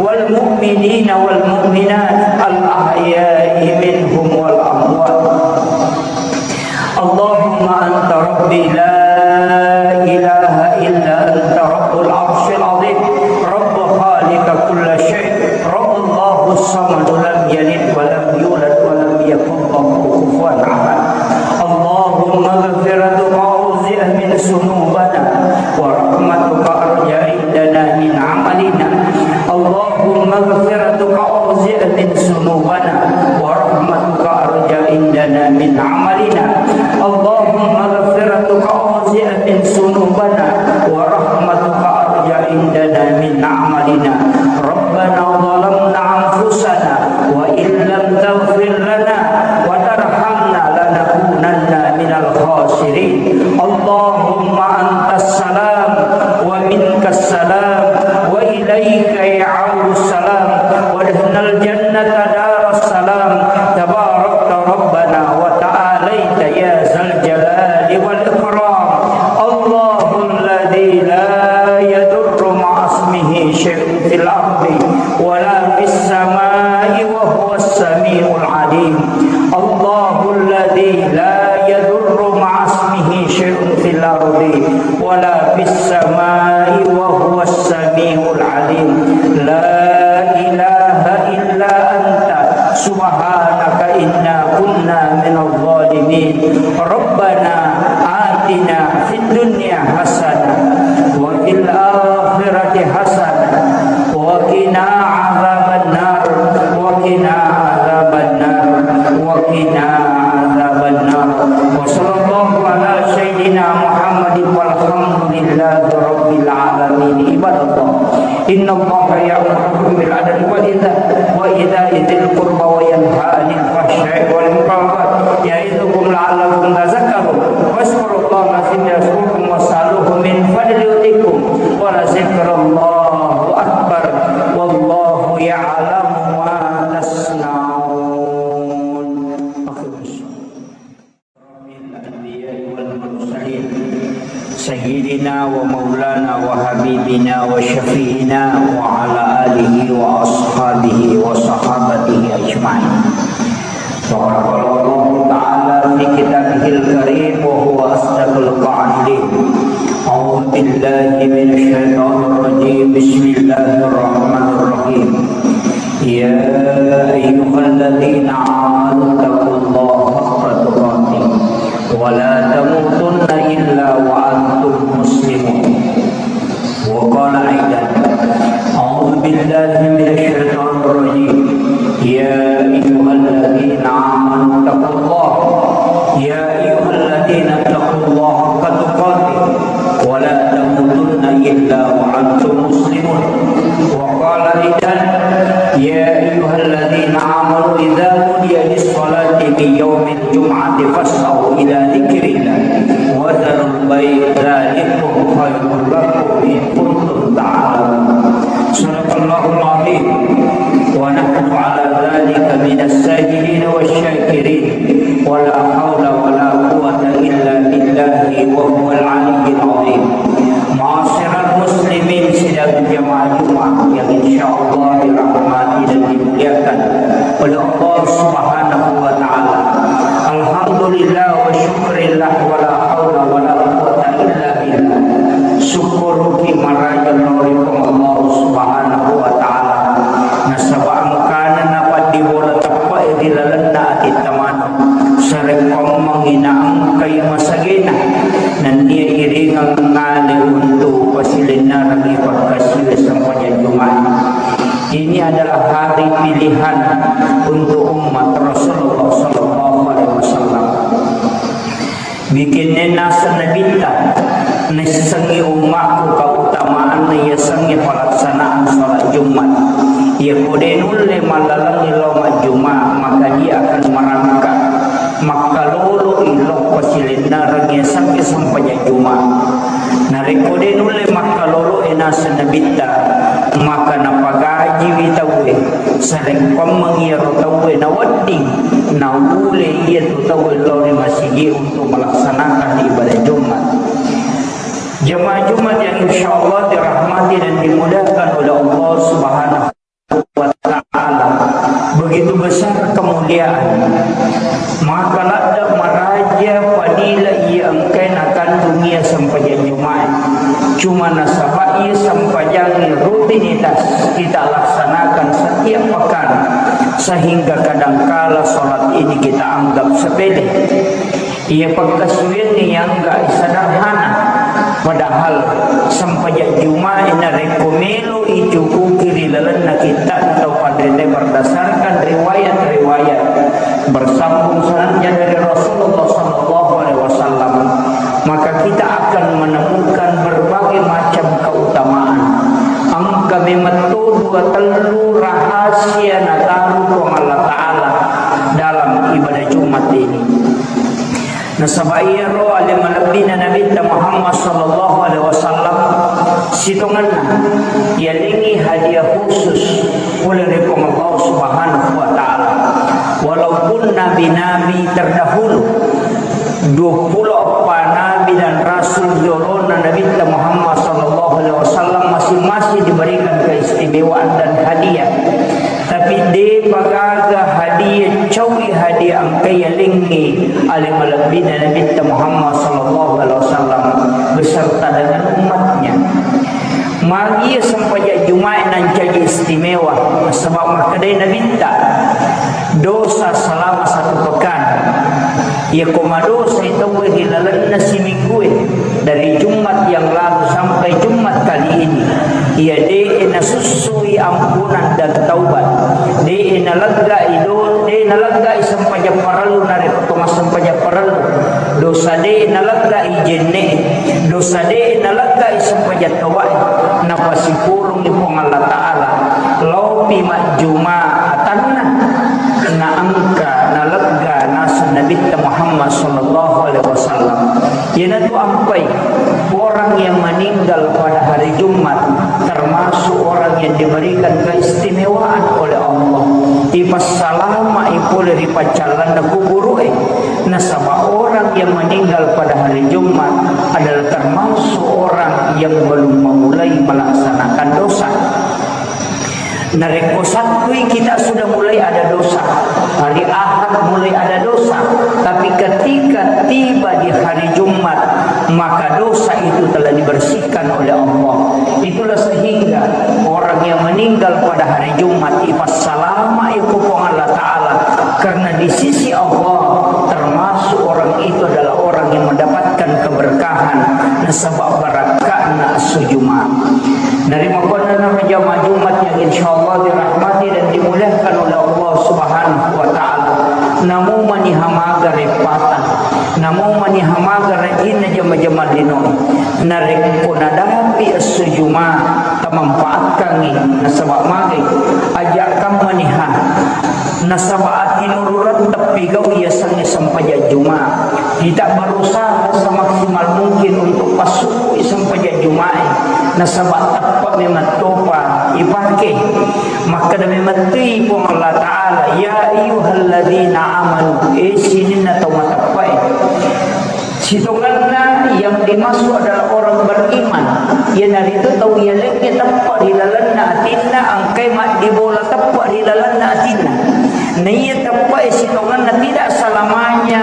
والمؤمنين والمؤمنات الأحياء منهم والأموات. اللهم أنت ربي لا إله إلا أنت رب العرش العظيم، رب خالق كل شيء، رب الله الصمد لم يلد ولم يولد ولم يكن له كفوا أحد. اللهم مغفرتك أوسع من ذنوبنا ورحمتك أرجى عندنا من عملنا. اللهم مغفرتك أوسع من ذنوبنا ورحمتك أرجى عندنا من عملنا. اللهم مغفرتك أوسع من ذنوبنا ورحمتك أرجى عندنا من عملنا. ربنا ظلمنا أنفسنا وإن لم تغفر لنا وترحمنا لنكونن من الخاسرين. اللهم أنت السلام ومنك السلام الجلال والإكرام. الله الذي لا يضر مع اسمه شيء في الأرض ولا في السماء وهو السميع العليم. الله الذي لا يضر مع اسمه شيء في الأرض ولا في السماء وهو السميع العليم. لا إله إلا أنت سبحانك إنا كنا من الظالمين. ربنا آتنا في الدنيا حسنة وفي الآخرة حسنة وقنا عذاب النار، وقنا عذاب النار، وقنا عذاب النار. وصلى الله على سيدنا محمد والحمد لله رب العالمين. عباد الله، إن الله يأمركم بالعدل والإحسان وإيتاء ذي القربى وينهى عن الفحشاء والمنكر والبغي يعظكم لعلكم تذكرون. فاذكروا الله العظيم يذكركم واسألوه من فضله يؤتكم ولذكر الله أكبر والله يعلم ما تصنعون. أقم الصلاة. الأنبياء والمرسلين سيدنا ومولانا وحبيبنا وشفيعنا وعلى آله وأصحابه وصحابته أجمعين. وقد قال الله تعالى في كتابه الكريم وهو أصدق القائلين: أعوذ بالله من الشيطان الرجيم. بسم الله الرحمن الرحيم. يا أيها الذين آمنوا اتقوا الله حق تقاته ولا تموتن إلا وأنتم مسلمون. وقال أيضا: أعوذ بالله من الشيطان الرجيم. يا أيها الذين آمنوا اتقوا الله. يا أيها الذين اتقوا الله حق تقاته ولا تموتن إلا وأنتم مسلمون. وقال أيضا: يا أيها الذين آمنوا إذا نودي للصلاة من يوم الجمعة فاسعوا إلى ذكر الله وذروا البيع ذلكم خير لكم إن كنتم تعلمون. صدق الله العظيم ونحن على ذلك من الشاهدين والشاكرين. ولا حول ولا قوة إلا بالله وهو العلي العظيم. Ma'asyiral muslimin, sidang jamaah Jumat yang insyaallah dirahmati dan dimuliakan oleh Allah Subhanahu wa Ta'ala. Alhamdulillah wa syukrillah, wa la haula wa la quwwata illa billah. Syukuruki maraja lao ri Puang Allah Subhanahu wa Ta'ala. Nasaba engkana napaddibola teppe'e ri lalenna atitta maneng. Sarekkoammengngi naengkai masagena, nennia iringeng ngale untu' pasilennerengngi pakkasiwiang sempajang Jumat. Ini adalah hari pilihan untuk umat Rasulullah sallallahu alaihi wasallam. Bikinna naseng Nabitta, naissengngi ummakku keutamaanna yasengnge pelaksanaan salat Jumat. Iyako de' nulle mallalengngi lao majjuma, maka dia akan merangkak. Makkaloloi lao pasilennereng yasengnge sempajang Juma. Narekko de' nulle makkaloloi naseng Nabitta, maka napagajiwi tauwe. Sarekkoammengngi iyaro tauwe nawedding, naulle iyatu tauwe lao ri masigi untuk melaksanakan ibadah Jumat. Jemaah Jumat yang insyaallah dirahmati dan dimuliakan oleh Allah Subhanahu wa Ta'ala. Begitu besar kemuliaan. Maka ladde' maraja fadilah iya engkae nakandung iya sempajang Jumat. Cuma nasaba iya sempajang rutinitas kita laksanakan setiap pekan, sehingga kadangkala salat ini kita anggap sepele. Iya pakkasiwiangnge yang enggak sederhana, padahal sempajang Jumat narekko melo icukuki ri lalenna kitta'na tau panrita berdasarkan riwayat-riwayat bersambung sanadnya dari Rasulullah sallallahu alaihi wasallam, maka kita akan menemukan berbagai macam keutamaan. Engka memang to dua tellu rahasia nataru Puang Allah Ta'ala dalam ibadah Jumat ini. Nasaba iyaro ale malebbina Nabitta Muhammad sallallahu alaihi wasallam sitongenna yalengngi hadiah khusus pole ri Puang Allah Subhanahu wa Ta'ala. Walaupun nabi-nabi terdahulu Duappulo eppa nabi dan rasul yolona Nabitta Muhammad sallallahu alaihi wasallam masing-masing diberikan keistimewaan dan hadiah. Tapi depa gaga hadiah caui hadiah engka yalengngi ale malebbina Nabitta Muhammad sallallahu alaihi wasallam beserta dengan umatnya. Magi iya sempajang Jumae nancaji istimewa? Sebab makkedai Nabitta, dosa selama satu pekan. Iya ko madosai tauwe ri lalenna siminggue, dari Jumat yang lalu sampai Jumat kali ini, iya de'e nasussui ampunan dan taubat, de'e naleggai do, de'e naleggai sempajang parellu narekko to massempajang parellu, dosa de'e naleggai jenne'e, dosa de'e naleggai sempajang tauwae, napasipulungngi Puang Allah Ta'ala, laopi majjuma atanna, naengka nalegga naseng Nabitta Muhammad sallallahu alaihi wasallam. Iyanatu ampai orang yang meninggal pada hari Jumat termasuk orang yang diberikan keistimewaan oleh Allah. Ipassalama'i pole ri paccallanna kuburu'e. Nasaba orang yang meninggal pada hari Jumat adalah termasuk orang yang belum memulai melaksanakan dosa. Narekko Sattui kita sudah mulai ada dosa, hari Ahad mulai ada dosa, tapi ketika tiba di hari Jumat, maka dosa itu telah dibersihkan oleh Allah. Itulah sehingga orang yang meninggal pada hari Jumat ipassalama'i ku Puang Allah Ta'ala, karena di sisi Allah termasuk orang itu adalah orang yang mendapatkan keberkahan nasaba barakka'na esso Jumat. Narimakkuannanaro jamaah Jumat yang insyaallah dirahmati dan dimuliakan oleh Allah Subhanahu wa Ta'ala. Namo maniha maga reppata, namo maniha maga rajinna jama-jama linoe. Narekko nadapi esso Jumat, tamanfaatkangngi nasaba magai. Aja' kammaniha nasaba atinurureng teppi gau yasengnge sempajang Jumat. Kita berusaha semaksimal mungkin untuk passukkui sempajang Jumae, nasaba teppe' memang topa ipake. Makkeda memettui Puang Allah Ta'ala, "Ya ayyuhalladzina amanu," eh, sininna tau mateppe'e. Sitongenna yang dimaksud adalah orang beriman, iyanaritu tau yalengnge teppe' ri lalenna atinna, engkai maddibola teppe' ri lalenna atinna. Naiya teppe'e sitongenna tidak selamanya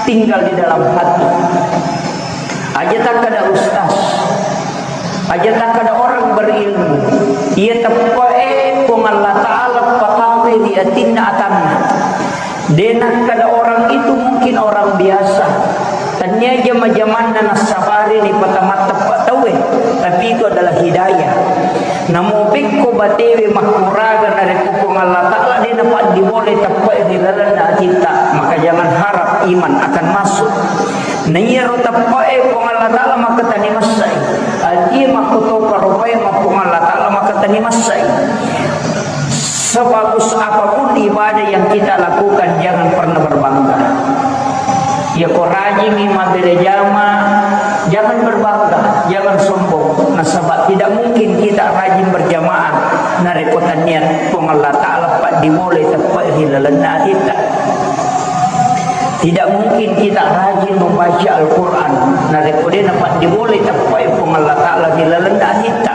tinggal di dalam hati. Aja takkeda ustaz, aja takkeda orang berilmu. Iya teppe'e Puang Allah Ta'ala patawe ri atinna atanna. De' nakkeda orang itu mungkin orang biasa. Tennia jama-jamanna nassabari ripatama teppe' tauwe, tapi itu adalah hidayah. Namo pekko batewe makkuraga narekko Puang Allah Ta'ala de' napaddibolai teppe'e ri lalenna atitta, maka jangan harap iman akan masuk. Naiyaro teppe'e Puang Allah Ta'ala makkatani massai. Atie makkutopa rupae ma Puang Allah Ta'ala makkatani massai. Sebagus apapun ibadah yang kita lakukan, jangan pernah berbangga. Ya, ko rajingi mabbere jama, jangan berbangga, jangan sombong. Nasaba tidak mungkin kita rajin berjamaah narekko tania Puang Allah Ta'ala paddibolai teppe'e ri lalenna atitta. Tidak mungkin kita rajin membaca Al-Quran narekko de' napaddibolai teppe'e Puang Allah Ta'ala ri lalenna atitta.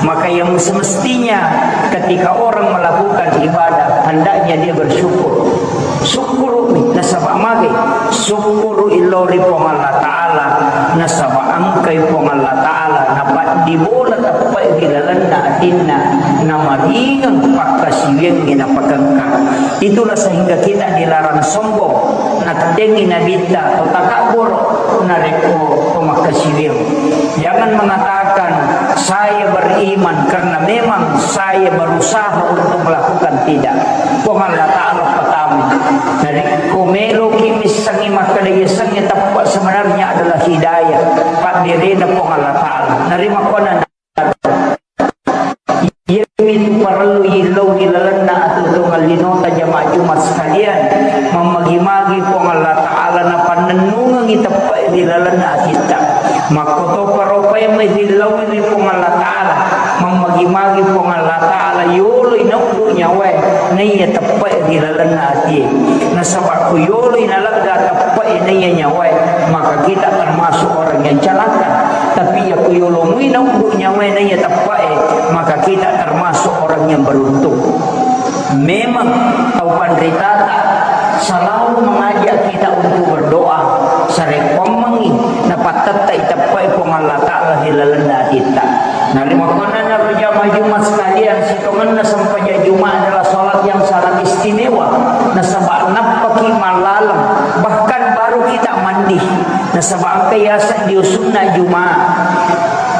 Maka yang semestinya ketika orang melakukan ibadah, hendaknya dia bersyukur. Sukkuru'mi nasaba magai, sukkuru'i lao ri Puang Allah Ta'ala nasaba engkai Puang Allah Ta'ala napaddibola teppe'e ri lalenna atinna, namaringeng pakkasiwiangnge napakengka. Itulah sehingga kita dilarang sombong. Nattengngi Nabitta to takabboro narekko to makkasiwiang. Jangan mengatakan, "Saya beriman karena memang saya berusaha untuk melakukan." Tidak. Puang Allah Ta'ala pertama. Narekko meloki missengngi makkeda yasengnge teppe', sebenarnya adalah hidayah. Paddirena Puang Allah Ta'ala. Narimakkuannang Iyamitu parellu yillau ri lalenna atuo-tuongeng linota jamaah Jumat sekalian, mammagi-magi Puang Allah Ta'ala napannennungengngi teppe'e ri lalenna atitta. Makkotopa ropae mai rillaui ri Puang Allah Ta'ala, mammagi-magi Puang Allah Ta'ala yoloi nauddu nyawae naiya teppe'e ri lalenna atie. Nasaba ko yoloi nalegga teppe'e naiya nyawae, maka kita termasuk orang yang celaka. Tapi iya ko yolomui nauddu nyawae naiya teppe'e, maka kita termasuk orang yang beruntung. Memang tau panritata selalu mengajak kita untuk berdoa, sarekkoammengngi napattettai teppe'e Puang Allah Ta'ala ri lalenna atitta. Narimakkuannanaro jamaah Jumat sekalian, sitongenna sempajang Jumat adalah salat yang sangat istimewa. Nasaba nappaki mallaleng, bahkan baru kita mandi. Nasaba engka yaseng dio sunna Jumat.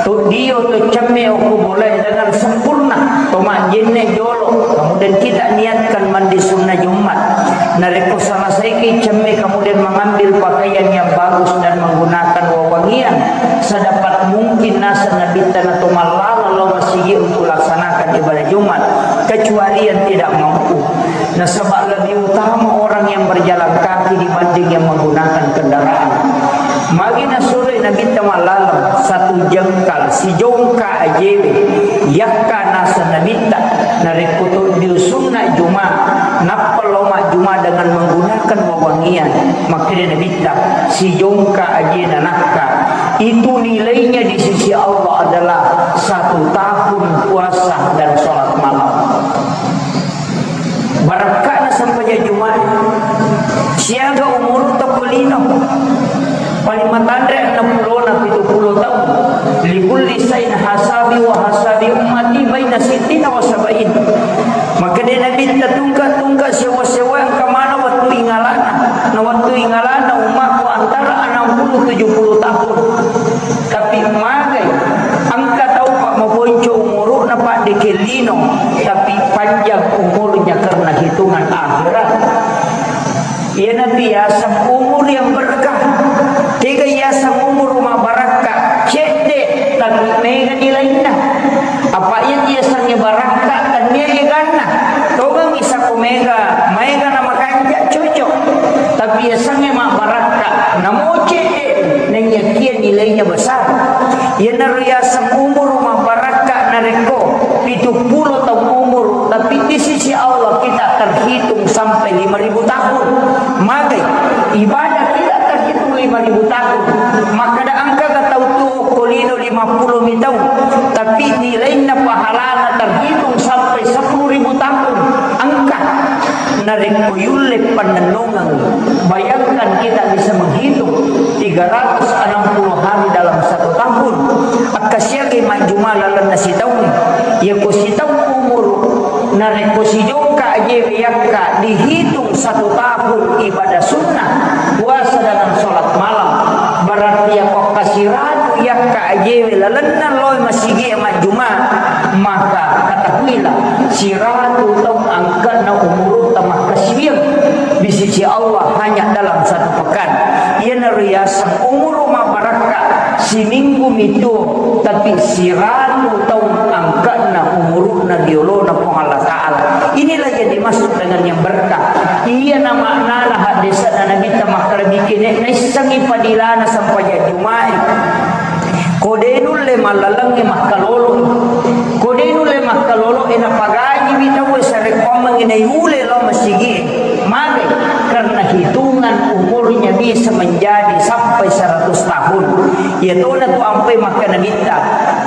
To dio to cemme okko bolae dengan sempurna, to majjenne jolo. Kemudian kita niatkan mandi sunnah Jumat. Narekko selesaiki cemme, kemudian mengambil pakaian yang bagus dan menggunakan wewangian sedapat mungkin, naseng Nabitta, na to mallala lao masigi untuk laksanakan ibadah Jumat, kecuali yang tidak mampu. Nasaba lebih utama orang yang berjalan kaki dibanding yang menggunakan kendaraan. Magi nasuroi Nabitta mallaleng, satu jengkal, sijongka ajewe, yakka naseng Nabitta, narekko to dio sunna Juma, nappa lao majjuma dengan menggunakan wewangian, makkeda Nabitta, sijongka ajena nakka, itu nilainya di sisi Allah adalah satu tahun puasa dan sholat malam. Barakka'na sempajang Jumat, siaga umurutta ko lino. Paling matanre enneng pulona pitu pulo taung. Likulli sain hasabi wa hasabi ummati baina sittina wa sabain. Makkeda Nabitta, tungka-tungka sewa-sewa engka maneng wettu ingalana. Na wettu ingalana ummakku antara enam puluh tujuh puluh tahun. Tapi magai, engka tau pa maponco umuru'na paddeke lino, tapi panjang umurnya karena hitungan akhirat. Iyanatu yaseng umur yang berkah. Tega yaseng umur mabarakka, cedde, tapi mega nilainna. Apa iya yasengnge barakka, tennia eganna. Togangngi sako mega, maega na makanja, cocok. Tapi yasengnge mabbarakka, namo cedde, naiyakia nilainya besar. Iyanaro yaseng umur mabbarakka narekko pitu pulo taung umur, tapi di sisi Allah kita terhitung sampai lima ribu tahun. Magai, ibadah kita terhitung lima ribu tahun. Makkeda engka tau tuo ko lino lima pulo mi taung, tapi nilainna pahalana terhitung sampai sepuluh ribu tahun. Engka. Narekko yulle pannennungeng, bayangkan kita bisa menghitung tiga ratus enam puluh hari dalam satu tahun. Akkasiagai majjuma lalenna sitaung. Yako sitaung umur, narekko sijongka ajewe yakka dihitung satu tahun ibadah sunnah, puasa dengan sholat malam, berarti yako kasiratu yakka ajewe lalenna loe masigi majjuma, maka ketahuilah, siratu taung angkana umurutta makkasiwiang di sisi Allah hanya dalam satu pekan. Iyanaro yaseng umuru mabarakka, siminggu mituo, tapi siratu taung angkana umuruna riolona Puang Allah Ta'ala. Inilah yang dimaksud dengan yang berkah. Iyana maknana haddese'na Nabitta makkeda, bikine naissengngi padilana sempajang Juma'i. Ko de nulle mallalengnge makkalolo. Ko de nulle makkalolo, e napagajiwi tauwe sarekkoammengngi naiule lao masigie. Mage, karena hitungan umurnya bisa menjadi sampai seratus tahun. Iyatona tu ampai makkeda Nabitta,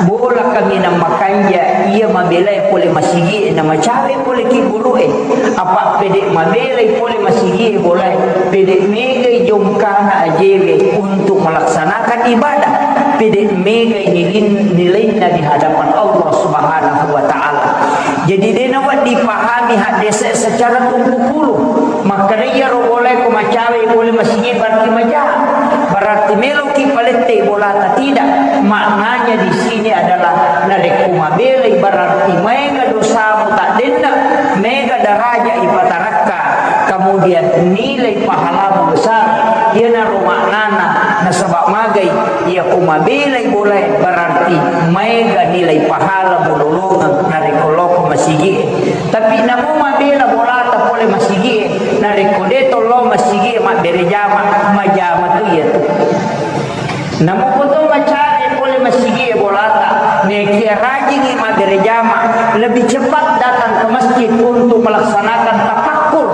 bola kaminang makanja, iya mabelai pole masigie, namacawe pole kibburu'e. Apa pede mabelai pole masigie bolae, pede megai jongkana ajewe untuk melaksanakan ibadah, pede megai nilin-, nilainna di hadapan Allah Subhanahu wa Ta'ala. Jadi, de nawedding dipahami haddese secara tumpukulu. Makkedai iyaro bolae ko macawe pole masigie berarti maja. Berarti meloki palette bolata, tidak. Maknanya di sini adalah narekko mabelai berarti maega dosamu taddenna, mega daraja ipatarakka, kemudian nilai pahalamu besar. Iyanaro maknana, nasaba magai, iya ko mabelai bolae berarti maega nilai pahalamu lolongeng narekko loko masigie. Tapi namo mabela bolata masigi'e, narekko de' to lao masigi'e mabbere jama, majama tu iyatu. Namuko to macare pole masigi'e bolata, nekia rajingi mabbere jama, lebih cepat datang ke masjid untuk melaksanakan tafakkur.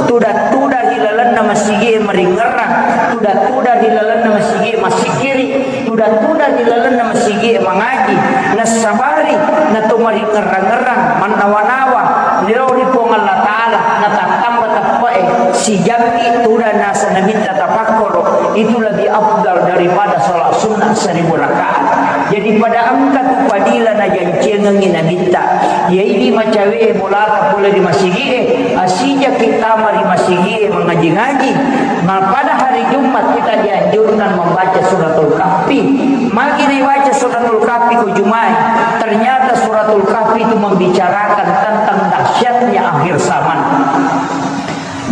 Tuda-tuda ri lalenna masigi'e maringerrang, tuda-tuda ri lalenna masigi'e massikkiri, tuda-tuda ri lalenna masigi'e mangaji, nassabari nato maringerrang-ngerrang, mannawa-nawa lao ri Puang Allah Ta'ala, natattamba teppe'e sijammi tuda naseng Nabitta tapakkoro, itu lebih afdal daripada sholat sunnah seribu rakaat. Jadi pada engka tu fadilah najanciangengngi Nabitta. Iyaidi macawe bolata pole ri masigi'e, asijaki tama ri masigi'e mangaji-ngaji. Nah, pada hari Jumat kita dianjurkan membaca suratul Kahfi. Magi dibaca suratul Kahfi ku Jumai? Ternyata suratul Kahfi itu membicarakan tentang dahsyatnya akhir zaman.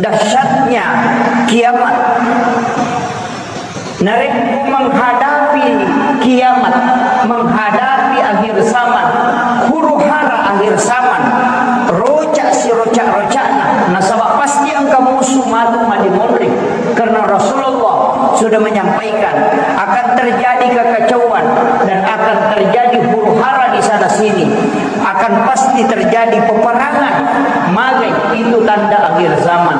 Dahsyatnya kiamat. Narekko menghadapi kiamat, menghadapi akhir zaman, huru-hara akhir zaman, roca siroca-rocana, nasaba pasti engka musuh matu madimonri. Karena Rasulullah sudah menyampaikan akan terjadi kekacauan dan akan terjadi huru-hara di sana sini. Akan pasti terjadi peperangan. Magai itu tanda akhir zaman.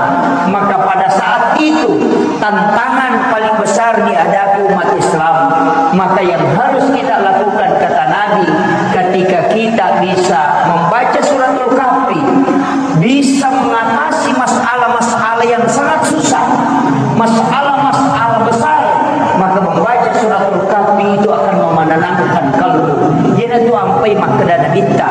Maka pada saat itu, tantangan paling besar dihadapi umat Islam. Maka yang harus kita lakukan, kata Nabi, ketika kita bisa membaca suratul Kahfi, bisa mengatasi masalah-masalah yang sangat susah, masalah-masalah besar, maka membaca suratul Kahfi itu akan memenenangkan kalbu. Iyanatu ampai makkeda Nabitta,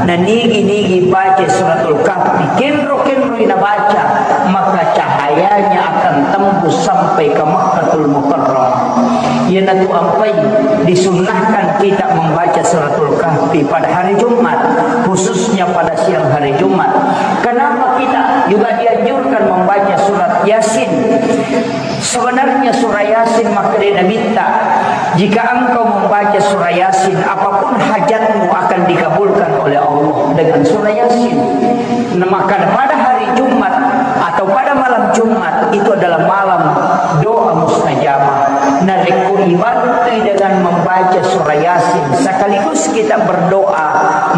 nanigi-nigi baca suratul Kahfi, kenro-kenroi nabaca, maka cahayanya akan tembus sampai ke Makkatul Mukarramah. Iyanatu ampai disunnahkan kita membaca suratul Kahfi pada hari Jumat, khususnya pada siang hari Jumat. Kenapa kita juga dianjurkan membaca surat Yasin? Sebenarnya surah Yasin, makkeda Nabitta, jika engkau membaca surah Yasin, apapun hajatmu akan dikabulkan oleh Allah dengan surah Yasin. Nah, maka pada hari Jumat atau pada malam Jumat itu adalah malam doa mustajabah. Narekko ibantui dengan membaca surah Yasin sekaligus kita berdoa,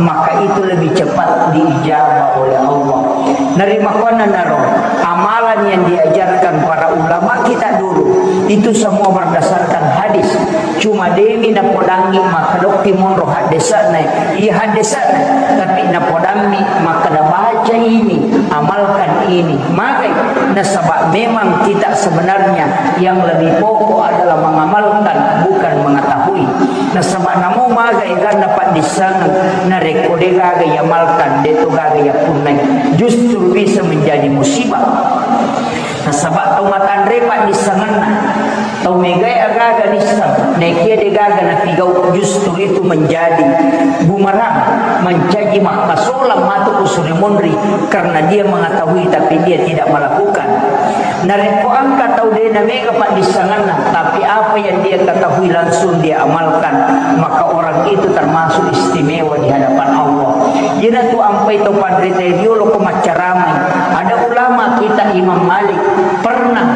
maka itu lebih cepat diijabah oleh Allah. Narimakkuannanaro amalan yang diajarkan para ulama kita dulu, itu semua berdasarkan hadis. Cuma demi napodangi makkedokki monro haddesa'na, iya haddesa'na, tapi napodammi makkeda baca ini, amalkan ini. Magai? Nasaba memang kita sebenarnya yang lebih pokok adalah mengamalkan, bukan mengetahui. Nasaba namo maga eganna paddissengeng, narekko degaga iamalkan, deto gaga yappunnai, justru bisa menjadi musibah. Nasaba tau matanre paddissengenna, tau megai agaga nisseng, naekia degaga napigau, justru itu menjadi bumerang, mancaji makkasolang matu ku suri monri, karena dia mengetahui tapi dia tidak melakukan. Narekko engka tau de namega paddissengenna, tapi apa yang dia ketahui langsung dia amalkan, maka orang itu termasuk istimewa di hadapan Allah. Iyanatu ampai tau panrita riolo ko maccaramai. Ada ulama kita Imam Malik pernah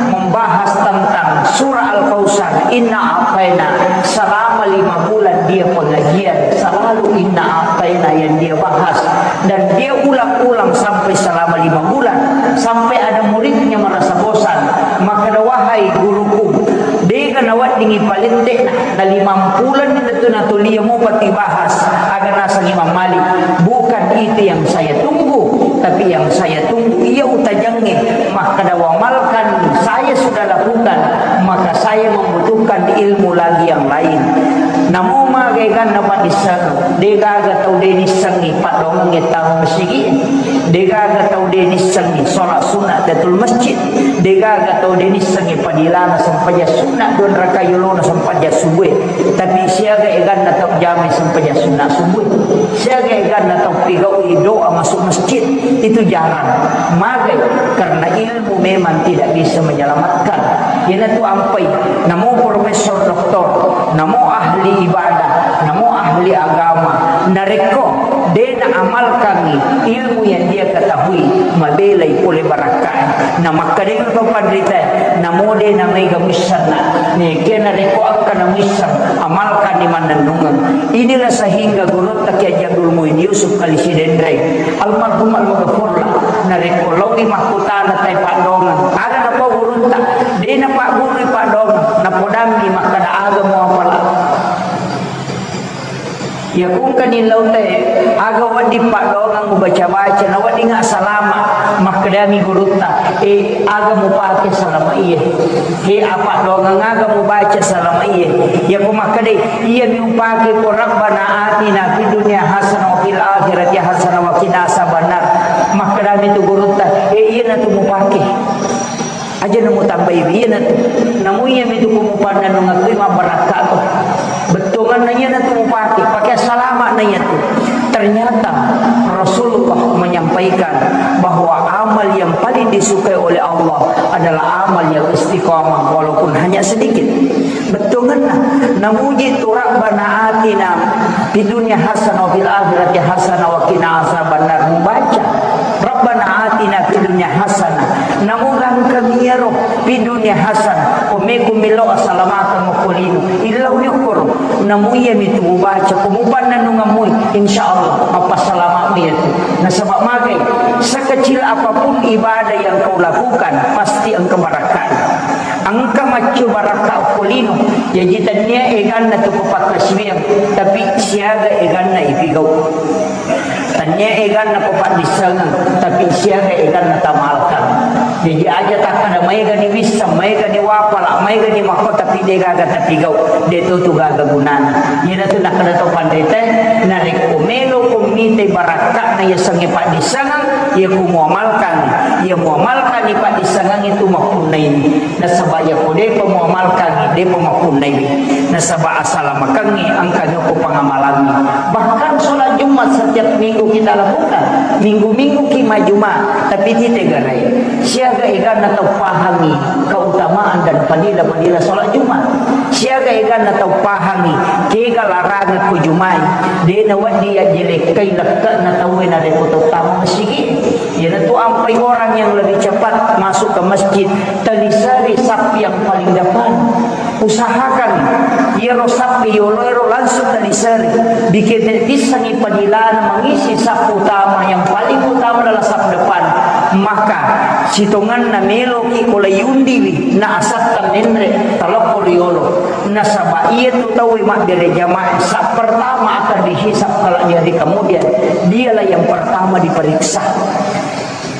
membahas tentang surah Al-Kautsar, Inna A'taina, selama lima bulan dia pengajian, selalu Inna A'taina yang dia bahas. Dan dia ulang-ulang sampai selama lima bulan, sampai ada muridnya merasa bosan. Makkeda, "Wahai guruku, dega naweddingi palette'na, na limampuleng tu natulia mupa tibahas, aga naseng Imam Malik, bukan itu yang saya tunggu, tapi yang saya tunggu iya utajengnge." Makkeda, "Wamalkan saya sudah lakukan, maka saya membutuhkan ilmu lagi yang lain." Namo maga eganna paddissengeng, degaga tau de nissengngi paddoangengnge tama masigi'e, degaga tau de nissengngi sholat sunat tahiyatul masjid, degaga tau de nissengngi padilana sempajang sunat dua rakaat yolona sempajang subue, tapi siaga eganna tau jamai sempajang sunat subue, siaga eganna tau pigau'i doa masuk masjid, itu jarang. Magai? Karena ilmu memang tidak bisa menyelamatkan. Iyanatu ampai, namo profesor doktor, namo ahli ibadah, namo ahli agama, narekko de naamalkangngi ilmu yang dia ketahui, mabela pole barakkae. Na makkedai to panritae, namo de na maega muissenna. Nekia narekko engka na muisseng, amalkanni mannennungeng. Inilah sehingga gurutta Kiai Haji Abdul Muin Yusuf Kali Sidenreng, almarhum almaghfurlah, narekko laowi makkutana tai paddongeng, aga napau gurutta? De napaggurui paddongeng, napodammi makkeda, aga muapala? Iya kungkani lautae, aga wedding paddongeng mubaca-baca, na wedding assalama, makkedami gurutta, eh, aga mupake salama iye? He, apa dongeng aga mubaca salama iye? Iya ko makkedai, iya mi upake ko Rabbana atina fid dunya hasanah wa fil akhirati hasanah wa qina azabannar. Makkedami tu gurutta, eh, iya natu mupake. Aja na mutambai, iyanatu. Namu iyamitu ku mupannennungeng kui mabbarakka to. Bettuanganna iyanatu mupake, pake salama na iyatu. Ternyata Rasulullah menyampaikan bahwa amal yang paling disukai oleh Allah adalah amal yang istiqamah walaupun hanya sedikit. Bettuanganna, namuji tu Rabbana atina fid dunya hasanah wa fil akhirati hasanah wa qina azabannar, mubaca Rabbana atina fid dunya hasanah. Namu gangka miyaro fid dunya hasanah. Ko meko melo asalamakeng okko lino. Illau yokkoro. Namu iyamitu mubaca ko mupannennungeng mui, insyaallah mappassalama mui iyatu. Nasaba magai, sekecil apapun ibadah yang kau lakukan pasti engka barakkana. Engka maccu barakka okko lino, jaji tennia eganna tu ko pakkasiwiang, tapi siaga eganna ipigau. Tennia eganna ko paddissengeng, tapi siaga eganna tamalkan. Jaji aja takkada maega ni wisseng, maega ni wapala, maega ni makko, tapi degaga tapigau, de to tu gaga gunana. Iyanatu nakkada to panritae, narekko melo ko mitai barakkana yasengnge paddissengeng, iya ko muamalkan, iya muamalkan ni paddissengengnge tu mappunnai. Nasaba iyako depa muamalkangngi, depa mappunnaiwi. Nasaba asalamakengngi engka nyoko pangamalangngi. Bahkan sholat Jumat setiap minggu kita lakukan. Minggu-minggu ki majuma, tapi tite garai. Siaga eganna tau pahangi keutamaan dan fadilah-fadilah sholat Jumat. Siaga eganna tau pahangi kega larangan ko jumai. Dena wedding yajjelekkai lekke'na tauwe narekko tau tama masigi. Iyanatu ampai orang yang lebih cepat masuk ke masjid, taliseri saf yang paling depan. Usahakan iyaro saf yoloero langsung taliseri. Bikin bissangi padilana mengisi saf utama, yang paling utama adalah saf depan. Maka sitonganna meloki ko layundiwi na asatta menre talokko riolo. Nasaba iyatu tauwe mabbere jamaah saf pertama akan dihisab kelak di hari kemudian. Dialah yang pertama diperiksa.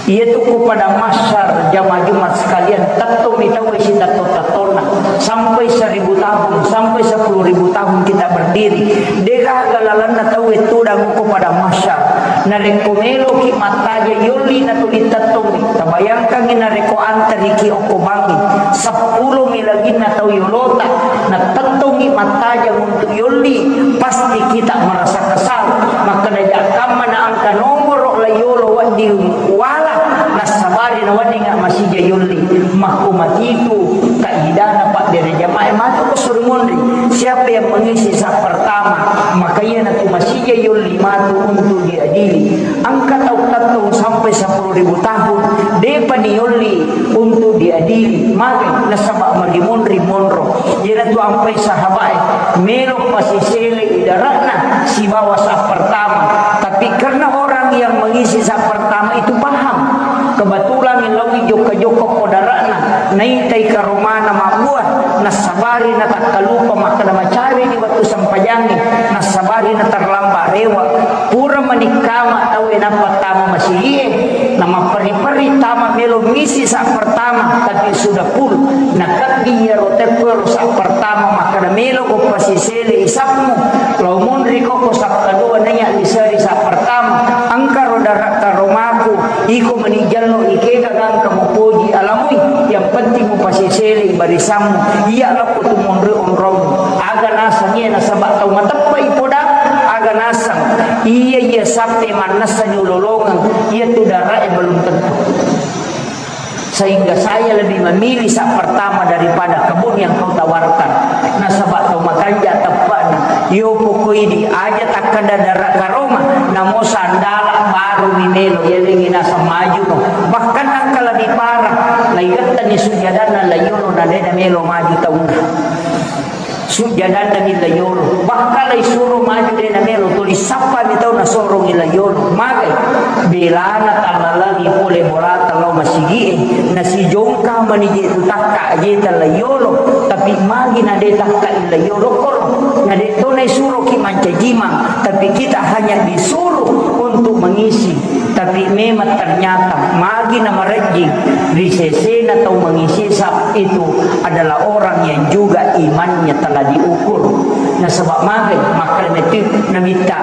Iyatu ko pada mahsyar jamaah Jumat sekalian, tettomi tauwe sitetto-tettonna. Sampai seribu tahun, sampai sepuluh ribu tahun kita berdiri. Degaga lalenna tauwe tudang ko pada mahsyar. Narekko meloki mattaja yolli natuli tettomi. Tabayangkangngi narekko antariki okko bangngi. Seppulomi laginna tau yolota. Natettongngi mattajang untuk yolli. Pasti kita merasa kesal. Makkeda jakkamma na engka nomoro la yolo wedding wala, nassabari na wedding masija yolli. Makko matitu kaidana pabbere jamaah matu ko suruh monri. Siapa yang mengisi saf pertama, maka iyanatu masija yolli matu untuk diadili. Engka tau tettong sampai sepuluh ribu tahun, depa ni yolli untuk diadili. Maka nasaba magi monri monro. Iyanatu ampai sahabae, melo pasisele idarana sibawa saf pertama. Tapi karena orang yang mengisi saf pertama itu paham, kebetulan lawi jokka-jokka ko darana, naitai karomana mabbua, nassabari natakkalupa makkeda macawe di waktu sempajangnge, nassabari naterlambat rewa. Pura manikkama tauwe nappa tama masigie, namapperi-peri tama melo misi saf pertama, tapi sudah full. Nakabbi iyaro teppero saf pertama makkeda melo ko pasisele isafmu, lao monri ko ko saf kedua naiya liseri saf pertama. Engkaro dara karomaku, iko meni jallo ikega gangka mupoji alamui, yang penting mupasisele barisammu. Iya lakko tu monri onrong. Aga naseng iya nasaba tau mateppa ipoda, aga naseng iya iya sappe mannessa nyulolongeng, iya tu darae belum tentu. Sehingga saya lebih memilih saf pertama daripada kebun yang kau tawarkan. Nasaba tau makanja teppana. Yo pokoi di aja takkada dara karoma, Namo sandala baru mi melo, yalengi naseng maju no. Bahkan engka lebih parah, laigettenni sujjadanna laiyolo na de na melo maju taunna. Sujjadanna mi laiyolo. Bahkan laisuro maju de na melo, tuli sappa mi tau nasorongi laiyolo. Magai? Belana tallalangi pole bolata lao masigie, nasijongka mani je tu takka jeta laiyolo, tapi magi na de takka i laiyolo koro, na de to naisuroki mancajimang, tapi kita hanya disuruh untuk mengisi. Tapi memang ternyata magi na marejjing ri sesena tau mengisi sa itu adalah orang yang juga imannya telah diukur. Nasaba magai? Makkeda metu Nabitta,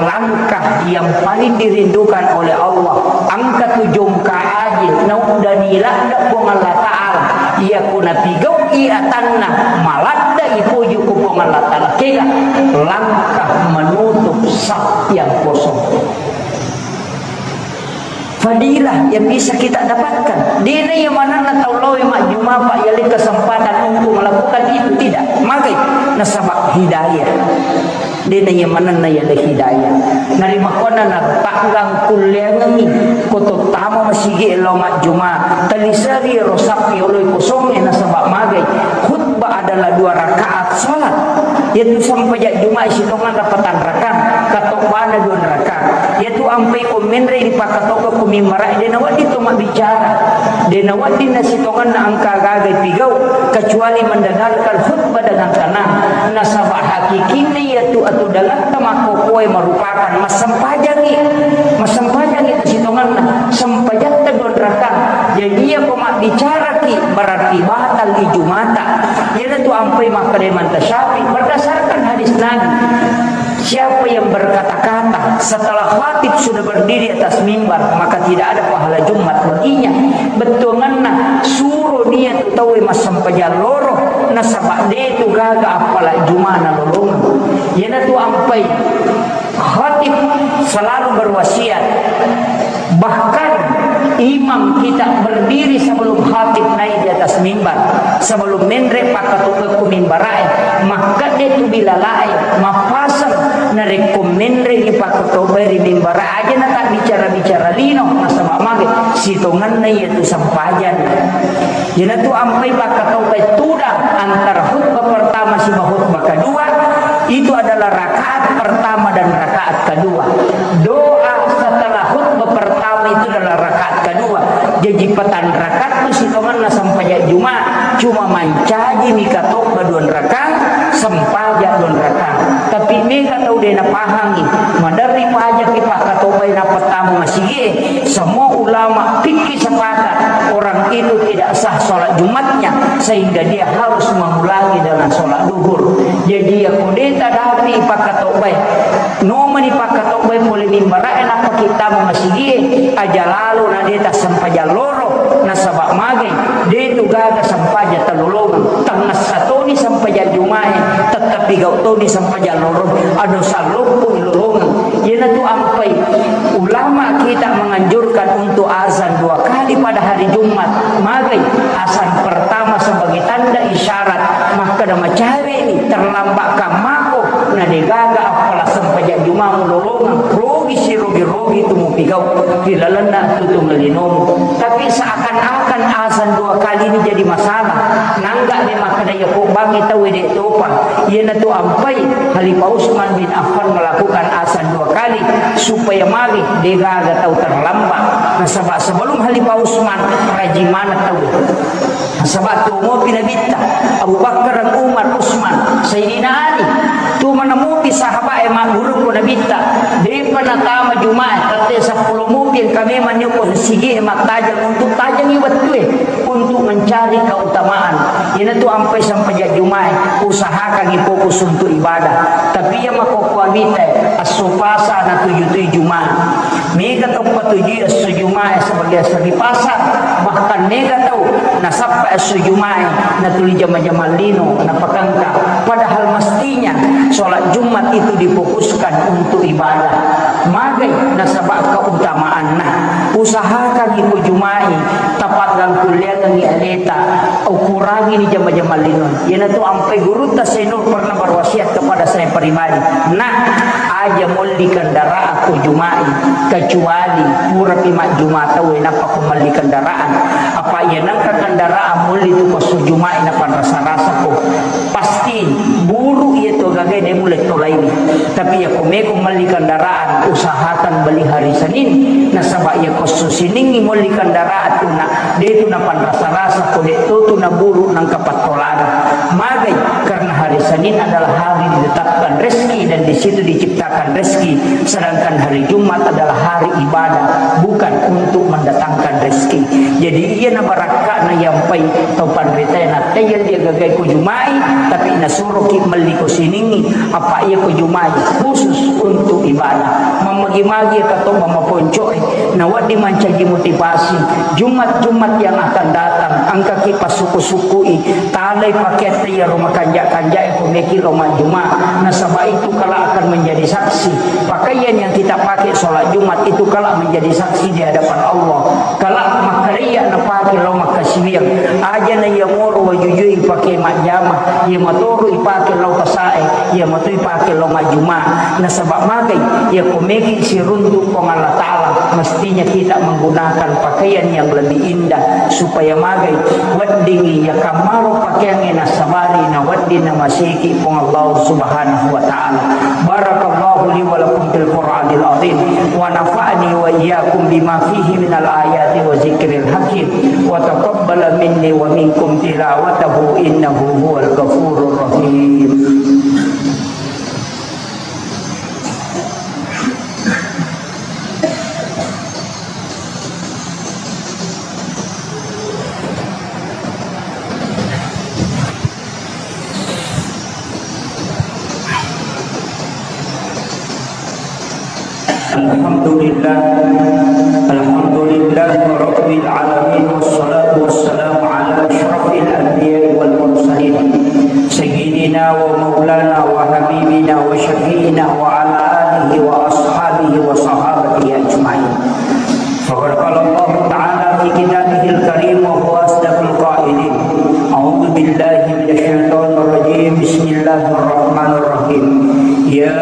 langkah yang paling dirindukan oleh Allah, engka tu jongka aje nauddani ladde Puang Allah Ta'ala, iya ko napigau'i atanna maladde ipoji ko Puang Allah Ta'ala, kega langkah menutup saf yang kosong. Fadilah yang bisa kita dapatkan. Dena iya manenna tau lao majjuma, Pak, yale kesempatan untuk melakukan itu, tidak. Magai? Nasaba hidayah. Dena iya manenna yale hidayah. Narimakkuanna na tanggang kulleangengi ko tottama masigi lao majjuma. Taliseri ro sappi oloi kosongnge, nasaba magai? Khutbah adalah dua rakaat salat. Yaitu sempajang Juma'i sitongenna patang rakang, katobbana dua rakang. Yaitu ampai ko menre ri pakkatobba ko mimbara, de nawedding to mabbicara. De nawedding nasitongenna engka gaga pigau, kecuali mendengarkan khutbah dengan tenang. Nasaba hakikinna yaitu atudangatta makkokkoe merupakan massempajangi. Massempajangi sitongenna, sempajatta dua rakang. Jadi iya ko mabbicaraki berarti batal i Jumata. Iyanatu ampai makkeda Imam Syafi'i berdasarkan hadis Nabi. Siapa yang berkata-kata setelah khatib sudah berdiri atas mimbar, maka tidak ada pahala Jumat baginya. Bettuanganna, suro dia tu tauwe massempajang loro, nasaba de tu gaga appala Jumana lolongeng. Iyanatu ampai khatib selalu berwasiat. Bahkan imam kita berdiri sebelum khatib naik di atas mimbar, sebelum menre pakkatobba ku mimbarae, makkeda tu bilalae, mappaseng narekko menre ni pakkatobba ri mimbara aja na tak bicara-bicara lino, nasaba mage sitongenna iya tu sempajang. Iyanatu ampai pakkatobba tudang antara khutbah pertama siba khutbah kedua, itu adalah rakaat pertama dan rakaat kedua. Doa setelah khutbah pertama itu adalah rakaat kedua. Jaji patang rakaat tu sitongenna sempajang Jumat, cuma mancaji mi katobba dua rakaat, sempajang dua rakaat. Tapi mega tau de napahangi, maderri pajaki pakkatobbai nappa tama masigi. Semua ulama fikih sepakat orang itu tidak sah sholat Jumatnya, sehingga dia harus mengulangi dengan sholat duhur. Jadi, iya ko de tadapi pakkatobbai, nomani pakkatobbai pole mimbarae nappa kittama masigie, aja lalo na de tassempajang loro, nasaba magai, de tu gaga sempajang talolongeng, tangngessa toni sempajang Jumae, tettepi gau toni sempajang loro, ado salloppo lolongeng. Iyanatu ampai ulama kita menganjurkan untuk azan dua kali pada hari Jumat. Magai? Azan pertama sebagai tanda isyarat makkeda macawe ni, terlambat kammako, na degaga appala sempajang Juma mulolongeng, rogi sirogi-rogi tu mupigau ri lalenna tutung linomu. Tapi seakan-akan azan dua kali ini jadi masalah. Nangga de makkeda iya ko bangi tau de topa. Iyanatu ampai Khalifah Utsman bin Affan melakukan azan dua kali supaya magi degaga tau terlambat. Nasaba sebelum Khalifah Utsman, rajing maneng tau. Nasaba tuo mopi Nabitta, Abu Bakar, Umar, Utsman, Sayyidina Ali. Tu mana mopi sahabat e magguru ko Nabitta. Depa natama Jumae, tette seppulo mopi engka memang nyo ko sigi mattajeng untuk tajengi wettue untuk mencari keutamaan. Iyanatu ampai sempajang Jumae, usahakan fokus untuk ibadah. Tapi iya makkokkoe mita, esso Pasa natujui Jumae. Mega tau patujui esso Jumae sebagai esso ri Pasa, bahkan mega tau nasappa esso Jumae natuli jama-jama lino napakengka. Padahal mestinya sholat Jumat itu difokuskan untuk ibadah. Magai? Nasaba keutamaanna. Usahakan iko Jumae tapagangkulleangengi aleta, ukurangi ni jama-jama lino. Iyanatu ampai gurutta Said Nur pernah berwasiat kepada saya pribadi. Nah, Aja molli kendaraan ko Juma'i, kecuali purapi majjuma tau e nappa ko melli kendaraan. Apa iya nengka kendaraan molli tu ko su Juma'i napanrasa-rasa ko, pasti buru iya tu gaga de mulle tolaini. Tapi iya ko meko melli kendaraan, usahakan beli hari Senin. Nasaba iya ko su Siningi molli kendaraan tu na, de tu napanrasa-rasa ko, de tu tu naburu nengka pattolana. Magai, karena hari Senin adalah hari ditetapkan rezeki dan di situ diciptakan rezeki, sedangkan hari Jumat adalah hari ibadah, bukan untuk mendatangkan rezeki. Jadi, iya na barakka'na yampai tau panritae, nattayya dia gagai ko Juma'i, tapi nasuroki melli ko Siningi, apa iya ko Juma'i khusus untuk ibadah. Mammagi-magi ka to mamaponco'e, nawedding mancaji motivasi. Jumat-Jumat yang akan datang, engkaki passuku-sukui, talai paketta iyaro makanja-kanjae ko meki lo majjuma, nasaba itu kelak akan menjadi saksi. Pakaian yang kita pakai sholat Jumat itu kelak menjadi saksi di hadapan Allah. Kelak makkareya napake lo makkasiwiang. Aja na iya moro wajujui pake majjama, iya matoro ipake lo pasae, iya mato ipake lo majjuma. Nasaba magai, iya ko meki siruntu Puang Allah Ta'ala, mestinya kita menggunakan pakaian yang lebih indah supaya magai weddingngi iya kammaro pakaiangnge nasabari na wedding namaseki Puang Allah Subhanahu wa Ta'ala. Barakallahu li wa lakum fil Qur'anil azim wa nafa'ani wa iyyakum bima fihi minal ayati wa zikril hakim wa taqabbala minni wa minkum tilawatahu innahu huwal ghafurur rahim. الحمد لله. الحمد لله رب العالمين، والصلاة والسلام على أشرف الأنبياء والمرسلين، سيدنا ومولانا وحبيبنا وشفيعنا وعلى آله وأصحابه وصحابته أجمعين. فقد قال الله تعالى في كتابه الكريم وهو أصدق القائلين: أعوذ بالله من الشيطان الرجيم. بسم الله الرحمن الرحيم. يا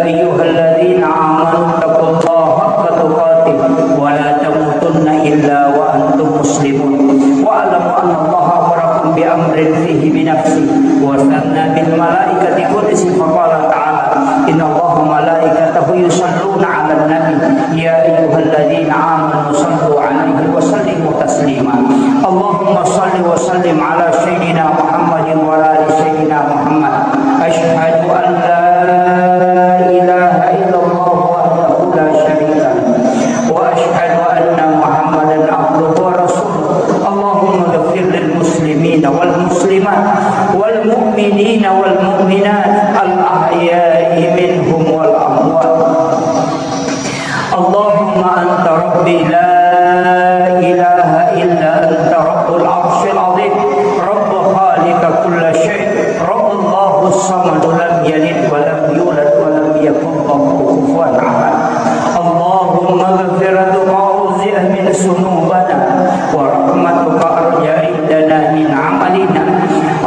أيها الذين آمنوا اتقوا الله حق تقاته ولا تموتن إلا وأنتم مسلمون. واعلموا أن الله أمركم بأمر فيه بنفسه وثنى بالملائكة قدسه فقال تعالى: إن الله وملائكته يصلون على النبي، يا أيها الذين آمنوا صلوا عليه وسلموا تسليما. اللهم صل وسلم على سيدنا محمد وعلى آل سيدنا محمد. أشهد أن لا إله إلا الله وحده لا شريك له، وأشهد أن محمدا عبده ورسوله. اللهم اغفر للمسلمين والمسلمات والمؤمنين والمؤمنات الأحياء منهم والأموات. اللهم أنت ربي لا إله إلا أنت رب العرش العظيم، رب خالق كل شيء، رب الله الصمد لم يلد ولم يولد ولم يكن له كفوا أحد. اللهم مغفرتك أوسع من ذنوبنا، ورحمتك أرجى عندنا من عملنا.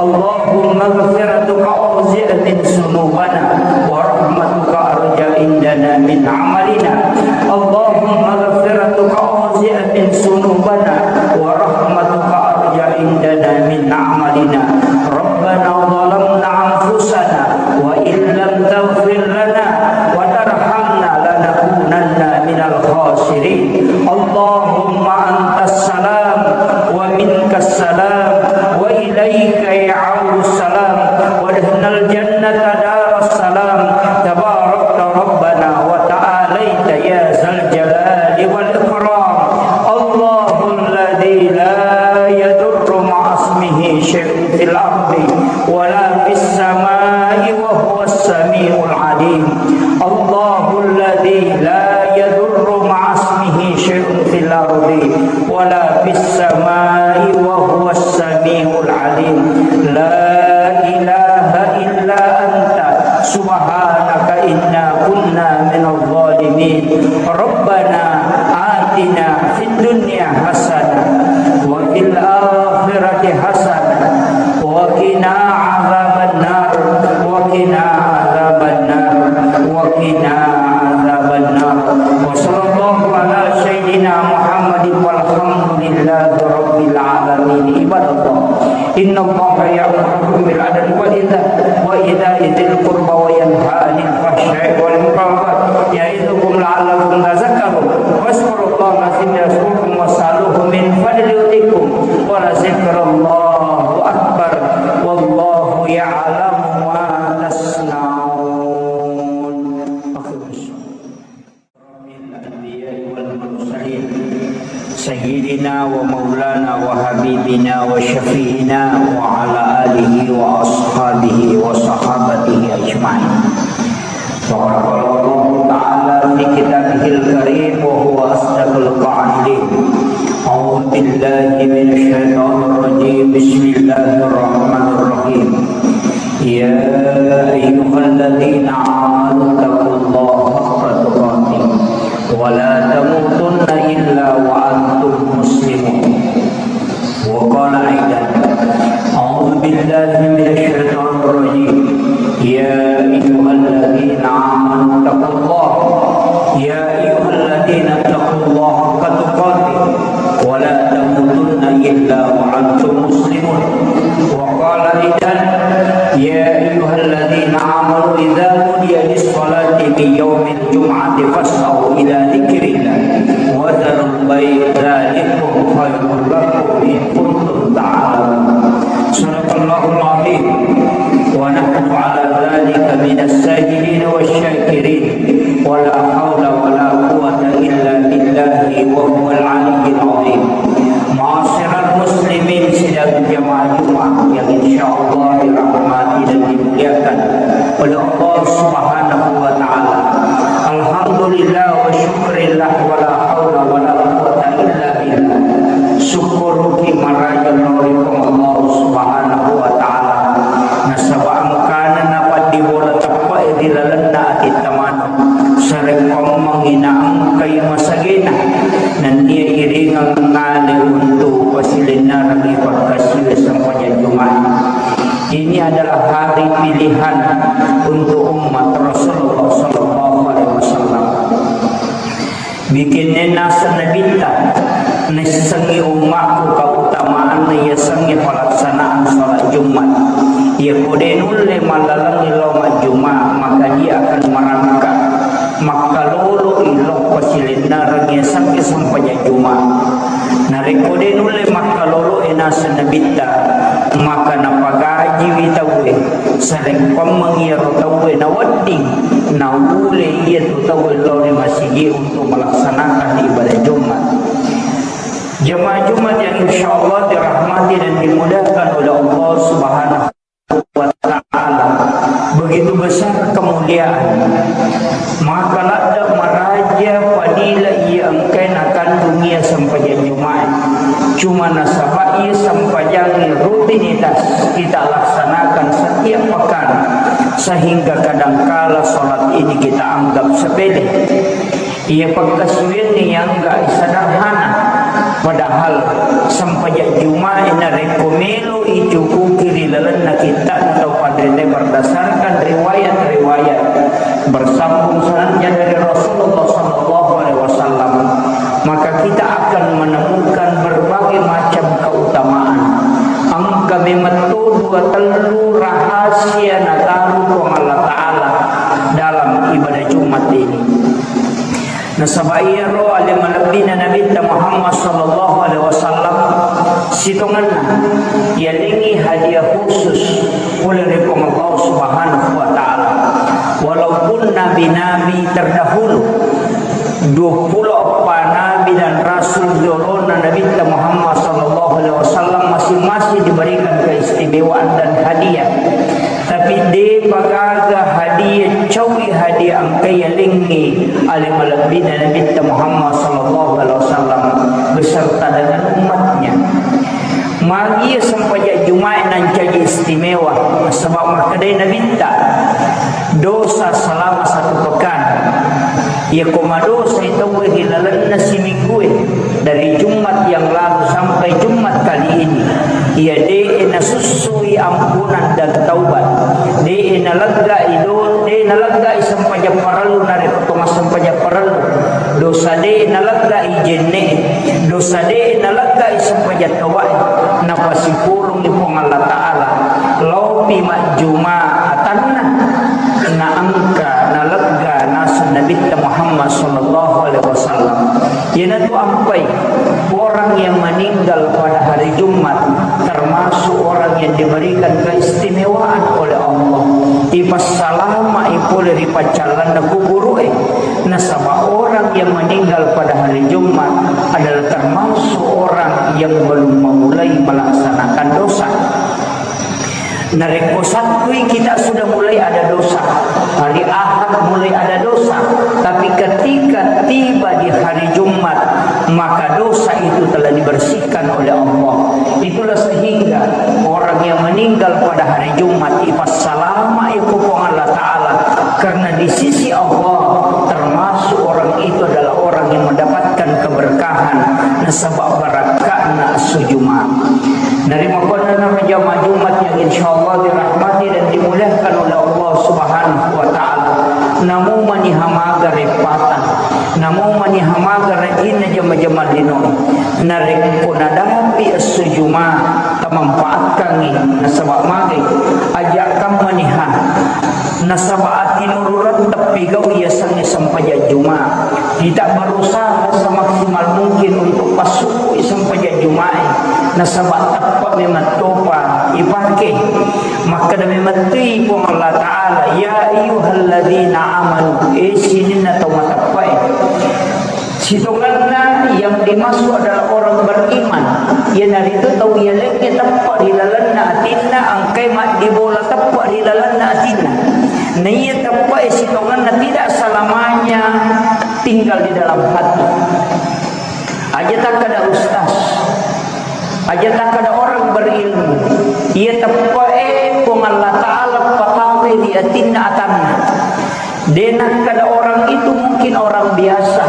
اللهم مغفرتك أوسع من ذنوبنا، ورحمتك أرجى عندنا من عملنا. اللهم مغفرتك أوسع من ذنوبنا، ورحمتك أرجى عندنا من عملنا. ربنا ظلمنا أنفسنا وإن لم تغفر لنا وترحمنا لنكونن من الخاسرين. اللهم أنت السلام ومنك السلام وإليك يعود السلام وأدخلنا الجنة دار السلام. تباركت ربنا وتعاليت يا ذا الجلال والإكرام. الله الذي لا يضر مع اسمه شيء في الأرض ولا في السماء وهو السميع العليم. الله الذي لا يضر مع اسمه شيء في الأرض ولا في السماء وهو السميع العليم. لا إله إلا أنت سبحانك إنا كنا من الظالمين. ربنا آتنا في الدنيا حسنة وفي الآخرة حسنة وقنا عذاب النار، وقنا عذاب النار، وقنا إن الله يأمركم بالعدل وإيتاء، وإيتاء ذي القربى وينهى عن الفحشاء والمنكر والبغي يعظكم لعلكم تذكرون. فاذكروا الله العظيم يذكركم واسألوه من فضله يؤتكم ولذكر الله أكبر والله يعلم ما تصنعون. أقم الصلاة. الأنبياء والمرسلين سيدنا ومولانا وحبيبنا وشفيعنا وعلى آله وأصحابه وصحابته أجمعين. فقد قال الله تعالى في كتابه الكريم وهو أصدق القائلين: أعوذ بالله من الشيطان الرجيم. بسم الله الرحمن الرحيم. يا أيها الذين آمنوا اتقوا الله حق تقاته ولا تموتن إلا وأنتم مسلمون. وقال أيضا: أعوذ بالله من الشيطان الرجيم. يا أيها الذين آمنوا اتقوا الله. يا أيها الذين اتقوا الله حق تقاته ولا تموتن إلا وأنتم مسلمون. وقال أيضا: يا أيها الذين آمنوا إذا نودي للصلاة من يوم الجمعة فاسعوا إلى ذكر الله وذروا البيع ذلكم خير لكم إن كنتم تعلمون. صدق الله العظيم ونحن على ذلك من الشاهدين والشاكرين. ولا حول ولا قوة إلا بالله وهو العلي العظيم. Ma'asyiral muslimin, sidang jamaah Jumat yang insyaallah dirahmati dan dimuliakan oleh Allah Subhanahu wa Ta'ala. Alhamdulillah wa syukurillah, wa la haula wa la quwwata illa billah. Syukuruki maraja lao ri Puang Allah Subhanahu wa Ta'ala. Nasaba engkana napaddibola teppe'e ri lalenna atitta maneng. Sarekkoammengngi naengkai masagena, nennia iringeng ngale untu pasilennerengngi pakkasiwiang sempajang Jumat. Ini adalah hari pilihan untuk umat Rasulullah sallallahu alaihi wasallam. Bikinna naseng Nabitta, naissengngi ummakku keutamaanna yasengnge pelaksanaan salat Jumat. Iyako de nulle mallalengngi lao majjuma, maka dia akan merangkak makkaloloi lao pasilennereng yasengnge sempajang Juma. Narekko de nulle makkaloloi naseng Nabitta, maka napagajiwi tauwe. Sarekkoammengngi iyaro tauwe nawedding, naulle iyatu tauwe lao ri masigi untuk melaksanakan ibadah Jumat. Jemaah Jumat yang insyaallah dirahmati dan dimuliakan oleh Allah Subhanahu wa Ta'ala. Begitu besar kemuliaan. Maka ladde maraja fadilah iya engkae nakandung iya sempajang Jumat. Cuma nasaba iya sempajang rutinitas kita laksanakan setiap pekan, sehingga kadangkala salat ini kita anggap sepele. Iya pakkasiwiangnge yang enggak sederhana, padahal sempajang Jumat narekko melo icukuki ri lalenna kitta'na tau panrita berdasarkan riwayat-riwayat bersambung sanadnya dari Rasulullah sallallahu alaihi wasallam, maka kita akan menemukan berbagai macam keutamaan. Engka memetto dua tellu rahasia nataru Puang Allah Ta'ala dalam ibadah Jumat ini. Nasaba iyaro ale malebbina Nabitta Muhammad sallallahu alaihi wasallam sitongenna yalengngi hadiah khusus pole ri Puang Allah Subhanahu wa Ta'ala. Walaupun nabi-nabi terdahulu, dua puluh eppa nabi dan rasul riolona Nabitta Muhammad sallallahu alaihi wasallam masing-masing diberikan keistimewaan dan hadiah. Tapi de'pa gaga hadiah, caui hadiah engka yalengngi ale malebbina Nabitta Muhammad sallallahu alaihi wasallam beserta dengan umatnya. Magi sempajang Jumat nancaji istimewa, sebab makkedai Nabitta, dosa selama satu pekan. Iyako madosai tauwe ri lalenna siminggue, dari Jumat yang lalu sampai Jumat kali ini, iya de'e nasussui ampunan dan taubat, de'e naleggai do-, de'e naleggai sempajang parellu narekko to massempajang parellu, Dosa de' naleggai jenne', dosa de' naleggai sempajang tauwae, napasipulungngi Puang Allah Ta'ala, laopi majjuma atanna, naengka nalegga naseng Nabitta Muhammad sallallahu alaihi wasallam. Iyanatu ampai orang yang meninggal pada hari Jumat termasuk orang yang diberikan keistimewaan oleh Allah. Ipassalama'i pole ri paccallanna kuburu'e. Nasaba orang yang meninggal pada hari Jumat adalah termasuk orang yang belum memulai melaksanakan dosa. Narekko Sattui kita sudah mulai ada dosa, hari Ahad mulai ada dosa, tapi ketika tiba di hari Jumat, maka dosa itu telah dibersihkan oleh Allah. Itulah sehingga orang yang meninggal pada hari Jumat ipassalama'i ku Puang Allah Ta'ala, karena di sisi Allah termasuk orang itu adalah orang yang mendapatkan keberkahan nasaba barakka'na esso Juma'. Narimakkuannanaro jamaah Jumat yang insyaallah dirahmati dan dimuliakan oleh Allah Subhanahu wa Ta'ala, namo maniha maga reppata, namo maniha maga rajinna jama-jama linoe. Narekko nadapi esso Juma', tamanfaatkangngi nasaba magai, aja' kammaniha nasaba atinurureng teppigau yasengnge sempajang Juma'. Kita berusaha semaksimal mungkin untuk passukkui sempajang Juma'e, nasaba teppe' memang topa ipake. Makkeda memettui Puang Allah Ta'ala, "Ya ayyuhalladzina amanu," eh sininna tau mateppe'e. Sitongenna yang dimaksud adalah orang beriman, iyanaritu tau yalengnge teppe' ri lalenna atinna, engkai maddibola teppe' ri lalenna atinna. Naiya teppe'e sitongenna tidak selamanya tinggal di dalam hati. Aja takkeda ustaz, aja takkeda orang berilmu. Iya teppe'e Puang Allah Ta'ala patawe ri atinna atanna. De' nakkeda orang itu mungkin orang biasa.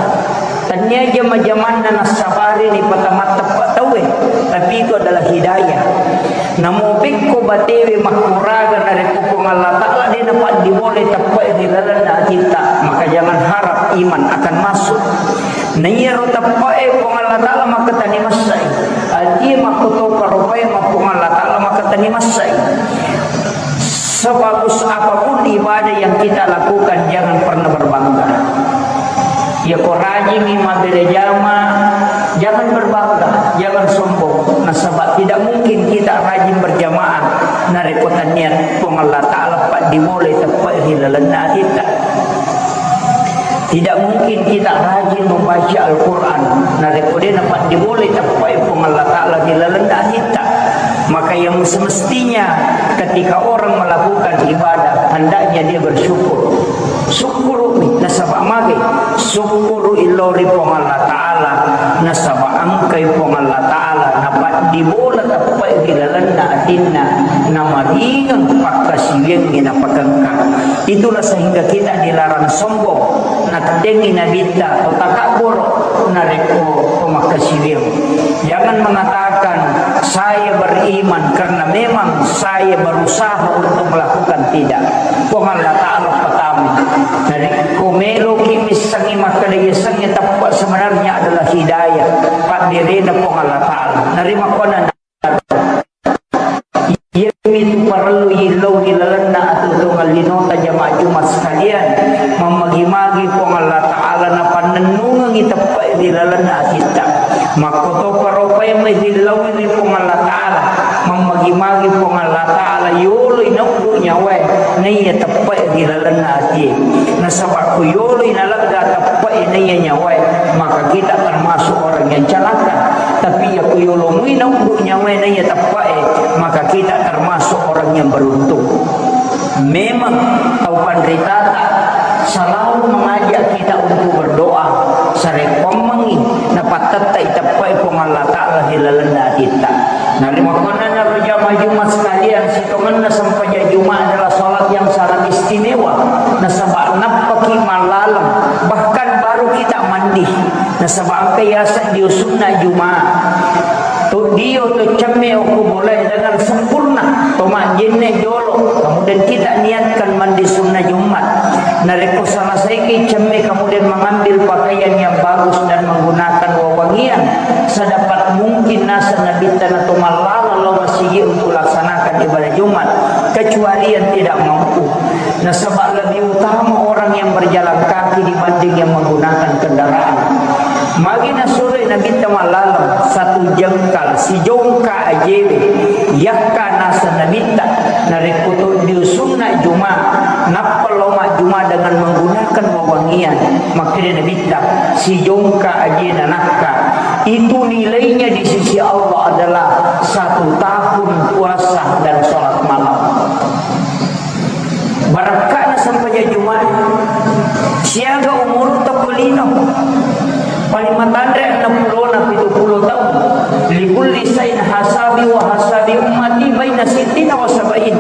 Tania jama-jamanna nassabari ni patamatteppe' tauwe, tapi itu adalah hidayah. Namo pekko batewe makkuraga narekko Puang Allah Ta'ala de' napaddibolai teppe'e ri lalenna atitta, maka jangan harap iman akan masuk. Naiyaro teppe'e Puang Allah Ta'ala makkatani massai. Atie makkotopa ropae ma Puang Allah Ta'ala makkatani massai. Sebagus apapun ibadah yang kita lakukan, jangan pernah berbangga. Yako rajingi mabbere jama, jangan berbangga, jangan sombong. Nasaba tidak mungkin kita rajin berjamaah narekko tania Puang Allah Ta'ala paddibolai teppe'e ri lalenna atitta. Tidak mungkin kita rajin membaca Al-Quran narekko de' napaddibolai teppe'e Puang Allah Ta'ala ri lalenna atitta. Maka yang semestinya ketika orang melakukan ibadah, hendaknya dia bersyukur. Sukkuru'mi nasaba magai, sukkuru'i lao ri Puang Allah Ta'ala nasaba engkai Puang Allah Ta'ala napaddibola teppe'e ri lalenna atinna, namaringeng pakkasiwiangnge napakengka. Itulah sehingga kita dilarang sombong. Nattengngi Nabitta to takabboro narekko to makkasiwiang. Jangan mengatakan, "Saya beriman karena memang saya berusaha untuk melakukan," tidak. Puang Allah Ta'ala pertama. Narekko meloki missengngi makkeda yasengnge teppe' sebenarnya adalah hidayah, padderena Puang Allah Ta'ala. Narimakkuannanna Iyamitu parellu yillau ri lalenna atuo-tuongeng linota jamaah Jumat sekalian, mammagi-magi Puang Allah Ta'ala napannennungengngi teppe'e ri lalenna atitta. Makkotopa ropae mai rillaui ri Puang Allah Ta'ala, mammagi-magi Puang Allah Ta'ala yoloi nauddu nyawae naiya teppe'e ri lalenna atie. Nasaba ko yoloi nalegga teppe'e naiya nyawae, maka kita termasuk orang yang celaka. Tapi iya ko yolo mui nauddu nyawae naiya teppe'e, maka kita termasuk orang yang beruntung. Memang tau panritata selalu mengajak kita untuk berdoa, sarekkoammengngi napattettai teppe'e Puang Allah Ta'ala ri lalenna atitta. Narimakkuannanaro jamaah Jumat sekalian, sitongenna sempajang Jumat adalah salat yang sangat istimewa. Nasaba nappaki mallaleng, bahkan baru kita mandi. Nasaba engka yaseng dio sunna Juma. To dio to cemme okko bolae dengan sempurna, to majjenne jolo. Kemudian kita niatkan mandi sunna Jumat. Narekko selesaiki cemme, kemudian mengambil pakaian yang bagus dan menggunakan wewangian, sedapat mungkin naseng Nabitta nato mallala lao masigi untuk laksanakan ibadah Jumat, kecuali yang tidak mampu. Nasaba lebih utama orang yang berjalan kaki dibanding yang menggunakan kendaraan. Magi nasuroi Nabitta mallaleng, satu jengkal, sijongka ajewe, yakka naseng Nabitta, narekko to diusunna Juma, nappa lao majjuma dengan menggunakan wewangian, makkeda Nabitta, sijongka ajena nakka, itu nilainya di sisi Allah adalah satu tahun puasa dan sholat malam. Barakka'na sempajang Juma'i. Siaga umurutta ko lino. Paling matanre enneng pulona pitu pulo taung. Likulli sain hasabi wa hasabi ummati baina sittina wa sabain.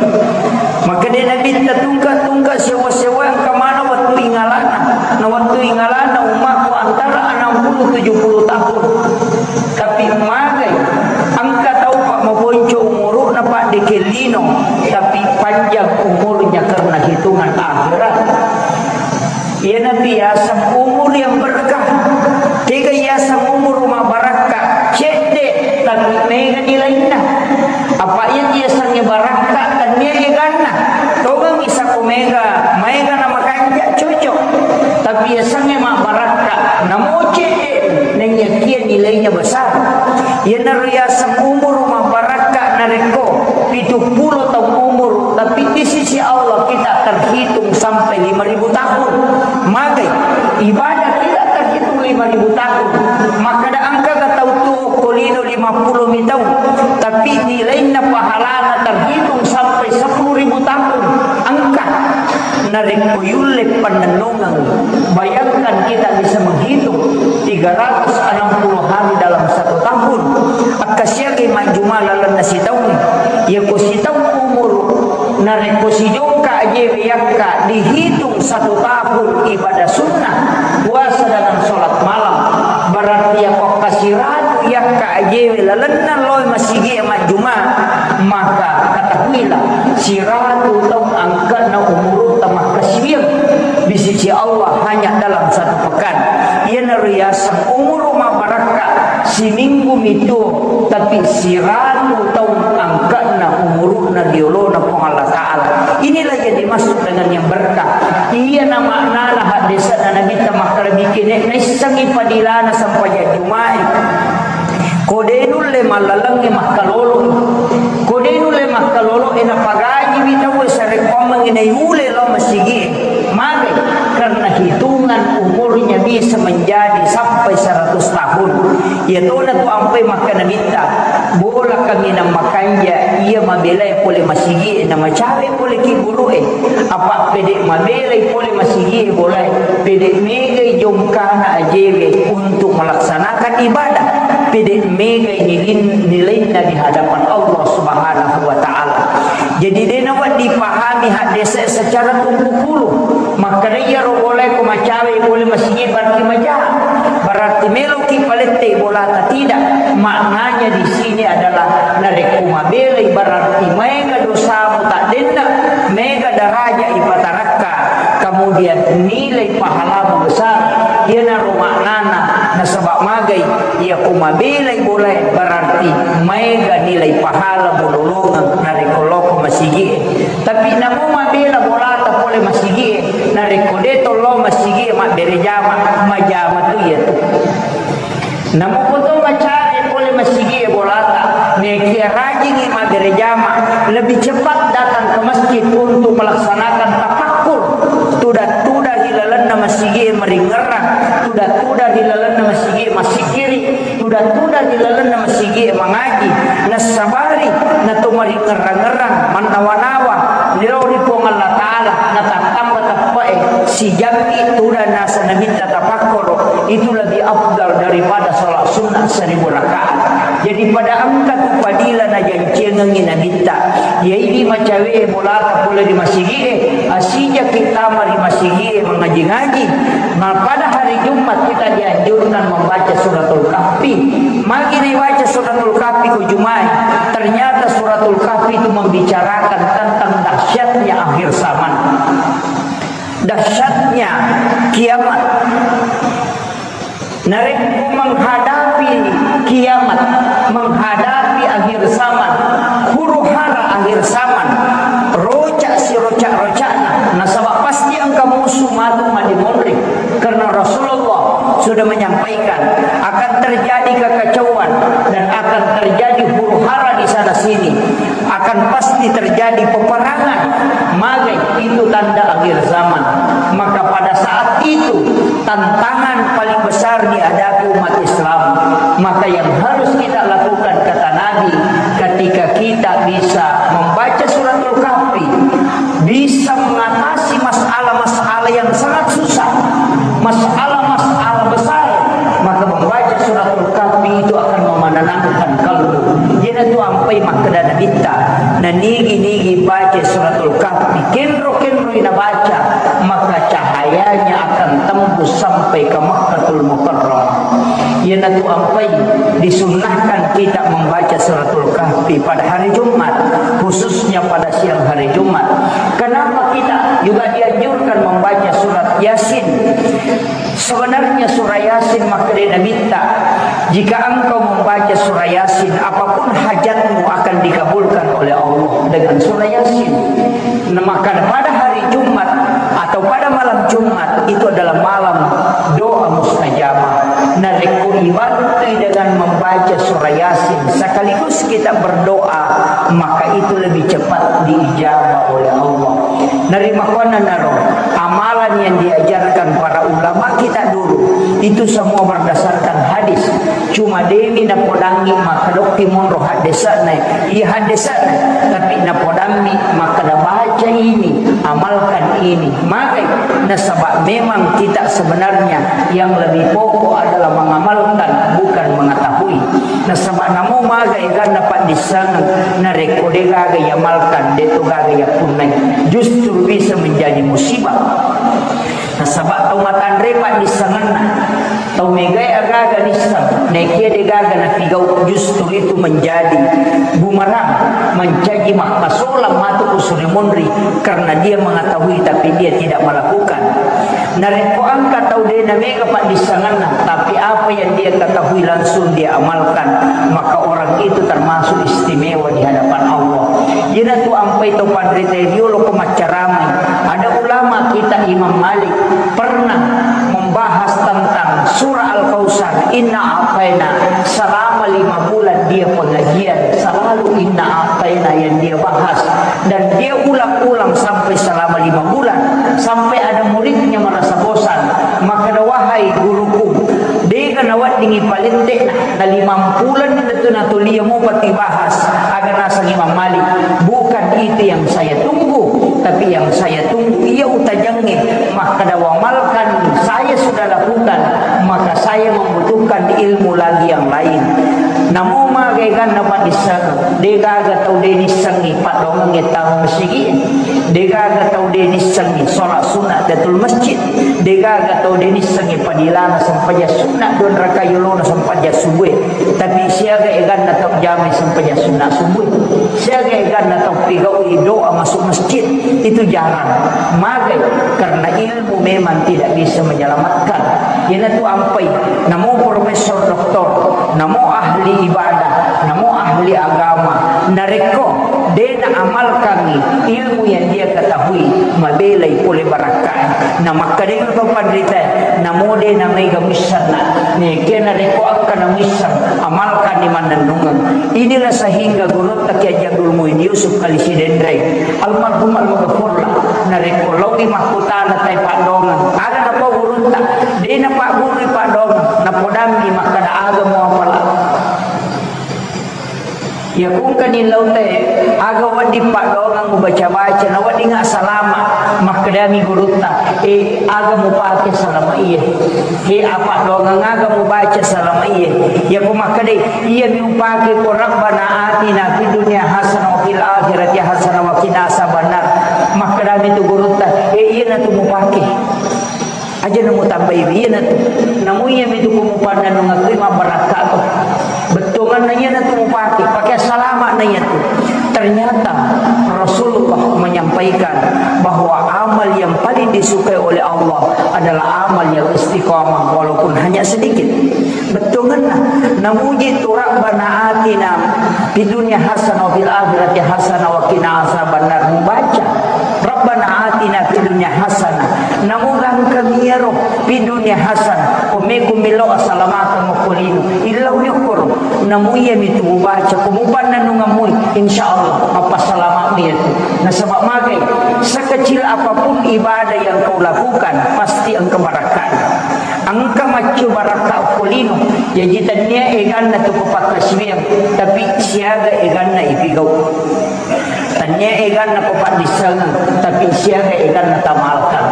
Makkeda Nabitta, tungka-tungka sewa-sewa engka maneng wettu ingalana. Na wettu ingalana ummakku antara enam puluh tujuh puluh tahun. Tapi magai, engka tau pa maponco umuru'na paddeke lino, tapi panjang umurnya karena hitungan akhirat. Iyanatu yaseng umur yang berkah. Tega yaseng umur mabarakka, cedde, tapi mega nilainna. Apa iya yasengnge barakka, tennia eganna. Tongeng isakko mega, maega na makanja, cocok. Tapi yasengnge mabarakka, namo cedde, naiyakia nilainya besar. Iyanaro yaseng umur mabarakka narekko pitu pulo taung umur, tapi di sisi Allah kita terhitung sampai lima ribu tahun. Magai, ibadah tidak terhitung lima ribu tahun. Makkeda engka ga tau tuo ko lino lima pulo mi taung, tapi nilainna pahalana terhitung sampai sepuluh ribu tahun. Engka. Narekko yulle pannennungeng, bayangkan kita bisa menghitung tiga ratus enam puluh hari dalam satu tahun. Akkasiagai majjuma lalenna sitaung, yako sitaung umur, narekko sijongka ajewe yakka dihitung satu tahun ibadah sunnah, puasa dengan sholat malam, berarti yako kasiratu yakka ajewe lalenna loe masigi majjuma, maka ketahuilah, siratu taung angka'na umurutta makkasiwiang di sisi Allah hanya dalam satu pekan. Iyanaro yaseng umuru mabarakka, siminggu mitu, tapi siratu taung angka'na umuruna riolona Puang Allah Ta'ala. Inilah yang dimaksud dengan yang berkah. Iyana maknana haddese'na Nabitta makkeda, bikine naissengngi padilana sempajang Juma'i. Ko de nulle mallalengnge makkalolo. Ko de nulle makkalolo, e napagajiwi tauwe sarekkoammengngi naiule lao masigie. Magai, karena hitungan umurnya bisa menjadi sampai seratus tahun. Iyatona tu ampai makkeda Nabitta, bola kaminang makanja, iya mabelai pole masigie, na macawe pole kiburu'e. Apa pede mabelai pole masigie bolae, pede megai jongkana ajewe untuk melaksanakan ibadah, pede megai nilin-, nilainna di hadapan Allah Subhanahu wa Ta'ala. Jadi, de nawedding dipahami haddese secara tumpukulu. Makkeda iyaro bolae ko macawe pole masigie berarti maja. Berarti meloki palette bolata, tidak. Maknanya di sini adalah narekko mabelai berarti maega dosamu taddenna, mega daraja ipatarakka, kemudian nilai pahalamu besar. Iyanaro maknana, nasaba magai, iya ko mabelai bolae berarti maega nilai pahalamu lolongeng narekko loko masigie. Tapi namo mabela bolata pole masigie, narekko de to lao masigie mabbere jama, majama tu iyatu. Namo koto macawe pole masigie bolata, nekia rajingi mabbere jama, lebih cepat datang ke masjid untuk melaksanakan tafakkur. Tuda-tuda ri lalenna masigie maringerrang, tuda-tuda ri lalenna masigie masikiri, tuda-tuda ri lalenna masigie mangaji, nassabari nato maringerrang-ngerrang, mannawa-nawa lao ri Puang Allah Ta'ala, natattamba teppe'e sijammi tuda naseng Nabitta tapakkoro, itu lebih afdal daripada salat sunnah seribu rakaat. Jadi pada engka tu padila najanciangengngi Nabitta, iyaidi macawe bolata pole ri masigie, asijaki tama ri masigie mangaji-ngaji. Nah, pada hari Jumat kita dianjurkan membaca suratul Kahfi. Magi dibaca suratul Kahfi ku Jumai? Ternyata suratul Kahfi itu membicarakan tentang dahsyatnya akhir zaman. Dahsyatnya kiamat. Narekko menghadapi kiamat, menghadapi akhir zaman, huru-hara akhir zaman, roca' siroca'-roca'na, nasaba' pasti engka musu matu madimonri. Karena Rasulullah sudah menyampaikan akan terjadi kekacauan dan akan terjadi huru-hara di sana sini, akan pasti terjadi peperangan. Magai itu tanda akhir zaman. Maka pada saat itu tantangan paling besar dihadapi umat Islam. Maka yang harus kita lakukan, kata Nabi, ketika kita bisa membaca suratul Kahfi, bisa mengatasi masalah-masalah yang sangat susah, masalah-masalah besar, maka membaca suratul Kahfi itu akan menenangkan kalbu. Iyanatu ampai makkeda Nabitta, nanigi-nigi baca suratul Kahfi, kenro-kenroi nabaca, maka cahayanya akan tembus sampai ke Makkatul Mukarramah. Iyanatu ampai disunnahkan kita membaca suratul Kahfi pada hari Jumat, khususnya pada siang hari Jumat. Kenapa kita juga dianjurkan membaca surat Yasin? Sebenarnya surah Yasin, makkeda Nabitta, jika engkau membaca surah Yasin, apapun hajatmu akan dikabulkan oleh Allah dengan surah Yasin. Nah, maka pada hari Jumat atau pada malam Jumat itu adalah malam doa mustajabah. Narekko ibantui dengan membaca surah Yasin sekaligus kita berdoa, maka itu lebih cepat diijabah oleh Allah. Narimakkuannanaro amalan yang diajarkan para ulama kita dulu, itu semua berdasarkan hadis. Cuma demi napodangi makkedokki monro haddesa'na, iya haddesa'na, tapi napodammi makkeda, "Baca ini, amalkan ini." Magai, nasaba memang kita sebenarnya yang lebih pokok adalah mengamalkan, bukan mengetahui. Nasaba namo maga eganna paddissengeng, narekko degaga iamalkan, deto gaga yappunnai, justru bisa menjadi musibah. Nasaba tau matanre paddissengenna, tau megae agaga nisseng, naekia degaga napigau, justru itu menjadi bumerang, mencaji makkasolang matu usuri munri, karena dia mengetahui tapi dia tidak melakukan. Narekko engka tau de namega paddissengenna, tapi apa yang dia ketahui langsung dia amalkan, maka orang itu termasuk istimewa di hadapan Allah. Iyanatu ampai tau panrita riolo ko maccaramai. Ada ulama kita Imam Malik pernah membahas tentang surah Al-Kautsar, Inna A'taina, selama lima bulan dia pengajian, selalu Inna A'taina yang dia bahas. Dan dia ulang-ulang sampai selama lima bulan, sampai ada muridnya merasa bosan. Makkeda, "Wahai guruku, dega naweddingi palette'na, na limampuleng tu natulia mupa tibahas." Aga naseng Imam Malik, "Bukan itu yang saya tunggu, tapi yang saya tunggu iya utajengnge." Makkeda, "Wamalkan saya sudah lakukan, maka saya membutuhkan ilmu lagi yang lain." Namo maga eganna paddissengeng, degaga tau de nissengngi paddoangengnge tau masigi'e, degaga tau de nissengngi sholat sunat tahiyatul masjid, degaga tau de nissengngi padilana sempajang sunat dua rakaat yolona sempajang subuh. Tapi siaga eganna tau jamai sempajang sunat subuh? Siaga eganna tau pigaui doa masuk masjid? Itu jarang. Magai? Karena ilmu memang tidak bisa menyelamatkan. Iyanatu ampai, namo profesor, doktor, namo ahli ibadah, namo ahli agama, narekko de naamalkangi ilmu yang dia ketahui, mabelai pole barakkae. Na makkedai to panritae, namo de namaega missenna. Nekia narekko engka namisseng, amalkanni mannennungeng. Inilah sehingga gurutta Kiai Haji Abdul Muin Yusuf Kali Sidenreng, almarhum almaghfurlah, narekko laowi makkutana tai paddoangeng, aga napau gurutta? De napaggurui paddoangeng, napodammi makkeda, aga muapala? Iya kungkani lautae, aga wedding paddoangeng mubaca-baca, na weddinga salama? Makkedami gurutta, e, aga mupake salama iye? He, apa doangeng aga mubaca salama iye? Iyako makkedai, iyami upake ko Rabbana atina fid dunya hasanah wa fil akhirati hasanah wa qina azabannar. Makkedami tu gurutta, e, iyanatu mupake. Aja namutambai, iyanatu. Namu iyami tu ko mupannennungeng mabarakka to. Bettuanganna iyanatu mupake, pake salama na iyatu. Ternyata Rasulullah menyampaikan bahwa Amal yang paling disukai oleh Allah adalah amal yang istiqamah walaupun hanya sedikit. Bettuanna, namuji tu Rabbana atina fid dunya hasanah wa fil akhirati hasanah wa qina azabannar, mubaca Rabbana atina fid dunya hasanah, namuga engka miyaro fid dunya hasanah, komeko millau asalamakeng okko lino, illau yokkoro, namu iyami tu mubaca, ko mupannennungeng mui, insyaallah mappasalama' mui iyatu. Nasaba' magai, sekecil apapun ibadah yang kau lakukan, pasti engka barakka'na. Engka maccu barakka' okko lino, jaji tennia eganna tu ko pakkasiwiang, tapi siaga eganna ipigau. Tennia eganna ko paddissengeng, tapi siaga eganna tamalkan.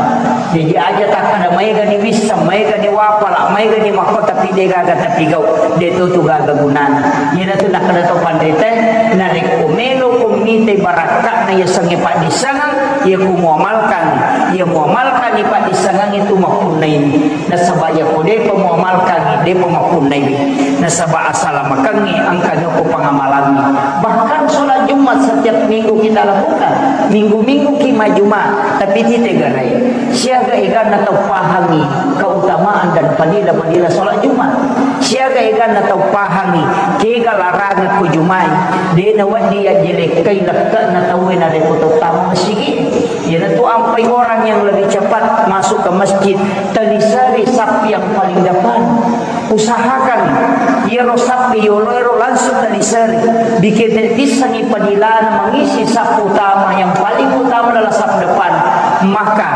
Jaji aja takkada maega ni wisseng, maega ni wapala, maega ni makko, tapi degaga tapigau, de to tu gaga gunana. Iyanatu nakkeda to panritae, narekko melo ko mitai barakka'na yasengnge paddissengeng, iya ku muamalkan, iya muamalkan ni paddissengengnge tu mappunnaini. Nasaba' iyako depa muamalkangngi, depa mappunnaiwi. Nasaba' asalamakengnge engka nokko pangamalangnge. Bahkan sholat Jumat setiap minggu kita lakukan. Minggu-minggu ki majuma, tapi tite garai. Siaga eganna tau pahangngi keutamaan dan fadilah-fadilah sholat Jumat. Siaga eganna tau pahangngi kega larangang ko jumai. De nawedding yajjelekkai lekke'na tauwe narekko tau tama masigi. Iyanatu ampai orang yang lebih cepat masuk ke masjid, teliseri saf yang paling depan. Usahakan iyaro saf yoloero langsung teliseri. Bikin dissengi padilana mengisi saf utama, yang paling utama adalah saf depan. Maka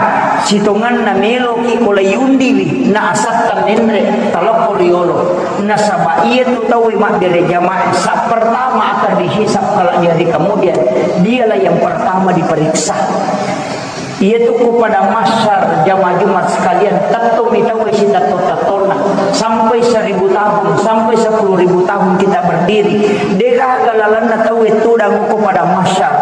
sitongenna meloki ko layundiwi, na asatta menre talokko riolo. Nasaba iyatu tauwe mabbere jamaah saf pertama akan dihisab kelak di hari kemudian. Dialah yang pertama diperiksa. Iyatu ko pada mahsyar, jamaah Jumat sekalian, tettomi tauwe sitetto-tettonna. Sampai seribu tahun, sampai sepuluh ribu tahun kita berdiri. Degaga lalenna tauwe tudang ko pada mahsyar.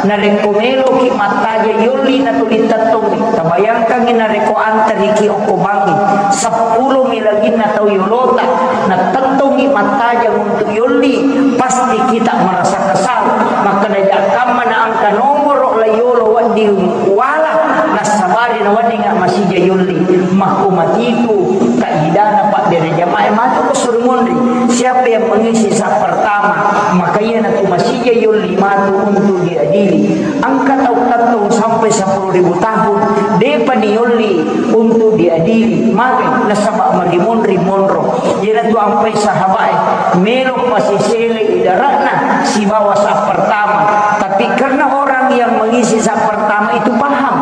Narekko meloki mattaja yolli natuli tettongi. Tabayangkangngi narekko antariki okko bangngi. Seppulomi laginna tau yolota. Natettongi mattajang untuk yolli. Pasti kita merasa kesal. Makkeda jakkamma na engka nomoro la yolo wedding wala, nassabari na wedding masija yolli. Makko matiku kaidana pabbere jamaah matu ko suruh monri. Siapa yang mengisi saf pertama, maka iyanatu masija yolli matu untuk diadili. Engka tau tettong sampai sepuluh ribu tahun, depa ni yolli untuk diadili. Maka nasaba magi monri monro. Iyanatu ampai sahabae, melo pasisele idarana sibawa saf pertama. Tapi karena orang yang mengisi saf pertama itu paham,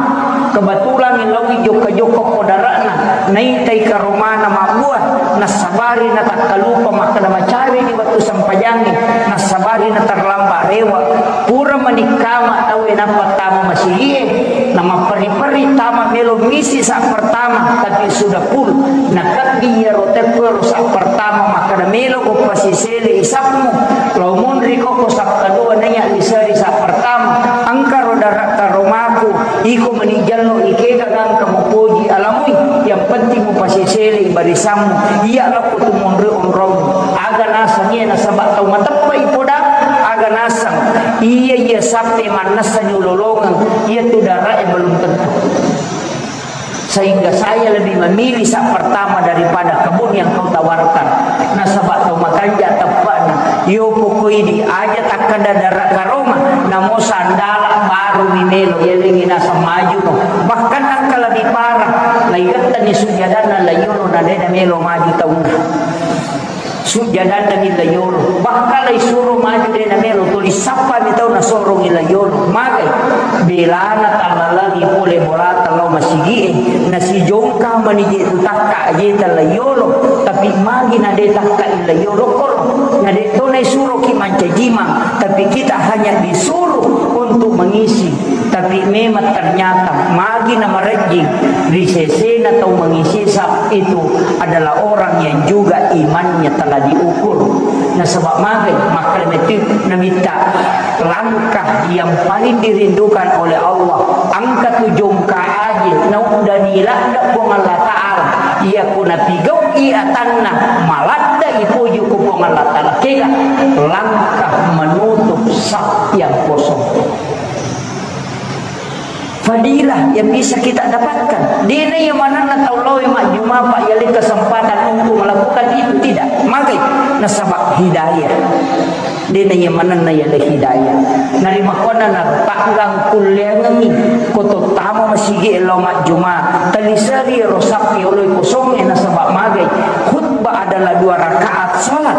kebetulan lawi jokka-jokka ko darana, naitai karomana mabbua, nassabari natakkalupa makkeda macari di waktu sempajangnge, nassabari naterlambat rewa, pura manikkama tauwe nappa tama masigie, namapperi-peri tama melo misi saf pertama, tapi sudah full, nakebbi iyaro tekkoro saf pertama makkeda melo ko pasisele isafmu, lao monri ko ko saf kedua naiya liseri saf pertama, engkaro dara karomaku, iko meni jallo ikega gangka mupoji alamui, yang penting mupasisele barisammu, iya lokko tu monri onrong, aga nasang iya nasaba tau mateppa ipoda, aga nasang iya iya sappe mannessa nyulolongeng, iya tu dara e belum tentu. Sehingga saya lebih memilih saf pertama daripada kebun yang kau tawarkan. Nasaba tau makanja teppana. Yo pokoi di aja takkeda dara karoma, namo sandala baru mi melo, yelengi nasang maju no. Bahkan engka lebih parah, laigettani sujjadanna layolo na dena melo maju taunna. Sujjadanna mi layolo. Bahkan laisuro maju dena melo, tuli sappa mi tau nasorongi layolo. Magai? Belana tallalangi pole bolata lao masigie, nasijongka manije tu takka ajeta layolo. Tapi magi nade takka i layolo koro? Nade to naisuroki mancajimang, tapi kita hanya disuruh untuk mengisi. Tapi memang ternyata magi namarejjing ri sesena tau mengisi saf itu adalah orang yang juga imannya telah diukur. Nasaba magai? Makkeda metu namitta langkah yang paling dirindukan oleh Allah, engka tu jongka aje nauddani ladde Puang Allah Ta'ala, iya ko napigau'i atanna maladde ipoji ko Puang Allah Ta'ala, kega langkah menutup saf yang kosong. fadilah yang bisa kita dapatkan. Dena iya manenna tau lao majjuma, Pak, yale kesempatan untuk melakukan itu, tidak. Magai? Nasaba hidayah. Dena iya manenna yale hidayah. Narimakkuannana panggang kulleangengi ko tottama masigi lao majjuma, taliseri ro sappi oloi kosongnge nasaba magai? Khutbah adalah dua rakaat salat.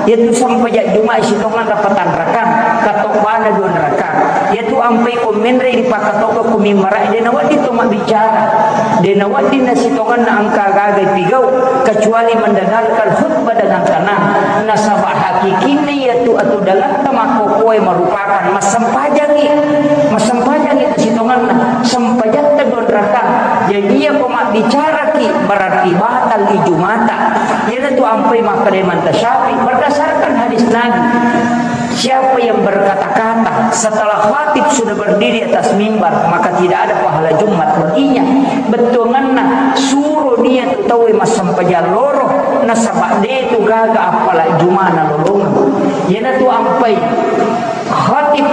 Yaitu sempajang Juma'i sitongenna patang rakaat, katobbana dua rakaat. Yaitu ampai ko menre dipakatobba ko mimbara'e, de nawedding to mabbicara. De nawedding nasitongenna engka gaga pigau, kecuali mendengarkan khutbah dengan tenang. Nasaba hakikinna yaitu atu dalanta makkokkoe merupakan massempajangi. Massempajangi sitongenna, sempajatta dua rakaat. Jadi iya ko mabbicaraki berarti batal ijumata. Iyanatu ampai makkeda Imam Syafi'i berdasarkan hadis Nabi. Siapa yang berkata-kata setelah khatib sudah berdiri atas mimbar, maka tidak ada pahala Jumat baginya. Bettuanganna suro niatu tauwe massempajang loro, nasaba de tu gaga appala Jumana lolongeng. Iyanatu ampai khatib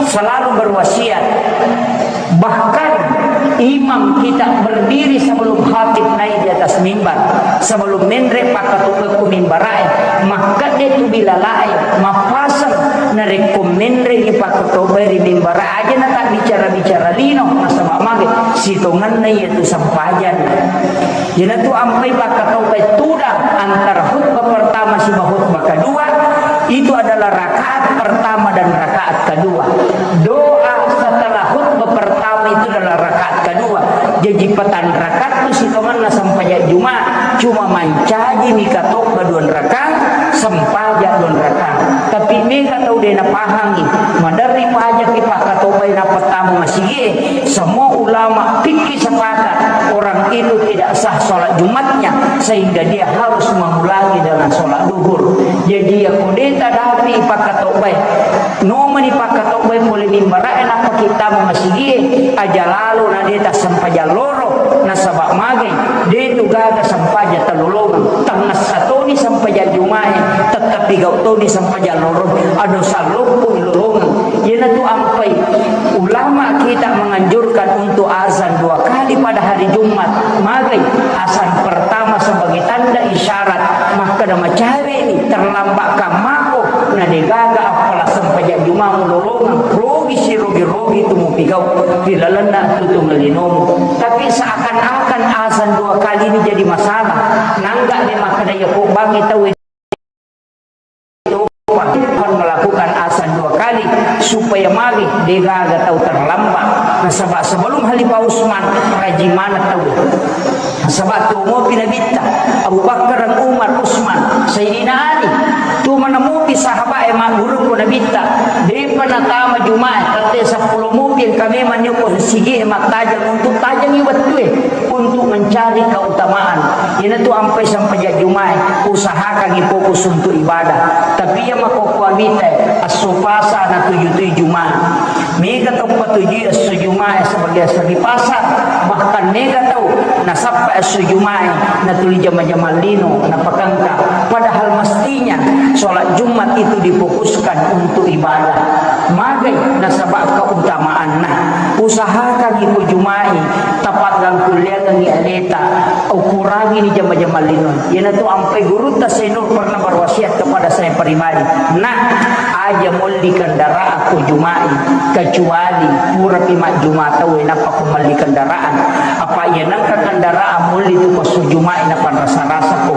selalu berwasiat. Bahkan imam kita berdiri sebelum khatib naik di atas mimbar, sebelum menre pakkatobba ku mimbara'e, makkeda tu bilalae, mappaseng narekko menre ni pakkatobba ri mimbara'e aja na tak bicara-bicara lino, nasaba mage sitongenna iya tu sempajang. Iyanatu ampai pakkatobba tudang antara khutbah pertama siba khutbah kedua, itu adalah rakaat pertama dan rakaat kedua. Doa setelah khutbah pertama itu adalah rakaat kedua. Jadi patang rakaat tu sitongenna sempajang Jumat, cuma mancaji mi katobba dua rakaat, sempajang dua rakaat. Tapi mega tau de napahangi, maderri pajaki pakkatobba na pertama masigi, semua ulama fikih sepakat orang itu tidak sah sholat Jumatnya, sehingga dia harus mengulangi dengan sholat duhur. Jadi ya kudeta dapi pakkatobbai, nomani pakkatobbai pole mimbara'e nappa kita masigi, aja lalo na deta sempajang loro, nasaba magai, de tu gaga sempajang talolongeng, tangngessa toni sempajang Jumae, tettepi gau toni sempajang loro, ado salloppo lolongeng. Iyanatu ampai ulama kita menganjurkan untuk azan dua kali pada hari Jumat. Magai? Azan pertama sebagai tanda isyarat makkeda macawe ni, terlambat kammako, na degaga appala sempajang Juma mulolongeng, rogi sirogi-rogi tu mupigau ri lalenna tutung linomu. Tapi seakan-akan azan dua kali ini jadi masalah. Nangga de makkeda iya ko bangi tau Tuhan melakukan azan dua kali supaya magi degaga tau terlambat. Nasaba sebelum Khalifah Utsman, rajing maneng tau. Nasaba tuo mopi Nabitta, Abu Bakar, Umar, Utsman, Sayyidina Ali. Tuo maneng mopi sahabat e magguru ko Nabitta. Depa natama Jumae, tette seppulo mopi engka memang nyo ko sigi e mattajeng untuk tajengi wettue untuk mencari keutamaan. Iyanatu ampai sempajang Jumae, usahakangi fokus untuk ibadah. Tapi iya makkokkoe mita, esso Pasa natuju-tuju Jumae. Mega tau patujui esso Jumae sebagai esso ri Pasa, bahkan mega tau nasappa esso Jumae natuli jama-jamang lino napakengka. Padahal mestinya sholat Jumat itu difokuskan untuk ibadah. Magai? Nasaba keutamaanna. Usahakangi ko Jumae, tapaggang kulleangengi aleta, ukurangini jama-jamang lino. Iyanatu ampai gurutta Said Nur pernah berwasiat kepada saya pribadi, "Nak, aja molli kendaraan ko Jumae, kecuali purapi majjuma tau, nappa ko melli kendaraan. Apa iya nengka kendaraan molli tu ko esso Jumae napanrasa-rasa ko."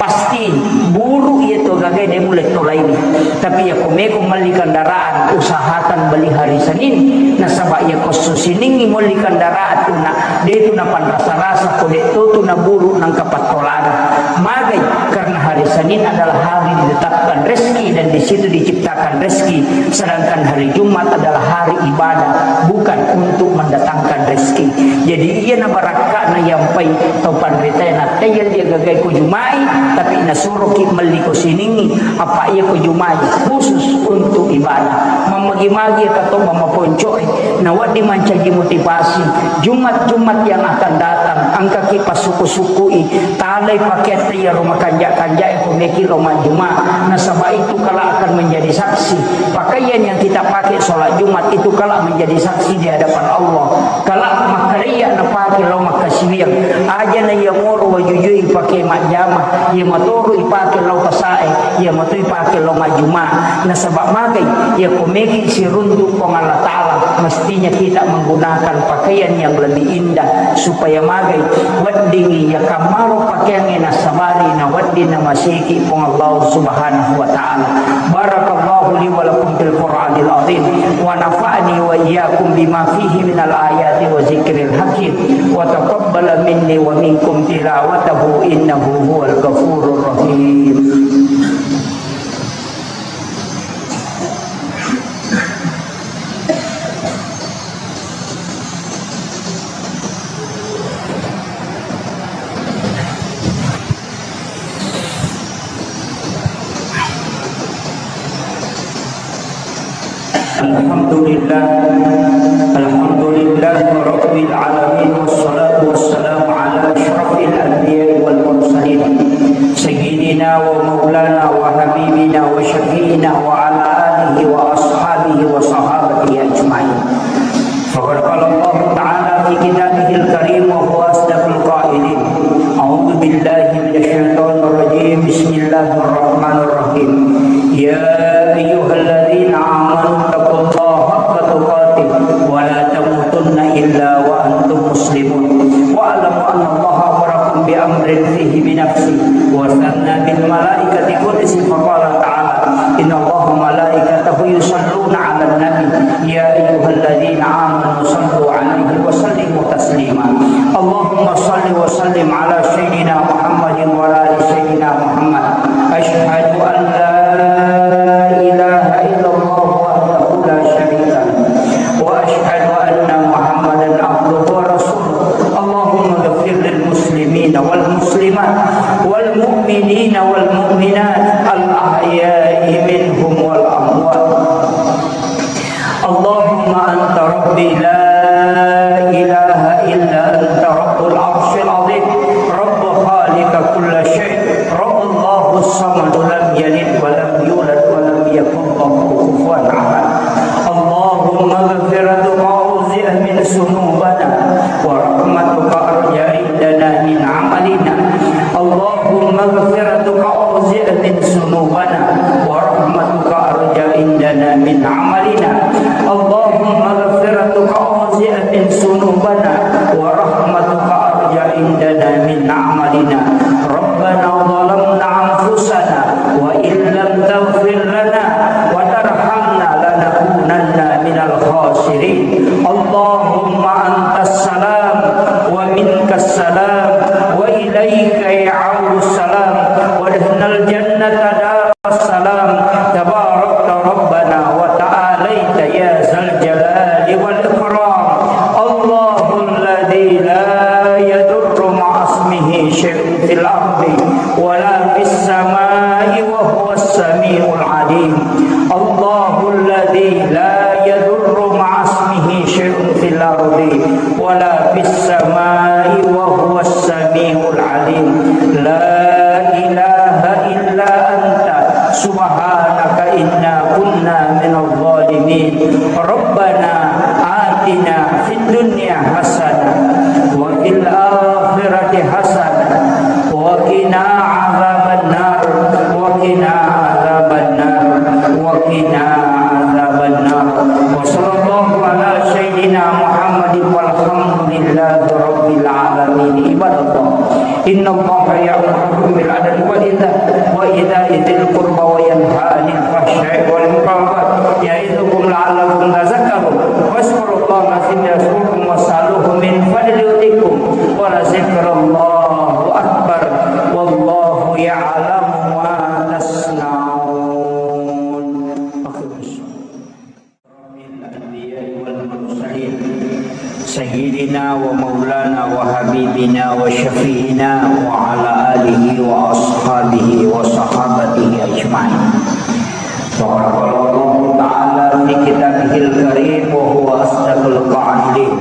Pasti buru iya tu gaga de mulle tolaini. Tapi iya ko meko melli kendaraan, usahakan beli hari Senin. Nasaba iya ko esso Siningngi molli kendaraan tu na, de tu napanrasa-rasa ko de to tu naburu nangka pattolana. Magai? Karena hari Senin adalah hari ditetapkan rezeki dan di situ diciptakan rezeki. Sedangkan hari Jumat adalah hari ibadah, bukan untuk mendatangkan rezeki. Jadi iya na barakka'na yampai tau panritae nattayya dia gagai ko Jumae, tapi nasuroki melli ko Siningngi, apa iya ko Jumae khusus untuk ibadah. Mammagi-magi ka to mamaponcoe, nawedding mancaji motivasi. Jumat-Jumat yang akan datang, engkaki passuku-sukui, talai pakeatta iyaro makanja-kanjae ko meki lo majjuma. Nasaba itu kelak akan menjadi saksi. Pakaian yang kita pakai sholat Jumat itu kelak menjadi saksi di hadapan Allah. Kelak makkarejja napake lao makkasiwiang. Aja na iya moro wajujui pake majjama, iya matoro ipake lao pasae, iya mato ipake lao majjuma. Nasaba magai, iya ko meki siruntu Puang Allah Ta'ala, mestinya kita menggunakan pakaian yang lebih indah supaya magai weddingngi iya kammaro pakeangnge nasabari na wedding namaseki Puang Allah Subhanahu wa Ta'ala. Barakallahu li wa lakum fil Qur'anil azim, wa nafa'ani wa iyyakum bima fihi minal ayati wa zikril hakim, wa taqabbala minni wa minkum tilawatahu innahu huwal ghafurur rahim. الحمد لله، الحمد لله رب العالمين، والصلاة والسلام على أشرف الأنبياء والمرسلين، سيدنا ومولانا وحبيبنا وشفيعنا وعلى آله وأصحابه وصحابته أجمعين. فقد قال الله تعالى في كتابه الكريم وهو أصدق القائلين: أعوذ بالله من الشيطان الرجيم. بسم الله الرحمن الرحيم. يا أيها الذين آمنوا اتقوا الله حق تقاته ولا تموتن إلا وأنتم مسلمون. واعلموا أن الله أمركم بأمر فيه بنفسه وثنى بالملائكة قدسه فقال تعالى: إن الله وملائكته يصلون على النبي، يا أيها الذين آمنوا صلوا عليه وسلموا تسليما. اللهم صل وسلم على سيدنا محمد وعلى آل سيدنا محمد. أشهد أن لا إله إلا الله وحده لا شريك له، وأشهد أن محمدا عبده ورسوله. اللهم اغفر للمسلمين والمسلمات والمؤمنين والمؤمنات الأحياء منهم والأموات. اللهم أنت ربي لا إله إلا أنت رب العرش العظيم، رب خالق كل شيء، رب الله الصمد لم يلد ولم يولد ولم يكن له كفوا أحد. اللهم مغفرتك أوسع من ذنوبنا، ورحمتك أرجى عندنا من عملنا. اللهم مغفرتك أوسع من ذنوبنا، ورحمتك أرجى عندنا من عملنا. اللهم مغفرتك أوسع من ذنوبنا، ورحمتك أرجى عندنا من عملنا. ربنا ظلمنا أنفسنا وإن لم تغفر لنا وترحمنا لنكونن من الخاسرين. اللهم أنت السلام ومنك السلام وإليك يعود السلام وأدخلنا الجنة دار السلام. تباركت ربنا وتعاليت يا ذا الجلال والإكرام. الله الذي لا يضر مع اسمه شيء في الأرض ولا في السماء وهو السميع العليم. الله الذي لا يضر مع اسمه شيء في الأرض ولا في السماء وهو السميع العليم. لا إله إلا أنت سبحانك إنا كنا من الظالمين. ربنا آتنا في الدنيا حسنة وفي الآخرة حسنة وقنا عذاب النار، وقنا عذاب النار، وقنا عذاب النار. وصلى الله على سيدنا محمد والحمد لله رب العالمين. عباد الله، إن الله يأمركم بالعدل والإحسان وإيتاء ذي القربى وينهى عن الفحشاء والمنكر والبغي يعظكم لعلكم تذكرون. فاذكروا الله العظيم يذكركم واسألوه من فضله يؤتكم ولذكر الله أكبر والله يعلم ما تصنعون. أقم الصلاة. الأنبياء والمرسلين سيدنا ومولانا وحبيبنا وشفيعنا وعلى آله وأصحابه وصحابته أجمعين. وقد قال الله تعالى في كتابه الكريم وهو أصدق القائلين: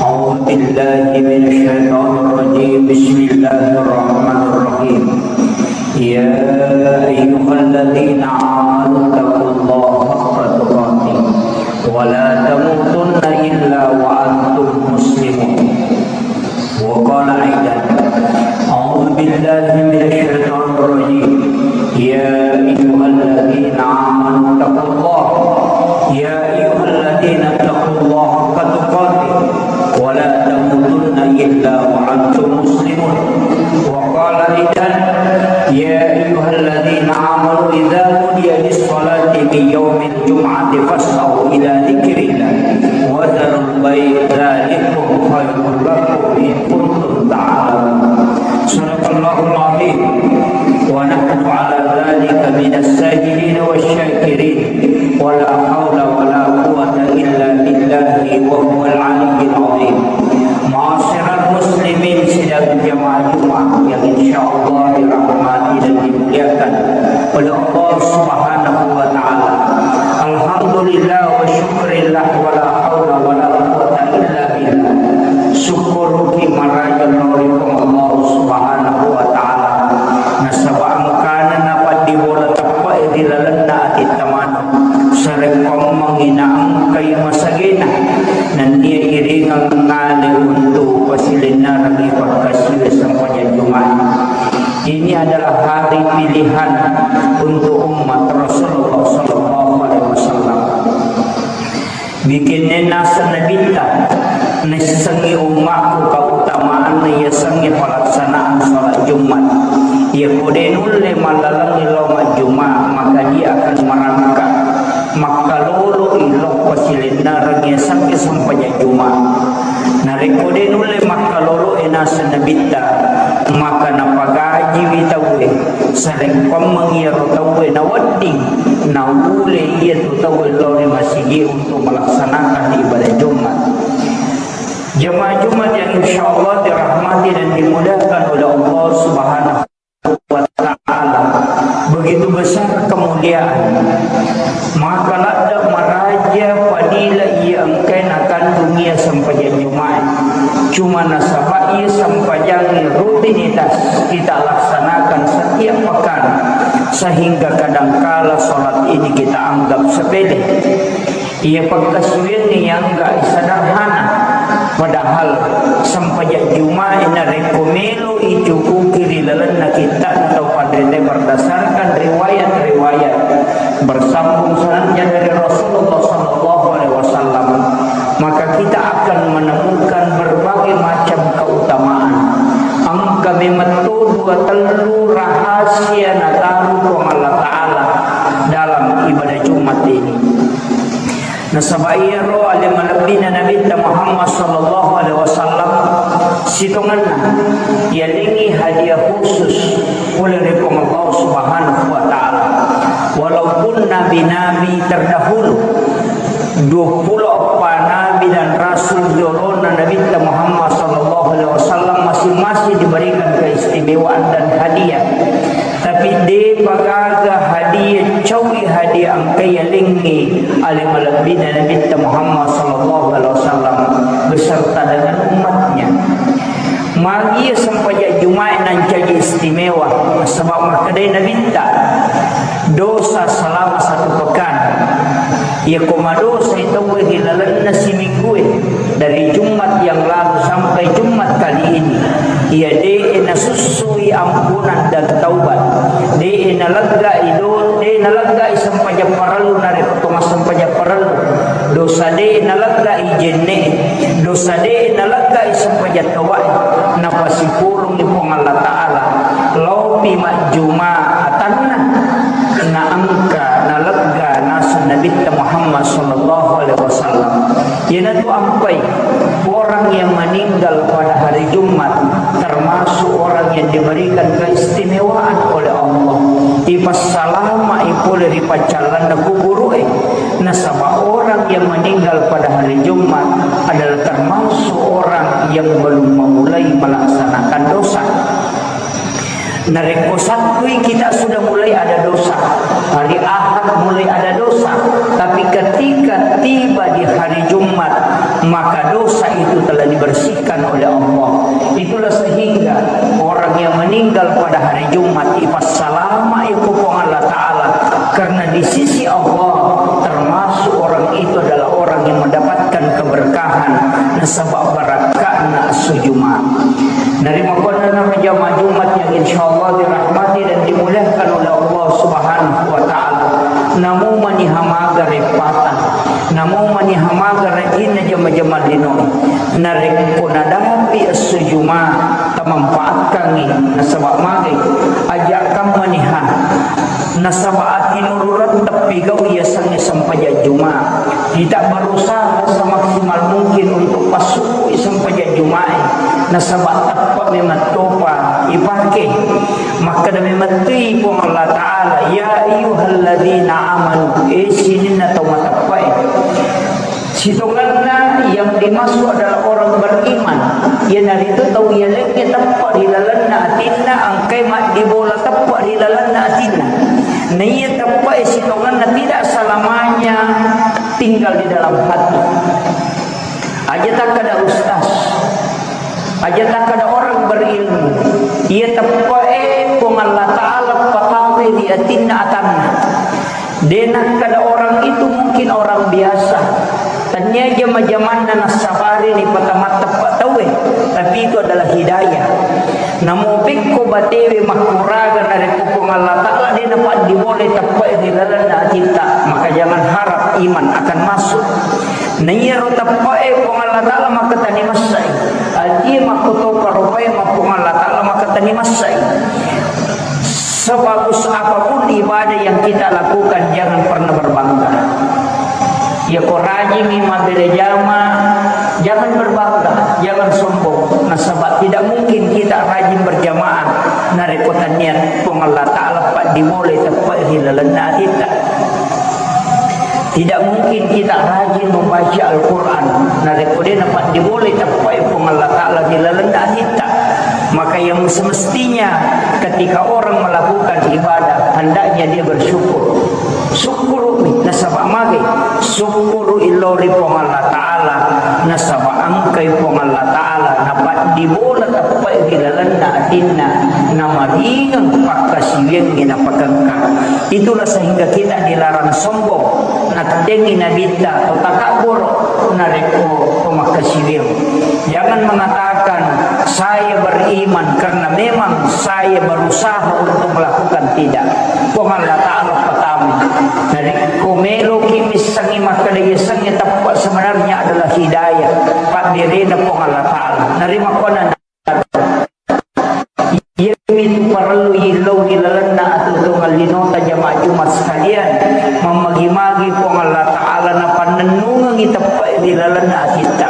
أعوذ بالله من الشيطان الرجيم. بسم الله الرحمن الرحيم. يا أيها الذين آمنوا اتقوا أعوذ بالله من الشيطان الرجيم. يا أيها الذين آمنوا اتقوا الله. يا أيها الذين اتقوا الله حق تقاته ولا تموتن إلا وأنتم مسلمون. وقال أيضا: يا أيها الذين آمنوا إذا نودي للصلاة من يوم الجمعة فاسعوا إلى ذكر الله وذروا البيع ذلكم خير لكم إن كنتم تعلمون. صدق الله العظيم، ونحن على ذلك من الشاهدين والشاكرين، ولا حول ولا قوة إلا بالله وهو العلي العظيم. Ma'asyiral muslimin, sidang jamaah Jumat yang insyaallah dirahmati dan dimuliakan oleh Allah Subhanahu wa Ta'ala. Alhamdulillah wa syukrillah, wa la haula wa la quwwata illa billah. Syukuruki maraja lao ri Puang Allah Subhanahu wa Ta'ala. Nasaba engkana napaddibola teppe'e ri lalenna atitta maneng. Sarekkoammengngi naengkai masagena, nennia iringeng ngale untu pasilennerengngi pakkasiwiang sempajang Jumat. Ini adalah hari pilihan untuk umat Rasulullah sallallahu alaihi wasallam. Bikinna naseng Nabitta, naissengngi ummakku keutamaanna yasengnge pelaksanaan salat Jumat. Iyako de nulle mallalengngi lao majjuma, maka dia akan merangkak. Makkaloloi lao pasilennereng yasengnge sempajang Jumat. Narekko de nulle makkaloloe naseng Nabitta, maka napagajiwi tauwe. Sarekkoammengngi iyaro tauwe nawedding, naulle iyatu tauwe lao ri masigi untuk melaksanakan ibadah Jumat. Jamaah Jumat yang insyaallah dirahmati dan dimuliakan oleh Allah Subhanahu wa Ta'ala. Begitu besar kemuliaan. Maka ladde maraja fadilah iya engkae nakandung iya sempajang Jumat. Cuma nasaba iya sempajang rutinitas kita laksanakan setiap pekan, sehingga kadangkala salat ini kita anggap sepele. Iya pakkasiwiangnge yang gak sederhana, padahal sempajang Jumat narekko melo icukuki ri lalenna kitta'na tau panrita berdasarkan riwayat-riwayat bersambung sanadnya dari Rasulullah sallallahu alaihi wasallam, maka kita akan menemukan berbagai macam keutamaan. Engka memang to dua tellu rahasia nataru Puang Allah Ta'ala dalam ibadah Jumat ini. Nasaba iyaro ale malebbina Nabitta Muhammad sallallahu alaihi wasallam sitongenna yalengngi hadiah khusus pole ri Puang Allah Subhanahu wa Ta'ala. Walaupun nabi-nabi terdahulu, dua puluh eppa nabi dan rasul jolona Nabitta Muhammad sallallahu alaihi wasallam masing-masing diberikan keistimewaan dan hadiah. Tapi de'pa gaga hadiah, caui hadiah engka yalengngi ale malebbina Nabitta Muhammad sallallahu alaihi wasallam beserta dengan umatnya. Magi sempajang Jumat nancaji istimewa, sebab makkedai Nabitta, dosa selama satu pekan. Iyako madosai tauwe ri lalenna siminggue, dari Jumat yang lalu sampai Jumat kali ini, iya de'e nasussui ampunan dan taubat, de'e naleggai do, de'e naleggai sempajang parellu narekko to massempajang parellu, dosa de'e naleggai jenne'e, dosa de'e naleggai sempajang taubae, napasipurungngi Puang Allah Ta'ala, laopi majjuma atanna, naengka nalegga naseng Nabitta Muhammad sallallahu alaihi wasallam. Iyanatu ampai orang yang meninggal pada hari Jumat termasuk orang yang diberikan keistimewaan oleh Allah. Ipassalamai pole ri paccallanna kuburu'e. Nasaba orang yang meninggal pada hari Jumat adalah termasuk orang yang belum memulai melaksanakan dosa. Narekko Sattui kita sudah mulai ada dosa, hari Ahad mulai ada dosa, tapi ketika tiba di hari Jumat, maka dosa itu telah dibersihkan oleh Allah. Itulah sehingga orang yang meninggal pada hari Jumat ipassalamai ku Puang Allah Ta'ala, karena di sisi Allah termasuk orang itu adalah orang yang mendapatkan keberkahan. Nasaba barakka'na Jumat. Narimakkuannanaro jamaah Jumat yang insyaallah dirahmati dan dimuliakan oleh Allah Subhanahu wa Ta'ala. Namo maniha maga reppatang, namo maniha maga rajinna jama-jama linoe. Narekko nadapi esso Jumat, tamanfaatkangngi nasaba magai. Aja' kammaniha. Nasaba atinurureng teppigau yasengnge sempajang Jumat. Kita berusaha semaksimal mungkin untuk passukkui sempajang Jumat. Nasaba teppe' memang topa ipake. Makkeda memettui Puang Allah Ta'ala, "Ya ayyuhalladzina amanu," eh, sininna tau mateppe'e. Sitongenna yang dimaksud adalah orang beriman. Iyanaritu tau yalengnge teppe' ri lalenna atinna, engkai maddibola teppe' ri lalenna atinna. Naiya teppe'e sitongenna tidak selamanya tinggal di dalam hati. Aja takkada ustaz, aja takkada orang berilmu. Iya teppe'e Puang Allah Ta'ala patawai ri atinna atanna. De' nakkada orang itu mungkin orang biasa. Tennia jama-jamanna nassabari ni patamatteppa tauwe, tapi itu adalah hidayah. Namo pekko batewe makkuraga narekko Puang Allah Ta'ala de' napaddibolai teppe'e ri lalenna atitta, maka jangan harap iman akan masuk. Naiyaro teppe'e Puang Allah Ta'ala makkatani massai. Atie makkotopa rupae ma Puang Allah Ta'ala makkatani massai. Sebagus apapun ibadah yang kita lakukan, jangan pernah berbangga. Yako rajingngi mabbere jama, jangan berbangga, jangan sombong. Nasaba tidak mungkin kita rajin berjamaah narekko tennia Puang Allah Ta'ala paddibolai teppe'e ri lalenna atitta. Tidak mungkin kita rajin membaca Al-Quran narekko de' napaddibolai teppe'e Puang Allah Ta'ala ri lalenna atitta. Maka yang semestinya ketika orang melakukan ibadah, hendaknya dia bersyukur. Sukkuru'mi nasaba magai, sukkuru'i lao ri Puang Allah Ta'ala nasaba engkai Puang Allah Ta'ala napaddibola teppe'e ri lalenna atinna, namaringeng pakkasiwiangnge napakengka. Itulah sehingga kita dilarang sombong. Nattengngi Nabitta to takabboro narekko to makkasiwiang. Jangan mengatakan, "Saya beriman karena memang saya berusaha untuk melakukan." Tidak. Puang Allah Ta'ala pertama. Narekko meloki missengngi makkeda yasengnge teppe' sebenarnya adalah hidayah. Padderena Puang Allah Ta'ala. Narimakkuannang Iyamitu parellu yillau ri lalenna atuo-tuongeng linota jamaah Jumat sekalian, mammagi-magi Puang Allah Ta'ala napannennungengngi teppe'e ri lalenna atitta.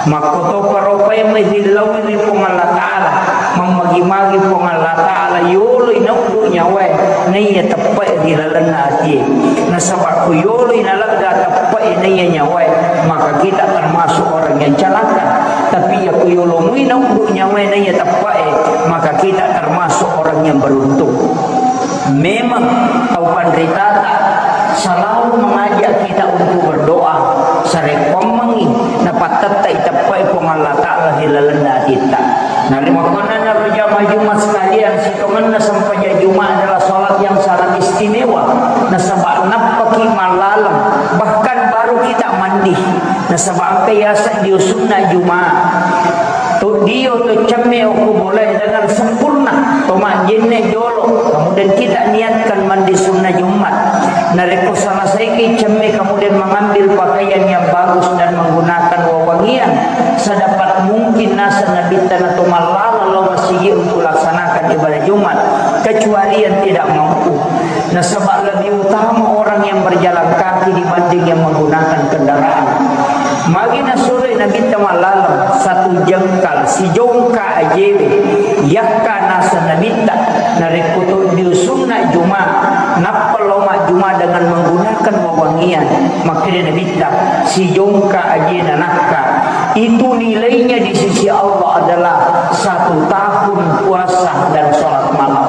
Makkotopa rupae mai rillaui ri Puang Allah Ta'ala, mammagi-magi Puang Allah Ta'ala yoloi nauddu nyawae naiya teppe'e ri lalenna atie. Nasaba ko yoloi nalegga teppe'e naiya nyawae, maka kita termasuk orang yang celaka. Tapi iya ko yolomui nauddu nyawae naiya teppe'e, maka kita termasuk orang yang beruntung. Memang tau panritata selalu mengajak kita untuk berdoa, sarekkoammengngi napattettai teppe'e Puang Allah Ta'ala ri lalenna atitta. Narimakkuannanaro jamaah Jumat sekalian, sitongenna sempajang Jumat adalah salat yang sangat istimewa. Nasaba nappaki mallaleng, bahkan baru kita mandi. Nasaba engka yaseng dio sunna Jumat. To dio to cemme okko bolae dengan sempurna. To majjenne jolo. Kemudian kita niatkan mandi sunna Jumat. Narekko selesaiki cemme, kemudian mengambil pakaian yang bagus dan menggunakan wewangian sedapat mungkin, naseng Nabitta nato mallaleng lao masigi untuk laksanakan ibadah Jumat, kecuali yang tidak mampu. Nasaba lebih utama orang yang berjalan kaki dibanding yang menggunakan kendaraan. Magi nasuroi Nabitta mallaleng, satu jengkal, sijongka ajewe, yakka naseng Nabitta, narekko to dio sunna Jumat, nappa lao majjuma dengan menggunakan wewangian, makkeda Nabitta, sijongka ajena nakka, itu nilainya di sisi Allah adalah satu tahun puasa dan sholat malam.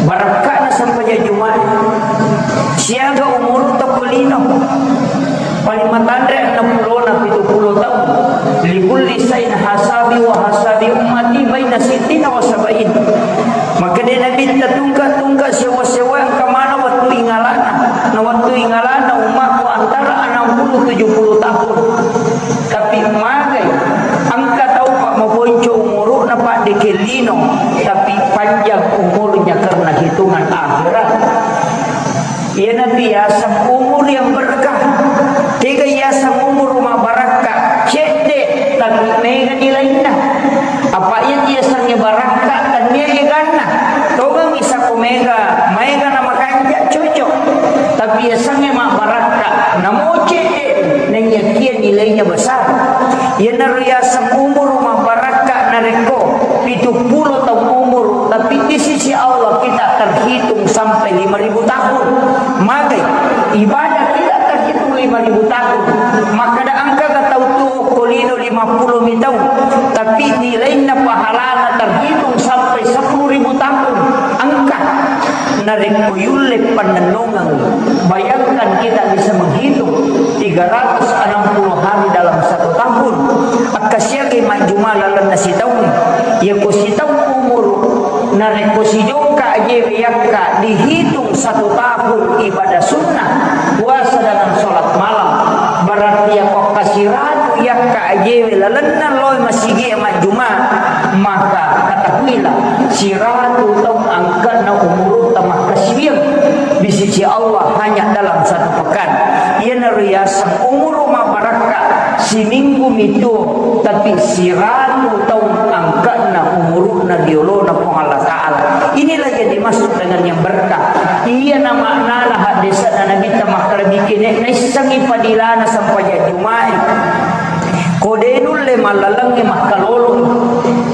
Barakka'na sempajang Jumat. Siaga umurutta ko lino? Paling matanre enneng pulona pitu pulo taung. Likulli sain hasabi wa hasabi ummati baina sittina wa sabain. Makkeda Nabitta, tungka-tungka sewa-sewa engka maneng wettu ingalana. Na wettu ingalana ummakku antara enam puluh tujuh puluh tahun. Tapi magai Ke lino, tapi panjang umurnya karena hitungan akhirat. Iyanatu yaseng umur yang berkah. Tega yaseng umur mabarakka, cedde, tapi mega nilainna. Apa iya yasengnge barakka, tania eganna. Tongengi sako mega, maega na makanja, cocok. Tapi yasengnge mabarakka, namo cedde, naiyakia nilainya besar. Iyanaro yaseng umur mabarakka narekko pitu pulo taung umur, tapi di sisi Allah kita terhitung sampai lima ribu tahun. Magai ibadah kita terhitung lima ribu tahun. Makkeda engka ga tau tuo ko lino lima pulo mi taung, tapi nilainna pahalana terhitung sampai sepuluh ribu tahun. Engka. Narekko yulle pannennungeng, bayangkan kita bisa menghitung tiga ratus enam puluh hari dalam satu tahun. Akkasiagai majjuma lalenna sitaung. Yako sitaung umur, narekko sijongka ajewe yakka dihitung satu tahun ibadah sunnah, puasa dengan sholat malam. Berarti yako kasiratu yakka ajewe lalenna loe masigi majjuma, maka ketahuilah, siratu taung angka'na umurutta makkasiwiang di sisi Allah hanya dalam satu pekan. Iyanaro yaseng umuru mabarakka, siminggu mitu, tapi siratu taung angka'na umuruna riolona Puang Allah Ta'ala. Inilah yang dimaksud dengan yang berkah. Iyana maknana haddese'na Nabitta makkeda, bikin naissengi padilana sempajang jumai. Ko de nulle mallalengnge makkalolo.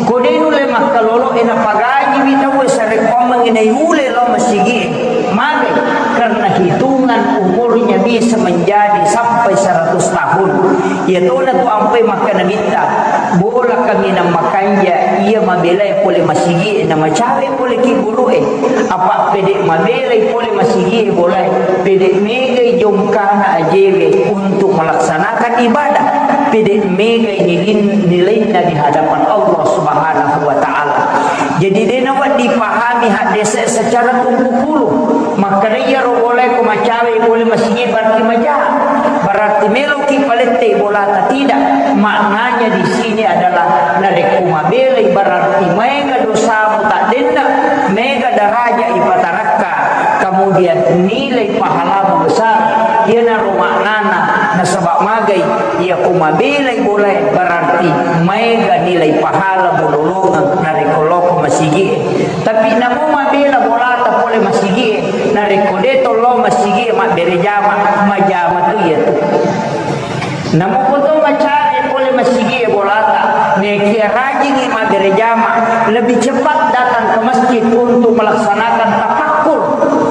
Ko de nulle makkalolo, e napagajiwi tauwe sarekkoammengngi naiule lao masigie. Mage, karena hitungan umurnya bisa menjadi sampai seratus tahun. Iyatona tu ampai makkeda Nabitta, bola kaminang makanja, iya mabelai pole masigie, na macawe pole ki bulu'e. Apa pede mabelai pole masigie bolae, pede megai jongkana ajewe untuk melaksanakan ibadah, pede megai nilin-, nilainna di hadapan Allah Subhanahu wa Ta'ala. Jadi, dena wa dipahami haddese secara tungkukulu. Makkeda iyaro bolae ko macawe pole masigie berarti maja. Berarti meloki palette bolata, tidak. Maknanya di sini adalah narekko mabelai berarti maega dosamu taddenna, mega daraja ipatarakka, kemudian nilai pahalamu besar. Iyanaro maknana, nasaba magai, iya ko mabelai bolae berarti maega nilai pahalamu lolongeng narekko loko masigie. Tapi namo mabela bolata pole masigie, narekko de tollo masigie mabbere jama, majama tu iyatu. Namo koto macawe pole masigie bolata, nekia rajingi mabbere jama, lebih cepat datang ke masjid untuk melaksanakan tafakkur.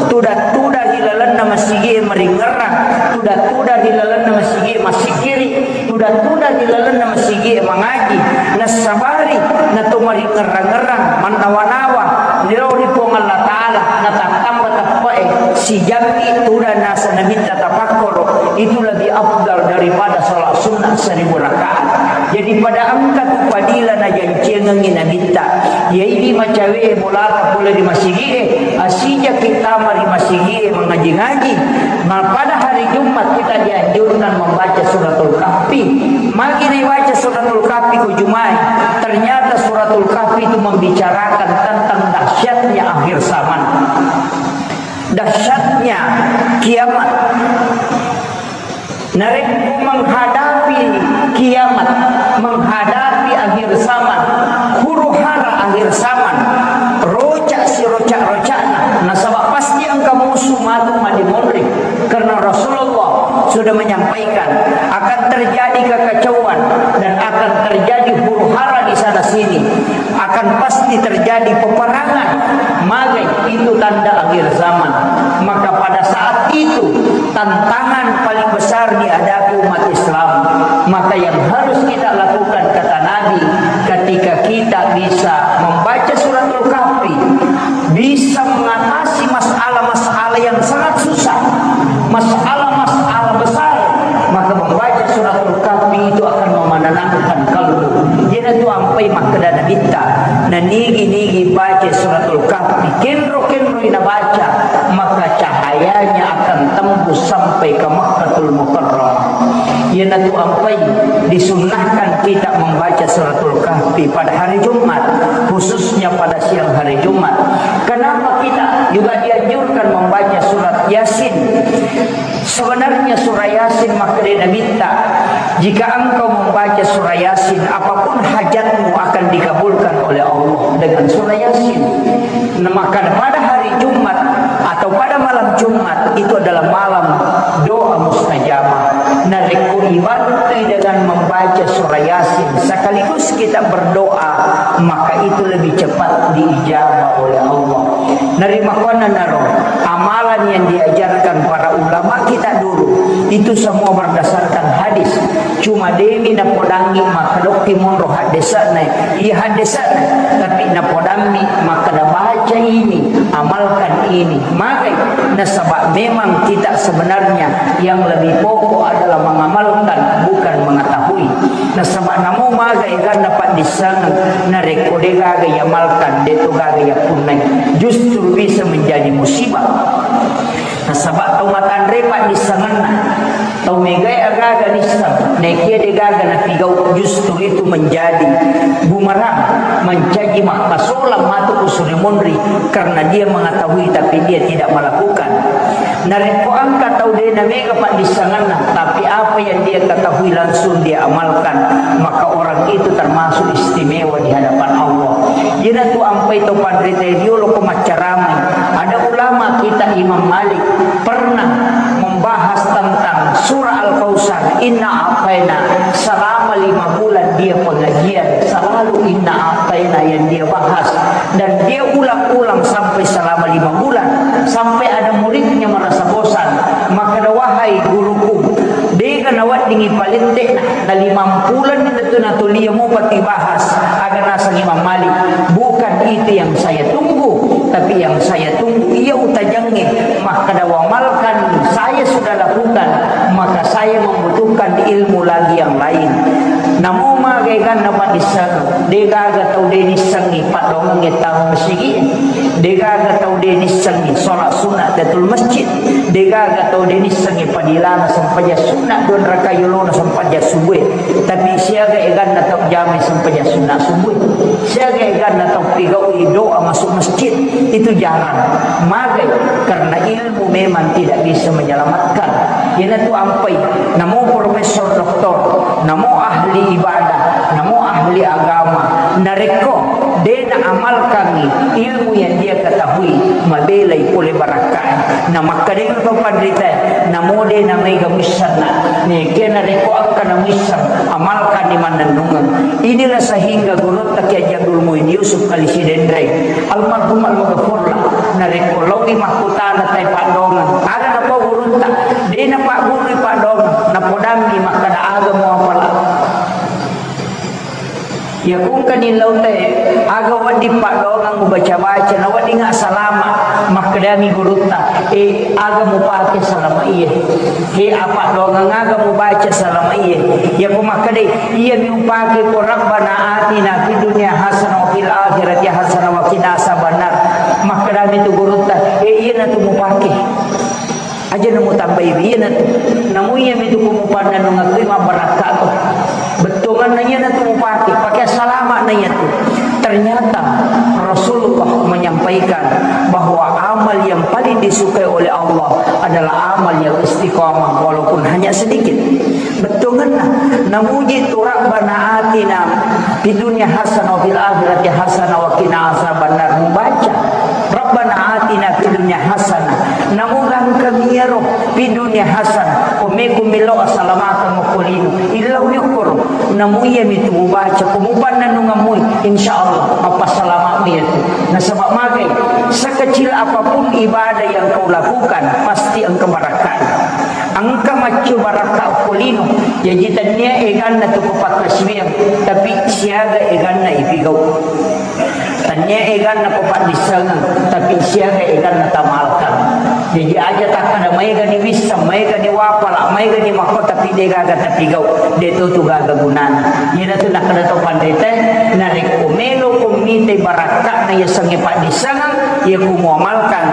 Tuda-tuda ri lalenna masigie maringerrang, tuda-tuda ri lalenna masigie masikiri, tuda-tuda ri lalenna masigie mangaji, nassabari nato maringerrang-ngerrang, mannawa-nawa, nirau ri Puang Allah Ta'ala, natattamba teppe'e, sijammi tuda naseng Nabitta tapakkoro, itu lebih afdal daripada salat sunnah seribu rakaat. Jadi pada engka tu padila najanciangengi Nabitta, yaidi macawe bolata pole di masigie, asijaki tama ri masigie mangaji-ngaji. Nah, pada hari Jumat kita dianjurkan membaca suratul Kahfi. Magi naibaca suratul Kahfi ko Jumai? Ternyata suratul Kahfi itu membicarakan tentang dahsyatnya akhir zaman. Dahsyatnya kiamat. Narekko menghadapi kiamat, menghadapi akhir zaman, huru-hara akhir zaman, roca siroca-rocana, nasaba pasti engka musuh matu madimonri. Karena Rasulullah sudah menyampaikan akan terjadi kekacauan dan akan terjadi huru-hara di sana sini. Akan pasti terjadi peperangan. Magai itu tanda akhir zaman. Maka pada saat itu, tantangan paling besar dihadapi umat Islam. Maka yang harus kita lakukan, kata Nabi, ketika kita bisa membaca suratul Kahfi, bisa mengatasi masalah-masalah yang sangat susah, masalah-masalah besar, maka membaca suratul Kahfi itu akan memenenangkan kalbu. Iyanatu ampai makkeda Nabitta, nanigi-nigi baca suratul Kahfi, kenro-kenroi nabaca, maka cahayanya akan tembus sampai ke Makkatul Mukarramah. Iyanatu ampai disunnahkan kita membaca suratul Kahfi. Pada hari Jumat, khususnya pada siang hari Jumat. Kenapa kita juga dianjurkan membaca surat Yasin? Sebenarnya surah Yasin makkedai Nabitta, jika engkau membaca surah Yasin, apapun hajatmu akan dikabulkan oleh Allah dengan surah Yasin. Nah, maka pada hari Jumat atau pada malam Jumat itu adalah malam doa mustajabah. Narekko ibantui dengan membaca surah Yasin sekaligus kita berdoa, maka itu lebih cepat diijabah oleh Allah. Narimakkuannanaro amalan yang diajarkan para ulama kita dulu, itu semua berdasarkan hadis. Cuma demi napodangi maka dokki monro haddesana, iya haddesana, tapi napodammi maka nabaca ini, amalkan ini. Magai, nasaba memang kita sebenarnya yang lebih pokok adalah mengamalkan, bukan mengetahui. Nasaba namo magai ganna paddissengeng, narekko de gaga iamalkan, de to gaga iappunnai, justru bisa menjadi musibah. Nasaba tau matanre paddissengenna, tau megai agaga nisseng, naekia de gaga napigau, justru itu menjadi bumerang, mancaji makkasolang matu ku suri monri, karena dia mengetahui tapi dia tidak melakukan. Narekko engka tau de namega paddissengenna, tapi apa yang dia ketahui langsung dia amalkan, maka orang itu termasuk istimewa di hadapan Allah. Iyanatu ampai to panrita riolo ko maccaramai. Ada ulama kita Imam Malik pernah membahas tentang surah Al-Kautsar, Inna A'taina, selama lima bulan dia pengajian, selalu Inna A'taina yang dia bahas. Dan dia ulang-ulang sampai selama lima bulan, sampai ada muridnya merasa bosan. Maka, "Wahai guruku, dega naweddingi palette'na, na limampulanni natu natolia mupa tibahas, aga naseng Imam Malik, bukan itu yang saya tunggu, tapi yang saya tunggu iya utajengnge, makkeda wamalkan saya sudah lakukan, maka saya membutuhkan ilmu lagi yang lain." Namo magai ganna paddisseng, degaga tau de nissengi paddoangengnge tama masigi, degaga tau de nissengi sholat sunat tahiyatul masjid, degaga tau de nissengi padilana sempajang sunat dua rakaat yolona sempajang subuh. Tapi siaga eganna tau jamai sempajang sunat subuh, siaga eganna tau pigaui doa masuk masjid, itu jarang. Magai, karena ilmu memang tidak bisa menyelamatkan. Iyanatu ampai, namo profesor doktor, namo ahli ibadah, namo ahli agama, narekko de naamalkangi ilmu yang dia ketahui, mabelai pole barakkae. Na makkedai to panritae, namo de namaega muissenna. Nekia narekko engka namuisseng, amalkanni mannennungeng. Inilah sehingga gurutta Kiai Haji Abdul Muin Yusuf Kali Sidenreng, almarhum almaghfurlah, narekko laowi makkutana tai paddoangeng, aga napau gurutta? De napaggurui paddoangeng, napodammi makkeda, aga muapala? Iya kungkani lautae, aga wedding paddoangeng mubaca-baca, na weddinga salama. Makkedami gurutta, e, aga mupake salama iye? He, apa doangeng aga mubaca salama iye? Iyako makkedai, iyami upake ko Rabbana atina fid dunya hasanah wa fil akhirati hasanah wa qina azabannar. Makkedami tu gurutta, e, iyanatu mupake. Aja namutambai, iyanatu. Namu iyamitu ko mupannennungeng tu mabbarakka to. Bettuanganna iyanatu mupake, pake salama na iyatu. Ternyata Rasulullah menyampaikan bahwa amal yang paling disukai oleh Allah adalah amal yang istiqamah walaupun hanya sedikit. Bettuanganna, namuji tu Rabbana atina fid dunya hasanah wa fil akhirati hasanah wa qina azabannar, mubaca Rabbana atina fid dunya hasanah. Namo gangkang iyaro fid dunya hasanah, ko meko melo asalamakeng okko lino, illau yokkoro. Namo iyamitu mubaca ko mupannennungeng mui, insyaallah mappassalama iyatu. Nasaba magai, sekecil apapun ibadah yang kau lakukan, pasti engka barakka'i. Engka maccu barakka okko lino, jaji tennia eganna tu ko pakkasiwiang, tapi siaga eganna ipigau. Tennia eganna ko paddissengeng, tapi siaga eganna tamalkan. Jaji aja takkada maega ni wisseng, maega ni wapala, maega ni makko, tapi degaga tapigau, de to tu gaga gunana. Iyanatu nakkada to panritae, narekko melo ko mitai barakka'na yasengnge paddissengeng, iya ko muamalkan,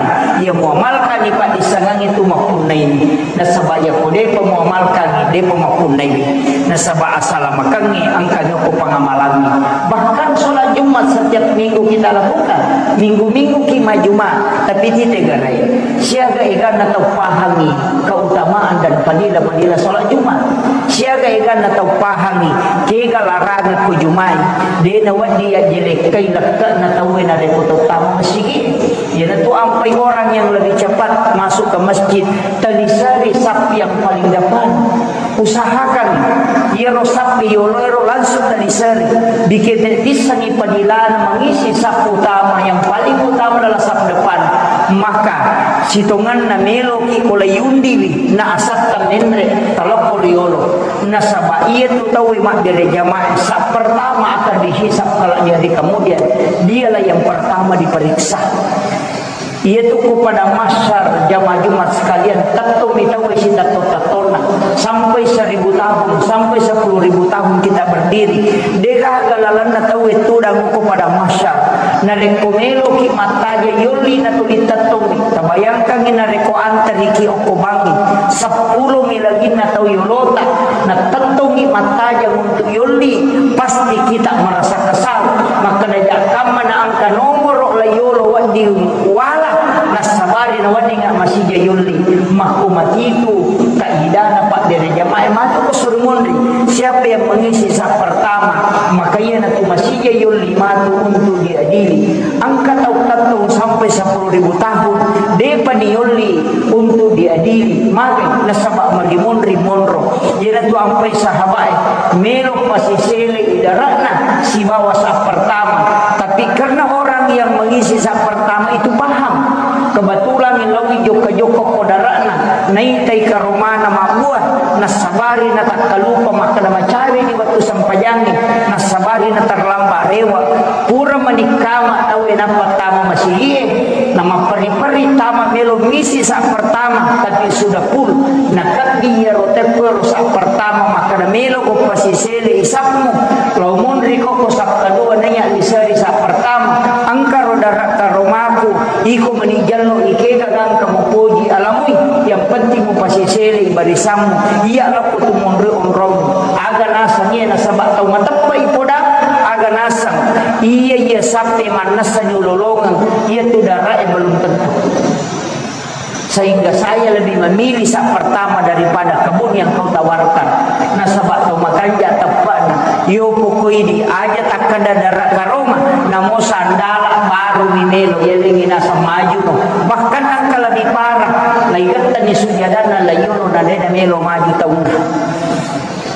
iya muamalkan ni paddissengengnge tu mappunnaini. Nasaba iyako depa muamalkangngi, depa mappunnaiwi. Nasaba asalamakengngi engka jokko pangamalangngi. Bahkan Setiap minggu kita lakukan, minggu-minggu ki majjuma, tapi tite garai. Siaga eganna tau pahangi keutamaan dan fadilah-fadilah sholat Jumat. Siaga eganna tau pahangi kega larangan ko Jumai, de nawedding yajjelekkai lekke'na tauwe narekko tau tama masigi. Iyanatu ampai orang yang lebih cepat masuk ke masjid, teliseri saf yang paling depan. Usahakan iyaro saffi yoloero langsung taliseri. Dikete pissangi padilana mengisi saf utama, yang paling utama adalah saf depan. Maka sitonganna meloki ko layundiwi na asatta menre talokko riyolo. Nasaba iyatu tauwe mabbere jamaah saf pertama akan dihisab kelak di hari kemudian. Dialah yang pertama diperiksa. Iyatu ko padang mahsyar, jamaah Jumat sekalian, tettumi tauwe sitetto-tettonna. Sampai seribu tahun, sampai sepuluh ribu tahun kita berdiri. Degaga lalenna tauwe tudang ko padang mahsyar. Narekko meloki mattaja yolli natuli tettomi. Tabayangkangi narekko antariki okko bangngi. Seppulomi laginna tau yolota. Natettongi mattaja untuk yolli. Pasti kita merasa kesal. Makkeda jakkamma na angka nomoro la yolo wedding wala, nassabari naweddingnga masija yolli. Makko matitu kaidana pabbere jamaah matu ko suruh monri. Siapa yang mengisi saf pertama, maka iyanatu masija yolli matu untuk diadili. Angka tau tettong sampai sepuluh ribu tahun, depa ni yolli untuk diadili. Maka nasaba magi monri monro. Iyanatu ampai sahabae, melo pasisele idaratna sibawa saf pertama. Tapi karena orang yang mengisi saf pertama itu paham, kebetulan laowi jokka-jokka ko daratna, naitai karomana mabbua, nassabari natakkalupa makkeda macaweni wettu sempajangnge, nassabari naterlambat rewe. Pura manikkama tauwe nappa tama masigie, namapperi-peri tama melo misi saf pertama, tapi sudah full. Nakebbi iyaro teppuero saf pertama, makkeda melo ko pasisele isafmu, lao monri ko ko saf kedua naiya liseri saf pertama. Engkaro darat karomaku, iko meni jallo ikega gangka mupoji alamui, yang penting mupasisele barisammu. Iya lokko tu monri onromu. Aga naseng iya nasaba tau mateppai poda, aga naseng iya, iya sappe mannessa nyololongeng, iya tu darae belum tentu. Sehingga saya lebih memilih saf pertama daripada kebun yang kau tawarkan. Nasaba tau makanja teppana, yo pokoi di aja takkeda dara karoma, namo sandala baru mi melo, yalengi naseng maju no. Bahkan engka lebih parah, laigettani sujadana layolo na dena melo maju taunna.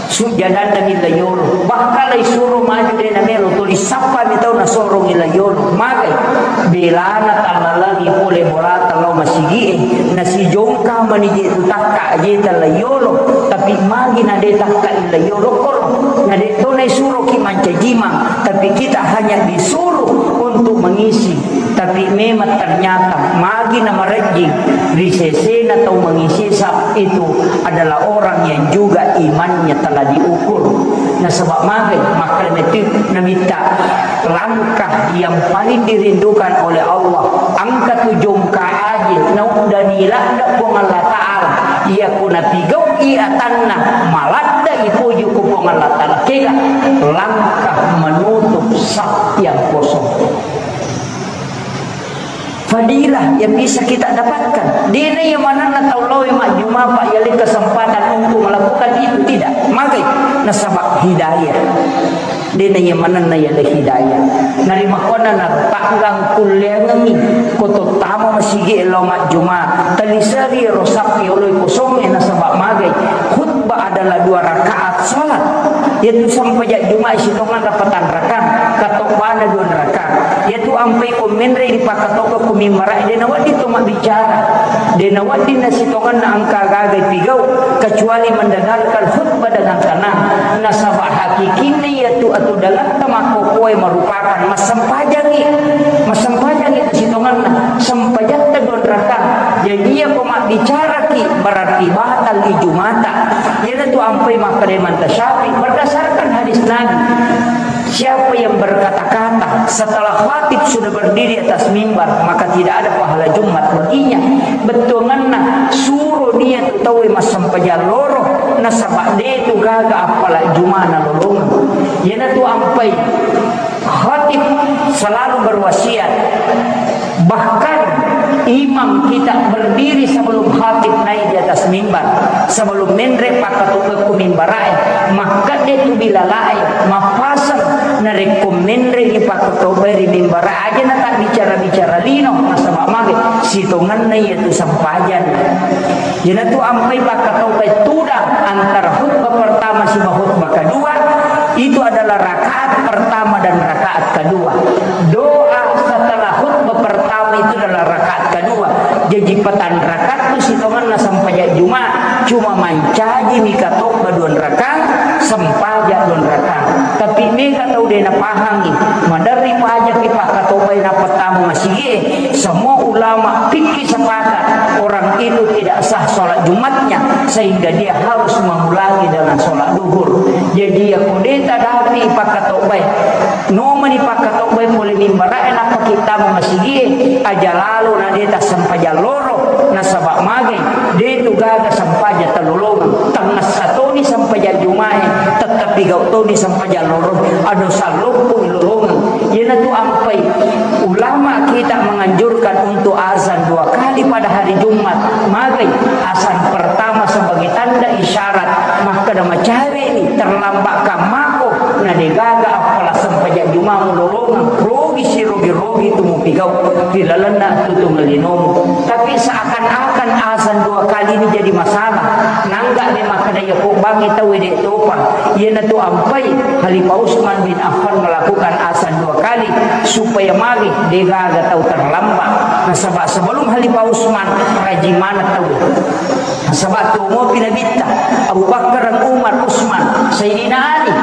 Sujjadanna mi layolo. Bahkan laisuro maju de namelo, tuli sappami tau nasorongi layolo. Magai? Belana tallalangi pole bolata lao masigie. Nasijongka mani je tu takka jeta layolo. Tapi magi na de takka i layolo koro. Na de to naisuroki mancajimang. Tapi kita hanya disuruh untuk mengisi. Tapi memang ternyata magi na marejjing ri sesena tau mengisi saf itu adalah orang yang juga imannya telah diukur. Nasaba magai? Makkedana tu Nabitta, langkah yang paling dirindukan oleh Allah, engka tu jongka aje nauddani ladde Puang Allah Ta'ala, iya ko napigau'i atanna maladde ipoji ko Puang Allah Ta'ala, kega? Langkah menutup saf yang kosong. Fadilah yang bisa kita dapatkan. Dena iya manenna tau laowi majjuma, Pak, yale kesempatan untuk melakukan itu, tidak. Magai? Nasaba hidayah. Dena iya manenna yale hidayah. Narimakkuanna na tanggang kulleangengi ko tottama masigi lao majjuma. Taliseri ro sappi oloi kosongnge nasaba magai? Khutbah adalah dua rakaat salat. Yaitu sempajang Juma'i sitonganna patang rakaat, katobbana dua rakaat. Yaitu ampai ko menre ri pakkatobba ko mimbarae, de nawedding to mabbicara. De nawedding nasitonganna engka gaga ipigau, kecuali mendengarkan khutbah dengan tenang. Nasaba hakikinna yaitu atudangatta makkokkoe merupakan massempajangi. Massempajangi nasitonganna, sempajatta dua rakaat. Jadi iya ko mabbicaraki berarti batal i Jumata. Iyanatu ampai makkeda Imam Syafi'i berdasarkan hadis Nabi. Siapa yang berkata-kata setelah khatib sudah berdiri atas mimbar, maka tidak ada pahala Jumat baginya. Bettuanganna suro dia tu tauwe massempajang loro, nasaba de tu gaga appala Jumana lolongeng. Iyanatu ampai khatib selalu berwasiat. Bahkan imam kita berdiri sebelum khatib naik di atas mimbar, sebelum menre pakkatobbae ko mimbarae, makkeda tu bilalae, mappaseng narekko menre ni pakkatobbae ri mimbarae, aja na tak bicara-bicara lino, nasaba mage sitongenna iyatu sempajang. Iyanatu ampai pakkatobbae tudang antara khutbah pertama siba khutbah kedua, itu adalah rakaat pertama dan rakaat kedua. Doa setelah khutbah pertama itu adalah rakaat kedua. Jaji patang rakaat tu sitongenna sempajang Jumat, cuma mancaji mi katobba dua rakaat, sempajang dua rakaat. Tapi mega tau de napahangi, maderri pajaki pakkatobbae nappa tama masigie. Semua ulama fikih sepakat orang itu tidak sah sholat Jumatnya, sehingga dia harus mengulangi dengan sholat duhur. Jadi ya kudeta dati pakkatobbae, nomani pakkatobbae pole mimbarae nappa kita masigie, aja lalo na deta sempajang loro, nasaba mage de tu gaga sempajang tellu lolongeng. Tangngessa toni sempajang Jumae, tettepi gau toni sempajang loro, ado salloppoi lolongeng. Iyanatu ampai ulama kita menganjurkan untuk azan dua kali pada hari Jumat. Magai azan pertama sebagai tanda isyarat, makkeda macawe ni terlambat kammako, na degaga appala sempajang Jumat mulolongeng, rogi sirogi-rogi tu mupigau ri lalenna tutung linomu. Tapi seakan-akan azan dua kali ini jadi masalah. Nangga ni makkeda ya kobbangi tau de topa. Iyanatu ampai Khalifah Utsman bin Affan melakukan azan dua kali supaya magi degaga tau terlambat. Nasaba sebelum Khalifah Utsman, rajing maneng tau. Nasaba tu mopi Nabitta, Abu Bakar, Umar, Utsman, Sayyidina Ali.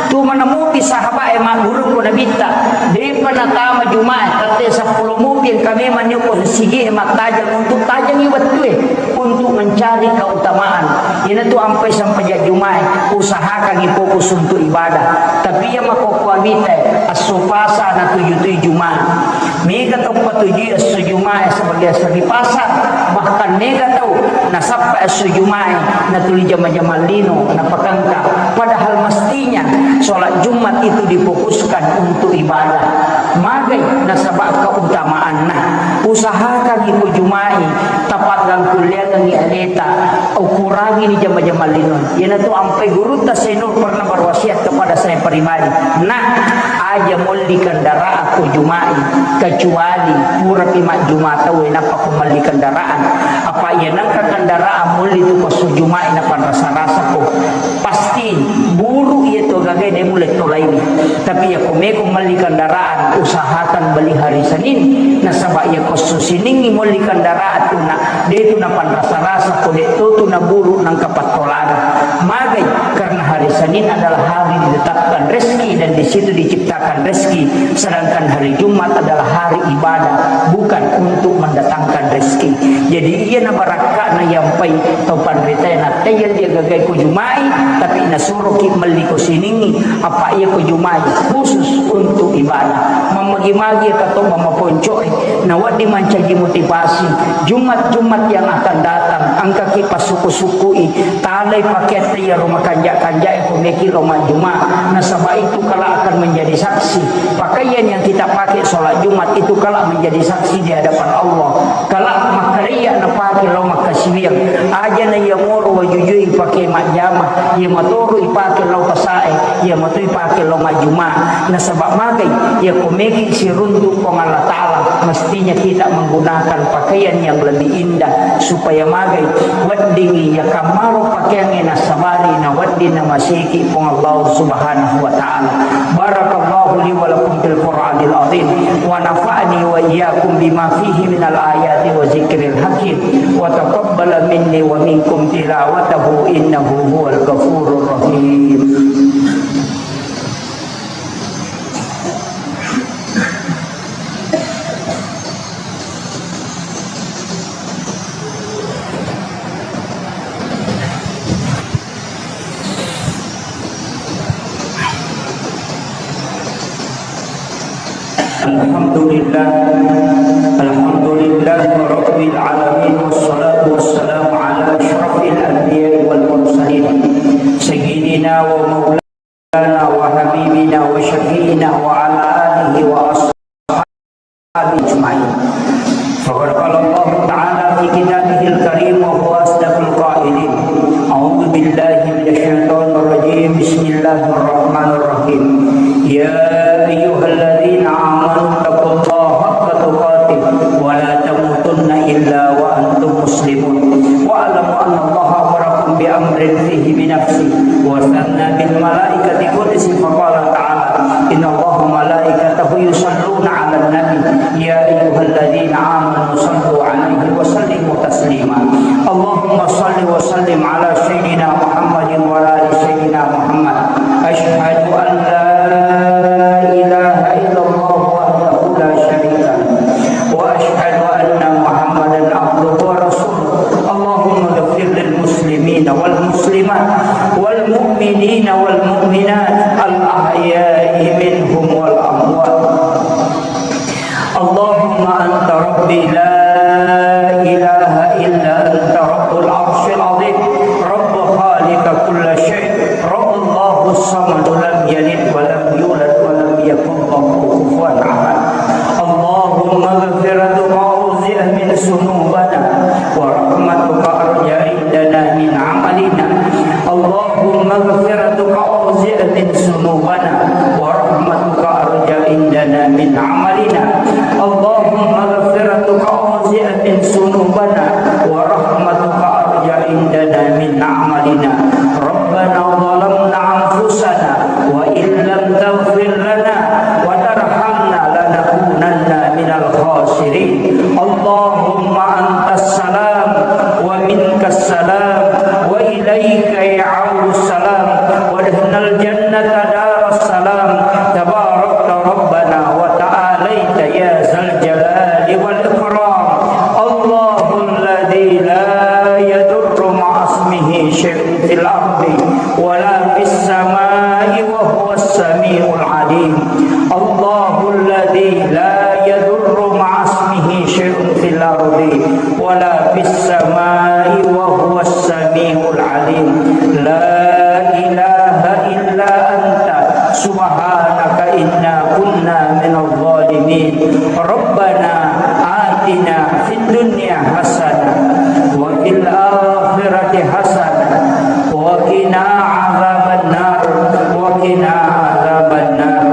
Tu mana mopi sahabat e magguru ko Nabitta. Depa natama Jumae, tette seppulo mopi engka memang ni ko sigi mattajeng untuk tajengi wettue untuk mencari keutamaan. Iyanatu ampai sempajang Jumae, usahakangi fokus untuk ibadah. Tapi iya makkokkoe mita, esso Pasa natuju-tuju Jumae. Mega tau patujui esso Jumae sebagai esso ri Pasa, bahkan mega tau nasappa esso Jumae natuli jama-jama lino napakengka. Padahal mestinya sholat Jumat itu difokuskan untuk ibadah. Magai nasaba keutamaanna. Usahakan ibu Jumai, tapagangkulleangengngi aleta, ukurangi ni jama-jama lino. Iyanatu ampai gurutta Said Nur pernah berwasiat kepada saya pribadi, "Nak, aja molli kendaraan ko Jumai, kecuali purapi majjuma tau, nappa ko melli kendaraan." Apa iya nengka kendaraan molli tu ko su Jumai, napanrasa-rasa ko. Pasti buru iya tu gagai de mulle tolaini. Tapi iya ko meko melli kendaraan, usahakan beli hari Senin. Nasaba iya ko su Siningngi molli kendaraan tu na, de tu napanrasa-rasa ko de tu, tu naburu nengka pattolana. Magai, karena hari Senin adalah hari ditetapkan rezeki dan di situ diciptakan rezeki, sedangkan hari Jumat adalah hari ibadah, bukan untuk mendatangkan rezeki. Jadi iya na barakka'na yampai tau panritae, nattayya dia gagai ko Jumai, tapi nasuroki melli ko Siningngi, apa iya ko Jumai khusus untuk ibadah. Mammagi-magi ka to mamaponcoe, nawedding mancaji motivasi. Jumat-Jumat yang akan datang, engkaki passuku-sukui, talai pakeatta iyaro makanja-kanjae ko meki lo majjuma. Nasaba itu kelak akan menjadi saksi. Pakaian yang kita pakai sholat Jumat itu kelak menjadi saksi di hadapan Allah. Kelak makkarejja napake lao makkasiwiang. Aja na iya moro wajujui pake majjama, iya matoro ipake lao pasae, iya mato ipake lao majjuma. Nasaba magai, iya ko meki siruntu Puang Allah Ta'ala, mestinya kita menggunakan pakaian yang lebih indah supaya magai weddingngi iya kammaro pakeangnge nasabari na wedding namaseki Puang Allah Subhanahu wa Ta'ala. Barakallahu li wa lakum fil Qur'anil azim, wa nafa'ani wa iyyakum bima fihi minal ayati wa zikril hakim, wa taqabbala minni wa minkum tilawatahu innahu huwal ghafurur rahim. Alhamdulillah. Alhamdulillah Rabbil Alamin. Wassalatu wassalamu ala asyrafil anbiya'i wal mursalin. Sayyidina wa maulana wa habibina wa syafi'ina wa ala alihi wa ashabihi أجمعين. فقد قال الله تعالى في كتابه الكريم وهو أصدق القائلين: أعوذ بالله من الشيطان الرجيم. بسم الله الرحمن الرحيم. يا أيها الذين آمنوا اتقوا الله حق تقاته ولا تموتن إلا وأنتم مسلمون. واعلموا أن الله أمركم بأمر فيه بنفسه وثنى بالملائكة قدسه فقال تعالى: إن الله وملائكته يصلون على النبي يا أيها الذين آمنوا صلوا عليه وسلموا تسليما. اللهم صل وسلم على سيدنا محمد وعلى آل سيدنا محمد. أشهد أن لا إله إلا الله وحده لا شريك له، وأشهد أن محمدا عبده ورسوله. اللهم اغفر للمسلمين والمسلمات والمؤمنين والمؤمنات الأحياء منهم والأموات. اللهم أنت ربي لا إله إلا أنت رب العرش العظيم، رب خالق كل شيء، رب الله الصمد لم يلد ولم يولد ولم يكن له كفوا أحد. اللهم مغفرتك أوسع من ذنوبنا ورحمتك أرجى عندنا من عملنا. اللهم مغفرتك أوسع من ذنوبنا ورحمتك أرجى عندنا من عملنا. اللهم مغفرتك أوسع من ذنوبنا ورحمتك أرجى عندنا من عملنا. ربنا ظلمنا أنفسنا وإن لم تغفر لنا وترحمنا لنكونن من الخاسرين. اللهم أنت السلام ومنك السلام وإليك يعود السلام وأدخلنا الجنة دار السلام. تباركت ربنا وتعاليت يا ذا الجلال والإكرام. الله الذي لا يضر مع اسمه شيء في الأرض ولا في السماء وهو السميع العليم. الله الذي لا يضر مع اسمه شيء في الأرض ولا في السماء وهو السميع العليم. لا إله إلا أنت سبحانك إنا كنا من الظالمين. ربنا آتنا في الدنيا حسنة وفي الآخرة حسنة وقنا عذاب النار، وقنا عذاب النار،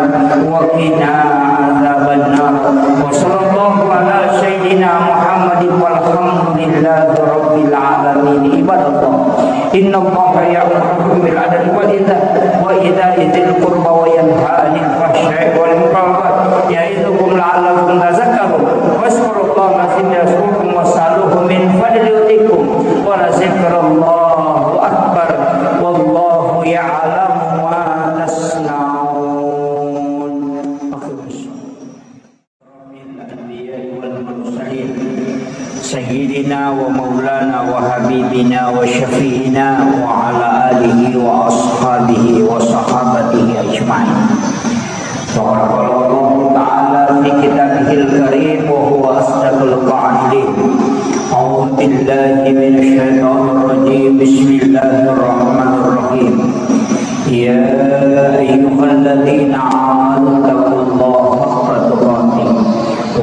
وقنا عذاب النار. وصلى الله على سيدنا محمد والحمد لله رب العالمين. عباد الله، إن الله يأمركم بالعدل والإحسان وإيتاء ذي القربى وينهى عن الفحشاء والمنكر والبغي يعظكم لعلكم تذكرون. فاذكروا الله العظيم يذكركم واسألوه من فضله يؤتكم ولذكر الله أكبر والله يعلم ما تصنعون. الأنبياء والمرسلين سيدنا ومولانا وحبيبنا وشفيعنا وعلى آله وأصحابه وصحابته أجمعين. وقد قال الله تعالى في كتابه الكريم وهو أصدق القائلين: أعوذ بالله من الشيطان الرجيم. بسم الله الرحمن الرحيم. يا أيها الذين آمنوا اتقوا الله حق تقاته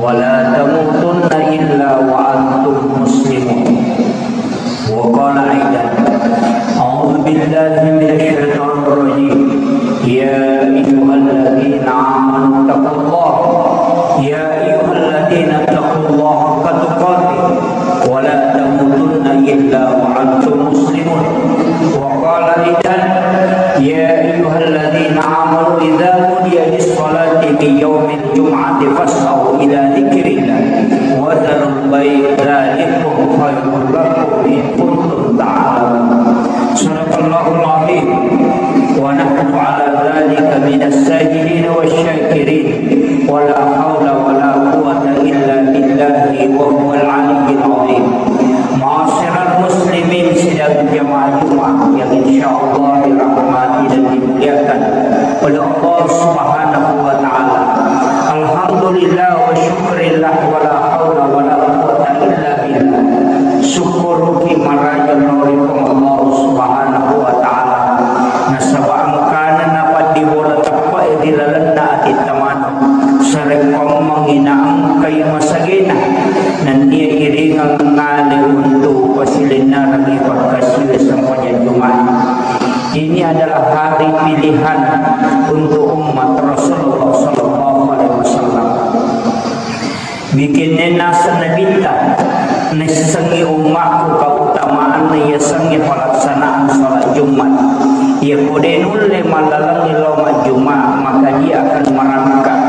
ولا تموتن إلا وأنتم مسلمون. وقال أيضا: أعوذ بالله من الشيطان الرجيم. يا أيها الذين آمنوا اتقوا الله، يا أيها الذين اتقوا الله حق تقاته ولا تموتن إلا وأنتم مسلمون. وقال أيضا: يا أيها الذين آمنوا إذا نودي للصلاة من يوم الجمعة فاسعوا إلى ذكر الله وذروا البيع ذلكم خير لكم إن كنتم تعلمون. صدق الله العظيم ونحن على ذلك من الشاهدين والشاكرين. ولا حول ولا قوة إلا بالله وهو العلي العظيم. Ma'asyiral muslimin, sidang jamaah Jumat yang insyaallah dirahmati dan dimuliakan oleh Allah Subhanahu wa taala. Alhamdulillah wa syukrillah, wala haula wala quwwata illa billah. Syukuruki maraja ri Puang Allah Subhanahu wa taala. Nasaba engkana napaddibola teppe'e ri lalenna atitta maneng. Sarekkoammengngi naengkai pilihan untuk umat Rasulullah sallallahu alaihi wasallam. Bikinna naseng Nabitta, naissengngi ummakku keutamaanna yasengnge pelaksanaan salat Jumat. Iyako de nulle mallalengngi lao majjuma, maka dia akan merangkak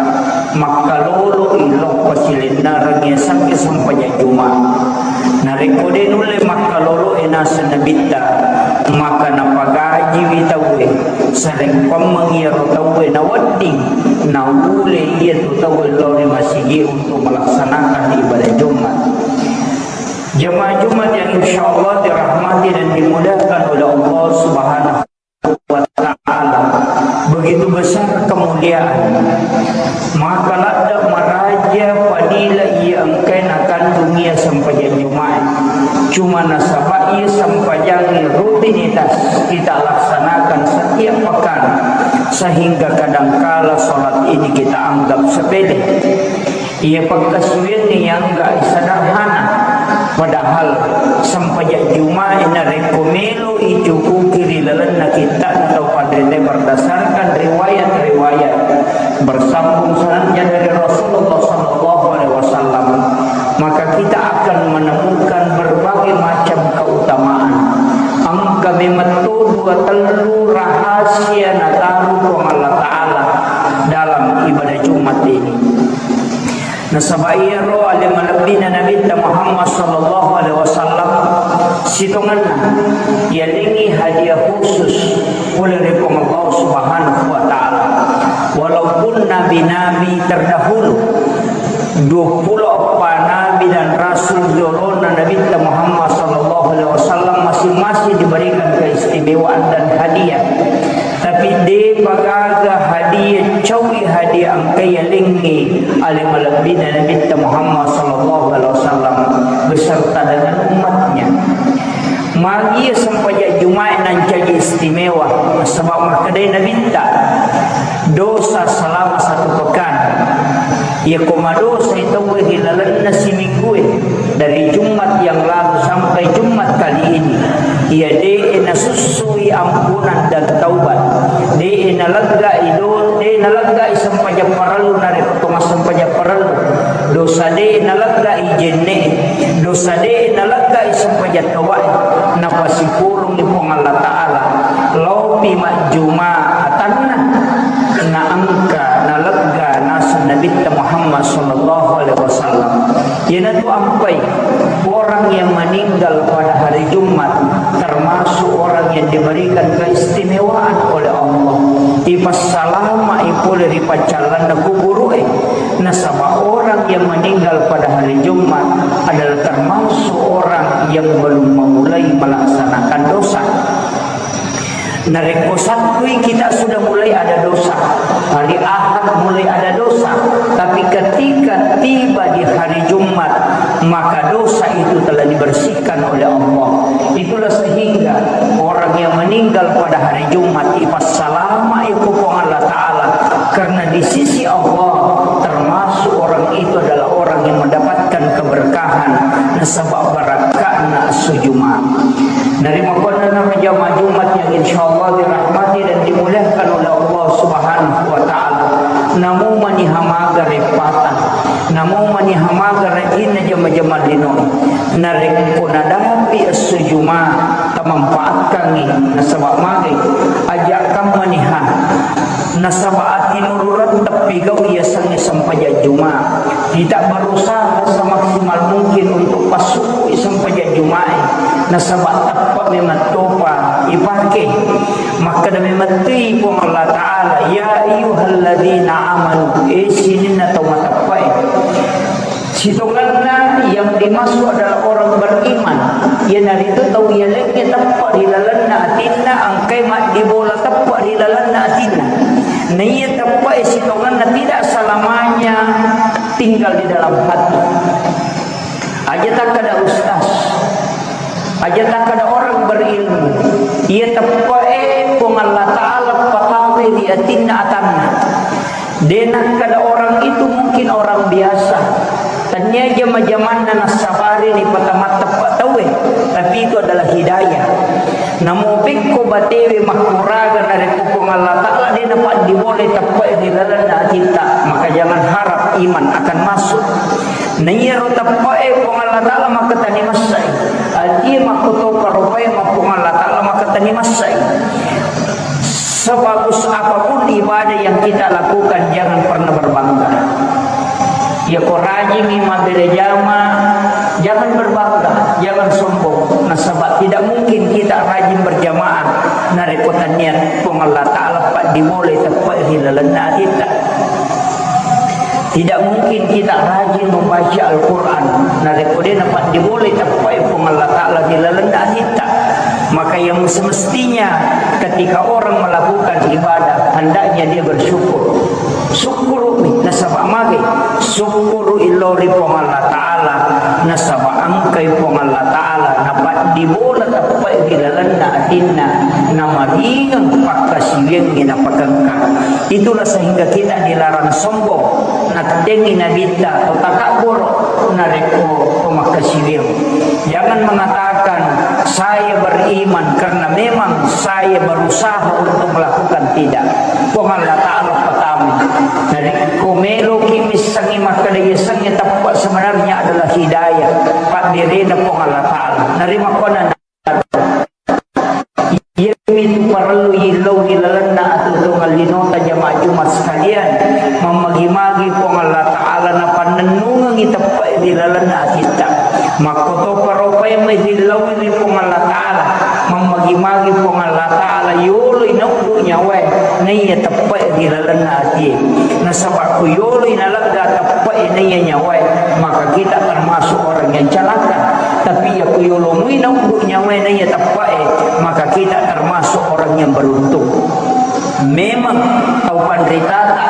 makkaloloi lao pasilennereng yasengnge sempajang Juma. Narekko de nulle makkaloloi naseng Nabitta, maka napagajiwi tauwe, sarekkoammengngi iyaro tauwe nawedding naule iyatu tauwe lao ri masigi untuk melaksanakan ibadah Jumat. Jamaah Jumat yang insyaallah dirahmati dan dimuliakan oleh Allah Subhanahu wa Ta'ala. Begitu besar kemuliaan. Maka ladde maraja fadilah iya engkae nakandung iya sempajang Jumat. Cuma nasaba iya sempajang rutinitas kita laksanakan setiap pekan, sehingga kadangkala salat ini kita anggap sepele. Iya pakkasiwiangnge yang gak sederhana, padahal sempajang Jumae narekko melo icukuki ri lalenna kitta'na tau panrita berdasarkan riwayat-riwayat bersambung sanadnya dari Rasulullah sallallahu alaihi wasallam, maka kita akan menemukan berbagai macam keutamaan. Engka memang to dua tellu rahasia nataru Puang Allah Ta'ala dalam ibadah Jumat ini. Nasaba iyaro ale malebbina Nabitta Muhammad sallallahu alaihi wasallam, sitongenna yalengngi hadiah khusus pole ri Puang Allah Subhanahu wa Ta'ala. Walaupun nabi-nabi terdahulu, duappulo eppa nabi dan rasul jolona Nabitta Muhammad sallallahu alaihi wasallam, masing-masing diberikan keistimewaan dan hadiah. Tapi depa gaga hadiah, caui hadiah engka yalengngi ale malebbina Nabitta Muhammad sallallahu alaihi wasallam beserta dengan umatnya. Magi iya sempajang Jumae nancaji istimewa, sebab makkedai Nabitta, dosa selama satu pekan. Iyako madosai tauwe ri lalenna siminggue, dari Jumat yang lalu sampai Jumat kali ini, iya de'e nasussui ampunan dan taubat, de'e naleggai do-, de'e naleggai sempajang parellu narekko to massempajang parellu, dosa de'e naleggai jenne'e, dosa de'e naleggai sempajang tawae, napasipulungngi Puang Allah Ta'ala, laopi majjuma atanna, naengka nalegga naseng Nabitta Muhammad sallallahu alaihi wasallam. Iyanatu ampai orang yang meninggal pada hari Jumat termasuk orang yang diberikan keistimewaan oleh Allah. Ipassalamai pole ri paccallanna kuburu'e. Nasaba orang yang meninggal pada hari Jumat adalah termasuk orang yang belum memulai melaksanakan dosa. Narekko Sattui kita sudah mulai ada dosa, hari Ahad mulai ada dosa, tapi ketika tiba di hari Jumat, maka dosa itu telah dibersihkan oleh Allah. Itulah sehingga orang yang meninggal pada hari Jumat ipassalamai ku Puang Allah Ta'ala, karena di sisi Allah termasuk orang itu adalah orang yang mendapatkan keberkahan nasaba barakka'na esso Juma. Narimakkuannanaro jamaah Jumat yang insyaallah dirahmati dan dimuliakan oleh Allah Subhanahu wa Ta'ala, namo maniha maga reppata, namo maniha maga rajinna jama-jama linoe, narekko nadapi esso Juma, tamanfaatkangngi nasaba magai, ajakkan maniha. Nasaba atinurureng teppi gau yasengnge sempajang Juma. Kita berusaha semaksimal mungkin untuk passukkui sempajang Jumae. Nasaba teppe memang topa ipake. Makkeda memang tui Puang Allah Ta'ala, "Ya ayyuhalladzina amanu," eh sininna tau mateppe'e. Sitongenna yang dimaksud adalah orang beriman. Iyanaritu tau yalengnge teppe ri lalenna atinna, engkai maddibola teppe ri lalenna atinna. Naiya teppe'e sitongenna tidak selamanya tinggal di dalam hati. Aja takkeda ustaz. Aja takkeda orang berilmu. Iya teppe'e Puang Allah Ta'ala patawe ri atinna atanna. De nakkeda orang itu mungkin orang biasa. Tania jama-jamanna nassabari ni patamatteppa tauwe, tapi itu adalah hidayah. Namo pekko batewe makkuraga narekko Puang Allah Ta'ala de' napaddibolai teppe'e ri lalenna atitta, maka jangan harap iman akan masuk. Naiyaro teppe'e Puang Allah Ta'ala makkatani massai. Atie makkotopa ropae ma Puang Allah Ta'ala makkatani massai. Sebagus apapun ibadah yang kita lakukan, jangan pernah berbangga. Yako rajingi mabbere jama, jangan berbangga, jangan sombong. Nasaba tidak mungkin kita rajin berjamaah narekko tania Puang Allah Ta'ala paddibolai teppe'e ri lalenna atitta. Tidak mungkin kita rajin membaca Al-Quran narekko de' napaddibolai teppe'e Puang Allah Ta'ala ri lalenna atitta. Maka yang semestinya ketika orang melakukan ibadah, hendaknya dia bersyukur. Sukkuru'mi, nasaba magai? Sukkuru'i lao ri Puang Allah Ta'ala, nasaba engkai Puang Allah Ta'ala napaddibola teppe'e ri lalenna atinna, namaringeng pakkasiwiangnge napakengka. Itulah sehingga kita dilarang sombong. Nattengngi Nabitta to takabboro narekko to makkasiwiang. Jangan mengatakan, "Saya beriman karena memang saya berusaha untuk melakukan." Tidak. Puang Allah Ta'ala pertama. Narekko meloki missengngi makkeda yasengnge teppe', sebenarnya adalah hidayah. Padderena Puang Allah Ta'ala. Narimakkuannang Iyamitu parellu yillau ri lalenna atuo-tuongeng linota jamaah Jumat sekalian. Mammagi-magi Puang Allah Ta'ala napannennungengngi teppe'e ri lalenna atitta. Makkotopa ropae mai rillaui ri Puang Allah Ta'ala. Mammagi-magi Puang Allah Ta'ala yoloi nauddu nyawae naiya teppe'e ri lalenna atie. Nasaba ko yoloi nalegga teppe'e naiya nyawae, maka kita termasuk orang yang celaka. Tapi iya ko yolo mui nauddu nyawae naiya teppe'e, maka kita termasuk orang yang beruntung. Memang tau panritata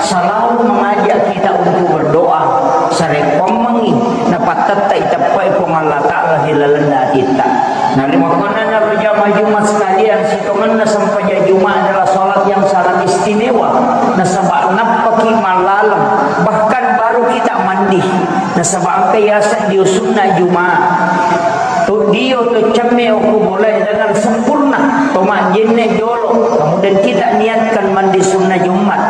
selalu mengajak kita untuk berdoa, sarekkoammengngi napattettai teppe'e Puang Allah Ta'ala ri lalenna atitta. Narimakkuannanaro jamaah Jumat sekalian, sitongenna sempajang Jumat adalah salat yang sangat istimewa. Nasaba nappaki mallaleng, bahkan baru kita mandi. Nasaba engka yaseng dio sunna Jumat. To dio to cemme okko bolae dengan sempurna. To majjenne jolo. Kemudian kita niatkan mandi sunna Jumat.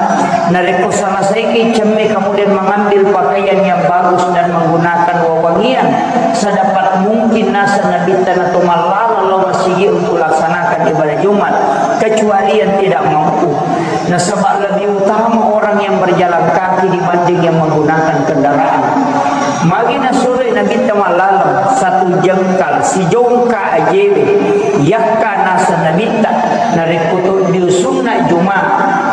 Narekko selesaiki cemme, kemudian mengambil pakaian yang bagus dan menggunakan wewangian sedapat mungkin, naseng Nabitta nato mallaleng lao masigi untuk laksanakan ibadah Jumat, kecuali yang tidak mampu. Nasaba lebih utama orang yang berjalan kaki dibanding yang menggunakan kendaraan. Magi nasuroi Nabitta mallaleng, satu jengkal, sijongka ajewe, yakka naseng Nabitta, narekko to dio sunna Jumat,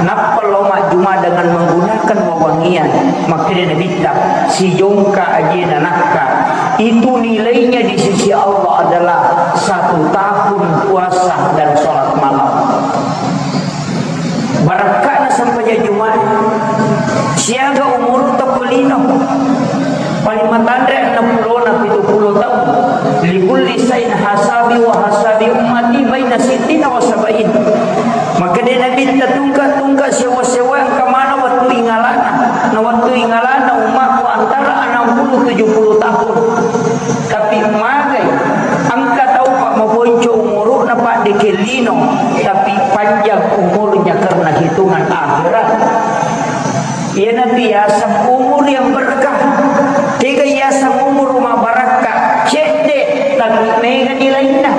nappa lao majjuma dengan menggunakan wewangian, makkeda Nabitta, sijongka ajena nakka, itu nilainya di sisi Allah adalah satu tahun puasa dan sholat malam. Barakka'na sempajang Jumat, siaga umurutta ko lino. Paling matanre enneng pulona pitu pulo taung. Likulli sain hasabi wa hasabi ummati baina sittina wa sabain. Makkeda Nabitta, tungka-tungka sewa-sewa engka maneng wettu ingalana. Na wettu ingalana ummakku antara enam puluh tujuh puluh tahun. Tapi magai, engka tau pa maponco umuru'na paddeke lino, tapi panjang umurnya karena hitungan akhirat. Iyanatu yaseng umur yang berkah. Tega yaseng umur mabarakka, cedde, tapi mega nilainna.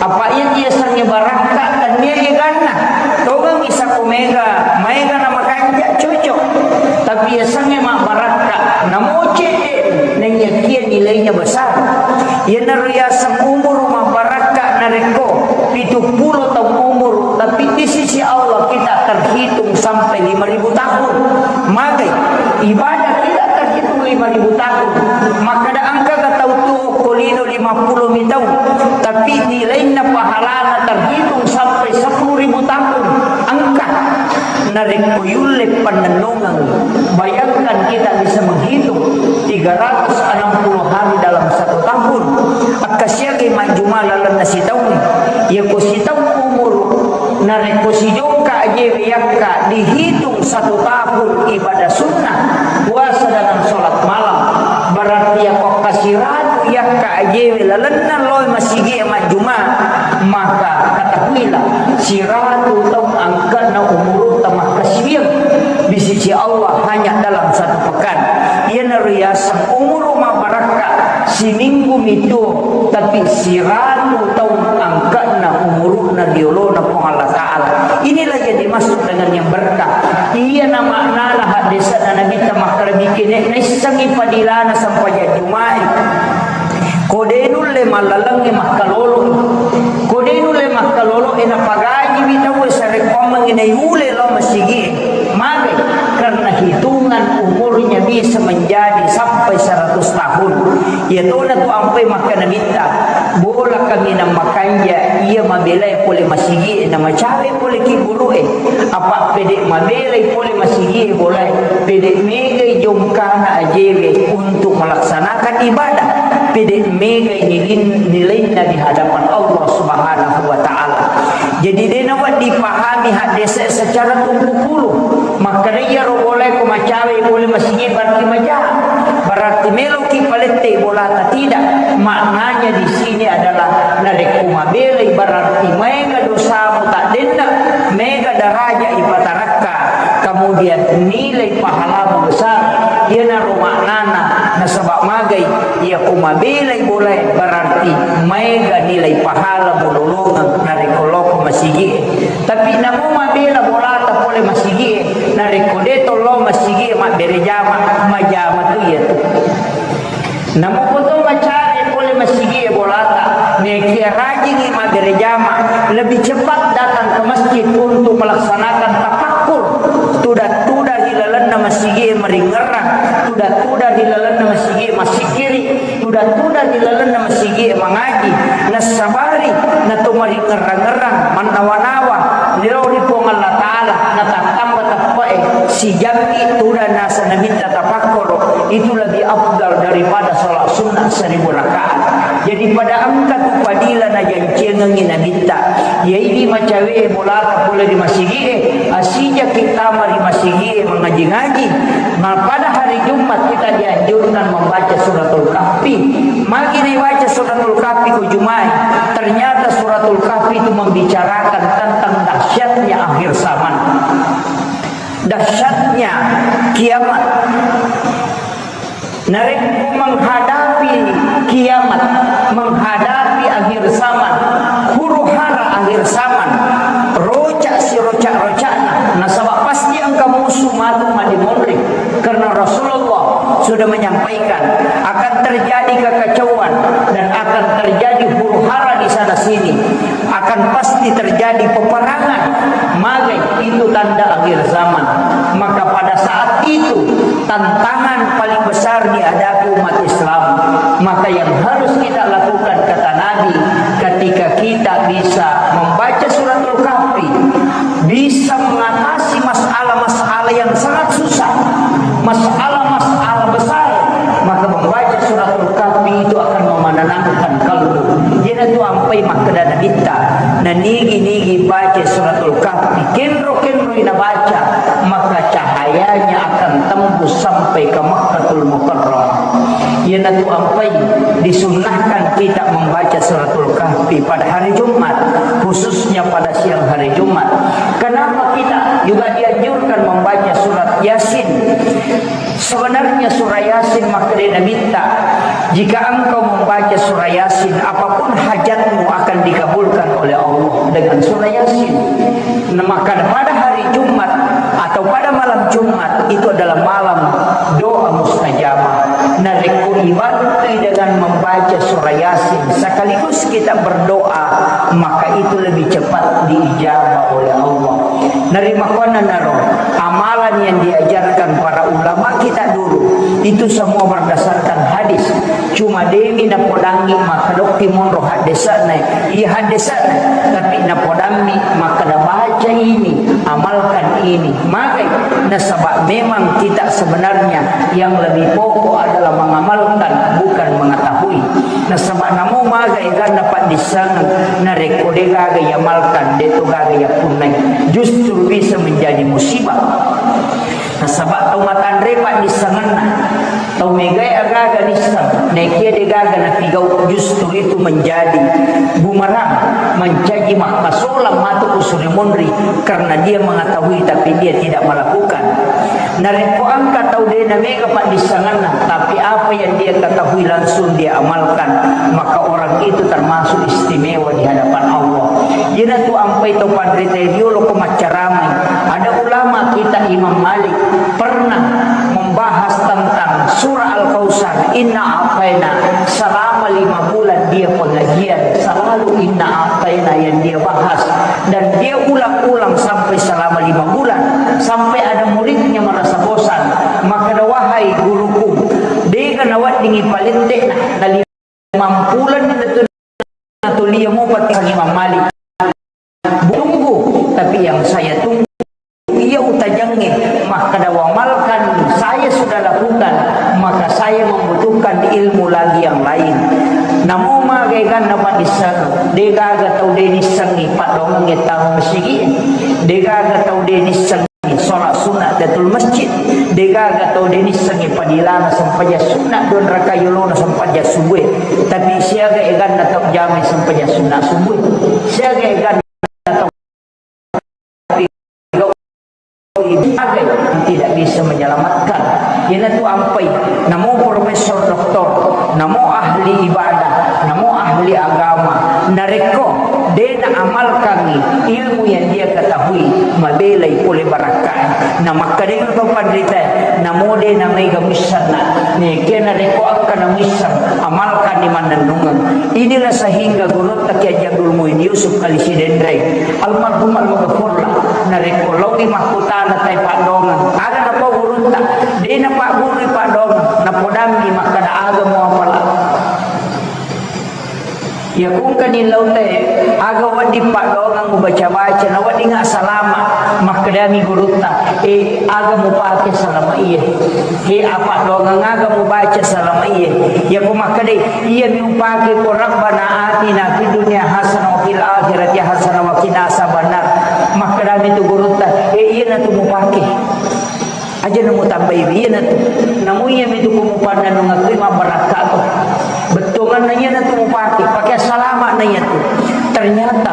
Apa iya yasengnge barakka, tennia eganna. Togangngi sako mega, maega na makanja, cocok. Tapi yasengnge mabbarakka, namo cedde, naiyakia nilainya besar. Iyanaro yaseng umur mabbarakka narekko pitu pulo taung umur, tapi di sisi Allah kita terhitung sampai lima ribu tahun. Magai, ibadah kita terhitung lima ribu tahun. Makkeda engka tau tuo ko lino lima pulo mi taung, tapi nilainna pahalana terhitung sampai sepuluh ribu tahun. Engka. Narekko yulle pannennungeng, bayangkan kita bisa menghitung tiga ratus enam puluh hari dalam satu tahun. Akkasiagai majjuma lalenna sitaung. Yako sitaung umur, narekko sijongka ajewe yakka dihitung satu tahun ibadah sunnah, puasa dengan sholat malam. Berarti yako kasiratu yakka ajewe lalenna loe masigi majjuma, maka Siratu taung angka'na umurutta makkasiwiang di sisi Allah hanya dalam satu pekan. Iyanaro yaseng umuru mabbarakka siminggu mitu, tapi siratu taung angka'na umuru'na riolona Puang Allah Ta'ala. Inilah yang dimaksud dengan yang berkah. Iyana maknana haddese'na Nabitta makkeda, bikine naissengngi padilana sempajang Juma'i. Ko de nulle mallalengnge makkalolo. Ko de nulle makkalolo e napagajiwi tauwe sarekkoammengngi naimule lao masigi e. Mage, karena hitungan umurnya bisa menjadi sampai seratus tahun. Iyatona tu ampai makkeda Nabitta, bola kaminang makanja iya mabelai pole masigi e, namacawe pole ki guru e. Apa pede mabelai pole masigi e bola e, pede megai jongkana ajewe untuk melaksanakan ibadah, pede megai nilin-, nilainna di hadapan Allah Subhanahu wa Ta'ala. Jadi, de nawedding dipahami haddese secara tumpukulu. Makkedai iyaro bola e ko macawe pole masigi e berarti maja. Berarti meloki palette bolata, tidak. Maknanya di sini adalah narekko mabelai berarti maega dosamu taddenna, mega daraja ipatarakka, kemudian nilai pahalamu besar. Iyanaro maknana, nasaba magai iya ko mabelai bola e berarti maega nilai pahala mulolongeng narekko loko masigi e. Tapi namo mabela bolata pole masigi e, narekko de to lao masigi e mabbere jama, majama tu iyatu. Namo ko to macawe pole masigi e bolata, nekia rajingi mabbere jama, lebih cepat datang ke masjid untuk melaksanakan tafakkur. Tuda-tuda ri lalenna masigi e maringerrang, tuda-tuda ri lalenna masigi e massikkiri, tuda-tuda ri lalenna masigi e mangaji, nassabari nato maringerrang-ngerrang, mannawa-nawa lao ri Puang Allah Ta'ala, natattamba teppe'e sijammi tuda naseng Nabitta tafakkoro, itu lebih afdal daripada sholat sunnah seribu rakaat. Jadi pada engka tu padila najanciangengngi Nabitta, iyaidi macawe bolata pole ri masigi e, asijaki tama ri masigi e mangaji-ngaji. Nah, pada hari Jumat kita dianjurkan membaca suratul Kahfi. Magi dibaca suratul Kahfi ko Juma'i? Ternyata suratul Kahfi itu membicarakan tentang dahsyatnya akhir zaman. Dahsyatnya kiamat. Narekko menghadapi kiamat, menghadapi akhir zaman, huru-hara akhir zaman, roca siroca-rocana, nasaba pasti engka musuh matu madimonri. Karena Rasulullah sudah menyampaikan akan terjadi kekacauan dan akan terjadi huru-hara di sana sini. Akan pasti terjadi peperangan. Magai itu tanda akhir zaman. Maka pada saat itu, tantangan paling besar dihadapi umat Islam. Maka yang harus kita lakukan, kata Nabi, ketika kita bisa membaca suratul Kahfi, bisa mengatasi masalah-masalah yang sangat susah, masalah-masalah besar, maka membaca suratul Kahfi itu akan menenangkan kalbu. Iyanatu ampai makkeda Nabitta, nanigi-nigi baca suratul Kahfi, kenro-kenroi nabaca, maka cahayanya akan tembus sampai ke Makkatul Mukarramah. Iyanatu ampai disunnahkan kita membaca suratul Kahfi pada hari Jumat, khususnya pada siang hari Jumat. Kenapa kita juga dianjurkan membaca surat Yasin? Sebenarnya surah Yasin, makkeda Nabitta, jika engkau membaca surah Yasin, apapun hajatmu akan dikabulkan oleh Allah dengan surah Yasin. Nah, maka pada hari Jumat atau pada malam Jumat itu adalah malam doa mustajabah. Narekko ibantui dengan membaca surah Yasin sekaligus kita berdoa, maka itu lebih cepat diijabah oleh Allah. Narimakkuannanaro amalan yang diajarkan para ulama kita dulu, itu semua berdasarkan hadis. Cuma demi napodangi makkedokki monro haddese'na, iya haddese'na, tapi napodammi makkeda baca ini, amalkan ini. Magai, nasaba memang kita sebenarnya yang lebih pokok adalah mengamalkan, bukan mengetahui. Nasaba namo maga eganna paddissengeng, narekko de gaga iamalkan, de to gaga iappunnai, justru bisa menjadi musibah. Nasaba tau matanre paddissengenna, Tau megae agaga nisseng, naekia degaga napigau, justru itu menjadi bumerang, mancaji makkasolang matu ku suri monri, karena dia mengetahui tapi dia tidak melakukan. Narekko engka tau de namega paddissenganna, tapi apa yang dia ketahui langsung dia amalkan, maka orang itu termasuk istimewa di hadapan Allah. Iyanatu ampai tau panrita riolo ko maccaramai. Ada ulama kita Imam Malik pernah membahas tentang surah Al-Kautsar, inna a'taina, selama lima bulan dia pengajian, selalu inna a'taina yang dia bahas, dan dia ulang-ulang sampai selama lima bulan, sampai ada muridnya merasa bosan. Maka, wahai guruku, dega naweddingi palette'na, na limampulo ni natulia mopa Imam Malik. Tunggu, tapi yang saya tunggu, iya utajangnge, makkeda wamalkan, saya sudah lakukan, maka saya membutuhkan ilmu lagi yang lain. Namo maga eganna paddisseng, degaga tau de nissengi paddoangengnge tama masigi, degaga tau de nissengi sholat sunat datul masjid, degaga tau de nissengi padilana sempajang sunat dua rakaat yolona sempajang subuh, tapi siaga eganna tau jamai sempajang sunat subuh, siaga eganna tau tidak bisa menyelamatkan. Iyanatu ampai, namo profesor doktor, namo ahli ibadah, namo ahli agama, narekko dena amalkangi ilmu yang dia ketahui, mabelai pole barakkae. Na makkedai to panrita, namo dena maega missenna, nekia narekko engka na misseng, amalkanni mannennungeng. Inilah sehingga gurutta Kiai Haji Abdul Muin Yusuf Kali Sidenreng, almarhum almaghfurlah, narekko laowi makkutana tai paddoangeng, aga napau gurutta, de napaggurui paddoangeng, napodammi makkeda, aga muapala. Iya kungkani laotai, aga wedding paddoangeng mubaca-baca, na wedding salama, makkedami gurutta, eh, aga mupake salama iye. He, apa doangeng aga mubaca salama iye? Yako makkedai, iyami upake ko Rabbana atina fid dunya hasanah wa fil akhirati hasanah wa qina azabannar. Makkedami tu gurutta, e, iyanatu mupake. Aja namu tambai, iyanatu. Namu iyami tu ko mupannennungeng kui mabbarakka to. Bettuanganna iyanatu mupake, pake salama na iyatu. Ternyata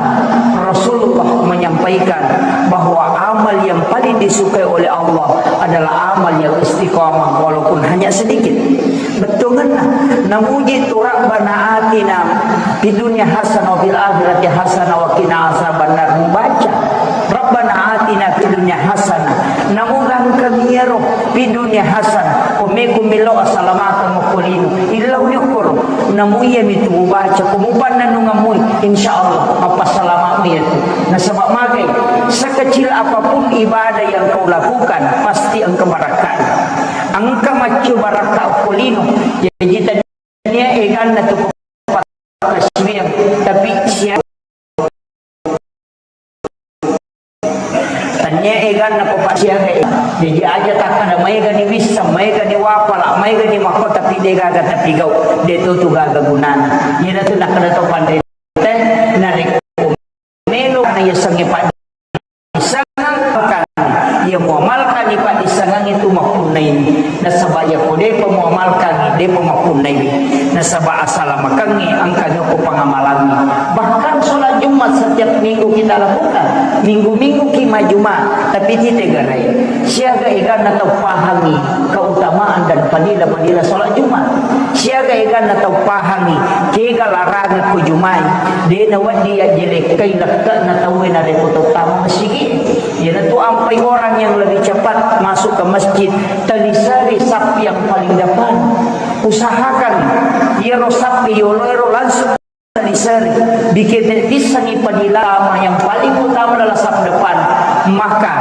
Rasulullah menyampaikan bahwa amal yang paling disukai oleh Allah adalah amal yang istiqamah walaupun hanya sedikit. Bettuanganna, namuji tu Rabbana atina fid dunya hasanah wa fil akhirati hasanah wa qina azabannar, mubaca Rabbana atina fid dunya hasanah, namu gangkang iyaro fid dunya hasanah, ko meko melo asalamakeng okko lino, illau yokkoro, namu iyami tu mubaca, ko mupannennungeng mui, insya Allah, mappasalama mu iyatu. Nasaba magai, sekecil apapun ibadah yang kau lakukan, pasti engka barakka'na. Engka maccu barakka okko lino. Jaji tania eganna tu pakkasiwiang, tapi sia-, tania eganna ko passiaga. Jaji aja takkada maega ni wisseng, maega ni wapala, maega ni makko, tapi de gaga tapigau, de tu tu gaga gunana. Iyanatu nakkada to panrita, narekko melo na yasengnge paddissengang, iya muamalkanni paddissengang itu mappunnai. Nasaba yako depa muamalkangi, depa mappunnai. Nasaba asalamakengngi engka joko pangamalangngi. Bahkan sholat Jumat setiap minggu kita lakukan. Minggu-minggu ki majuma, tapi tite garai. Siaga eganna tau pahangi keutamaan dan fadilah-fadilah sholat Jumat. Siaga eganna tau pahangi kega larangan ko jumai. De nawedding yajjelekkai lekke'na tauwe narekko tau tama masigi. Iyanatu ampai orang yang lebih cepat masuk ke masjid, telisari saf yang paling depan. Usahakan iyaro saf yoloero langsung telisari, bikin pissangi padilama yang paling utama adalah saf depan. Maka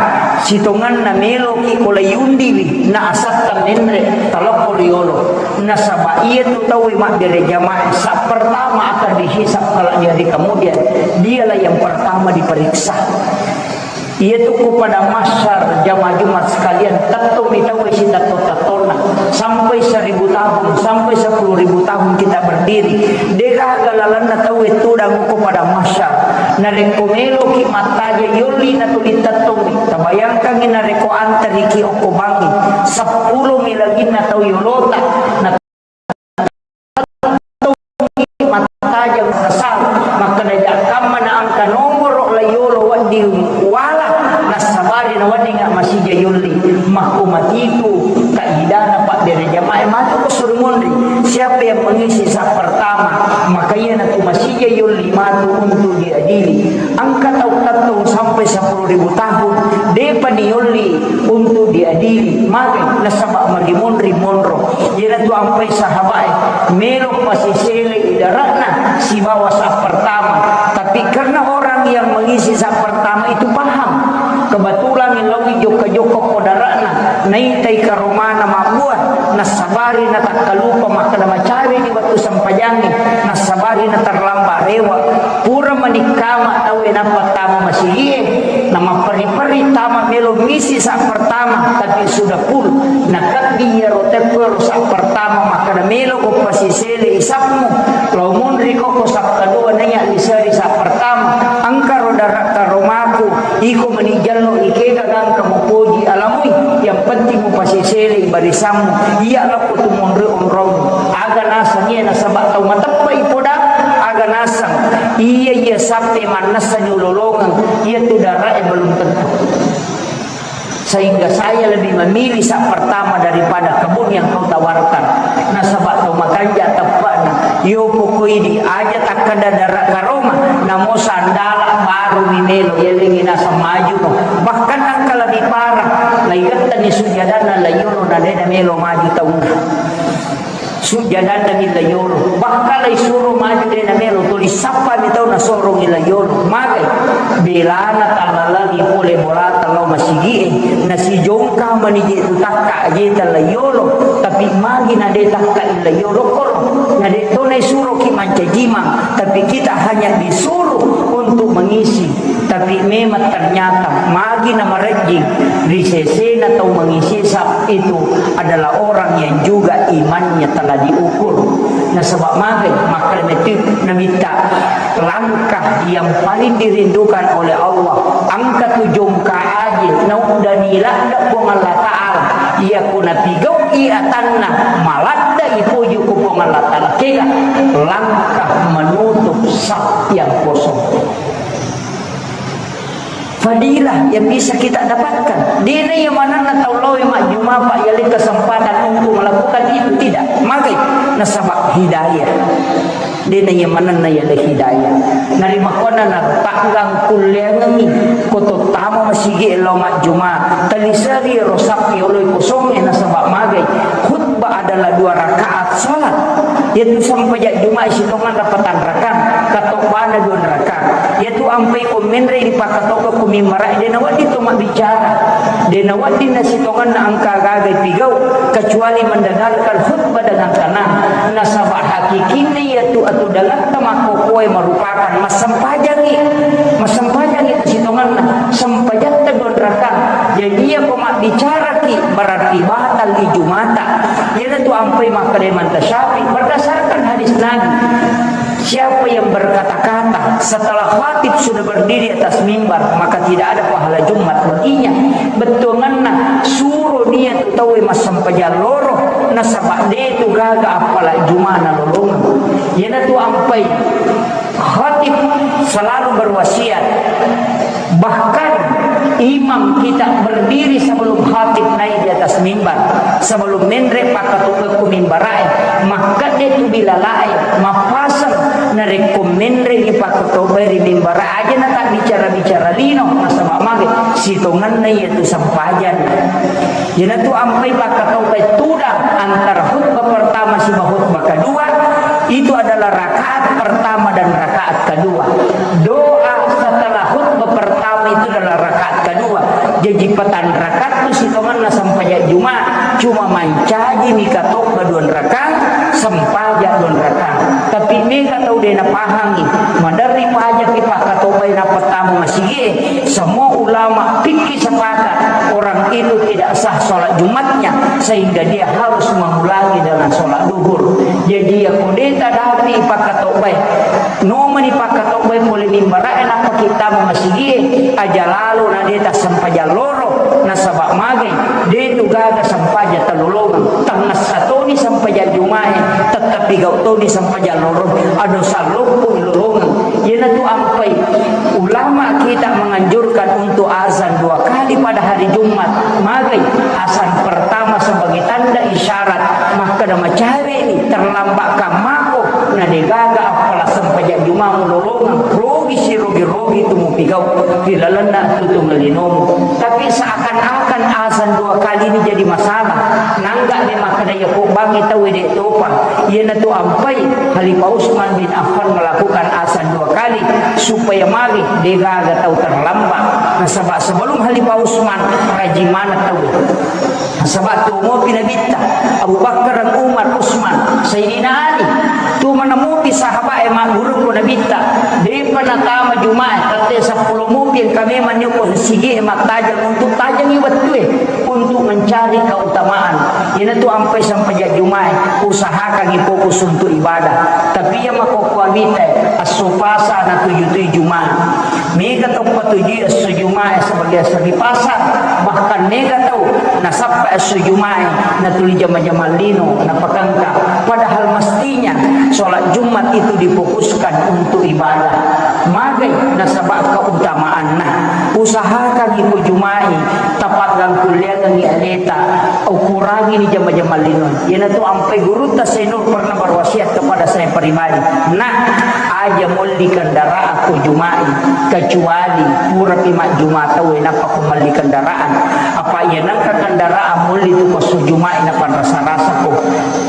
sitonganna meloki ko layundiwi na asatta menre talokko riolo. Nasaba iyatu tauwe mabbere jamaah saf pertama akan dihisab kelak di hari kemudian. Dialah yang pertama diperiksa. Iyatu ko padang mahsyar, jamaah Jumat sekalian, tettumi tauwe sitetto-tettonna. Sampai seribu tahun, sampai sepuluh ribu tahun kita berdiri. De Gaga lalenna tauwe tudang okko padang mahsyar. Narekko meloki mattaja yolli natuli tettongngi, tabayangkangngi narekko antariki okko bangngi seppulo mi laginna tau yolota, na tettongngi mattaja marasang, makkeda jakkamma na engka nomoro la yolo wedding wala, nassabari nawedding masija yolli. Makko matitu kaidana paddere jamaah matu ko suruh monri. Siapa yang mengisi saf pertama, maka iyanatu masija yolli matu untuk diadili. Engka tau tettong sampai sepuluh ribu tahun, depa ni yolli untuk diadili. Maka nasaba magi monri monro. Iyanatu ampai sahabae, melo pasisele idarakna sibawa saf pertama. Tapi karena orang yang mengisi saf pertama itu paham, kebetulan laowi jokka-jokka ko darakna, naitai karomana mabbua, nassabari natakkalupa makkeda macawe di wettu sempajangnge, nassabari naterlambat rewa. Pura manikkama tauwe nappa tama masigie, namapperi-peri tama melo misi saf pertama, tapi sudah full. Nakaddi iyaro teppo ro saf pertama makkeda melo ko pasisele isafmu, lao monri ko ko saf kedua naiya liseri saf pertama. Engka ro darak karomaku, iko meni jallo ikega gangka mupoji alamui, yang penting mupasisele barisammu. Iya lokko tu monri onrong. Aga nasang iya nasaba tau mateppa ipoda, aga nasang iya iya sappe mannessa nyololongeng, iya tu darak belum tentu. Sehingga saya lebih memilih saf pertama daripada kebun yang kau tawarkan. Nasaba tau makanja teppana. Yo pokoi di aja takkeda darak karoma, namo sandala baru mi melo, yelengi nasang maju no. Bahkan engka lebih parah, laigettani sujadana layolo na dena melo maju taunna. Sujadana mi layolo. Bahkan laisuro maju dena melo, tuli sappa mi tau nasorongi layolo. Magai, belana tallalangi pole bolata lao masigie, nasijongka mani je tu takka jeta layolo, tapi magi na de takka layolo koro, na de to naisuroki mancajimang, tapi kita hanya disuruh untuk mengisi. Tapi memang ternyata magi na marejjing ri sesena tau mengisi saf itu adalah orang yang juga imannya telah diukur. Nasaba magai makkeda metu namitta langkah yang paling dirindukan oleh Allah. Engka tu jongka aje nauddani ladde Puang Allah Ta'ala. Iya ko napigau'i atanna maladde ipoji ko Puang Allah Ta'ala. Kega langkah menutup saf yang kosong. Fadilah yang bisa kita dapatkan. Dena iya manenna tau lao majjuma, Pak, yaleng kesempatan untuk melakukan itu, tidak. Magai nasaba hidayah. Dena iya manenna yaleng hidayah. Narimakkuanna na tanggang kulleangengi ko tottama masigi lao majjuma. Taliseri ro sappi oloi kosongnge nasaba magai. Khutbah adalah dua rakaat salat. Yaitu sempajang Juma'i sitonganna patang rakang, katobbana dua rakang. Yaitu ampai ko menre ri pakkatobba ko mimbara, de nawedding to mabbicara. De nawedding na sitonganna engka gaga pigau, kecuali mendengarkan khutbah dengan tenang. Nasaba hakikinna yaitu atu dalatta makkokkoe merupakan massempajangi, massempajangi sitonganna, sempajatta dua rakang. Jadi iya ko mabbicaraki berarti batal di Jumata. Iyanatu ampai makkeda Imam Syafi'i berdasarkan hadis Nabi. Siapa yang berkata-kata setelah khatib sudah berdiri atas mimbar, maka tidak ada pahala Jumat baginya. Bettuanganna suro dia tu tauwe massempajang loro, nasaba de tu gaga appala Jumana lolongeng. Iyanatu ampai khatib selalu berwasiat. Bahkan imam kita berdiri sebelum khatib naik di atas mimbar, sebelum menre pakkatobba ku mimbarae, makkeda tu bilalae, mappaseng narekko menre di pakkatobba ri mimbara aja na tak bicara-bicara lino, nasaba mage sitonganna iya tu sempajang. Iyanatu ampai pakkatobba tudang antara khutbah pertama siba khutbah kedua, itu adalah rakaat pertama dan rakaat kedua. Doa setelah khutbah pertama itu adalah rakaat kedua. Jadi patang rakaat tu sitonganna sempajang Juma, cuma mancaji mi katobba dua rakaat, sempajang dua rakaat. Tapi mega tau de napahangi, maderri pajaki pakkatobba na pertama masigi, semua ulama fikih sepakat. Orang itu tidak sah sholat Jumatnya, sehingga dia harus mengulangi dengan sholat duhur. Jadi, ya, ko de' tadapi pakkatobbae, nomani pakkatobbae pole mimbara'e, nappa kita masigie, aja lalo na de' tassempajang loro, nasaba' magai, de' tu gaga sempajang talolongeng, tangngessa toni sempajang Jumae, tettepi gau' toni sempajang loro, ado salloppo lolongeng. Iyanatu ampai ulama kita menganjurkan untuk azan dua kali pada hari Jumat. Magai? Azan pertama sebagai tanda isyarat makkeda macawe'ni, terlambat kammako, na degaga appala sempajang Juma mulolongeng, rogi sirogi-rogi tu mupigau ri lalenna tutungeng linomu. Tapi seakan-akan azan dua kali ini jadi masalah. Nangga de' makkeda iya ko bangngi tauwe de' topa. Iyanatu ampai Khalifah Utsman bin Affan melakukan azan dua kali supaya magi degaga tau terlambat. Nasaba' sebelum Khalifah Utsman, rajing maneng tauwe. Nasaba' tuo mopi Nabitta, Abu Bakar, Umar, Utsman, Sayyidina Ali. Tuo maneng mopi sahaba'e magguru ko Nabitta. De'pa natama Jumae, tette seppulo mopi engka memang nio ko sigie mattajeng untuk tajengi wettue untuk mencari keutamaan. Iyanatu ampai sempajang Jumae, usahakangngi fokus untuk ibadah. Tapi iya makkokkoe mita, esso pasa natujui Jumae. Mega tau patujui esso Jumae sebagai esso ri pasa, bahkan mega tau nasappa esso Jumae natuli jama-jamang lino napakengka. Padahal mestinya sholat Jumat itu difokuskan untuk ibadah. Magai? Nasaba' keutamaanna. Usahakangngi ko Jumae, tapagangkulleangengngi aleta, ukurangini jama-jamang lino. Iyanatu ampai gurutta Said Nur pernah berwasiat kepada saya pribadi, "Nak, aja molli kendaraan ko Jumae, kecuali purapi majjuma tauwe nappa ko melli kendaraan. Apa iya nengka kendaraan molli tu ko esso Jumae napanrasa-rasa ko."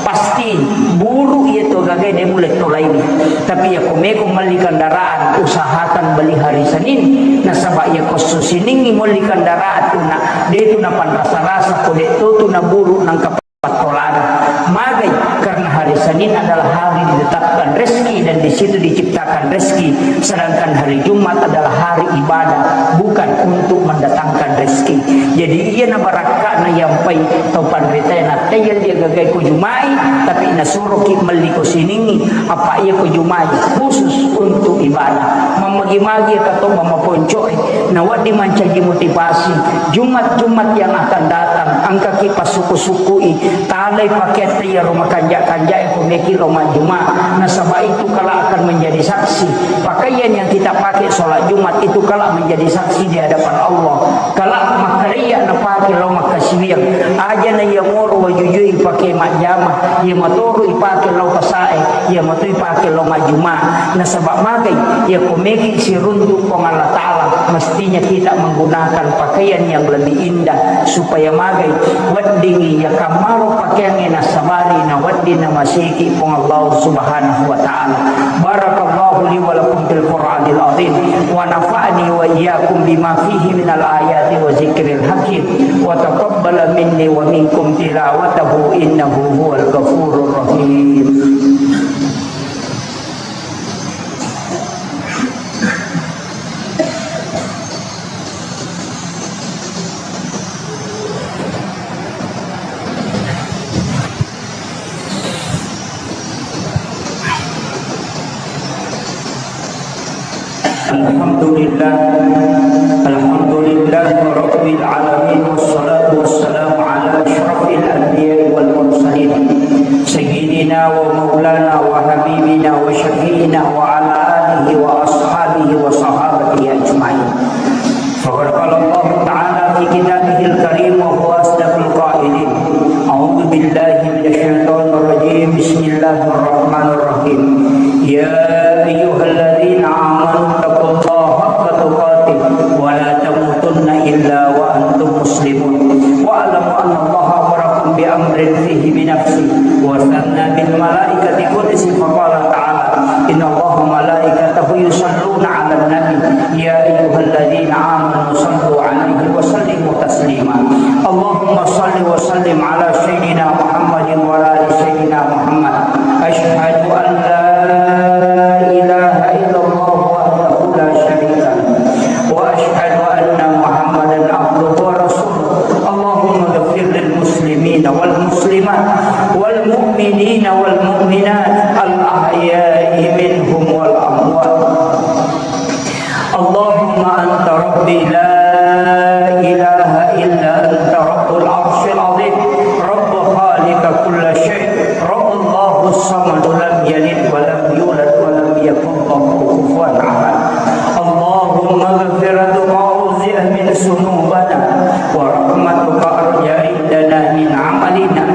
Pasti buru iya tu gagae de' mulle tolaini. Tapi iya ko meko melli kendaraan, usahakan beli hari Senin. Nasaba' iya ko esso Siningngi molli kendaraan tu na, de' tu napanrasa-rasa ko de' to tu naburu nangka pattolana. Magai? Karena hari Senin adalah hari ditetapkan rezeki dan di situ diciptakan rezeki, sedangkan hari Jumat adalah hari ibadah, bukan untuk mendatangkan rezeki. Jadi, iya na barakka'na yampai tau panritae, nattei yelli gagae ko Jumae, tapi nasuroki melli ko Siningngi, apa iya ko Jumae khusus untuk ibadah. Mammagi-magi ka to mamaponco'e, nawedding mancaji motivasi. Jumat-Jumat yang akan datang, engkaki passuku-sukui, talai paketta iyaro makanja-kanjae ko meki lao majjuma, nasaba itu kelak akan menjadi saksi. Pakaian yang kita pakai sholat Jumat itu kelak menjadi saksi di hadapan Allah. Kelak makkedai napake lao makkasiwiang, aja na iya moro wajujui ipake majjama, iya matoro ipake lao pasae, iya mato ipake lao majjuma. Nasaba magai? Iya ko meki siruntu Puang Allah Ta'ala, mestinya kita menggunakan pakaian yang lebih indah. Supaya magai? Weddingngi iya kammaro pakeangnge nasabari, na wedding namaseki Puang Allah Subhanahu wa Ta'ala. Barakallahu li wa lakum fil Qur'anil azim, wa nafa'ni wa iyyakum bima fihi minal ayati wa zikril hakim, wa taqabbala minni wa minkum tilawatahu innahu huwal ghafurur rahim. الحمد لله. الحمد لله رب العالمين، والصلاة والسلام على أشرف الأنبياء والمرسلين، سيدنا ومولانا وحبيبنا وشفيعنا وعلى آله وأصحابه وصحابته أجمعين. فقد قال الله تعالى في كتابه الكريم وهو أصدق القائلين: أعوذ بالله من الشيطان الرجيم. بسم الله الرحمن الرحيم. يا أيها الذين آمنوا اتقوا الله حق تقاته ولا تموتن إلا وأنتم مسلمون. واعلموا أن الله أمركم بأمر فيه بنفسه وثنى بالملائكة قدسه، فقال تعالى: إن الله وملائكته يصلون على النبي، يا أيها الذين آمنوا صلوا عليه وسلموا تسليما. اللهم صل وسلم على سيدنا محمد وعلى آل سيدنا محمد. أشهد أن لا إله إلا الله وحده لا شريك له، وأشهد أن محمدا عبده ورسوله. والمسلمات والمؤمنين والمؤمنات الأحياء منهم والأموات. اللهم أنت ربي لا إله إلا أنت رب العرش العظيم، رب خالق كل شيء، رب الله الصمد لم يلد ولم يولد ولم يكن له كفوا أحد. اللهم مغفرتك أوسع من ذنوبنا، ورحمتك أرجى عندنا من عملنا.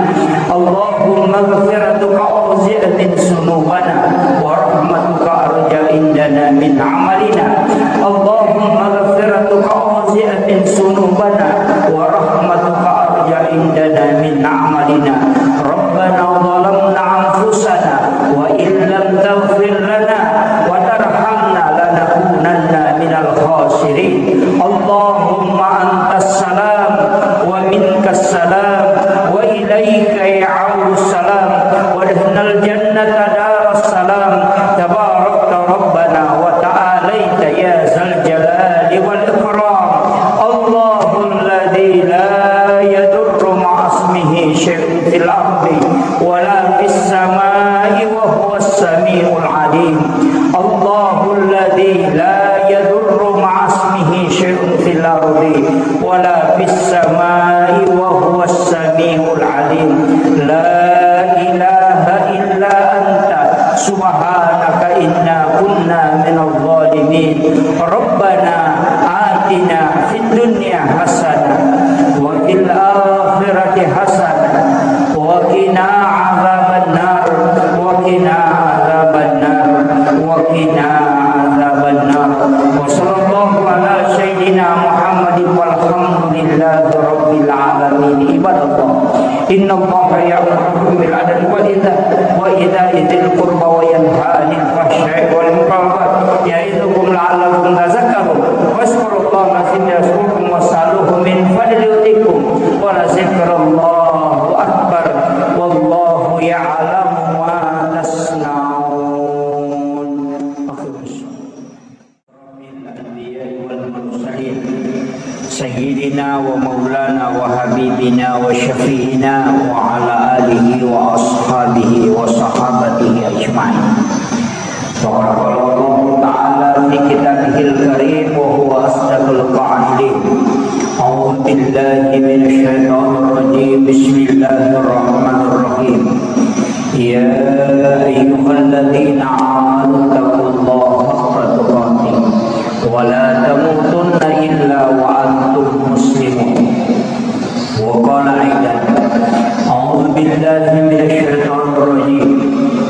اللهم مغفرتك أوسع من ذنوبنا، ورحمتك أرجى عندنا من عملنا. اللهم مغفرتك أوسع من ذنوبنا، ورحمتك أرجى عندنا من عملنا. ربنا ظلمنا أنفسنا وإن لم تغفر لنا وترحمنا لنكونن من الخاسرين. اللهم أنت السلام ومنك السلام وإليك يعود السلام، وادخلنا الجنة دار السلام. تباركت ربنا وتعاليت يا ذا الجلال والإكرام. الله الذي لا يضر مع اسمه شيء في الأرض ولا في السماء وهو السميع العليم. الله الذي لا يضر مع اسمه شيء في الأرض ولا في السماء وهو السميع العليم. لا إله إلا أنت سبحانك إنا كنا من الظالمين. ربنا آتنا في الدنيا حسنة وفي الآخرة حسنة وقنا عذاب النار، وقنا عذاب النار، وقنا عذاب النار. وصلى الله على سيدنا محمد والحمد لله رب العالمين. عباد الله، إن الله يأمركم بالعدل والإحسان وإيتاء ذي القربى وينهى عن الفحشاء والمنكر والبغي يعظكم لعلكم تذكرون. فاذكروا الله العظيم يذكركم واسألوه من فضله يؤتكم ولذكر الله أكبر والله يعلم ما تصنعون. أقم الصلاة. الأنبياء والمرسلين سيدنا ومولانا وحبيبنا وشفيعنا وعلى آله وأصحابه وصحابته أجمعين. فقد قال الله تعالى في كتابه الكريم وهو أصدق القائلين: أعوذ بالله من الشيطان الرجيم. بسم الله الرحمن الرحيم. يا أيها الذين آمنوا اتقوا الله حق تقاته ولا تموتن إلا وأنتم مسلمون. وقال أيضا: أعوذ بالله من الشيطان الرجيم.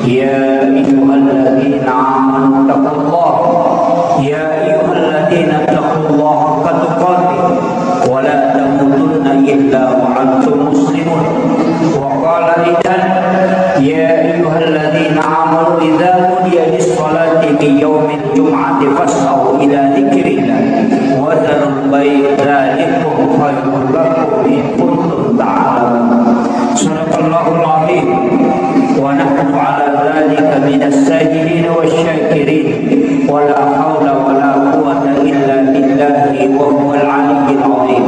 يا أيها الذين آمنوا اتقوا الله. يا أيها الذين اتقوا الله حق تقاته ولا تموتن إلا وأنتم مسلمون. وقال أيضا: يا أيها الذين آمنوا إذا نودي للصلاة من يوم الجمعة فاسعوا إلى ذكر الله وذروا البيع ذلكم خير لكم إن كنتم تعلمون. صدق الله العظيم ونحن على ذلك من الشاهدين والشاكرين. ولا حول ولا قوة إلا بالله وهو العلي العظيم.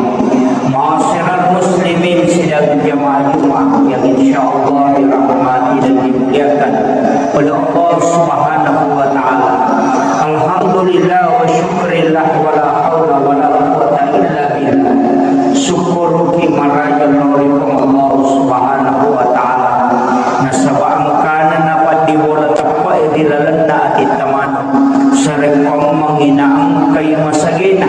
Ma'asyiral muslimin, sidang jamaah Jumat yang insyaallah dirahmati dan dimuliakan oleh Allah Subhanahu wa Ta'ala. Alhamdulillah wa syukrillah, wa la haula wa la quwwata illa billah. Syukuruki maraja lao ri Puang Allah Subhanahu wa Ta'ala. Nasaba engkana napaddibola teppe'e ri lalenna atitta maneng, sarekkoammengngi naengkai masagena,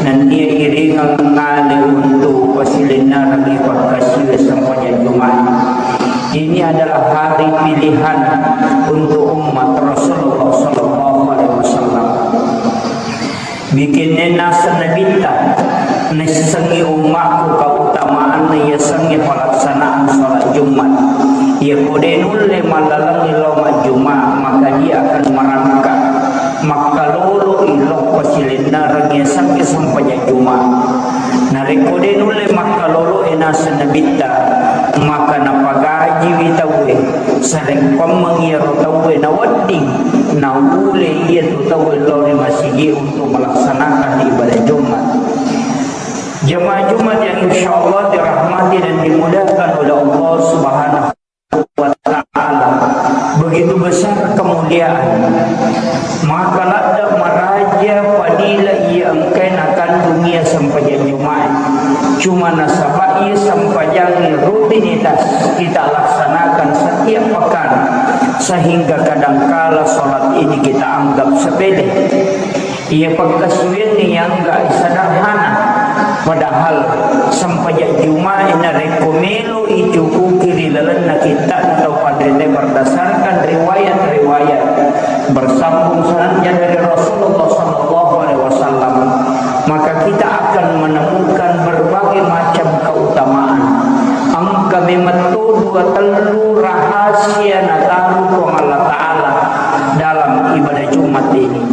nennia iringeng ngale untu pasilennerengngi pakkasiwiang sempajang Jumat. Ini adalah hari pilihan untuk umat Rasulullah sallallahu alaihi wasallam. Bikinna naseng Nabitta, naissengngi ummakku keutamaanna yasengnge pelaksanaan salat Jumat. Iyako de nulle mallalengngi lao majjuma, maka dia akan merangkak makkaloloi lao pasilennereng yasengnge sempajang Jumat. Narekko de nulle makkaloloi naseng Nabitta, maka napagajiwi tauwe, sarekkoammengngi iyaro tauwe nawedding naulle iyatu tauwe lao ri masigi untuk melaksanakan ibadah Jumat. Jemaah Jumat yang insya Allah dirahmati dan dimuliakan oleh Allah Subhanahu wa Ta'ala. Begitu besar kemuliaan. Maka ladde maraja fadilah iya engkae nakandung iya sempajang Jumat. Cuma nasaba iya sempajang rutinitas kita laksanakan setiap pekan, sehingga kadangkala salat ini kita anggap sepele. Iya pakkasiwiangnge yang gak sederhana, padahal sempajang Jumat narekko melo icukuki ri lalenna kitta'na tau panrita berdasarkan riwayat-riwayat bersambung sanadnya dari Rasulullah sallallahu alaihi wasallam, maka kita akan menemukan berbagai macam keutamaan. Engka memang to dua tellu rahasia nataru Puang Allah Ta'ala dalam ibadah Jumat ini.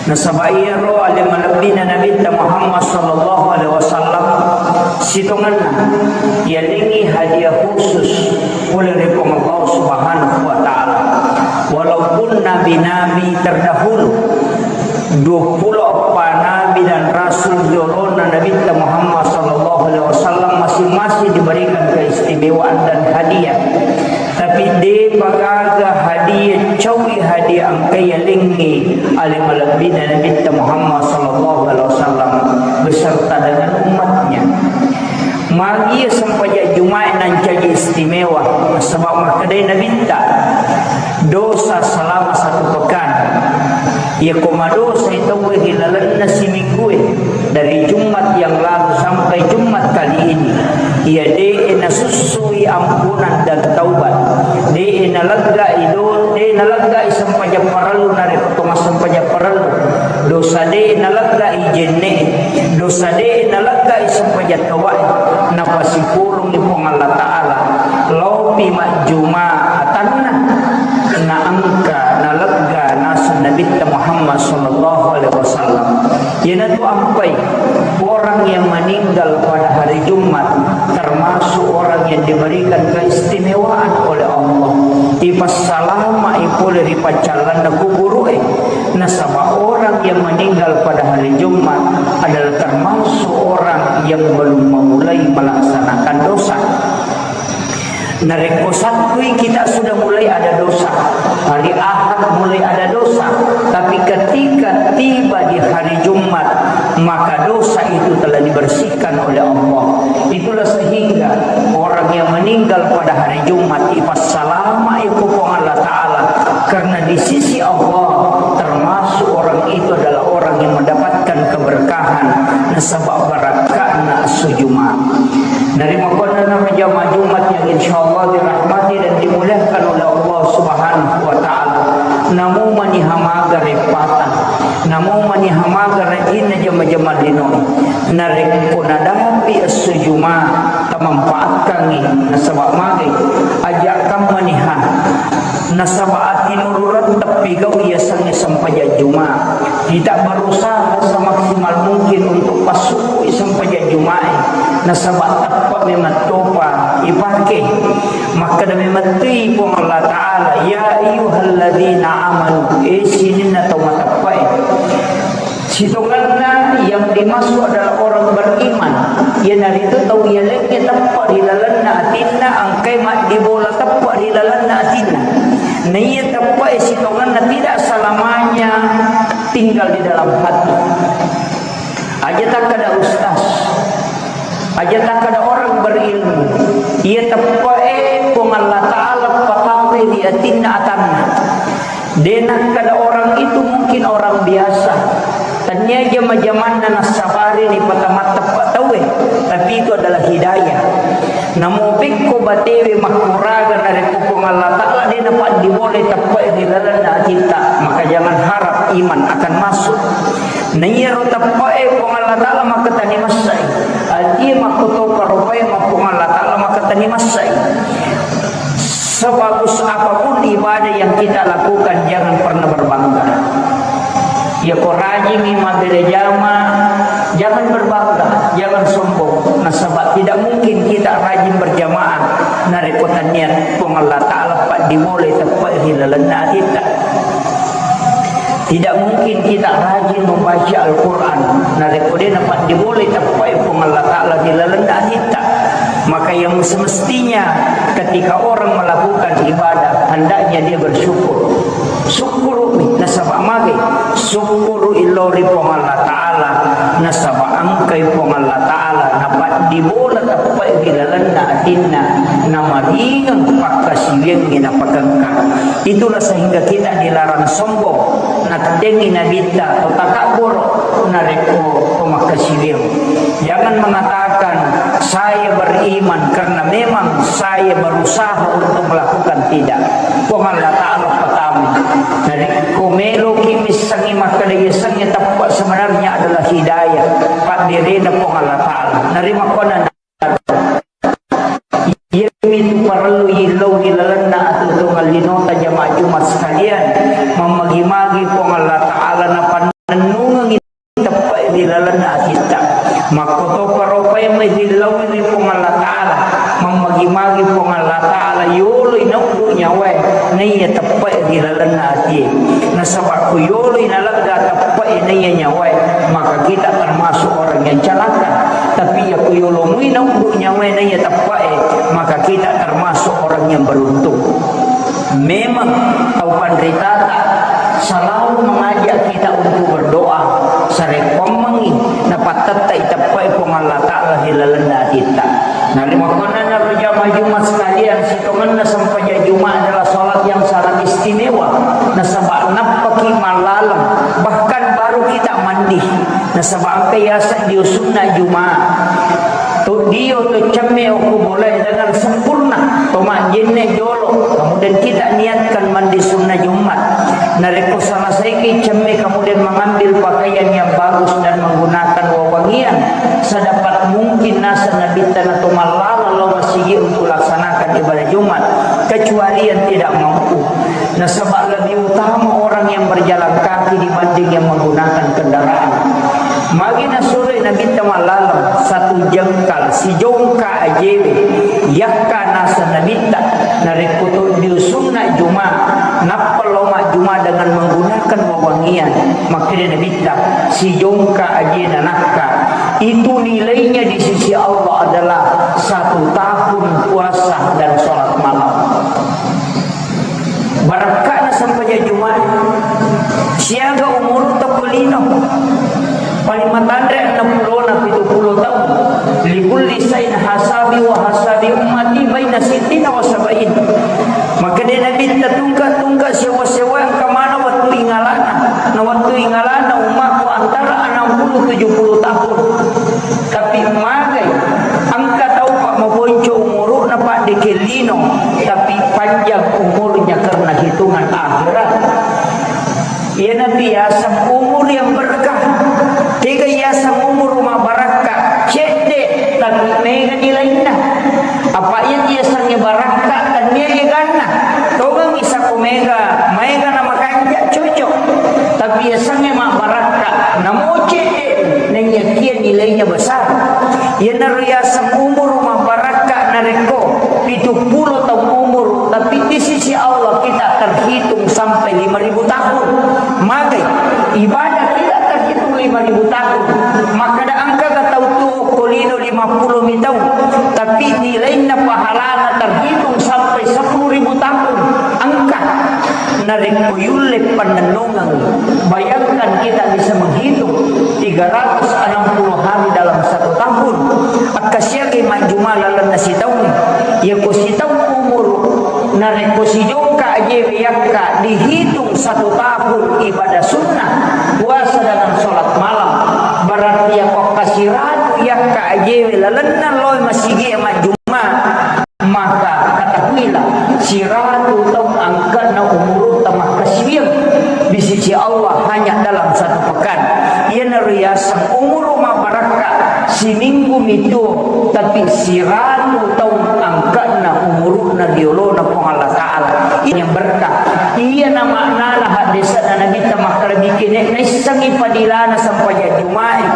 Nasaba iyaro ale malebbina Nabitta Muhammad sallallahu alaihi wasallam, sitongenna yalengngi hadiah khusus pole ri Puang Allah Subhanahu wa Ta'ala. Walaupun nabi-nabi terdahulu, duappulo eppa nabi dan rasul riolona Nabitta Muhammad sallallahu alaihi wasallam, masing-masing diberikan keistimewaan dan hadiah. Tapi depa gaga hadiah caui hadiah engka yalengngi ale malebbina Nabitta Muhammad sallallahu alaihi wasallam beserta dengan umatnya. Magi sempajang Jumat nancaji istimewa, sebab makkedai Nabitta, dosa selama satu pekan. Iya ko madosai tauwe ri lalenna siminggue, dari Jumat yang lalu sampai Jumat kali ini, iya de'e nasussui ampunan dan taubat, de'e naleggai do-, de'e naleggai sempajang parellu narekko to massempajang parellu, dosa de'e naleggai jenne'e, dosa de'e naleggai sempajang taubae, napasipurungngi Puang Allah Ta'ala, lopi majjuma atanna, naengka nalegga naseng Nabitta Muhammad sallallahu alaihi wasallam. Iyanatu ampai orang yang meninggal pada hari Jumat termasuk orang yang diberikan keistimewaan oleh Allah. Ipassalamai pole ri paccallanna kuburu'e. Nasaba orang yang meninggal pada hari Jumat adalah termasuk orang yang belum memulai melaksanakan dosa. Narekko Sattui kita sudah mulai ada dosa, hari Ahad mulai ada dosa, tapi ketika tiba di hari Jumat, maka dosa itu telah dibersihkan oleh Allah. Itulah sehingga orang yang meninggal pada hari Jumat ipassalamai ku Puang Allah Ta'ala, karena di sisi Allah termasuk orang itu adalah orang yang mendapatkan keberkahan, nasaba barakahna esso Jumat. Narimakkuannanaro jamaah Jumat yang insyaallah dirahmati dan dimuliakan oleh Allah Subhanahu wa Ta'ala. Namo maniha maga reppata, namo maniha maga rajinna jama-jama linoe. Narekko nadapi esso Jumat, tamanfaatkangngi, nasaba magai, ajakkan maniha. Nasaba atinurureng teppigau yasengnge sempajang Jumat. Kita berusaha semaksimal mungkin untuk passukkui sempajang Jumae. Nasaba teppe memang topa ipake. Makkeda memettui Puang Allah Ta'ala, "Ya ayyuhalladzina amanu," eh sininna tau mateppe'e. Sitongenna yang dimaksud adalah orang beriman, iyanaritu tau yalengnge teppe ri lalenna atinna, engkai maddibola teppe ri lalenna atinna. Naiya teppe'e sitongenna tidak selamanya tinggal di dalam hati. Aja takkada ustaz, aja takkada orang berilmu, iya teppe'e Puang Allah Ta'ala patawe ri atinna atanna. De nakkeda orang itu mungkin orang biasa. Tennia jama-jamanna nassabari ripatamatteppa tauwe, tapi itu adalah hidayah. Namo pekko batewe makkuraga narekko Puang Allah Ta'ala de napaddibolai teppe'e ri lalenna atitta, maka jangan harap iman akan masuk. Naiyaro teppe'e Puang Allah Ta'ala makkatani massai. Atie makkotopa rupae ma Puang Allah Ta'ala makkatani massai. Sebagus apapun ibadah yang kita lakukan, jangan pernah berbangga. Yako rajingi mabbere jama, jangan berbangga, jangan sombong. Nasaba tidak mungkin kita rajin berjamaah narekko tennia Puang Allah Ta'ala paddibolai teppe'e ri lalenna atitta. Tidak mungkin kita rajin membaca Al-Quran narekko de' napaddibolai teppai Puang Allah Ta'ala di lalenna atitta. Maka yang semestinya ketika orang melakukan ibadah, hendaknya dia bersyukur. Syukuru'i, nasaba' magai? Syukuru'i lao ri Puang Allah Ta'ala, nasaba' engkai Puang Allah Ta'ala napaddibola teppai ri lalenna atinna, namaringeng pakkasiwiangnge napakengka. Itulah sehingga kita dilarang sombong. Nattengngi Nabitta to takabboro narekko to makkasiwiang. Jangan mengatakan, "Saya beriman karena memang saya berusaha untuk melakukan." Tidak. Puang Allah Ta'ala pertama. Narekko meloki missengngi makkeda yasengnge teppe, sebenarnya adalah hidayah. Padderena Puang Allah Ta'ala. Narimakkuannang Iyamitu parellu yillau ri lalenna atuo-tuongeng linota jamaah Jumat sekalian, mammagi-magi Puang Allah Ta'ala napannennungengngi teppai ri lalenna atitta. Makkotoparo paimeng yillau ri Puang Allah Ta'ala, mammagi-magi Puang Allah Ta'ala yoloi nauddu nyawae naiya teppai ri lalenna atie. Nasaba' ko yoloi nalegga teppai naiya nyawae, maka kita termasuk orang yang celaka. Tapi iya ko yolo mui nauddu nyawae naiya teppae, maka kita termasuk orang yang beruntung. Memang tau panritata selalu mengajak kita untuk berdoa, sarekkoammengngi napattettai teppae Puang Allah Ta'ala di lalenna atitta. Narimakkuannanaro jamaah Jumat sekalian, sitongenna sempajang Jumat adalah salat yang sangat istimewa, nasaba' nappaki mallaleng, bahkan baru kita mandi. Nasaba' engka yaseng dio sunna Juma'. To dio to cemme okko bolae dengan sempurna, to majjenne jolo. Kemudian kita niatkan mandi sunna Jumat. Narekko selesaiki cemme kemudian mengambil pakaian yang bagus dan menggunakan wewangian sedapat mungkin, naseng Nabitta, na to mallaleng lao masigi untuk laksanakan ibadah Jumat, kecuali yang tidak mampu. Nasaba' lebih utama orang yang berjalan kaki dibanding yang menggunakan kendaraan. Magi nasuroi Nabitta mallaleng, satu jengkal, sijongka ajewe, yakka naseng Nabitta, narekko to dio sunna Juma', nappa lao majjuma' dengan menggunakan wewangian, makkeda Nabitta, sijongka ajena nakka, itu nilainya di sisi Allah adalah satu tahun puasa dan sholat malam. Barakka'na sempajang Juma', siaga umurutta ko lino. Paling matanre enneng pulona pitu pulo taung. Likulli sain hasabi wa hasabi ummati baina sittina wa sabain. Makkeda Nabitta, tungka-tungka, sewa-sewa, engka maneng wettu ingalana. Na wettu ingalana ummakku antara enam puluh tujuh puluh tahun. Tapi magai, engka tau pa maponco umuru'na paddeke lino, tapi panjang umurnya karena hitungan akhirat. Iyanatu yaseng umur yang berkah. Tega yaseng umur mabarakka, cedde, tapi mega nilainna. Apa iya yasengnge barakka, tennia eganna. Togangngi sako mega, maega na makanja, cocok. Tapi yasengnge mabarakka, namo cedde, naiyakia nilainya besar. Iyanaro yaseng umur mabarakka narekko pitu pulo taung umur, tapi di sisi Allah kita terhitung sampai lima ribu tahun. Magai, ibadah tidak terhitung lima ribu tahun. Makkeda engkaga tau tuo ko lino lima pulo mi taung, tapi nilainna pahalana terhitung sampai sepuluh ribu tahun. Engka. Narekko yulle pannennungeng, bayangkan kita bisa menghitung tiga ratus enam puluh hari dalam satu tahun. Akkasiagai majjuma lalenna sitaung. Yako sitaung umur, narekko sijongka ajewe yakka dihitung satu tahun ibadah sunnah, puasa dengan sholat malam, berarti yako kasiratu yakka ajewe lalenna loe masigi majjuma. Maka ketahuilah, siratu taung angkanna umurutta makkasiwiang di sisi Allah hanya dalam satu pekan. Iyanaro yaseng umuru mabarakka, siminggu mitu, tapi siratu taung angkanna umuruna riolona Puang Allah Ta'ala. Ini yang berkah. Iyana maknana haddese'na Nabitta makkeda, bikene naissengi padilana sempajang Juma'i.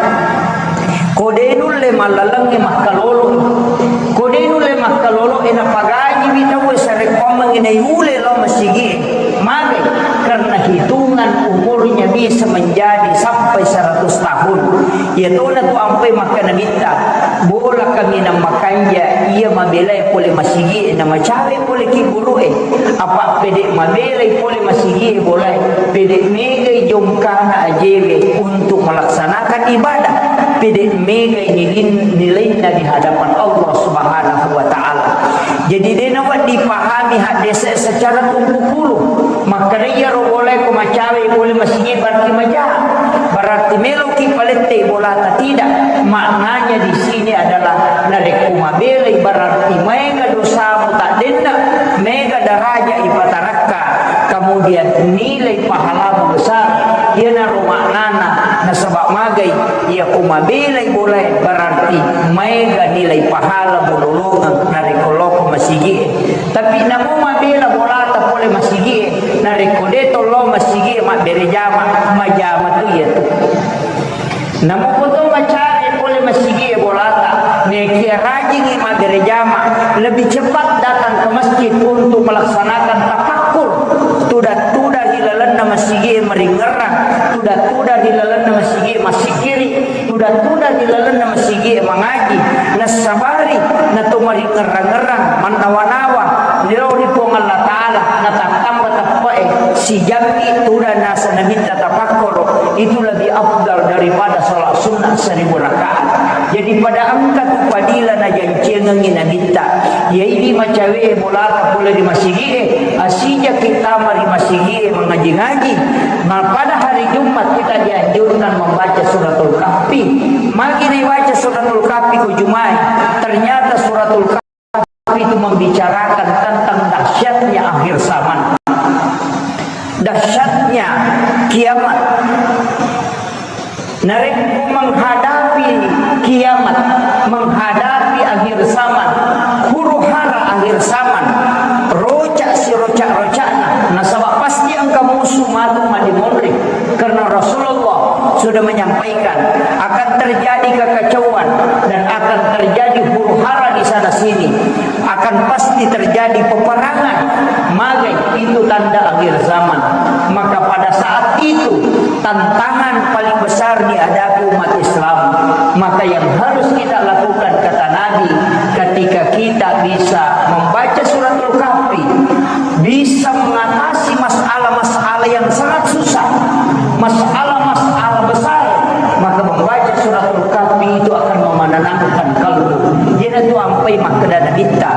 Ko de nulle mallalengnge makkalolo. Ko de nulle makkalolo, e napagajiwi tauwe sarekkoammengngi naiule lao masigie. Mage, karena hitungan umurnya bisa menjadi sampai seratus tahun. Iyatona tu ampai makkeda Nabitta, bola kaminang makanja iya mabelai pole masigie na macawe pole kiburu'e. Apa pede mabelai pole masigie bolae, pede megai jongkana ajewe untuk melaksanakan ibadah, pede megai nilin-, nilainna di hadapan Allah Subhanahu wa Ta'ala. Jadi, de nawedding dipahami haddese secara tumpukulu. Makkeda iyaro bolae ko macawe pole masigie berarti maja. Berarti meloki palette bolata, tidak. Maknanya di sini adalah narekko mabelai berarti maega dosamu taddenna, mega daraja ipatarakka, kemudian nilai pahalamu besar. Iyanaro maknana, nasaba magai iya ko mabelai bolae berarti maega nilai pahalamu lolongeng narekko loko masigie. Tapi namo mabela bolata pole masigie, narekko de to lao masigie mabbere jama, majama tu iyatu. Namo ko to macawe pole masigie bolata, nekia rajingi mabbere jama, lebih cepat datang ke masjid untuk melaksanakan tafakkur, tudang-tudang ri lalenna masigie maringerrang, tudang-tudang ri lalenna masigie masikiri, tudang-tudang ri lalenna masigie mangaji, nassabari nato maringerrang-ngerrang, mannawa-nawa lao ri Puang Allah Ta'ala, natattamba teppe'e, sijammi tudang naseng Nabitta tafakkoro, itu lebih afdal daripada salat sunnah seribu rakaat. Jadi pada engka tu padila najancengengi Nabitta, iyaidi macawe bolata pole ri masigie, asijaki tama ri masigie mangaji-ngaji. Nah, pada hari Jumat kita dianjurkan membaca suratul Kahfi. Magi naibaca suratul Kahfi ko Jumae? Ternyata suratul Kahfi itu membicarakan tentang dahsyatnya akhir zaman. Dahsyatnya kiamat. Narekko menghadapi kiamat, menghadapi akhir zaman, huru-hara akhir zaman, roca siroca-rocana, nasaba pasti engka musuh matu madimonri. Karena Rasulullah sudah menyampaikan akan terjadi kekacauan dan akan terjadi huru-hara di sana sini. Akan pasti terjadi peperangan. Magai itu tanda akhir zaman. Maka pada saat itu, tantangan paling besar dihadapi umat Islam. Maka yang harus kita lakukan, kata Nabi, ketika kita bisa membaca suratul Kahfi, bisa mengatasi masalah-masalah yang sangat susah, masalah-masalah besar, maka membaca suratul Kahfi itu akan memenenangkan kalbu. Iyanatu ampai makkeda Nabitta,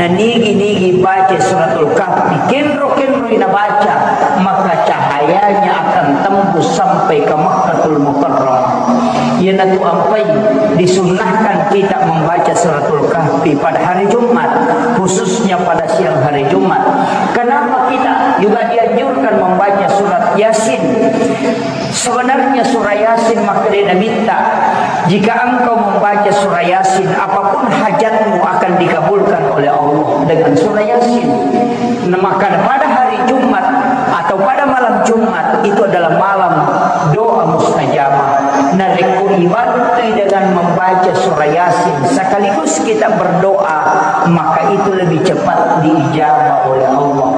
nanigi-nigi baca suratul Kahfi, kenro-kenroi nabaca, maka cahayanya akan tembus sampai ke Makkatul Mukarramah. Iyanatu ampai disunnahkan kita membaca suratul Kahfi pada hari Jumat, khususnya pada siang hari Jumat. Kenapa kita juga dianjurkan membaca surat Yasin? Sebenarnya surah Yasin, makkeda Nabitta, jika engkau membaca surah Yasin, apapun hajatmu akan dikabulkan oleh Allah dengan surah Yasin. Nah, maka pada hari Jumat atau pada malam Jumat itu adalah malam doa mustajabah. Narekko ibantui dengan membaca surah Yasin sekaligus kita berdoa, maka itu lebih cepat diijabah oleh Allah.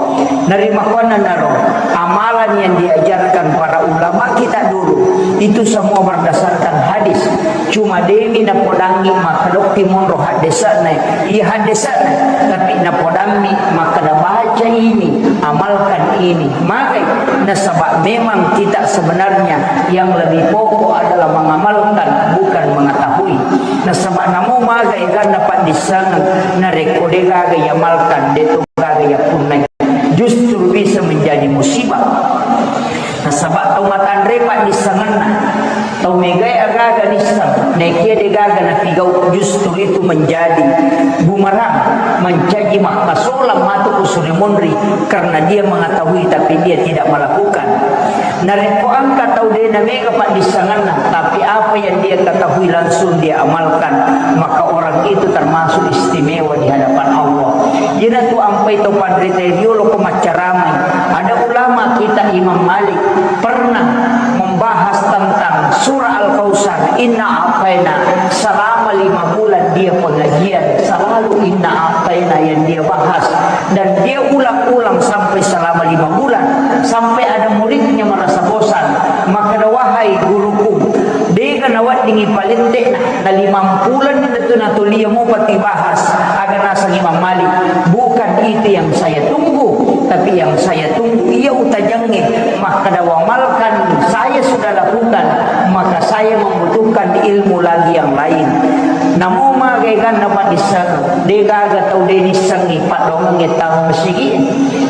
Narimakkuannanaro amalan yang diajarkan para ulama kita dulu, itu semua berdasarkan hadis. Cuma demi napodangi maka dokki monro haddesana, iya haddesana, tapi napodammi maka nabaca ini, amalkan ini. Magai, nasaba memang kita sebenarnya yang lebih pokok adalah mengamalkan, bukan mengetahui. Nasaba namo magai ganna paddissengeng, narekko de gaga iamalkan, de to gaga yapunnai, justru bisa menjadi musibah. Nasaba tau matanre paddissengenna, tau megae agaga nisseng, naekia de gaga napigau, justru itu menjadi bumerang, mencaji makkasolang matu ku suri munri, karena dia mengetahui tapi dia tidak melakukan. Narekko engka tau de namega paddissengenna, tapi apa yang dia ketahui langsung dia amalkan, maka orang itu termasuk istimewa di hadapan Allah. Iyanatu ampai to panrita riolo ko maccaramai. Ada ulama kita Imam Malik pernah membahas tentang surah Al-Kautsar, inna a'taina, selama lima bulan dia pengajian, selalu inna a'taina yang dia bahas. Dan dia ulang-ulang sampai selama lima bulan, sampai ada muridnya merasa bosan. Maka Na limang bulan itu natulia mau pati bahas, aga naseng Imam Malik. Bukan itu yang saya tunggu, tapi yang saya tunggu iya utajangnge. Makkeda wamalkan saya sudah lakukan, maka saya membutuhkan ilmu lagi yang lain. Namo magai ganna Pak Disseng, degaga tau denissengi padongengnge tau masigi,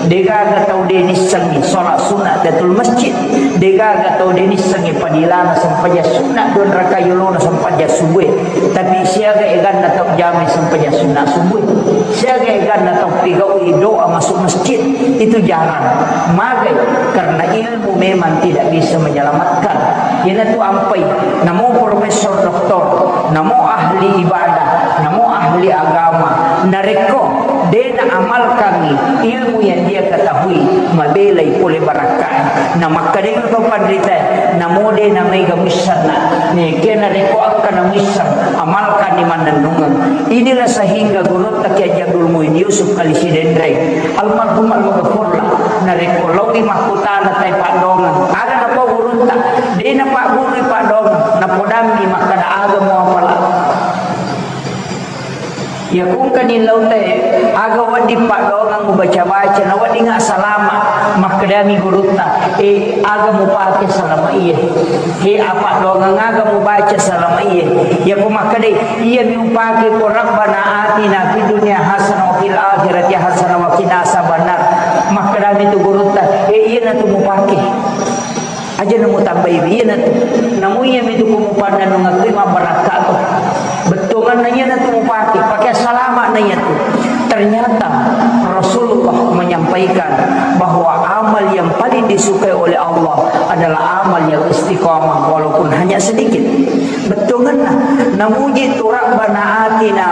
degaga tau denissengi sholat sunat tahiyatul masjid, degaga tau denissengi padilana sempajang sunat dua rakaat yolona sempajang subuh. Tapi siaga eganna tau jamai sempajang sunat subuh? Siaga eganna tau pigau'i doa masuk masjid? Itu jarang. Magai? Karena ilmu memang tidak bisa menyelamatkan. Iyanatu ampai, namo profesor doktor, namo ahli ibadah, namo ahli agama. Narekko de naamalkangngi ilmu yang dia ketahui, mabelai pole barakkae. Na makkedai to panrita, namo de namaega muissenna. Nekia narekko akkana muisseng, amalkanni mannennungeng. Inilah sehingga gurutta Kiai Haji Abdul Muin Yusuf Kali Sidenreng, almarhum almaghfurlah, narekko laowi makkutana tai paddongeng, aga napau gurutta, de napaggurui paddongeng, napodammi makkeda aga muapala. Iya kungkani lautae, aga wedding paddongeng mubaca-baca, na weddingnga salama, makkedami gurutta, eh, aga mupake salama iye? He, apa dongeng aga mubaca salama iye? Iya ko makkedai, iya mi upake ko Rabbana atina fid dunya hasanah wa fil akhirati hasanah wa qina azabannar. Makkedami tu gurutta, eh, iyanatu mupake. Aja namu tambai, iyanatu. Namu iyami tu ko mupannennungeng mabbarakka to. Bettuanganna iyanatu mupake, pake salama na iyatu. Ternyata Rasulullah menyampaikan bahwa amal yang paling disukai oleh Allah adalah amal yang istiqamah walaupun hanya sedikit. Bettuanganna, namuji tu Rabbana atina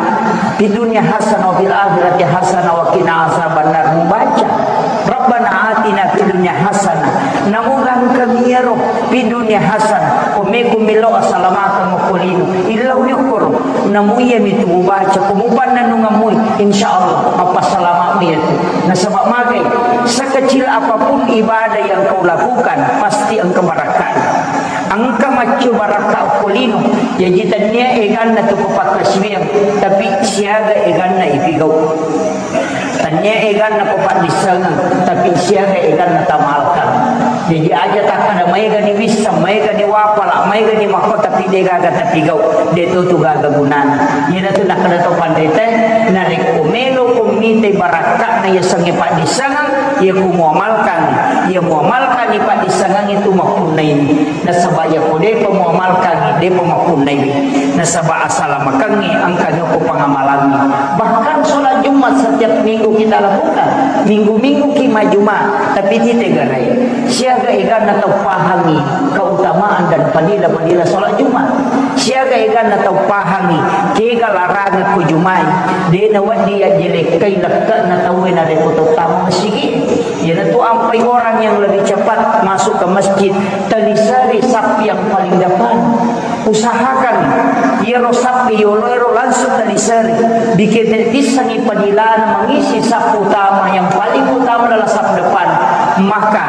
fid dunya hasanah wa fil akhirati hasanah wa qina azabannar, mubaca Rabbana atina fid dunya hasanah. Namu gangka miyaro fid dunya hasanah. Ko meko melo asalamakeng okko lino. Illau yokkoro. Namu iyami tu mubaca ko mupannennungeng mui. Insya Allah, mappasalama mu iyatu. Nasaba magai, sekecil apapun ibadah yang kau lakukan, pasti engka barakka'na. Engka maccu barakka okko lino. Jaji tennia eganna tu ko pakkasiwiang, tapi siaga eganna ipigau. Tennia eganna ko paddissengeng, tapi siaga eganna tamalkan. Jaji aja takkada maega ni wisseng, maega ni wapala, maega ni makko, tapi de gaga tapigau, de to tu gaga gunana. Iyanatu nakkada to panrita, narekko melo ko mitai barakka'na yasengnge paddissengeng, iya ko muamalkan, iya muamalkan ni paddissengeng itu mappunnai. Nasaba iyako depa muamalkangngi, depa mappunnaiwi. Nasaba asalamakengngi engka nyoko pangamalangngi. Bahkan sholat Jumat setiap minggu kita lakukan. Minggu-minggu ki majuma, tapi tite garai. Siaga eganna tau pahangngi keutamaan dan fadilah-fadilah sholat Jumat. Siaga eganna tau pahangngi kega larangan ko Jumai. Dena wedding yajjelekkai lekke'na tauwe narekko tau tama masigi. Iyanatu ampai orang yang lebih cepat masuk ke masjid, teliseri saf yang paling depan. Usahakan iyaro saf yoloero langsung teliseri. Bikete dissengi padilana mengisi saf utama, yang paling utama adalah saf depan. Maka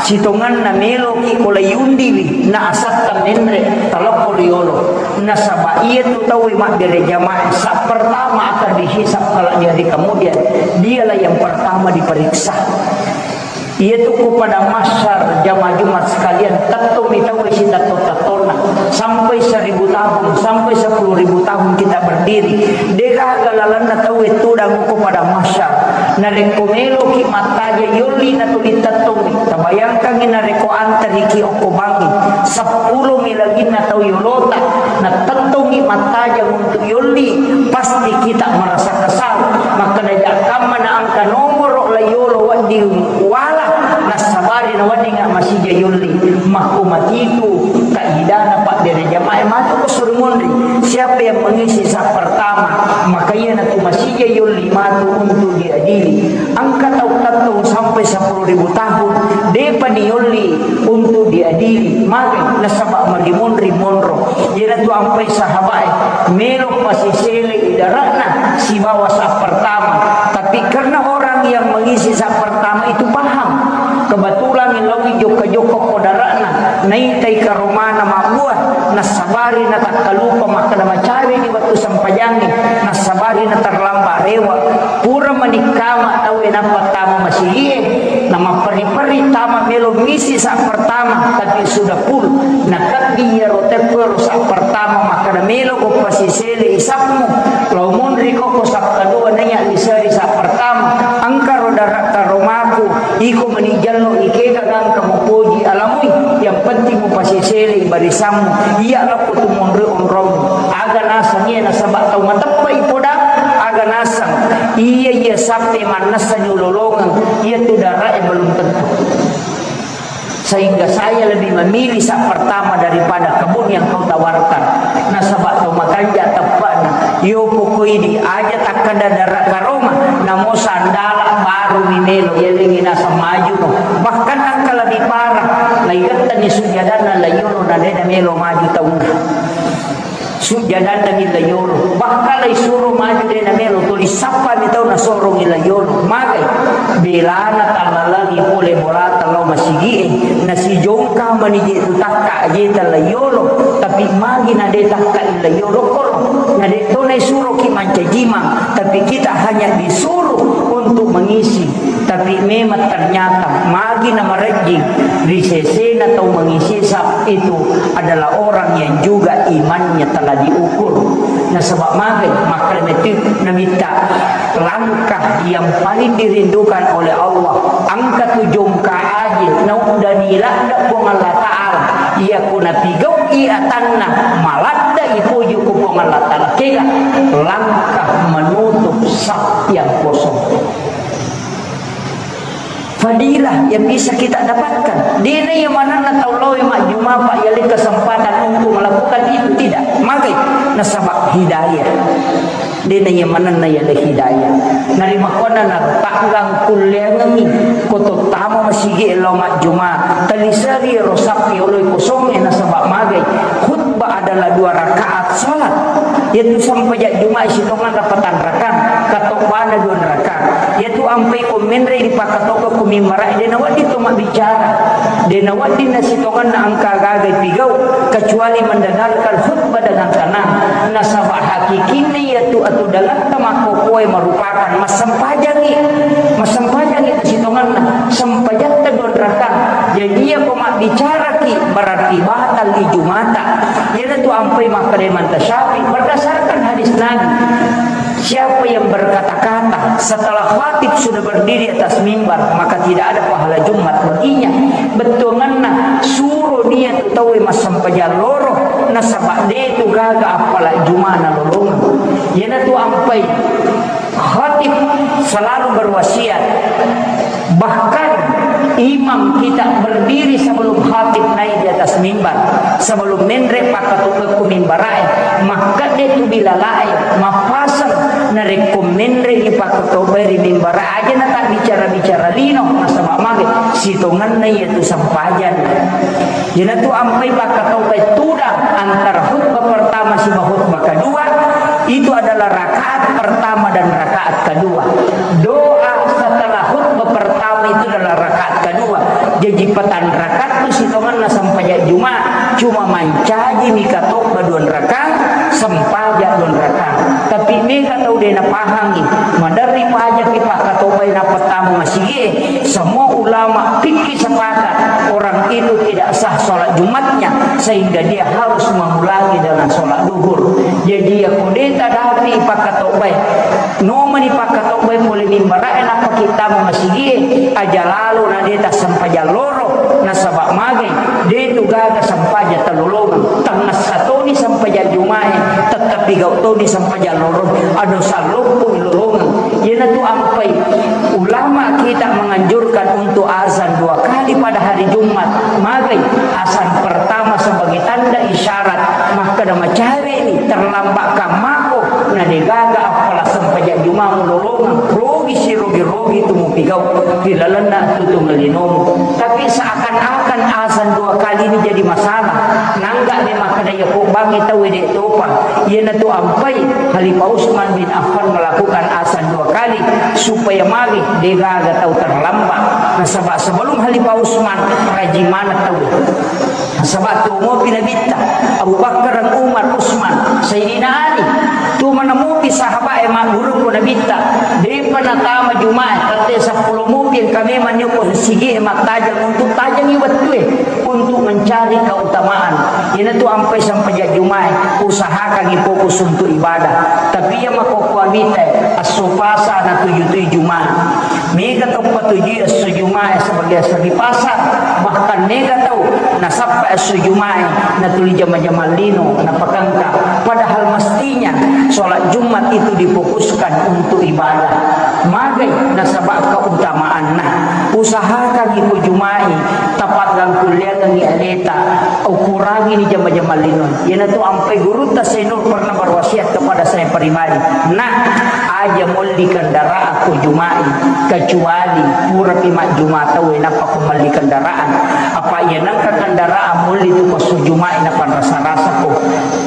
sitongenna meloki ko layundiwi na asatta menre talokko riolo. Nasaba iyatu tauwe mabbere jamaah saf pertama akan dihisab kelak di hari kemudian. Dialah yang pertama diperiksa. Iyatu ko pada mahsyar jamaah Jumat sekalian, tettomi tauwe sitetto-tettonna sampai seribu tahun, sampai sepuluh ribu tahun kita berdiri. Degaga lalenna tauwe tudang ko pada mahsyar. Narekko meloki mattaja yolli natuli tettongngi. Tabayangkangngi narekko antariki okko bangngi, seppulomi laginna tau yolota, natettongngi mattajang untuk yolli, pasti kita merasa kesal. Makkeda jakkamma na engka nomoro la yolo wedding wala, nassabari na wedding masija yolli. Makko matitu kaidana pabbere jamaah matu ko suruh monri. Siapa yang mengisi saf pertama, maka iyanatu masija yolli matu untuk diadili. Engka tau tettong sampai sepuluh ribu tahun, depa niyolli untuk diadili. Magi nasaba marimonri monro. Iyanatu ampai sahabae, melo pasisele idarana sibawa saf pertama. Tapi karena orang yang mengisi saf pertama itu paham, kebetulan lawi jokka-jokka ko darana, Naitai karomana mabbua, nassabari natakkalupa makkeda macawe di wettu sempajangnge, nassabari naterlambat rewe. Pura manikkama tauwe nappa tama masigie, namapperi-peri tama melo misi sa pertama, tapi sudah full. Nakebbi iyaro teppero sa pertama makkeda melo ko pasisele isapmu, lao monri ko ko sa kedua naiya liseri sa pertama, engkaro dara karomaku, iko meni jallo ikega gangka mupoji alamui, yang penting mupasisele barisammu, iya lako tu monri onrong. Aga naseng iya nasaba tau mateppai poda, aga naseng iya iya sappe mannessa nyulolongeng, iya tu dara e belum tentu. Sehingga saya lebih memilih sa pertama daripada kebun yang kau tawarkan. Nasaba tau makanja teppana. Yo pokoi di aja takkada dara karoma, namo sandala baru mi melo, yalengi naseng maju no. Bahkan engka lebih parah, naigettenni sujadanna layolo na dena melo maju taunna. Sujjadanna mi layolo. Bahkan lai suro maju de na melo, tuli sappa mi tau nasorongi layolo. Magai? Belana tallalani pole bolata lao masigie, nasijongka mani je tu takka ajeta layolo, tapi magi na de takka i layolo koro, na de to naisuroki mancajimang, tapi kita hanya disuruh untuk mengisi. Tapi memang ternyata magi na marejjing ri sesena tau mangisi sa itu adalah orang yang juga imannya telah diukur. Nasaba magai makkeda metu namitta langkah yang paling dirindukan oleh Allah. Engka tu jongka aje nauddani ladde Puang Allah Ta'ala. Iya ku napigau'i atanna maladde ipoji ku Puang Allah Ta'ala. Kega langkah menutup saf yang kosong. Fadilah yang bisa kita dapatkan. Dena iya manenna tau lao majjuma, Pak, yale kesempatan untuk melakukan itu, tidak. Magai? Nasaba hidayah. Dena iya manenna yale hidayah. Narimakkuanna nartanggang kulleangengi ko tottama masigi lao majjuma. Taliseri ro sappi oloi kosongnge nasaba magai? Khutbah adalah dua rakaat salat. Yaitu sampajang Juma'i sitonganna patanrakang, katobbana dua rakang. Yaitu ampai ko menre ri pakkatobba ku mimbara, de nawedding to mabbicara. De nawedding nasitonganna engka gaga pigau, kecuali mendengarkan khutbah dengan tenang. Nasaba hakikinna yaitu atudangatta makkokkoe merupakan massempajangi. Massempajangi sitonganna, sempajatta dua rakang. Jadi iya ko mabbicaraki berarti batal di Jumata. Iyanatu ampai makkeda Imam Syafi'i berdasarkan hadis Nabi, siapa yang berkata-kata setelah khatib sudah berdiri atas mimbar, maka tidak ada pahala Jumat baginya. Bettuanganna suro dia tu tauwe massempajang loro, nasaba de tu gaga appala Jumana lolongeng. Iyanatu ampai Khatib selalu berwasiat. Bahkan imam kita berdiri sebelum khatib naik di atas mimbar, sebelum menre pakkatobba ku mimbarae, makkeda tu bilalae, mappaseng narekko menre ri pakkatobba ri mimbara aja na tak bicara-bicara lino, nasaba mage sitonganna iya tu sempajang. Iyanatu ampai pakkatobba tudang antara khutbah pertama siba khutbah kedua, itu adalah rakaat pertama dan rakaat kedua. Doa setelah khutbah pertama itu adalah rakaat kedua. Jaji patang rakaat tu sitonganna sempajang Jumat, cuma mancaji mi katobba dua rakaat, sempajang dua rakaat. Tapi mega tau de napahangi, maderri pajaki pakkatobbai nappa tama masigi, semua ulama fikih sepakat orang itu tidak sah sholat Jumatnya, sehingga dia harus mengulangi dengan sholat duhur. Jadi ya kudeta dapi pakkatobbai, nomani pakkatobbai pole mimbarae nappa kittama masigi, aja lalo na deta sempajang loro, nasaba magai, de tu gaga sempajang talolongeng, tannessa toni sempajang Jumae, tettepi gau toni sempajang loro, ado salloppo lolongeng. Iyanatu ampai ulama kita menganjurkan untuk azan dua kali pada hari Jumat. Magai? Azan pertama sebagai tanda isyarat makkeda macawe ni, terlambat kammako, na degaga appala sempajang Juma mulolongeng, rogi sirogi-rogi tu mupigau ri lalenna tutung linomu. Tapi seakan-akan azan dua kali ini jadi masalah. Nangga de makkeda ya ko bangi tau de topa. Iyanatu ampai Khalifah Utsman bin Affan melakukan azan dua Ali, supaya magi degaga tau terlambat. Nasaba sebelum Khalifah Utsman, rajing maneng tau. Nasaba tuo mopi Nabitta, Abu Bakar, Umar, Utsman, Sayyidina Ali. Tuo maneng mopi sahabat e magguru ko Nabitta. Depa natama Jumae, tette seppulo mopi engka memang nio ko sigi e mattajeng untuk tajengi wettue untuk mencari keutamaan. Iyanatu ampai sempajang Jumae, usahakangi fokus untuk ibadah. Tapi iya makkokkoe mita, esso Pasa natuju-tuju Jumae. Mega tau patujui esso Jumae sebagai esso ri Pasa, bahkan mega tau nasappa esso Jumae natuli jama-jama lino napakengka. Padahal mestinya sholat Jumat itu difokuskan untuk ibadah. Magai nasaba keutamaanna. Usahakan iko Jumae, tapaggangkulleangengngi aleta, ukurangini jama-jama lino. Iyanatu ampai gurutta Sayyid Nur pernah berwasiat kepada saya pribadi, "Nak, aja molli kendaraan ko Jumae, kecuali purapi majjuma tau, nappa ko melli kendaraan. Apa iya nengka kendaraan molli tu ko su Jumae, napanrasa-rasa ko."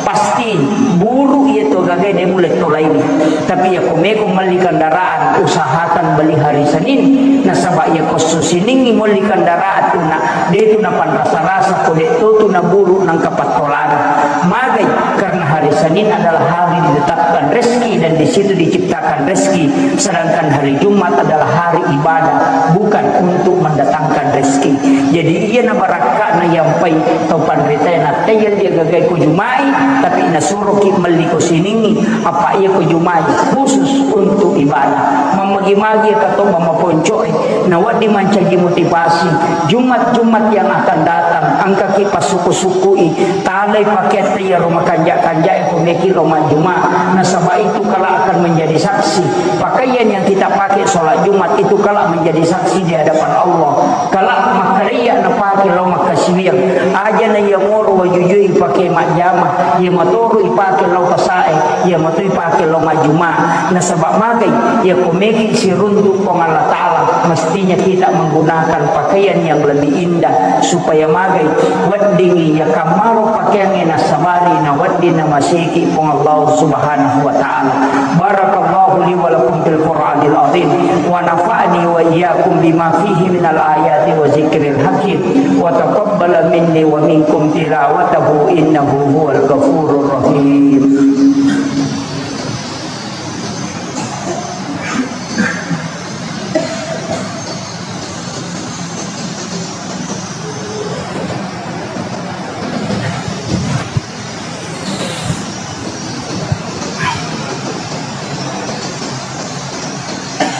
Pasti buru iya tu gaga de mulle tolaini. Tapi iya ko meko melli kendaraan, usahakan beli hari Senin. Nasaba iya ko su Seningngi molli kendaraan tu na, de tu napanrasa-rasa ko de to tu naburu nangka pattolana. Magai, karena hari Senin adalah hari ditetapkan rezeki dan di situ diciptakan rezeki. Sedangkan hari Jumat adalah hari ibadah, bukan untuk mendatangkan rezeki. Jadi iya na barakka'na yampai tau panritae nattayya dia gagai ko Jumae, tapi nasuroki melli ko Seningngi, apa iya ko Jumae khusus untuk ibadah. Mammagi-magi ka to mamaponcoe, nawedding mancaji motivasi. Jumat-Jumat yang akan datang, engkaki passuku-sukui, talai paketta iyaro makanja-kanjae ko meki lo majjuma. Nasaba itu kelak akan menjadi saksi. Pakaian yang kita pakai sholat Jumat itu kelak menjadi saksi di hadapan Allah. Kelak makkarejja napake lao makkasiwiang. Aja na iya moro wajujui pake majjama, iya matoro ipake lao pasae, iya mato ipake lao majjuma. Nasaba magai, iya ko meki siruntu Puang Allah Ta'ala, mestinya kita menggunakan pakaian yang lebih indah supaya magai weddingngi iya kammaro pakaiangnge nasabari nawedding namaseki Puang Allah Subhanahu wa Ta'ala. Barakallahu li wa lakum fil Qur'anil azim wa nafa'ani wa iyyakum bima fihi minal ayati wa zikril hakim wa taqabbala minni wa minkum tilawatahu innahu huwal ghafurur rahim.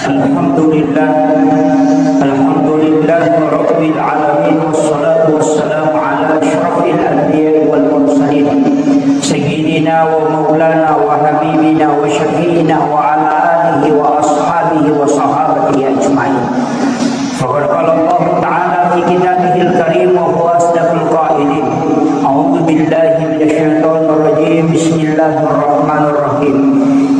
الحمد لله. الحمد لله رب العالمين، والصلاة والسلام على أشرف الأنبياء والمرسلين، سيدنا ومولانا وحبيبنا وشفيعنا وعلى آله وأصحابه وصحابته أجمعين. فقد قال الله تعالى في كتابه الكريم وهو أصدق القائلين: أعوذ بالله من الشيطان الرجيم. بسم الله الرحمن الرحيم.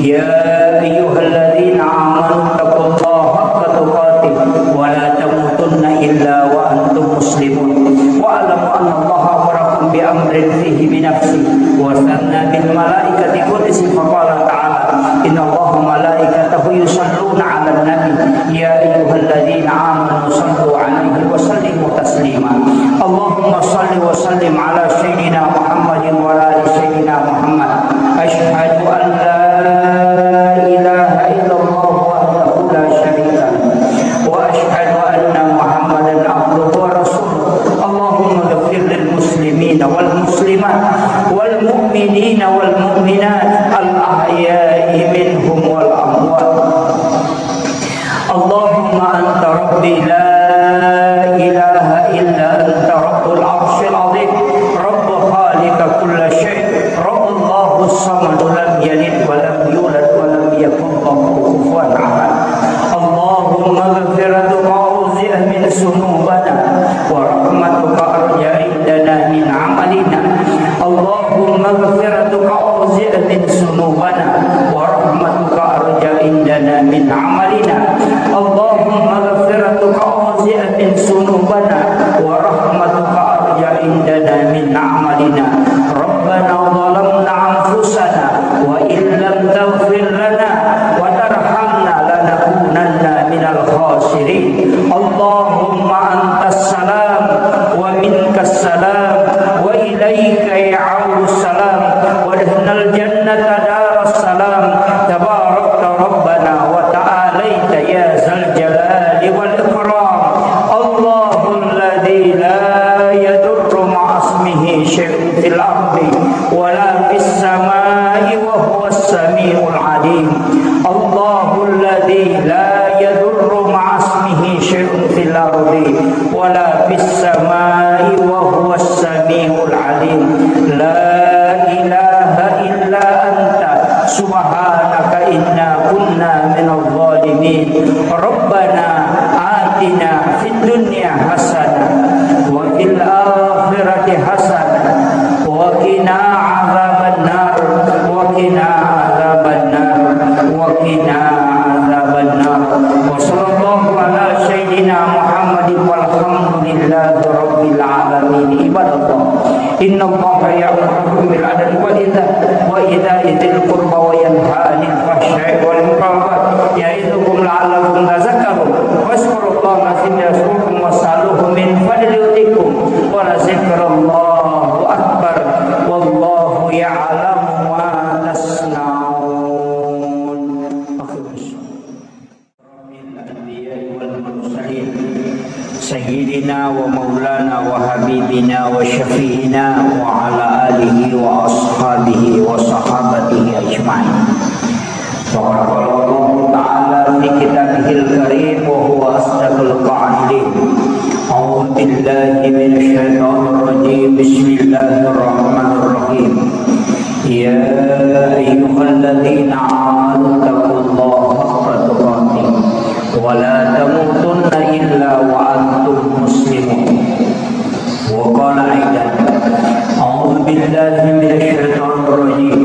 يا أيها الذين آمنوا اتقوا الله حق تقاته ولا تموتن إلا وأنتم مسلمون. واعلموا أن الله أمركم بأمر فيه بنفسه وثنى بالملائكة قدسه فقال تعالى: إن الله وملائكته يصلون على النبي، يا أيها الذين آمنوا صلوا عليه وسلموا تسليما. اللهم صل وسلم على سيدنا محمد وعلى آل سيدنا محمد. أشهد أن لا إله إلا الله وحده لا شريك له، وأشهد أن محمدا عبده ورسوله. اللهم اغفر للمسلمين والمسلمات والمؤمنين والمؤمنات الأحياء منهم والأموات. اللهم أنت ربي لا إله إلا أنت رب العرش العظيم، رب خالق كل شيء، رب الله الصمد لم يلد ولم يولد ولم يكن له كفوا أحد. اللهم مغفرتك أوسع من ذنوبنا، ورحمتك أرجى عندنا من عملنا. اللهم مغفرتك أوسع من ذنوبنا، ورحمتك أرجى عندنا من عملنا. اللهم مغفرتك أوسع من ذنوبنا، ورحمتك أرجى عندنا من عملنا. ربنا ظلمنا أنفسنا وإن لم تغفر لنا وترحمنا شيء في الأرض ولا في السماء وهو السميع العليم. لا إله إلا أنت سبحانك إنا كنا من الظالمين. ربنا آتنا في الدنيا حسنة وفي الآخرة حسنة وقنا عذاب النار، وقنا عذاب النار، وقنا عذاب النار. وصلى الله على سيدنا محمد والحمد لله رب العالمين. عباد الله، إن الله يأمركم بالعدل والإحسان وإيتاء ذي القربى وينهى عن الفحشاء والمنكر والبغي يعظكم لعلكم تذكرون. فاذكروا الله العظيم يذكركم واسألوه من فضله يؤتكم ولذكر الله أكبر والله يعلم ما تصنعون. الأنبياء والمرسلين سيدنا ومولانا وحبيبنا وشفيعنا وعلى آله وأصحابه وصحابته أجمعين. فقد قال الله تعالى في كتابه الكريم وهو أصدق القائلين: أعوذ بالله من الشيطان الرجيم. بسم الله الرحمن الرحيم. يا أيها الذين آمنوا اتقوا الله حق تقاته ولا تموتن إلا وأنتم مسلمون. وقال أيضا: أعوذ بالله من الشيطان الرجيم.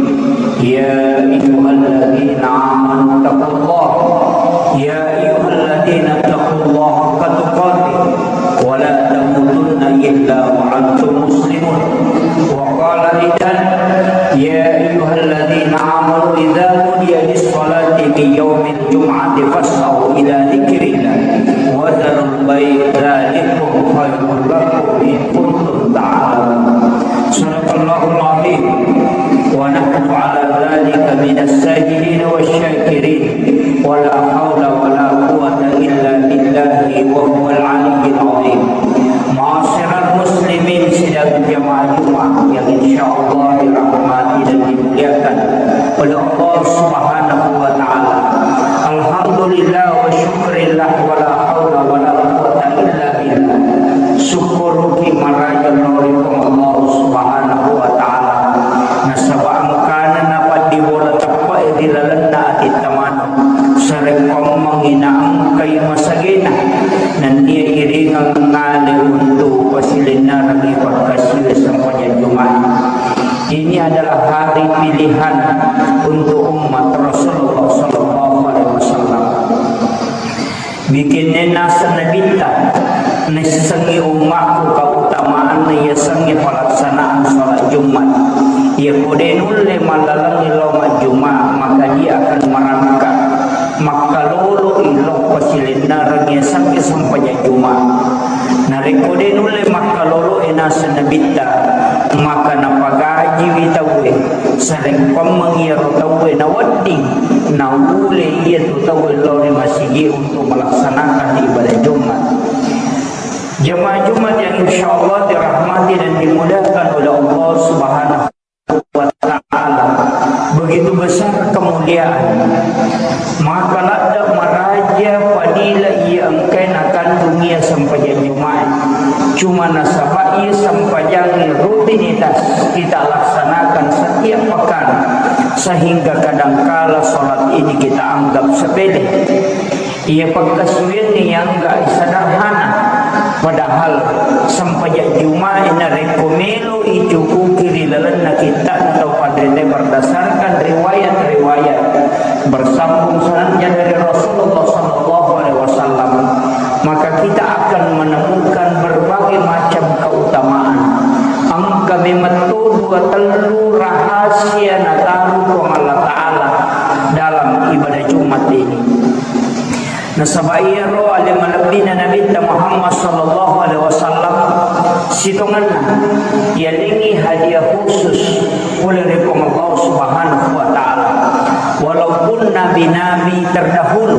يا أيها الذين آمنوا اتقوا الله، يا أيها الذين اتقوا الله حق تقاته ولا تموتن إلا وأنتم مسلمون. وقال أيضا: يا أيها الذين آمنوا إذا نودي للصلاة من يوم الجمعة فاسعوا إلى ذكر الله وذروا البيع ذلكم خير لكم إن كنتم تعلمون. صدق الله العظيم ونحن على ذلك من الشاهدين والشاكرين. ولا حول ولا قوة إلا بالله وهو العلي العظيم. Ma'asyiral muslimin, sidang jamaah Jumat yang insyaallah dirahmati dan dimuliakan oleh Allah Subhanahu wa Ta'ala. Alhamdulillah wa syukrillah, wa la haula wa la quwwata illa billah. Syukuruki maraja lao ri Puang Allah Subhanahu wa Ta'ala. Nasaba engkana napaddibola teppe'e ri lalenna atitta maneng. Sarekkoammengngi naengkai masagena, nennia iringeng ngale untu' pasilennerengngi pakkasiwiang sempajang Jumat. Ini adalah hari pilihan untuk umat Rasulullah sallallahu alaihi wasallam. Bikinna naseng Nabitta, naissengngi ummakku keutamaanna yasengnge pelaksanaan salat Jumat. Iyako de' nulle mallalengngi lao majjuma, maka dia akan merangkak makkaloloi lao pasilennereng yasengnge sempajang Juma. Narekko de' nulle makkaloloi naseng Nabitta, maka napagajiwi tauwe, sarekkoammengngi iyaro tauwe nawedding naulle iyatu tauwe lao ri masigi untuk melaksanakan ibadah Jumat. Jemaah Jumat yang insyaallah dirahmati dan dimuliakan oleh Allah Subhanahu wa Ta'ala. Begitu besar kemuliaan. Maka ladde' maraja fadilah iya engkae nakandung iya sempajang Jumat. Cuma nasaba iya sempajang rutinitas kita laksanakan setiap pekan, sehingga kadangkala salat ini kita anggap sepele. Iya pakkasiwiangnge yang enggak sederhana, padahal sempajang Jumat narekko melo icukuki ri lalenna kitta'na tau panrita berdasarkan riwayat-riwayat bersambung sanadnya dari Rasulullah sallallahu alaihi wasallam, maka kita akan menemukan berbagai macam keutamaan. Engka memetto dua tellu rahasia nataru Puang Allah Ta'ala dalam ibadah Jumat ini. Nasaba iyaro ale malebbina Nabitta Muhammad sallallahu alaihi wasallam, sitongenna yalengngi hadiah khusus pole ri Puang Allah Subhanahu wa Ta'ala. Walaupun nabi-nabi terdahulu,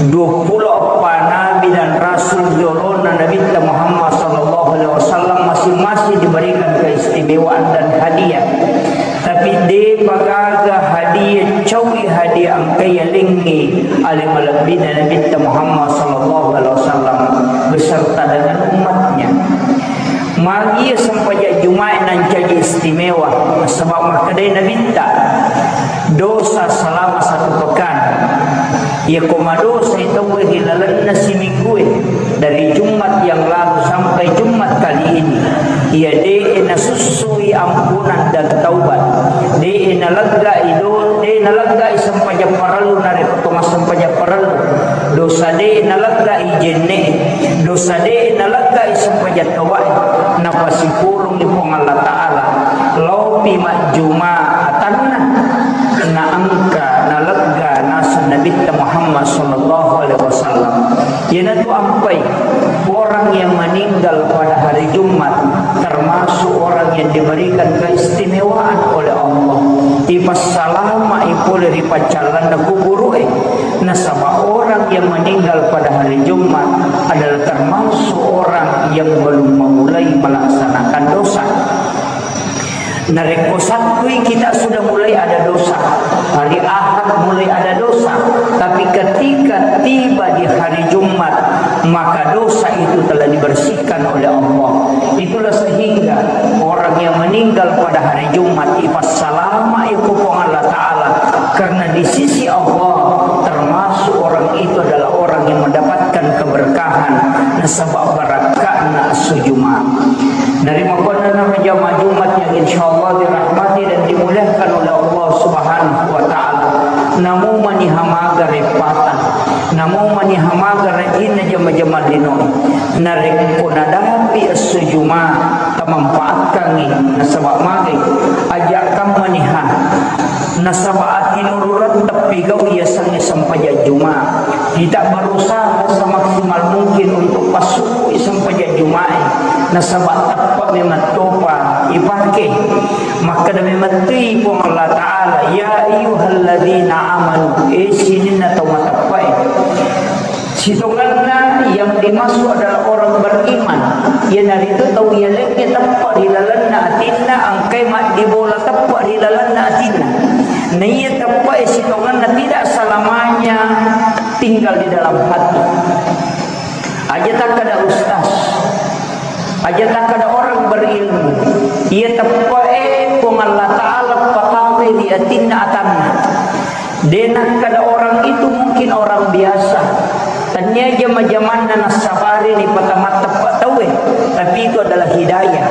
duappulo eppa nabi dan rasul jolona Nabitta Muhammad sallallahu alaihi wasallam masing-masing diberikan keistimewaan dan hadiah. Tapi de'pa gaga hadiah caui hadiah engka yalengngi Malebbina Nabitta Muhammad sallallahu alaihi wasallam beserta dengan umatnya. Magi sempajang Jumae nancaji istimewa, nasaba makkedai Nabitta, dosa selama satu pekan. Iya ko madosai tauwe ri lalenna siminggue, dari Jumat yang lalu sampai Jumat kali ini, iya de'e nasussui ampunan dan taubat, de'e naleggai do-, de'e naleggai sempajang parellu narekko to massempajang parellu, dosa de'e naleggai jenne'e, dosa de'e naleggai sempajang taubae, napasipulungi Puang Allah Ta'ala, laopi majjuma atanna, naengka, nalegga naseng Nabitta Muhammad sallallahu alaihi wasallam. Iyanatu ampai orang yang meninggal pada hari Jumat termasuk orang yang diberikan keistimewaan oleh Allah. Ipassalama'i pole ri paccallanna kuburu'e. Nasaba orang yang meninggal pada hari Jumat adalah termasuk orang yang belum memulai melaksanakan dosa. Narekko Sabtui kita sudah mulai ada dosa, hari Ahad mulai ada dosa, tapi ketika tiba di hari Jumat, maka dosa itu telah dibersihkan oleh Allah. Itulah sehingga orang yang meninggal pada hari Jumat ipassalama'i ku Puang Allah Ta'ala, karena di sisi Allah termasuk orang itu adalah orang yang mendapatkan keberkahan nasaba barakka'na esso Juma. Narimakkuannanaro jamaah Jumat yang insyaallah dirahmati dan dimuliakan oleh Allah Subhanahu wa Ta'ala, namo maniha maga reppata, namo maniha maga rajinna jama-jama linoe. Narekko nadapi esso Juma, tamanfaatkangngi nasaba magai, aja' kammaniha nasaba atinurureng teppigau iyasengnge sempajang Juma. Kita berusaha semaksimal mungkin untuk passukkui sempajang Jumae, nasaba teppe' memang topa ipake. Makkeda memettui Puang Allah Ta'ala, "Ya ayyuhalladzina amanu," eh, sininna tau mateppe'e. Sitongenna yang dimaksud adalah orang beriman, iyanaritu tau iyalengnge teppe' ri lalenna atinna, engkai maddibola teppe' ri lalenna atinna. Naiya teppe'e sitongenna tidak selamanya tinggal di dalam hati. Aja takkeda ustaz, aja takkeda orang berilmu, iya teppe'e Puang Allah Ta'ala patamai ri atinna atanna. De' nakkeda orang itu mungkin orang biasa. Tennia jama-jamanna nassabari ripatama teppe' tauwe, tapi itu adalah hidayah.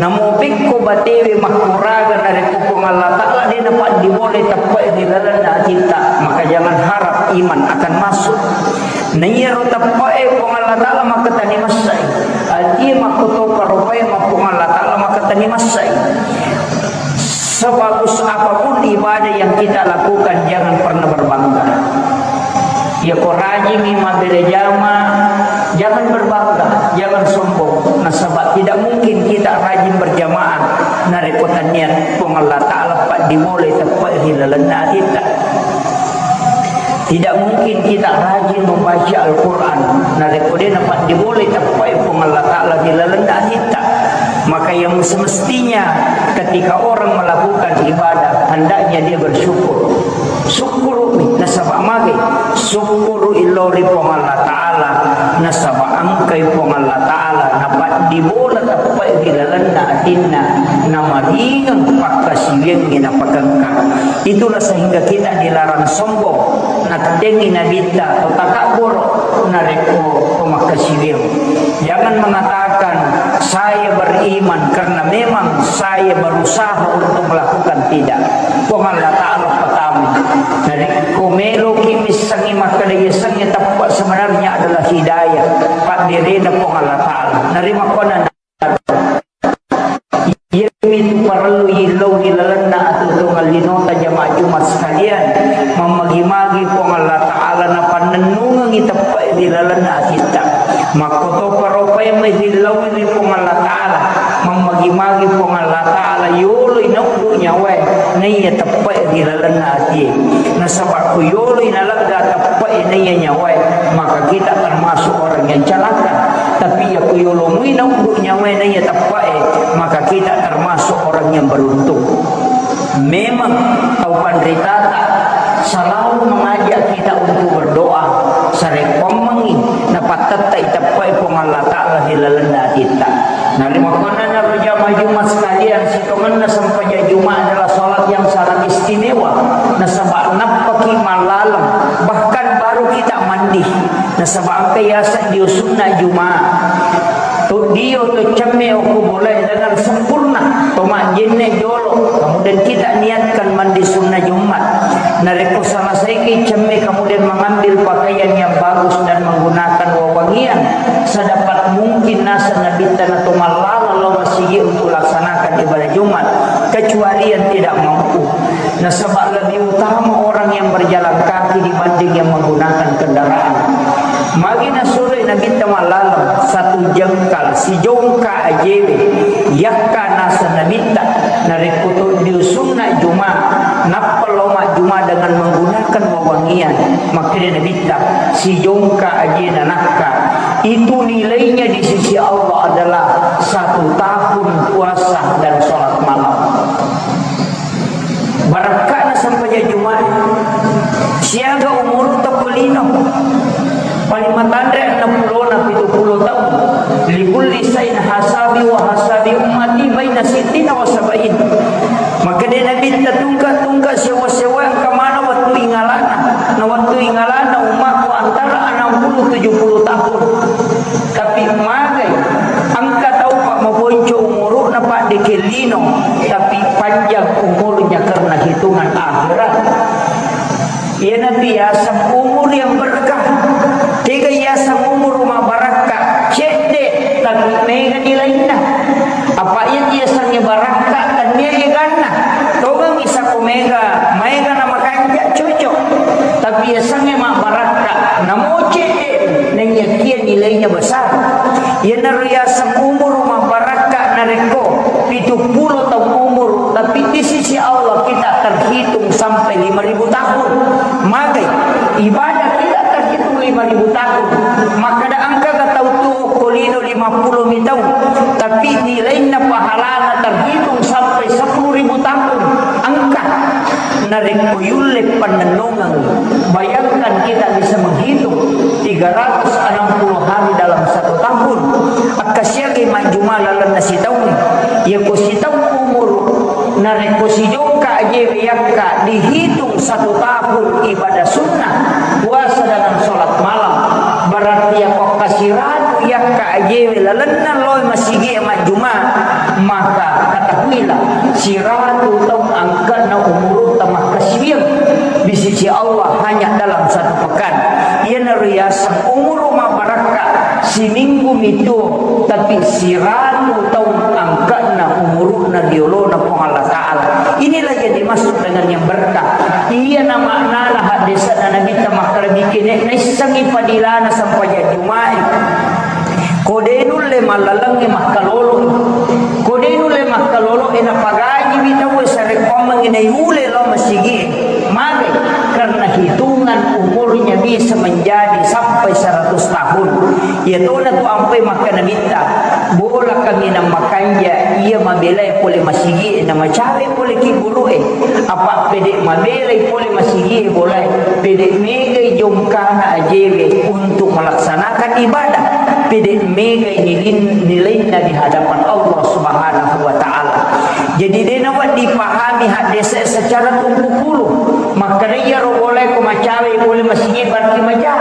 Namo pekko batewe makkuraga narekko Puang Allah Ta'ala de' napaddibolai teppe'e ri lalenna atitta, maka jangan harap iman akan masuk. Naiyaro teppe'e Puang Allah Ta'ala makkatani massai. Atie makkotopa ropae ma Puang Allah Ta'ala makkatani massai. Sebagus apapun ibadah yang kita lakukan, jangan pernah berbangga. Iya ko rajingngi mabbere jama, jangan berbangga, jangan sombong. Nasaba tidak mungkin kita rajin berjamaah narekko tennia Puang Allah Ta'ala paddibolai teppe'e ri lalenna atitta. Tidak mungkin kita rajin membaca Al-Quran narekko de' napaddibolai teppe'e Puang Allah Ta'ala ri lalenna atitta. Maka yang semestinya ketika orang melakukan ibadah, hendaknya dia bersyukur. Sukkuru'mi nasaba magai, sukkuru'i lao ri Puang Allah Ta'ala nasaba engkai Puang Allah Ta'ala napaddibola teppe'e ri lalenna atinna, namaringeng pakkasiwiangnge napakengka. Itulah sehingga kita dilarang sombong. Nattengngi Nabitta to takabboro narekko to makkasiwiang. Jangan mengatakan, "Saya beriman karena memang saya berusaha untuk melakukan." Tidak. Puang Allah Ta'ala pertama. Narekko meloki missengngi makkeda yasengnge teppe' sebenarnya adalah hidayah. Paddirena Puang Allah Ta'ala. Narimakkuannanaro. Iyamitu parellu yillau ri lalenna atuo-tuongeng linota jamaah Jumat sekalian. Mammagi-magi Puang Allah Ta'ala napannennungengngi teppe'e ri lalenna atitta. Makkotopa ropae mai rillaui ri Puang Allah Ta'ala. Mammagi-magi Puang Allah Ta'ala yoloi nauddu nyawae naiya teppe'e ri lalenna atie. Nasaba ko yoloi nalegga teppe'e naiya nyawae, maka kita termasuk orang yang celaka. Tapi iya ko yolomui nauddu nyawae naiya teppe'e, maka kita termasuk orang yang beruntung. Memang tau panritata selalu mengajak kita untuk Narimakkuannanaro jamaah Jumat sekalian, sitongenna sempajang Jumat adalah salat yang sangat istimewa. Nasaba nappaki mallaleng, bahkan baru kita mandi. Nasaba engka yaseng dio sunna Jumat. To dio to cemme okko bolae dengan sempurna, to majjenne jolo. Kemudian kita niatkan mandi sunna Jumat. Narekko selesaiki cemme kemudian mengambil pakaian yang bagus dan menggunakan wewangian sedapat mungkin, naseng Nabitta na to mallala lao masigi untuk laksanakan ibadah Jumat, kecuali yang tidak mampu. Nasaba lebih utama orang yang berjalan kaki dibanding yang menggunakan kendaraan. Magi nasuroi Nabitta mallaleng, satu jengkal, sijongka ajewe, yakka naseng Nabitta, narekko to dio sunna Jumat, nappa lao majjuma dengan menggunakan wewangian, makkeda Nabitta, sijongka ajena nakka, itu nilainya di sisi Allah adalah satu tahun puasa dan sholat malam. Barakka'na sempajang Jumat, siaga umurutta ko lino. Paling matanre enneng pulona pitu pulo taung. Likulli sain hasabi wa hasabi ummati baina sittina wa sabain. Makkeda Nabitta, tungka-tungka sewa-sewa engka mana wettu ingalana. Na wettu ingalana ummakku antara enam puluh tujuh puluh tahun. Tapi magai, engka tau, Pak, maponco umuru'na, Pak, dekke lino, tapi panjang umurnya karena hitungan akhirat. Iyanatu yaseng umur yang berkah. Tega yaseng umur mabbarakka, cedde, tapi mega nilainna. Apa iya yasengnge barakka, tennia eganna. Tongeng isakko mega, maega na makanja, cocok. Tapi yasengnge mabbarakka, namo cedde, naiyakia nilainya besar. Iyanaro yaseng umur mabbarakka narekko pitu pulo taung umur, tapi di sisi Allah kita terhitung sampai lima ribu tahun. Magai, ibadah kita terhitung lima ribu tahun. Makkeda engka ga tau tuo ko lino lima pulo mi taung, tapi nilainna pahalana terhitung sampai sepuluh ribu tahun. Engka. Narekko yulle pannennungeng, bayangkan kita bisa menghitung tiga ratus enam puluh hari dalam satu tahun. Akkasiagai majjuma lalenna sitaung. Yako sitaung umur, narekko sijongka ajewe yakka dihitung satu tahun ibadah sunnah, puasa dengan sholat malam, berarti yako kasiratu yakka ajewe lalenna loe masigi majjuma, maka ketahuilah, siratu taung angka'na umurutta makkasiwiang di sisi Allah hanya dalam satu pekan. Iyanaro yaseng umuru mabbarakka, siminggu mitu, tapi siratu taung angka'na umuru'na riolona Puang Allah Ta'ala. Inilah yang dimaksud dengan yang berkah. Iyana maknana haddese'na Nabitta makkeda, bikin naissengngi padilana sempajang Juma'i. Ko de nulle mallalengnge makkalolo. Ko de nulle makkalolo, e napagajiwi tauwe sarekkoammengnge naiule lao masigie. Mage, karena hitungan umurnya bisa menjadi sampai seratus tahun. Iyatona tu ampai makkeda Nabitta, bola kaminang makanja, iya mabelai pole masigie, na macawe pole kibburu'e. Apa pede mabelai pole masigie bolae, pede megai jongkana ajewe untuk melaksanakan ibadah, pede megai nilin-, nilainna di hadapan Allah Subhanahu wa Ta'ala. Jadi, de nawedding dipahami haddese secara tumpukulu. Makkeda iyaro bolae ko macawe pole masigie berarti maja.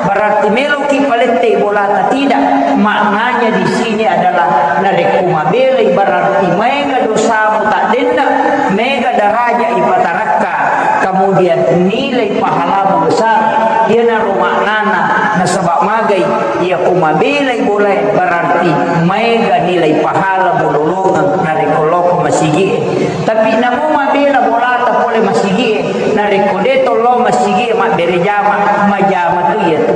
Berarti meloki palette bolata, tidak. Maknanya di sini adalah narekko mabelai berarti maega dosamu taddenna, mega daraja ipatarakka, kemudian nilai pahalamu besar. Iyanaro maknana, nasaba magai, iya ko mabelai bolae berarti maega nilai pahalamu lolongeng narekko loko masigie. Tapi namo mabela bolata pole masigie, narekko de to lao masigie mabbere jama, majama tu iyatu.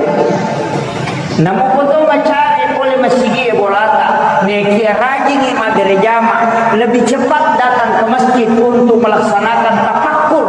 Namo koto macawe pole masigie bolata, nekia rajingi mabbere jama, lebih cepat datang ke masjid untuk melaksanakan tafakkur.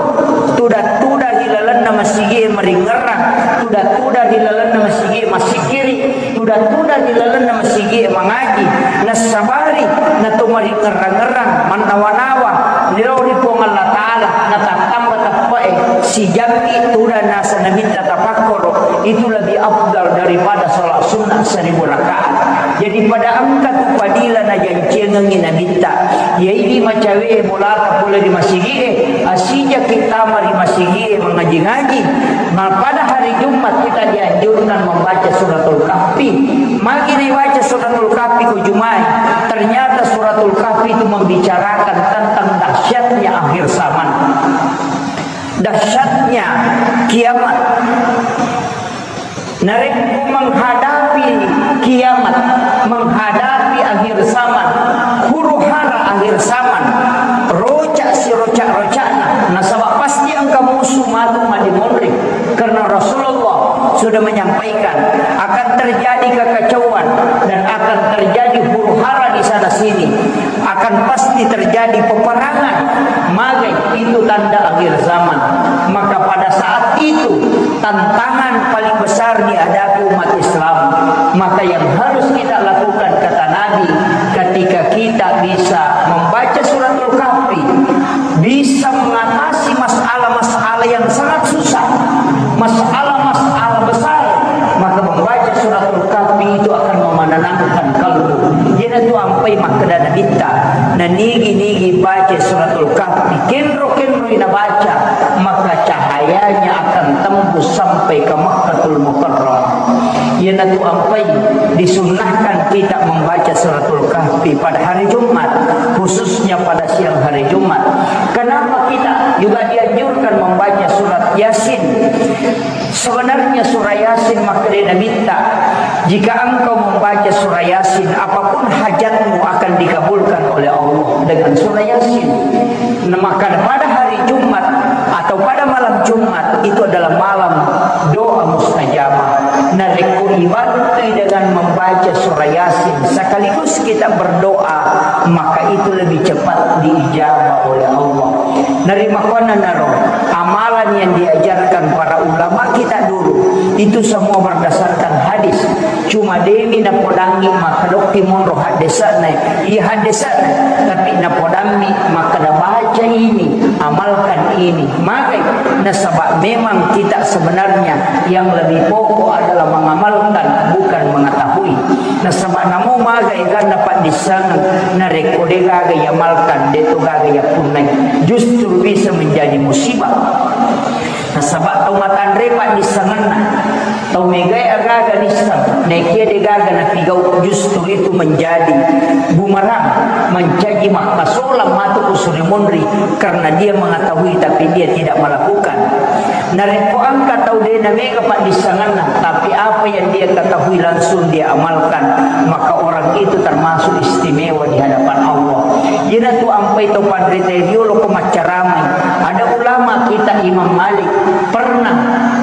Tuda-tuda ri lalenna masigie maringerrang, tuda-tuda ri lalenna masigie massikkiri, tuda-tuda ri lalenna masigie mangaji, nassabari nato maringerrang-ngerrang, mannawa-nawa lao ri Puang Allah Ta'ala, natattamba teppa sijammi tudang naseng Nabitta tapakkoro, itu lebih afdal daripada sholat sunnah seribu rakaat. Jadi pada engka tu fadilah najancengengi Nabitta. Iyaidi macawe bolata pole ri masigi'e, asijaki tama ri masigi'e mangaji-ngaji. Nah, pada hari Jumat kita dianjurkan membaca suratul Kahfi. Magi dibaca suratul Kahfi ku Jumai? Ternyata suratul Kahfi itu membicarakan tentang dahsyatnya akhir zaman. Dahsyatnya kiamat. Narekko menghadapi kiamat, menghadapi akhir zaman, huru-hara akhir zaman, roca siroca-rocana, nasaba pasti engka musuh matu madimonri. Karena Rasulullah sudah menyampaikan akan terjadi kekacauan dan akan terjadi huru-hara di sana sini. Akan pasti terjadi peperangan. Magai itu tanda akhir zaman. Maka pada saat itu, tantangan paling besar dihadapi umat Islam. Maka yang harus kita lakukan, kata Nabi, ketika kita bisa membaca suratul Kahfi, bisa mengatasi masalah-masalah yang sangat susah, masalah-masalah besar, maka membaca suratul Kahfi itu akan memenenangkan kalbu. Iyanatu ampai makkeda Nabitta, nanigi-nigi baca suratul Kahfi, kenro-kenroi nabaca, maka cahayanya akan tembus sampai ke Makkatul Mukarramah. Iyanatu ampai disunnahkan kita membaca suratul Kahfi pada hari Jumat, khususnya pada siang hari Jumat. Kenapa kita juga dianjurkan membaca surat Yasin? Sebenarnya surah Yasin, makkeda Nabitta, jika engkau membaca surah Yasin, apapun hajatmu akan dikabulkan oleh Allah dengan surah Yasin. Nah, maka pada hari Jumat atau pada malam Jumat itu adalah malam doa mustajabah. Narekko ibantui dengan membaca surah Yasin sekaligus kita berdoa, maka itu lebih cepat diijabah oleh Allah. Narimakkuannanaro, amalan yang diajarkan para ulama kita dulu, itu semua berdasarkan hadis. Cuma demi napodangi makkedokki monro haddesa'na, iya haddesa'na, tapi napodammi makkeda baca ini, amalkan ini. Magai, nasaba memang kita sebenarnya yang lebih pokok adalah mengamalkan, bukan mengetahui. Nasaba namo maga eganna paddissengeng, narekko de gaga iamalkan, de to gaga yappunnai, justru bisa menjadi musibah. Nasaba tau matanre paddissengenna, tau megae agaga nisseng, naekia de gaga napigau, justru itu menjadi bumerang, mencaji makkasolang matu ku suri monri, karena dia mengetahui tapi dia tidak melakukan. Narekko engka tau de namega paddissengenna, tapi apa yang dia ketahui langsung dia amalkan, maka orang itu termasuk istimewa di hadapan Allah. Iyanatu ampai tau panrita riolo ko maccaramai. Ada ulama kita Imam Malik pernah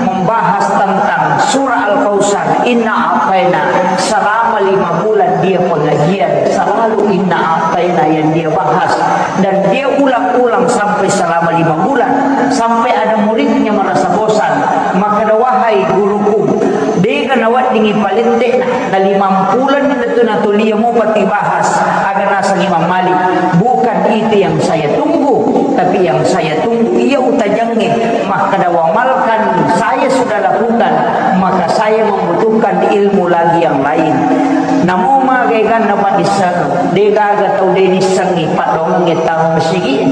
membahas tentang surah Al-Kautsar, Inna A'taina, selama lima bulan dia pengajian, selalu Inna A'taina yang dia bahas. Dan dia ulang-ulang sampai selama lima bulan, sampai ada muridnya merasa bosan. Makkeda, "Wahai guruku, dega naweddingi palette'na, na limampulo ni tu natulia mupa tibahas." Aga naseng Imam Malik, "Bukan itu yang saya tunggu, tapi yang saya tunggu iya utajengnge." Makkeda, "Wamalkan saya sudah lakukan, maka saya membutuhkan ilmu lagi yang lain." Namo maga eganna paddissengeng, de gaga tau de nissengngi paddoangengnge tama masigi'e,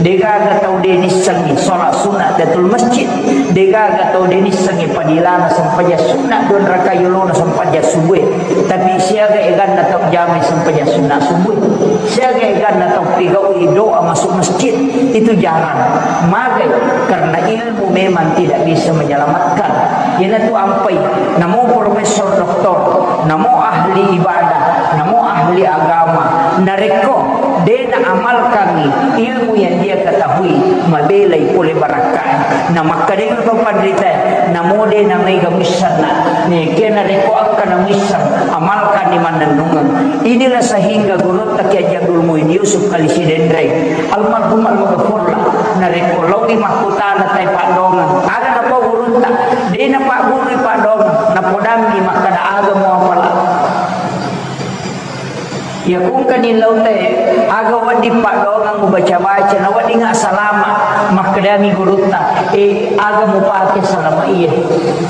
de gaga tau de nissengngi sholat sunat tahiyatul masjid, de gaga tau de nissengngi padilana sempajang sunat dua rakaat yolona sempajang subuh. Tapi siaga eganna tau jamai sempajang sunat subuh, siaga eganna tau pigau'i doa masuk masjid, itu jarang. Magai, karena ilmu memang tidak bisa menyelamatkan. Iyanatu ampai, namo profesor doktor, namo ahli ibadah, namo ahli agama, narekko de naamalkangi ilmu yang dia ketahui, mabelai pole barakkae. Na makkedai to panritae, namo de namaega missenna, nekia narekko akkana misseng, amalkanni mannennungeng. Inilah sehingga gurutta Kiai Haji Abdul Muin Yusuf Kali Sidenreng, almarhum almaghfurlah, narekko laowi makkutana tai paddoangeng, aga napau gurutta, de napaggurui paddoangeng, napodammi makkeda aga muapala. Iya kungkani lautae, Aga wedding paddoangeng mubaca-baca, na wedding assalama, makkedami gurutta, "Eh, aga mupake salama iye?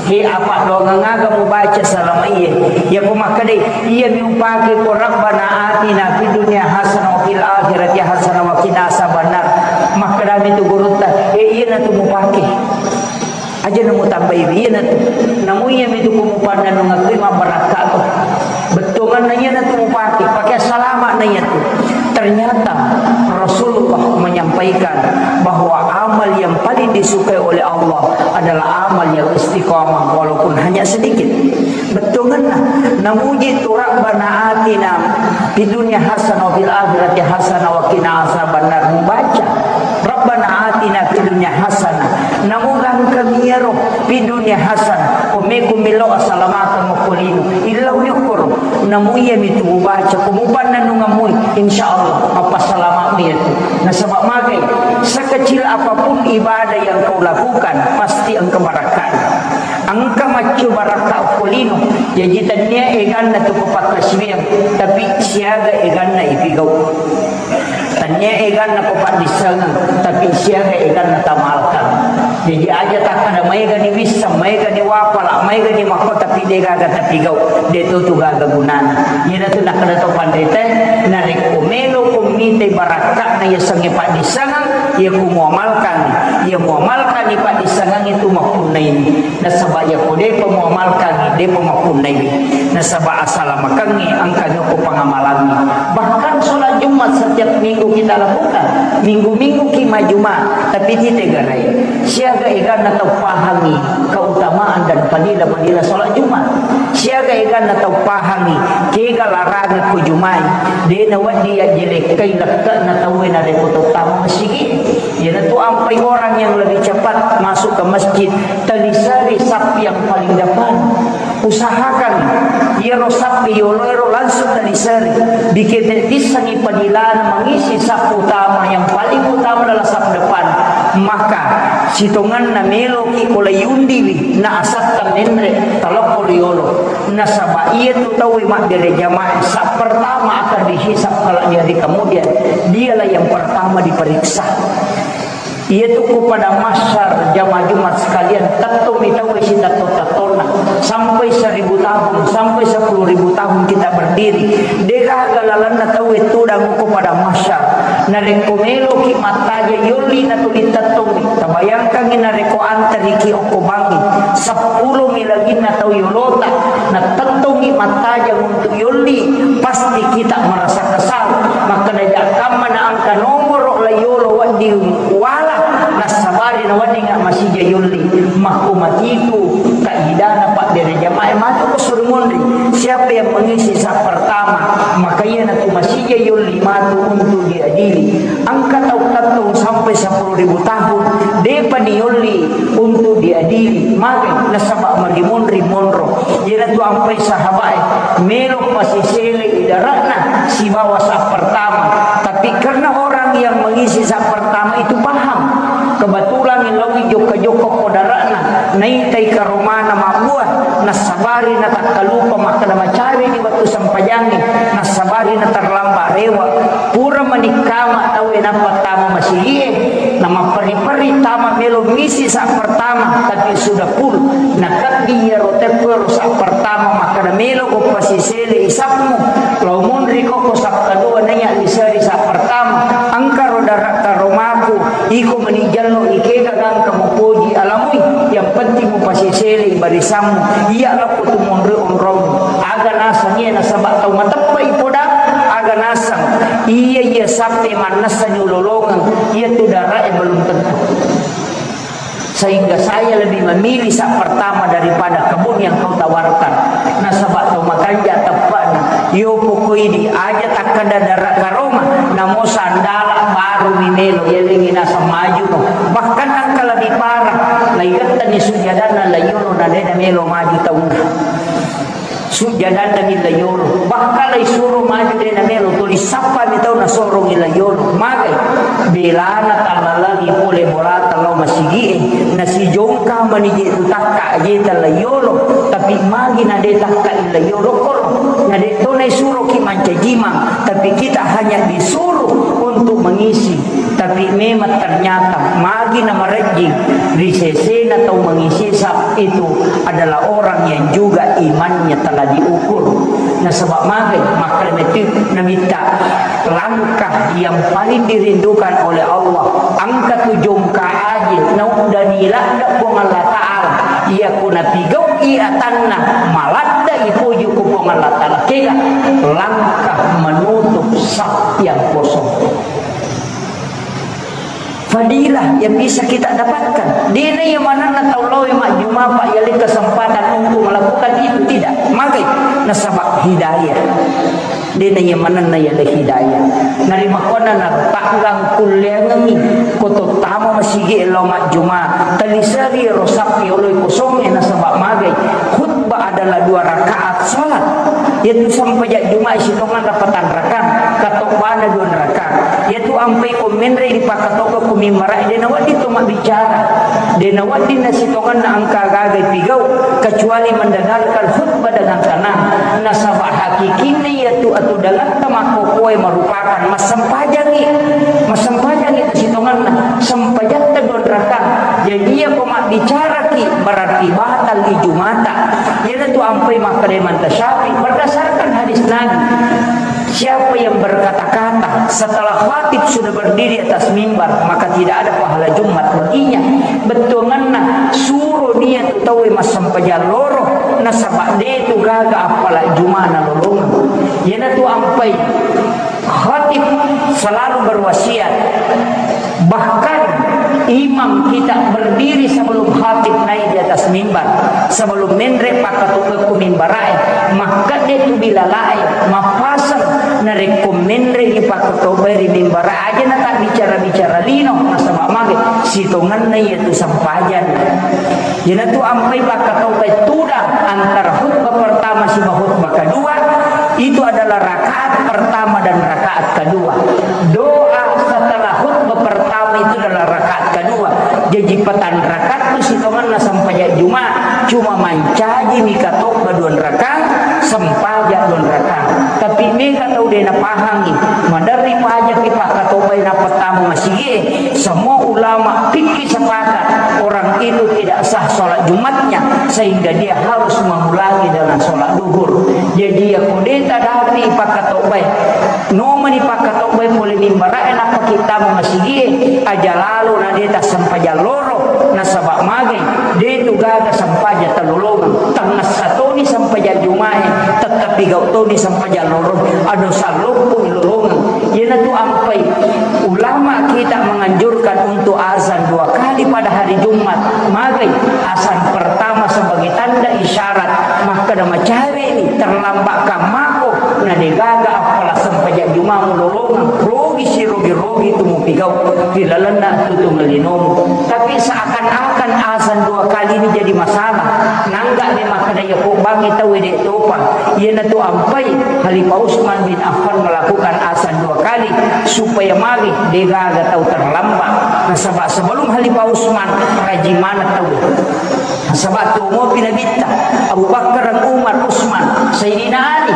He, apa doangeng aga mubaca salama iye?" Yako makkedai, "Iyami upake ko Rabbana atina fid dunya hasanah wa fil akhirati hasanah wa qina azabannar." Makkedami tu gurutta, "Eh, iyanatu mupake." Aja namu tambai, iyanatu. Namu iyami tu ko mupannennungeng kui mabbarakka to. Bettuanganna iyanatu mupake, pake salama na iyatu. Ternyata Rasulullah menyampaikan bahwa amal yang paling disukai oleh Allah adalah amal yang istiqamah walaupun hanya sedikit. Bettuanganna, namuji tu Rabbana atina fid dunya hasanah wa fil akhirati hasanah wa qina azabannar, mubaca Rabbana atina fid dunya hasanah. Namu gangka miyaro fid dunya hasanah. Ko meko melo asalamakeng okko lino. Illau yokkoro. Namu iyami tu mubaca ko mupannennungeng mui. Insyaallah, mappasalama mu iyatu. Nasaba magai, sekecil apapun ibadah yang kau lakukan, pasti engka barakkana. Engka maccu barakka okko lino. Jaji tennia eganna tu ko pakkasiwiang, tapi siaga eganna ipigau. Tennia eganna ko paddissengeng, tapi siaga eganna tamalkan. Jaji aja takkada maega ni wisseng, maega ni wapala, maega ni makko, tapi degaga tapigau, de to tu gaga gunana. Iyanatu nakkada to panrita, narekko melo ko mitai barakkana yasengnge paddissengeng, iya ku muamalkan, iya muamalkan ni paddissengeng itu mappunnai. Nasaba iyako depa muamalkangngi, depa mappunnaiwi. Nasaba asalamakengngi engkani okko pangamalangngi. Bahkan sholat Jumat setiap minggu kita lakukan. Minggu-minggu ki majuma, tapi tite garai. Siaga eganna tau pahangngi keutamaan dan fadilah-fadilah sholat Jumat. Siaga eganna tau pahangngi kega larangan ko Jumai. De nawedding yajjelekkai lekke'na tauwe narekko tau tama masigi. Iyanatu ampai orang yang lebih cepat masuk ke masjid, teliseri saf yang paling depan. Usahakan iyaro saf yoloero langsung teliseri. Bikete dissengi padilana mengisi saf utama, yang paling utama adalah saf depan. Maka sitongenna meloki ko laiundiwi, na asatta menre talokko riolo. Nasaba iyatu tauwe mabbere jamaah saf pertama akan dihisab kelak di hari kemudian. Dialah yang pertama diperiksa. Iyatu ko pada mahsyar, jamaah Jumat sekalian, tettomi tauwe sitetto-tettonna. Sampai seribu tahun, sampai sepuluh ribu tahun kita berdiri. Degaga lalenna tauwe tudang ko pada mahsyar. Narekko meloki mattaja yolli natuli tettomi. Tabayangkangngi narekko antariki okko bangngi. Seppulomi laginna tau yolota. Natettongngi mattajang untuk yolli. Pasti kita merasa kesal. Makkeda jakkamma na engka nomoro la yolo wedding wala, nassabari na wedding masija yolli. Makko matitu kaidana pabbere jamaah matu ko suruh monri. Siapa yang mengisi saf pertama, maka iyanatu masija yolli matu untuk diadili. Engka tau tettong sampai sepuluh ribu tahun, depa ni yolli untuk diadili. Maka nasaba magi monri monro. Iyanatu ampai sahabae, melo pasisele idarana sibawa saf pertama. Tapi karena orang yang mengisi saf pertama itu paham, kebetulan lawi jokka-jokka ko darana, naitai karomana mabbua, nassabari natakkalupa makkeda macawe di waktu sempajangnge, nassabari naterlambat rewa. Pura manikkama tauwe nappa tama masigie, namapperi-peri tama melo misi saf pertama, tapi sudah full. Nakabbi iyaro teppero saf pertama makkeda, "Melo ko pasisele isafmu, lao monri ko ko saf kedua naiya liseri saf pertama. Engkaro dara karomaku, iko meni jallo ikega gangka mupoji alamui, yang penting mupasisele barisammu, iya lokko tu monri onrong." Aga naseng iya nasaba tau mateppa ipoda, aga naseng iya iya sappe mannessa nyulolongeng, iya tu darae belum tentu. Sehingga saya lebih memilih saf pertama daripada kebun yang kau tawarkan. Nasaba tau makanja teppana. Yo pokoi di aja takkada dara karoma, namo sandala baru mi melo, yalengi naseng maju no. Bahkan engka lebih parah, laigettenni sujjadanna layolo na dena melo maju taunna. Sujjadanna mi layolo. Bahkan laisuro maju dena melo, tuli sappami tau nasorongi layolo. Magai? Belana tallalangi pole bolata lao masigie, nasijongka manije tu takka ajeta layolo, tapi magi na de takka i layolo koro, na de to Disuruh ki mancajimang, tapi kita hanya disuruh untuk mengisi. Tapi memang ternyata magi na marejjing ri sesena tau mengisi sa itu adalah orang yang juga imannya telah diukur. Nasaba magai makkeda metu namitta langkah yang paling dirindukan oleh Allah, engka tu jongka aje nauddani ladde Puang Allah Ta'ala. Iya ku napigau'i atanna, maladde ipoji ku Puang Allah Ta'ala. Kega langkah menutup saf yang kosong. Fadilah yang bisa kita dapatkan. Dena iya manenna tau lawe majjuma, Pak, yale kesempatan untuk melakukan itu, tidak. Magai nasaba hidayah. Dena iya manenna yale hidayah. Narimakkuanna nartanggang kulleangengi ko tottama masigi lao majjuma. Taliseri ro sappi oloi kosongnge nasaba magai. Khutbah adalah dua rakaat salat. Yaitu sempajang Juma'i sitonganna patang rakaat, katobbana dua rakaat. Yaitu ampai ko menre ri pakkatobba ku mimbara, de nawedding to mabbicara. De nawedding na sitonganna engka gaga pigau, kecuali mendengarkan khutbah dengan tenang. Nasaba hakikinna yaitu atudangatta makkokkoe merupakan massempajangi. Massempajangi sitonganna, sempajatta dua rakaat. Jadi iya ko mabbicaraki berarti batal ijumata. Iyanatu ampai makkeda Imam Syafi'i berdasarkan hadis Nabi. Siapa yang berkata-kata setelah khatib sudah berdiri atas mimbar, maka tidak ada pahala Jumat baginya. Bettuanganna suro dia tu tauwe massempajang loro, nasaba de tu gaga appala Jumana lolongeng. Iyanatu ampai khatib selalu berwasiat. Bahkan imam kita berdiri sebelum khatib naik di atas mimbar, sebelum menre pakkatobba ku mimbarae, makkeda tu bilalae, mappaseng narekko menre ri pakkatobba ri mimbara aja na tak bicara-bicara lino, nasaba mage sitonganna iya tu sempajang. Iyanatu ampai pakkatobba tudang antara khutbah pertama siba khutbah kedua, itu adalah rakaat pertama dan rakaat kedua. Doa setelah khutbah pertama itu adalah rakaat kedua. Jaji patang rakaat tu sitonganna sempajang Jumat, cuma mancaji mi katobba dua rakaat, sempajang dua rakaat. Tapi mega tau de napahangi, maderri pajaki pakkatobba na pertama masigi. Semua ulama fikih sepakat orang itu tidak sah sholat Jumatnya, sehingga dia harus mengulangi dengan sholat duhur. Jadi ya kudeta dati pakkatobbae, nomani pakkatobbae pole mimbara'e nappa kita masigie, aja lalo na deta sempajang loro, nasaba magai, de tu gaga sempajang talolongeng, tangngessa toni sempajang Jumae, tettepi gau toni sempajang loro, ado salloppo lolongeng. Iyanatu ampai ulama kita menganjurkan untuk azan dua kali pada hari Jumat. Magai azan pertama sebagai tanda isyarat makkeda macawe ni terlambat kammako na degaga appala sempajang Juma mulolongeng, rogi sirogi-rogi tu mupigau ri lalenna tutung linomu. Tapi seakan-akan azan dua kali ini jadi masalah. Nangga de makkeda ya ko bangi tau de topa. Iyanatu ampai Khalifah Utsman bin Affan melakukan azan dua kali supaya magi degaga tau terlambat. Nasaba sebelum Khalifah Utsman rajing maneng tau. Nasaba tu mopi Nabitta, Abu Bakar, Umar, Utsman, Sayyidina Ali.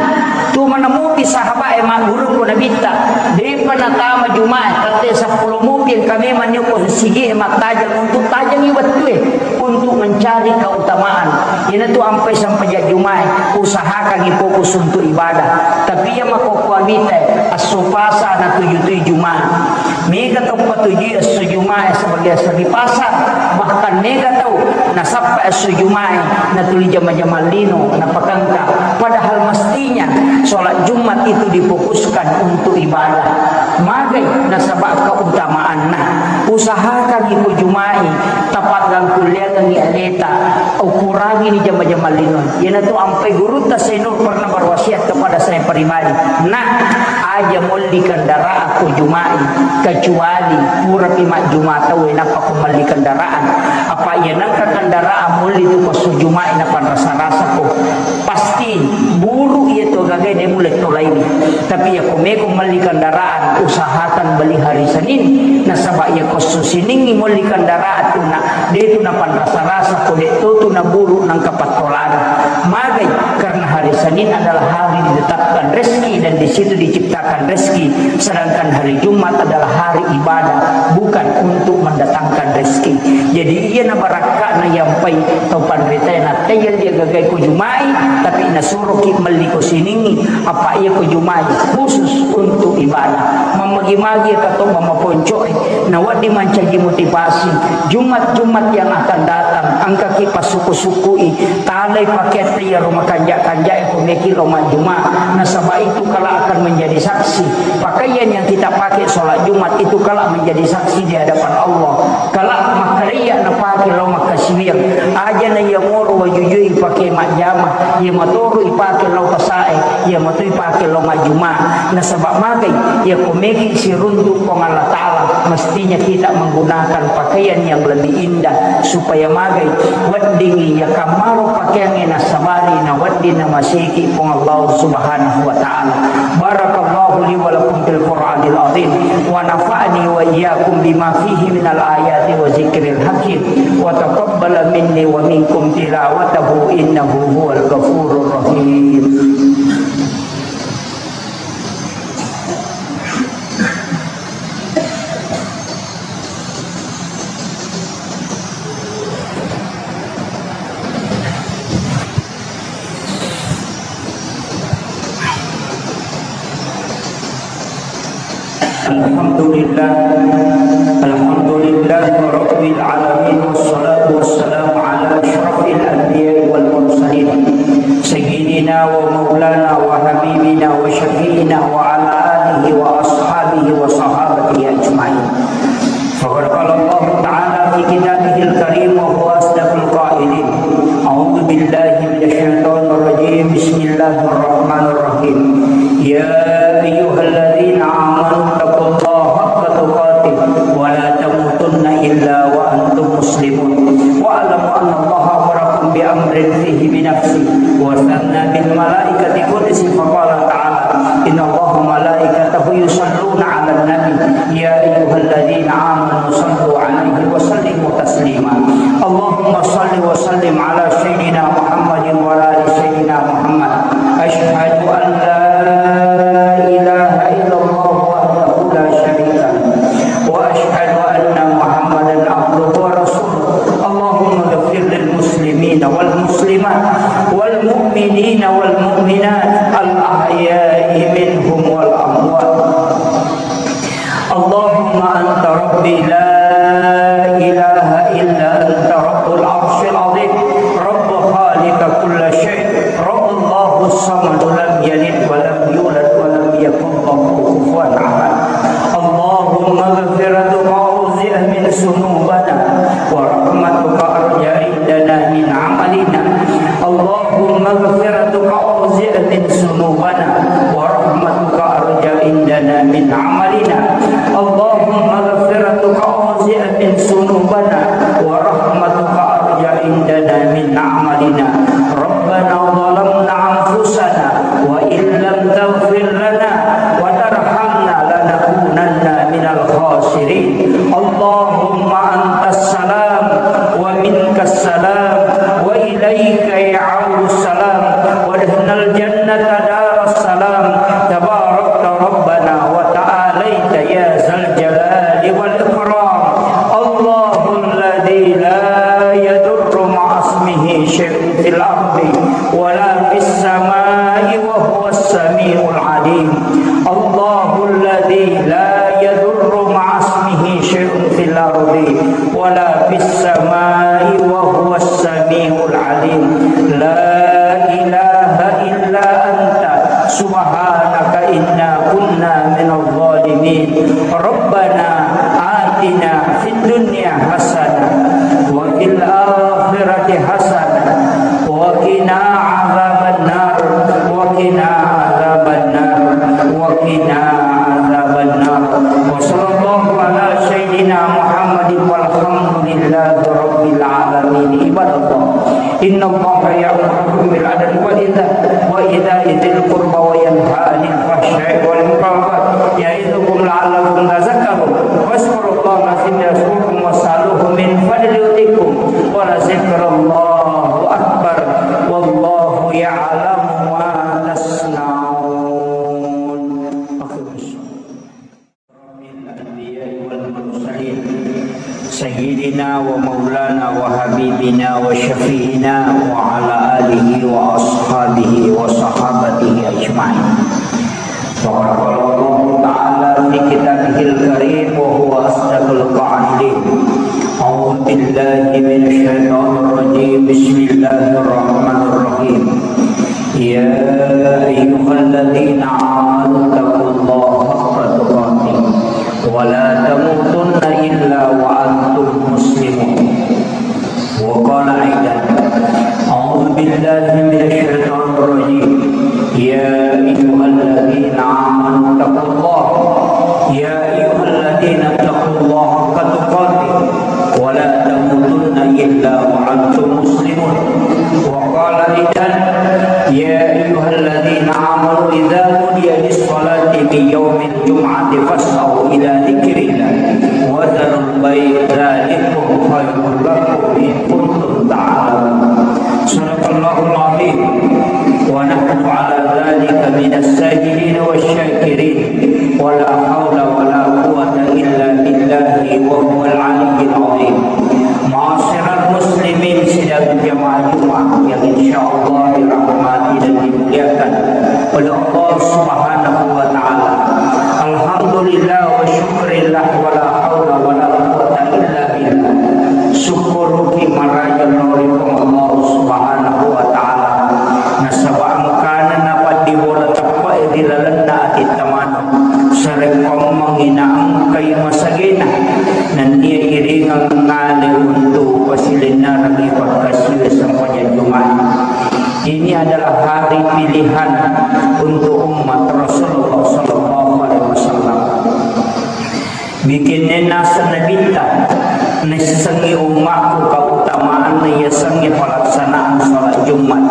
Tu mana mopi sahabat e magguru ko Nabitta. Depa natama Jumae, tette seppulo mopi engka memang ni ko sigi mattajeng untuk tajengi wettue. Untuk mencari keutamaan. Iyanatu ampai sempajang Jumae, usahakan fokus untuk ibadah. Tapi iya makkokkoe mita, esso pasa natuju-tuju Jumae. Mega tau patujui esso Jumae sebagai esso ri pasa, bahkan mega tau nasappa esso Jumae natuli jama-jama lino napakengka. Padahal mestinya sholat Jumat itu difokuskan untuk ibadah. Magai nasaba keutamaanna. Usahakan iku Jumae tapagangkulleangengngi aleta, ukurangini jama-jama lino. Iyanatu ampai gurutta Said Nur pernah berwasiat kepada saya pribadi, "Nak, aja molli kendaraan ko Jumae, kecuali purapi majjuma tauwe nappa ko melli kendaraan. Apa iya nengka kendaraan molli tu ko esso Jumae napanrasa-rasa ko. Pasti buru iya tu gaga de mulle tolaini. Tapi ya ko meko melli kendaraan, usahakan beli hari Senin, nasaba ya ko Siningngi molli kendaraan tuna, de' tu napanrasa-rasa, ko de' to tu naburu nangka pattolana. Magai, karena hari Senin adalah hari ditetapkan rezeki dan di situ diciptakan rezeki, sedangkan hari Jumat adalah hari ibadah, bukan untuk mendatangkan rezeki. Jadi, iya na barakka'na yampai tau panritae nattayya dia gagai ko Jumai, tapi nasuroki melli ko siningngi, apa iya ko Jumai khusus untuk ibadah. Mammagi-magi ka to mamaponco'e, nawedding mancaji motivasi. Jumat-Jumat yang akan datang, engkaki passuku-sukui, talai paketta iyaro makanja-kanjae ko meki lo majjuma. Nasaba itu kelak akan menjadi saksi. Pakaian yang kita pakai sholat Jumat itu kelak menjadi saksi di hadapan Allah. Kelak makkareya napake lo makkasiwiang. Aja na iya moro wajujui pake majjama, iya matoro ipake lo pasae, iya mato ipake lo majjuma. Nasaba magai, iya ko meki siruntu Puang Allah Ta'ala, mestinya kita menggunakan pakaian yang lebih indah supaya magai weddingngi iya kammaro pakaiangnge nasabari na wedding namaseki Puang Allah Subhanahu wa Ta'ala. Barakallahu li wa lakum fil Qur'anil azim wa nafa'ani wa iyyakum bima fihi minal ayati wa zikril hakim wa taqabbala minni wa minkum tilawatahu innahu huwal ghafurur rahim. الحمد لله. الحمد لله رب العالمين، والصلاة والسلام على أشرف الأنبياء والمرسلين، سيدنا ومولانا وحبيبنا وشفيعنا وعلى آله وأصحابه وصحابته أجمعين. فقد قال الله تعالى في كتابه الكريم وهو أصدق القائلين: أعوذ بالله من الشيطان الرجيم. بسم الله الرحمن الرحيم. يا أيها الذين آمنوا اتقوا الله حق تقاته ولا تموتن إلا وأنتم مسلمون. واعلموا أن الله أمركم بأمر فيه بنفسه وثنى بالملائكة قدسه فقال تعالى: إن الله وملائكته يصلون على النبي، يا أيها الذين آمنوا صلوا عليه وسلموا تسليما. اللهم صل وسلم على سيدنا محمد وعلى آل سيدنا محمد. أشهد أن لا إله إلا الله وحده لا شريك له، وأشهد أن محمدا عبده ورسوله. اللهم اغفر للمسلمين والمسلمات والمؤمنين والمؤمنات الأحياء منهم والأموات. اللهم أنت ربي لا إله إلا أنت رب العرش العظيم، رب خالق كل شيء، رب الله الصمد لم يلد ولم يولد ولم يكن له كفوا أحد. اللهم مغفرتك أوسع من ذنوبنا ورحمتك أرجى عندنا من عملنا. اللهم مغفرتك أوسع من ذنوبنا ورحمتك أرجى عندنا من عملنا. اللهم مغفرتك أوسع من ذنوبنا ورحمتك أرجى عندنا من عملنا. ربنا ظلمنا أنفسنا وإن لم تغفر لنا وترحمنا لنكونن من الخاسرين. اللهم أنت السلام ومنك السلام وإليك يعود السلام وأدخلنا الجنة دار السلام. تباركت ربنا وتعاليت يا ذا الجلال والإكرام. الله الذي لا يضر مع اسمه شيء في الأرض ولا في السماء وهو السميع العليم. الله الذي لا يضر مع اسمه شيء في الأرض ولا في السماء وهو السميع العليم. لا إله إلا أنت سبحانك إنا كنا من الظالمين. ربنا آتنا في الدنيا حسنة وفي الآخرة حسنة وقنا عذاب النار، وقنا عذاب النار، وقنا عذاب النار. وصلى الله على سيدنا محمد والحمد لله رب العالمين. عباد الله، إن الله يأمركم بالعدل والإحسان وإيتاء ذي القربى وينهى عن الفحشاء والمنكر والبغي يعظكم لعلكم تذكرون. فاذكروا الله العظيم يذكركم أجمعين. فقد قال الله تعالى في كتابه الكريم وهو أصدق القائلين: أعوذ بالله من الشيطان الرجيم. بسم الله الرحمن الرحيم. يا أيها الذين آمنوا اتقوا الله حق تقاته ولا تموتن إلا وأنتم مسلمون. وقال أيضا: أعوذ بالله من الشيطان الرجيم. يا أيها الذين آمنوا اتقوا الله. يا أيها الذين اتقوا الله حق تقاته ولا تموتن إلا وأنتم مسلمون. وقال أيضا: يا أيها الذين آمنوا إذا نودي للصلاة من يوم الجمعة فاسعوا إلى ذكر الله وذروا البيع ذلكم خير لكم إن كنتم تعلمون. صدق الله العظيم. ونحن على ذلك من الشاهدين والشاكرين. ولا حول ولا قوة إلا بالله وهو العلي العظيم. Ma'asyiral muslimin, sidang jamaah Jumat yang insyaallah dirahmati dan dimuliakan oleh Allah Subhanahu wa taala. Alhamdulillah wa syukrillah, wala haula wala quwwata illa billah. Sukkuruki maraja lao ri Puang Allah Subhanahu wa taala. Nasaba engkana napaddibola teppe'e ri lalenna atitta maneng. Sarekkoammengngi naengkai masagena, nennia iringeng ngale untu pasilennerengngi pakkasiwe sempajang Jumat. Ini adalah hari pilihan untuk umat Rasulullah sallallahu alaihi wasallam. Bikinne naseng Nabitta, naissengngi ummakku kautamaanna yasengnge pelaksanaan salat Jumat.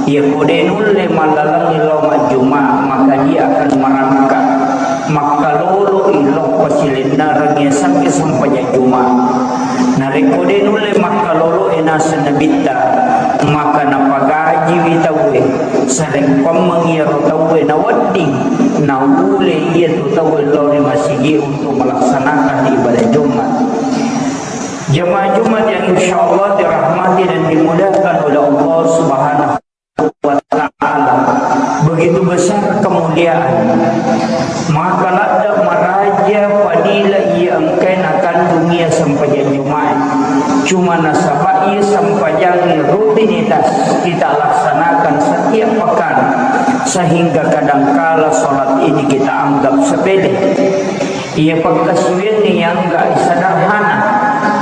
Iyako de nulle mallalengngi lao majjuma, maka dia akan merangkak makkaloloi lao pasilennereng yasengnge sempajang Juma. Narekko de nulle makkaloloi naseng Nabitta, maka napagajiwi tauwe. Sarekkoammeng iyaro tauwe nawedding, naulle iyatu tauwe lao ri masigi untuk melaksanakan ibadah Jumat. Jamaah Jumat yang insyaallah dirahmati dan dimuliakan oleh Allah Subhanahu wa taala. Begitu besar kemuliaan. Maka ladde maraja fadilah iya engkae nakandung iya sempajang Jumat. Cuma nasaba iya sempajang rutinitas kita laksanakan setiap pekan, sehingga kadangkala salat ini kita anggap sepele. Iya pakkasiwiangnge yang enggak sederhana.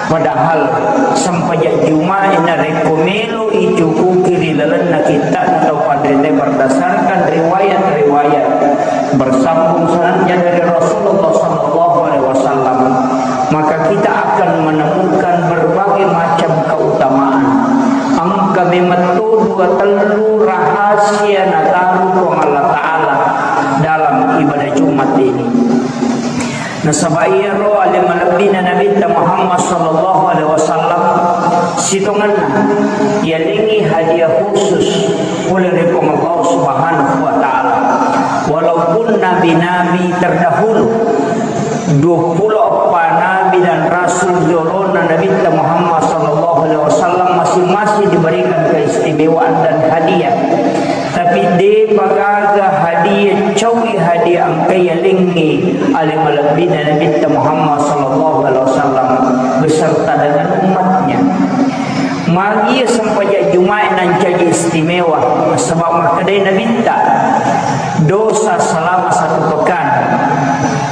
Padahal sempajang Jumat narekko melo icukuki ri lalenna kitta'na tau panrita berdasarkan riwayat-riwayat bersambung sanadnya dari Rasulullah sallallahu alaihi wasallam, maka kita akan menemukan berbagai macam keutamaan. Engka memetto dua tellu rahasia nataru Puang Allah Ta'ala dalam ibadah Jumat ini. Nasaba iyaro ale malebbina Nabitta Muhammad sallallahu alaihi wasallam sitongenna yalengngi hadiah khusus pole ri Puang Allah Subhanahu wa Ta'ala. Walaupun nabi-nabi terdahulu, dua puluh eppa nabi dan rasul riolona Nabitta Muhammad sallallahu alaihi wasallam, masing-masing diberikan keistimewaan dan hadiah. Tapi depa gaga hadiah, caui hadiah engka yalengngi ale malebbina Nabitta Muhammad sallallahu alaihi wasallam beserta dengan umatnya. Magi sempajang Jumat nancaji istimewa, sebab makkedai Nabitta, dosa selama satu pekan.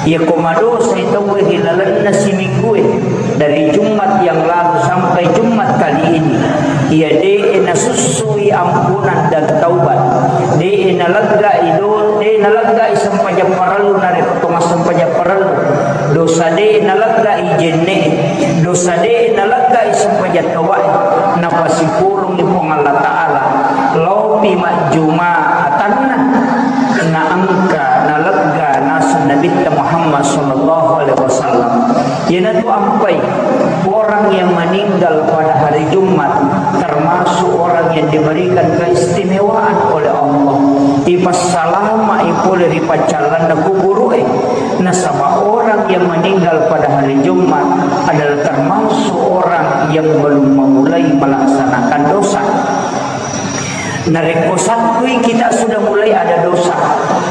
Iyako madosai tauwe ri lalenna siminggue, dari Jumat yang lalu sampai Jumat kali ini, iya de'e nasussui ampunan dan taubat. De'e naleggai do-, de'e naleggai sempajang parellu narekko to massempajang parellu. Dosa de'e naleggai jenne'e. Dosa de'e naleggai sempajang taubae. Napasipulungngi Puang Allah Ta'ala. Lopi majjuma atanna. Naengka nalegga naseng Nabitta Muhammad sallallahu alaihi wasallam. Iyanatu ampai orang yang meninggal pada hari Jumat termasuk orang yang diberikan keistimewaan oleh Allah. Ipassalama'i pole ri paccallanna kuburu'e. Nasaba orang yang meninggal pada hari Jumat adalah termasuk orang yang belum memulai melaksanakan dosa. Narekko Sattui kita sudah mulai ada dosa,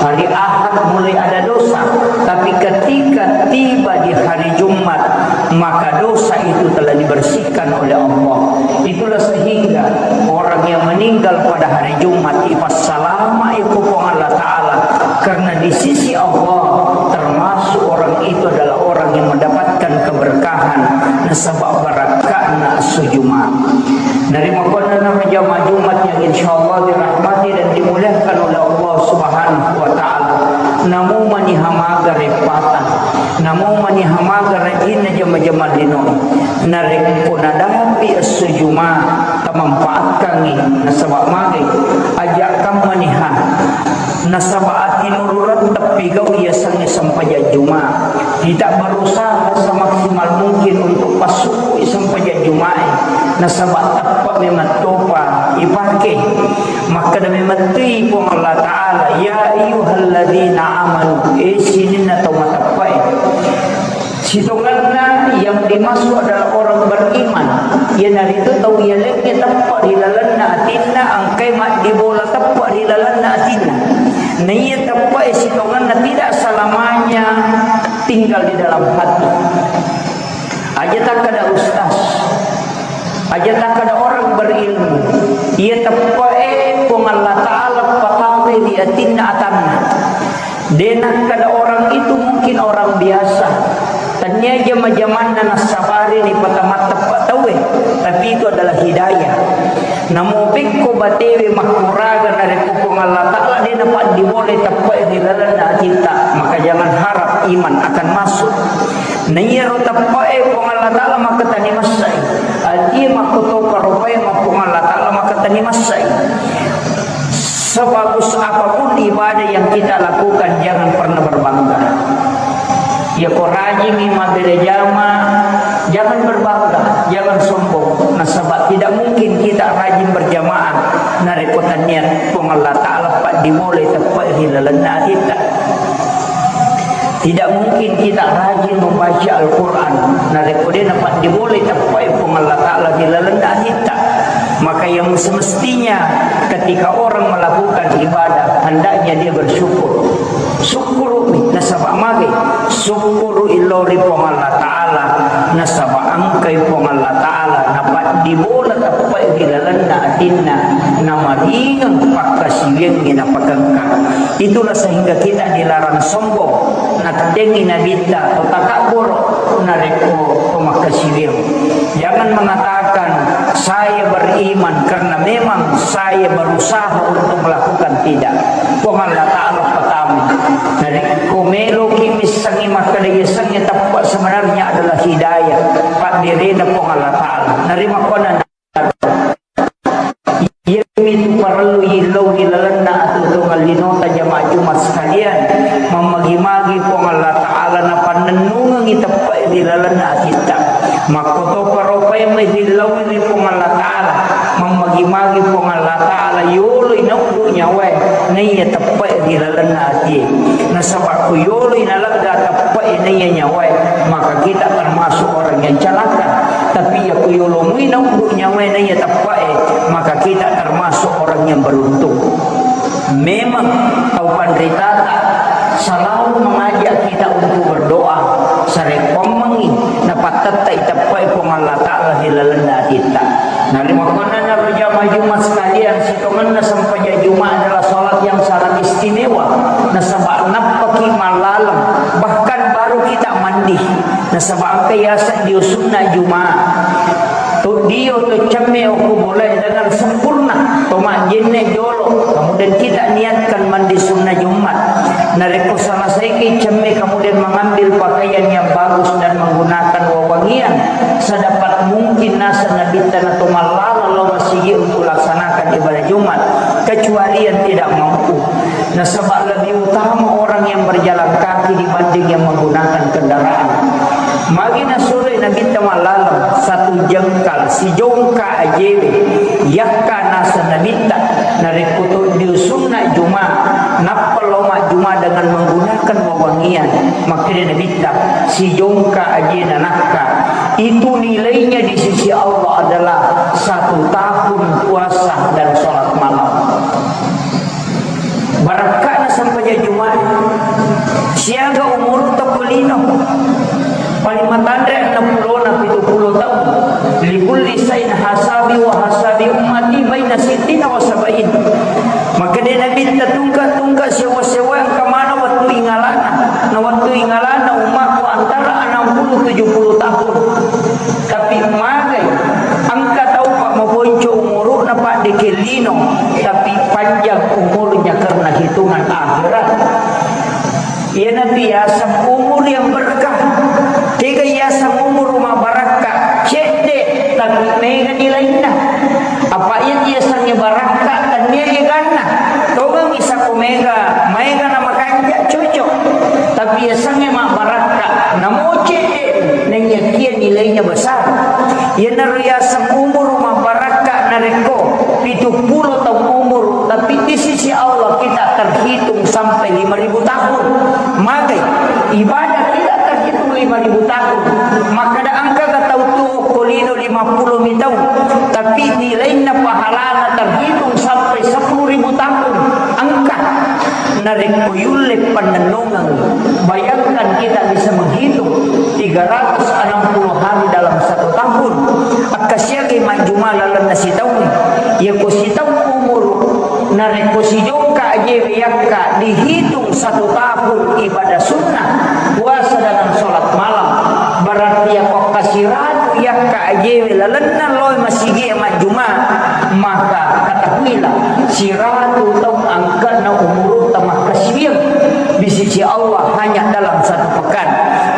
hari Ahad mulai ada dosa, tapi ketika tiba di hari Jumat, maka dosa itu telah dibersihkan oleh Allah. Itulah sehingga orang yang meninggal pada hari Jumat ipassalama' iko Puang Allah Ta'ala, karena di sisi Allah termasuk orang itu adalah orang yang mendapatkan keberkahan nasaba' barakka'na esso Jumat. Narimakkuannanaro jamaah Jumat yang insyaallah dirahmati dan dimuliakan oleh Allah Subhanahu wa Ta'ala. Namo maniha maga reppata, namo maniha maga rajinna jama-jama linoe. Narekko nadapi esso Jumat, tamanfaatkangngi nasaba' magai. Aja' kammaniha nasaba' atinurureng tappigau' yasengnge sempajang Jumat. Kita berusaha semaksimal mungkin untuk passukku'i sempajang Juma'e, nasaba' teppe' memang topa ipake. Makkeda memettui Puang Allah Ta'ala, "Ya ayyuhalladzina amanu," eh, sininna tau mateppe'e. Sitongenna yang dimaksud adalah orang beriman, iyanaritu tau yalengnge teppe' ri lalenna atinna, engkai maddibola teppe' ri lalenna atinna. Naiya teppe'e sitongenna tidak selamanya tinggal di dalam hati. Aja takkeda ustaz, aja takkeda orang berilmu, iya teppe'e Puang Allah Ta'ala patamai ri atinna atanna. De' nakkeda orang itu mungkin orang biasa. Tennia jama-jamanna nassabari ripatama teppe' tauwe, tapi itu adalah hidayah. Namo pekko batewe makkuraga narekko Puang Allah Ta'ala de' napaddibolai teppe'e ri lalenna atitta, maka jangan harap iman akan masuk. Naiyaro teppe'e Puang Allah Ta'ala makkatani massai. Atie makkotopa ropae ma Puang Allah Ta'ala makkatani massai. Sebagus apapun ibadah yang kita lakukan, jangan pernah berbangga. Yako rajingi mabbere jama, jangan berbangga, jangan sombong. Nasaba' tidak mungkin kita rajin berjamaah narekko tennia Puang Allah Ta'ala paddibolai teppe'e ri lalenna atitta. Tidak mungkin kita rajin membaca Al-Quran narekko de' napaddibolai teppe'e Puang Allah Ta'ala ri lalenna atitta. Maka yang semestinya ketika orang melakukan ibadah, hendaknya dia bersyukur. Sukkuru'mi nasaba' magai, sukkuru'i lao ri Puang Allah Ta'ala nasaba' engkai Puang Allah Ta'ala napaddibola teppe'e ri lalenna atinna, namaringeng pakkasiwiangnge napakengka. Itulah sehingga kita dilarang sombong. Nattengngi Nabitta to takabboro' narekko to makkasiwiang. Jangan mengatakan, "Saya beriman karena memang saya berusaha untuk melakukan." Tidak. Puang Allah Ta'ala patamai. Narekko meloki missengngi makkeda yasengnge teppe', sebenarnya adalah hidayah. Padderena Puang Allah Ta'ala. Narimakkuannanaro. Iyamitu parellu yillau ri lalenna atuo-tuongeng linota jamaah Jumat sekalian, mammagi-magi Puang Allah Ta'ala napannennungengngi teppe'e ri lalenna atitta. Makkotopa ropae mai rillaui ri Puang Allah Ta'ala, mammagi-magi Puang Allah Ta'ala yoloi nauddu nyawae naiya teppe'e ri lalenna atie. Nasaba' ko yoloi nalegga teppe'e naiya nyawae, maka kita termasuk orang yang celaka. Tapi iya ko yolo mui nauddu nyawae naiya teppe'e, maka kita termasuk orang yang beruntung. Memang tau panritata selalu mengajak kita untuk berdoa, sarekkoammengngi napattettai teppe'e Puang Allah Ta'ala ri lalenna atitta. Narimakkuannanaro jamaah Jumat sekalian, sitongenna sempajang Jumat adalah salat yang sangat istimewa. Nasaba' nappaki mallaleng, bahkan baru kita mandi. Nasaba' engka yaseng dio sunna Jumat. To dio to cemme okko bolae dengan sempurna, to majjenne jolo. Kemudian kita niatkan mandi sunna Jumat. Narekko selesaiki cemme, kemudian mengambil pakaian yang bagus dan menggunakan wewangian sedapat mungkin, naseng Nabitta, na to mallaleng lao masigi untuk laksanakan ibadah Jumat, kecuali yang tidak mampu. Nasaba' lebih utama orang yang berjalan kaki dibanding yang menggunakan kendaraan. Magi nasuroi Nabitta mallaleng, satu jengkal, sijongka ajewe, yakka naseng Nabitta, narekko to dio sunna Jumat, nappa lao majjuma dengan menggunakan wewangian, makkeda Nabitta, sijongka ajena nakka, itu nilainya di sisi Allah adalah satu tahun puasa dan sholat malam. Siaga umurutta ko lino? Paling matanre enneng pulona pitu pulo taung. Likulli sain hasabi wa hasabi ummati baina sittina wa sabain. Makkeda Nabitta, tungka-tungka sewa-sewa engka maneng wettu ingalana. Na wettu ingalana ummakku antara enam puluh tujuh puluh tahun. Tapi magai engka tau pa maponco umuru'na, pa dekke lino, tapi panjang umurnya karena hitungan akhirat. Iyanatu yaseng umur yang berkah. Tega yaseng umur mabarakka? Cedde, tapi mega nilainna. Apa iya yasengnge barakka, tennia eganna. Tongengi sako mega, maega na makanja, cocok. Tapi yasengnge mabarakka, namo cedde, naiyakia nilainya besar. Iyanaro yaseng umur mabarakka narekko pitu pulo taung umur, tapi di sisi Allah kita terhitung sampai lima ribu tahun. Magai ibadah kita terhitung lima ribu tahun. Makkeda engkaga tau tuo ko lino lima pulo mi taung, tapi nilainna pahalana terhitung sampai sepuluh ribu tahun. Engka. Narekko yulle pannennungeng, bayangkan kita bisa menghitung tiga ratus enam puluh hari dalam satu tahun. Akkasiagai majjuma lalenna sitaung. Yako sitaung umur, narekko sijongka ajewe yakka dihitung satu tahun ibadah sunnah, puasa dengan sholat malam, berarti yako kasiratu yakka ajewe lalenna loe masigi majjuma, maka ketahuilah, siratu taung angkana umurutta makkasiwiang di sisi Allah hanya dalam satu pekan.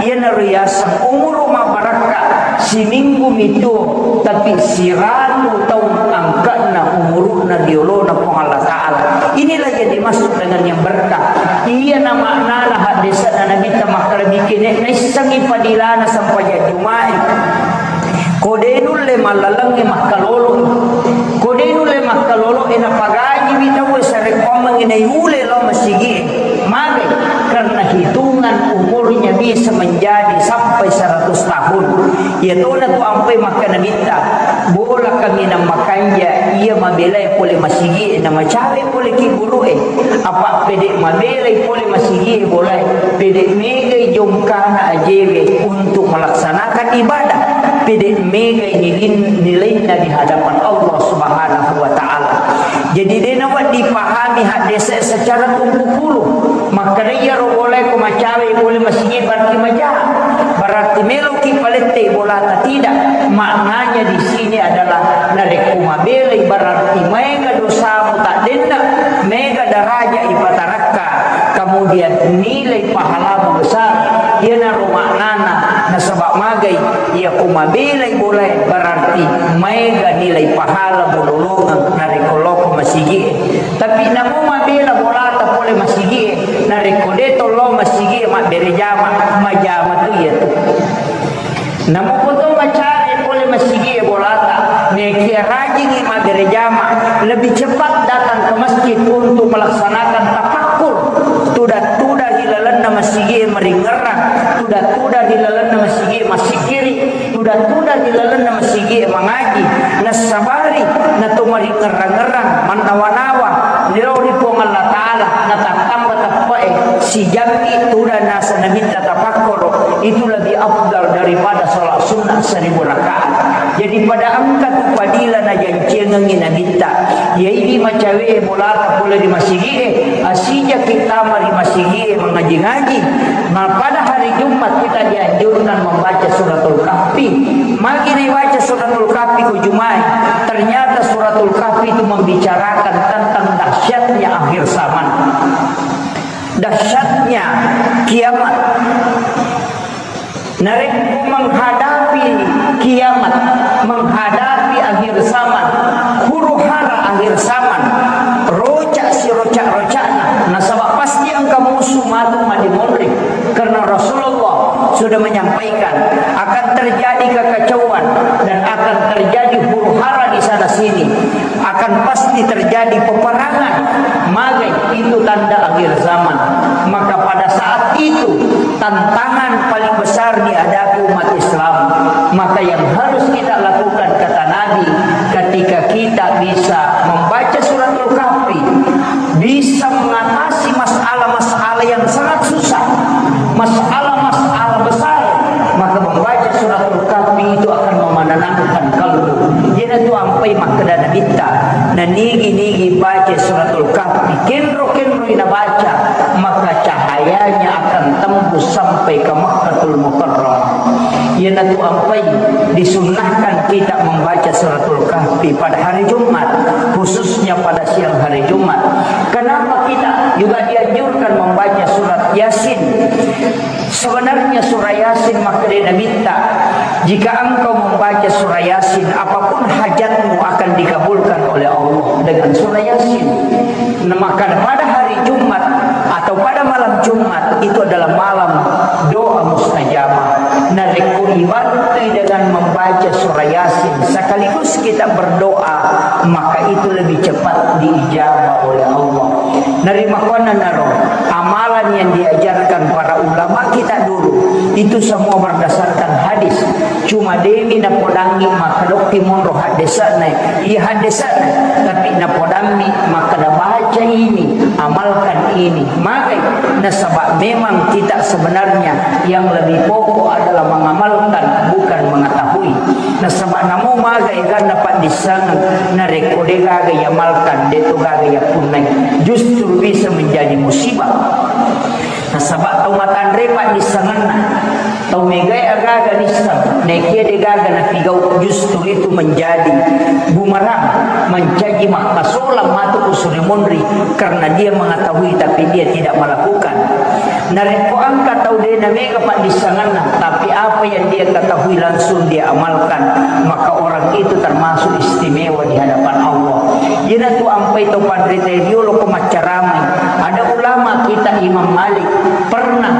Iyanaro yaseng umuru mabarakka siminggu mitu, tapi siratu taung angkana umuruna riolona Puang Allah Ta'ala. Inilah yang dimaksud dengan yang berkah. Iyana maknana haddese'na Nabitta makkeda, bikine naissengngi padilana sempajang Juma'i. Ko de nulle mallalengnge makkalolo. Ko de nulle makkalolo e napagajiwi tauwe sarekkoammengngi naiule lao masigie. Magai? Karena hitungan umurnya bisa menjadi sampai seratus tahun. Iyatona tu ampai makkeda Nabitta, bola kaminang makanja iya mabelai pole masigie namacawe pole ki gurue. Apa pede mabelai pole masigie bolae, pede megai jongkana ajewe untuk melaksanakan ibadah, pede megai nilin-, nilainna di hadapan Allah Subhanahu wa Ta'ala. Jadi, de nawa dipahami haddese secara tumpuk pulu. Makkeda iyaro bolae ko macawe pole masigie berarti maja. Berarti meloki palette bolata, tidak. Maknanya di sini adalah narekko mabelai berarti maega dosamu taddenna, mega daraja ipatarakka, kemudian nilai pahalamu besar. Iyanaro maknana, nasaba magai, iya ko mabelai bolae berarti maega nilai pahala mulolongeng narekko loko masigie. Tapi namo mabela bolata pole masigie, narekko de to lao masigie mabbere jama, majama tu iyatu. Namo ko to macawe pole masigie bolata, nekia rajingi mabbere jama, lebih cepat datang ke masjid untuk melaksanakan tafakkur. Tuda-tuda ri lalenna masigie maringerrang, tuda-tuda ri lalenna masigie masikiri, tuda-tuda ri lalenna masigie mangaji, nassabari nato maringerrang-ngerrang, mannawa-nawa, lao ri Puang Allah Ta'ala, natattamba teppe'e, sijammi tuda naseng Nabitta tapakkoro, itu lebih afdal daripada sholat sunnah seribu rakaat. Jadi pada engka tu padila najanciangengi Nabitta, iyaidi macawe bolata pole ri masigie, asijaki tama ri masigie mangaji-ngaji. Nah, pada hari Jumat kita dianjurkan membaca suratul Kahfi. Magi dibaca suratul Kahfi ko Jumai? Ternyata suratul Kahfi itu membicarakan tentang dahsyatnya akhir zaman. Dahsyatnya kiamat. Narekko menghadapi kiamat, menghadapi akhir zaman, huru-hara akhir zaman, roca siroca-rocana, nasaba pasti engka musu matu madimonri. Karena Rasulullah sudah menyampaikan akan terjadi kekacauan dan akan terjadi huru-hara di sana sini, akan pasti terjadi peperangan. Magai? Itu tanda akhir zaman. Maka pada saat itu, tantangan paling besar dihadapi umat Islam. Maka yang harus kita lakukan, kata Nabi, ketika kita bisa membaca suratul Kahfi, bisa mengatasi masalah-masalah yang sangat susah, Nabitta, na nigi-nigi baca Suratul Kahfi, kenro-kenroi nabaca, maka cahayanya akan tembus sampai ke Makkatul Mukarramah. Iyanatu ampai disunnahkan kita membaca Suratul Kahfi pada hari Jumat, khususnya pada siang hari Jumat. Kenapa kita juga dianjurkan membaca surat Yasin? Sebenarnya surah Yasin, makkeda Nabitta, jika engkau membaca surah Yasin, apapun hajatmu akan dikabulkan oleh Allah dengan surah Yasin. Nah, maka pada hari Jumat atau pada malam Jumat itu adalah malam doa mustajabah. Narekko ibantui dengan membaca surah Yasin sekaligus kita berdoa, maka itu lebih cepat diijabah oleh Allah. Narimakkuannanaro, amalan yang diajarkan para ulama kita dulu, itu semua berdasarkan hadis. Cuma demi napodangi makkadokki monro haddesa'na, iya haddesa'na, tapi napodammi makkada baca ini, amalkan ini. Magai? Nasaba memang kita sebenarnya yang lebih pokok adalah mengamalkan, bukan mengetahui. Nasaba namo maga eganna paddissengeng, narekko de gaga iamalkan, de to gaga iappunnai, justru bisa menjadi musibah. Nasaba tau matanre paddissengenna, tau megai agaga nisseng, naekia de gaga napigau, justru itu menjadi bumerang, mencaji makkasolang matu usuri monri, karena dia mengetahui tapi dia tidak melakukan. Narekko engka tau de namega paddissengenna, tapi apa yang dia ketahui langsung dia amalkan, maka orang itu termasuk istimewa di hadapan Allah. Iyanatu ampai tau panrita riolo ko maccaramai. Ada ulama kita Imam Malik pernah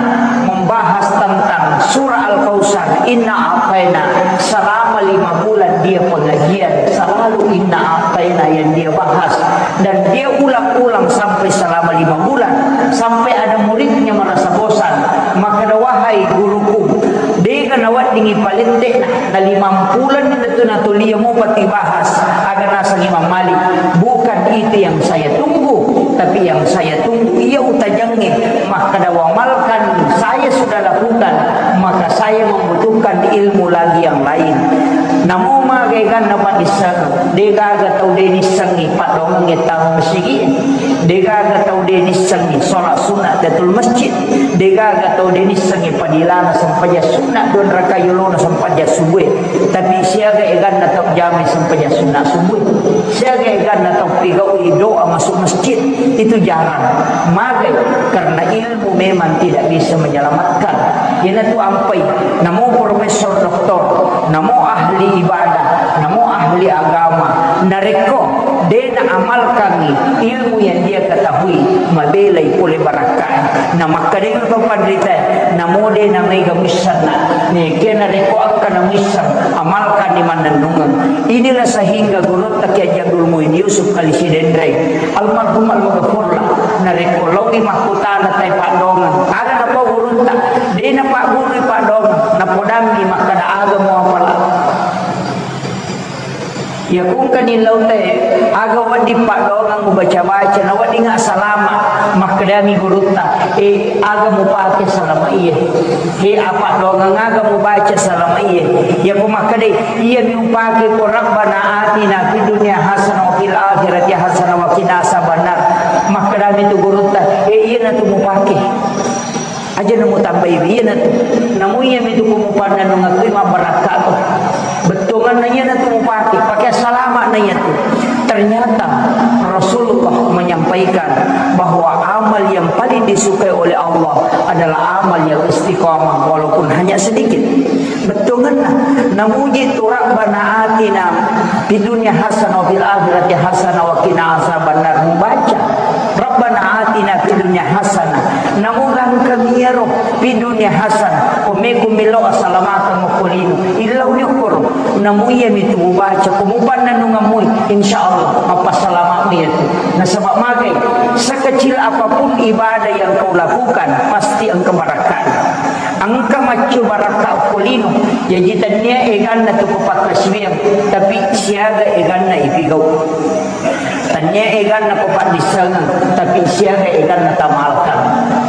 membahas tentang surah Al-Kautsar, inna a'taina, selama lima bulan dia pengajian, selalu inna a'taina yang dia bahas. Dan dia ulang-ulang sampai selama lima bulan, sampai ada muridnya merasa bosan. Makkada, "Wahai guruku, dega naweddingi palette'na, na limampuleng natu natulia mupa tibahas, aga naseng Imam Malik, bukan itu yang saya tunggu, tapi yang saya tunggu iya utajengnge." Makkada, "Wamalkan saya sudah lakukan, maka saya membutuhkan ilmu lagi yang lain." Namo maga eganna paddissengeng, de gaga tau de nissengngi paddoangengnge tama masigi, de gaga tau de nissengngi sholat sunat tahiyatul masjid, de gaga tau de nissengngi padilana sempajang sunat dua rakaat yolona sempajang subuh. Tapi siaga eganna tau jamai sempajang sunat subuh? Siaga eganna tau pigau'i doa masuk masjid? Itu jarang. Magai? Karena ilmu memang tidak bisa menyelamatkan. Iyanatu ampai, namo profesor doktor, namo ahli ibadah, namo ahli agama, narekko de naamalkangngi ilmu yang dia ketahui, mabelai pole barakkae. Na makkadai to panrita, namo de namaega missenna, nekia narekko engka namisseng, amalkanni mannennungeng. Inilah sehingga gurutta Kiai Haji Abdul Muin Yusuf Kali Sidenreng, almarhum, almaghfurlah, narekko laowi makkutana tai paddoangeng, aga napau gurutta? De napaggurui paddoangeng, napodammi makkada, "Aga muapala?" Iya kungkani lautae, "Aga wedding paddoangeng mubaca-baca, na weddinga salama?" Makkedami gurutta, "Eh, aga mupake salama iye? He, apa doangeng aga mubaca salama iye?" Iyako makkeda, "Iyami upake ko Rabbana atina fid dunya hasanah wa fil akhirati hasanah wa qina azabannar." Makkedami tu gurutta, "Eh, iyanatu mupake. Aja namutambai, iyanatu. Namu iyami tu ko mupannennungeng kui mabbarakka to. Bettuanganna iyanatu mupake, pake salama na iyatu." Ternyata Rasulullah menyampaikan bahwa amal yang paling disukai oleh Allah adalah amal yang istiqamah walaupun hanya sedikit. Bettuanganna, namuji tu Rabbana atina fid dunya hasanah wa fil akhirati hasanah wa qina azabannar, mubaca Rabbana atina fid dunya hasanah. Namu gangkami iyaro fid dunya hasanah. Ko meko melo asalamakeng okko lino, illau ni okkoro. Namu iyami tu mubaca, ko mupannennungeng mui, insya Allah mappasalama iyatu. Nasaba magai, sekecil apapun ibadah yang kau lakukan, pasti engka barakkana. Engka maccu barakka okko lino. Jaji tennia eganna tu ko pakkasiwiang, tapi siaga eganna ipigau. Tennia eganna ko paddissengeng, tapi siaga eganna tamalkan.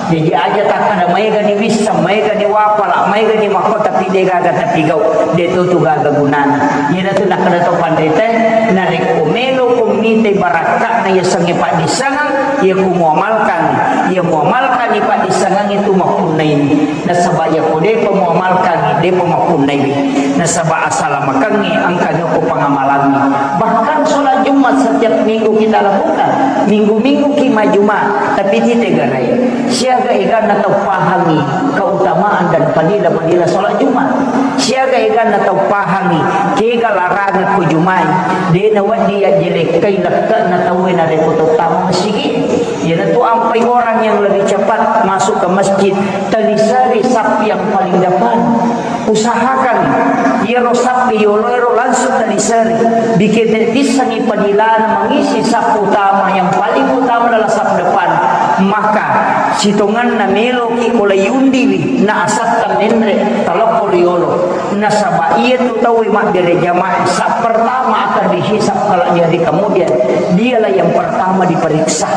Jaji aja takkada maega ni wisseng, maega ni wapala, maega ni makko, tapi de gaga tapigau, de to tu gaga gunana. Iyanatu nakkeda to panrita, narekko Melo ko mitai barakka'na yasengnge paddissengang, iya ku muamalkangngi. Iya muamalkangngi paddissengangnge tu mappunnaini. Nasaba iya ko depa muamalkangngi, depa mappunnaiwi. Nasaba asalamakengnge engkani ko pangamalangngi. Bahkan sholat Jumat setiap minggu kita lakukan. Minggu-minggu ki majuma, tapi tite garai. Siaga eganna tau pahangngi keutamaan dan fadilah-fadilah sholat Jumat. Siaga eganna tau pahangngi kega larangan ko Jumai. De nawedding yajjelekkai lekke'na tauwe narekko tottama masigi. Iyanatu ampai orang yang lebih cepat masuk ke masjid, teliseri saf yang paling depan. Usahakan iyaro saffi yoloero langsung taliseri, bikin bissangi padilana mengisi saf utama, yang paling utama adalah saf depan. Maka sitonganna meloki ko layundiwi na asatta menre talokko riolo. Nasaba iyatu tauwe mabbere jamaah saf pertama akan dihisab kelak di hari kemudian. Dialah yang pertama diperiksa.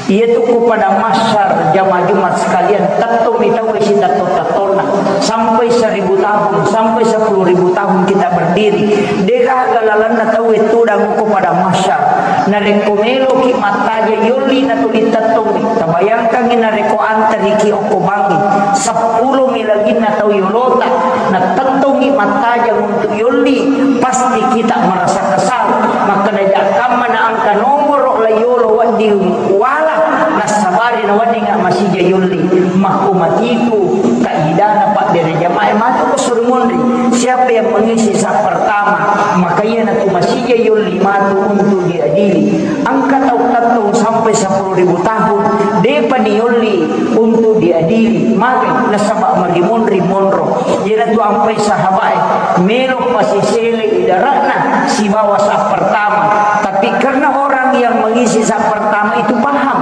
Iyatu ko pada mahsyar, jamaah Jumat sekalian, tettumi tauwe sitetto-tettonna, sampai seribu tahun, sampai sepuluh ribu tahun kita berdiri. Degaga lalenna tauwe tudang ko pada mahsyar. Narekko meloki mattaja yolli natuli tettumi. Tabayangkangngi narekko antariki okko bangngi, seppulo mi laginna tau yolota, natettongngi mattajang untuk yolli, pasti kita merasa kesal. Makkeda jakkamma na engka nomoro la yolo wedding wala, nassabari na wedding masija yolli. Makko matitu kaidana pabbere jamaah matu ko suri monri. Siapa yang mengisi saf pertama, maka iyanatu masija yolli matu untuk diadili. Engka tau tettong sampai sepuluh ribu tahun, depa ni yolli untuk diadili. Maka nasaba magi monri monro. Iyanatu ampai sahabae, melo pasisele idarana sibawa saf pertama. Tapi karena orang yang mengisi saf pertama itu paham,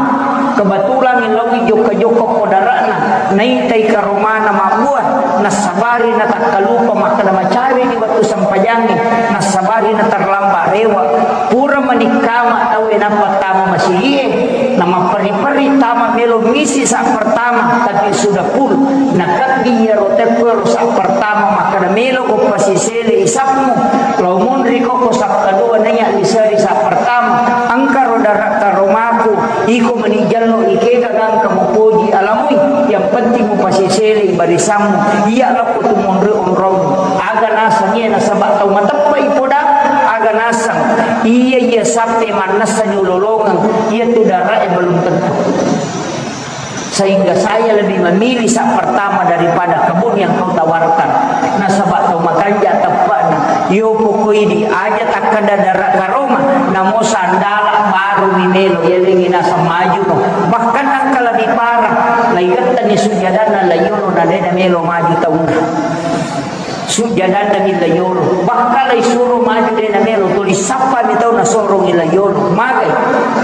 kebetulan lawi jokka-jokka ko darana, naitai karomana mabbua, nassabari natakkalupa makkeda macawe di wettu sempajangnge, nassabari naterlambat rewa. Pura manikkama tauwe nappa tama masigie, namapperi-peri tama melo misi saf pertama, tapi sudah full. Nakaddi iyaro tekko ro saf pertama makkeda, melo ko pasisele isafmu, lao monri ko ko saf kedua naiya liseri saf pertama. Engka ro dara karomaku, iko mani jallo ikega gangka mupoji alamui, yang penting mupasisele barisammu. Iya lokko tu monri onrong. Aga naseng iya nasaba tau mateppa ipoda, aga naseng iya iya sappe mannessa nyulolongeng, iya tu darae belum tentu. Sehingga saya lebih memilih saf pertama daripada kebun yang kau tawarkan. Nasaba tau makanja teppana. Yo pokoi di aja takkeda dara karoma, namo sandala baru mi melo, yelengi naseng maju no. Bahkan engka lebih parah, laigettani sujadanna layolo na dena melo maju taunna. Sujjadanna mi layolo. Bahkan laisuro maju de namelo, tuli sappami tau nasorongi layolo. Magai?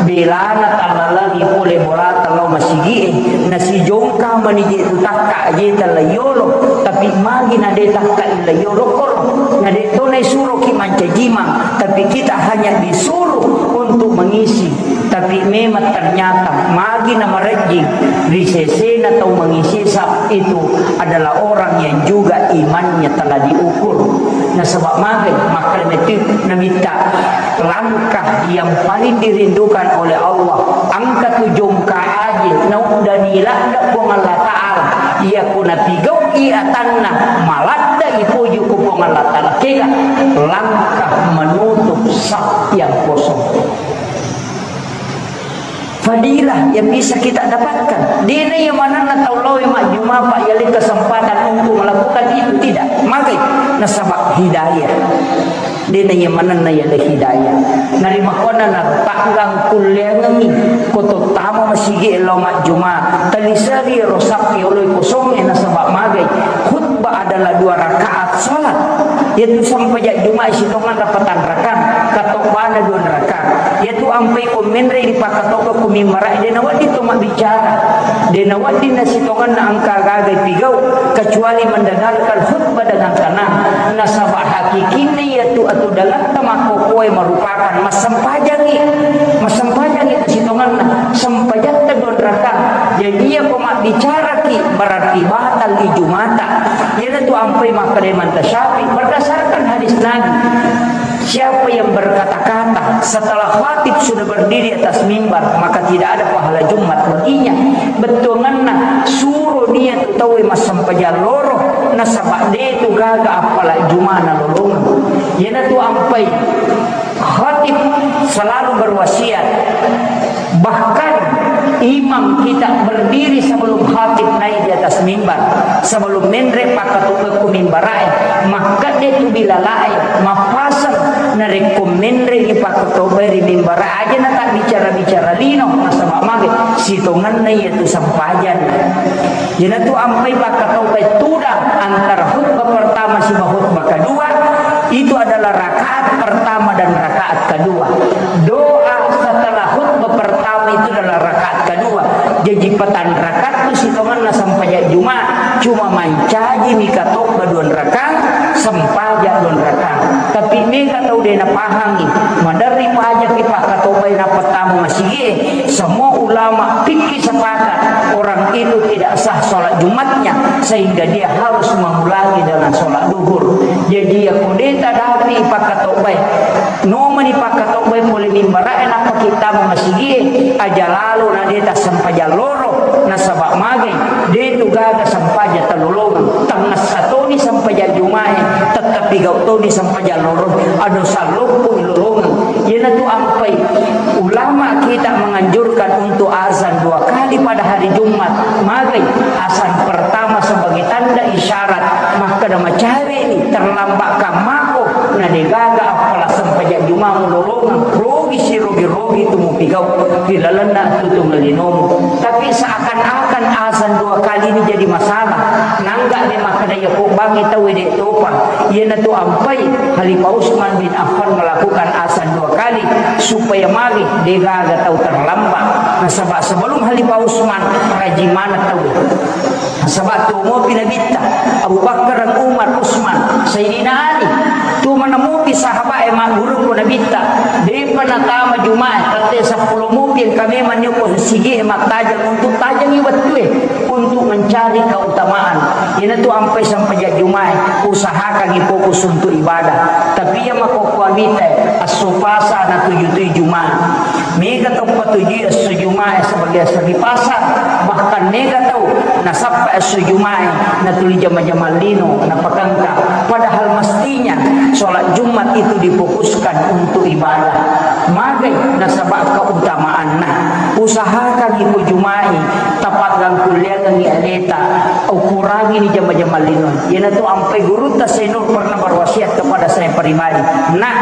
Belana tallalangi pole bolata lao masigie. Nasijongka mani je tu takka jeta layolo. Tapi magi na de takka i layolo koro. Na de to naisuroki mancajimang. Tapi kita hanya disuruh untuk mengisi. Tapi memang ternyata magi na marejjing ri sesena tau mengisi saf itu adalah orang yang juga imannya telah diukur. Nasaba magai makkeda metu namitta langkah yang paling dirindukan oleh Allah. Engka tu jongka aje nauddani ladde Puang Allah Ta'ala. Iya ku napigau'i atanna maladde ipoji ku Puang Allah Ta'ala. Kega langkah menutup saf yang kosong. Fadilah yang bisa kita dapatkan. Dena iya manenna tau lao majjuma, Pak, yaleng kesempatan untuk melakukan itu, tidak. Magai? Nasaba hidayah. Dena iya manenna yaleng hidayah. Narimakkuanna na tanggang kulleangengi ko tottama masigi lao majjuma. Taliseri ro sappi oloi kosongnge nasaba magai? Khutbah adalah dua rakaat salat. Yaitu sempajang Juma'i sitonganna patanrakang, katobana dua rakaat. Yaitu ampai ko menre ri pakkatobba ku mimbara, de nawedding to mabbicara. De nawedding nasitonganna engka gaga pigau, kecuali mendengarkan khutbah dengan tenang. Nasaba hakikinna yaitu atudangatta makkokoe merupakan massempajangi. Massempajangi sitonganna, sempajatta dua rakaat. Jadi iya ko mabbicaraki berarti batal ijumata. Iyanatu ampai makkeda Imam Syafi'i berdasarkan hadis Nabi. Siapa yang berkata-kata setelah khatib sudah berdiri atas mimbar, maka tidak ada pahala Jumat baginya. Bettuanganna, suro nia tu tauwe massempajang loro, nasaba de tu gaga appala Jumana lolongeng. Iyanatu ampai khatib selalu berwasiat. Bahkan imam kita berdiri sebelum khatib naik di atas mimbar, sebelum menre pakkatobekku mimbarae, makkedde tu bilalae, mappaseng narekko menre i pakkatobe ri mimbara aja na tak bicara-bicara lino, nasaba mage sitongenna iya tu sempajang. Iyanatu ampai pakkatobei tudang antara khutbah pertama siba khutbah kedua, itu adalah rakaat pertama dan rakaat kedua. Doa setelah khutbah pertama itu adalah rakaat kedua. Jaji patan rakaat tu sitongenna sempajang Jumat, cuma mancaji mi katobba dua rakaat, sempajang dua rakaat. Tapi mega tau de napahangi, maderri pajaki pakkatobbai nappa tama masigi. Semua ulama fikih sepakat, orang itu tidak sah sholat Jumatnya, sehingga dia harus mengulangi dengan sholat duhur. Jadi, ya, ko de tadapi pakkatobbai, nomani pakkatobbai pole mimbarae, nappa kita masigie, aja lalo na de tassempajang loro, nasaba magai, de tu gaga sempajang talolongeng, tangngessa toni sempajang Jumae, tettepi gau toni sempajang loro, ado salloppo lolongeng. Iyanatu ampai ulama kita menganjurkan untuk azan dua kali pada hari Jumat. Magai, azan pertama sebagai tanda isyarat makkeda macaweni, terlambat kammako, na degaga appala sempajang Juma mulolongeng, rogi sirogi-rogi tu mupigau ri lalenna tutungeng linomu. Tapi seakan-akan azan dua kali ini jadi masalah. Nangga de makkeda iya ko bangi tau de topa. Iyanatu ampai Khalifah Utsman bin Affan melakukan azan dua kali supaya magi degaga tau terlambat. Nasaba sebelum Khalifah Utsman, rajing maneng tau. Nasaba tuo mopi Nabitta, Abu Bakar, Umar, Utsman, Sayyidina Ali. Tuo maneng mopi sahabat e magguru ko Nabitta. Depa natama Jumae, tette seppulo mopi engka memang nio ko sigi mattajeng untuk tajengi wettue. Untuk mencari keutamaan. Iyanatu ampai sempajang Jumae, usahakangi fokus untuk ibadah. Tapi iya makkokkoe mita, esso pasa natujui Jumae. Mega tau patujui esso Jumae sebagai esso ri pasa, bahkan mega tau nasappa esso Jumae natuli jama-jama lino napakengka. Padahal mestinya sholat Jumat itu difokuskan untuk ibadah. Magai nasaba keutamaanna. Usahakangi ko Jumae, tapaggangkulleangengngi aleta, ukurangini jama-jama lino. Iyanatu ampai gurutta Said Nur pernah berwasiat kepada saya pribadi, "Nak,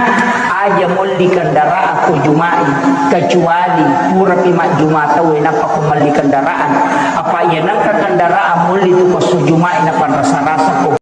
aja molli kendaraan ko Jumae, kecuali purapi majjuma tauwe nappa ko melli kendaraan. Apa iya nengka kendaraan molli tu ko esso Jumae napanrasa-rasa ko."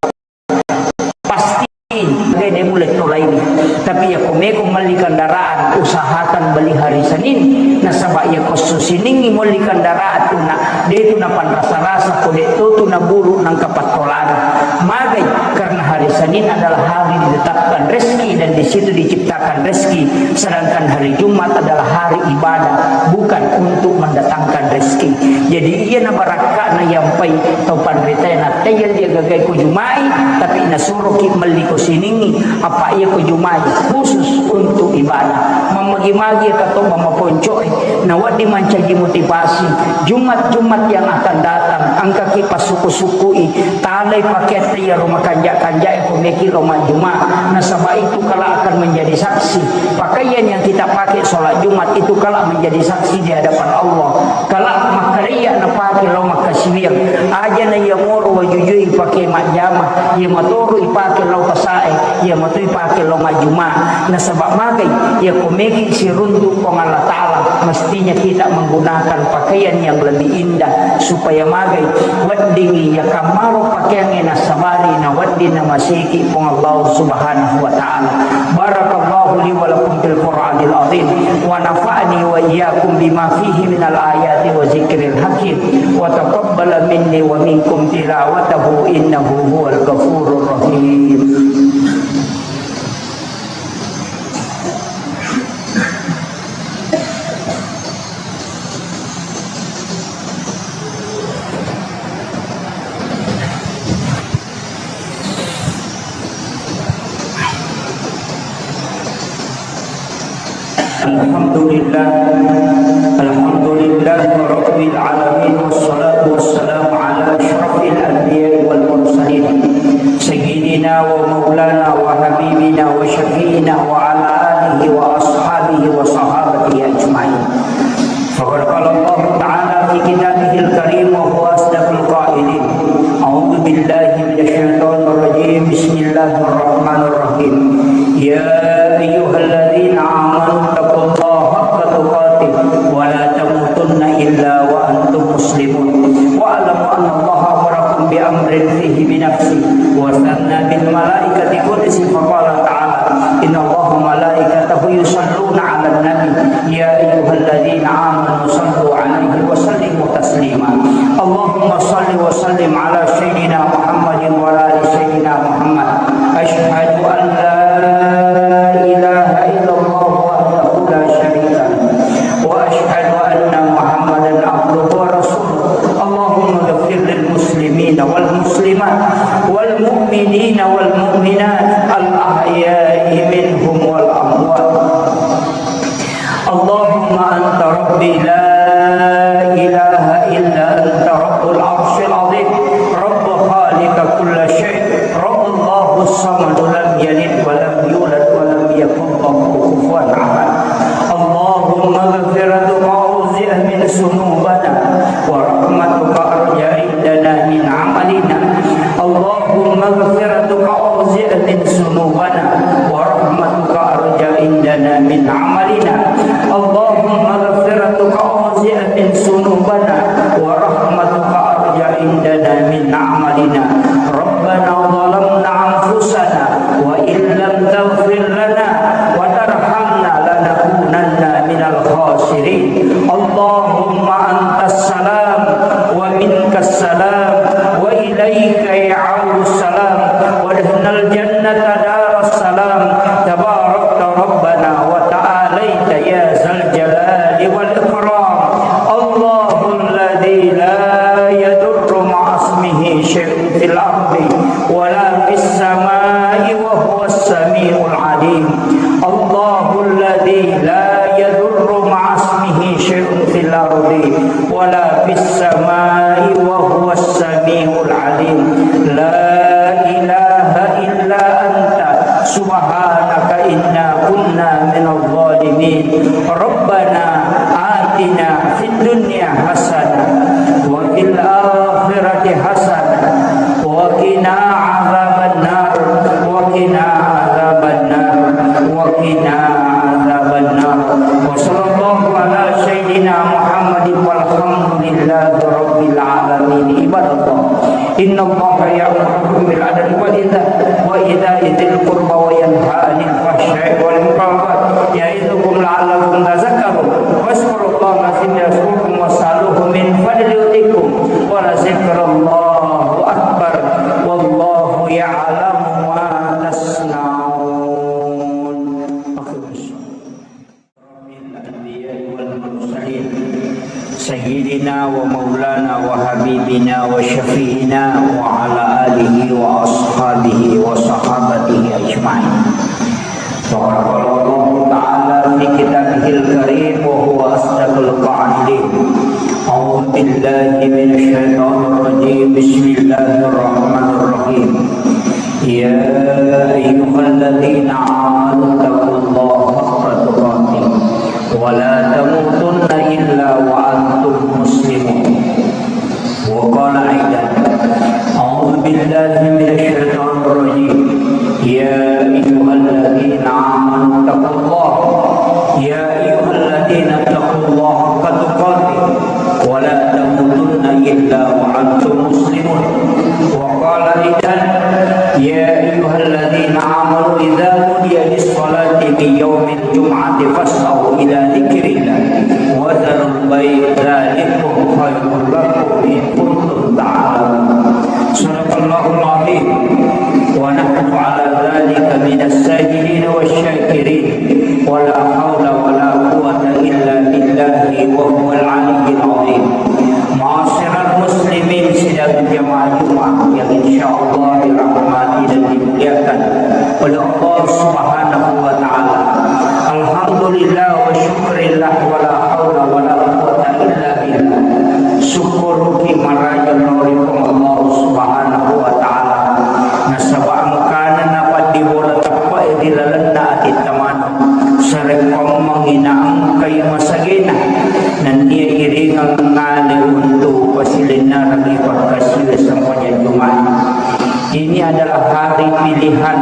Pasti de mulle tolaini. Tapi iya ko meko melli kendaraan, usahakan beli hari Senin. Nasaba iya ko esso Siningngi molli kendaraan tu na, de tu napanrasa-rasa ko de to tu naburu nangka pattolana. Magai, karena hari Senin adalah hari ditetapkan rezeki dan di situ diciptakan rezeki. Sedangkan hari Jumat adalah hari ibadah, bukan untuk mendatangkan rezeki. Jadi, iya na barakka'na yampai tau panritae, natteya dia gagai ko Jumae, tapi nasuroki melli ko Siningngi, apa iya ko Jumae khusus untuk ibadah. Mammagi-magi ka to mamaponcoe, nawedding mancaji motivasi. Jumat-Jumat yang akan datang, engkaki passuku-sukui, talai pakette iyaro makanja-kanjae ko meki lo majjuma, nasaba itu kelak akan menjadi saksi. Pakaian yang kita pakai sholat Jumat itu kelak menjadi saksi di hadapan Allah. Kelak makkareya napake lao makkasiwiang. Aja na iya moro wajujui ipake majjama, iya matoro ipake lao pasae, iya mato ipake lao majjuma. Nasaba magai, iya ko meki siruntu Puang Allah Ta'ala, mestinya kita menggunakan pakaian yang lebih indah supaya magai weddingngi iya kammaro pakeangnge nasabari na wedding namaseki Puang Allah Subhanahu wa Ta'ala. Barakallahu li wa lakum fil Qur'anil azim wa nafa'ani wa iyyakum bima fihi minal ayati wa zikril hakim wa taqabbala minni wa minkum tilawatahu innahu huwal ghafurur rahim. الحمد لله. الحمد لله رب العالمين، والصلاة والسلام على أشرف الأنبياء والمرسلين، سيدنا ومولانا وحبيبنا وشفيعنا وعلى آله وأصحابه وصحابته أجمعين. فقد قال الله تعالى في كتابه الكريم وهو أصدق القائلين: أعوذ بالله من الشيطان الرجيم. بسم الله الرحمن الرحيم. يا أيها الذين آمنوا اتقوا الله حق تقاته ولا تموتن إلا وأنتم مسلمون. واعلموا أن الله أمركم بأمر فيه بنفسه وثنى بالملائكة قدسه فقال تعالى: إن الله وملائكته يصلون على النبي، يا أيها الذين آمنوا صلوا عليه وسلموا تسليما. اللهم صل وسلم على سيدنا محمد وعلى آل سيدنا محمد. أشهد أن لا إله إلا الله وحده لا شريك له، وأشهد أن محمدا عبده ورسوله. اللهم اغفر للمسلمين والمسلمات والمؤمنين والمؤمنات الأحياء منهم والأموات. اللهم أنت ربي لا إله إلا أنت رب العرش العظيم، رب خالق كل شيء، رب الله الصمد لم يلد ولم يولد ولم يكن له كفوا أحد. اللهم مغفرتك أوسع من ذنوبنا، ورحمتك أرجى عندنا من عملنا. اللهم مغفرتك أوسع من ذنوبنا، ورحمتك أرجى عندنا من عملنا. اللهم مغفرتك أوسع من ذنوبنا، ورحمتك أرجى عندنا من عملنا. ربنا ظلمنا أنفسنا وإن لم تغفر لنا وترحمنا لنكونن من الخاسرين. اللهم أنت السلام ومنك السلام وإليك يعود السلام، وادخلنا الجنة دار السلام. تباركت ربنا وتعاليت يا ذا الجلال والإكرام. الله الذي لا يضر مع اسمه شيء في الأرض ولا في السماء وهو السميع العليم. الله الذي لا يضر مع اسمه شيء في الأرض ولا في السماء وهو السميع العليم. لا إله إلا أنت سبحانك إنا كنا من الظالمين. ربنا آتنا في الدنيا حسنة وفي الآخرة حسنة وقنا عذاب النار، وقنا عذاب النار، وقنا عذاب النار. وصلى الله على سيدنا محمد والحمد لله رب العالمين. عباد الله، إن الله يأمركم بالعدل والإحسان وإيتاء ذي القربى وينهى عن الفحشاء والمنكر والبغي يعظكم لعلكم تذكرون. فاذكروا الله العظيم يذكركم واسألوه من فضله يؤتكم ولذكر الله أكبر والله يعلم ما تصنعون. الأنبياء والمرسلين سيدنا ومولانا وحبيبنا وشفيعنا وعلى آله وأصحابه وصحابته أجمعين. فقد قال الله تعالى في كتابه الكريم وهو أصدق القائلين: أعوذ بالله من الشيطان الرجيم. بسم الله الرحمن الرحيم. يا أيها الذين آمنوا اتقوا الله حق تقاته ولا تموتن إلا وأنتم مسلمون. وقال أيضا: أعوذ بالله من الشيطان الرجيم. يا أيها الذين آمنوا اتقوا الله. يا أيها الذين اتقوا الله حق تقاته ولا تموتن إلا وأنتم مسلمون. وقال أيضا: يا أيها الذين آمنوا إذا نودي للصلاة من يوم الجمعة فاسعوا إلى ذكر الله وذروا البيع ذلكم خير لكم إن كنتم تعلمون. صدق الله العظيم، ونحن على ذلك من الشاهدين والشاكرين، ولا حول ولا قوة إلا بالله وهو العلي العظيم. Ma'asyiral muslimin, sidang jamaah Jumat yang insyaallah dirahmati dan dimuliakan oleh Allah Subhanahu wa Ta'ala. Alhamdulillah, adalah hari pilihan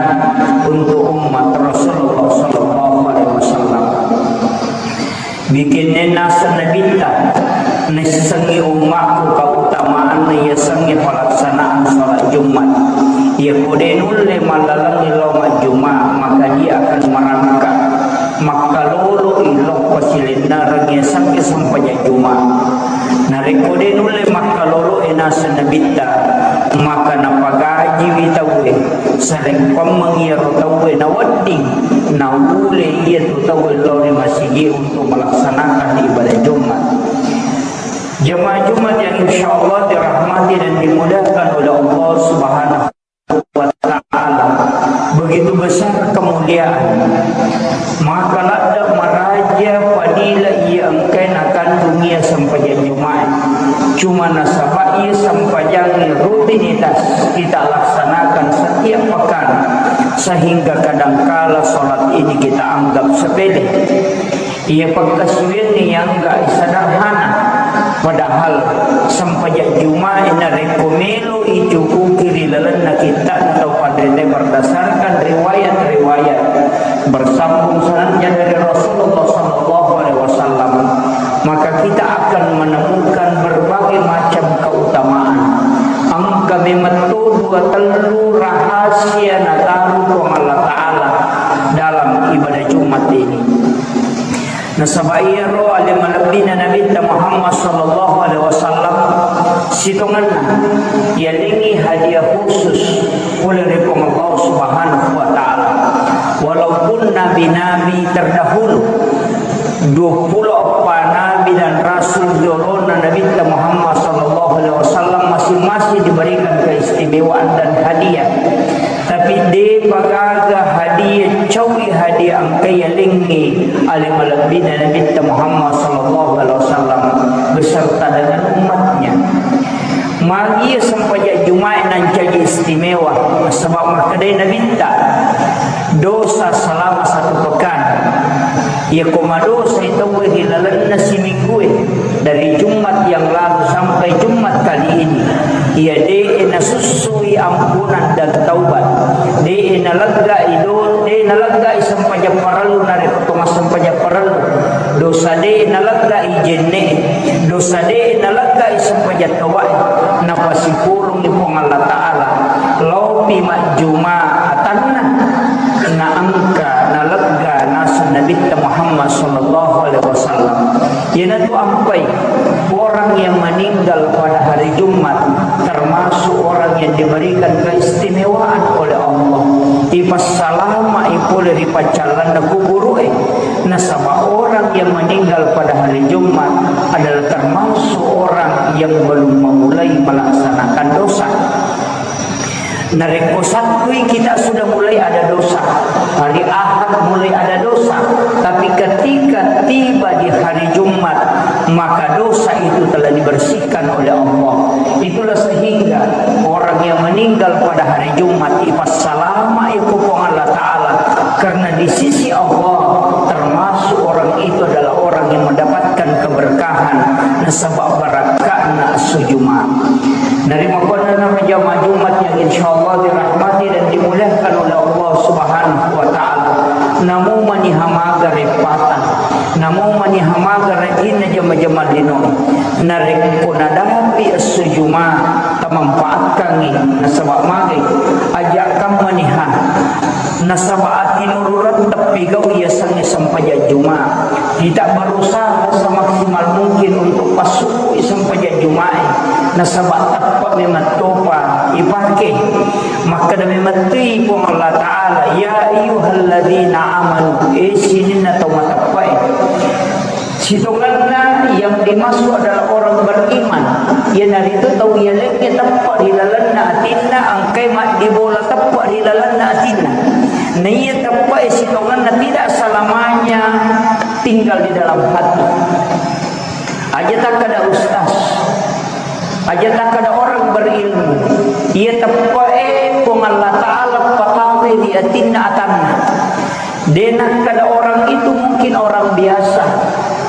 untuk umat Rasulullah sallallahu alaihi wasallam. Bikinna naseng Nabitta, naissengngi ummakku keutamaanna yasengnge pelaksanaan salat Jumat. Iyako de nulle mallalengngi lao majjuma, maka dia akan merangkak. Makkaloloi lao pasilennereng yasengnge sempajang Juma. Narekko de nulle makkaloloi naseng Nabitta, maka napagajiwi tauwe, sarekkoammeng iyaro tauwe nawedding naule iyatu tauwe lao ri masigi untuk melaksanakan ibadah Jumat. Jemaah Jumat yang insya Allah dirahmati dan dimuliakan oleh Allah Subhanahu wa Ta'ala, begitu besar kemuliaan, maka ladde maraja fadilah iya engkae nakandung iya sempajang Jumae. Cuma nasaba iya sempajang rutinitas kita laksanakan setiap pekan, sehingga kadangkala salat ini kita anggap sepele. Iya pakkasiwiangnge yang enggak sederhana, padahal sempajang Jumae narekko melo icukuki ri lalenna kitta'na tau panrita berdasarkan riwayat-riwayat bersambung sanadnya dari Rasulullah sallallahu alaihi wasallam, maka kita akan menemukan berbagai macam keutamaan. Engka memang to dua tellu rahasia nataru Puang Allah Ta'ala dalam ibadah Jumat ini. Nasaba iyaro ale malebbina Nabitta Muhammad sallallahu alaihi wasallam, sitongenna yalengngi hadiah khusus pole ri Puang Allah Subhanahu wa Ta'ala. Walaupun nabi-nabi terdahulu, duappulo eppa nabi dan rasul riolona Nabitta Muhammad sallallahu alaihi wasallam, masing-masing diberikan keistimewaan dan hadiah. Tapi depa gaga hadiah, caui hadiah engka yalengngi ale malebbina Nabitta Muhammad sallallahu alaihi wasallam beserta dengan umatnya. Magi sempajang Jumae nancaji istimewa, sebab makkedai Nabitta, dosa selama satu pekan. Iyako madosai tauwe ri lalenna siminggue, dari Jumat yang lalu sampai Jumat kali ini, iya de'e nasussui ampunan dan taubat, de'e naleggai do-, de'e naleggai sempajang parellu narekko to massempajang parellu, dosa de'e naleggai jenne'e, dosa de'e naleggai sempajang taubae, napasipulungngi Puang Allah Ta'ala, laopi majjuma atanna, naengka nalegga naseng Nabitta Muhammad sallallahu alaihi wasallam. Iyanatu ampai orang yang meninggal pada hari Jumat termasuk orang yang diberikan keistimewaan oleh Allah. Ipassalamai pole ri paccallanna kuburu'e. Nasaba orang yang meninggal pada hari Jumat adalah termasuk orang yang belum memulai melaksanakan dosa. Narekko Sattui kita sudah mulai ada dosa, hari Ahad mulai ada dosa, tapi ketika tiba di hari Jumat, maka dosa itu telah dibersihkan oleh Allah. Itulah sehingga orang yang meninggal pada hari Jumat ipassalamai ku Puang Allah Ta'ala, karena di sisi Allah termasuk orang itu adalah orang yang mendapatkan keberkahan nasaba barakka'na esso Juma. Narimakkuannanaro jamaah Jumat yang insyaallah dirahmati dan dimuliakan oleh Allah Subhanahu wa Ta'ala. Namo maniha maga reppata, namo maniha maga rajinna jama-jama lino. Narekko nadapi esso Juma, tamanfaatkangngi nasaba magai aja' kammaniha. Nasaba atinurureng teppigau yasengnge sempajang Juma. Kita berusaha semaksimal mungkin untuk passukkui sempajang Jumae. Nasaba teppe' memettopa ipake. Makkeda memettui Puang Allah Ta'ala, "Ya ayyuhalladzina amanu," eh sininna tau mateppe'e. Sitongenna yang dimaksud adalah orang beriman. Iyanaritu tau yalengnge teppe' ri lalenna atinna, engkai maddibola teppe' ri lalenna atinna. Naiya teppe'e sitongenna tidak selamanya tinggal di dalam hati. Aja takkada ustaz, aja takkada orang berilmu. Iya teppe'e Puang Allah Ta'ala patawe ri atinna atanna. De nakkeda orang itu mungkin orang biasa.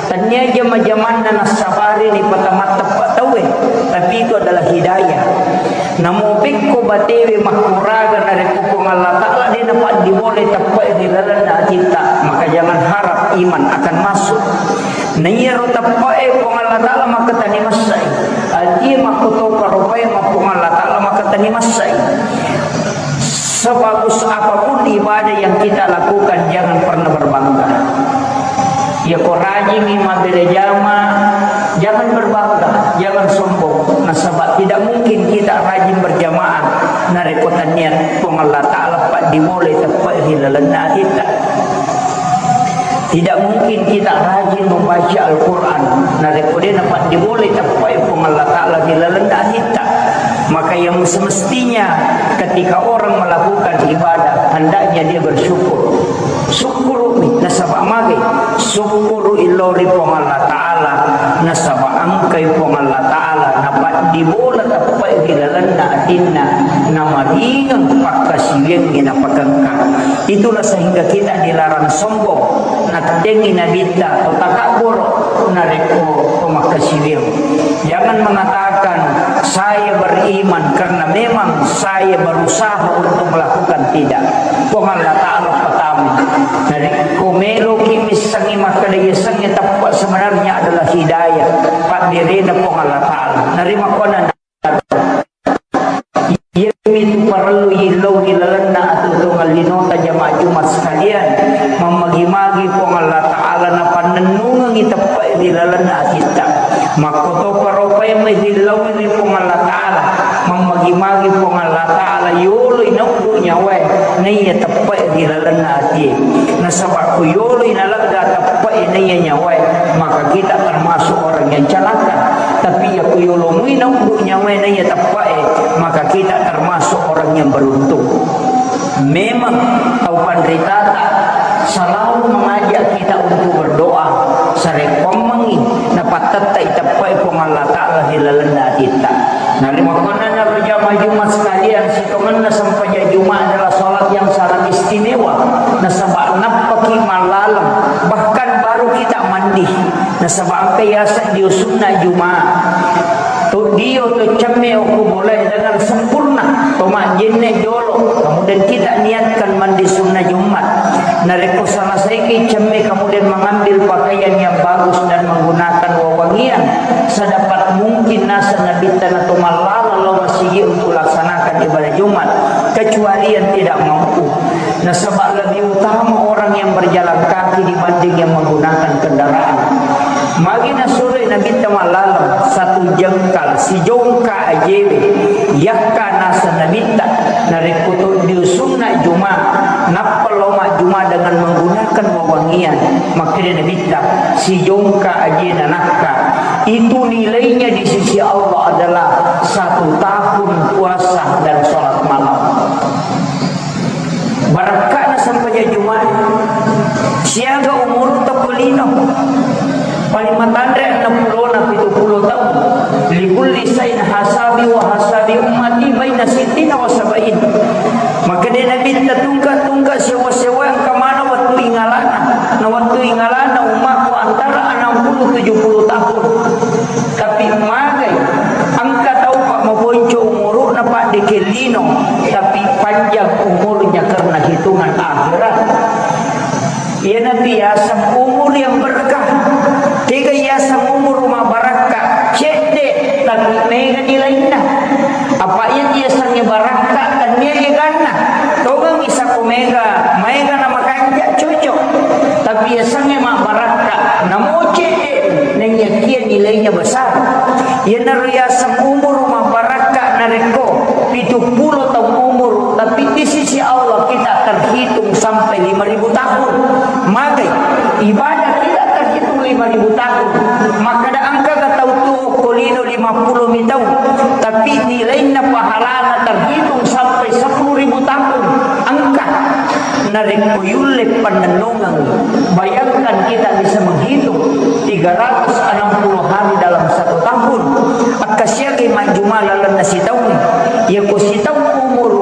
Tennia jama-jamanna nassabari ripatamatteppa tauwe, tapi itu adalah hidayah. Namo pekko batewe makkurang Pole teppe'e ri lalenna atitta, maka jangan harap iman akan masuk. Na iyaro teppe'e Puang Allah Ta'ala makkatani messai. Atie makkotopa ropae ma Puang Allah Ta'ala makkatani messai. Sebagus apapun ibadah yang kita lakukan, jangan pernah berbangga. Yako rajingi mabbere jama, jangan berbangga, jangan sombong. Nasaba tidak mungkin kita rajin berjamaah narekko tania Puang Allah Ta'ala paddibole teppe'e ri lalenna atitta. Tidak mungkin kita rajin membaca Al-Quran narekko de napaddibole teppe'e Puang Allah Ta'ala ri lalenna atitta. Maka yang semestinya ketika orang melakukan ibadah, hendaknya dia bersyukur. Sukkuru'mi, nasaba mage, sukkuru'i lao ri Puang Allah Ta'ala, nasaba engkai Puang Allah Ta'ala napaddibola teppe'e ri lalenna atinna, namaringeng pakkasiwiangnge napakengka. Itulah sehingga kita dilarang sombong. Nattengngi Nabitta to takabboro narekko to makkasiwiang. Jangan mengatakan, "Saya beriman karena memang saya berusaha untuk melakukan." Tidak. Puang Allah Ta'ala pertama. Narekko meloki missengngi makkeda yasengnge teppe, sebenarnya adalah hidayah. Padderena Puang Allah Ta'ala. Narimakkuannang Iyamitu parellu yillau ri lalenna atuo-tuongeng linota jamaah Jumat sekalian, mammagi-magi Puang Allah Ta'ala napannennungengngi teppe'e ri lalenna atitta. Makkotopa ropae mai rillaui ri Puang Allah Ta'ala, mammagi-magi Puang Allah Ta'ala yoloi nauddu nyawae naiya teppe'e ri lalenna atie. Nasaba ko yoloi nalegga teppe'e naiya nyawae, maka kita termasuk orang yang celaka. Tapi iya ko yolo mui nauddu nyawae naiya teppe'e, maka kita termasuk orang yang beruntung. Memang tau panritata selalu mengajak kita untuk berdoa, sarekkoammengngi napattettai teppe'e Puang Allah Ta'ala ri lalenna atitta. Narimakkuannanaro jamaah Jumat sekalian, sitongenna sempajang Jumat adalah salat yang sangat istimewa. Nasaba nappaki mallaleng, bahkan baru kita mandi. Nasaba engka yaseng dio sunna Jumat. To dio to cemme okko bolae dengan sempurna, to majjenne jolo. Kemudian kita niatkan mandi sunna Jumat. Narekko selesaiki cemme kemudian mengambil pakaian yang bagus dan menggunakan wewangian sedapat mungkin, naseng Nabitta, na to mallaleng lao masigi untuk laksanakan ibadah Jumat, kecuali yang tidak mampu. Nasaba lebih utama orang yang berjalan kaki dibanding yang menggunakan kendaraan. Magi nasuroi Nabitta mallaleng, satu jengkal, sijongka ajewe, yakka naseng Nabitta, narekko to dio sunna Juma, nappa lao majjuma dengan menggunakan wewangian, makkeda Nabitta, sijongka ajena nakka, itu nilainya di sisi Allah adalah satu tahun puasa dan sholat malam. Barakka'na sempajang Jumae. Siaga umurutta ko lino. Paling matanre enneng pulona pitu pulo taung. Likulli sain hasabi wa hasabi ummati baina sittina wa sabain. Makkeda Nabitta, tungka-tungka sewa-sewa engka maneng wettu ingalana. Na wettu ingalana ummakku antara enam puluh tujuh puluh tahun. Tapi magai, engka tau pa maponco umuru'na pa de ke lino, tapi panjang umurnya karena hitungan akhirat. Iyanatu yaseng umur yang berkah. Tega yaseng umur mabarakka, cedde, tapi mega nilainna. Apa iya yasengnge barakka, tennia eganna. Tongengi sako mega, maega na makanja, cocok. Tapi yasengnge mabarakka, namo cedde, naiyakia nilainya besar. Iyanaro yaseng umur mabarakka narekko pitu pulo taung umur, tapi di sisi Allah kita terhitung sampai lima ribu tahun. Magai, ibadah tidak terhitung lima ribu tahun. Makkeda engka tau tuo ko lino lima pulo mi taung, tapi nilainna pahalana terhitung sampai sepuluh ribu tahun. Engka. Narekko yulle pannennungeng, bayangkan kita bisa menghitung tiga ratus enam puluh hari dalam satu tahun. Akkasiagai majjuma lalenna sitaung. Yako sitaung umur,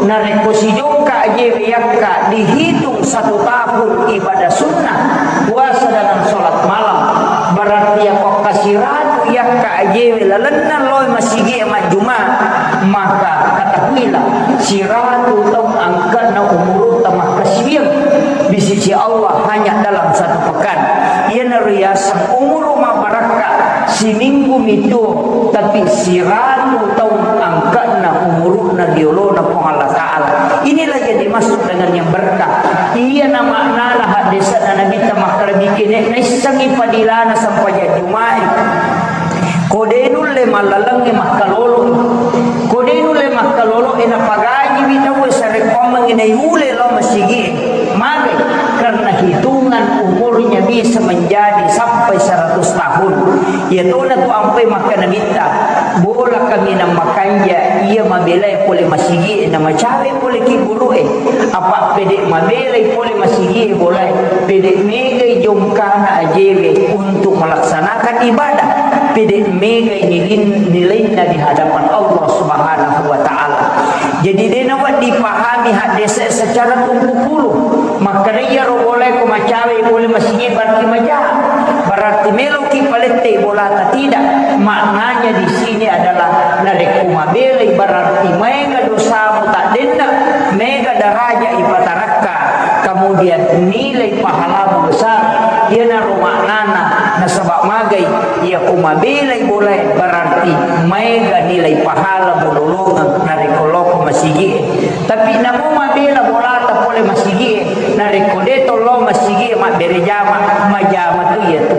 narekko sijongka ajewe yakka dihitung satu tahun ibadah sunnah, puasa dengan sholat malam, berarti yako kasiratu yakka ajewe lalenna loe masigi majjuma, maka ketahuilah, siratu taung angkana umurutta makka di sisi Allah hanya dalam satu pekan. Iyanaro yaseng umuru mabbarakka, siminggu mitu, tapi siratu taung angka'na umuruna riolona Puang Allah Ta'ala. Inilah yang dimaksud dengan yang berkah. Iyana maknana haddese'na Nabitta makkeda, bikine naissengngi padilana sempajang Juma'i. Ko de nulle mallalengnge makkalolo. Ko de nulle makkalolo, e napagajiwi tauwe sarekkoammengngi naiule lao masigi'e. Magai, karena hitungan umurnya bisa menjadi sampai seratus tahun. Iyatona tu ampai makkeda Nabitta, bola kaminang makanja, iya mabelai pole masigi'e, namacawe pole kiburu'e. Apa pede mabelai pole masigi'e bolae, pede megai jongkana ajewe untuk melaksanakan ibadah, pede megai nilin-, nilainna di hadapan Allah Subhanahu wa Ta'ala. Jadi, de nawedding dipahami haddese secara tumpukulu. Makkeda iyaro bolae ko macawe pole masigi berarti maja. Berarti meloki palette bolata, tidak. Maknanya di sini adalah narekko mabelai berarti maega dosamu taddenna, mega daraja ipatarakka, kemudian nilai pahalamu besar. Iyanaro maknana, nasaba magai iya ko mabelai bolae berarti maega nilai pahalamu lolongeng narekko loko masigi'e. Tapi namo mabela bolata pole masigi'e, narekko de to lao masigi'e mabbere jama, majama tu iyatu.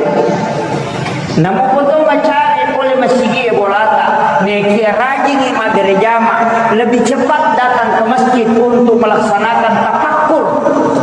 Namo ko to macawe pole masigi'e bolata, nekia rajingi mabbere jama, lebih cepat datang ke masjid untuk melaksanakan tafakkur.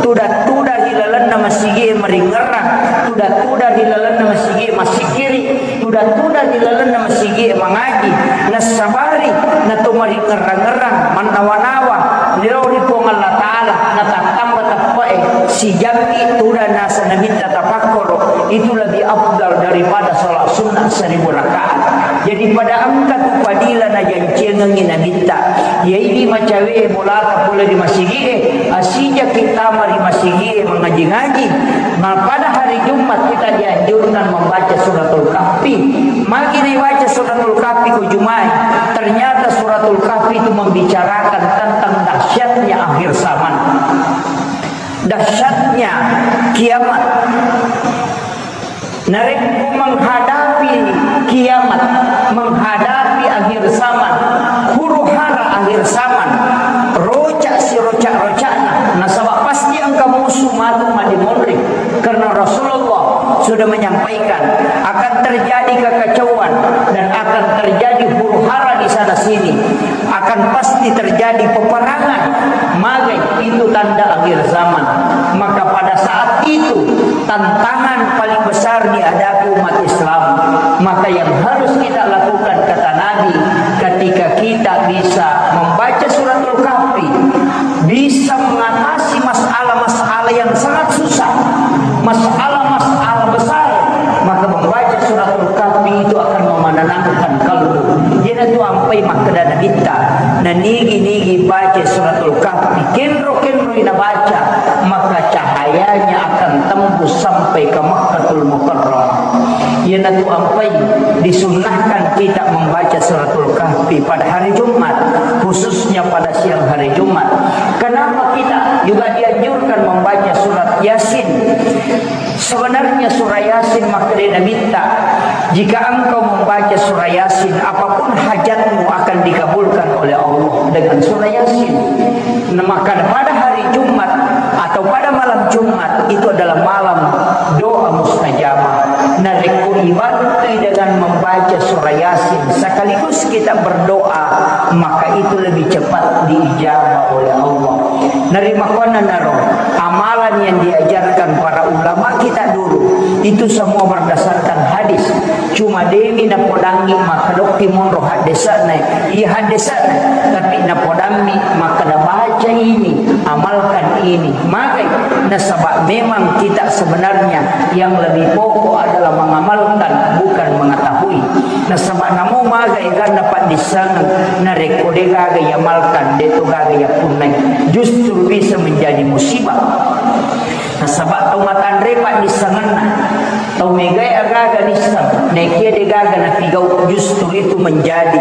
Tuda-tuda ri lalenna masigi'e maringerrang, tuda-tuda ri lalenna masigi'e masikiri. Tuda-tuda ri lalenna masigi'e mangaji, nassabari nato maringerrang-ngerrang, mannawa-nawa, nilao ri Puang Allah Ta'ala, natattamba teppe'e, sijammi tuda naseng Nabitta tapakkoro, itu lebih afdal daripada salat sunnah seribu rakaat. Jadi pada engka tu padila najanciangengngi Nabitta, iyaidi macawe bolata pole ri masigi'e, asijaki tama ri masigi'e mangaji-ngaji. Nah, pada hari Jumat kita dianjurkan membaca Suratul Kahfi. Magi dibaca Suratul Kahfi ko Juma'i? Ternyata Suratul Kahfi itu membicarakan tentang dahsyatnya akhir zaman. Dahsyatnya kiamat. Narekko menghadapi kiamat, menghadapi akhir zaman, huru-hara akhir zaman, roca siroca-rocana, nasaba pasti engka musuh matu madimonri. Karena Rasulullah sudah menyampaikan akan terjadi kekacauan dan akan terjadi huru-hara di sana sini, akan pasti terjadi peperangan. Magai itu tanda akhir zaman. Maka pada saat itu tantangan paling besar dihadapi umat Islam. Maka yang harus kita lakukan, kata Nabi, ketika kita bisa membaca Suratul Kahfi, bisa mengatasi masalah-masalah yang sangat susah, masalah-masalah besar, maka membaca Suratul Kahfi itu akan memenenangkan kalbu. Iyanatu ampai makkeda Nabitta, nanigi-nigi baca Suratul Kahfi, kenro-kenroi nabaca, maka cahayanya akan tembus sampai ke Makkatul Mukarramah. Iyanatu ampai disunnahkan kita membaca Suratul Kahfi pada hari Jumat, khususnya pada siang hari Jumat. Kenapa kita juga dianjurkan membaca surat Yasin? Sebenarnya surah Yasin, makkeda Nabitta, jika engkau membaca surah Yasin, apapun hajatmu akan dikabulkan oleh Allah dengan surah Yasin. Nah, maka pada hari Jumat atau pada malam Jumat itu adalah malam doa mustajabah. Narekko ibantui dengan membaca surah Yasin sekaligus kita berdoa, maka itu lebih cepat diijabah oleh Allah. Narimakkuannanaro amalan yang diajarkan para ulama kita dulu, itu semua berdasarkan hadis. Cuma demi napodangi makkedokki monro haddesana, iya haddesana, tapi napodammi makkeda baca ini, amalkan ini. Magai, nasaba memang kita sebenarnya yang lebih pokok adalah mengamalkan, bukan mengetahui. Nasaba namo maga eganna paddissengeng, narekko degaga iamalkan, deto gaga yappunnai, justru bisa menjadi musibah. Nasaba tau matanre paddissengenna, tau megae agaga nisseng, naekia degaga napigau, justru itu menjadi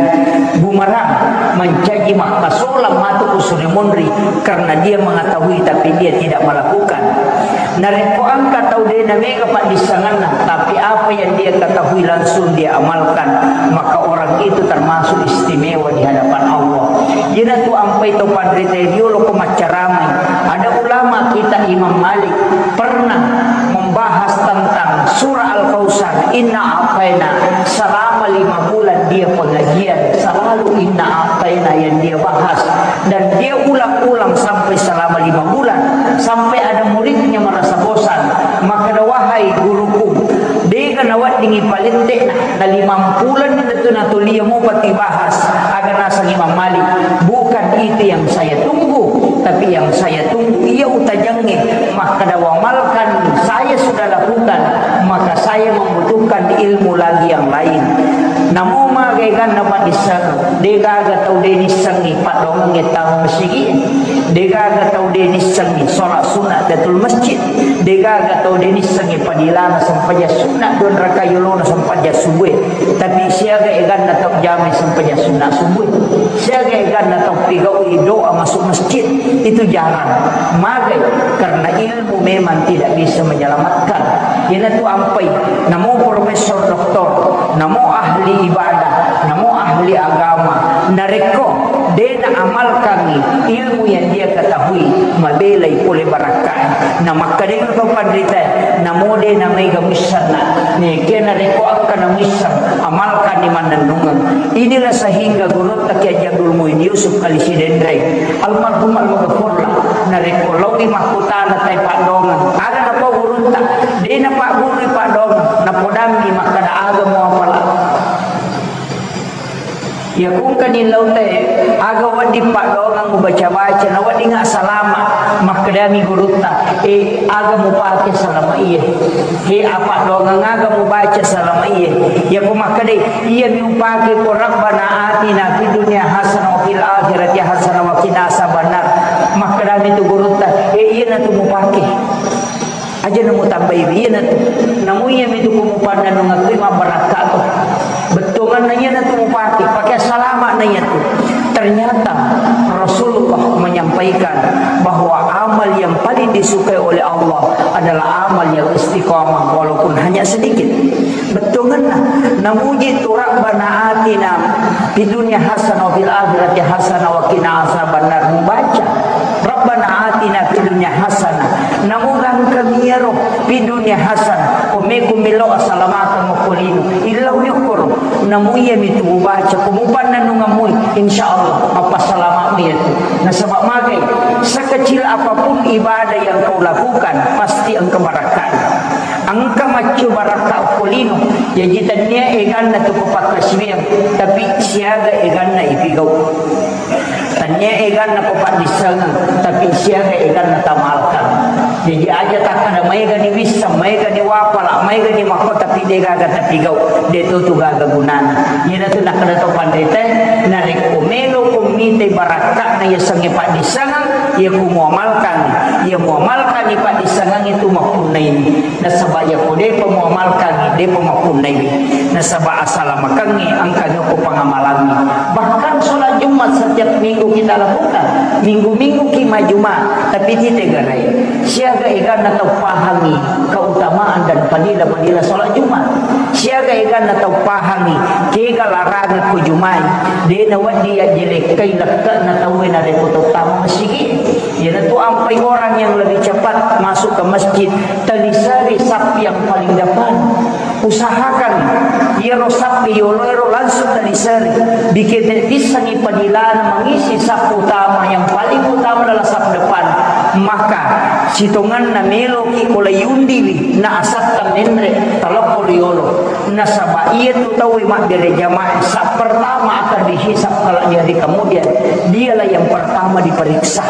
bumerang, mencaji makkasolang matu usure monri, karena dia mengetahui tapi dia tidak melakukan. Narekko engka tau de namega paddissengenna, tapi apa yang dia ketahui langsung dia amalkan, maka orang itu termasuk istimewa di hadapan Allah. Iyanatu ampai to panrita riolo ko maccaramai. Ada ulama kita Imam Malik pernah membahas tentang surah Al-Kautsar, inna a'taina, selama lima bulan dia pengajian, selalu inna a'taina yang dia bahas. Dan dia ulang-ulang sampai selama lima bulan, sampai ada muridnya merasa bosan. Makkeda, "Wahai guruku, dega naweddingi palette'na, na limampuleng itu natulia mupa tibahas." Aga naseng Imam Malik, "Bukan itu yang saya tunggu, tapi yang saya tunggu iya utajengnge." Makkeda, "Wamalkan saya sudah lakukan, maka saya membutuhkan ilmu lagi yang lain." Namo maga eganna paddissengeng, degaga tau de nissengngi paddoangengnge tama masigi, degaga tau de nissengngi sholat sunat tahiyatul masjid, degaga tau de nissengngi padilana sempajang sunat dua rakaat yolona sempajang subuh. Tapi siaga eganna tau jamai sempajang sunat subuh, siaga eganna tau pigaui doa masuk masjid, itu jarang. Magai? Karena ilmu memang tidak bisa menyelamatkan. Iyanatu ampai, namo profesor doktor, namo ahli ibadah, namo ahli agama, narekko de naamalkangi ilmu yang dia ketahui, mabelai pole barakkae. Na makkedai to panritae, namo de namaega missenna, nekia narekko engka namisseng, amalkanni mannennungeng. Inilah sehingga gurutta Kiai Haji Abdul Muin Yusuf Kali Sidenreng, almarhum almaghfurlah, narekko laowi makkutana tai paddoangeng, aga napau gurutta? De napaggurui paddoangeng, napodangngi makkeda, "Aga muapala?" Iya kungkani lautae, "Aga wedding paddoangeng mubaca-baca, naweddinga salama?" Makkedami gurutta, "Eh, aga mupake salama iye? He, apa doangeng aga mubaca salama iye?" Iyako makkedai, "Iyami upake ko Rabbana atina fid dunya hasanah wa fil akhirati hasanah wa qina azabannar." Makkedami tu gurutta, "Eh, iyanatu mupake. Aja namutambai, iyanatu. Namu iyami tu ko mupannennungeng kui mabbarakka to. Bettuanganna iyanatu mupake, pake salama na iyatu." Ternyata Rasulullah menyampaikan bahwa amal yang paling disukai oleh Allah adalah amal yang istiqamah walaupun hanya sedikit. Bettuanganna, namuji tu Rabbana atina fid dunya hasanah wa fil akhirati hasanah wa qina azabannar, mubaca Rabbana atina fid dunya hasanah. Namu gangkami iyaro fid dunya hasanah, ko meko melo asalamakeng okko lino, illau yokkoro. Namu iyami tu mubaca, ko mupannennungeng mui, insya Allah mappasalama mu iyatu. Nasaba magai, sekecil apapun ibadah yang kau lakukan, pasti engka barakka'na. Engka maccu barakka okko lino, jaji tennia eganna tu ko pakkasiwiang, tapi siaga eganna ipigau. Tennia eganna ko paddissengeng, tapi siaga eganna tamalkan. Jaji aja takkada maega ni wisseng, maega ni wapala, maega ni makko, tapi degaga tapigau, de to tu gaga gunana. Iyanatu nakkada to panritae, narekko melo ko mitai barakka'na yasengnge paddissengeng, iya ku muamalkan, iya muamalkan ni paddissengeng itu mappunnai. Nasaba iyako depa muamalkangngi, depa mappunnaiwi. Nasaba asalamakengngi engkani okko pangamalangngi. Bahkan sholat Jumat setiap minggu kita lakukan. Minggu-minggu ki majuma, tapi tite garai. Siaga eganna tau pahangi keutamaan dan fadilah-fadilah sholat Jumat. Siaga eganna tau pahangi kega larangan ko jumai. Dena wedding yajjelekkai lekke'na tauwe narekko tau tama masigi. Iyanatu ampai orang yang lebih cepat masuk ke masjid, taliseri saf yang paling depan. Usahakan iyaro saf yoloero langsung taliseri. Bikin bissangi padilana mengisi saf utama, yang paling utama adalah saf depan. Maka sitonganna meloki ko layundiwi na asatta menre talokko riolo. Nasaba iyatu tauwe mabbere jamaah saf pertama akan dihisab kelak di hari kemudian. Dialah yang pertama diperiksa.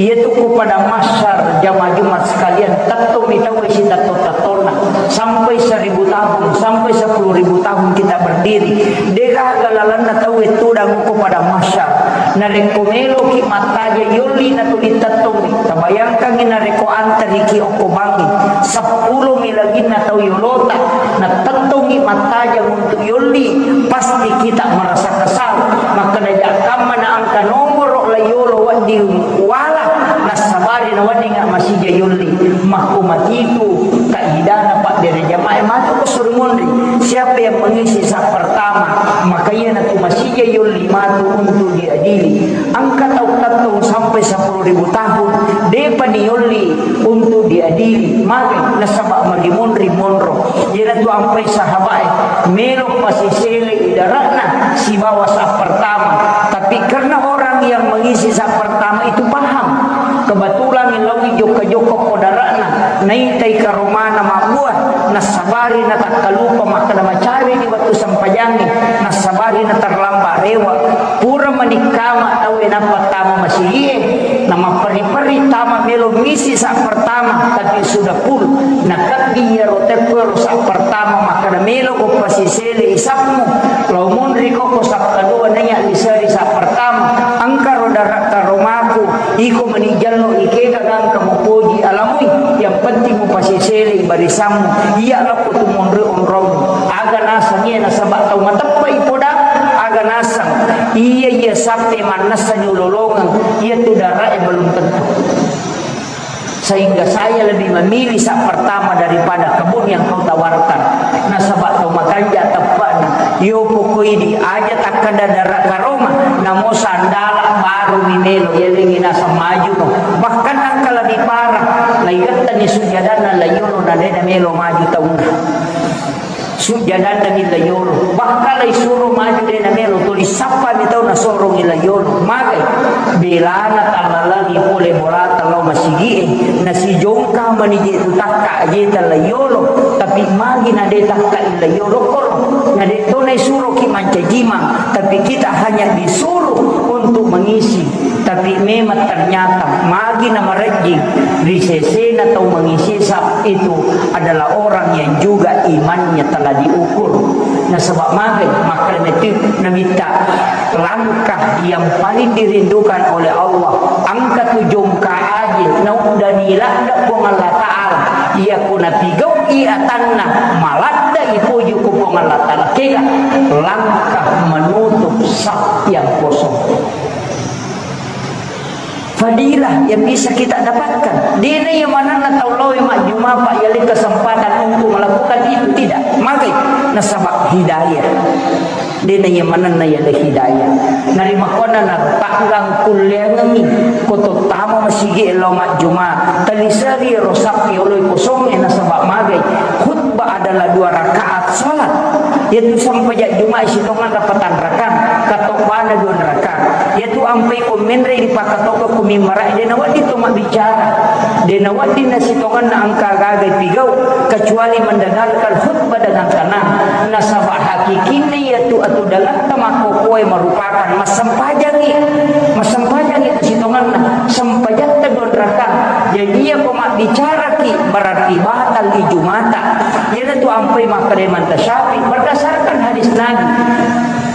Iyatu ko padang mahsyar, jamaah Jumat sekalian, tettomi tauwe sitetto-tettonna. Sampai seribu tahun, sampai sepuluh ribu tahun kita berdiri. Degaga lalenna tauwe tudang ko padang mahsyar. Narekko meloki mattaja yolli natuli tettomi. Tabayangkangngi narekko antariki okko bangngi. Seppulomi laginna tau yolota. Natettongngi mattaja untuk yolli. Pasti kita merasa kesal. Makkeda jakkamma na engka nomoro la yolo wedding wala. Sabari naweddingnga masija yolli, makko matitu kaidana pabbere jamaah matu ko suri monri. Siapa yang mengisi saf pertama, maka iyanatu masija yolli matu untuk diadili. Engka tau tettong sampai sepuluh ribu tahun, depa ni yolli untuk diadili. Maka nasaba magi monri monro. Iyanatu ampai sahabae, melo pasisele idarana sibawa saf pertama. Tapi karena orang yang mengisi saf pertama itu paham, kebetulan lawi jokka-jokka podarana, naitai karomana mabbua, nassabari natakkalupa makkeda macari di wettu sempajangnge, nassabari naterlambat rewa, pura manikkama tauwe nappa tama masigie, namapperri-perri tama melo misi saf pertama, tapi sudah full, nakebbi iyaro tekko ero saf pertama makkeda melo ko pasisele isafmu, lao monri ko ko saf kedua naiya liseri saf pertama, engka ro dara karomaku, iko mani jallo ikega gangka mupoji alamui, yang penting mupasisele barisammu, iya lakko tu monri onrong, aga nasang iya nasaba tau mateppa ipoda, aga nasang iya iya sappe mannessa nyulolongeng, iya tu dara e belum tentu. Sehingga saya lebih memilih saf pertama daripada kebun yang kau tawarkan. Nasaba tau makanja teppana. Yo pokoi di aja takkada dara karoma, namo sandala baru mi melo, yelengi nasang maju no. Bahkan engka lebih parah, laigettani sujjadanna layolo na dena melo maju taunna. Sujjadanna mi layolo. Bahkan laisuro maju dena melo, tuli sappa mi tau nasorongi layolo. Magai? Belana tallalangi pole bolata lao masigie, nasijongka mani je tu takka ajeta layolo. Tapi magi na de takka i layolo koro. Na de to naisuroki mancajimang, tapi kita hanya disuruh untuk mengisi. Tapi memang ternyata magi na marejjing ri sesena tau mengisi saf itu adalah orang yang juga imannya telah diukur. Nasaba magai makkeda metu namitta langkah yang paling dirindukan oleh Allah. Engka tu jongka aje nauddani ladde Puang Allah Ta'ala. Iya ko napigau'i atanna maladde ipoji ko Puang Allah Ta'ala. Kega langkah menutup saf yang kosong. Fadilah yang bisa kita dapatkan. Dena iya manenna tau lao majjuma, Pak, yale kesempatan untuk melakukan itu, tidak. Magai? Nasaba hidayah. Dena iya manenna yale hidayah. Narimakkuanna na tanggang kulleangengi ko tottama masigi lao majjuma. Taliseri ro sappi oloi kosongnge nasaba magai? Khutbah adalah dua rakaat salat. Yaitu sampajang Juma'i sitonganna patanrakang, katobbana dua rakaat. Yaitu ampai ko menre ri pakkatobba ku mimbara, de nawedding to mabbicara. De nawedding nasitonganna engka gaga pigau, kecuali mendengarkan khutbah dengan tenang. Nasaba hakikinna yaitu atudangatta makkokoe merupakan massempajangi. Massempajangi tu sitonganna, sempajatta dua rakaat. Jadi iya ko mabbicaraki berarti batal ijumata. Iyanatu ampai makkeda Imam Syafi'i berdasarkan hadis Nabi.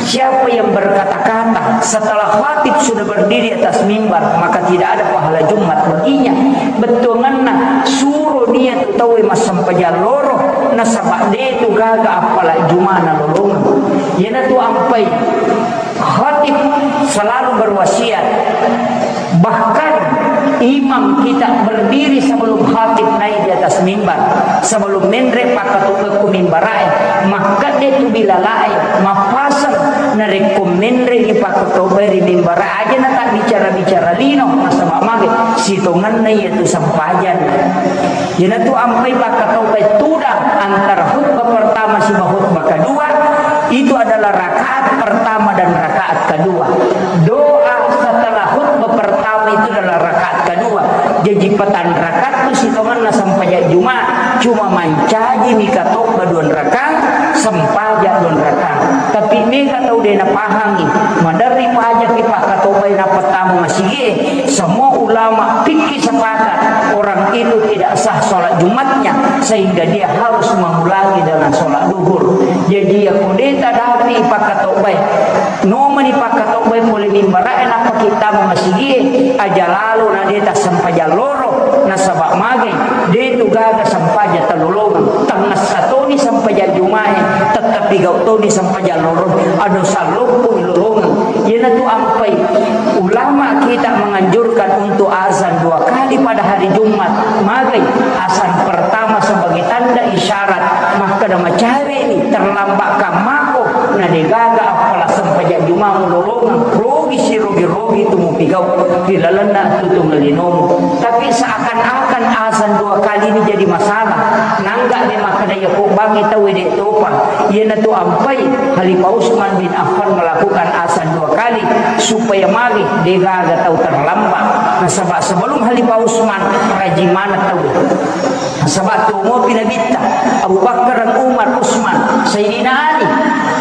Siapa yang berkata-kata setelah khatib sudah berdiri atas mimbar, maka tidak ada pahala Jumat baginya. Bettuanganna suro niatu tauwe massempajang loro, nasaba de tu gaga appala Jumana lolongeng. Iyanatu ampai khatib selalu berwasiat. Bahkan imam kita berdiri sebelum khatib naik di atas mimbar, sebelum menre pakkatobba ku mimbarae, makkeda tu bilalae, mappaseng narekko menre ni pakkatobba ri mimbara aja na tak bicara-bicara lino, nasaba mage sitonganna iya tu sempajang. Iyanatu ampai pakkatobba tudang antara khutbah pertama siba khutbah kedua, itu adalah rakaat pertama dan rakaat kedua. Doa setelah khutbah pertama itu adalah rakaat kedua. Jaji patang rakaat tu sitonganna sempajang Jumat, cuma mancaji mi katobba dua rakaat, sempajang dua rakaat. Tapi mega tau de napahangi, maderri pajaki pakkatobbai nappa tama masigi. Semua ulama fikih sepakat orang itu tidak sah sholat Jumatnya, sehingga dia harus mengulangi dengan sholat duhur. Jadi ya kudeta dapi pakkatobbai. Nomani pakkatobbai pole mimbarae nappa kittama masigi, aja lalo na deta sempajang loro, nasaba magai, de tu gaga sempajang talolongeng, tangngessa toni sempajang Jumae, tetapi Gau toni sempajang lorong, ado salloppo lolongeng. Iyanatu ampai ulama kita menganjurkan untuk azan dua kali pada hari Jumat. Magai? Azan pertama sebagai tanda isyarat makkeda macawe ni, terlambat kammako, na degaga appala sempajang Jumat mulolongeng, rogi sirogi-rogi tu mupigau ri lalenna tutungeng linomu. Tapi seakan-akan azan dua kali ini jadi masalah. Nangga de makkeda iya ko bangi tau de topa. Iyanatu ampai Khalifah Utsman bin Affan melakukan azan dua kali supaya magi degaga tau terlambat. Nasaba sebelum Khalifah Utsman, rajing maneng tau. Nasaba tuo mopi Nabitta, Abu Bakar, Umar, Utsman, Sayyidina Ali.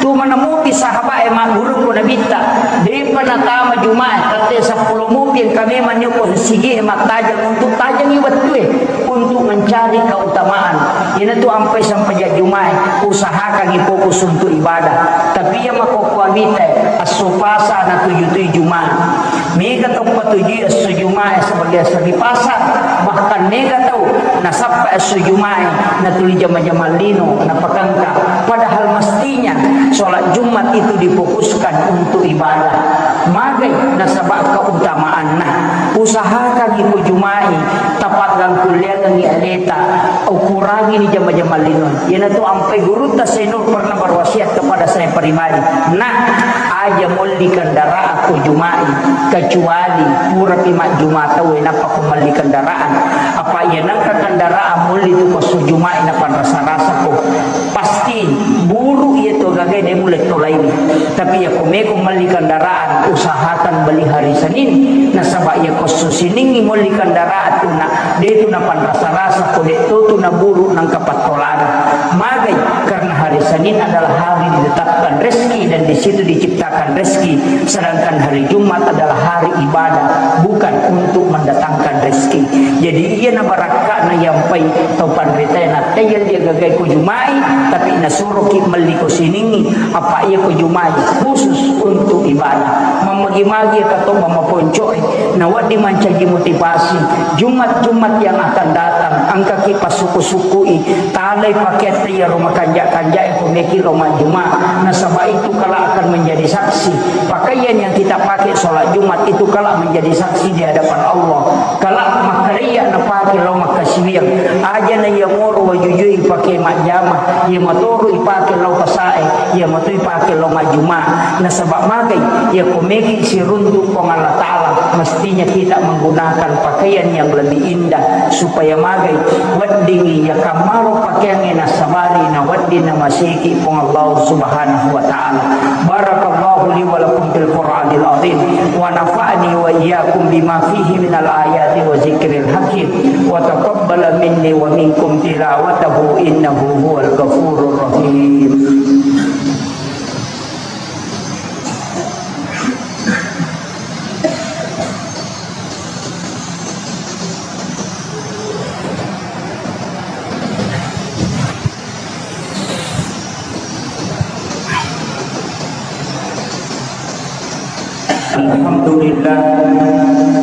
Tuo maneng mopi sahabat e magguru ko Nabitta. Depa natama Jumat, tette seppulo mopi engka memang nio ko sigi e mattajeng untuk tajengi wettue untuk mencari keutamaan. Iyanatu ampai sempajang Jumat e, usahakangi fokus untuk ibadah. Tapi iya makkokkoe mita e, esso Pasa natujui Jumat. Mega tau patujui esso Jumat e sebagai esso ri Pasa. Bahkan mega tau nasappa esso Jumat e natuli jama-jama lino napakengka. Padahal mestinya sholat Jumat itu difokuskan untuk ibadah. Magai? Nasaba keutamaanna. Usahakangi ko Jumat e, tapagangkulleangengi aleta, ukurangini jama-jama lino. Iyanatu ampai gurutta Said Nur pernah berwasiat kepada saya pribadi, "Nak, aja molli kendaraan ko Jumat e, kecuali purapi majjuma tau e nappa ko melli kendaraan. Apa iya nengka kendaraan molli tu ko esso Jumat e napanrasa-rasa ko." Pasti buru iya to gaga de mulle tolaini. Tapi iya ko meko melli kendaraan, usahakan beli hari Senin. Nasaba iya ko esso Siningngi molli kendaraan tu na, de tu napanrasa-rasa ko de to tu naburu nengka pattolana. Magai? Karena hari Senin adalah hari ditetapkan rezeki dan di situ diciptakan rezeki, sedangkan hari Jumat adalah hari ibadah, bukan untuk mendatangkan rezeki. Jadi, iyana barakka'na yampai tau panritae nattayya dia gagai ko Jumai, tapi nasuroki melli ko Siningngi, apa iya ko Jumai khusus untuk ibadah. Mammagi-magi ka to mamaponco'e, nawedding mancaji motivasi. Jumat-Jumat yang akan datang, engkaki passuku-sukui, talai paketta iyaro makanja-kanjae ko meki lo majjuma, nasaba itu kelak akan menjadi saksi. Pakaian yang kita pakai sholat Jumat itu kelak menjadi saksi di hadapan Allah. Kelak makkareya napake lao makkasiwiang. Aja na iya moro wajujui ipake majjama, iya matoro ipake lao pasae, iya mato ipake lao majjuma. Nasaba magai, iya ko meki siruntu Puang Allah Ta'ala, mestinya kita menggunakan pakaian yang lebih indah supaya magai, weddingngi iya kammaro pakeangnge nasabari na wedding namaseki Puang Allah Subhanahu wa Ta'ala. Barakallahu li wa lakum fil Qur'anil azim, wa nafa'ani wa iyyakum bima fihi minal ayati wa zikril hakim, wa taqabbala minni wa minkum tilawatahu innahu huwal ghafurur rahim. الحمد لله.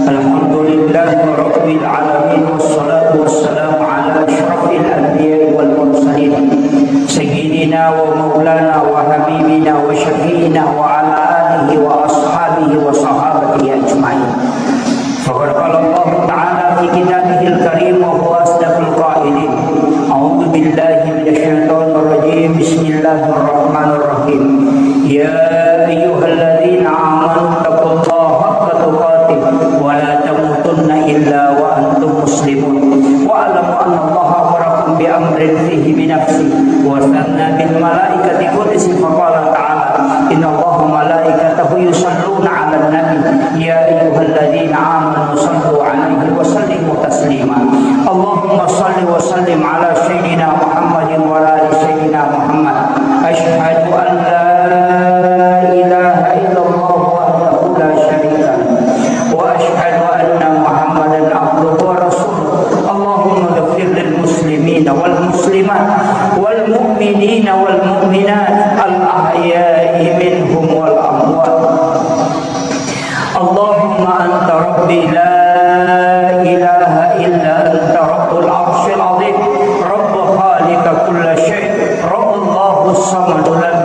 الحمد لله رب العالمين، والصلاة والسلام على أشرف الأنبياء والمرسلين، سيدنا ومولانا وحبيبنا وشفيعنا وعلى آله وأصحابه وصحابته أجمعين. فقد قال الله تعالى في كتابه الكريم وهو أصدق القائلين: أعوذ بالله من الشيطان الرجيم. بسم الله الرحمن الرحيم. يا أيها الذين آمنوا اتقوا الله حق تقاته ولا تموتن إلا وأنتم مسلمون. واعلموا أن الله أمركم بأمر فيه بنفسه وثنى بالملائكة قدسه، فقال تعالى: إن الله وملائكته يصلون على النبي، يا أيها الذين آمنوا صلوا عليه وسلموا تسليما. اللهم صل وسلم على سيدنا محمد وعلى آل سيدنا محمد. أشهد أن لا إله إلا الله وحده لا شريك له، وأشهد أن محمدا عبده ورسوله. اللهم اغفر للمسلمين والمسلمات والمؤمنين والمؤمنات الأحياء منهم والأموات. اللهم أنت ربي لا إله إلا أنت رب العرش العظيم، رب خالق كل شيء، رب الله الصمد لم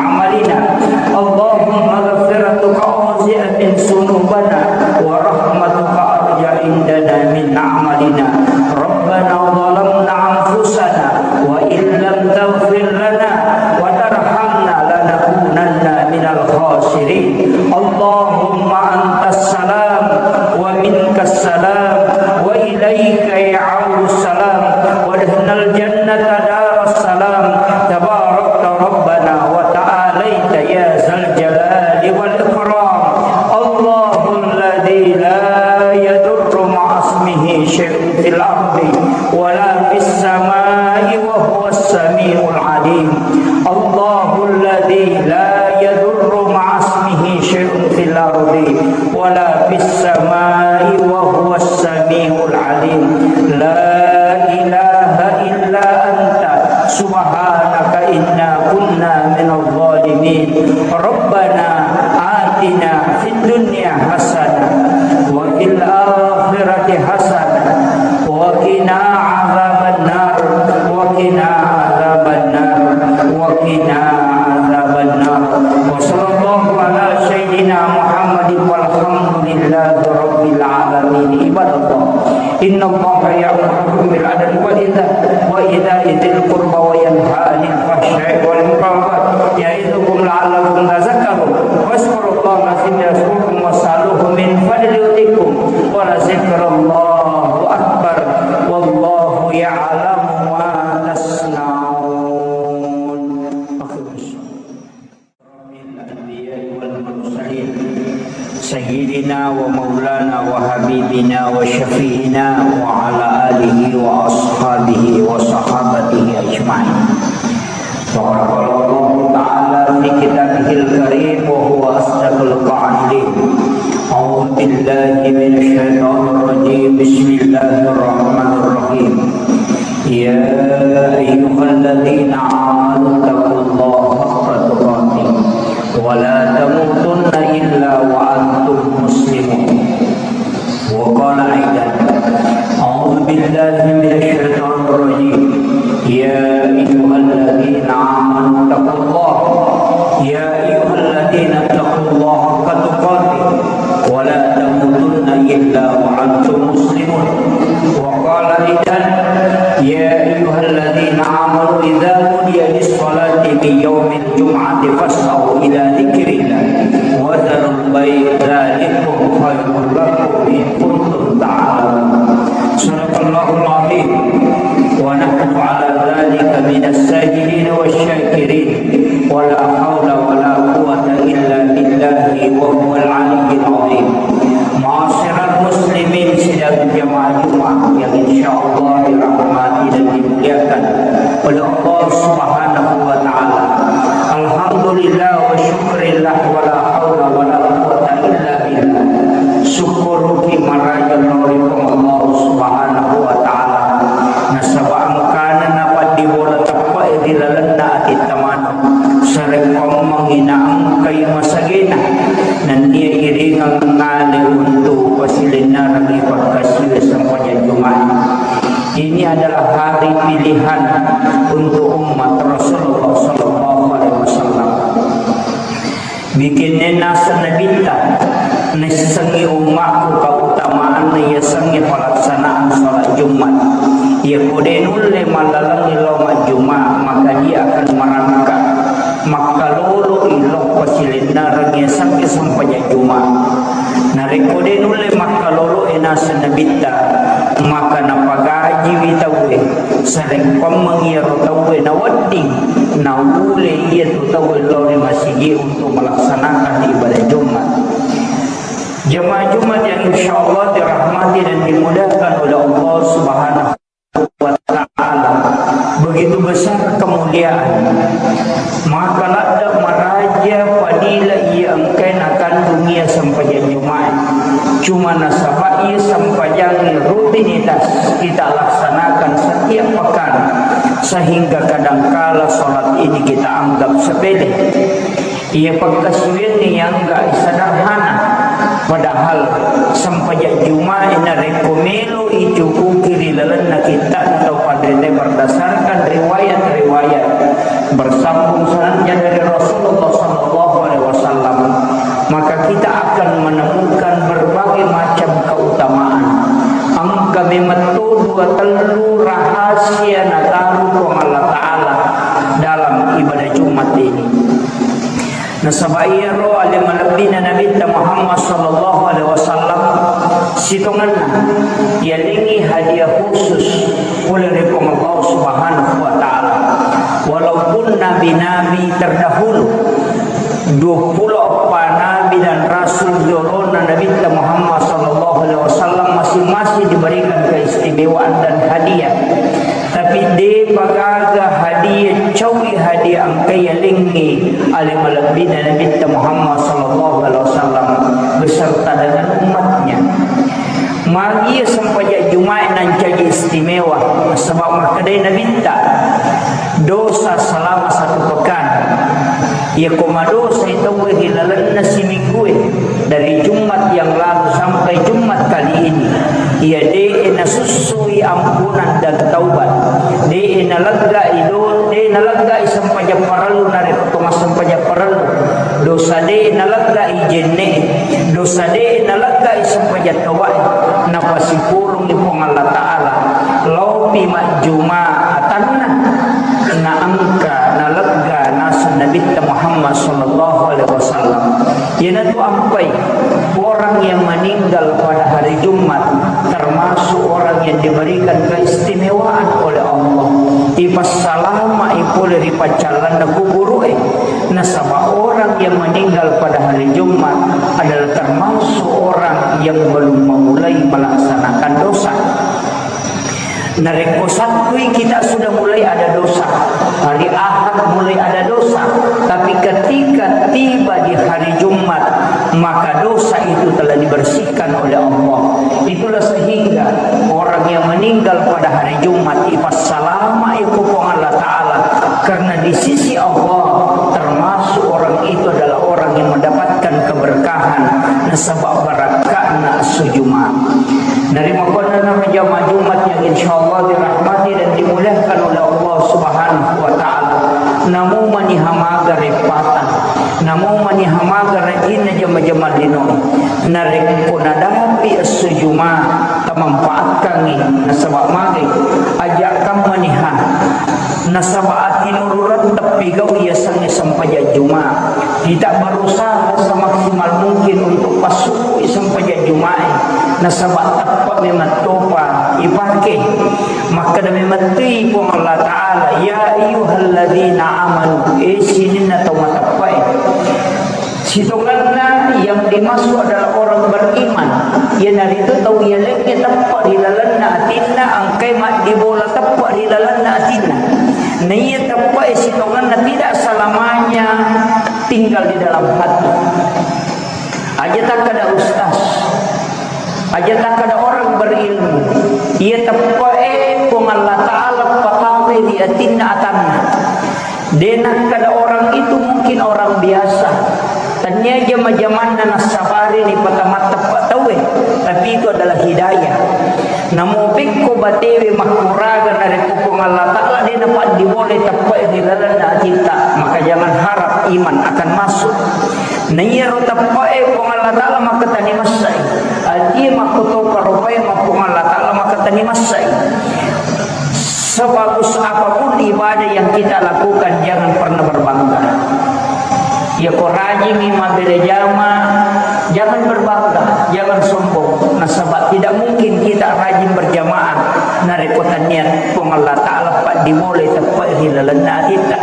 أعمالنا. اللهم مغفرتك أوسع من ذنوبنا ورحمتك أرجى عندنا من أعمالنا. ربنا ظلمنا أنفسنا وإن لم تغفر لنا وترحمنا لنكونن من الخاسرين. اللهم أنت السلام ومنك السلام وإليك يعود السلام وأدخلنا الجنة دار السلام. تباركت ربنا وتعاليت يا ذا الجلال والإكرام. الله الذي لا يضر مع اسمه شيء في الأرض ولا في السماء وهو السميع العليم. الله الذي لا يضر مع اسمه شيء في الأرض ولا في السماء وهو السميع العليم. لا إله إلا أنت سبحانك إنا كنا من الظالمين. ربنا آتنا في الدنيا حسنة وفي الآخرة حسنة وقنا عذاب النار، وقنا عذاب النار، وقنا عذاب النار. وصلى الله على سيدنا محمد والحمد لله رب العالمين. عباد الله، إن الله يأمركم بالعدل والإحسان وإيتاء ذي القربى وينهى عن الفحشاء والمنكر والبغي يعظكم لعلكم تذكرون. فاذكروا الله العظيم يذكركم واسألوه من فضله يؤتكم ولذكر الله أكبر والله يعلم ما تصنعون. الأنبياء والمرسلين سيدنا ومولانا وحبيبنا وشفيعنا وعلى آله وأصحابه وصحابته أجمعين. فقد قال الله تعالى في كتابه الكريم وهو أصدق القائلين: أعوذ بالله من الشيطان الرجيم. بسم الله الرحمن الرحيم. يا أيها الذين آمنوا اتقوا الله حق تقاته ولا تموتن إلا وأنتم مسلمون. وقال أيضا: أعوذ بالله من الشيطان الرجيم. يا أيها الذين آمنوا اتقوا الله. يا أيها الذين اتقوا الله حق تقاته ولا تموتن إلا وأنتم مسلمون. وقال أيضا: يا أيها الذين آمنوا إذا نودي للصلاة من يوم الجمعة فاسعوا إلى ذكر الله وذروا البيع ذلكم خير لكم إن كنتم تعلمون. صدق الله العظيم ونحن على ذلك من الشاهدين والشاكرين. ولا حول ولا قوة إلا بالله وهو العلي العظيم. Ma'asyiral muslimin, sidang jamaah Jumat yang insyaallah dirahmati dan dimuliakan oleh Allah Subhanahu wa taala. Alhamdulillah wa syukrillah, wala haula wala quwwata illa billah. Syukuruki maraja lao ri Puang Allah Subhanahu wa taala. Nasaba engkana napaddibola teppe'e ri lalenna atitta maneng. Sarekkoammengngi naengkai masagena, nennia iringeng ngale untu' pasilennerengngi pakkasiwiang sempajang Jumat. Ini adalah hari pilihan untuk umat Rasulullah sallallahu alaihi wasallam. Bikinna naseng Nabitta, naissengngi ummakku keutamaanna yasengnge pelaksanaan salat Jumat. Iyako de' nulle mallalengngi lao majjuma, maka dia akan merangkak makkaloloi lao pasilennereng yasengnge sempajang Juma. Narekko de' nulle makkaloloi naseng Nabitta, maka napagajiwi tauwe. Sarekkoammengngi iyaro tauwe nawedding, naulle iyatu tauwe lao ri masigi untuk melaksanakan ibadah Jumat. Jemaah Jumat yang insyaallah dirahmati dan dimuliakan oleh Allah Subhanahu wa taala. Begitu besar kemuliaan. Maka ladde' maraja fadilah iya engkae nakandung iya sempajang Jumat. Cuma nasaba iya sempajang rutinitas kita laksanakan setiap pekan, sehingga kadangkala salat ini kita anggap sepele. Iya pakkasiwiangnge yang enggak sederhana. Padahal sempajang Juma'i narekko melo icukuki ri lalenna kitta'na tau panrita berdasarkan riwayat-riwayat bersambung sanadnya dari Rasulullah sallallahu alaihi wasallam, maka kita akan menemukan berbagai macam keutamaan. Engka memang to dua tellu rahasia nataru Puang Allah Ta'ala dalam ibadah Jumat ini. Nasaba iyaro ale malebbina Nabitta Muhammad sallallahu alaihi wasallam, sitongenna yalengngi hadiah khusus pole ri Puang Allah Subhanahu wa Ta'ala. Walaupun nabi-nabi terdahulu, duappulo eppa nabi dan rasul riolona Nabitta Muhammad sallallahu alaihi wasallam masing-masing diberikan keistimewaan dan hadiah. Tapi depa gaga hadiah, caui hadiah engka yalengngi ale malebbina Nabitta Muhammad sallallahu alaihi wasallam beserta dengan umatnya. Magi sempajang Juma'i nancaji istimewa, sebab makkedai Nabitta, dosa selama satu pekan. Iyako madosai tauwe ri lalenna siminggue, dari Jumat yang lalu sampai Jumat kali ini, iya de'e nasussui ampunan dan taubat, de'e naleggai do-, de'e naleggai sempajang parellu narekko to massempajang parellu, dosa de'e naleggai jenne'e, dosa de'e naleggai sempajang taubae, napasipurungngi Puang Allah Ta'ala, laopi majjuma atanna, naengka nalegga naseng Nabitta Muhammad sallallahu alaihi wasallam. Iyanatu ampai orang yang meninggal pada hari Jumat termasuk orang yang diberikan keistimewaan oleh Allah. Ipassalama'i pole ri paccallanna kuburu'e. Nasaba orang yang meninggal pada hari Jumat adalah termasuk orang yang belum memulai melaksanakan dosa. Narekko Sattui kita sudah mulai ada dosa, hari Ahad mulai ada dosa, tapi ketika tiba di hari Jumat, maka dosa itu telah dibersihkan oleh Allah. Itulah sehingga orang yang meninggal pada hari Jumat ipassalama'i ku Puang Allah Ta'ala, karena di sisi Allah termasuk orang itu adalah orang yang mendapatkan keberkahan nasaba barakka'na esso Juma'. Narimakkuannanaro jamaah Jumat yang insyaallah dirahmati dan dimuliakan oleh Allah Subhanahu wa Ta'ala. Namo maniha maga reppata, namo maniha maga rajinna jama-jama linoe. Narekko nadapi esso Juma', tamanfaatkangngi, nasaba magi, ajakkan maniha. Nasaba atinurureng teppigau yasengnge sempajang Juma'. Kita berusaha semaksimal mungkin untuk passukkui sempajang Juma'e. Nasaba teppe' memang topa ipake. Makkeda memang toi Puang Allah Ta'ala, "Ya ayyuhalladzina amanu," e sininna tau mateppe'e. Sitongenna yang dimaksud adalah orang beriman, iyanaritu tau yalengnge teppe' ri lalenna atinna, engkai maddibola teppe' ri lalenna atinna. Naiya teppe'e sitongenna tidak selamanya tinggal di dalam hati. Aja takkeda ustaz, aja takkeda orang berilmu, iya teppe'e Puang Allah Ta'ala patawe ri atinna atanna. De nakkeda orang itu mungkin orang biasa. Tennia jama-jamanna nassabari ripatamatteppa tauwe, tapi itu adalah hidayah. Namo pekko batewe makkuraga narekko Puang Allah Ta'ala de napaddibolai teppe'e ri lalenna atitta, maka jangan harap iman akan masuk. Naiyaro teppe'e Puang Allah Ta'ala makkatani massai. Atie makkotopa rupae ma Puang Allah Ta'ala makkatani massai. Sebagus apapun ibadah yang kita lakukan, jangan pernah berbangga. Yako rajingngi mabbere jama, jangan berbangga, jangan sombong. Nasaba tidak mungkin kita rajin berjamaah narekko tennia Puang Allah Ta'ala paddibolai teppe'e ri lalenna atitta.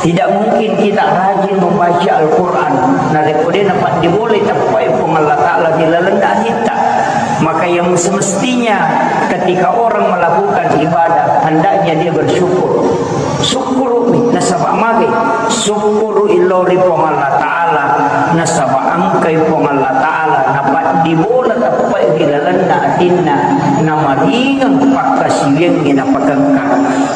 Tidak mungkin kita rajin membaca Al-Quran narekko de napaddibolai teppe'e Puang Allah Ta'ala ri lalenna atitta. Maka yang semestinya ketika orang melakukan ibadah, hendaknya dia bersyukur. Sukkuru'mi, nasaba magi? Sukkuru'i lao ri Puang Allah Ta'ala, nasaba engkai Puang Allah Ta'ala napaddibola teppe'e ri lalenna atinna, namaringeng pakkasiwiangnge napakengka.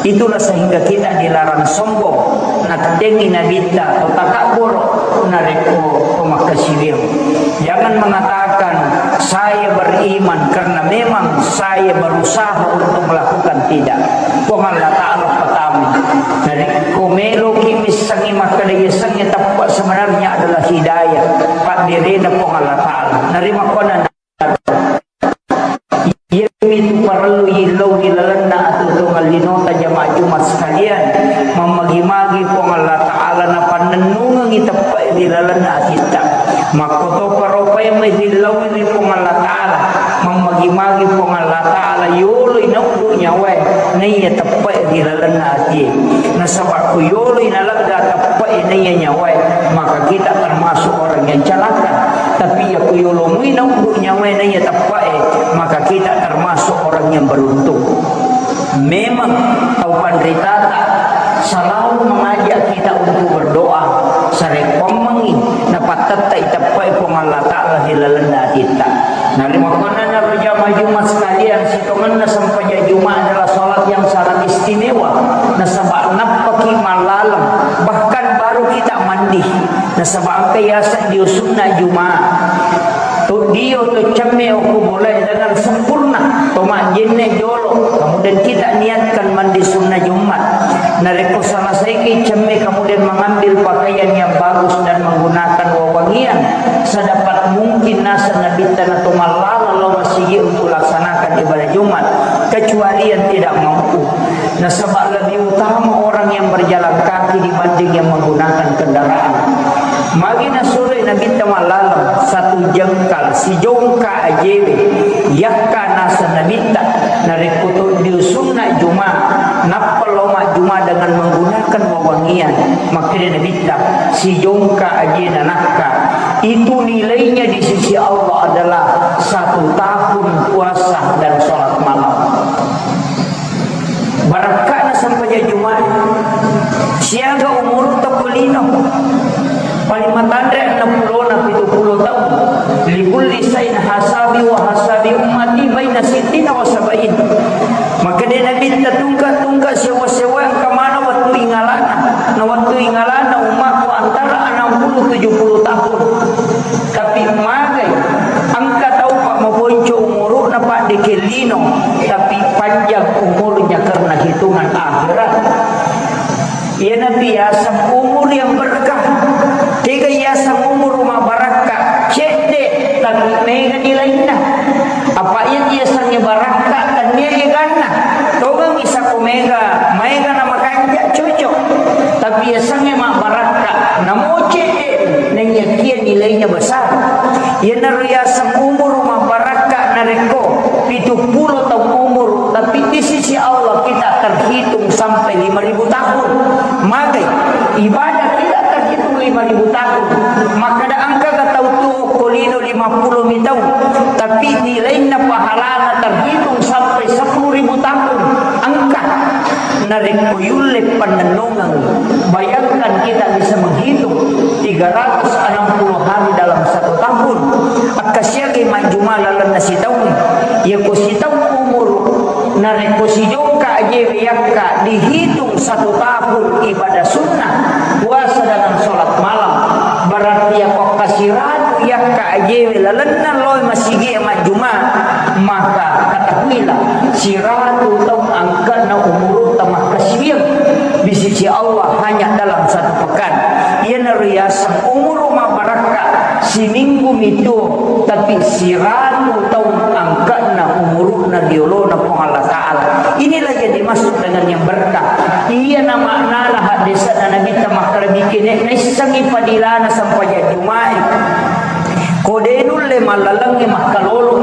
Itulah sehingga kita dilarang sombong. Nattengngi Nabitta to takabboro narekko to makkasiwiang. iman karena memang saya berusaha untuk melakukan, tidak. Puang Allah Ta'ala pertama. Narekko meloki missengngi makkeda yasengnge teppe' sebenarnya adalah hidayah. Padderena Puang Allah Ta'ala. Narimakkuannang Iyamitu parellu yillau ri lalenna atuo-tuongeng linota jamaah Jumat sekalian, mammagi-magi Puang Allah Ta'ala napannennungengngi teppe'e ri lalenna atitta. Makkotopa ropae mai rillaui ri Puang Allah Ta'ala, mammagi-magi Puang Allah Ta'ala yoloi nauddu nyawae naiya teppe'e ri lalenna atie. Nasaba ko yoloi nalegga teppe'e naiya nyawae, maka kita termasuk orang yang celaka. Tapi iya ko yolomui nauddu nyawae naiya teppe'e, maka kita termasuk orang yang beruntung. Memang tau panritata selalu mengajak kita untuk berdoa, sarekkoammengngi napattettai teppe'e Puang Allah Ta'ala ri lalenna atitta. Narimakkuannanaro jamaah Jumat sekalian, sitongenna sempajang Jumat adalah salat yang sangat istimewa. Nasaba nappaki mallaleng, bahkan baru kita mandi. Nasaba engka yaseng dio sunna Jumat. To dio to cemme okko bolae dengan sempurna. To majjenne jolo. Kemudian kita niatkan mandi sunna Jumat. Narekko selesaiki cemme kemudian mengambil pakaian yang bagus dan menggunakan wewangian sedapat mungkin, naseng Nabitta, na to mallaleng lao masigi untuk laksanakan ibadah Jumat, kecuali yang tidak mampu. Nasaba lebih utama orang yang berjalan kaki dibanding yang menggunakan kendaraan. Magi nasuroi Nabitta mallaleng, satu jengkal, sijongka ajewe, yakka naseng Nabitta, narekko to dio sunna Jumat, nappa lao majjuma dengan menggunakan wewangian, makkeda Nabitta, sijongka ajena nakka, itu nilainya di sisi Allah adalah satu tahun puasa dan sholat malam. Barakka'na sempajang Jumat. Siaga umurutta ko lino. Paling matanre enneng pulona pitu pulo taung. Likulli sain hasabi wa hasabi ummati baina sittina wa sabain. Makkeda Nabitta, tungka-tungka sewa-sewa engka maneng wettu ingalana. Na wettu ingalana ummakku antara enam puluh tujuh puluh tahun. Tapi magai, engka tau pa maponco umuru'na, pa dekke lino, tapi panjang umurnya karena hitungan akhirat. Iyanatu yaseng umur yang berkah. Tega yaseng umur mabarakka, cedde, tapi mega nilainna. Apa iya yasengnge barakka, tennia eganna. Tongengi sako mega, maega na makanja, cocok. Tapi yasengnge mabbarakka, namo cedde, naiyakia nilainya besar. Iyanaro yaseng umuru mabbarakka narekko pitu pulo taung umuru, tapi di sisi Allah kita terhitung sampai lima ribu tahun. Magai, ibadah kita terhitung lima ribu tahun. Makkeda engkaga tau tuo ko lino lima pulo mi taung, tapi nilainna pahalana terhitung sampai sepuluh ribu tahun. Engka. Narekko yulle pannennungeng, bayangkan kita bisa menghitung tiga ratus enam puluh hari dalam satu tahun. Akkasiagai majjuma lalenna sitaung. Yako sitaung umur, narekko sijongka ajewe yakka dihitung satu tahun ibadah sunnah, puasa dengan sholat malam, berarti yako kasiratu yakka ajewe lalenna loe masigi majjuma, maka ketahuilah, siratu taung angka'na umurutta makkasiwiang di sisi Allah hanya dalam satu pekan. Iyanaro yaseng umuru mabbarakka, siminggu mitu, tapi siratu taung angka'na umuruna riolona Puang Allah Ta'ala. Inilah yang dimaksud dengan yang berkah. Iyana maknana haddese'na Nabitta makkeda, bikene naissengngi padilana sempajang Juma'i. Ko de nulle mallalengnge makkalolo.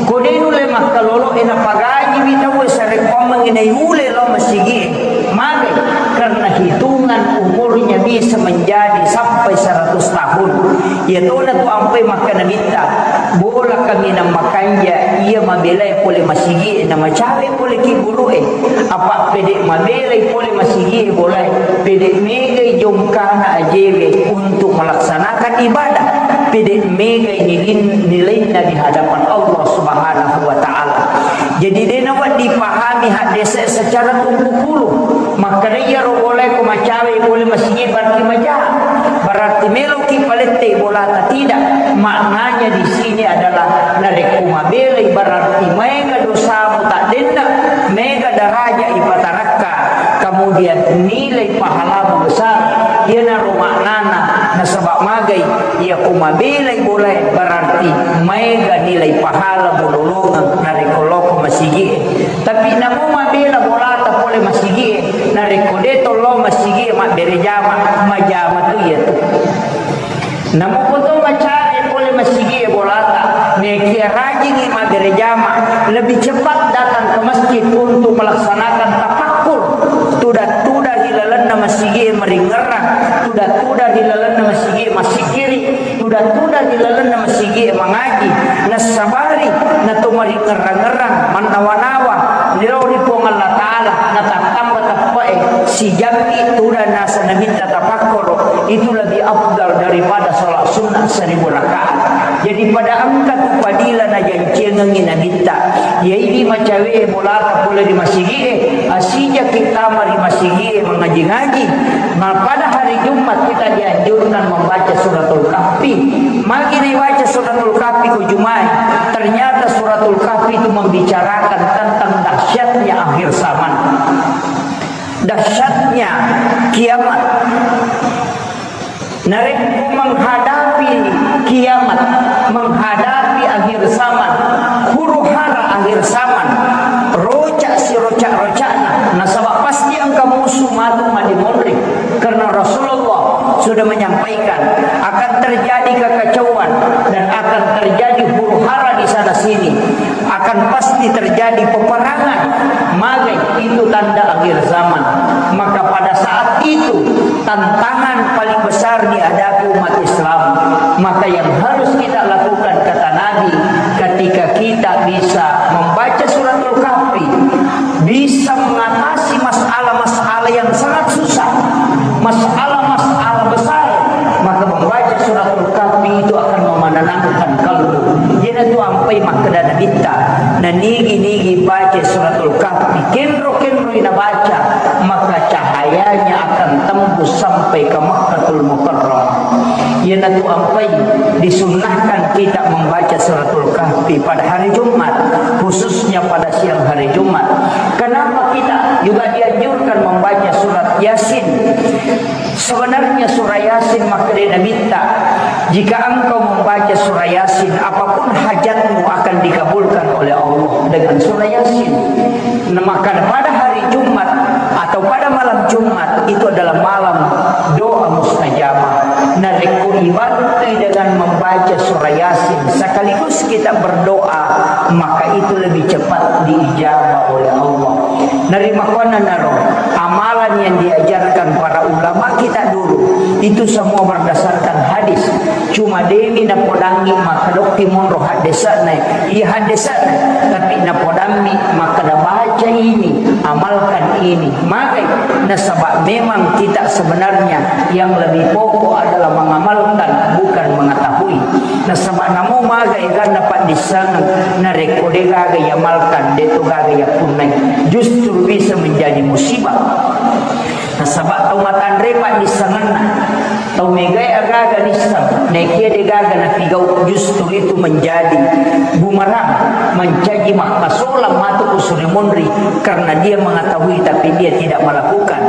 Ko de nulle makkalolo, e napagajiwi tauwe sarekkoammengngi naiule lao masigi. Magai, karena hitungan umurnya bisa menjadi sampai seratus tahun. Iyatona tu ampai makkeda Nabitta, bola kaminang makanja, iya mabelai pole masigi, na macawe pole ki gurue. Apa pede mabelai pole masigi bolae, pede megai jongkana ajewe untuk melaksanakan ibadah, pede megai nilin-, nilainna di hadapan Allah Subhanahu wa Ta'ala. Jadi, de nawedding dipahami haddese secara tumpukulu. Makkeda iyaro bolae ko macawe pole masigi berarti maja. Berarti meloki palette bolata, tidak. Maknanya di sini adalah narekko mabelai berarti maega dosamu taddenna, mega daraja ipatarakka, kemudian nilai pahalamu besar. Iyanaro maknana, nasaba magai, iya ko mabelai bolae berarti maega nilai pahalamu lolongeng narekko loko masigie. Tapi namo mabela bolata pole masigie, narekko de to lao masigie mabbere jama, majama tu iyatu. Namo ko to macawe pole masigie bolata, nekia rajingi mabbere jama, lebih cepat datang ke masjid untuk melaksanakan tafakkur. Tuda-tuda ri lalenna masigie maringerrang, tuda-tuda ri lalenna masigie masikiri, tuda-tuda ri lalenna masigie mangaji, nassabari nato maringerrang-ngerrang, mannawa-nawa, lao ri Puang Allah Ta'ala, natattamba teppe'e, sijammi tuda naseng Nabitta tapakkoro, itu lebih afdal daripada salat sunnah seribu rakaat. Jadi pada engka tu fadilah najanciangengi Nabitta. Iyaidi macawe bolata pole ri masigie, asijaki tama ri masigie mangaji-ngaji. Nah, pada hari Jumat kita dianjurkan membaca suratul Kahfi. Magi dibaca suratul Kahfi ko Jumat? Ternyata suratul Kahfi itu membicarakan tentang dahsyatnya akhir zaman. Dahsyatnya kiamat. Narekko menghadapi kiamat, menghadapi akhir zaman, huru-hara akhir zaman, roca siroca-rocana, nasaba pasti engka musuh matu madimonri. Karena Rasulullah sudah menyampaikan akan terjadi kekacauan dan akan terjadi huru-hara di sana sini, akan pasti terjadi peperangan. Magai itu tanda akhir zaman. Maka pada saat itu tantangan paling besar dihadapi umat Islam. Maka yang harus kita lakukan, kata Nabi, ketika kita bisa membaca suratul Kahfi, bisa mengatasi masalah-masalah yang sangat susah, masalah-masalah besar, maka membaca suratul Kahfi itu akan menenangkan kalbu. Iyanatu ampai makkeda Nabitta, nanigi-nigi baca suratul Kahfi, kenro-kenroi nabaca, maka cahayanya akan tembus sampai ke Makkatul Mukarramah. Iyanatu ampai disunnahkan kita membaca suratul Kahfi pada hari Jumat, khususnya pada siang hari Jumat. Kenapa kita juga dianjurkan membaca surat Yasin? Sebenarnya surah Yasin, makkeda Nabitta, jika engkau membaca surah Yasin, apapun hajatmu akan dikabulkan oleh Allah dengan surah Yasin. Nah, maka pada hari Jumat atau pada malam Jumat itu adalah malam doa mustajabah. Narekko ibantui dengan membaca surah Yasin sekaligus kita berdoa, maka itu lebih cepat diijabah oleh Allah. Narimakkuannanaro amalan yang diajarkan para ulama kita dulu, itu semua berdasarkan hadis. Cuma demi napodangi makkedokki monro haddesana, iya haddesana, tapi napodammi makkeda baca ini, amalkan ini. Magai, nasaba memang kita sebenarnya yang lebih pokok adalah mengamalkan, bukan mengetahui. Nasaba namo maga eganna paddissengeng, narekko de gaga iamalkan, de to gaga iappunnai, justru bisa menjadi musibah. Nasaba tau matanre paddissengenna, tau megae agaga nisseng, naekia de gaga napigau, justru itu menjadi bumerang, mencaji makkasolang matu usure monri, karena dia mengetahui tapi dia tidak melakukan.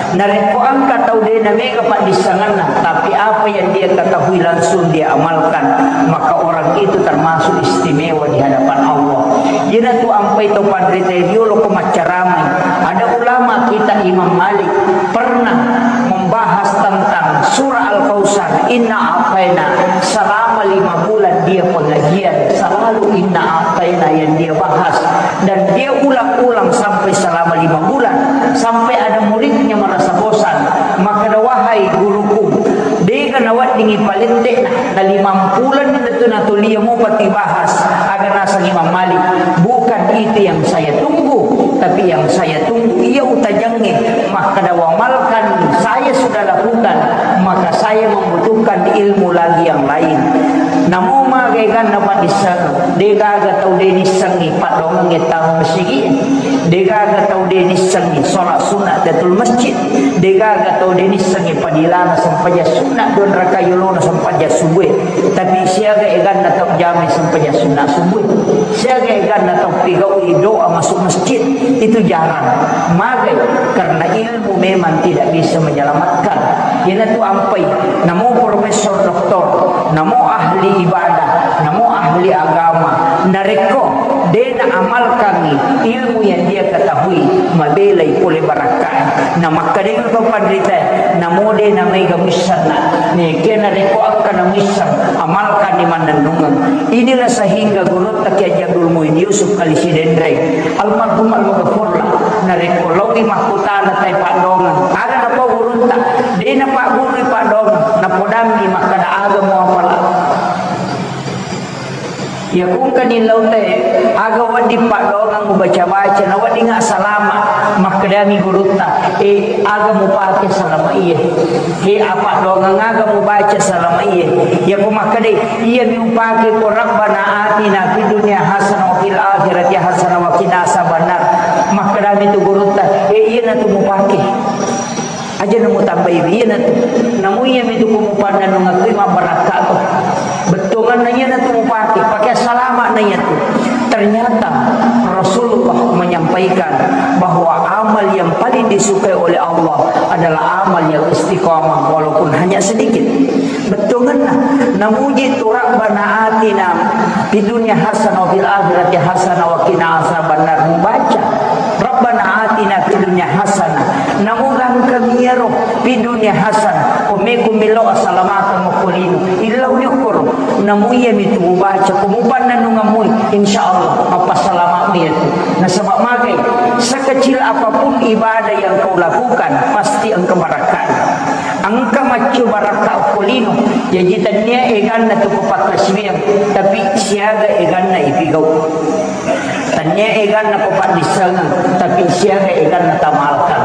Narekko engka tau de namega paddissengenna, tapi apa yang dia ketahui langsung dia amalkan, maka orang itu termasuk istimewa di hadapan Allah. Iyanatu ampai to panrita riolo ko maccaramai. Ada ulama kita Imam Malik pernah membahas tentang surah Al-Kautsar, Inna A'taina, selama lima bulan dia pengajian, selalu Inna A'taina yang dia bahas. Dan dia ulang-ulang sampai selama lima bulan, sampai ada muridnya merasa bosan. Makkeda, "Wahai guruku, dega naweddingi palette'na, na limang bulan itu natulia mupa tibahas." Aga naseng Imam Malik, "Bukan itu yang saya tunggu, tapi yang saya tunggu iya utajengnge." Makkeda, "Wamalkan saya sudah lakukan, maka saya membutuhkan ilmu lagi yang lain." Namo maga eganna paddisseng, de gaga tau de nissengngi paddoangengnge tau masigi. Degaga tau de nissengngi sholat sunat tahiyatul masjid, degaga tau de nissengngi padilana sempajang sunat dua rakaat yolona sempajang subuh. Tapi siaga eganna tau jamai sempajang sunat subuh, siaga eganna tau pigau'i doa masuk masjid, itu jarang. Magai? Karena ilmu memang tidak bisa menyelamatkan. Iyanatu ampai, namo profesor doktor, namo ahli ibadah, namo ahli agama, narekko de naamalkangngi ilmu yang dia ketahui, mabelai pole barakka'e. Namakkedai to panritae, namo de namaega muissenna, nekia narekko engka namuisseng, amalkanni mannennungeng. Inilah sehingga gurutta Kiai Haji Abdul Muin Yusuf Kali Sidenreng, almarhum almaghfurlah, narekko laowi makkutana tai paddongeng, aga napau gurutta? De napaggurui paddongeng, napodammi makkeda, aga muapala? Iya kungkani lautae, aga wedding paddongeng mubaca-baca, na weddingnga salama? Makkedami gurutta, eh, aga mupake salama iye? He, apa dongeng aga mubaca salama iye? Iya ko makkeda, iyami upake ko Rabbana atina fid dunya hasanah wa fil akhirati hasanah wa qina azabannar. Makkedami tu gurutta, eh, iyanatu mupake. Aja namutambai, iyanatu. Namu iyami tu ko mupannennungeng kui mabbarakka to. Bettuanna iyanatu mupake, pake salama na iyatu. Ternyata Rasulullah menyampaikan bahwa amal yang paling disukai oleh Allah adalah amal yang istiqamah walaupun hanya sedikit. Bettuanna, namuji tu Rabbana atina fid dunya hasanah wa fil akhirati hasanah wa qina azabannar, mubaca Rabbana atina fid dunya hasanah. Namu gangkami iyaro fid dunya hasanah, ko meko melo asalamakeng okko lino, illau yokkoro. Namu iyami tu mubaca, ko mupannennungeng mui, insya Allah mappasalama iyatu. Nasaba magai? Sekecil apapun ibadah yang kau lakukan, pasti engka barakka'na. Engka maccu barakka okko lino. Jaji tennia eganna tu ko pakkasiwiang, tapi siaga eganna ipigau. Tennia eganna ko paddissengeng, tapi siaga eganna tamalkan.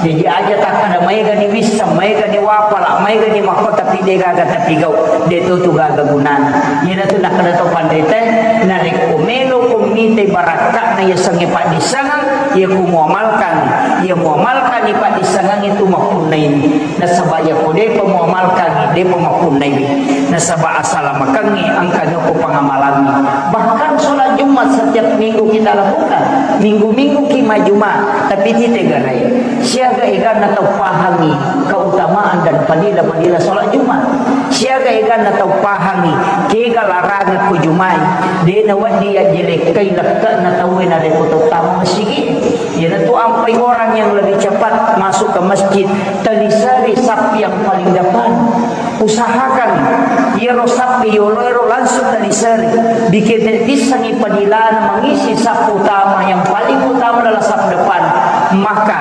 Jaji aja takkada maega ni wisseng, maega ni wapala, maega ni makko, tapi degaga tapigau, de to tu gaga gunana. Iyanatu nakkada to panritae, narekko melo ko mitai barakka'na yasengnge paddissengeng, iya ku muamalkan, iya muamalkan ni paddissengeng itu mappunnaini. Nasaba iyako depa muamalkangngi, depa mappunnaiwi. Nasaba asalamakengnge engkani okko pangamalangnge. Bahkan sholat Jumat setiap minggu kita lakukan. Minggu-minggu ki majuma, tapi tite garai. Siaga eganna tau pahangngi keutamaan dan fadilah-fadilah sholat Jumat. Siaga eganna tau pahangngi kega larangan ko Jumai. De nawedding yajjelekkai lekke'na tauwe narekko tottama masigi. Iyanatu ampai orang yang lebih cepat masuk ke masjid, telisari saf yang paling depan. Usahakan iyaro saf yoloero langsung telisari. Bikete pissangi padilana mengisi saf utama, yang paling utama adalah saf depan. Maka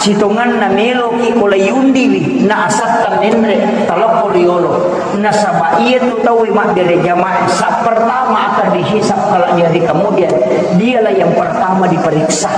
sitongenna meloki ko layundiwi na asatta menre talokko riolo. Nasaba iyatu tauwe mabbere jamaah saf pertama akan dihisab kelak di hari kemudian. Dialah yang pertama diperiksa.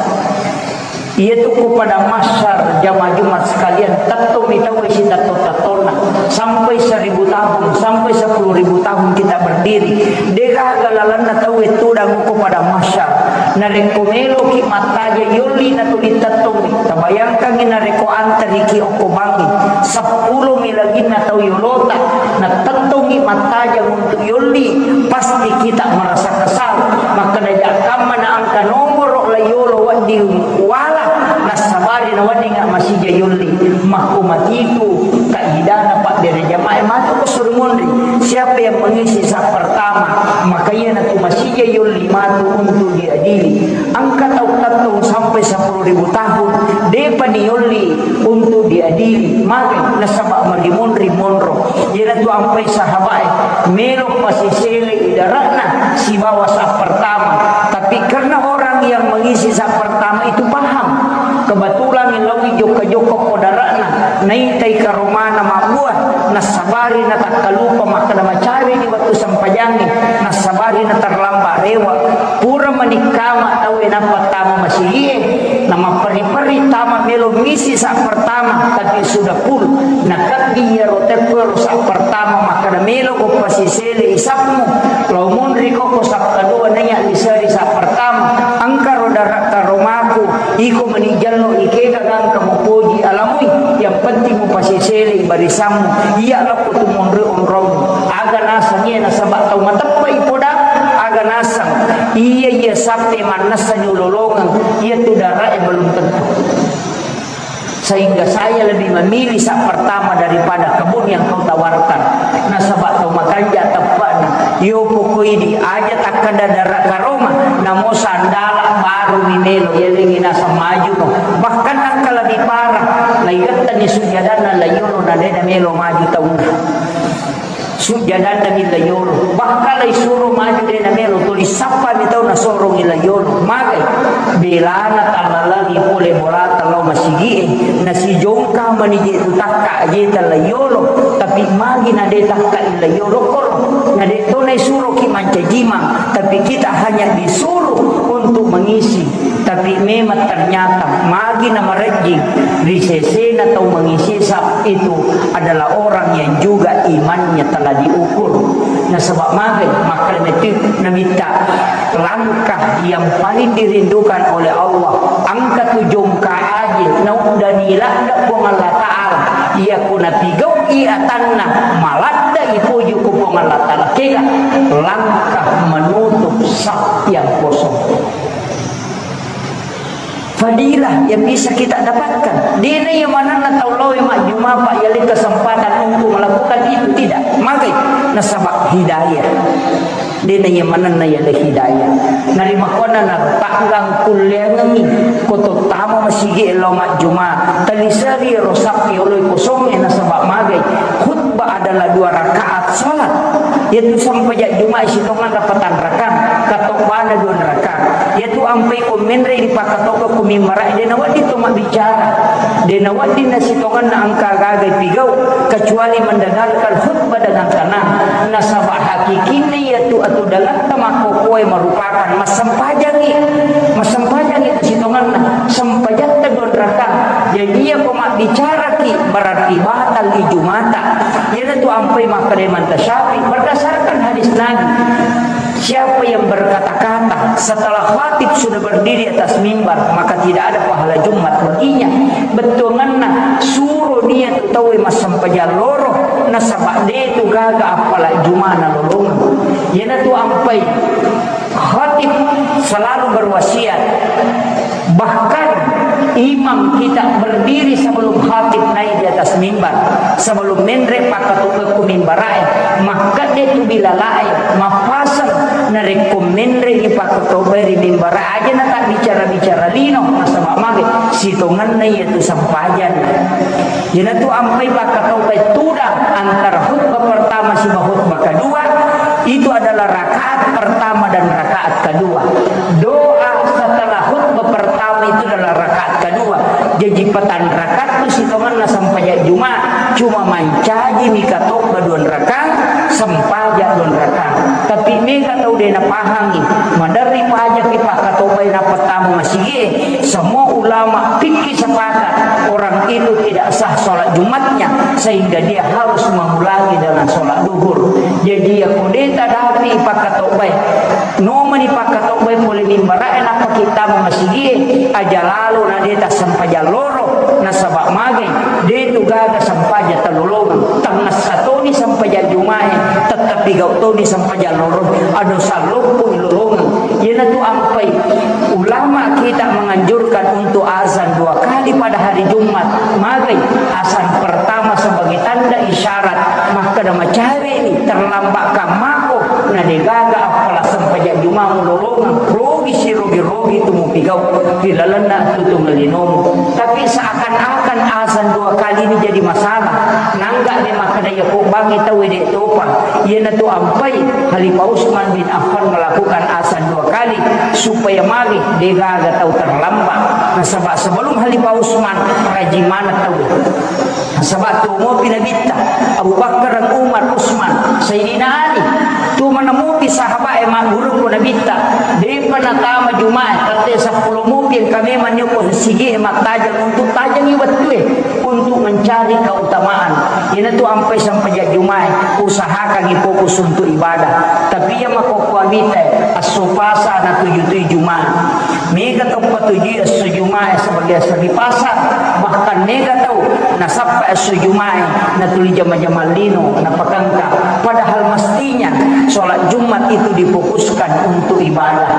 Iyatu ko padang mahsyar, jamaah Jumat sekalian, tettomi tauwe sitetto-tettonna. Sampai seribu tahun, sampai sepuluh ribu tahun kita berdiri. Degaga lalenna tauwe tudang ko padang mahsyar. Narekko meloki mattaja yolli natuli tettomi. Tabayangkangngi narekko antariki okko bangngi seppulo mi laginna tau yolota, natettongngi mattajang untuk yolli, pasti kita merasa kesal. Makkeda jakkamma na engka nomoro la yolo wedding wala, nassabari na wedding masija yolli. Makko matitu kaidana pabbere jamaah matu ko suri monri. Siapa yang mengisi saf pertama, maka iyanatu masija yolli matu untuk diadili. Engka tau tettong sampai sepuluh ribu tahun, depa ni yolli untuk diadili. Maka nasaba marimonri monro. Iyanatu ampai sahabae, melo pasisele idarana sibawa saf pertama. Tapi karena orang yang mengisi saf pertama itu paham, kebetulan laowi jokka-jokka ko darana, naitai karomana mabbua, nassabari natakkalupa makkeda macari di wettu sempajangnge, nassabari naterlambat rewe. Pura manikkama tauwe nappa tama masigie, namapperri-perri tama melo misi saf pertama, tapi sudah full. Nakaddi iyaro tekko ro saf pertama makkeda, melo ko pasisele isafmu, lao monri ko ko saf kedua naiya liseri saf pertama. Engkaro dara karomaku, Ko meni jallo ikega gangka mupoji alamui, yang penting mupasesele barisammu, iya lokko tu monri onrong. Aga nasang iya nasaba tau mateppai poda, aga nasang iya iya sappe mannessa nyulolongeng, iya tu darae belum tentu. Sehingga saya lebih memilih saat pertama daripada kebun yang kau tawarkan. Nasaba tau makanja teppana. Yo pokoi di aja takkada dara karoma, namo sandala baru mi melo, yelengi naseng maju no. Bahkan engka lebih parah, naigettani sujadanna layolo na dena melo maju taunna. Sujadanna mi layolo. Bahkan laisuro maju dena melo, tuli sappa mi tau nasorongi layolo. Magai, belana tallalangi pole bolata lao masigie, nasijongka manije tu takka ajeta layolo, tapi magi na de takka layolo koro, na de to naisuroki mancajimang, tapi kita hanya disuruh untuk mengisi. Tapi memang ternyata magi na marejjing ri sesena tau mengisi saf itu adalah orang yang juga imannya telah diukur. Nasaba magai makkeda tu namitta langkah yang paling dirindukan oleh Allah. Engka tu jongka aje nauddani ladde Puang Allah Ta'ala. Iya ku napigau'i atanna maladde ipoji ku Puang Allah Ta'ala. Kega langkah menutup saf yang kosong. Fadilah yang bisa kita dapatkan. Dena iya manenna tau lao majjuma, Pak, yale kesempatan untuk melakukan itu, tidak. Magai nasaba hidayah. Dena iya manenna yale hidayah. Narimakkuanna na tanggang kulleangengi ko to tama masigi lao majjuma. Taliseri ro sappi oloi kosongnge nasaba magai. Khutbah adalah dua rakaat salat. Yaitu sampajang Juma'i sitonganna patang rakang, katobana dua rakang. Yaitu ampai ko menre ri pakkatobba ko mimbara'e, de nawedding to mabbicara. De nawedding na sitonganna engka gaga pigau, kecuali mendengarkan khutbah dengan tenang. Nasaba hakikinna yaitu atudangatta makkokoe merupakan massempajangi. Massempajangi sitonganna, sempajatta dua rakang. Jadi iya ko mabbicaraki berarti batal ijumata. Iyanatu ampai makkeda Imam Syafi'i berdasarkan hadis Nabi. Siapa yang berkata-kata setelah khatib sudah berdiri atas mimbar, maka tidak ada pahala Jumat baginya. Bettuanganna suro niatu tauwe massempajang loro, nasaba de tu gaga appala Jumana lolongeng. Iyanatu ampai khatib selalu berwasiat. Bahkan imam kita berdiri sebelum khatib naik di atas mimbar, sebelum menre pakkatobba ku mimbarae, makkeda tu bilalae, mappaseng narekko menre ni pakkatobba ri mimbara aja na tak bicara-bicara lino, nasaba mage sitonganna iya tu sempajang. Iyanatu ampai pakkatobba tudang antara khutbah pertama siba khutbah kedua, itu adalah rakaat pertama dan rakaat kedua. Doa setelah khutbah pertama itu adalah rakaat kedua. Jadi patang rakaat tu sitonganna sempajang Jumat, cuma mancaji mi katobba dua rakang, sempajang dua rakang. Tapi mega tau de napahangi, maderri pajaki pakkatobbai na pertama masigi, semua ulama fikih sepakat orang itu tidak sah sholat Jumatnya, sehingga dia harus mengulangi dengan sholat duhur. Jadi, ya, ko de tadapi pakkatobbai, nomani pakkatobbai pole mimbarae nappa kita masigi, aja lalo na de tassempajang loro, nasaba magai, de tu gaga sempajang talolongeng, tangngessa toni sempajang Jumae, tettepi gau toni sempajang loro, ado salloppo lolongeng. Iyanatu ampai ulama kita menganjurkan untuk azan dua kali pada hari Jumat. Magai azan pertama sebagai tanda isyarat makkeda macawe ni terlambat kammako na degaga appala sempajang Jumamu lolongeng, rogi sirogi-rogi tu mupigau ri lalenna tutung linomu. Tapi seakan-akan azan dua kali ini jadi masalah. Nangga de makkeda iya ko bangi tau de topa. Iyanatu ampai Khalifah Utsman bin Affan melakukan azan dua kali supaya magi degaga tau terlambat. Nasaba sebelum Khalifah Utsman rajing maneng tau. Nasaba tuo mopi Nabitta, Abu Bakar, Umar, Utsman, Sayyidina Ali. Tuo maneng mopi sahabat e magguru ko Nabitta. Depa natama Jumae, tette seppulo mopi engka memang nyo ko sigi mattajeng untuk tajengi wettue. untuk mencari keutamaan. Iyanatu ampai sempajang Juma'i, usahakangngi fokus untuk ibadah. Tapi iya makkokkoe mita, esso Pasa natujui Juma'i. Mega tau patujui esso Juma'i sebagai esso ri Pasa, bahkan mega tau nasappa esso Juma'i natuli jama-jamang lino, napakengka. Padahal mestinya sholat Jumat itu difokuskan untuk ibadah.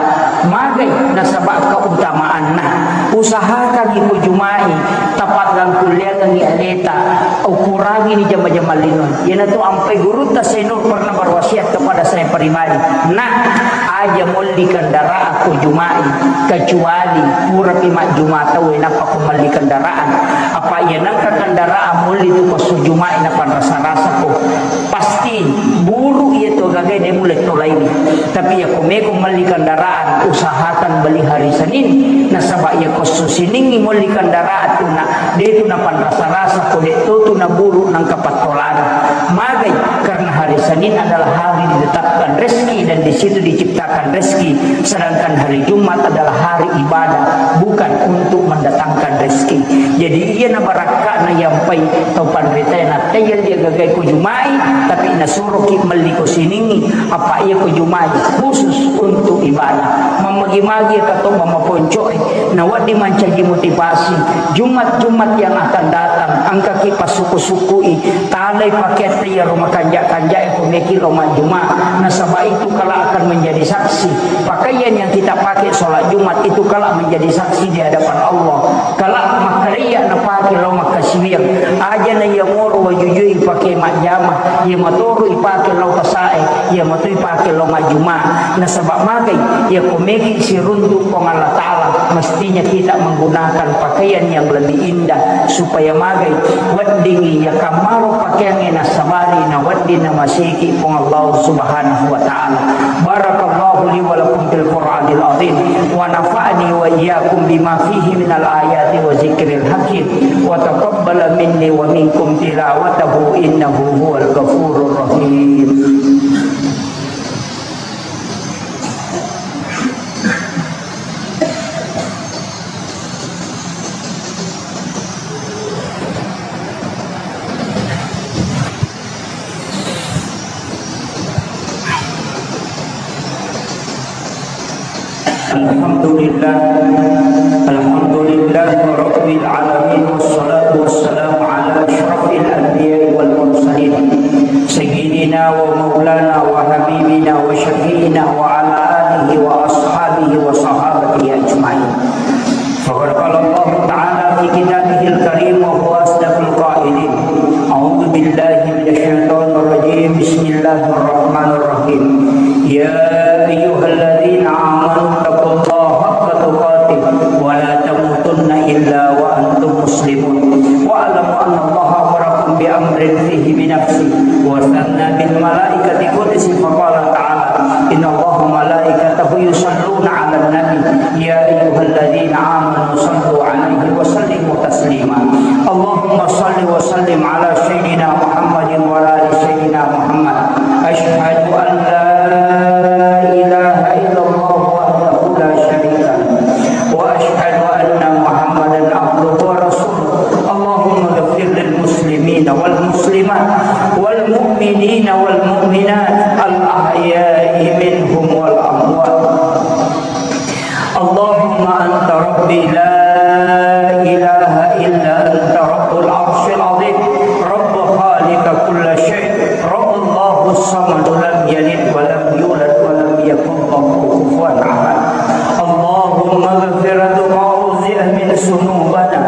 Magai nasaba keutamaanna. Usahakan iko Juma'i, tapaggangkulleangengngi aleta, ukurangi ni jama-jamang lino. Iyanatu ampai gurutta Said Nur pernah berwasiat kepada saya pribadi, "Nak, aja molli kendaraan ko Juma'i, kecuali purapi majjuma tau, nappa ko melli kendaraan. Apa iya nengka kendaraan molli tu ko esso Juma'i, napanrasa-rasa ko." Pasti buru iya tu agaga de mulle tolaini. Tapi iya ko meko melli kendaraan, usahakan beli hari Senin. Nasaba iya ko esso Siningngi molli kendaraan tu na, de tu napanrasa-rasa ko de tu, tu naburu nengka pattolana. Magai, karena hari Senin adalah hari ditetapkan rezeki dan di situ diciptakan rezeki, sedangkan hari Jumat adalah hari ibadah, bukan untuk mendatangkan rezeki. Jadi, iya na barakka'na yampai tau panritae, nattaiya dia gagai ko Juma'i, tapi nasuroki melli ko Siningngi, apa iya ko Juma'i khusus untuk ibadah. Mammagi-magi ka to mamaponco'e, nawedding mancaji motivasi. Jumat-Jumat yang akan datang, engkaki passuku-sukui, talai pakaiatta iyaro makanja-kanjae ko meki lo majjuma, nasaba itu kelak akan menjadi saksi. Pakaian yang kita pakai sholat Jumat itu kelak menjadi saksi di hadapan Allah. Kelak makkareya napake lao makkasiwiang. Aja na iya moro wajujui ipake majjama, iya matoro ipake lao pasae, iya mato ipake lao majjuma. Nasaba magai, iya ko meki siruntu Puang Allah Ta'ala, mestinya kita menggunakan pakaian yang lebih indah supaya magai weddingngi iya kammaro pakeangnge nassabari nawedding namaseki Puang Allah Subhanahu wa Ta'ala. Barakallahu li wa lakum fil Qur'anil azim, wa nafa'ani wa iyyakum bima fihi minal ayati wa zikril hakim, wa taqabbala minni wa minkum tilawatahu innahu huwal ghafurur rahim. Alhamdulillah. Alhamdulillah Rabbil Alamin. Wassalatu wassalamu ala asyrafil anbiya'i wal mursalin. Sayyidina wa maulana wa habibina wa syafi'ina wa ala alihi wa ashabihi wa sahabatihi ajma'in. Faqad qala Allahu ta'ala fi kitabihil karim wa huwa asdaqul qailin. A'udzu billahi minasy syaithanir rajim. Bismillahirrahmanirrahim. Ya ayyuhalladzina amanu taqullaha haqqa tuqatih wa la tamutunna illa wa antum muslimun. Wa'lamu annallaha amarakum bi amrin fihi bi nafsihi wa tsanna bil malaikati qudsi faqala ta'ala, innallaha wa malaikatahu yusalluna 'alan nabi, ya ayyuhalladzina amanu sallu 'alaihi wa sallimu taslima. Allahumma salli wa sallim ala sayyidina Muhammadin wa ala ali sayyidina Muhammad. Asyhadu an la ilaha illallah wahdahu la syarika lah. Wa asyhadu anna Muhammadan abduhu wa rasuluh. Allahumma ghfir lil muslimina wal muslimat wal mu'minina wal mu'minat al ahya'i minhum wal amwat. Allahumma anta rabbi la ilaha illa anta rabbul arsyil azim. Rabb khaliqa kulli syai'. Rabb Allahus samad lam yalid wa lam yulad wa lam yakul lahu kufuwan ahad. Allahumma maghfiratuka awsa'u min dzunubina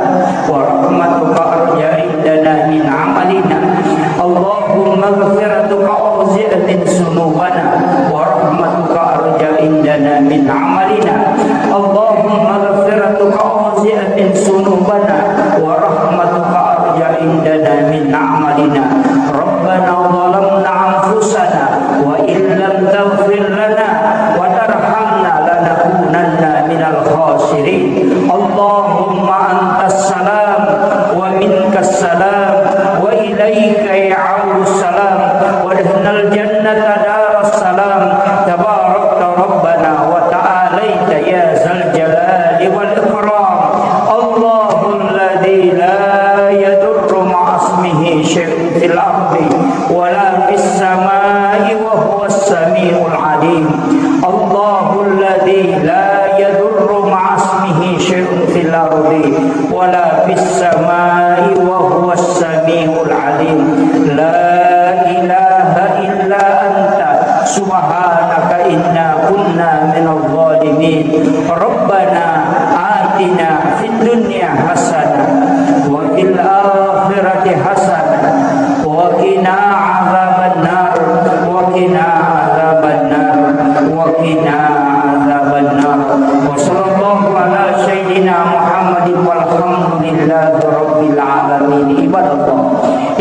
wa rahmatuka arja indana min amalina. Allahumma maghfiratuka awsa'u min dzunubina wa rahmatuka arja indana min amalina. Allahumma maghfiratuka awsa'u min dzunubina wa rahmatuka arja indana min amalina. Rabbana zalamna anfusana wa in lam taghfir lana wa tarhamna lanakunanna minal khasirin. Allahumma antas salam wa minkas salam wa ilaika ya'udus salam. Wa adkhilnal jannata daras salam. Tabarakta rabbana wa ta'alaita ya zal jalali wal ikram. Allahul ladzi la yadur سبحانك إنا كنا من الظالمين. ربنا آتنا في الدنيا حسنة وفي الآخرة حسنة وقنا عذاب النار، وقنا عذاب النار، وقنا عذاب النار. وصلى الله على سيدنا محمد والحمد لله رب العالمين. عباد الله،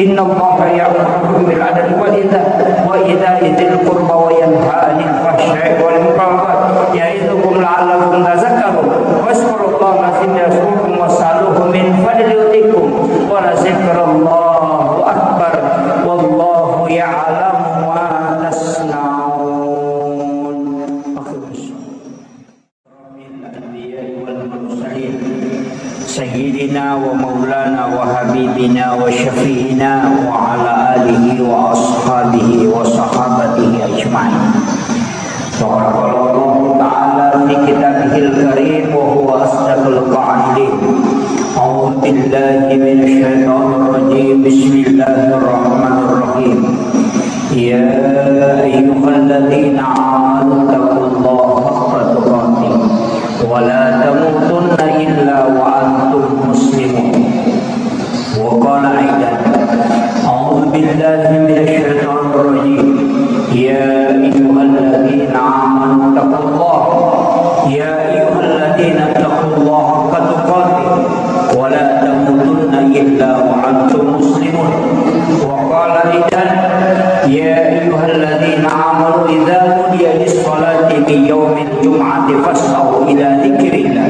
إن الله يأمركم بالعدل والإحسان وإيتاء ذي القربى وينهى عن الفحشاء والمنكر والبغي يعظكم لعلكم تذكرون. فاذكروا الله العظيم يذكركم واسألوه من فضله يؤتكم ولذكر الله أكبر والله يعلم ما تصنعون. الأنبياء والمرسلين سيدنا ومولانا وحبيبنا وشفيعنا وعلى آله وأصحابه وصحابته أجمعين. فقد قال الله تعالى في كتابه الكريم وهو أصدق القائلين: أعوذ بالله من الشيطان الرجيم. بسم الله الرحمن الرحيم. يا أيها الذين آمنوا اتقوا الله حق تقاته ولا تموتن إلا وأنتم مسلمون. وقال أيضا: أعوذ بالله من الشيطان الرجيم. يا أيها الذين آمنوا اتقوا الله. يا أيها الذين اتقوا الله حق تقاته ولا تموتن إلا وأنتم مسلمون. وقال أيضا: يا أيها الذين آمنوا إذا نودي للصلاة من يوم الجمعة فاسعوا إلى ذكر الله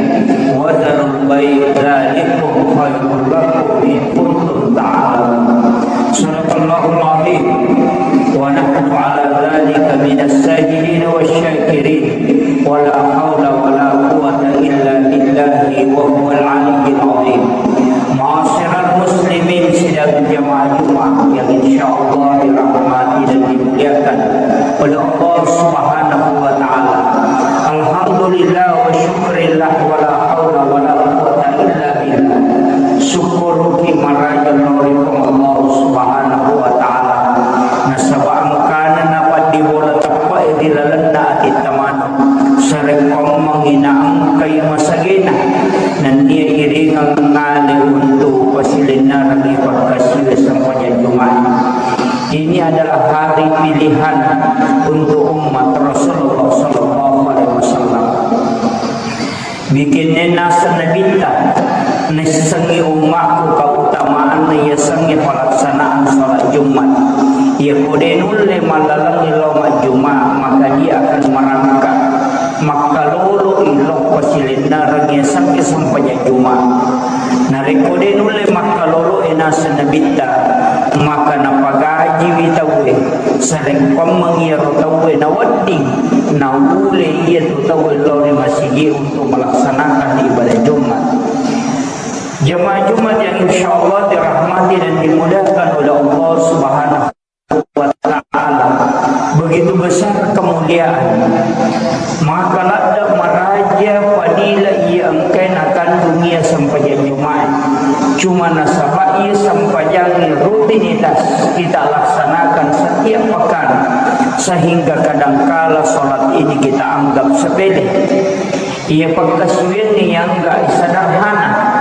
وذروا البيع ذلكم خير لكم إن كنتم تعلمون. صدق الله العظيم. ونحن على ذلك من الشاهدين والشاكرين. ولا حول ولا قوة إلا بالله وهو العلي العظيم. Ma'asyiral muslimin sidang jamaah Jumat yang insyaallah dirahmati dan dimuliakan oleh Allah Subhanahu wa taala. Alhamdulillah wa syukurillah wa la haula wa la quwwata illa billah. Syukuruki maraja lao ri Puang Allah Subhanahu wa taala. Nasaba engkana napaddi bola teppe'e ri lalenna atitta maneng. Sarekkoammengngi naengkai masagena, nennia iringeng ngale untu' pasilennerengngi pakkasiwiang sempajang Jumat. Ini adalah hari pilihan untuk umat Rasulullah sallallahu alaihi wasallam. Bikinna naseng Nabitta, naissengngi ummakku keutamaanna yasengnge pelaksanaan salat Jumat. Iyako de' nulle mallalengngi lao majjuma, maka dia akan merangkak. Makkalolo'i lao pasilennerengngi yasengnge sempajang Jumat. Narekko de' nulle makkalolo'e naseng Nabitta, maka napagajiwi tauwe. Sarekkoammengngi iyaro tauwe nawedding, naule iyatu tauwe lao ri masigi untuk melaksanakan ibadah Jumat. Jamaah Jumat yang insyaallah dirahmati dan dimuliakan oleh Allah Subhanahu wa taala. Begitu besar kemuliaan. Maka ladde' maraja fadilah iya engkae nakandung iya sempajang Jumat. Cuma nasaba iya sempajangnge rutinitas kita laksanakan setiap pekan, sehingga kadangkala salat ini kita anggap sepele. Iya pakkasiwiangnge yang enggak sederhana.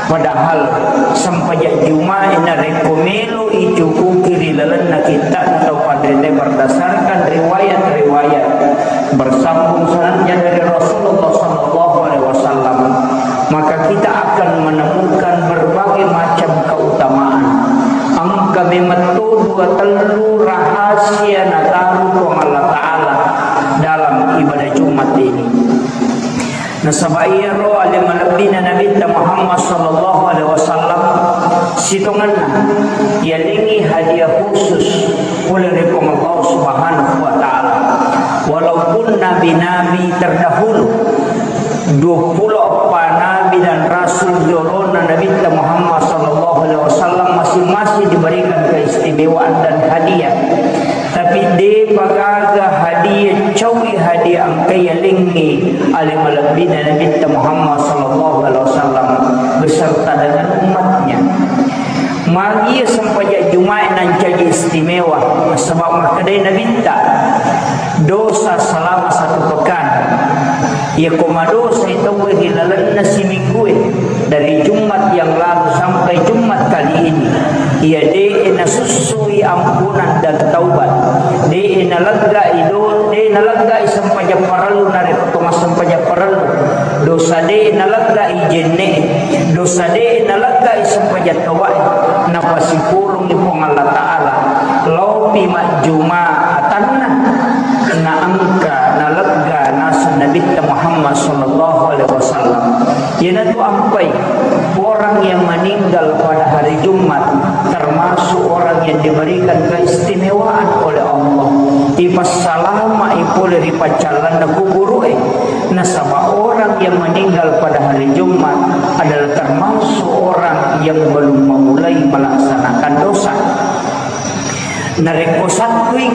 Padahal sempajang Jumat narekko melo icukuki ri lalenna kitta'na tau panrita berdasarkan riwayat-riwayat bersambung sanadnya dari Rasulullah sallallahu alaihi wasallam, maka kita akan menemukan berbagai macam keutamaan. Engka memetto dua tellu rahasia nataru Puang Allah Ta'ala dalam ibadah Jumat ini. Nasaba iyaro ale malebbina Nabitta Muhammad sallallahu alaihi wasallam sitongenna yalengngi hadiah khusus pole ri Puang Allah Subhanahu wa Ta'ala. Walaupun nabi-nabi terdahulu, duappulo eppa nabi dan rasul yolona Nabitta Muhammad sallallahu alaihi wasallam masing-masing diberikan keistimewaan dan hadiah. Tapi de'pa gaga hadiah, caui hadiah engka yalengngi ale malebbina Nabitta Muhammad sallallahu alaihi wasallam beserta dengan umatnya. Magi sempajang Jumat nancaji istimewa? Sebab makkedai Nabitta, dosa selama satu pekan. Iya ko madosai tauwe ri lalenna siminggue, dari Jumat yang lalu sampai Jumat kali ini, iya de'e nasussui ampunan dan taubat. De'e naleggai do-, de'e naleggai sempajang parellu narekko to massempajang parellu. Dosa de'e naleggai jenne, dosa de'e naleggai sempajang taubat. Napasipulungi Puang Allah Ta'ala. Lopi majjuma atanna, naengka nalegga naseng Nabitta Muhammad sallallahu alaihi wasallam. Iyanatu ampai orang yang meninggal pada hari Jumat termasuk orang yang diberikan keistimewaan oleh Allah. Ipassalama'i pole ri paccallanna kuburu'e. Nasaba orang yang meninggal pada hari Jumat adalah termasuk orang yang belum memulai melaksanakan dosa. Narekko sattui